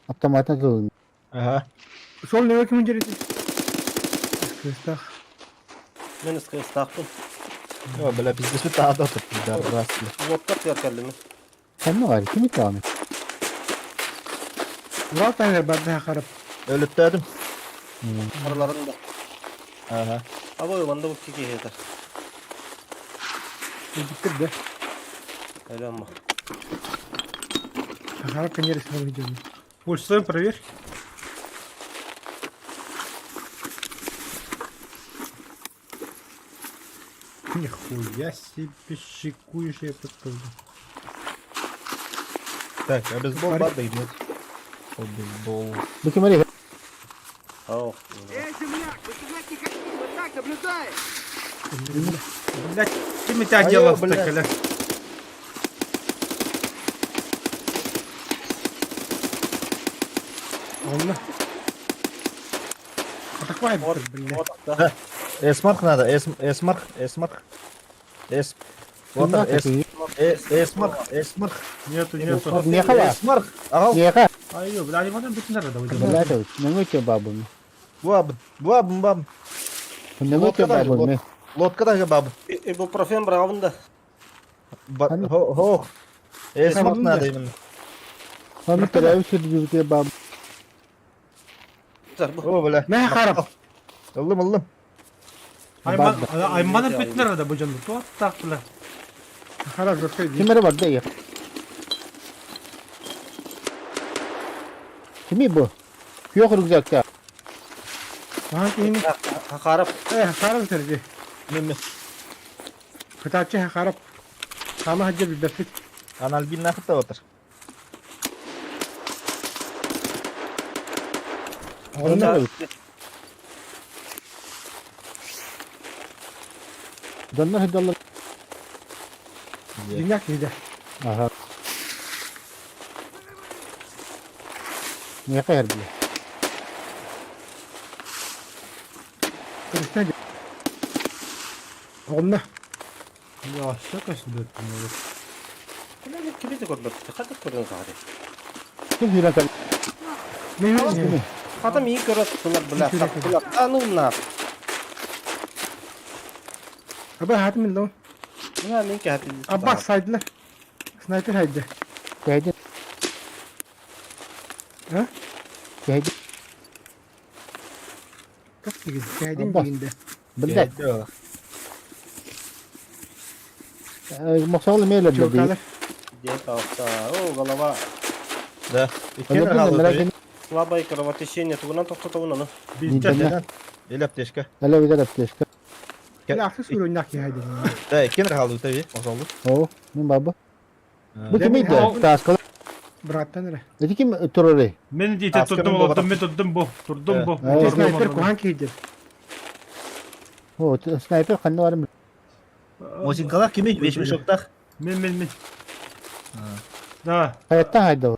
Автоматна тылыр. Ага. Сол неге ким жерити? СКС-таах. Мен СКС-таахпын. О, бля, пиздец, бит тағы да отыр. Да, рас. Лоттар тияркәлдеме? Sen ne var? Kim итаны? Урал таңыр барды харап. Өліттәдім. Араларында. Ага. Абы ванда бу кики хетер. Биттир да. Әле амма. Харап конечно видео. Пульсуем, проверь. Нихуя себе шикуешь, я подскажу. Так, а бейсбол бар да нет. О, бейсбол. Бу ким арый? Ау. Эй, земляк, мы стрелять не хотим, мы так наблюдаем! Блять, кем тебя Алло, делал блядь. так, Алла. Атаквай бит, бля. Да. Эсмарх надо, эсмарх, эсмарх. Эс. Вот он, эс. Эсмарх, эсмарх. Нету, нету. Нехала. Эсмарх. Ага. Неха. Ай, бля, не могу быть надо, давай. Блядь, не тебе бабу. Баб, баб, баб. Не тебе бабу. Лодка даже баб. Ибупрофен брагында. Хо, хо. Эсмарх надо именно. Оны терәү сүрдүгә баб. О, бля. Мә харап. Аллым, аллым. Айманын бүтнер да бу жанды. Туат так, бля. Харап жорткай. Кимер бар да я. Кими бу? Yok рюкзакта. Ага, кини. Харап. Э, харап терди. Мен Кытачы харап. Сама хаджа бит. Анальгин нахыта отыр. Onlar Доннар хидаллар. Диняк иде. Ага. Не кайыр бile. Кырыстан. Онна. Я, все, конечно, да, это может. Бля, кибите көрбөк. Хата көрдөн саары. Ким хиран кал. Не, Хата ми көрөт тулар бля. Бля, ану на. Аба хатым ло. Бля, мен кәһәти. Абба сайдла. Снайпер хайда. Кәйде. А? Кәйде. Как деген? Кәйден Абба. дегенде. Билде. Моксалы мейле билде. Чокалар. Где-то О, голова. Да. Иккен Слабое кровотечение. Тугунан токтотобун аны. Билде. Или аптечка. Әле видер аптечка. Бля, аксы сүрө нак хайда. Да, иккен халды таби, мосалды. О, мен баба. Бу ким иде? Таскал. Браттан эре. Эти ким турары? Мен дейте турдум, олдум, мен турдум бу. Турдум бу. Снайпер кухан кейди. О, снайпер кандай барым? Мосинкалар кими? Беш мешоктах. Мен, мен, мен. Да. Хаятта хайда.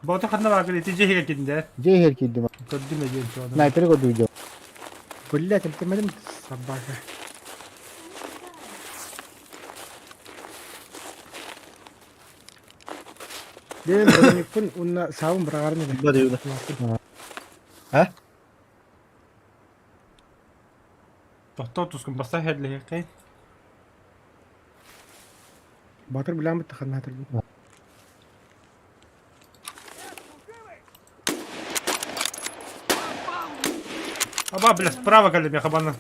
Баута ханна бар кеди тиже хер кидинде. Же хер кидим. Турдум эжен чода. Снайпер го дуйду. Бля, темтемедим собака. Дем броникпын уонна саабын быраҕарын эрэ. Барыйда. А? Тохтоо тускун баста херлиһиэххэй. Батыр билэн бытта ханнаатырбыт. Аба, бля, справа кэллим хабана.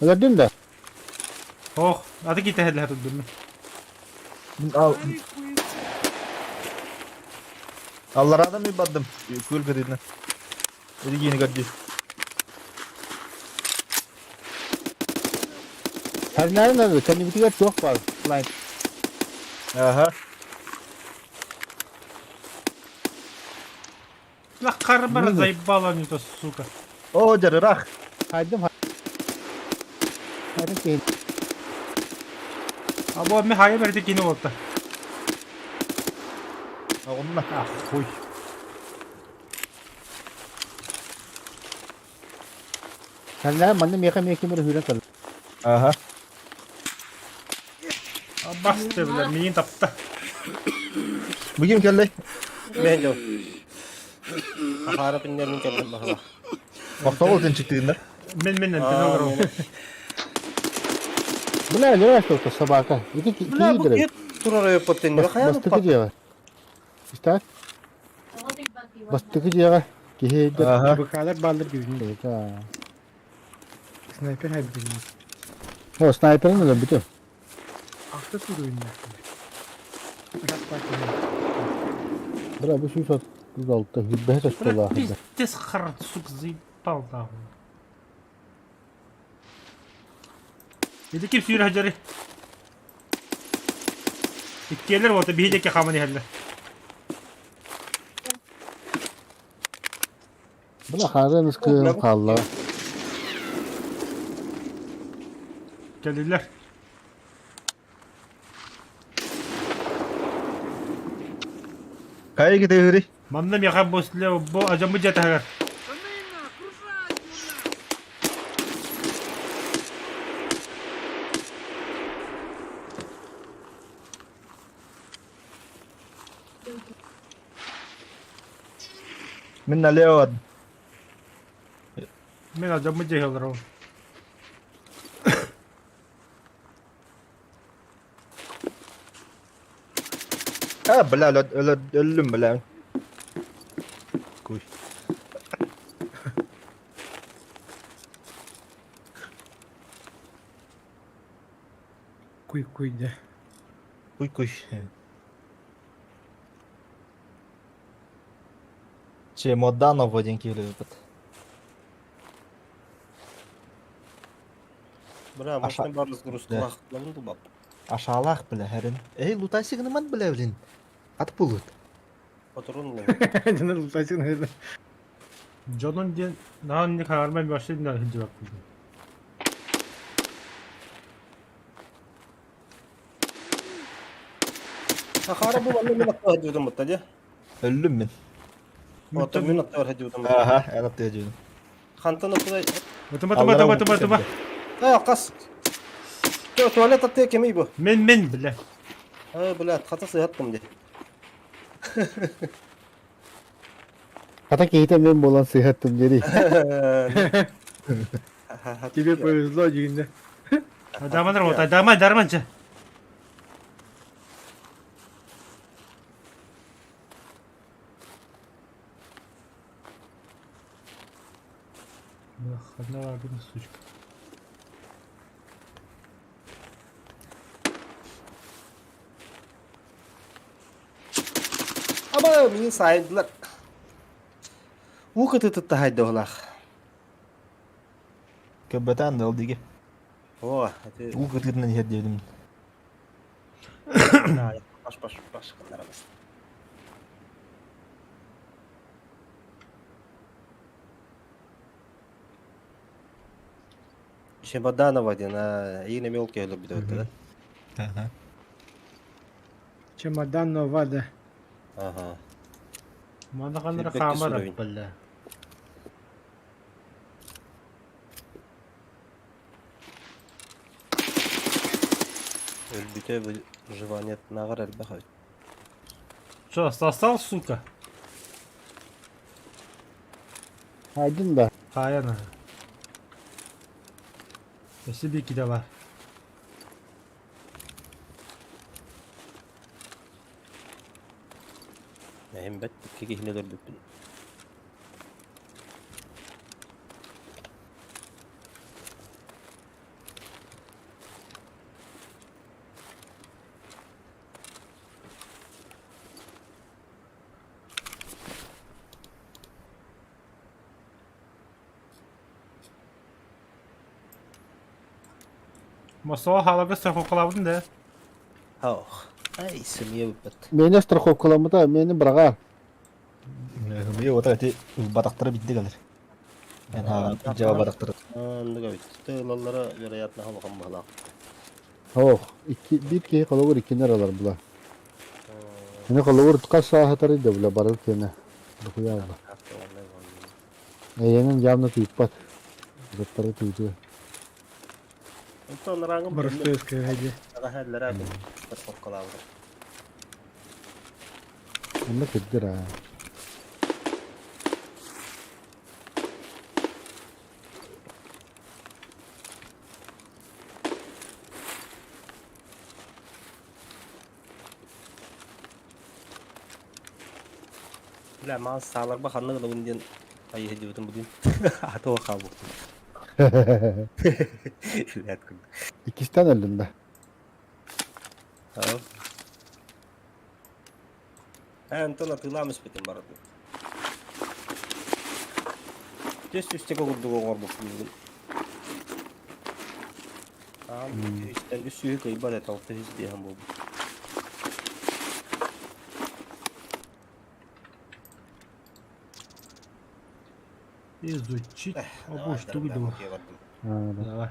Өлөрдүн да? Ох, аты киитэ херлиһэ турдум. Ал. Алларадан ми бардым. Күл кытыытына. Илигиини көрдүү. Харнарын ады, кэннибитигэр туох баар? Лайк. Аха. Ла харбара заебала не то, сука. О, жарырах. Хайдым хайдым киһи. Або ми хайа берди кини болта. Оҕунна. Ах, хуй. Ханна манна миэхэ миэхэ ким эрэ сүүрэн кэллэ. Аха. Басты, бля, миин тапта. Бу ким кэллэй? Мен жол. Ахара пиннерин кэллим баһыла. Мохтобол тинчиктигиннер. Мен мен антенограм. Бля, лера что-то собака. Ити Бля, бу киирдер. кип турар өйөппөттен хайа Бастыкы дьиэҕэ. Истаат? Бастыкы дьиэҕэ киһи өйдөр. Аха. ЧБКлар бааллар дибин. Снайпер хайбытын. О, снайперин өлөр бүтүм. Ахта суруйунна. Бля, бу 136 хүлбэһэ Бля, сочколаах. пиздец хар, сука, заебал нахуй. Ити ким сүүрэ сылдьарый? Иккиэлэр уота биһи диэки хааман иһэллэр. Бля, хаарын ыскыым хаалла. Кэллилэр. Хайа китыһыри? Манна миэхэ после бу адьаммыт дьиэ таһыгар. Мин налево. Мин адьаммыт дьиэ олоробун. А, бля, өллүм, бля. Куй. Куй куй да. Куй куй. Чемоданов один кило Бля, машина бар разгрузкалах ламын бап. Ашалах, бля, хәрин. Эй, лутайсы гыныман, бля, блин. Ат булут. Патрон лом. Дьонор лутайсың хайда. Дьонун диэн наһаа инник хаҥармай вообще не сылдьыбаппын. Сахара бу манна мин аттар хадьыбытым бутта дии. Өллүм мин. Ото мин аттар хадьыбытым. Аха, эн аттыга дьүдүм. Хантан отудай. Ытыма тыма тыма тыма тыма. Э, кас. Туалет атты кемей бу. Мен мен бля. Э, бля, хата сыһаттым дии. Хата киһитэ мен буолан сыһаттым дири. Тебе повезло дигинде. Адаман работа, Адаман, Дарманча. Одна одна сучка. Аба, мин сайдылар. Уу кытытытта хайдыһылах. Көбөтән дал диге. О, ати Уу кытытынан иһэр диэбитим. баш баш баш кындарабыз. Чемоданова диэн, а, иин эмиэ ол киһи өлөрбүтэ да? Аха. Чемоданова да. Ага. Мана ханнара Сүүрбэккэ хаамар суруйун. бля. Өлбүтэ выживаниетынааҕар элбэх эбит. Что, сосал, сука? Хайдын да. Хаайан. Өссө биир киһи бар. Эһим бэт икки киһини өлөрбүппүн. Мосоо хааларга страховкалаабытын да. Ох, ай, сымыйа бүппэт. Миэнэ страховкаламмыта, миэнэ быраҕаар. Ымыйа уота ити ылбатахтара бидде кэлэр. Эн хааҕан дьаба батахтара. Оннук эбит. Ылаллара вероятно улахан быһалаах. Ох, икки, биир киһи холобур иккинер алар була. Мини холобур хас сааһытары да була барыл киэнэ. Дохуя була. Эйэнин явно тыыппат. Заттары тыытыа. Онтон рангым Боростуой скажи. Аҕаһаллара страховкалаабыта. Онно кырдыр аа. Бля, маған сааларба ханнык ылабын диэн айыһы дьыбытын будун. Аты хаалбыттым. Блядь, Иккистэн өллүм да. Антон атыылаан испитим барытын. Түс үстэ курдук оҥорбуппун бүгүн. Аан үстэн үс сүүһү кыйбат этэ, алта үс диэһэн буолбут. Изучить обувь штуку. Давай.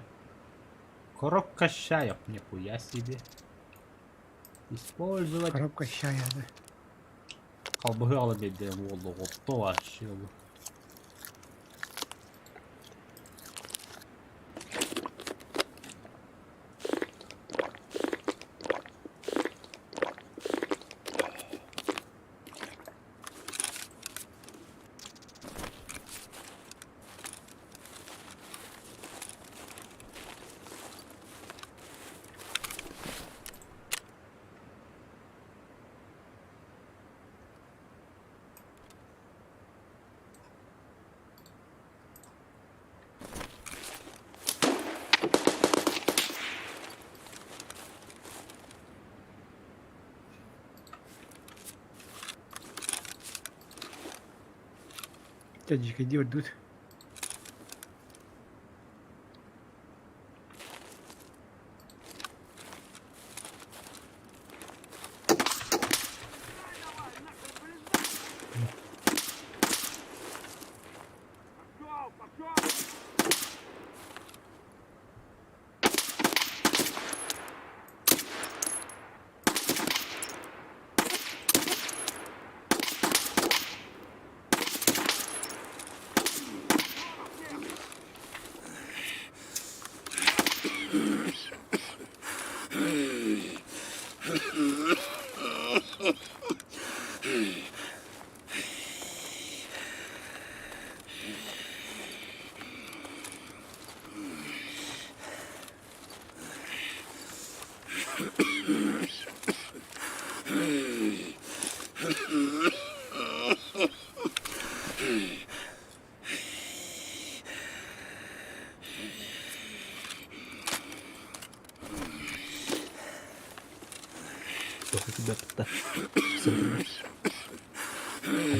Коробка чаев, нихуя себе. Использовать. Коробка чая, да. Халбыһы ала биэрдэ уолу отто вообще. Дядечка, иди вот тут.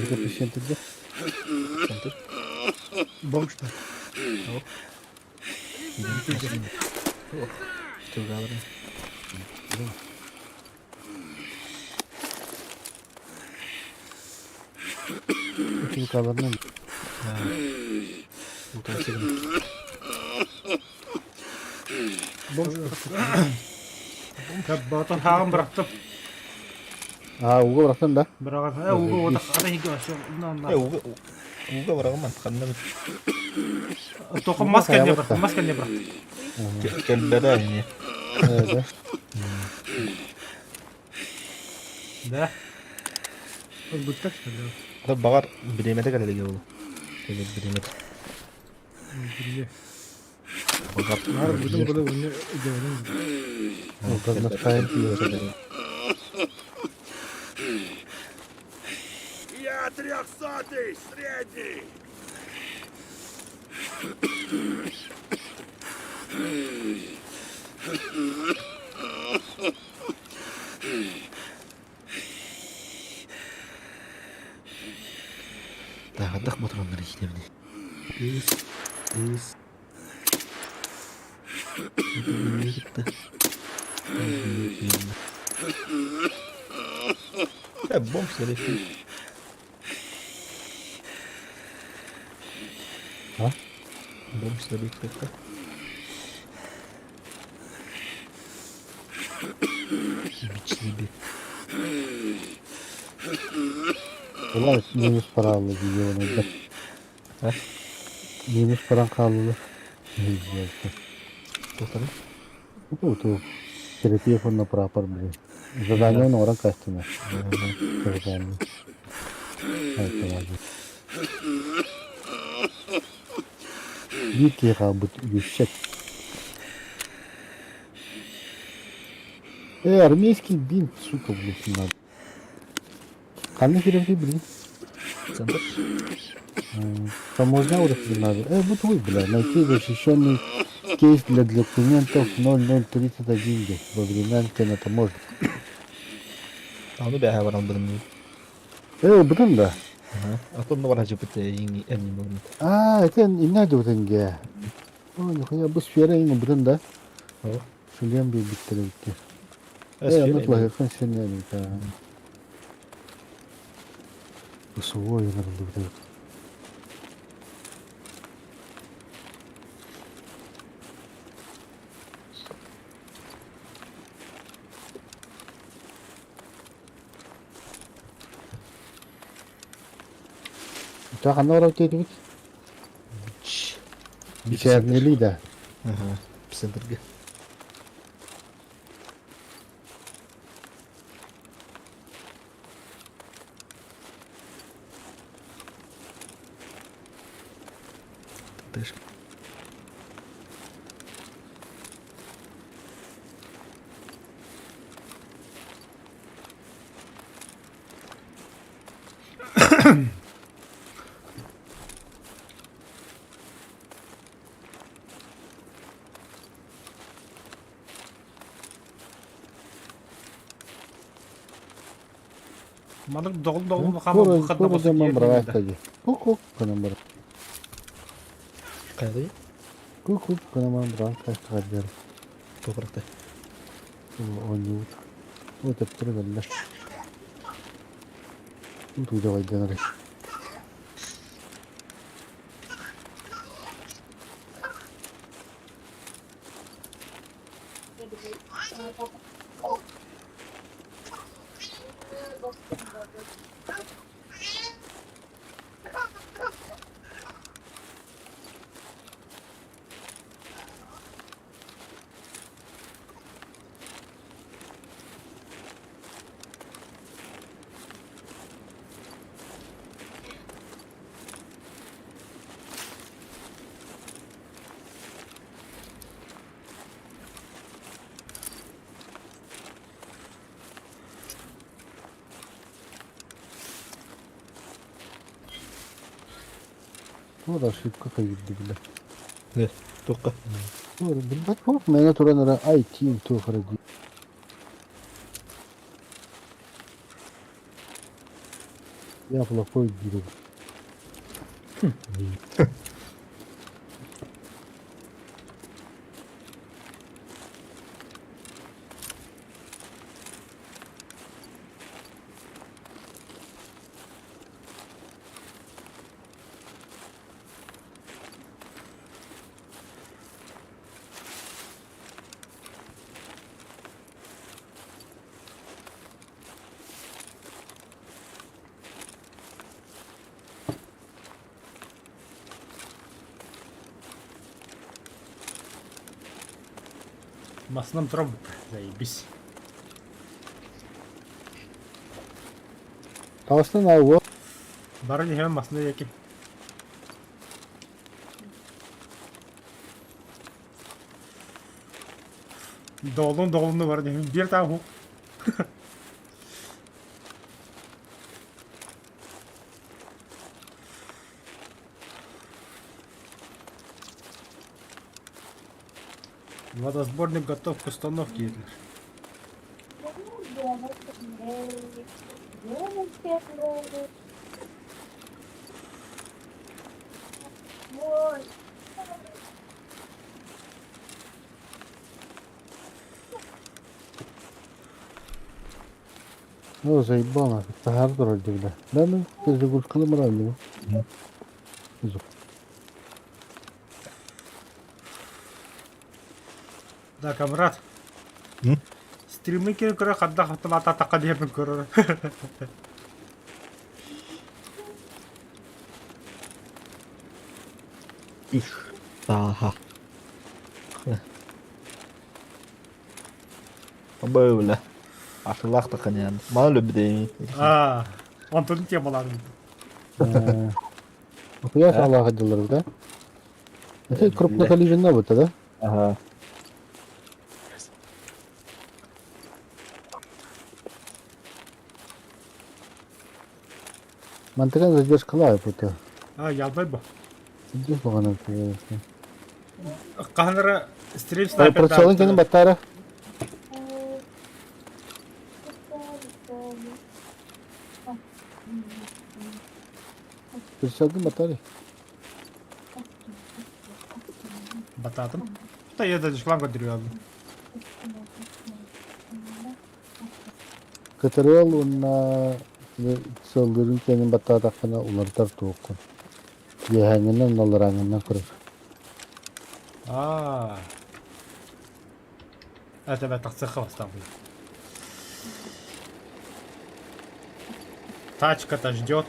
Коэффициент где? Центр. Бомж что? Тугалары. Училкаларынан Бомж что? Батон хааҕын бырахтым. А, уга бырахтан да? Быраҕан. Э, уга уота ата иһигэ вообще. Э, уга уга бырагыман ханна Тоқы маска не бырахтым, маска не бырахтым. Кэлбэдэ ини. Да. Да. Ылбыттар что ли? Да баҕар бириэмэтэ кэлэ илигэ буолуо. Кэлэр бириэмэтэ. Биле. Баҕар Наар бутун было уну идеалын. Горностаем тиийэр. Я трехсотый, средний! Тааҕырдах ботуруоннары иһитэбин. Кыыс, кыыс. Кытта. Э, бомж нарисуй. А? Бомж нарисуй. Химичный Ulan minus para aldı gidiyor onu da. А? Минус паран хаалла. Туохтан? Ту терапия фонна прапор блин. Задание он оран кастына. Задание. Биир киһи хаалбыт үгүсчэк. Э, армейский бинт, сука, блядь, надо. Ханна кирэбитий блин? Центр. Таможня уже надо. Вот вы, бля, найти защищенный кейс для документов 0031 где во времянке на таможне. Аны бэһэ баран быдым. Бутын да. Ага. А то бар хажыпыт иңни эмни болмут. А, это инна дутынге. О, нихуя, бу сфера иңи бутын да. О. Шулем би биттер битти. Э, Э, сфера ну плохо, сен не Усуой надо будет. Так, оно работает. Бичернели да. Ага. Центрге. Тэшка. Маннык доҕул-доҕул хаама Кура, хатна кура босу демон киэр брат да. таги. Ку-ку, канам брат. Кайдый? Ку-ку, канам брат кастагар. Топракта. Онньуут. Ой, төптөрө кэллэ. Туу давай дэнэр. Туох ошибка хайдды бile. Не, тоққа. Билбэт буолук мээнэ туран эрэ IT туох эрэ дии. Я плохой диир. Массыынам турар бутта, заебись. Таҕыстан аайы Баран иһэбин массыына диэки. Долун долуну баран иһэбин. Биир таа уһук. Водосборник готов к установке диэтилэр. О, заебал нафиг. Таһаара турар дии Да, ну, ты Жигульканы баран дии. Да, камрад. Стримы кири көрө хадда хаттамата атаққа диэпин көрөр. Их. Ага. Бля. Ашылақ тақанян. Мана любдей. Аа, онтон темаларын. Куяш Аллаха дылар, да? Это крупнокалиберный вот, да? Ага. Мантыган задержкалар это. А, ялбай бу. Задержка бағана. Қанара стрим снайпер. Прицелын кенен баттара. Прицелын баттары. Бататым. Та я даже шланг көтөрү Кытырыл уна сылдырын кенен баттатақына улардар тууккун. Ехаңынан налараңынан көрөр. Аа. Это бә тақсықа бастан бұл. Тачка-то ждет.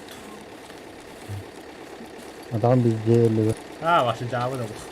Адам бизде А, ваши жабы да бұл.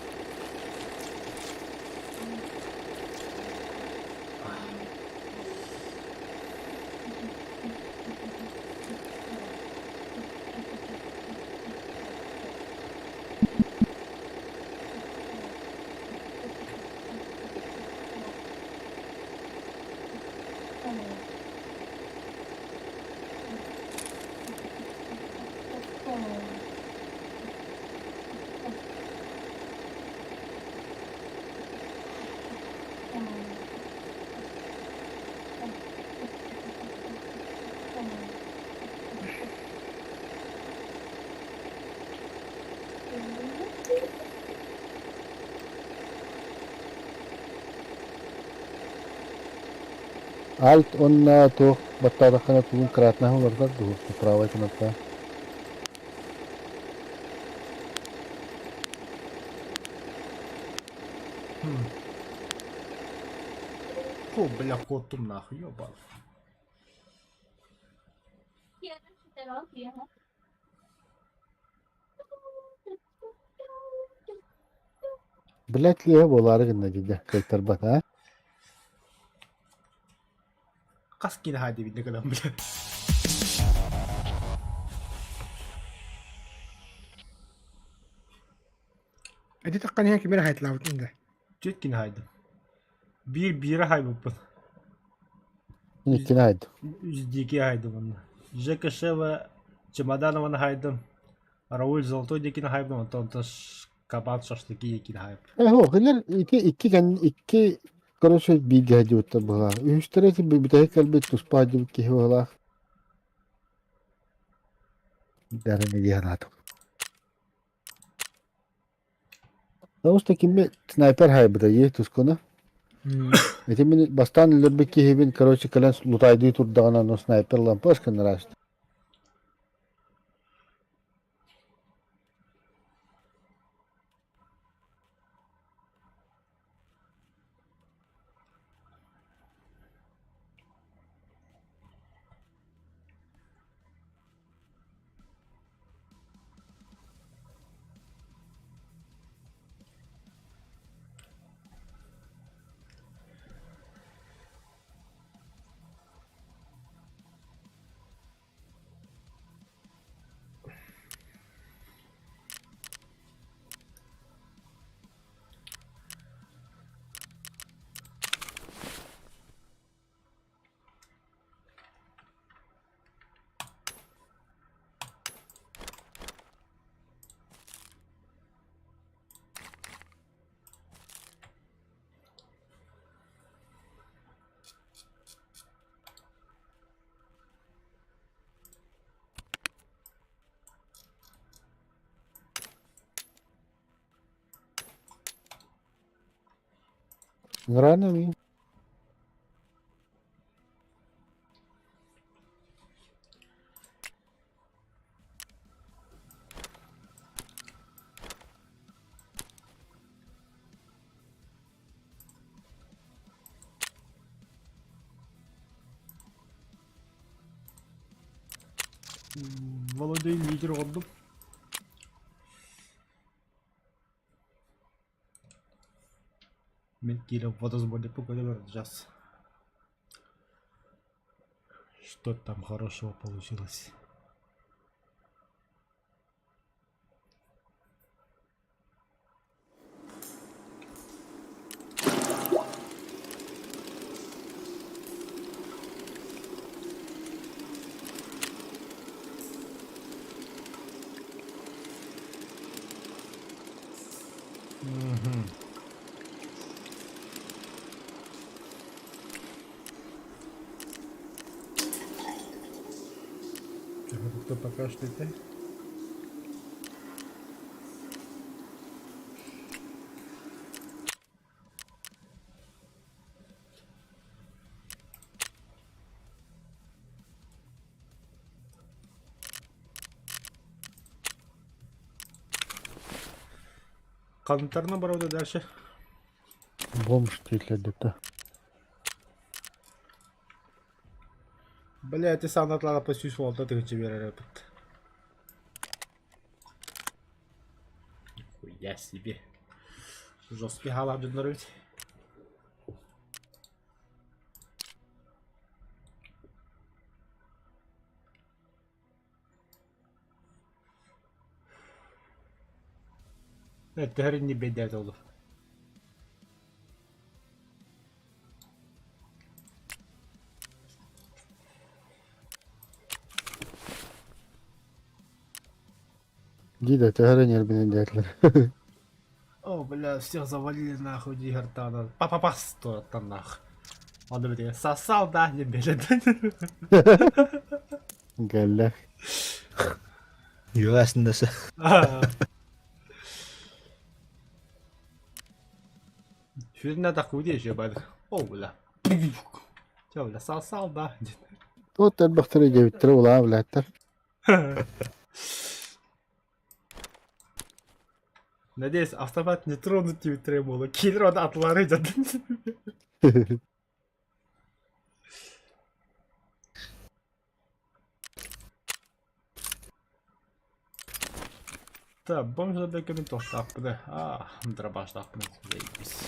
Альт онна туох баттаадаххына тугун кратнаһы улардар дуһу правай кнопка. Фу, бля, котум нахуй, ёбал. Блять лиэ буолаары гынна дии кыйтарбат а? Қас кини хади бинне кынан, бля. Эти таққан кимер хайтлаабыт инде. Чет кини хайды. Бир бире хай буппун. Иккини хайдым. Үз диэки хайдым онно. ЖКШ Чемоданованы хайдым. Рауль Золотой диэкини хайдым, онтон кабан шашлыки диэкини хайдым. Э, хо, килер ити икки кэн икки короче бииргэ сылдьыбыттар быһалаах. Үһүстэрэ ити бүтэһик кэлбит туспа сылдьыбыт киһи быһалаах. Дарыны дии санаатым. Потому что кими снайпер хайбыта дии тускуну. Ити мин бастаан өлөрбүт киһибин, короче, кэлэн лутайдыы турдаҕына, но снайпер лампа ыскыннараачты. Рано ми. Володя лидер оҕордум. Мин киирэн фотосбордикпын көрө сейчас. Что там хорошего получилось? Мгм. Кто пока что это? Хантарна барабыт дальше. Бомж дииллэр Бля, эти санатлара по сүүс уолта тыһыынча биэрэр эбит. Нихуя себе. Жесткий халап дьоннор эбит. Төһөр инни бэйдээт олу. Дии да төһө эрэ ньиэрбинэн диэтилэр. О, бля, всех завалили нахуй, дигартана. Папа-пас, туораттан нах. Онно битигэ сосал да диэн бэлэтэн. Гэллэх. Юасындасы. Сүрүнэ да худи еще бар. О, бля. Чё, бля, сосал да диэн. Туот элбэхтэрэ диэбиттэрэ улаа билээттэр. Надеюсь, автомат не тронут диэбиттэрэ буолуо. Киирэр оны атылаары дьадын. Так, бомж бекемин тохтаахпына. Аа, дробаштаахпына. Заебись.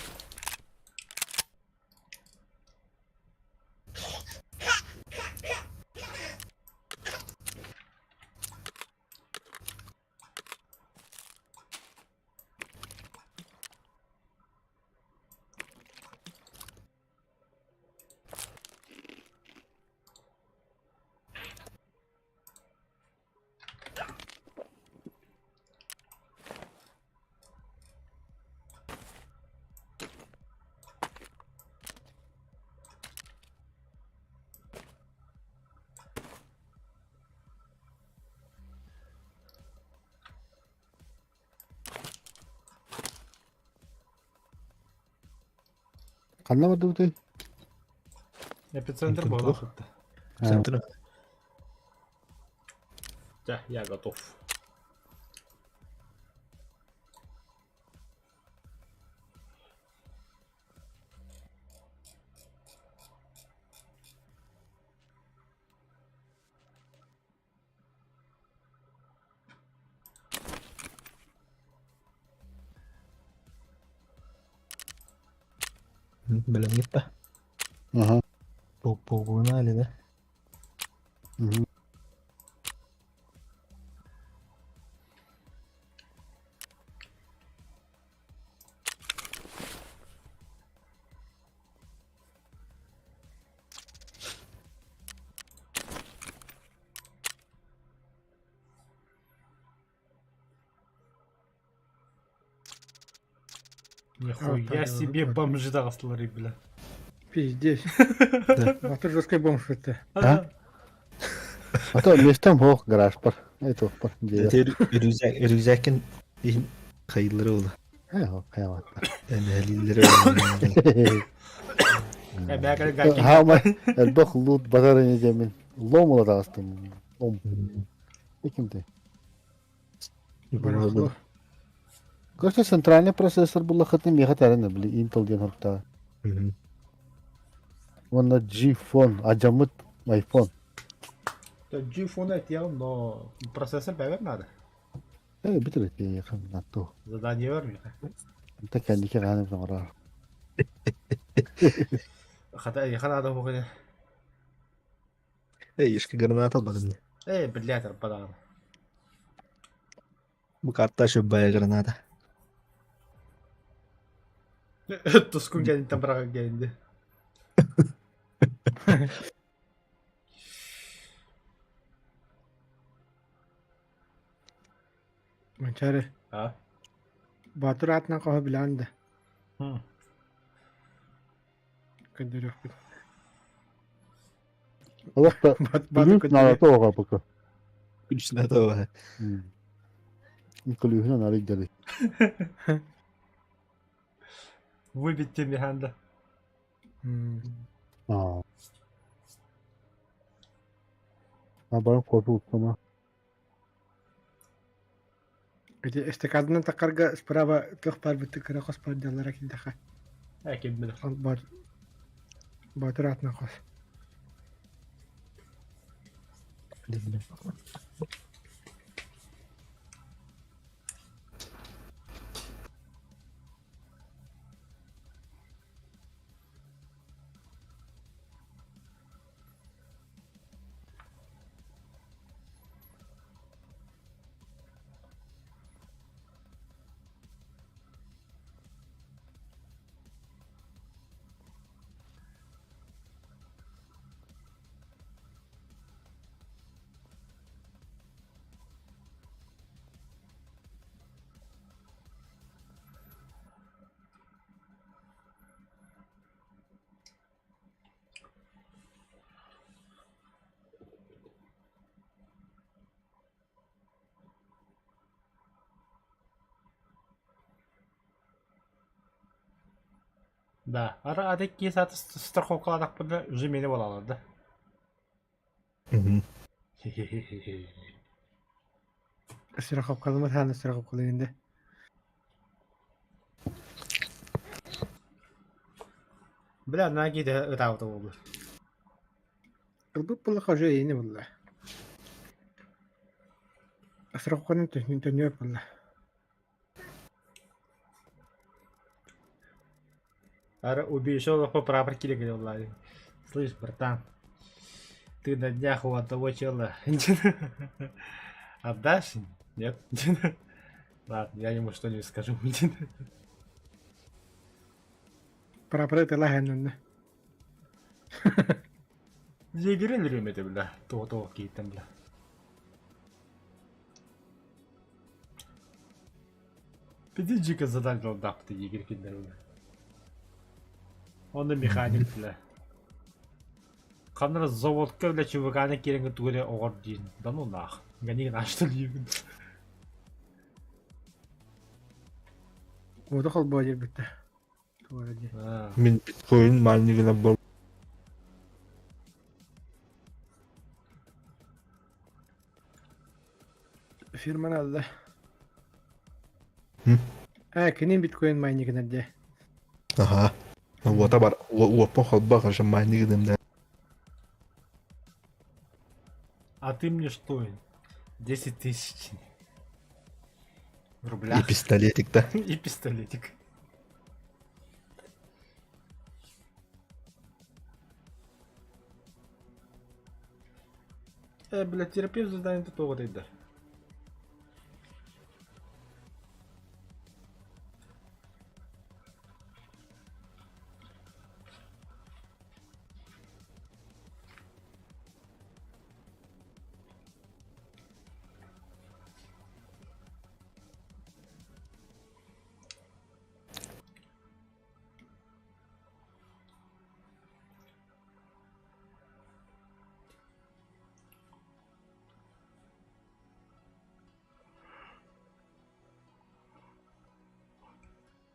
Ханна бардыбытый? Эпицентр буолла. Центр. Да, я готов. Бэлэмҥит да? Аха. Погуна или да? Мгм. Нихуя себе бомжи таҕыстылар бля. Пиздец. Батыр жесткий бомж это. А? А то местом хоох гараж бар. Это бар. Рюкзакин иһин хайыллары була. Хайа Эмээлииллэр Хаамай элбэх лут батар ини диэмин. Лом ыла таҕыстым. Лом. Кимтэй? Короче, центральный процессор буллахытын миэхэ тэрин били Intel диэн хоруктаҕа. Уонна G-фон, адьаммыт iPhone. G-фону этиэҕим, но процессор бэбэр надо. Э, бүтэр этиэхэ нату. Задание бар миэхэ. Онто кэнники хааны оҥорор. Хата эйиэхэ наада буолуо. Эй, ишки граната албадым. Э, блядь, арбадаҕын. Бу карта шөббая граната. Тускун кэнниттэн быраҕан кэлинди. Манчаары. А? Баатыр аатынан хоһо билэҕин да? Хм. Көрдөрүөхпүт. Олох да Баатыр күлүүс наадата оҕо пока. Күлүүс наада оҕо. Күлүүһүнэн арый дали. Выбить Тимиханда. Аа. А баран кофе уттама. Ити эстакаданан тахарга справа туох баар бытты кыра хос баар дьаллара килдэхэ. Э, ким билэр. Бар Баатыр аатынан хос. Да, ара аты киһи сааты страховкалаатахпына уже мени буолаллар да. Страховкалымыт хааны страховкалыгын да. Бля, на киһи ытаабыта буолуо. Ылбыт буоллахха уже эйине булла. Страховканы төннүө буолла. Ара убей олоххо прапор киирэ буолла. Слышь, братан, ты на днях у одного чела отдашь? Нет? Ладно, я ему что-нибудь скажу. Прапоры тылаһаннанна. Егерин үрүмэти бля, то-то кииттен бля. Пиди жика задание дапты егер киндер бля. Он механик бля. Ханна заводка бля ЧВК-ны кирэҥҥэ тугу эрэ оҕор диин. Да ну нах. Гони наш что ли? Уота холбоо диэбиттэ. Туора дии. Мин биткоин майнигына бол Фирманы алла. Ээ, кини биткоин майнигына дии. Аха. Уота бар уоппун холбоо короче майнигыным да. А ты мне что? 10 тысяч. В рублях. И пистолетик, да? И пистолетик. Э, бля, терапевт задание тоҕо да.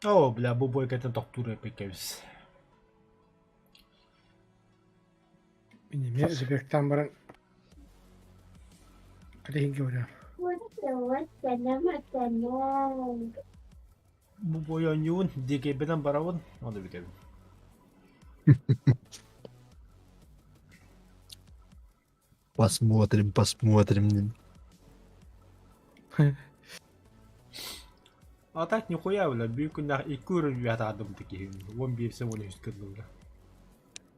Оо, бля, бу бойкатын тохтуур эппиккэбис. Мин эмиэ ребектаан баран кэлиһингэ барыам. Бу бой оонньуубун, диэкэйбинэн барабын, ону бүтэбин. Посмотрим, посмотрим. А так нихуя, бля, биир күннээх икки уровень үөһэ киһи. Уон биирсэ уон үһүс кырдым, бля.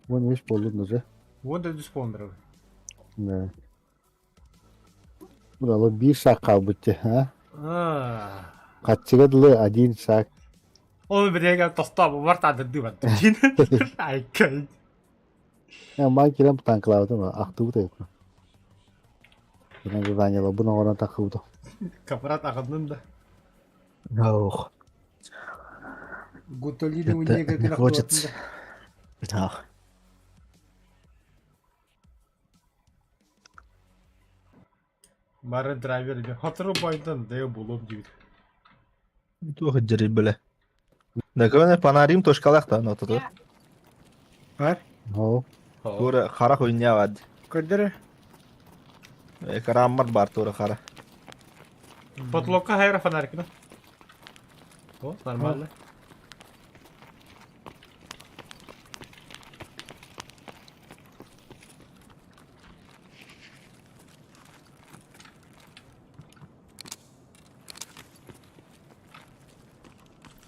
Уон үс буоллун уже. Уон да үс буоллун Да. Бу биир шаг хаалбыт дии, а? Аа. Хаччыга дылы один шаг. Ол бирэгэ тохтоо бар таадырдыы бардым. Айкай. Ман кирем танклаабытым ахтыбыт эбит. Бuna заданиела бу оҥорон таххыбыт. Капрат аҕыннын да. Ох. Гуталины Это не хочется. Ах. Бары драйвер би хотору бойдан дайы булуом диир. Туох дьэрий бэлэ. Да фонарим точкалаах та но тут. Бар. Оо. Туора хара хуйня Көрдөрө. Экраммар бар туора хара. Потолокка хайра фонарик О, нормально.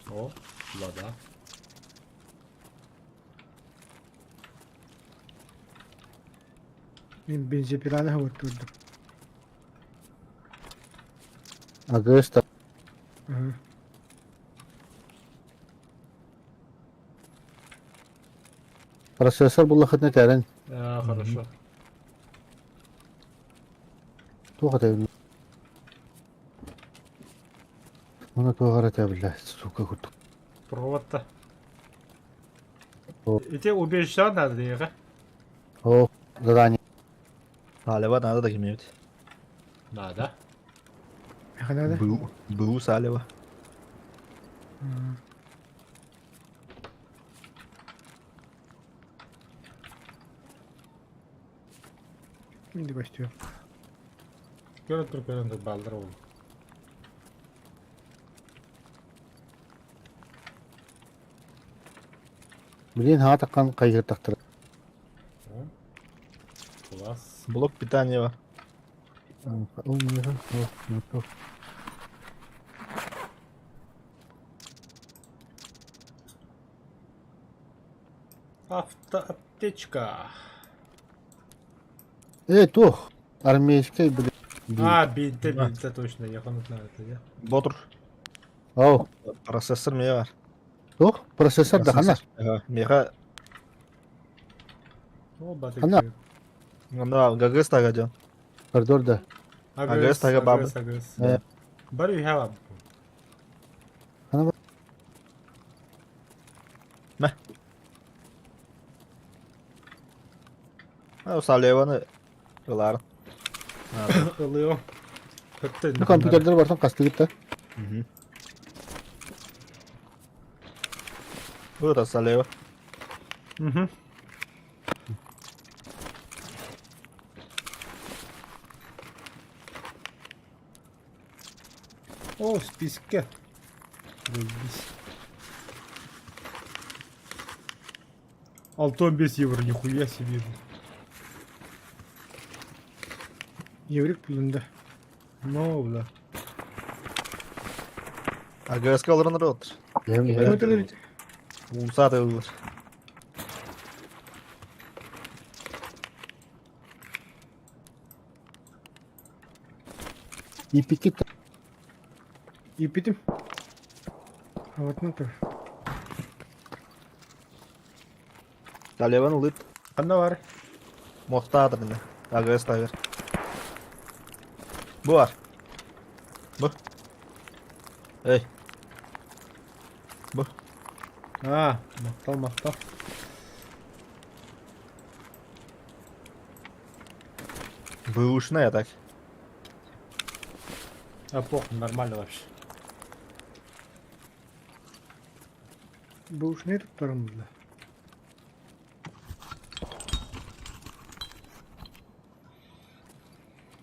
О, вода. Мин бензопиланы хабыттырдым. Агыс та. Процессор буллахытна кәрен. А, хорошо. Туох этэбин? Уна туох эрэ этэ сука курдук. Провод-то. Ити убежище надо диэҕэ. О, задание. Салева надо да кимебит. Надо. Меха надо? Был, был Салева. Инди көстүө. Көрөн тур көрөн тур балдар ол. Билин ха таккан кайгыр тактыр. Класс. Блок питания бар. Автоаптечка. Э, туох. Армейская, блин. А, бинте, бинте, точно, я знаю это, я. Ботур. Ау. Процессор мега бар. Туох, процессор да хана. Мега. О, батыр. Хана. Да, ГГС тага дьон. Коридор да. АГС тага бабы. АГС. Э. Бар үйе Хана Мә. А, Салеваны ылар. Ылыо. Бу компьютердер бартан кастыгыт да. Бу да Салева. Угу. О, в списке. Заебись. Алтон без евро, нихуя себе. Еврик булунда. Ну, бля. АГС алырын рот. Умсат ылыр. Ипики Ипитим. А вот на то. Салеваны ылыт. Ханна бар. Мохтаатыр міне. АГС тагыр. Бу бар. Бу. Эй. Бу. А, мактал, мактал. Бэушная так. А похуй, нормально вообще. Бушнай туттарым булла.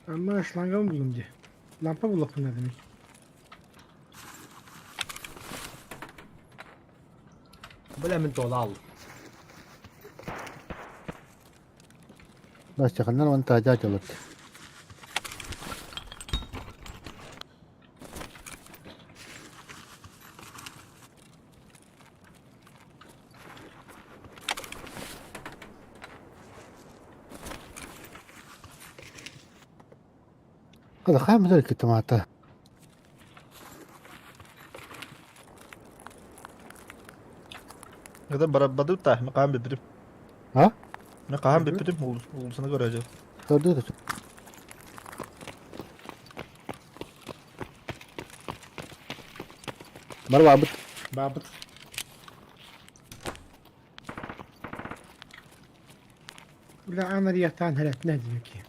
Ама шлангабын буллум дии. Лампа булуохпун наада мин. Бля мин туола аллым. Настя, ханнан вон таажа дьалыт. Хада хаамытар кытымаата. Это барабаду та, мы хаһан бүппүтүм. А? Мы хаһан бүппүтүм, уулуссаны көрөөчү. Көрдүү да. Бар баабыт. Баабыт. Бля, аан арыйахтаан хэрэтинэ диэки.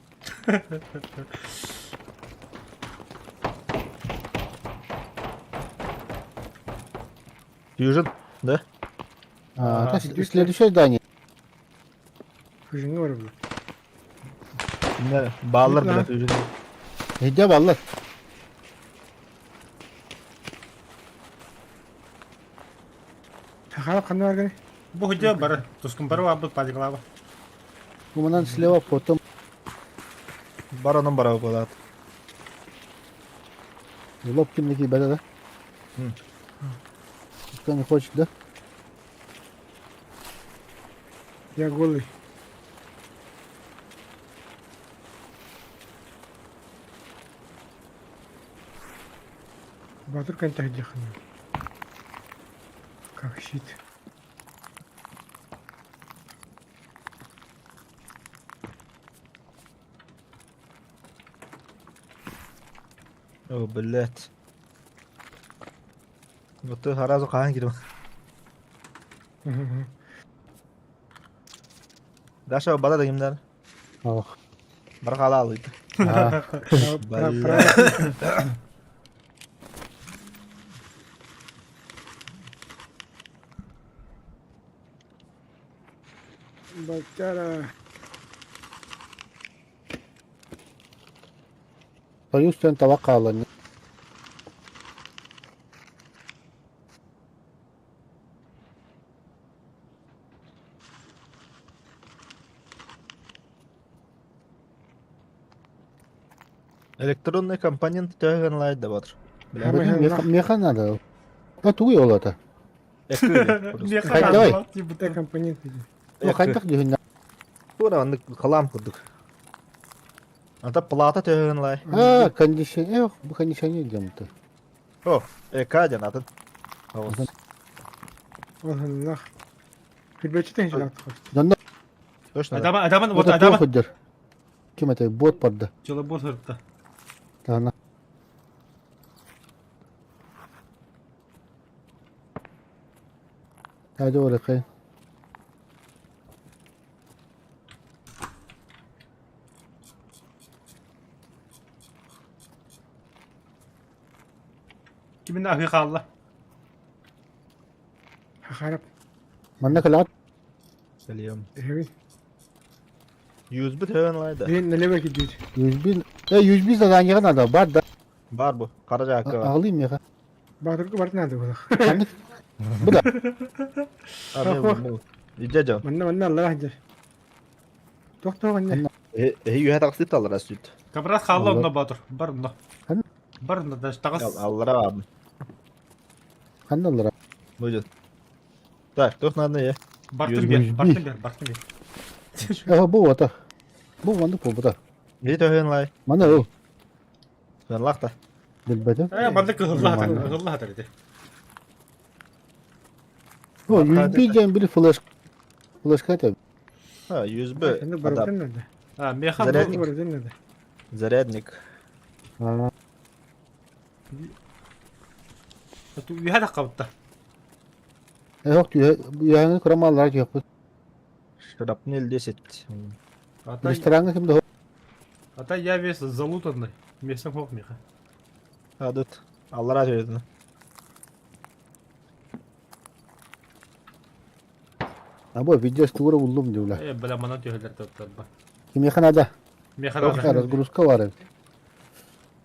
Фьюжн, да? А, это следующее здание. Фьюжнга бар бу. Не, бааллар бля Фьюжн. Иде баллар. Сахалап ханна барганы? Бу худя бары, тускун бары бабыт падиклаба. Манан слева потом. Баранын бара болат. Лоб кимники бәдә да? Никто не хочет, да? Я голый. Батыр контакт Как щит. О, блядь. Вот ты сразу хаһан кирим. Даша бала да кимдер? Ох. Бар хала алыйды. Бачара. Союз тен табак хаалан. Электронный компонент төһөн лайт да бар. Меха надо. А тугуй ол ата. Меха Давай. надо. компонент. Ну хайдах дүйүн. Тура аннык халам курдук. Ата плата төһөн лай. А, кондиционер, бу кондиционер дем-то. О, эка ден атын. Аллах. Кирбечтен жылат Донна. Точно. Адаман, адаман, вот адаман. Ходер. Ким это? Бот парда. Чылы бот хыртта. Тана. Hadi oraya. Кимин ахы хаалла? Хахарап. Манна калат. Сәлем. Эви. USB төһөн лай да. Мен налево кидит. USB. Э, USB задание надо, бар да. Бар бу. Кара жакка. Алыйм меха. Батыргы бар надо было. Бу да. Иде жан. Манна манна Аллах жар. Тохто манна. Э, юха таксит аллара сүт. Кабрат хаалла онно батыр. Бар онно. Бар онно даже тагыс. Аллара бар. Ханна аллара. Будет. Так, тух надо я. Бартын бер, бартын бер, бартын бер. Э, бу ата. Бу манды бу да. Не төһөн лай. Мана ол. Лахта. Билбетим. Э, манды кыһылла хатар, кыһылла хатар иди. О, USB ден били флеш. Флешка это. А, USB. Барытын А, меха Зарядник. Зарядник. А. Үйә да кабытта. Yok yani kıramalar yok. Шрапнель 10. Ата, Ресторанга кимде ата я весь залутанный. Месем хок меха. Адыт. Аллара жөрдүн. Або видео стура буллум диула. Э, бля, манан түһэлэр туттарба. Кимиэхэ надо? Миэхэ надо. Разгрузка бар эбит.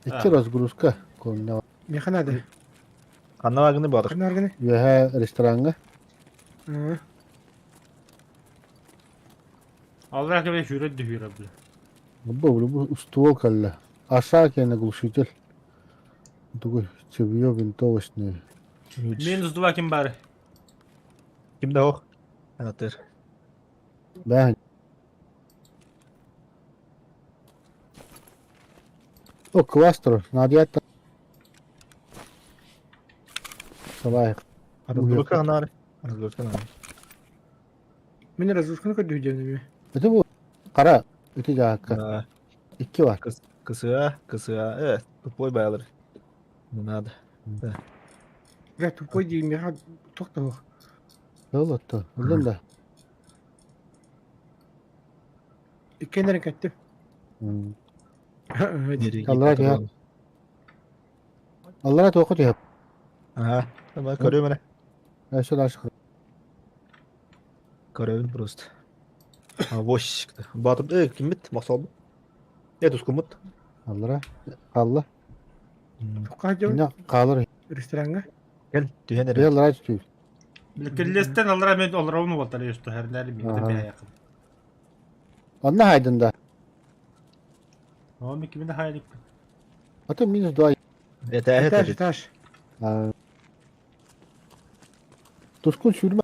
Икки разгрузка комна. Миэхэ надо. Ханна вагны бар? Ханна баргыны? Үөһэ рестораҥҥа. Аллах кебе сүүрэр дүһүүрэ бля. Бу бу ствол кэллэ. Аша кэнэ глушитель. Тугу чебье винтовочный. Минус 2 ким бары? Ким да ох. Анатыр. Да. О, кластер, надо Салай. Разгрузка наар. Разгрузка наар. Мин разгрузканы көрдүү Это бу қара ити жаакка. Икки бар. Кысыа, кысыа. Э, тупой байлар. Не надо. Да. Бля, тупой дии миэхэ туох да суох. Ол отто. Ыллым да. Иккиэннэрин кэттим. Аллара түһэ. Аллара туохха түһэ. Ага. Давай көрүм эрэ. Өссө дальше. Көрөбүн просто. Авось. Батыр, э, киммит? Мақсалбыт. Э, тускуммут. Аллара. Қалла. Туохха дьон? Қалыр. Рестораҥҥа? Кел, түһэн эрэ. Аллара түһ. Киллестен аллара мен олоробун уолтар өстө хэрнәри мин Ага. бэйэкин. Онно хайдын да. О, мен кимин хайдык. Ата минус 2. Этаж, Этаж, этаж. Тускун сүрмэ.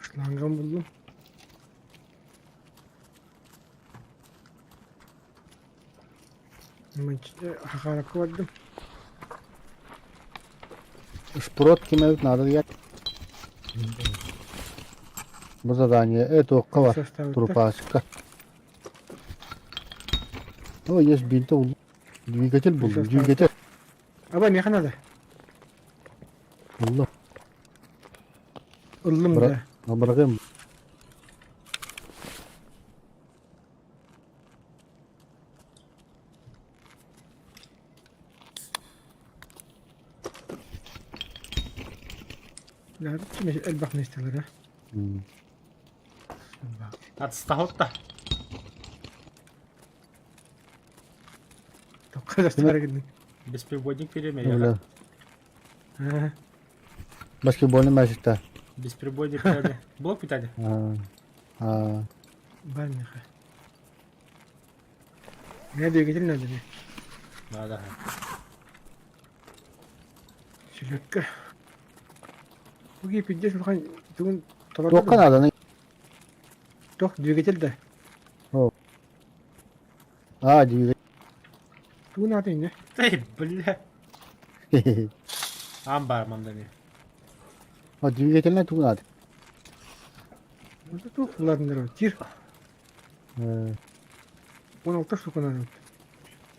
Шланган булдум. Хахаракка бардым. Шпрот кимэбит надо я. Бу задание это туохха бар. Трупашка. О, есть бинта булдум. Двигатель булдум. Двигатель. Аба, миэхэ надо. Булдум. Ыллым да. Абырагым. Элбэх миэстэлэрэ. Атстахотта. Тоққа гидин. Беспилотник перемея. Бля. Баскетбольный матчта. Бесперебойник питали. Блок питали? А. Бар миэхэ. Мне двигатель надо. Да, да. Селедка. Буги пиздец улахан тугун Туохха надо? Туох двигатель да. О. А, двигатель. Тугун аты не? Эй, бля. Амбар мандами. А двигательный тугу надо. Ну туох буладындар тир. 16 штука надо.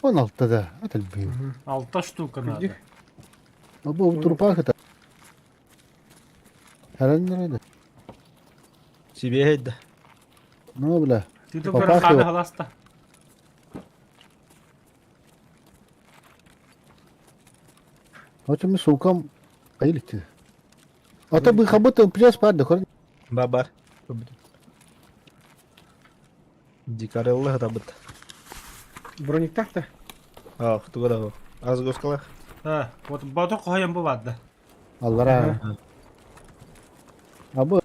16 да. Это бил. Алта штука надо. А бу трупах это. Харан Себе да. Ну, бля. Ты только ханы галаста. Очум суукам кайликти. Ата бы хабыт пресс парды хор. Бабар. Дикарелла табыт. Брониктах та. Ах, туга да. Разгрузкалар. А, вот батыр коян бу барды. Аллара. Абы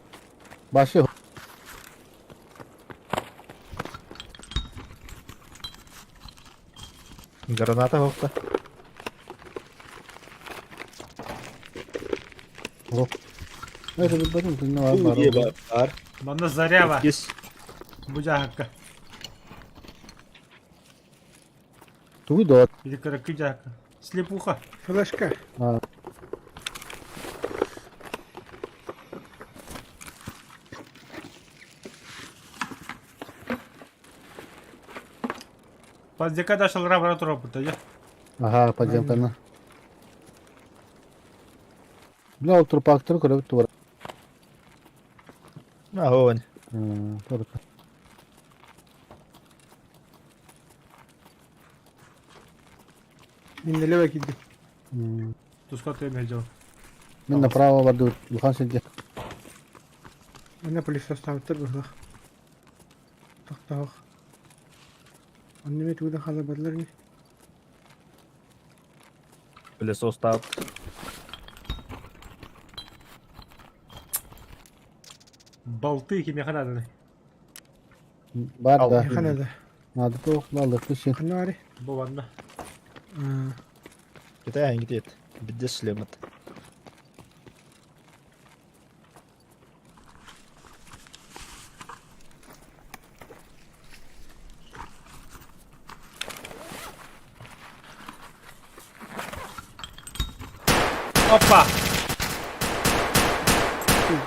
башы Граната хопта. Ох. Это батын түнне бар. Бар. Манна зарява. Бу жахакка. Тугу да. Или каракы жахакка. Слепуха. Флешка. А. Подзека дашал рабра тропыта, я. Ага, подземканы. Бля, ол трупактыр көрөп тура. А, вон. Только. Миннелева киирдим. Туска тыа мэлдьэбин. Мин направо бардыбыт улахан сиргэ. Манна пылесостаабыттар быһыылаах. Тохтоох. Онно эмиэ тугу да хаалларбатылар ини. Пылесостаабыт. Балты кимиэхэ нааданы? Бар да. Миэхэ наада. Наада туох лалыкты син. Ханна баарый? Бу манна. Китай где Где шлемат? Опа!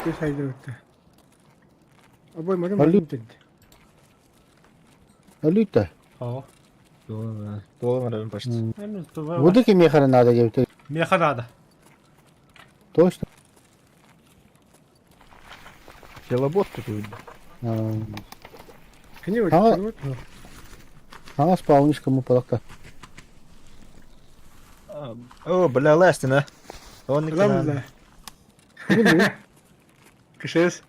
Ты сайдыбытта. Обой модем модем Алюта. О. Туолан почти. Буду кимиэхэ надо диэбитэ. Миэхэ надо. Точно. Филобот такой. Ана спаунишка му падахта. О, бля, Ластина. Он не Ладно. Кышес.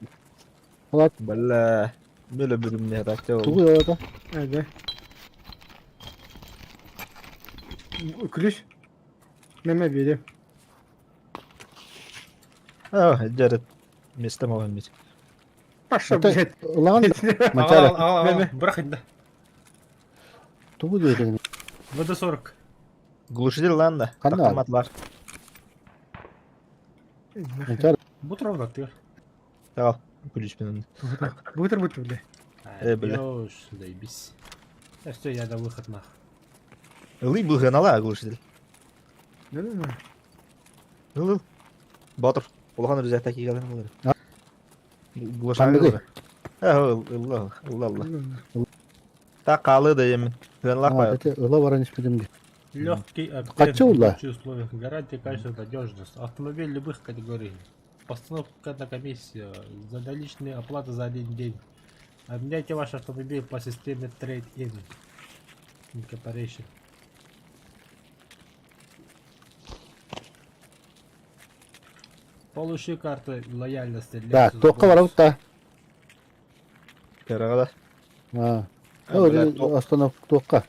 Бля. Бля, бля, так Тугу это? Да. Ключ. Меме берем. А, дәрет. Место могу иметь. Паша, блядь. Ладно. Мачара. Бырах инде. Тугу диэтигин. ВД-40. Глушитель ладно. Ханна. Автоматлар. Мачара. Бу ровно ты. Ал, ключ мен. Бутер бутер, бля. Бля. Ёш, заебись. А все, я на выход нах. Ылый был гранала глушитель. Да-да-да. Ыл. Батыр. Улахан рюкзак такие галын булыр. Ханныгы? Глушитель. Ыл, ыл, ыл, ыл. Так калы да емен. Гранала Это ыла баран испедим. Легкий обмен Кача в ула? лучших условиях. Гарантия качества надежность. Автомобиль любых категорий. Постановка на комиссию. За наличные оплата за один день. Обменяйте ваш автомобиль по системе Trade-in. Incorporation. Получи карту лояльности. Да, Lexus туохка Bonus. барабыт Карагада. А. А, бля, Остановка туохка.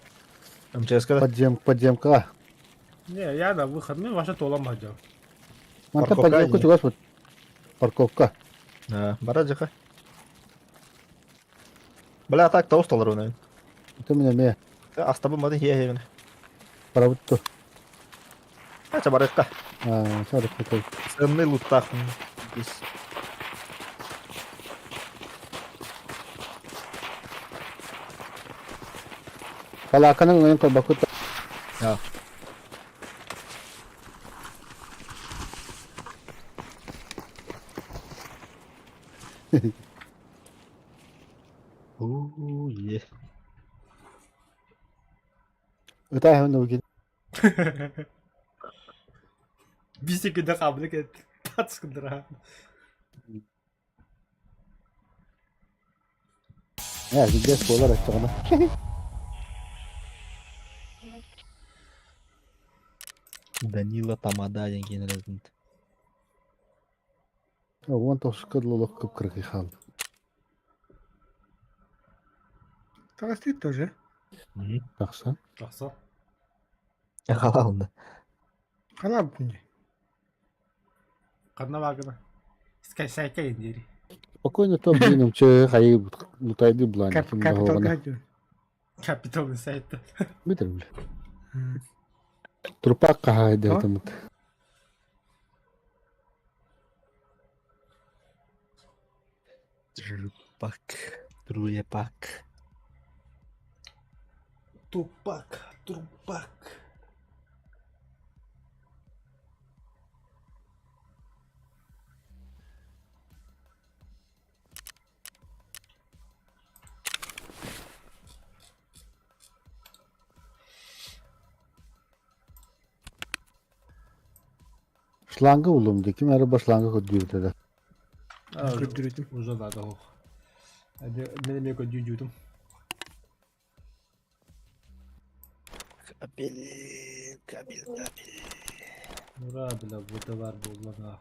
МЧС-ка. Подзем, подземка. Не, я на выход. Ну, ваша толам ходил. Манта Парковка подземка не? чугас вот. Парковка. Бара жака. Бля, так таусталар оны. Это меня ме. Астабы мады хе хе. Барабыт ту. Ача барыкка. А, сары крутой. Ценный луттах. Здесь. Калаканы ngayın колбакут. Да. Уу, е. Ытай хэмэн үгин. Бисеки да кабыл кет. Тацкындыра. Я, здесь болар ачтыгына. Данила Тамада деген резидент. Уон тоскы лолок кып кыргы хал. Тағастит тоже. Тақса. Тақса. Халалында. Қала бұнде. Канна багына. Скайсайка индери. Спокойно то блин, че хай лутайды булан. Капитал гадю. Капитал сайты. Битер бил. Трупак кахайды атымыт. Трупак. Труепак. Тупак, трупак. Шланга улум диким, арба шланга көддүрдө да. Уже надо. Мен эме көддүрдүм. Блин. Кабель, кабель. Ура, бля, быта бар буолла нах.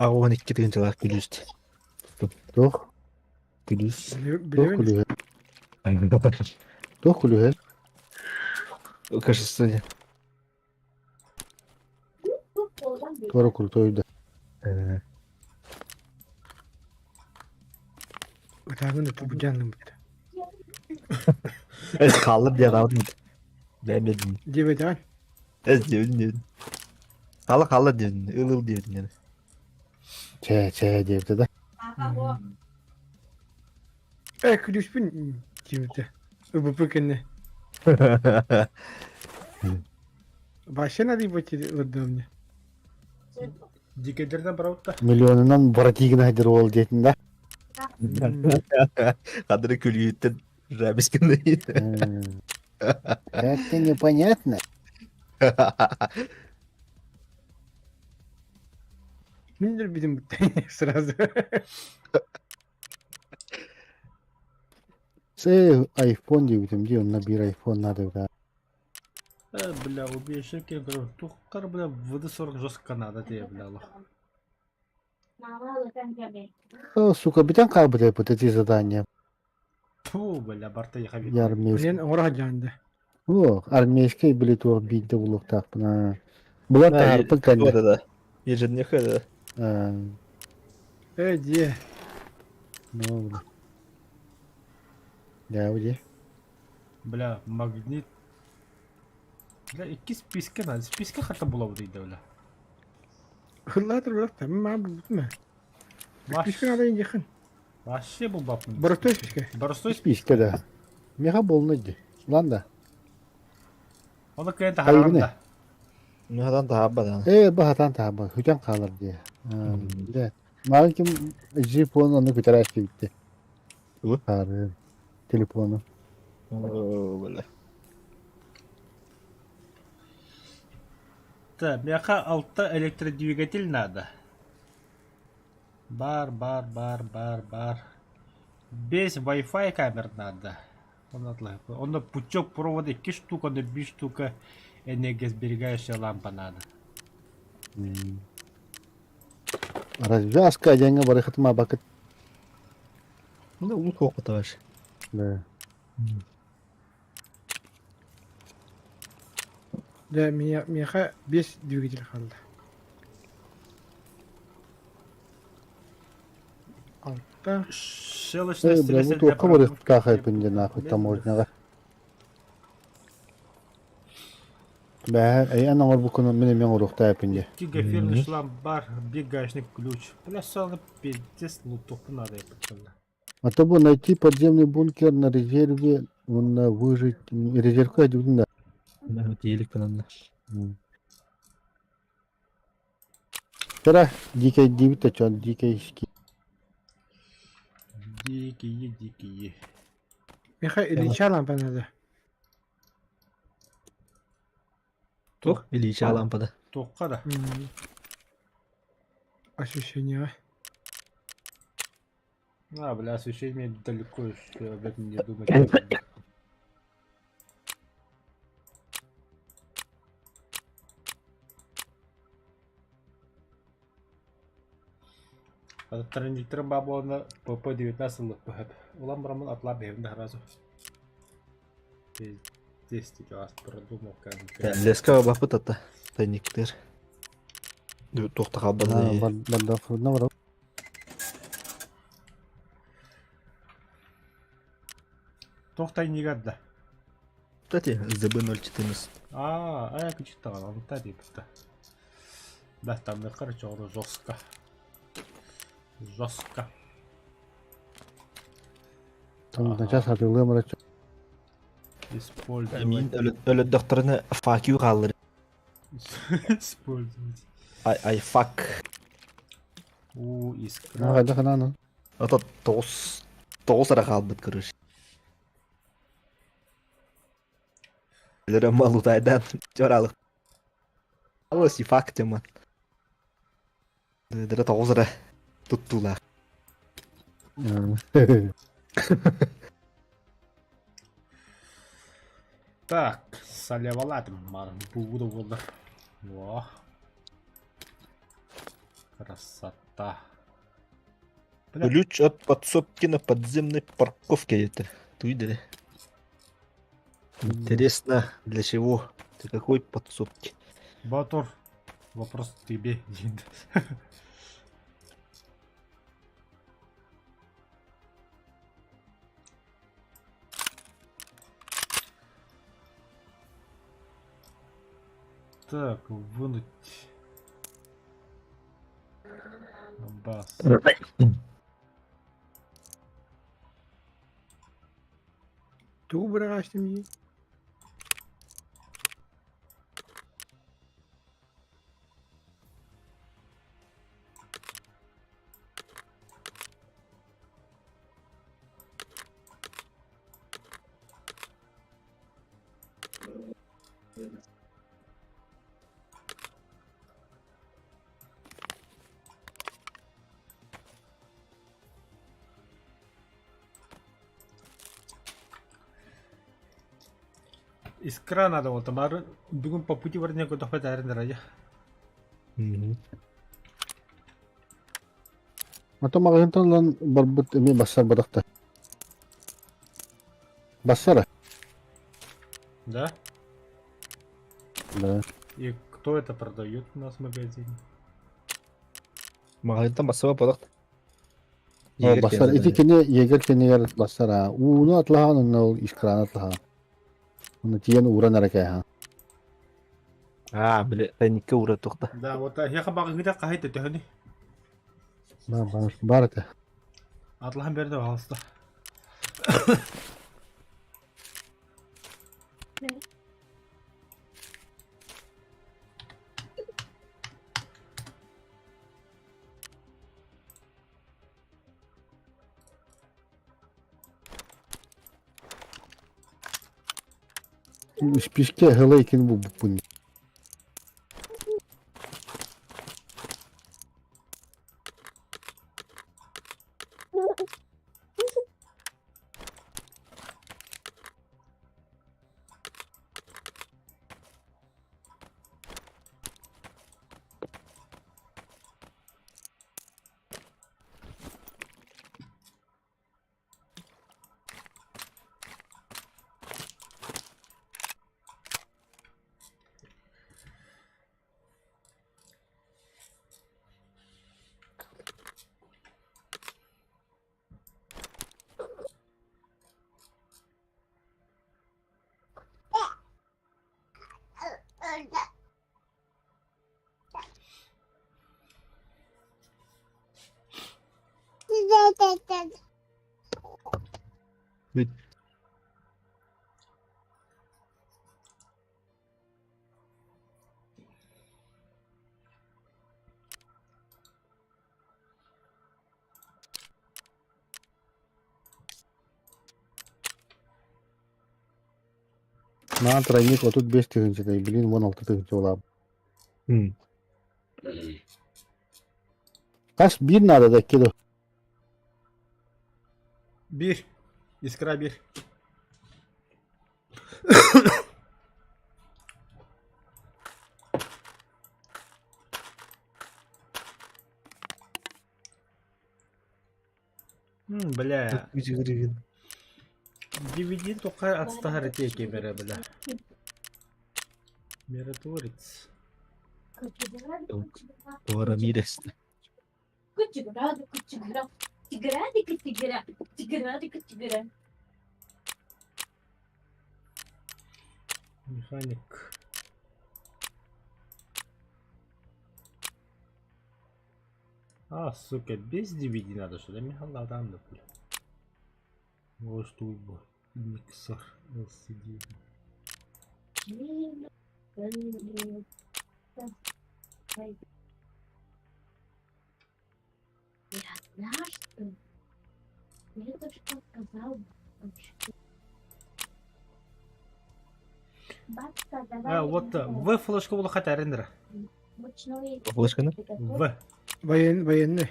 Аҕыс икки тыһыынчалаах күлүүс. Туох? Күлүүс. Туох күлүүһэ? Туох күлүүһэ? Кажется, Туора крутой да. Ытаагын ыты будьаанным бутта. Эс хааллар диэн аҕабын. Бэйэм Диэбэтэҕин. Эс диэбин диэбин. Хаала хааллар диэбин, ыл ыл диэбин диэн. Чээ чээ диэбитэ да. Э күлүүспүн диэбитэ. ЫБП кэннэ. Вообще надо ебать ылырдым мне. Дикэдэрдэн барабытта. Миллионунан Буратигина хайдыр уол диэтин да. Хадыры күлүүттэн жабискин. Это непонятно. Мин өлбүтүм сразу. Сэ айфон диэбитим дии, онно биир айфон надо эбит. Э, бля, убейши кем Тухкар, бля, ВД-40 жестко надо тебе, бля, лох. О, сука, бүтэн хаалбыт эбит эти задания. Фу, бля, барта ехали. Я армейский. Блин, оҥоро сылдьаҕын да. О, армейский били туох биирдэ булуохтаахпын. Булан таһаарбыт кэннэ. Да, да. Ежедневка, да. Э, дьиэ. Ну, бля. Да, где? Бля, магнит. Бля, икки списка надо. Списка хата була бут бля. Ыллаатыр булахта, мин маа булбутум ээ. Списка надо индиэхин. Вообще был бапын. Боростой списка. Боростой списка, да. Меха болну ди. Лан да. Оны кыйын таһаарам да. Ну, хатан таһаарба да. Э, бу хатан таһаарба. Хүтэн хаалар дии. Да. Маған ким телефон оны күтәрәш битте. Таһаарыы. Телефону. О, бля. Так, меха алта электродвигатель надо. Бар, бар, бар, бар, бар. Без Wi-Fi камер надо. Он отлах. Он пучок провода 2 штука, он 5 штука энергосберегающая лампа надо. Развязка диэҥҥэ барыхытыма бакыт. Ну, лук опытываешь. Да. Да, миэхэ биэс двигатель хаалла. Алта. Щелочная Э, бля, бу туохха барыхтаахайпын диэн аахпыт таможняҕа. Бээ, эн оҥорбуккун мин эмиэ оҥоруохтаахпын дии. Гигафирный шлам бар, бегаечный ключ. Бля, сало пиздец, лутуху надо я пацана. А то бы найти подземный бункер на резерве, он выжить... Резервка один, да. Да, елик пананна. Тара, дикий дивит, а чё, дикий ски. Дикие, дикие. Миэхэ Ильича лампа надо. Тух, Ильича лампада. Туохха да. Ощущение. А, бля, освещение далеко еще об этом не думать. Трендиктер бабона ПП-19 ЛПХ. Улам брамын атла бэйбин сразу. Пиздец, вас продумал как. Леска бапыт ата. Тайниктер. Туохта хаалбата. Бардахына бар. Туох тайнигар да. Кстати, ЗБ-014. А, а я читал, он тариф-то. Да, там, короче, он жестко. Жестко. Там начаас атылыам бараччы. Использовать. Мин өлөдөхтөрүнэ fuck you хааллар. Использовать. I, I fuck. У. Бу искра. Хайда ханан. Ото тоҕус тоҕус эрэ хаалбыт короче. Лөрө малутайдан чоралык. Алыс и факт тема. Дыра тоҕус эрэ туттуулаах. Так, салявалатым марын бугу да буоллар. Во. Красота. Ключ от подсобки на подземной парковке это. Туйдали. Интересно, для чего? Для какой подсобки? Батор, вопрос тебе. Так, вынуть. Бас. Тугу быраҕаачтым дии? Искра надо вот, бары бүгүн по пути барыня көтөхпөт әрин раja. Ата маҕаһыынтан ылан барбыт эмиэ бассар бадахта. Бассара? Да? Да. И кто это продает у нас в магазине? Маҕаһыынтан бассаба бодох. О, бассар. Ити кини егер кенигер бассара. Ууну атлахан, онно ол искраны атлахан. Онно тиен ууран эрэ кээһэн. Аа, били тайникка уура тухта. Да, вот яха багыгыта кахайта төһөнү. Бар, бар, бар этэ. Атлахан берди пожалуйста. Испиискэ ыһыла иккини булбуппун. Наан тройник 35 тыһыынчатай, билигин 16 тыһыынча улааппыт. Хас биир наада да икки дуо? Биир. Искра биир. Бля. DVD тоқай отстар теки бере, бля. Миротворец. Рамирес. Механик. А, сука, без DVD надо, что ли? Михаил да, бля. Вот что Миксер LCD. А, вот В флешка була хатарындыра. Флешканы? В. Воен, военный.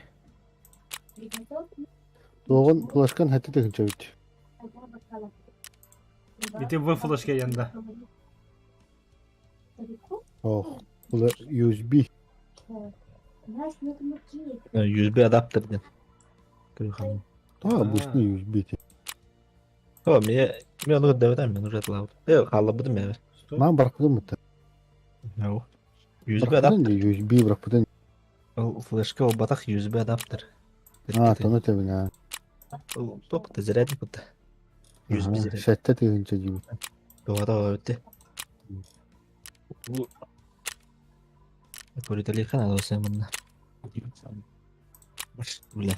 Тоғын флешкан хәтті тегінче бит. Ити В флешка янда. Ох, бұл USB. USB адаптер ден. Көрүханым. Та, обычный USB. те. О, мне мен оны көрдөбөтөм, мен уже атлабыт. Э, халлабытым мен. Ман барқыдым мұты. Ау. USB адаптер. USB барқыдым. Ол флешка ол батах USB адаптер. А, тоны тебін, а. Ол тоқ та зарядник бутта. USB зарядник. Шәтті тегінче деймін. Тоғада өтте. Көрүтелихан алосен мында. Бля.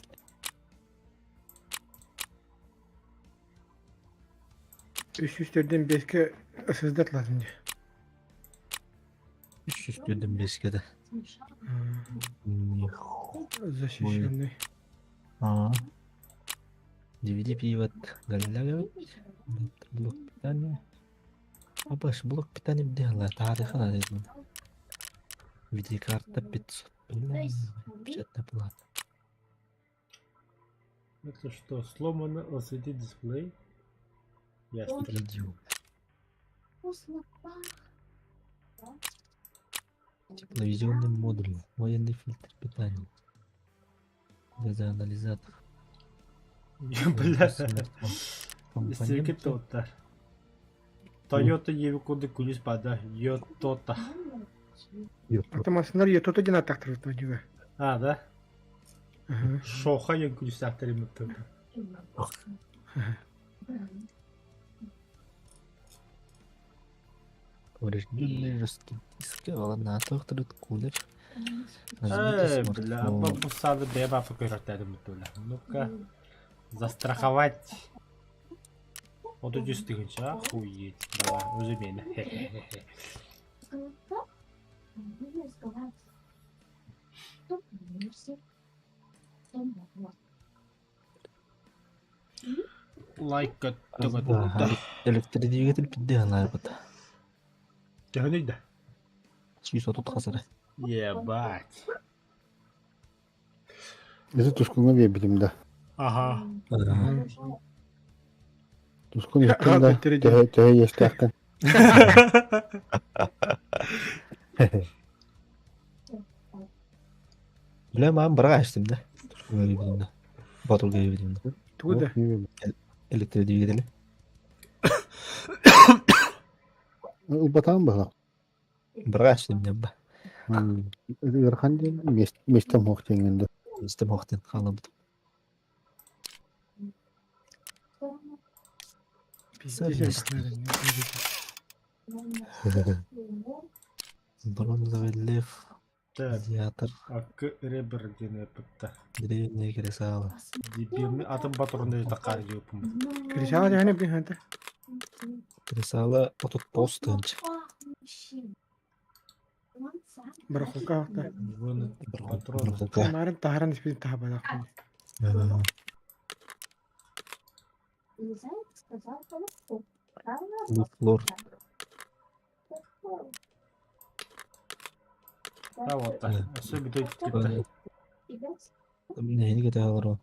Үс үстерден беске сыздат lazım diye. Үш үстерден беске да. Защищенный. А. DVD привод Галилео. Блок питания. Абаш, блок питания где? Тарихы надо. Видеокарта 500. Бля, печатная плата. Это что, сломано LCD дисплей? Ясно. Видео. Тепловизионный модуль. Военный фильтр питания. Газоанализатор. Бля. Компоненты. Сиркет оттар. Toyota Евикоды күлүс бада. Йотота. Атамасындар йотото ден атақтырып диге. А, да? Шоха ең күлүс аттар емітті. Поврежденный жесткий диск. Ладно, а кулер. Эй, бля, бу сады беба фокусировать Ну-ка. Застраховать. Вот үс тыгынча, охуеть. Давай, өзі мені. Хе-хе-хе. Лайк каттыгы. Электродвигатель пидде ана бут. Төһөнөйдө. 130 хасары. Ебать. Это тушкунга бербитим да. Ага. Тушкун яқын да. Төһө төһө естәқін. Бля, мам бара ачтым да. Тушкунга бербитим да. Батылга бербитим да. Тугу да. Электродвигатель. Улбатан бала. Бара ачтым да. Ирхан ден местем хоқтеңінде. Местем хоқтен халабыт. Бронзовый лев. Радиатор. Акы ребер диэн эппитте. Древнее кресало. Дебилный атын батырын тақар жеупум. Кресало дегені бір ханта. Кресало отут постынч. Барахолка хакта. Патрон. Марын тахаран испин тахабада. Луфлор. А вот так. Особенно типа. Не, не готово.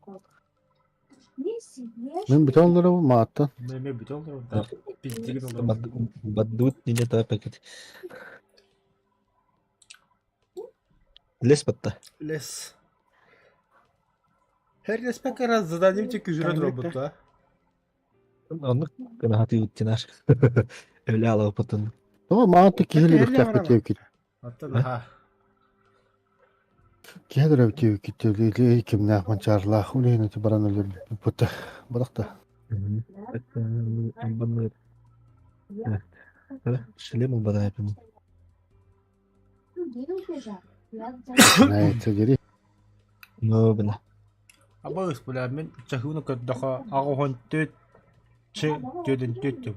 Мен бүтә олары мааттан. Мен бүтә олары. Да. Пиздеген олары. Баддут не та пакет. Лес батта. Лес. Her респект раз заданием тек күжірет робот, а? Оны кына хаты уттинаш. Өле алып потын. Тоға маатты киһили бихтәк битеп кит. Аттан аха. Киһәдер битеп кит. Ле кимнә манчарлах улейне баран өлөр бутта. Баракта. Шлем улбадай пим. Найт дери. Ну, бля. Абы бля, мен чахуна көддөха агохон төт чы төдөн төт төт.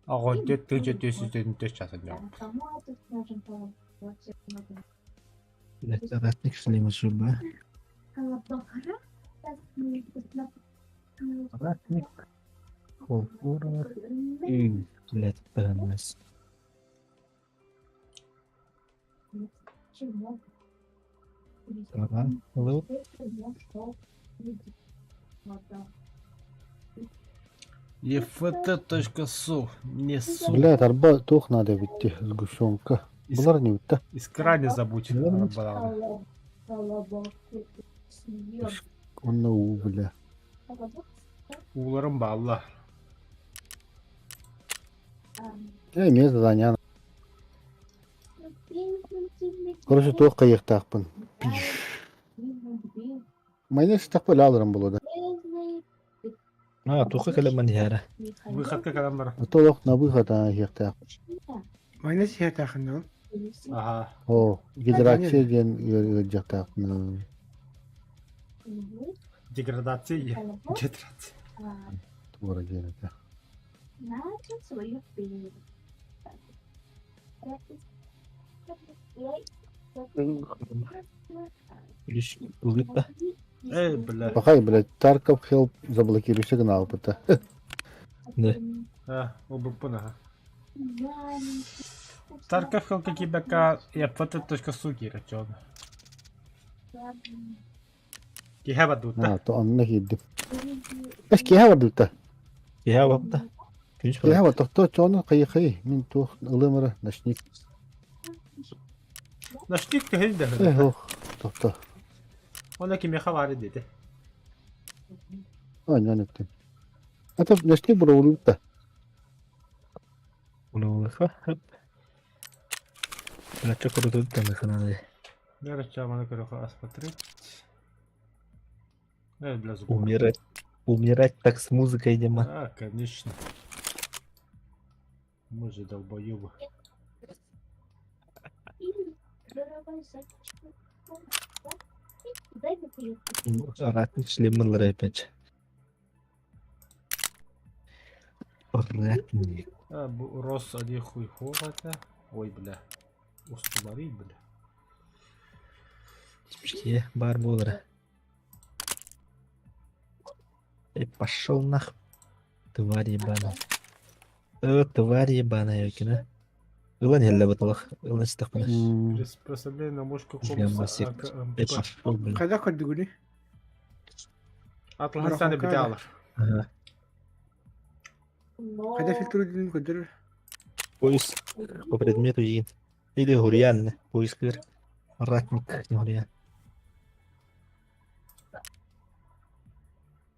Агон төт төт төт төт төт часан жок. Блять, ратник шлема журба. Ратник. Холкура. И, блять, ПНС. Ага, лып. eft.su не су. Блядь, арба туох надо эбит дии, сгущенка. Булар не битта. Искра не забудь. Арбалаҕын. Онно уу бля. Ууларым баалла. Э, эмиэ задание. Короче, туох хайыахтаахпын. Майонез тахпа ылааларым буолуо да. А, туха кэлэммэн иһээрэ. Выходка кэлэн баран. Ото олох на выход иһиэхтээх. Майонез иһиэхтээххин дуо? Аха. О, гидрация диэн ыалдьыахтаахпын. Деградация Деградация. Туора диэн этэ. Лишь улыбка. Эй, бля. Пахай, блядь, Тарков Хелп заблокируйся гынаалбыта. Да. А, убуппун аха. Тарков Хелка кибека eft.su киирэ чон. Киһэ бадута. А, то онно киирдим. Эс киһэ бардыта. Киһэ бапта. Күнүс Киһэ бар тохто чону хайы-хайы мин туох ылым ночник. Ночник төһөн да. Эх, ох, тохто. Она кимиэхэ баары диэтэ. Оонньоон өттүм. А то ночник буруолуйбут Улаха. Бля, круто там их надо. Короче, маны көрөхө осмотреть. Э, бля, зуб. Умирать. Умирать так с музыкой, Дима. А, конечно. Мы же долбоебы. Ратник шлемылар опять. Ратник. А, бу Рос один хуй это. Ой, бля. Устулары, бля. Спички, бар болары. Эй, пошел нах. Тварь ебаная. Э, тварь ебаная, ёкина. Ылан хелле баталах. Ылан стахпана. Приспособление на мушку Гамбасик. Эй, пошел, блин. Хайдах көрдүгүнүй? Атлан саны бите алар. Ага. Хайда фильтр көрдөрөр? Поиск по предмету един. Или гурьян. Поиск кыр. Ратник, не гурьян.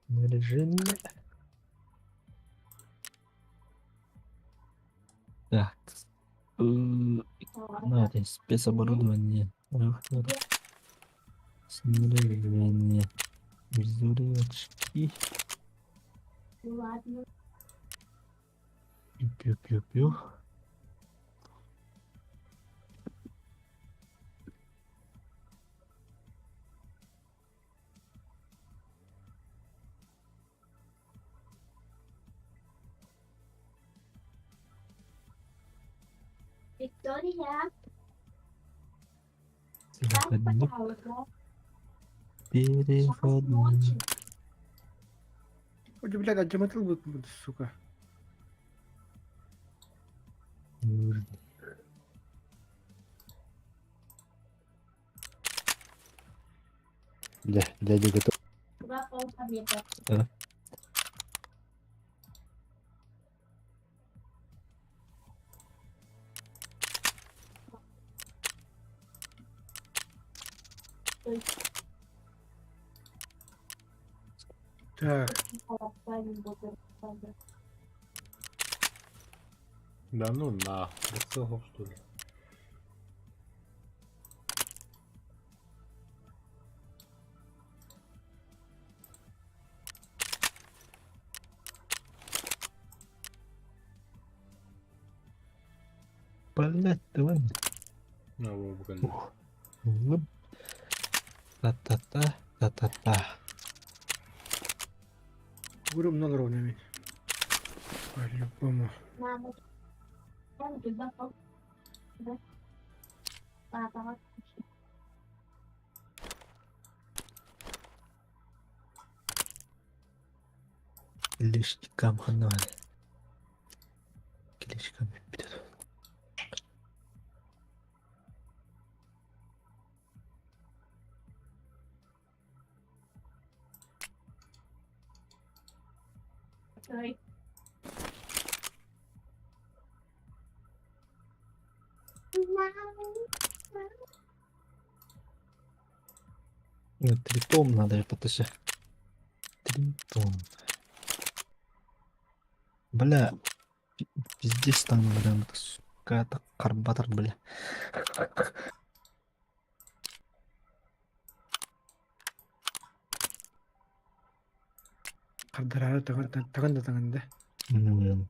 Режим. Так. На, это спецоборудование. Снаряжение. Визоры, очки. Пью-пью-пью. Переходник. Переходник. Ой, блядь, алдьаммат ылбыт, сука. Дьэ, дядя готов. Да. Так. Да ну на. Прицел, что ли? Блять, давай. На, во, буквально. Лып. Та-та-та, та-та-та. Гуру много ровно мин. По-любому. Килишкам ханна баар? Килишкам бүппүтэ дуо? Ну, Тритом надо, ПТШ. Тритом. Бля, пиздец там, бля, сука, это карбатор, бля. Хардарары таҥан таҥан да таҥан да. М.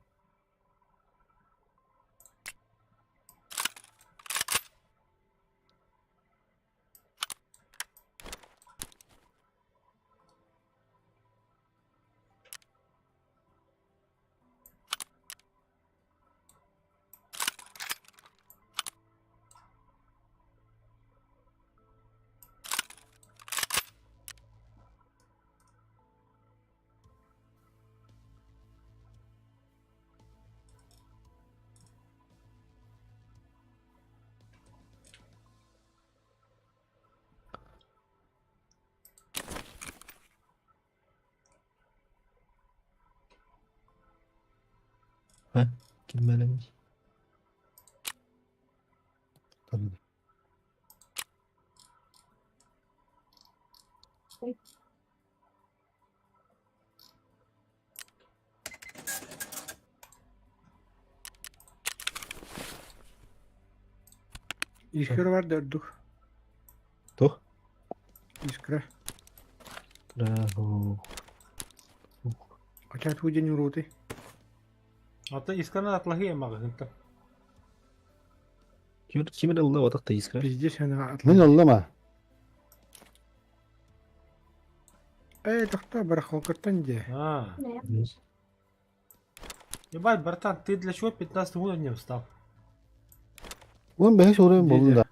А, киммэлэмий? Искра бар да ордук. Туох? Искра. Браво. Хотя туу день уруутуй. Ата искраны атлаһыы маҕаһыынтан. Ким ким эрэ ылла отах та искра. Пиздец она Мин ыллым а. Э, тохтоо барахолкаттан дии. А. Ебать, братан, ты для чего 15 уровнем стал? Уон бэһис уровень буоллун да.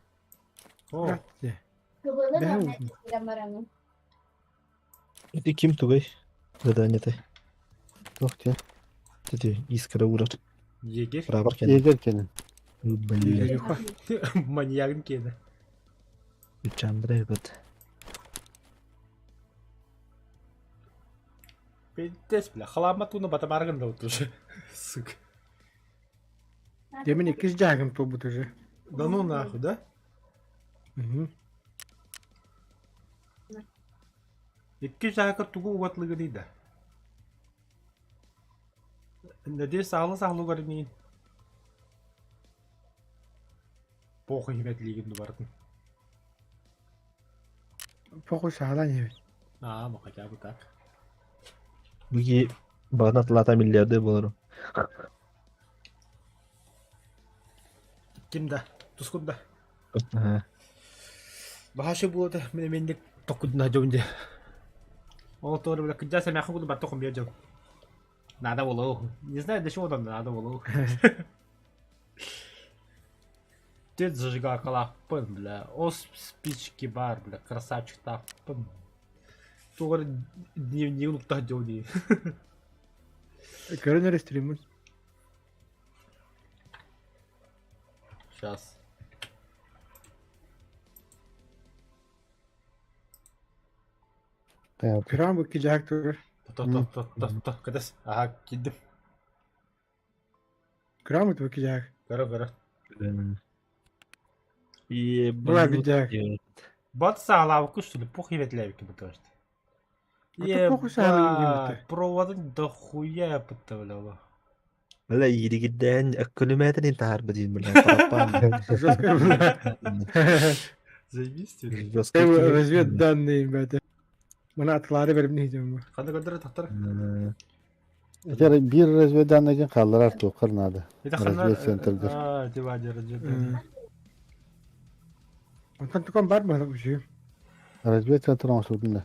О, Ити ким тугай? Заданиетай. Туох диэн? Ити искра уурар. егерь. Прапор кэннэ. Егер кэнин. Блин. Маньягын киэнэ. Чандра эбит. Пиздец, бля, халаама тууна батамаргын да вот уже. Сука. Дьэ мин иккис дьааһыгым туолбут уже. Да ну нахуй, да? Мгм. Икки дьааһыкка тугу угатлыгыный да? Надеюсь, саалы саалыгар миин. Похуй хибэтлиигин дубартын. Похуй саалаан иһэбит. А, ну хотя бы так. Буги бағана атлата миллиардер боларым. Ким да? Тускун да. Ага. Баһашы буота мен эмиэнник токкудуна дьон дьэ. Ол туора бля кыдьаас эмээхин курдук барта хомуйар дьон. Надо было. Не знаю, для чего там надо было. Ты зажигалкалаахпын, бля. Ос спички бар, бля, красавчиктаахпын. Туох эрэ дневнигин уктаах дьон дии. Көрөн эрэ стриммин. Сейчас. Күрээн бу икки дьааһык турар. То то то то то кэтэс. Аха, киирдим. Күрээн бу икки дьааһык. Көрө көрө. Була бит дьааһык. Бат саалаабыкка что ли, пох иветлээбиккин потому что. А то похуй саалыгын Ебать, диэбиттэр. проводын дохуя бля. Бля, ииригирдээн өккүлүмээтин таһаарбыт диин бля, параппаан. Жестко бля. Заебись тебе. Жестко Разведданные, бля. Мана атлары берип иһдем бу. Ханна көрдөрө тахтар. Этэр биир разведданныйгын хаалларар туоххар наада. Это ханна Разведцентргар. А, тиба разведданные. Онтон тукан бар баһылык үчүгэй. Разведцентр оҥосултун да.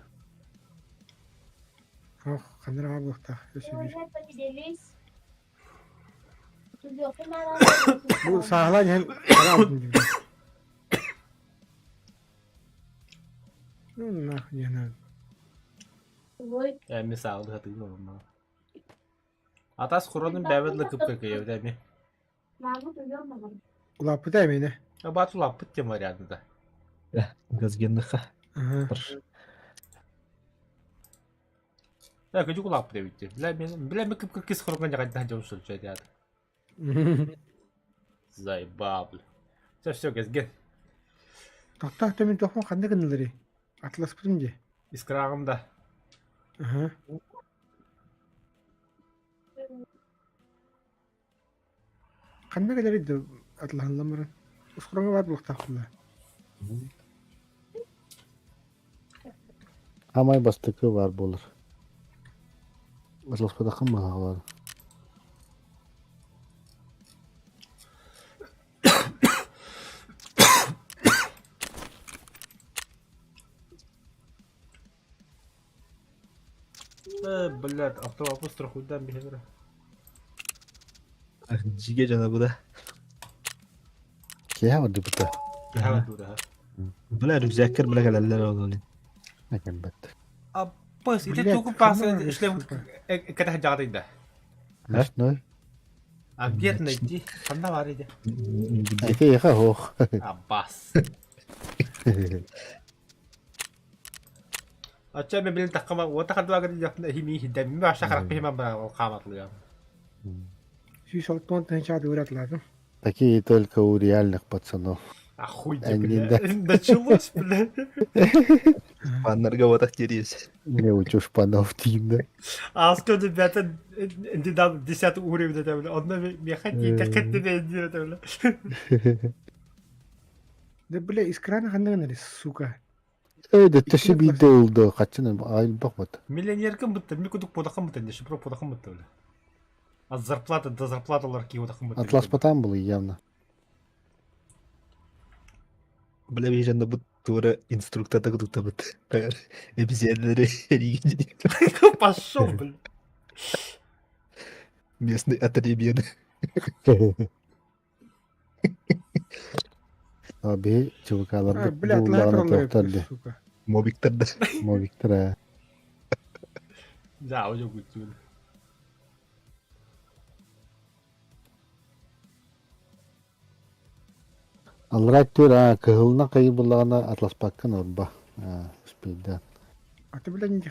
Ох, ханна эрэ буолуохтаах өссө биир. Бу сааһылаан иһэн араабытын диибин. Ну нахуй не надо. Э, мен саалды хатыгын олорно. Атас куранын бэбэт лыкып кыкыйабыт эми. Улааппыта эмине. Абат улааппыт тем варианты да. Газгенныха. Э, көдүк улааппыт эбит. Бля, мен бля мен кып кыс хорган жагайдан жабып сүрчү Заебал, бля. Все, все, газген. Тохтоо төмүн тохмон ханна гыннылары? Атласпытым дии. Искрагым да. Аха. Ханна кэлэрий да атлаһаллан баран. Ускураҥа баар буолуохтаахпын да. Хамай бастакы баар буолар. Атласпатаххын баһаҕалар. Э, блядь, автобус страхуйдан биһиги. Дьигэ дьоно бу да. Киһи бардыбыта. Киһи бардыбыта. Бля, рюкзаккар бля кэлэллэр ол олин. Кэлбэт. Аппас, ити тугу паасы шлем кэтэх дьаҕатыйда. Ночной. А где найти? Ханна бар иди. Ити эха хоох. Аббас. Ача мен билин таххама уота хардуага дияхна хими хидда ми баша харах пихиман бара хааматлыя. 160 тыһыынчаҕа төгүл атылаатым. Такие только у реальных пацанов. Охуеть, Они, бля. да. Началось, бля. Паннарга вот терес. Не у чушпанов тиинде. А сколько ребята недавно 10 уровень это, бля. Одно мехати, так это не это, бля. Да бля, искраны ханна гыннары, сука. Э, да төсө биирдэ ылды, хаччын айылбах бат. Миллионеркам бытта, ми кудук подахам бытта, не шипро подахам бытта, бля. От зарплаты до зарплаты ларки вот Атласпатан был явно. Бля, бейжанна бу тура инструктата кутуктабыт. Эбизиэннери Пошел, бля. Местный отребен. Аби А, чубукалар бля, атлаһа буллаҕына тураллар тоқтар эбит, де. сука. Мобиктар да. Мобиктар э. Да, уже будет. Аллара түр а кыһылна кайы буллаҕына атласпаккын орба. Успейда. А ты, бля, не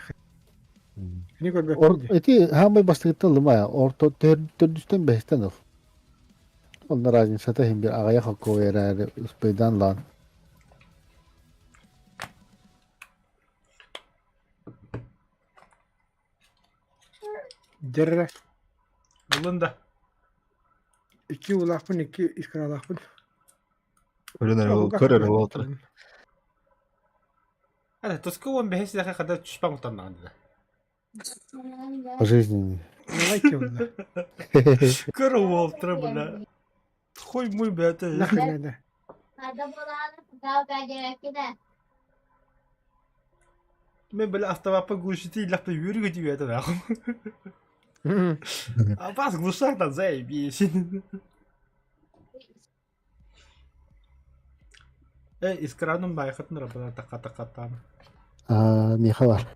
Кини көрбөппүн дии. Ити хаамай бастыгыттан ылыма орто төрдүстэн бэһистэн ыл. Онно разницата иһин бир аҕыйах окко эрээри успейдан лаан. Дьэррэ. Ылын да. Икки уулаахпын, икки искралаахпын. Көрөн эрэ көр эрэ буолтара. Это тоска он бэһис сиэхэ хада түспэҥ утаннаҕын да. Пожизненный. Давайте онно. Көр уолтара бля. Хуй мой бята. Нахрен надо. Мен бля автомаппа глушите илэхпэ үөрүгө тиийбэтэ нахуй. А бас глушак там заебись. Э, искранум байхатын рабына така такатан. Аа, миэхэ бар.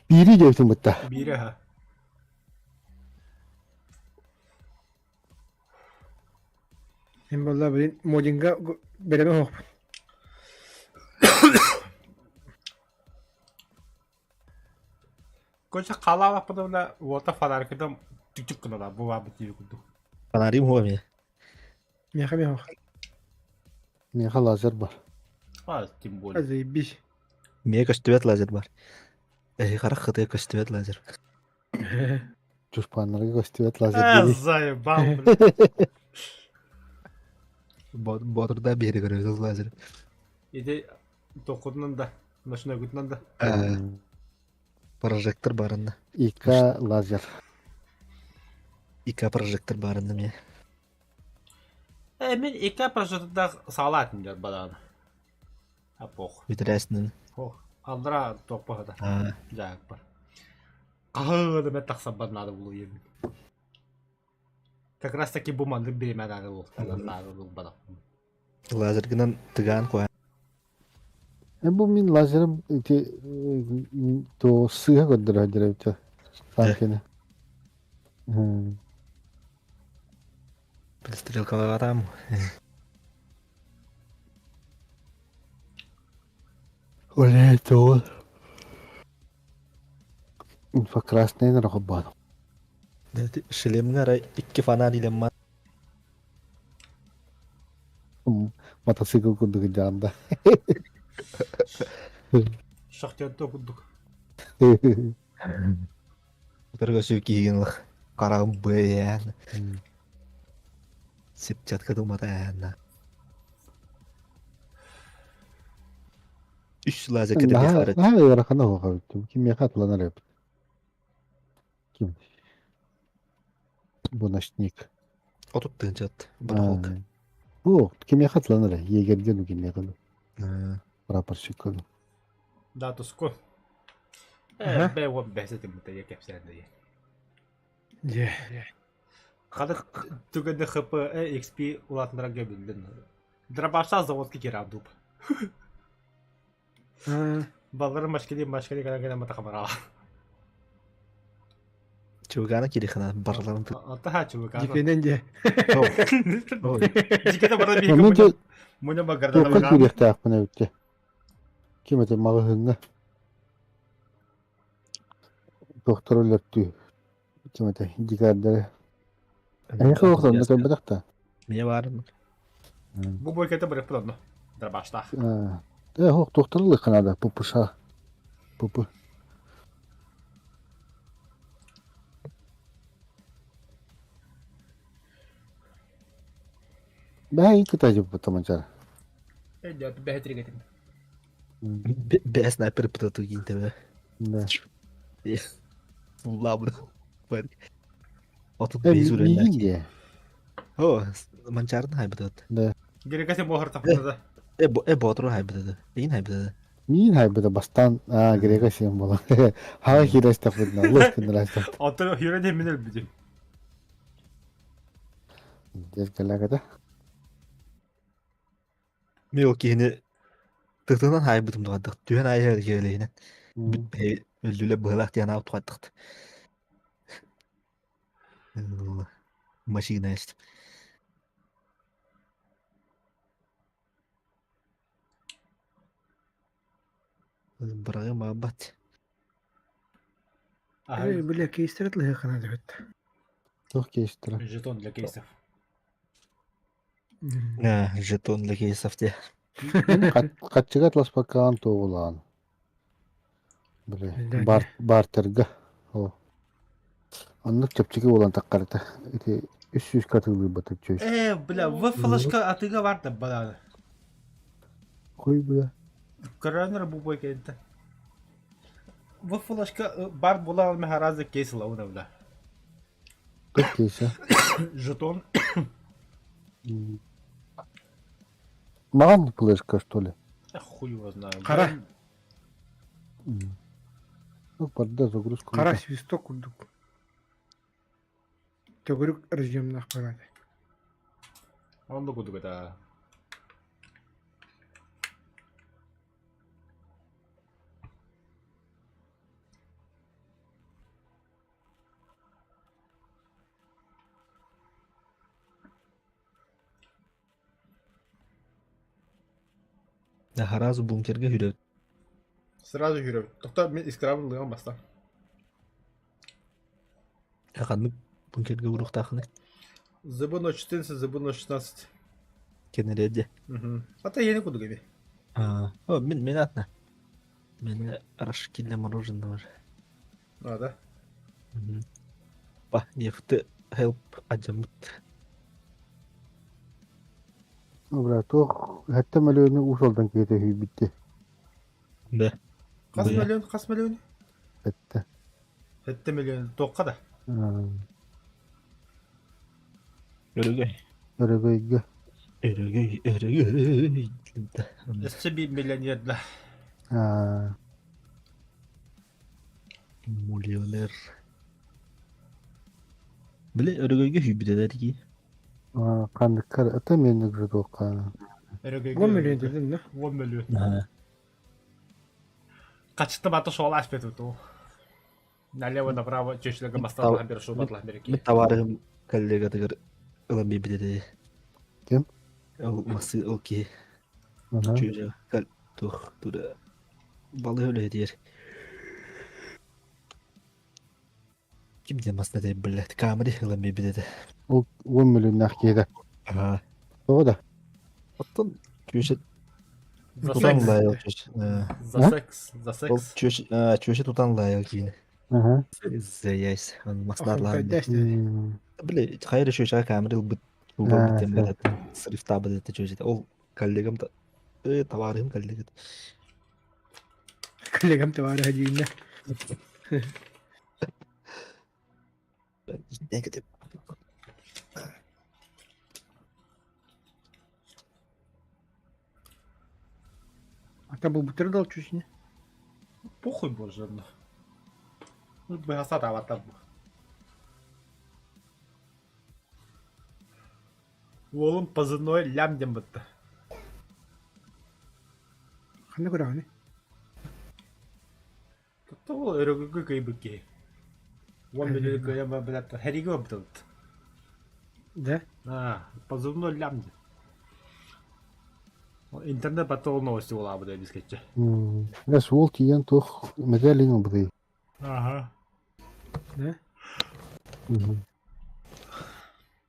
Биири диэбитин бытта. Биире ха. Мен буолла блин модинга бэлэмэ оһохпун. Короче, халаабаппытына уота фонарикытым түк-түк гына бу баабыт диир курдук. Фонарим хуа мне. Миэхэ миэхэ. Миэхэ лазер бар. А, тем более. А заебись. Миэ көстүбэт лазер бар. Эһи харах хытыга көстүбэт лазер. Чушпаннарга көстүбэт лазер Э, дири. заебал, блин. Боотурда биэри көрөбүт лазер. Иди токутунан да, ночной да. Прожектор барынна. ИК лазер. ИК прожектор барынна мне. Э, мен ИК прожекторда салат дер бадан. А пох. Бүтерәсинен. Ох, алдыра топпа да. А. Жаак бар. Кахы да тахсабар надо было ем. Как раз таки бу маннык биремэ надо было. Надо было бада. Лазер гынан тыгаан куа. Э, бу мин лазерым ити то сыыһа көрдөрө деребитэ. Санкины. Пристрелкалаатам. Оле тоҕо инфракрасный нарахабаат. Шлемҥэ арай икки фонарь илэммат. Мотоцикл курдук дьаанда. Шахтерда курдук. Утарга сүр киһигин ылах. Хараҕым быйаан. Сепчатка думата Үс лазер кэтэ Наһаа ыарахан оһоҕо бүттүм. Кимиэхэ атланар эбит? Ким? Бу ночник. 30 тыһыынчат барахолка. Бу кимиэхэ атланар Егерге ну кимиэхэ ну. Прапорщикка ну. Да, туску. Э, бэ вот бэсэ тиммитэ я кэпсээн да Дьэ. Хада түгэнде ХП XP улаатынарга биллин. Дробаша заводка кираб дуб. Баллары машкили машкили кана кана мата хамара. Чугана кирихана барларын Ата чугана. Дикенен дьэ. Дикете бара биһиги муня багарда. Туохха киириэхтээхпин эбитте. Ким это маҕаһыыҥҥа Туохтар өлөртүү ким этэй дикарьдары Эһиэхэ олохтон да көрбөтөх да Миэ баарын. Бу бойкета барыппыт онно. Дробаштаах. Э, ох, туохтар ылыахха наада, ППШ. ПП. Бэһэ кытай дьуппута мачара. Э, дьэ, бэһэ тиригэтин. Бэс снайпер пытату киинтэбэ. Да. Лабы. Отут Э, бейс миигин дии. О, манчарын хайбытат. Да. Герекасе бохор таппыта. Э, э, ботру хайбытат. Эйин хайбытат. Миин хайбыта бастаан аа грека сиэн буолан. Хаҕа киирэ таппытына, лыс гыннара таппыт. Оттон хюрен мин өлбүтүм. Дес кэлэкэтэ. Мен ол киһини тытынан хаайбытым дуҕардах түһэн аайы киэлэһинэн өллүлэ быһылаах диэн аап туҕардахт машина есть быраҕым аабат Эй, бля, кейстер лыхана дебет. Туох кейстера? Жетон для кейсов. Жетон для кейсов те. Хаччыга атласпаккаан туоҕулаан. Били бартерга. О. Оннук чэпчэки буолан таххарыта. Ити үс сүүскэ атыылыырбата чөй. Э, бля, в флешка атыыга бар да балааны. Хуй бля. Көрөнөр бу бой кэлтэ. В флешка бар була алмы харазы кейс лауна бля. Как кейса? Жетон. Маҕан флешка что ли? Хуй его знаю. Хара. Ну, барда загрузку. Хара свисток курдук. Төгүрүк разъемнаах барады. Онно курдук это. Сразу бункерга хүрөт. Сразу хүрөт. Тохто мен искрабын лыган баста. Ханнык бункерга уруохтаахыны? ЗБ 14, ЗБ 16. Кенереде. Ата ени курдук эби. О, мин мен атна. Мен рожки для мороженого. А, да? Па, нефты help адьаммыт. Бра, туох хэттэ мөлүөнү уус алдан киһитэ үһүйбүттэ. Да. Хас миллион, хас миллион? Хэттэ. Хэттэ миллион туохха да? Өрөгөй. Өрөгөйгө. Өрөгөй, өрөгөй. Өссө биир миллионер да. Миллионер. Били өрөгөйгө хүйбүтэлэр дии. Ханныккар ата меник же туохха. Өрөгөйгө. 10 миллион дедин, да? 10 миллион. Качты баты шола аспет ту. Налево направо чөчлөргө масталаһан бер шубатлаһан бер Мин табаарыһым коллегатыгар ылан биэрбит этэ. Ким? Ол массы ол киһи. Чүөчэ туох тура балыһа үлэһитигэр. Ким диэн масна этэй блядь, камери ылан биэрбит этэ. Ол уон мөлүннээх киһитэ. Аа. Тоҕо да? Оттон чүөчэ За тутан секс. лайыл чүөчэ. За секс. За Ол секс. чүөчэ чүөчэ тутан лайыл киини. Заяйс, маснаарлаан. Били, хайа чүөчэҕэ камера ылбыт убарбыт диэн барат срифтаабыт этэ чүөчэтэ. Ол коллегам э табаарыһым коллегат. Коллегам табаарыһа дииннэ. А там был бутерброд чуть не. Похуй боже. Ну, быһа бу. Уолум позывной лям диэн бытта. Ханна көрөҕүнүй? Тоҕо өрөгүгү кыйбыт киһи. Уон билили кыайан барбыт хэриги барбыт. Да? А, позывной лям диэн. Интернет батыл новости буолаабыт эбискечче. Эс уол тиийэн туох мэдээлин ылбытый? Ага. Да?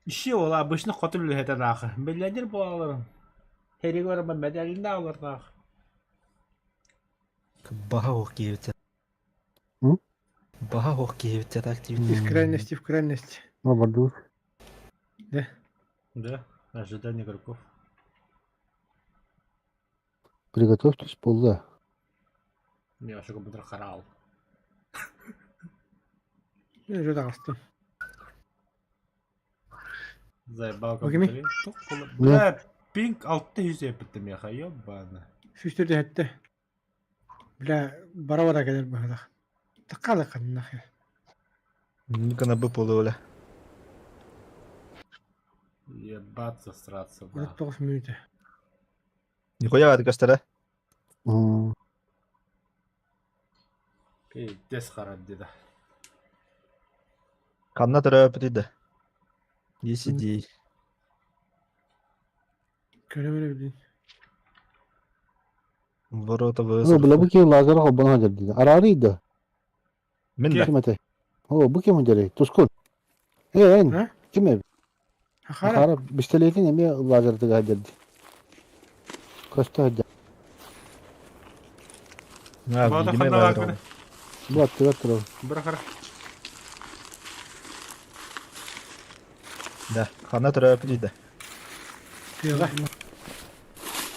Иши ол обычно хоту үлэһэтэ наахы. Миллионер буолаларын. Хэриги баран мэдээлин да алар Баха ох киһибит. Баха ох киһибит так диибит. Из крайности в крайность. Обордуур. Да? Да, ожидание игроков. Приготовьтесь буолла. Мен вообще компьютер харал. Мен уже таҕыстым. Заебал Окей. компьютер. Бля, пинг 600 эппиттим меха, ёбана. Сүүстэр Бля, бара-бара кэлэр быһыылаах. Такка ханнах. Никона бы полуоля. Ебаться, сраться, да. 19 мүнүүтэ. Нихуя көстөрө. Пиздец харат деда. Ханна төрөөпүтүй да. Дии Көрөмөрө билин. Ворота О, бля, бу ким лазер холбоно сылдьар дии. Араары да. Мин да. Ким этэй? О, бу ким дэрэй? Тускун. Э, эн. Ким эбит? Хара. Хара бистэлиэтин эмиэ лазердыга сылдьар дии. Көстө сылдьар. Бота ханна баар Бу аттыгар турар. Бара хара. Да, ханна төрөөпүтүй да. Тыаҕа.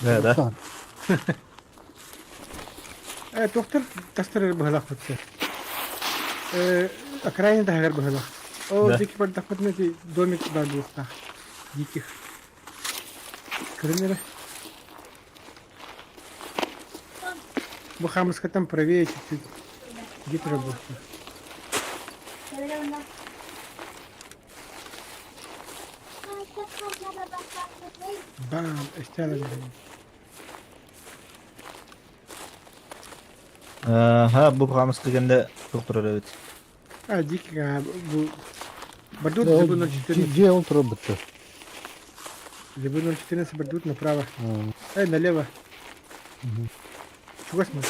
Да, да. Э, доктор тастар быһыылаах бытты. Э, окраина таһыгар быһыылаах. Ол Да. дикий бардахпытына ити домик баар буолуохтаах. Диких. Көрүн эрэ. Бу хаамыскаттан правее чуть-чуть. Где-то буолуохтаах. Бам, эстела. Ха, бу хамыска кэннэ доктор эбит. А, дикий, а, бу... Бардут, либо 0,14. Дьиэ ол турар бытты. Либо 0,14 бардут направо. Э, налево. Чугас смотри.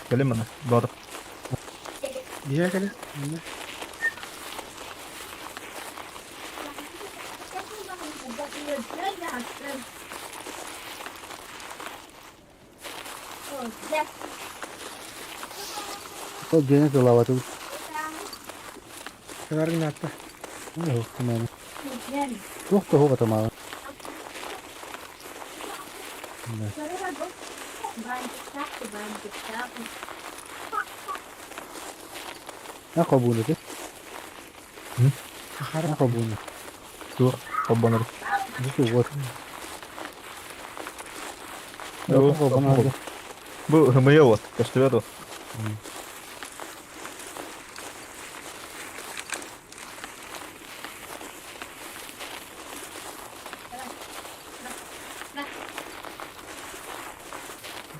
Кэлин мана. Бар. Бия кэлэ. Ол дьиэни тылаабатым. Кыларын атта. Ох, туманы. Туох да суох атамаҕа. На хобуун ити. На хобуун. Туох холбонор. Бу вот. Бу Бу хымыйа вот, көстүбэт ол.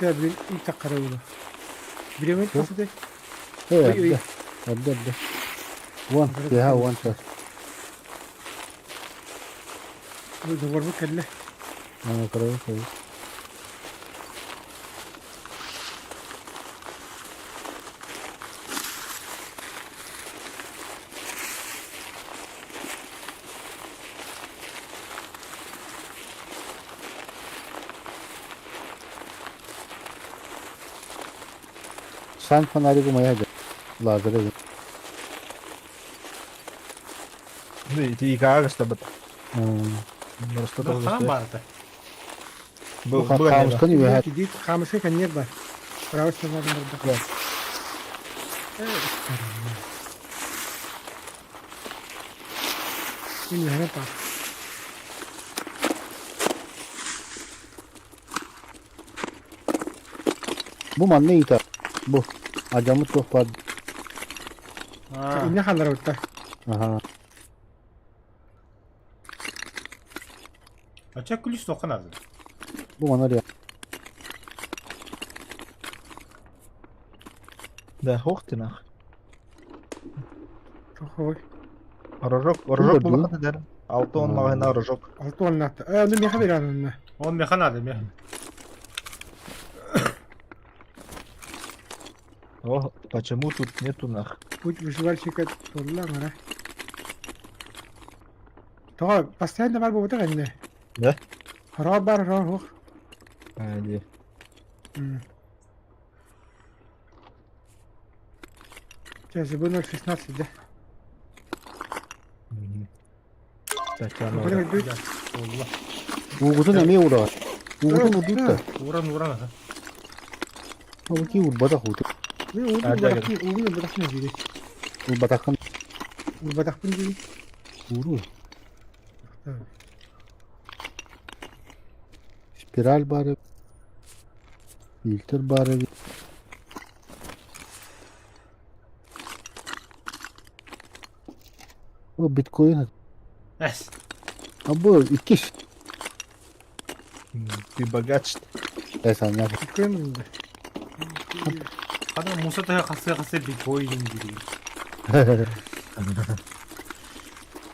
Да, блин, и так караулу. Бириэмэ тахсытай? Э, эрдэ. Эрдэ, эрдэ. Уон, киэһэ уон чаас. Доҕорбут кэллэ. Аа, көрөбүн, көрөбүн. Сан фонарик умайа лазеры. Ну, ити икаа көстөбүт. Просто Хаан баарта. Бу Хаамысканы үөһэ. Хаамыска кэнниэр бар. Право сторона барда. Мин үөһэ бар. Бу манна ыйытар. Бу. Адьаммыт туох баар. Инне халларабыттар. Аха. Ача күлүс тоққан азы. Бу манна ря. Да, хох ты нах. Тохой. Рожок, рожок булахата дэр. Алты он маҕаһына рожок. Алты он нақты. Э, ну меха берен онна. Он меха надо, меха. О, почему тут нету нах? Путь выживальщика толла мара. Тоҕо постоянно бар буолбатах иннэ. Да? Хороо бар, хороо суох. А, дии. Сейчас 0,16, да? Уугутун эмиэ ураҕа. Уугутун урдуутта. Уран, уран аха. Абыки урбатах ууту. Мен уугун уугун урбатахпын дири. Урбатаххын. Урбатахпын дири. Уру. Спираль бары. Фильтр бары. О, биткоин. Эс. А бу иккис. Ты богач. Эс аня. Биткоин Хана муса тая хасы хасы биткоин дири.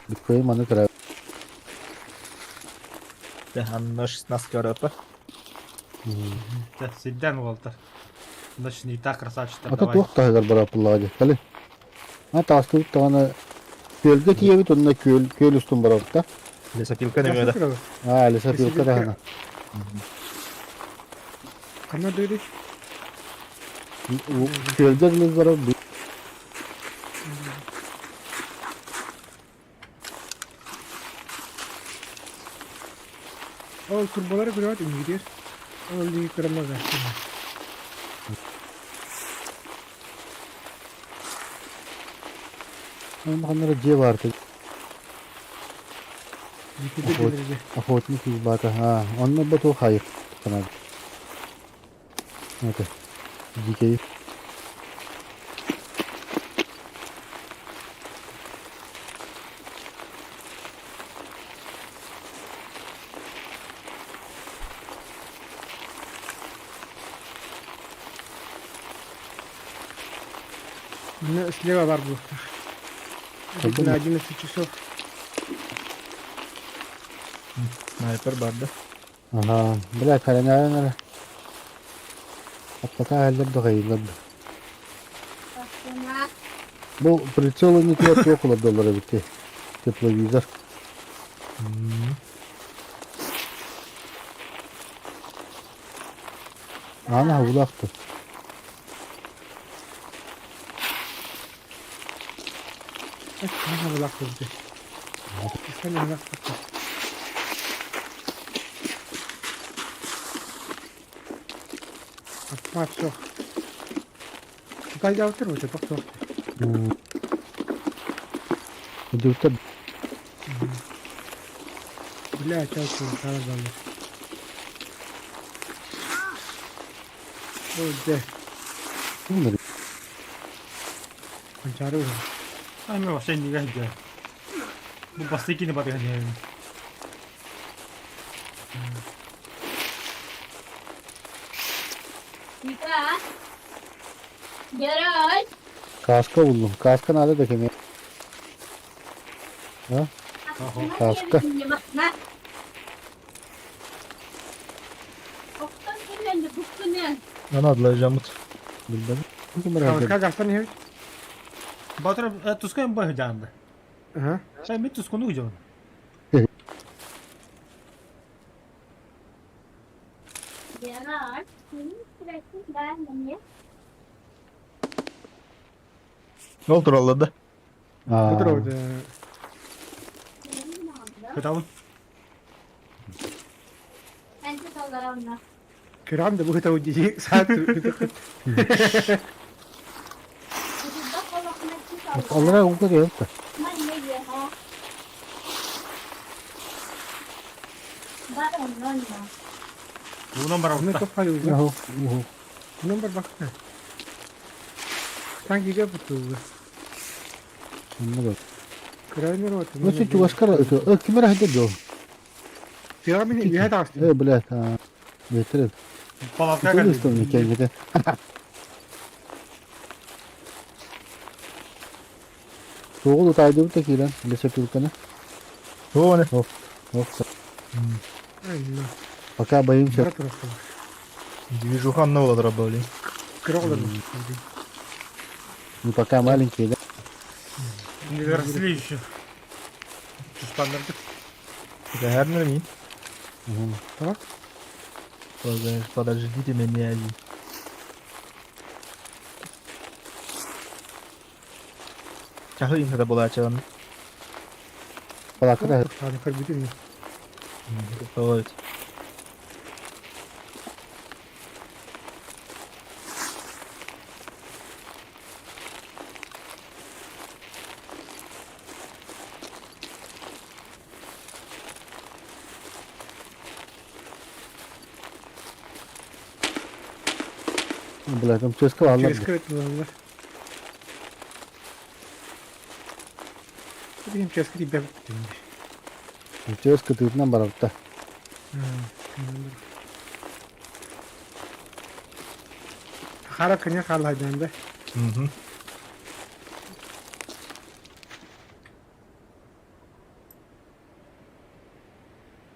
Биткоин маны кыра. Да, анна 16 көрөпө. Да, сидден уолтар. Значит, не так красавчик. Ата туох таһыгар бараппыллаҕа дии. Кали. А таастыбыт даҕаны күөлгэ тиийэбит онно күөл күөл устун барабыт да. Лесопилка нөҥүө Аа, лесопилка даҕаны. Ханна дойду? Күөлгэ дылы барабыт. Ол турбалары көрөт үҥүрүөр. Ол дии көрөмөгө. Ханнара дьиэ баар Охотник избата. Аа, онно боту хайык канал. Это. Дикий. Ну, слева бар был. На 11 часов. Снайпер бар да. Ага, бля, калинарин Аппата әллер дағайлар. Бу прицелы не тият yok олар битти. Тепловизор. Ана улақты. Ана улақты битти. Ана улақты. Автомат суох. Кайдаабыттар бу тох тох. Удивтер. Бля, чалку сара баллар. О, де. Кончары уже. Ай, мен вообще не гадя. Бу бастыкины батыган. Кааска буллум. Кааска надо да кеме. А? Кааска. Ана адлайжамыт. Билбэм. Кааска гастан иһэбит. Батыр тускан бой жаанды. Сен ми тускуну жон. Ол тураллар да. Бу турар. Кыталым. Кырам да бу тау дии саат. Аллара уга келді. Уунан барабытта. Унан бар бакта. Танки бутуга. Онно Крайнер вот. Ну сен чугаскар кимер хәдә жол. Тыга мин үһә тагысты. Э, блядь, бетер. Палатка кәлде. Кәлде. Тоғыл утайды бит килен, лесе пилканы. О, Оп, оп. Пока боимся. Движуха нового дробили. Ну пока маленькие, да? Не доросли еще. Чуспаннарды. Наверное, ми. Так? Подождите меня. Чахы им это была чан. Палакра. Вот. Блядь, там ЧСК алар. ЧСК алар. Бигин ЧСК дип ЧСК тыытынан барабытта. Хара кыня халайдан да.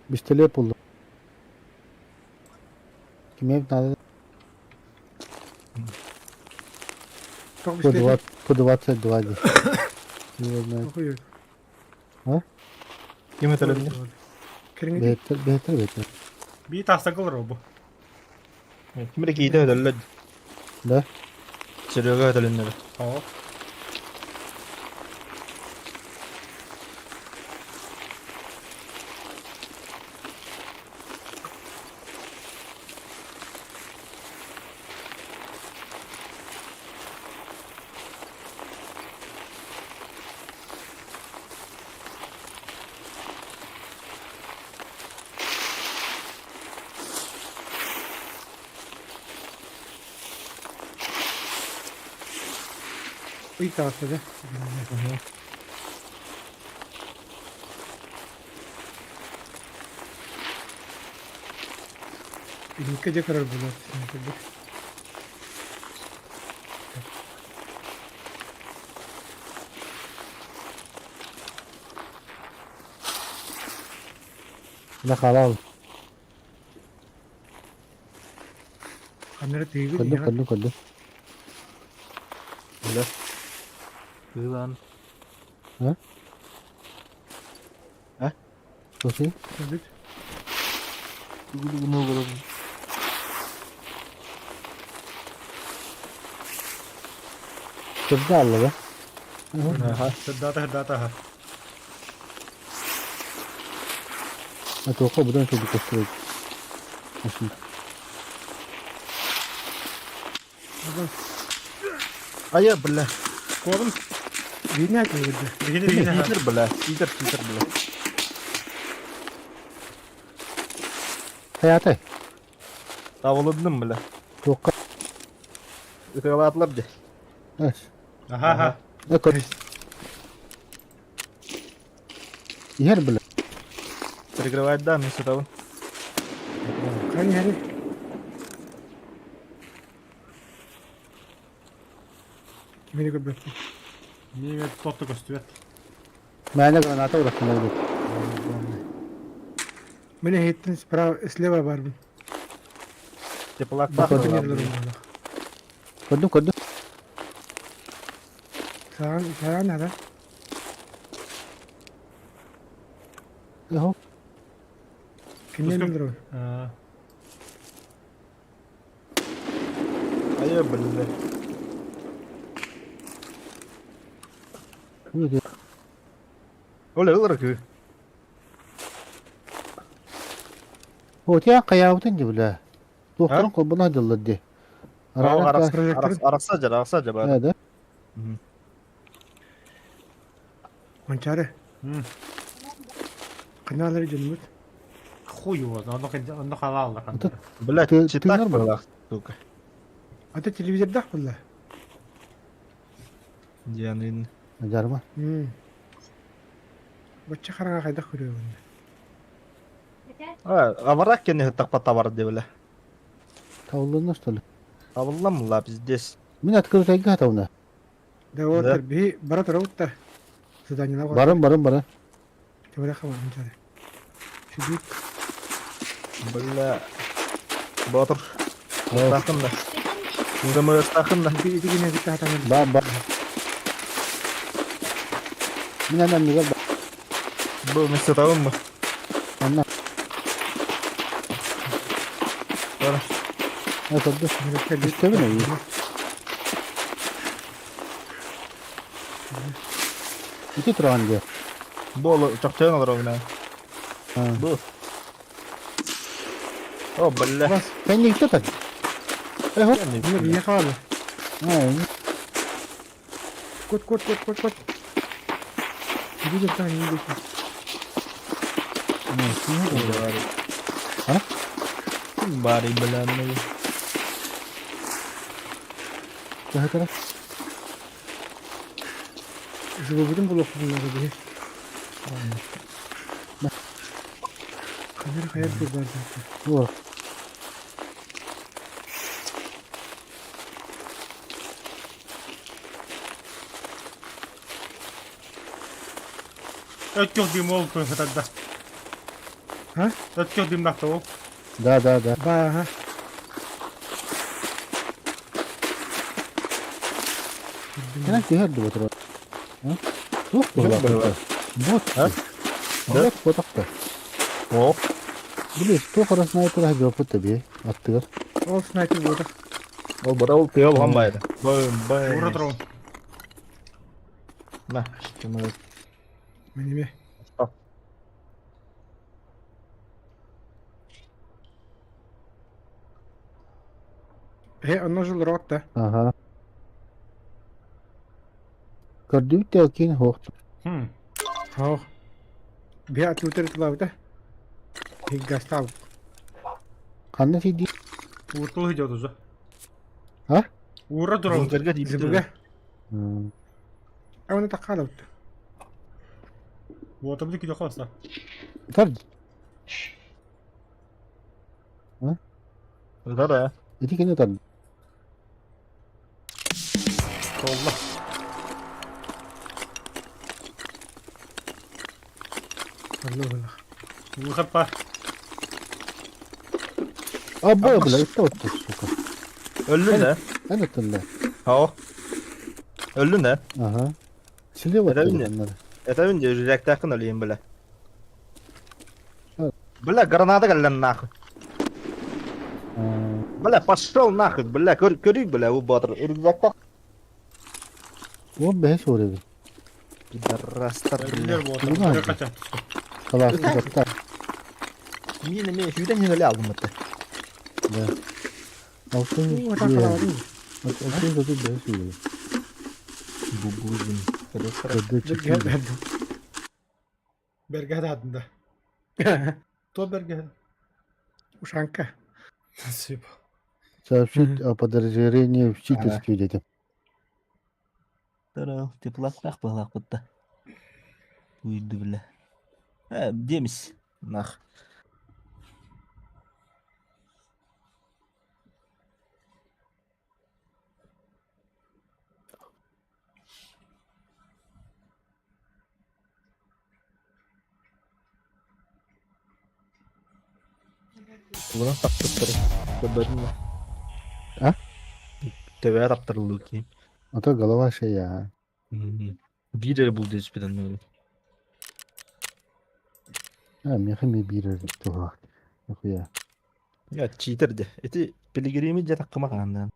Пистолет булду. Киме надо? По по 22 дей. Не знаю. А? Ким это Бетер, бетер, бетер. Би тастакыл робу. Ким рекейде өдөллөд. Да? Серега өдөлүннөр. О. Ый тагысы да. Нике де карар булат. На халал. Камера тыгы. Көлдүм, көлдүм, көлдүм. Бля. Кылан. А? А? Слушай. Сырда алла да? Сырдата, сырдата. А то будан что построить. А я, бля. Колым. Видно, это видно. Питер, бля. Питер, Питер, бля. Hayatı. Тавылыдным, бля. Тоққа. Ытыгалаатылар де. Evet. Аха. Ер бля. Прикрывает, да, вместо того. Кани хари. Кимини көрбөппүн. Миэмэ тотто көстүбэт. Мээнэ граната ураккын эбит. Мин эһиттэн справа, слева барбын. Теплактаах Бакытын была. ерлерин буолах. Көрдүм, көрдүм. Саҕан, саҕан ара. Ыһо. Кинилэр өлөрөр. Айа биллэ. Ол ылар кыы. О, тя каябытын дии бля. Туохтарын холбоно дыллар дии. Арахса жар, арахса жар бар. Да. Манчары. Каналары дьонмут. Хуй его, оно оно халал Бля, читак была, сука. Ата телевизордах была. Дианын. Жарма. Бачча хараҥа хайдах көрүөҕүн? А, аварак кени тақпа табар деп бля. Табылланна что ли? Табыллам ла пиздец. Мин открытайга табына. Да вот, би бара турабыт Задание Барым, барым, барым. Тэбэрэ хабар Манчары. Сидит. Бля. Батыр. Тақын да. Тақын да. Ба, ба. Мин анан нигер Бу мен сатабын mı? Анна. Бар. Это да. Истебин Ити туран дии. Бу чакчайын олор мына. Бу. О, бля. Кэнник так. Эхо. Не хаалы. Кот, кот, кот, кот, кот. Видел там не видел. А? Бары, бля, ну. Төһө Живобудун булуохпун биһи. Хайыр хайыр бар. О. Өткөх дим ол көйхө тогда. А? Өткөх дим нахта ол. Да, да, да. Ба, ага. Кэнэн түһэр дуу турар. Туох буолла? Бот. Бот ботакта. О. Били, туох ара снайпер хажоппут таби аттыгар. Ол снайпер ботак. Ол бара ол тыа булган байды. Бай, бай. Ура турабын. На, кем Менеме. Э, онно жыл рот да. Ага. Көрдүбүт те кин хоохту. Хм. Хоох. Би атутер тулабыта. Хиггастав. Ханна сиди? Ууртул идет уже. А? Ура турабын. Зибуга. Ауна такалабыт. Вот абды кидө хаста. Тар. А? Да, да. Ити кини тар. Толла. Аллах аллах. Выход па. Абба, бля, это вот сука. Өллүн да? Ана тында. Хао. Өллүн да? Ага. Слева Это видно. Это видно, жүрәктәкын өлейін, бля. Бля, граната кэллэн нахуй. Бля, пошел нахуй, бля, көр көрүй, бля, у батыр. Рюкзакта. О, бэс оребит. Пидорастар, бля. Бля. Халас, капта. Мин эме сүйден хин эле алдым это. Да. Алтын. О, так халабы. Алтын заты бэс оребит. Бубузин. Берге адында. То берге. Ушанка. Спасибо. Сообщить о подразделении в читерстве детям. Тара, теплак балак бутта. Уйду, бля. Э, демис. Нах. Тугунан таптыттары көрбөтүм да. А? Төбөҕө таптарыллыы киһи. А то голова шея. Биир эрэ булду испитин А, миэхэ эмиэ биир эрэ туһаах. Нахуя. Я читер де. Эти пилигрими дьэ таккыма хааннаан.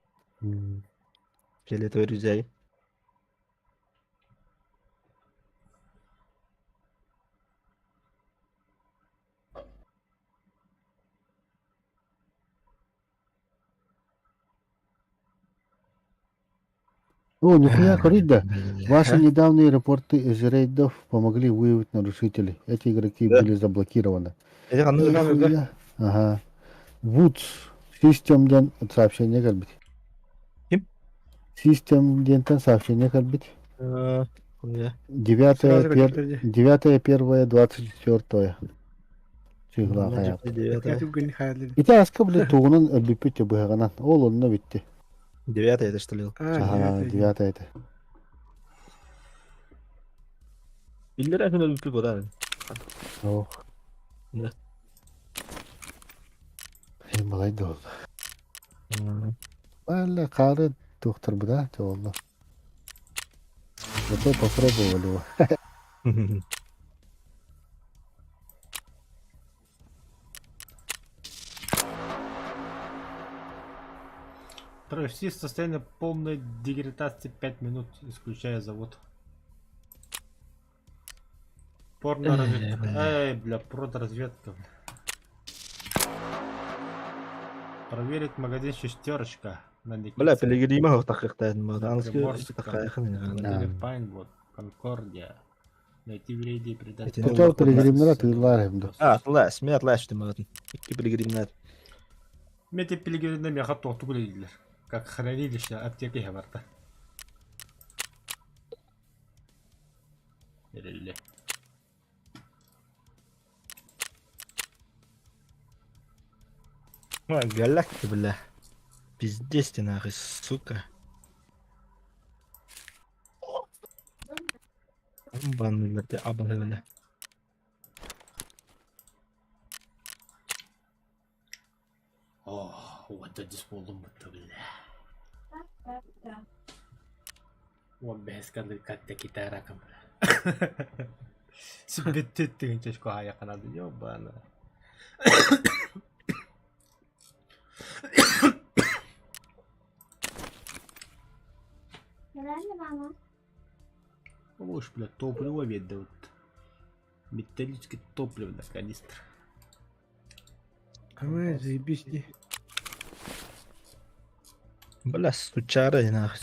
Фиолетовый рюкзак. О, нихуя корить, да. Ваши недавние репорты из рейдов помогли выявить нарушителей. Эти игроки были заблокированы. Это ханнык Нихуя. Ага. Вудс. Систем диэн сообщение кэлбит. Ким? Систем диэнтэн сообщение кэлбит. Хуя. Девятое, Сразу пер... көтөрдө. Девятое, первое, 24-е. Чыглаах айаат. Девятое. Түгэн хааллын. Ити аска били тугунан өлбүппүт быһаҕынан. Ол онно бүтті. Девятое это что ли? А, Ага, девятое. девятое это. Биллер әкін өлбүппүт бода. Ох. Да. Им балай да oldu. Валла қары доктор буда oldu. Зато попробовали его. Провести состояние полной деградации 5 минут, исключая завод. Порно разведка. Эй, бля, продразведка. бля. Проверить магазин шестерочка на Бля, Никите. пилигрима тахыктаан мада. Ансы Приморска. тахайхын. Пайнвуд, Конкордия. Найти в рейде и передать. Итини Хотел пилигримнер атыылар hem de. А, атлас, мен атлас штыматын. Икки пилигримнер. Мети пилигримнер меха тоқту күледілер. Как хранилище аптеки хабарта. Берелле. Галак ты, бля. Пиздец ты нахуй, сука. Банны, ты абы, бля. Ох, вот это болдум бутты, бля. Он без кады катта китара кам, бля. Сүббеттеттигин чөчкө аяқанады, ёбана. Уж, бля, топливо ведь вот. Металлическое топливо на канистр. Ама заебись ди. Бля, сучара нахуй.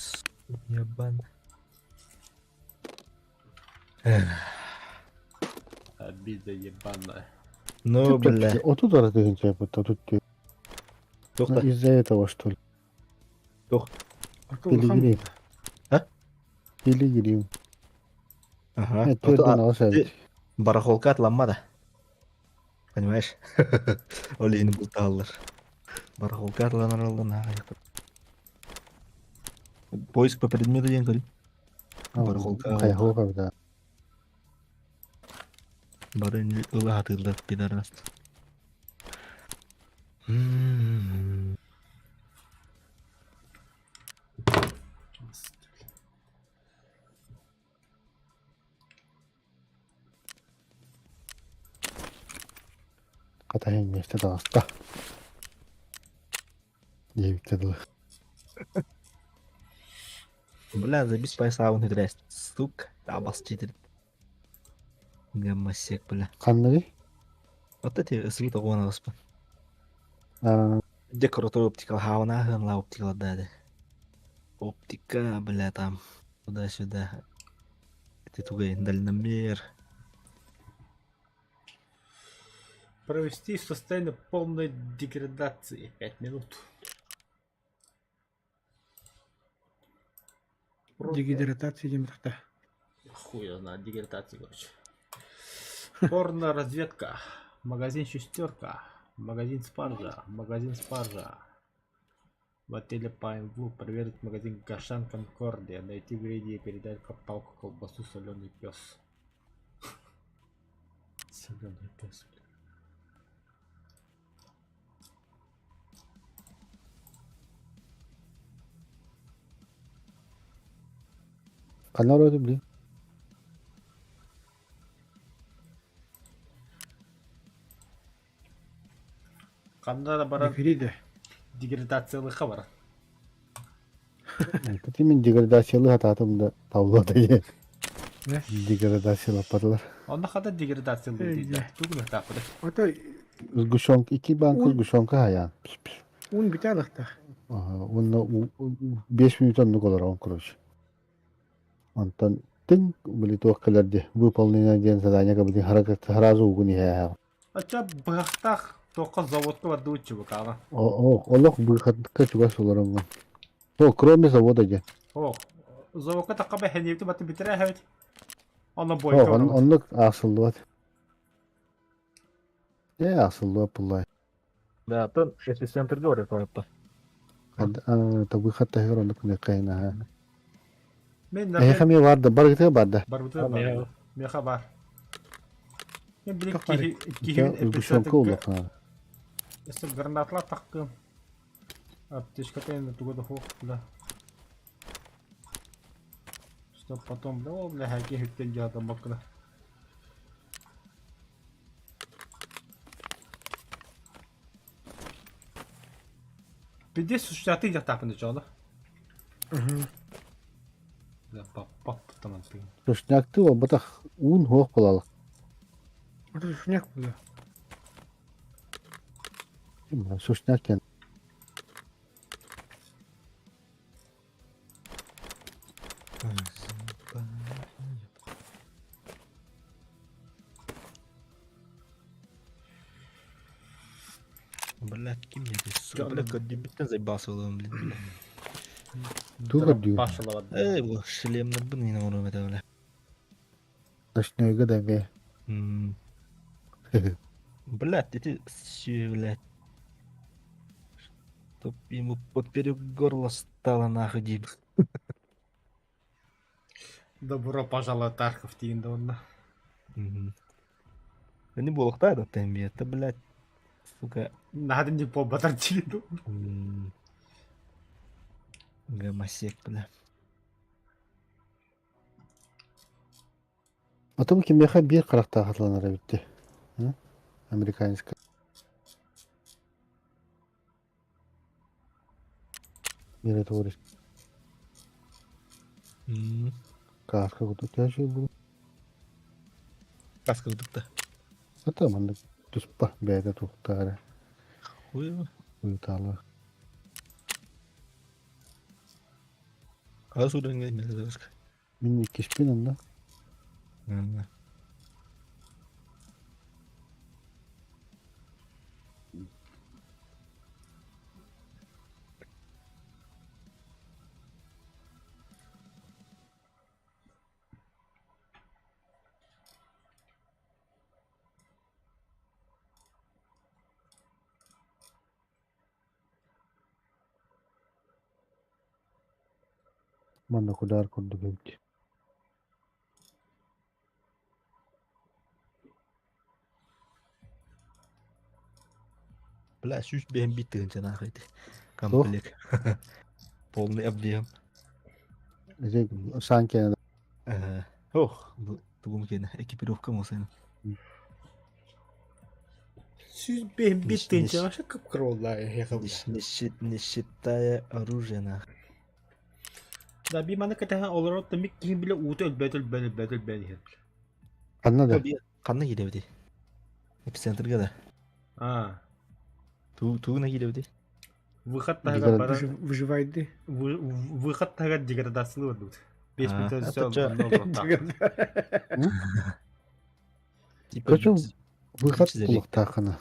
Ебан. Обида ебаная. Ну, бля. Отут аратыгын чайпыт, отут Тохта. Из-за этого, что ли? Тох. Пилигрим. А? Пилигрим. Ага. Нет, төрдөн алса эбит. Барахолка атламмада. Понимаешь? Ол иһин бултааллар. Барахолка атланар оллон Поиск по предмету диэн көрүн. Барахолка. Хайхуга да. Бары ыла хатыыллар пидорас. Катайын месте таҕыста. Диэбиккэ дылы. Бля, забись пайсаабын хүтүрээс. Сука, табас читер. Гаммасек, бля. Ханныгый? Вот эти ысыгы тоҕуон аҕыспын. А, Где крутой оптика? Хауна хынла оптика дали. Оптика, бля, там. Туда-сюда. Это тугай дальномер. Провести состояние полной деградации 5 минут. Дегидратация диэн тахта. Хуй я знаю, деградация, короче. Порно разведка. Магазин шестерка. Магазин спаржа. Магазин спаржа. В отеле Пайнвуд проверить магазин Гашан Конкордия. Найти в рейде и передать палку колбасу соленый пес. Соленый пес, бля. Ханна олорду билин? Ханна да баран деградациялыахха баран. Ити мин деградациялыы сатаатым да табыллыбата диэн. Деградациялаппатылар. Онно хата деградациялыы дииллэр. Тугу гынахтаахпыт? Ото Сгущенка, икки банка сгущенка хайаан. Уун бүтэ алыхтаах. Уонна 5 минут оннук олороҕун короче. Онтон тыҥ били туох кэлэр дии выполнено диэн задание кабытын сразу угун иһээһэҕин. Оччо быһахтаах туохха заводка бардыбыт чубукаҕа. О, олох быыхатка чугас олороҥҥун. О, кроме завода диэн. О, заводка тахха бэһэниэбити баты бүтэрэ эһэбит. Онно бойка О, оннук аахсыллыбат. Э, аахсыллыбат буллай. Да, атын эпицентрга барар тоҕотто. Табыхат таһыгар оннук күнэккэ наһаа. Мен Эһиэхэ эмиэ бар да, баргытыга бар да. Барбытыга бар. Меха бар. Мен били киһи киһи Сгущенка улахан. Өссө гранатла тахкым. Аптечката туга да хуох бля. Чтоб потом, бля, о, бля, хаки хүттен жаатан баккына. Пиздец, сущаты дьахтаахпын дьоно. Пап-пап таман Сушняк буолбатах уун хуох буолалык. Сушняк була. Сушняк диэн. Блядь, ким мне здесь? Сука, бля, көрдүүбүттэн заебался ылым, блин, бля. Туу көрдүүр? Эй, бу шлемнарбын иһин оҥоруом этэ, бля. Ночнойга да эмиэ. Блядь, эти все, блядь. Чтоб ему поперек горла стало нахуй, дебил. Добро пожаловать Тарков диэн да онно. Не буолуохтаах да тэмби, это, блядь, сука. Наһаа не буолбатар диэн. Гомосек, бля. Атым кимиэхэ биир харахтаах атыланар эбит дии. Американецка. Миротворец. Кааска курдук тээши бу. Кааска курдук да. Ата маннык туспа бэйэтэ туохтаара. Хуй. Уютаалаах. Хас удаҥҥа миротворецка. Мин иккиспин онно. Манна кудаар курдук эбит. Бля, сүүс биэһин биир тыһыынча наахай Комплект. Полный объем. Ити Санкина. Ох, тугум киэнэ, экипировка мусайын. Сүүс биэһин биир тыһыынча вообще кып-кыра буолла эһиэхэ Не считая оружия нах. Да би маны кэтэһэн олорор да мик киһи билэ уута өлбөт өлбөт өлбөт өлбөт иһэр. Ханна да? Ханна киирэбитий? Эпицентрга да. А. Тугуна киирэбитий? Выход таһыгар баран Выживайды. Выход таһыгар деградациялы барбыт. 5 минут все Короче, выход булуктаахына.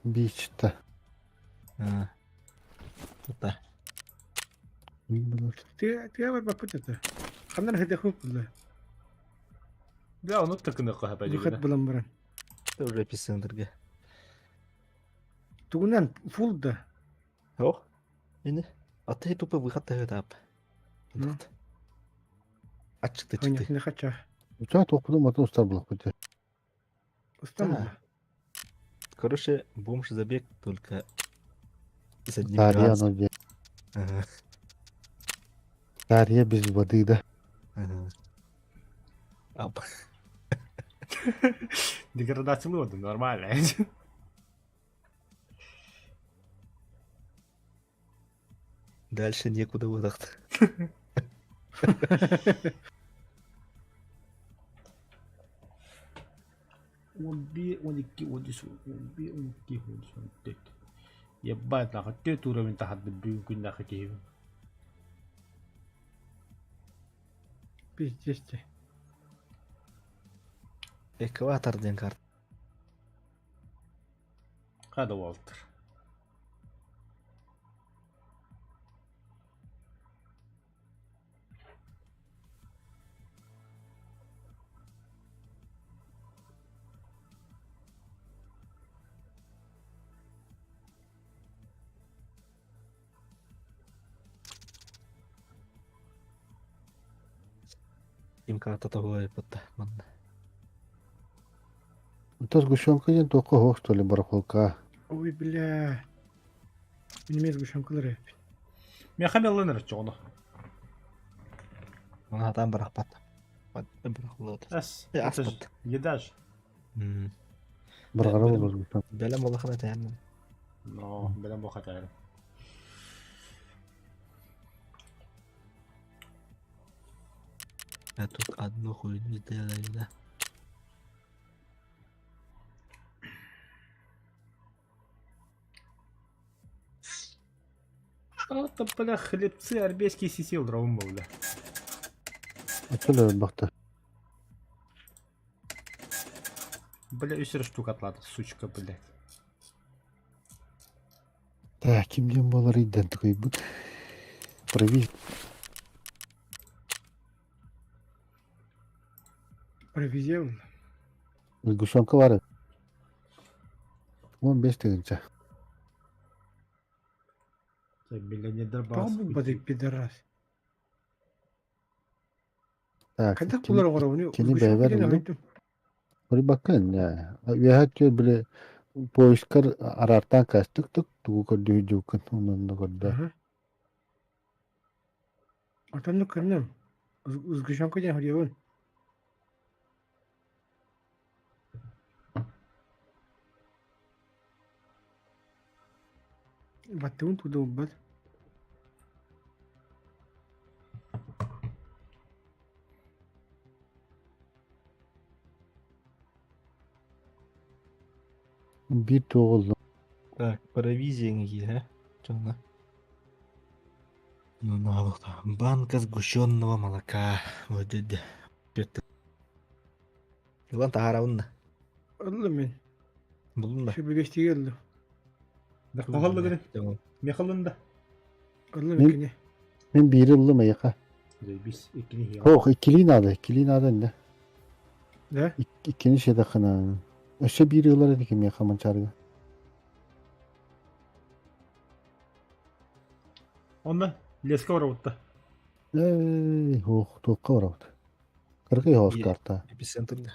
Бичта. Тута. Тыа барбаппыт это. Ханна хэтэ хук булла. Да, ону тыкыныка хапа Выход булан баран. Тоже эпицентрга. Тугунан фул да. Ох. Ини. А ты тупо выход тап. Ачыкты чыкты. Не хочу. Уча тохпуну матын устар булак бит. Устар. Короче, бомж забег только с одним Дарья нюансом. оно где. Ага. Дарья без воды, да. Ага. Ап. Деградациялыы отун нормально. Дальше некуда выдохт. 11, 12, 13, 11, 12, 13, 14. Ебать, нахуй, түөрт уровень таһырдым бүгүн күннээхи киһибин. Пиздец те. Экватор диэн карта. Хада Уолтер. Ким карта того эппитте манна. Онтон сгущенка диэн туохха оһох что ли барахолка? Ой, бля. Мин эмиэ сгущенкалар эбиппин. Миэхэ меллан эрэ чоҕоно. Оны хатаан бырахпат. Бырахыллыбыт. Эс, Э, это ж аспыт. еда ж. М. Бырҕара Бэлэм буолар сгущенка. бэлэм буоллахына этээм. Но, бэлэм буолха этээри. Я тут одну хуйню сделали, да? А, бля, хлебцы армейские сисил дровым был, бля. Очоло бахта. Бля, үс эрэ штука атлата, сучка, блядь. Так, ким диэн буолар ыйдан тыкыйбыт. Провиз Провизия ылла. Сгущенка баар. 15 тыһыынча. Миллионердар Тоҕо баас. булбатый пидорас? Так, Хайдах кини булар оҕоробуну? кини Сгущенка бэйэбэр диэн ыллым. аҕайдым. Баккын үөһэ түөр били поискар араартаан каастык тук тугу көрдүүр онно көрдө. Аха. Отонну көрнөм. Сгущенка диэн хоруйабын. Баттыбын туда булбат. Биир туоҕу ыллым. Так, провизия киирэ. Чонно. Ну, наалыкта. Банка сгущенного молока. Вот деді. Петр. Ылан таһаарабын да. Ыллым мин. Булдум да. Сүбүгэстиги ыллым. Да кохоллу гын. Мехалын да. Ыллым Мин иккини. мин биири ыллым эйиэхэ. Заебись, иккини хиэҕэ. Ох, иккилии наада, иккилии наада иннэ. Да? Иккини сиэтэххинэ. Өссө биири ылар этик миэхэ манчаарыга. Онно леска барабытта. Эй, ох, туохха барабыт. Кыргый хоос карта. Эпицентрда.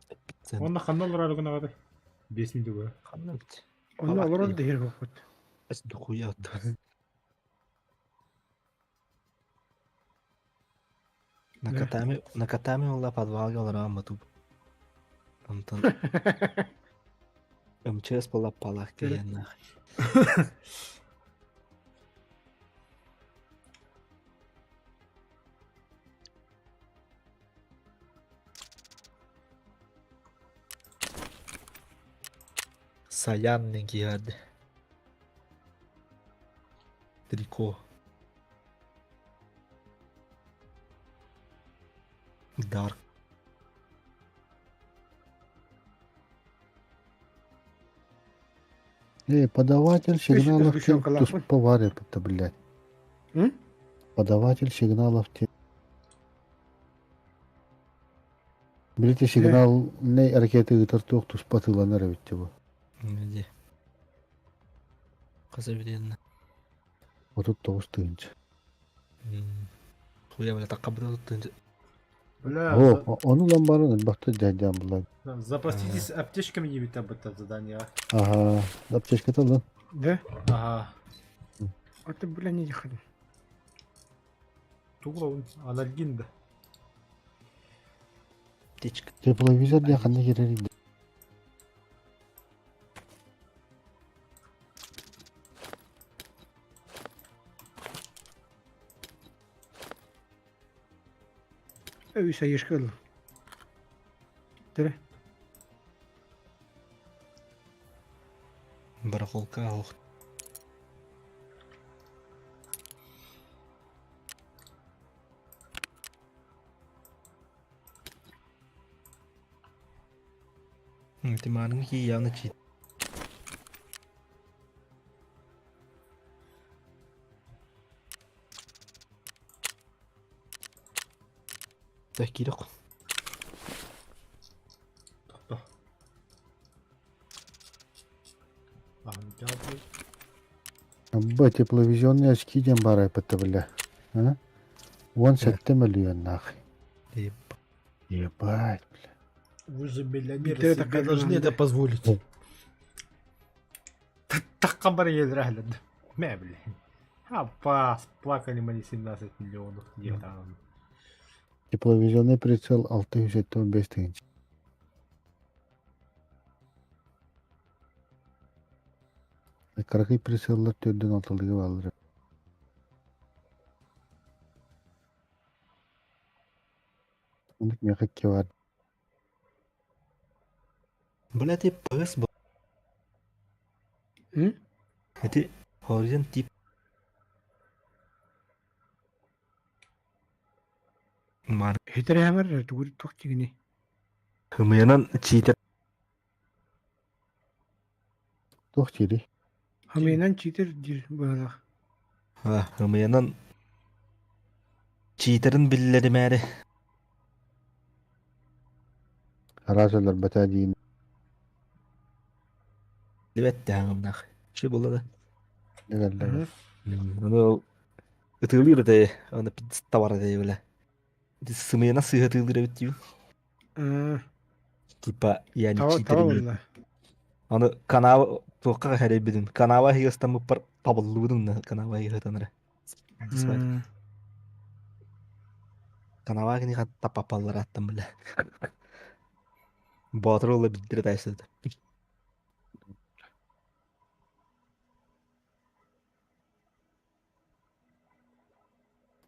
Эпицентр. Онно ханна олорор гынаҕытай? 5 минут Ханна бит. Онно олорон да иһэр буолбут. Ас дохуя отто. Да. Накатами, накатами ула подвалга олорон матуб. Онтон МЧС була палах киһиэн нах. Саян киһиэрди. Трико. Дарк. Эй, подаватель сигналов тем сгущенкалаахпын. туспа это, блядь. М? Подаватель сигналов тем. Билите сигнал не ракеты ыытар туох туспа тыланар эбит бу. Где? Хаса билиэннэ. 39 тыһыынча. Хуя бля такка быда Бля, О, ону ылан баран элбэхтэ дьайдаан булла. запаститесь аптечками не бит об этом задание. Ага, аптечката ылан. Да? Ага. А ты, бля, не ехали. Тугла анальгин да. Аптечка. Тепловизор диэн ханна киирэрий? Үс айышка ыллым. Тере. Барахолка ох. Тиманың ки явно чит. Так, кирок. Б тепловизионные очки диэн баар айбыта бля. А? 17 миллион нахуй. Ебать, бля. Вы же миллионеры, Биттері себе такая должны это команда. позволить. Такка бар елдер Мә, бля. Апа, плакали мои 17 миллионов. Где там? Тепловизионный прицел 675 тысяч. Кыракый прицеллар төрдөн алтылыгы баалар. Оннук миэхэ икки баар. Бля, ты ПС был. М? Это Horizon тип. Мар. Хитере хэмэр тугур тух тигини. Хымыянан читер. Туох диирий? Хамыйынан читер диир быһалаах. А, хымыянан читерин биллеримээри. Араас өлөрбөтө диин. Билбэт хаҥымнаах. Ши буолла да. Дэгэрдэр. Аны ытыылыыр этэ, аны пиздец табар этэ бля. Сымыйана сыыһа ытыылыыр эбит диибин. Типа я не Таба читер. таба буолла. Аны канава туохха хэрэйбитин. Канава иһигастаммыппар табыллыбытым да канава иһигатанара. Канава кини тапапаллар аттан бля. Боотур уола билдире таайсыта.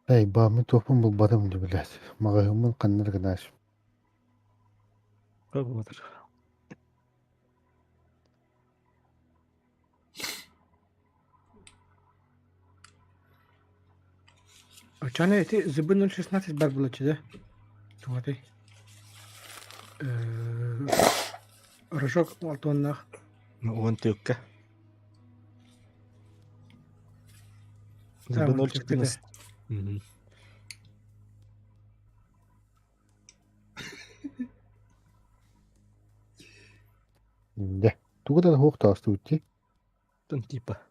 Эй, баа, мин туохпун булбатым дии, блядь. Маҕаһыыммын ханна эрэ гынааш. Боотур. Оччону ити ЗБ 016 бар буолаччы да? Тугутай? Рожок алтуоннаах. Уон түөккэ. ЗБ 014. Дьэ, тугу да суох таҕыстыбыт дии. Тон типа.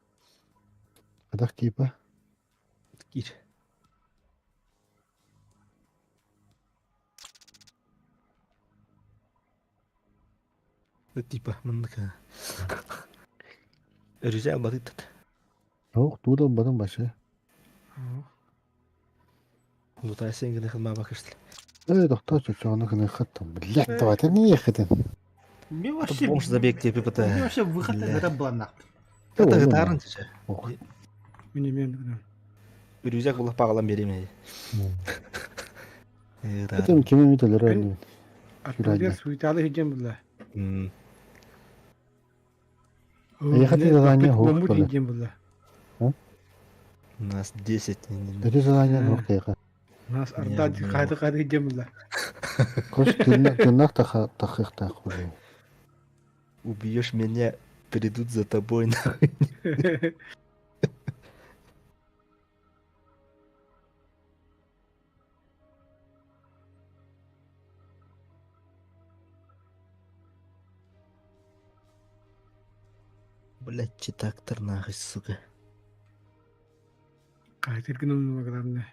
Атах типа. Кир. Типа маннык. Өрүзэ албатыттат. Суох, тугу да ылбатым башы. Лутай сен гына хылма бакыштыл. Э, тохтоо чочоҕуну гыныаххыттан. Блядь, давайте не ехать. Мне вообще... Бомж забег тебе У меня вообще выход Бля. это была нахуй. Это гитарн тише. Мин эмиэ гынан. Үрүзэк була пагалан береме. Это кими мителер өлүн. Аттыгар суеталы сылдьан буолла. Ехать задание хуох Бомбут буолла. сылдьан буолла. У нас 10. Эти задание хуох кайха. У нас арда хаты хаты сылдьан буолла. Кос тыннах тахыхтах уже. Убьешь меня, придут за тобой нахуй. Блять, читактор нахуй, сука. Хаһытыргын умнума главное.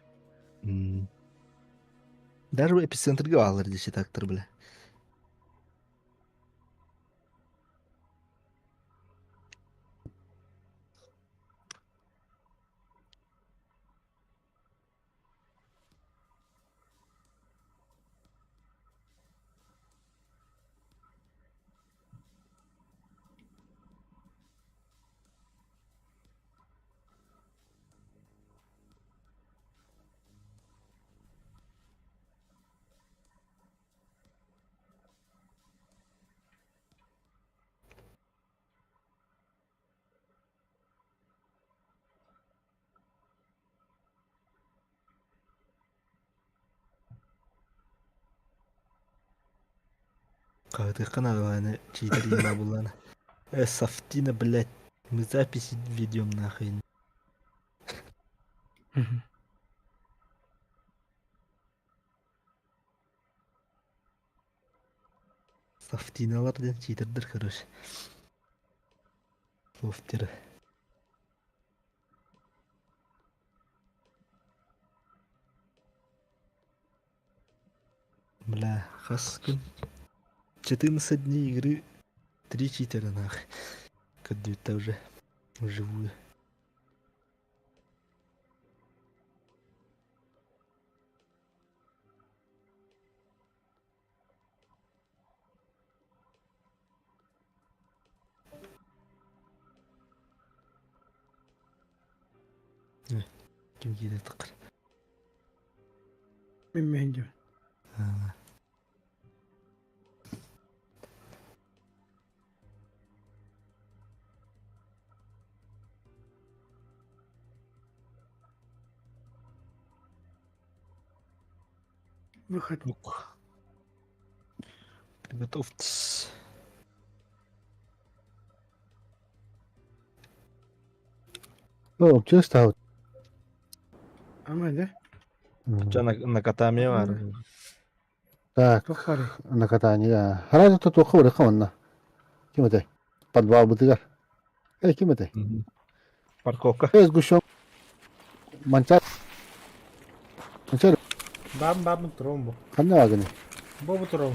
Даже в эпицентрге алыр десе читактор, бля. Хаһытыахха наада чиитер иҥнэ буллаана. Э, Сафтина, блядь, мы записи ведем нахрен. Сафтиналар диэн читердэр, короче. Софтеры. Бля, хас күн? 14 дней игры, три читера нах. Как уже вживую. Ким киирэ таххар? Мин миһин Выход. Приготовьтесь. О, честно. Ама да? Ча на катание бар. Так, на катание. Харада то туохха барыха онно. Ким этэй? Подвал бытыгар. Э, ким этэй? Парковка. Э, сгущен. Манчар. Манчар. Бам бам тромбу. Ханна аганы. Бобу тром.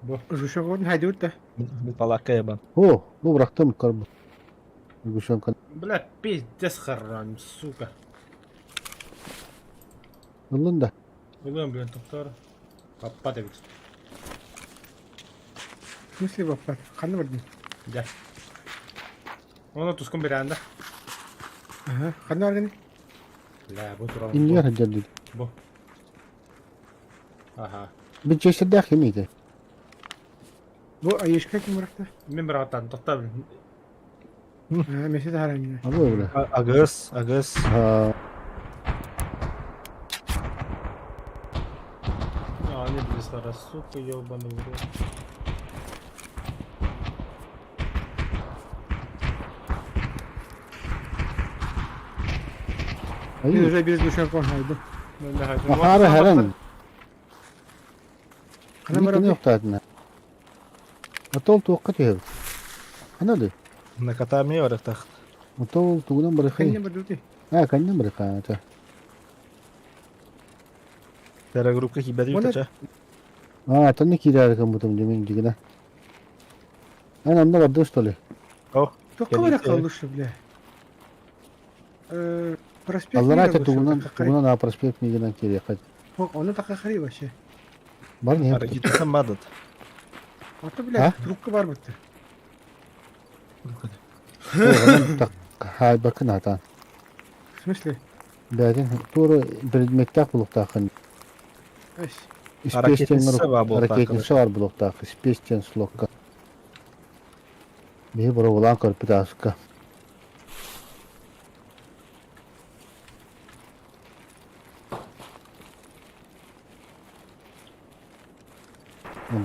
Бу. Сгущенка хайдут да. Палакка ебан. О, ну бырахтым карбы. Сгущенка. Бля, пиздец харам, сука. Ыллын да. Ылыам, блин, тоқтар. Паппа дебит. В смысле баппат? Ханна бардын? Дьэ. Оны тускун берәнде. Ага, ханна бардын? Бля, бу туран. Иннигер хаддер Бу. Аха. Бин чештердэх кимийди? Бу Аишка ким бырахта? Мин бырахтан, тохта блин. Аа, месе тахаран. Абы бля. Агыс, агыс. А, А, не блин, сара, сука, ебаный в рот. Мен уже без сгущенка хайдым. Махара харан. Ханна Никини барабы? оқтаатына. Атол туаққа түйебіт. Ана ды. На катание бар тах. Атол тугунан барыхай. Ханна бардыты? А, каннан барыха. Ата. Тера группа хибәди Оны- үтәчә. А, тонны кирәрі бутым демен дигена. Ана онда барды что ли? О, Тоққа бара қалдышы, бля. Э, проспект Аллара Мира ата вышел, тугунан такка тугунан а проспект мигенан кире хат. Оны такка қарай вообще. Бар не? Аракитасан бадат. Аты, бля, трубка бар бітті. Так хай бакын ата. В смысле? Бәдин туры предметтах булуктахын. Ась. Ракетница бар булуктаах. Ракетница бар булуктаах. Спестен слокка. Бии бура улан көрпүт аска.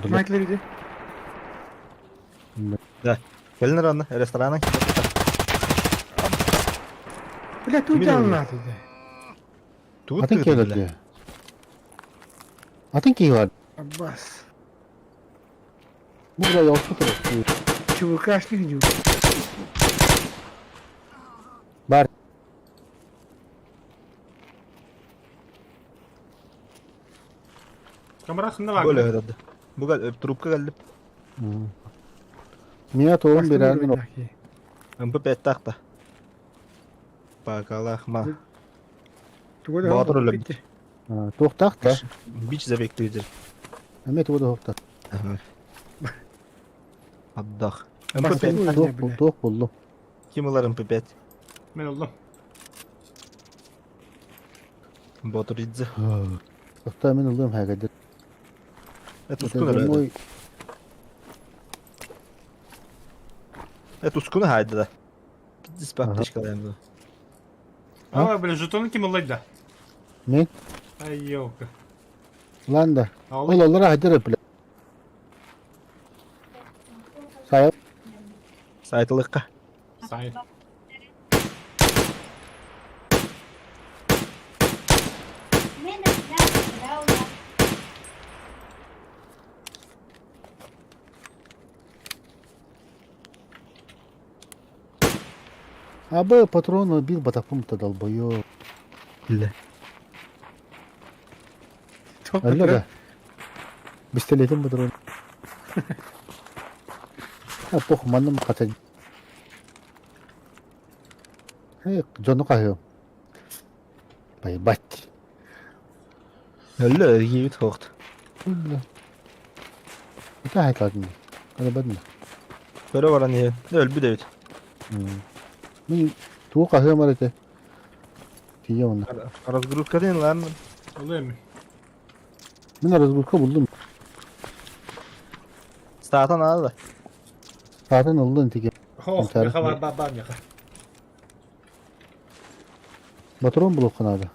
Майтлер иди. Да. Кэлин раны, рестораны. Бля, тут Кимин жалнады да. Тут Атын келді. Атын кейвар. Аббас. Бұл да ялсы тұр. ЧВКшник не Бар. Камера хында бар. Бөле өтөдө. Буга трубка келди. Мия тоғын берәрін. МП5 тахта. Бакалахма. Тугода Батыр өлөм. Тоқтақ та. Бич забектейдер. Әмет ода тоқтақ. Абдах. МП5. Тоқ болду. Ким ылар МП5? Мен олдум. Батыр идзе. Тоқта мен ылдым хәгәдер. Это ускуна өлөдө. Это ускуна хайда да. Пиздец аптечка А, бля, жетоны ким ылайды да? Мен? Ай, ёлка. Ланда. Ол оллара хадыр бля. Сайт. Сайтылыкка. Сайт. Абы патрону бил батапым-то долбоёб. Бля. Алло да. Пистолетим патрон. А пох манным хата. Э, дьону хаһыам. Поебать. Өллө эргийбит хоохт. Это хайтладын. Калабадын. Көрө баран иһэ. Өлбүт эбит. Мин туох хаһыам арыты. Тиийэ онно. Разгрузка ден лан. Ол эми. Мин разгрузка булдум. Стаатан аада. Стаатан ыллын тиге. Ох, меха бар бар бар меха. Батрон булуохха наада.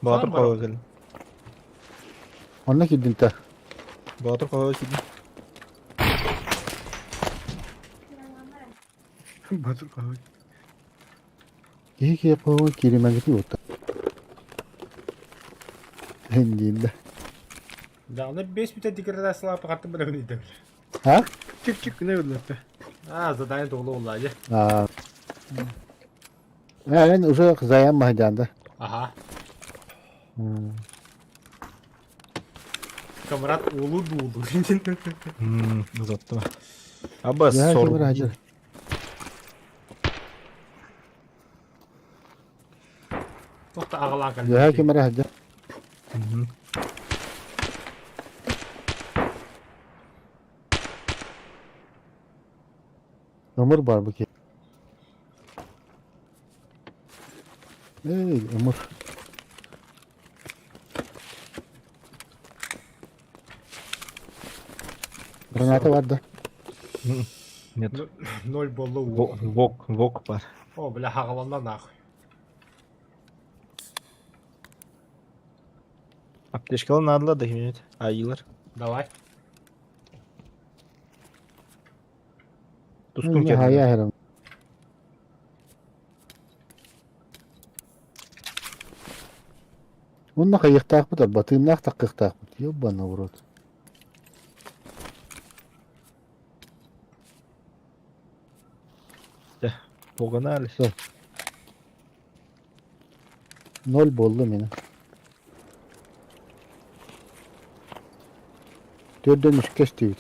Боотур хоһо кэлин. Онно киирдин та. Боотур хоһо киирдин. Боотур хоһо. Киһи киһи хоһо кииримэҥҥитин уотта. Диин да. Да, бес бүтэ деградациялаап хаттым бөлөмүн идэбил. А? Чик-чик гына өллөттө. А, задание туолу улла дьэ. А. Эн уже заям маһдьаанда. Аха. Камрад уулу дуулу. Узаттым. Аба Я сор. кемер хадьыр. Тоқта ағалаан Я кэлбит. кемер хадьыр. Өмір бар бу ки. Эй, өмір. Граната бар да. Нет. Ноль боллу уу. Вок, вок бар. О, бля, хагаланна нахуй. Аптечкалы надылар да кимет. Айылар. Давай. Тускун Мин кэллэ. хая херем. Онно хайыахтаахпыт арбатыыннаах таккыахтаахпыт. Ёбана в рот. Погнали. Все. Ноль буолла мина. Төрдөн үшкэ эстибит.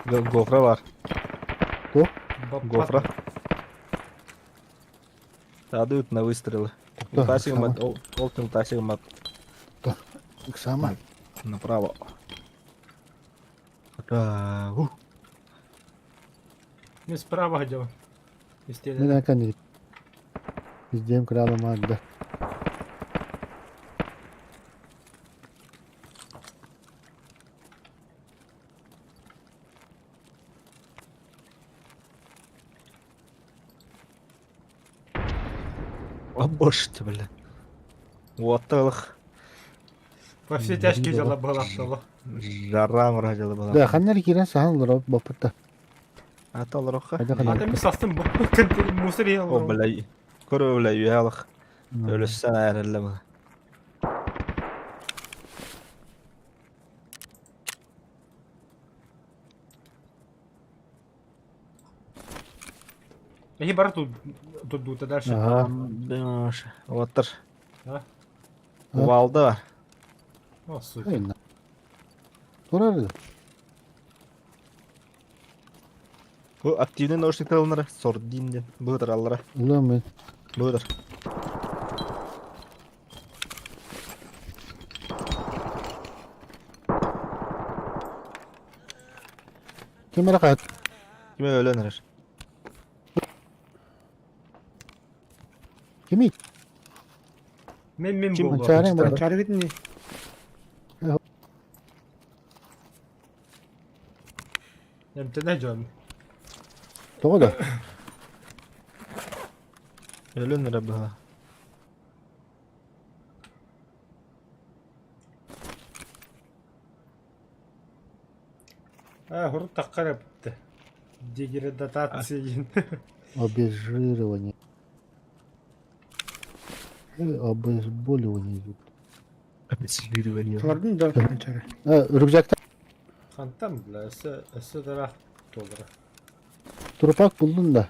Гофра бар. Кто? Гофра. Тадают на выстрелы. Да, Тасигмат, ол тасигмат. Сама. Направо. Да. Мен справа ходила. Мен акан Издем крала мадда. О боже ты, бля. Уотталых. Во все тяжкие дела было автоло. Жара мыра была. Да, ханнар кирен сахан лорап бапытта. Ата лороха. Хайда А ханнар. там састым мусор ел. О, бля. Көрө бля үйалых. Өлөссен айрылла бу. Эһи бар тут тут дута дальше. Ага. Оттар. А? Увалды бар. О, сука. Айна. Турар. Бу активный наушниктер алынар. Сордин ден. Быдыр аллара. Улан мен. Быдыр. Ким эрэ хайат. Ким өлөн эрэр. Кими? Мен мен Ким? болду. Чарың бар. Чары бит не? Эмтэнэ дьон. Тоҕо да? Өлөн эрэ быһа. А, хурут таххар эппитэ. Деградация диэн. Обезжиривание. Обезболивание. Обезжиривание. Толордун да кончары. Рюкзакта Хантан бля, өссө өссө тараах туолара. трупак булдун да.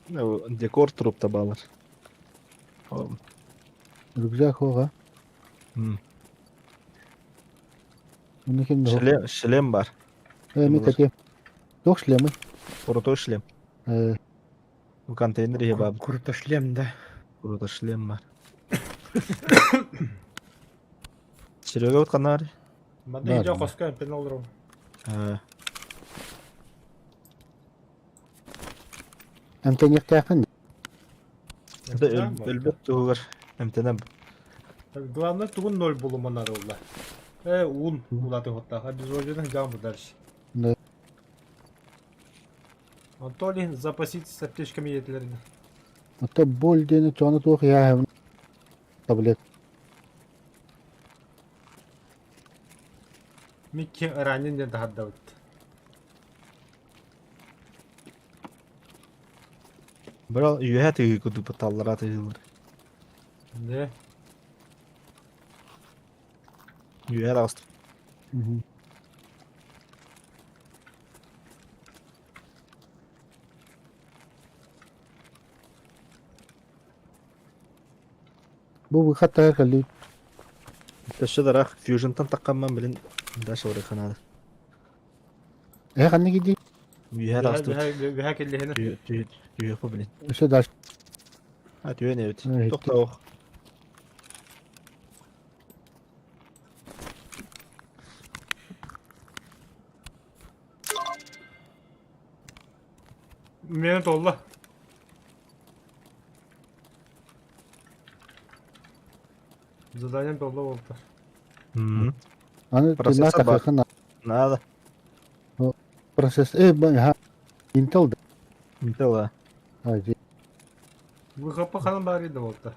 Ну, Декор труп табалар. Рюкзак оға. Оны ким да. Шлем, шлем бар. Э, мен кате. Тох шлемы. Крутой шлем. В контейнере ебаб. Круто шлем, да. Круто шлем бар. Серега вот канар. Манна Бар. идё хоско эмтэнэ олорон. Эмтениэхтээххин. Өлбөт туһугар эмтэнэм. Главное тугун ноль булуманар олла. Э, уун улаты хоттах. Обезвоженных жам дальше. Да. Антоний, запаситесь аптечками етлерин. Это боль диэни чону туох яа таблет. Микки ранен диэн таһардабыт. Бро, үөһэ тыгыы курдук таллара тыгыылар. Не? Үөһэ таҕыстым. Бу выход тагар кэлли. Өссө дарах фьюжнтан таххамман билин дальше барыахха наада. Э ханна киди? Үөһэ таҕыстыбыт. Үөһэ кэллиһинэ. Түһүөххэ билин. Өссө дальше. А түһэн эбит. Э, Тохтоо. Мені толла. Заданием толла болта. Аны Процессор бар. тахахын Надо. процесс. Э, ха. Intel да. Intel да. А, ди. ВХП ханан бары да болта.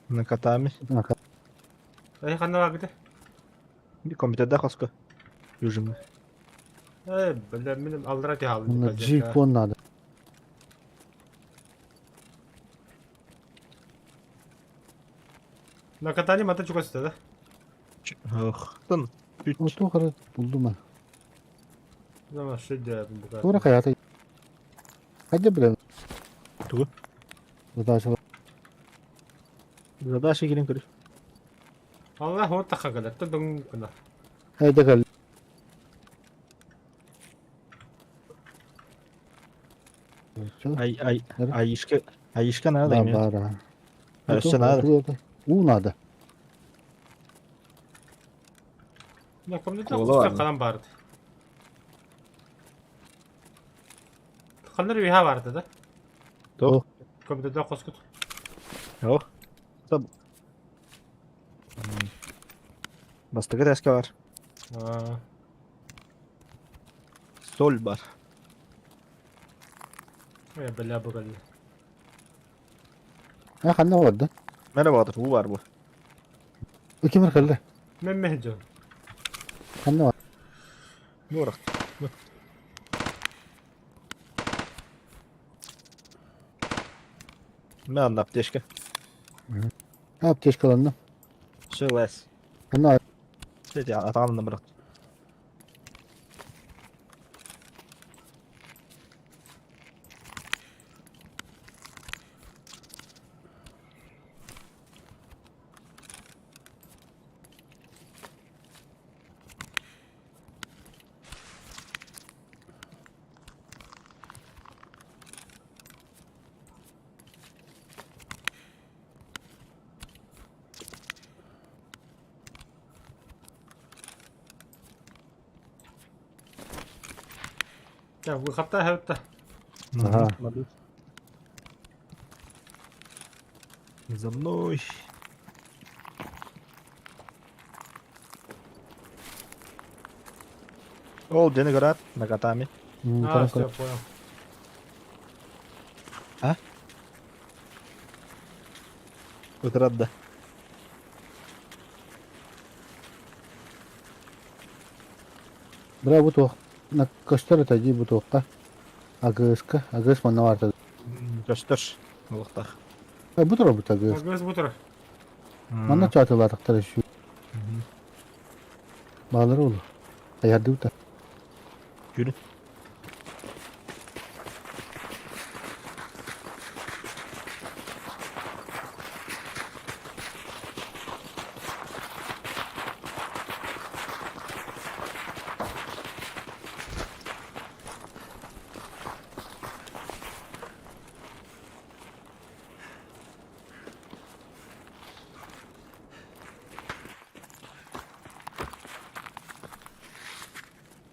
На катами. Ака. Эй, ханна багыты. Компьютерда хоско. Фьюжн. Э, бля, мен алдыра те алды. На G-фон надо. На катане мата чугасты да? Ох, тон. Оту хара булдум мен. Зама шидя бука. Тура хаята. Хайда билем. Тугу? Задача. Задача кирин көрү. Алла хот тахага да дың кына. Хайда кэл. Ай ай айышка айышка надо Да, иметь. бара. А Өссө надо. У надо. На компьютер Кола куста бар. канан барды. Кандар виха барды да? Тох. Компьютерда коскут. Ох. Стоп. Бастыгы тәскә бар. А, Соль бар. э, бля, бугали. А ханна бар да. Мәрә батыр, у бар бу. Кимер кэлле. Мен мехджон. Ханна бар. Нурак. Мә анда аптечка. Аптечкаланды. Все лес. Ханна Эти атағанына бірақ. Я выхопта хәтта. Ага. За мной. Ол дьэни көрөөт, Накатами. А, все, понял. А? Ытырат да. Бра бу туох на көстөр это дии бу туохха. Агыска, агыс манна барта. Көстөр. Олохтах. Бу тура бу агыс. Агыс бу тура. Манна чаатылаатахтар үсүү. Баалары олу. Хайардыбыта. Күрүн.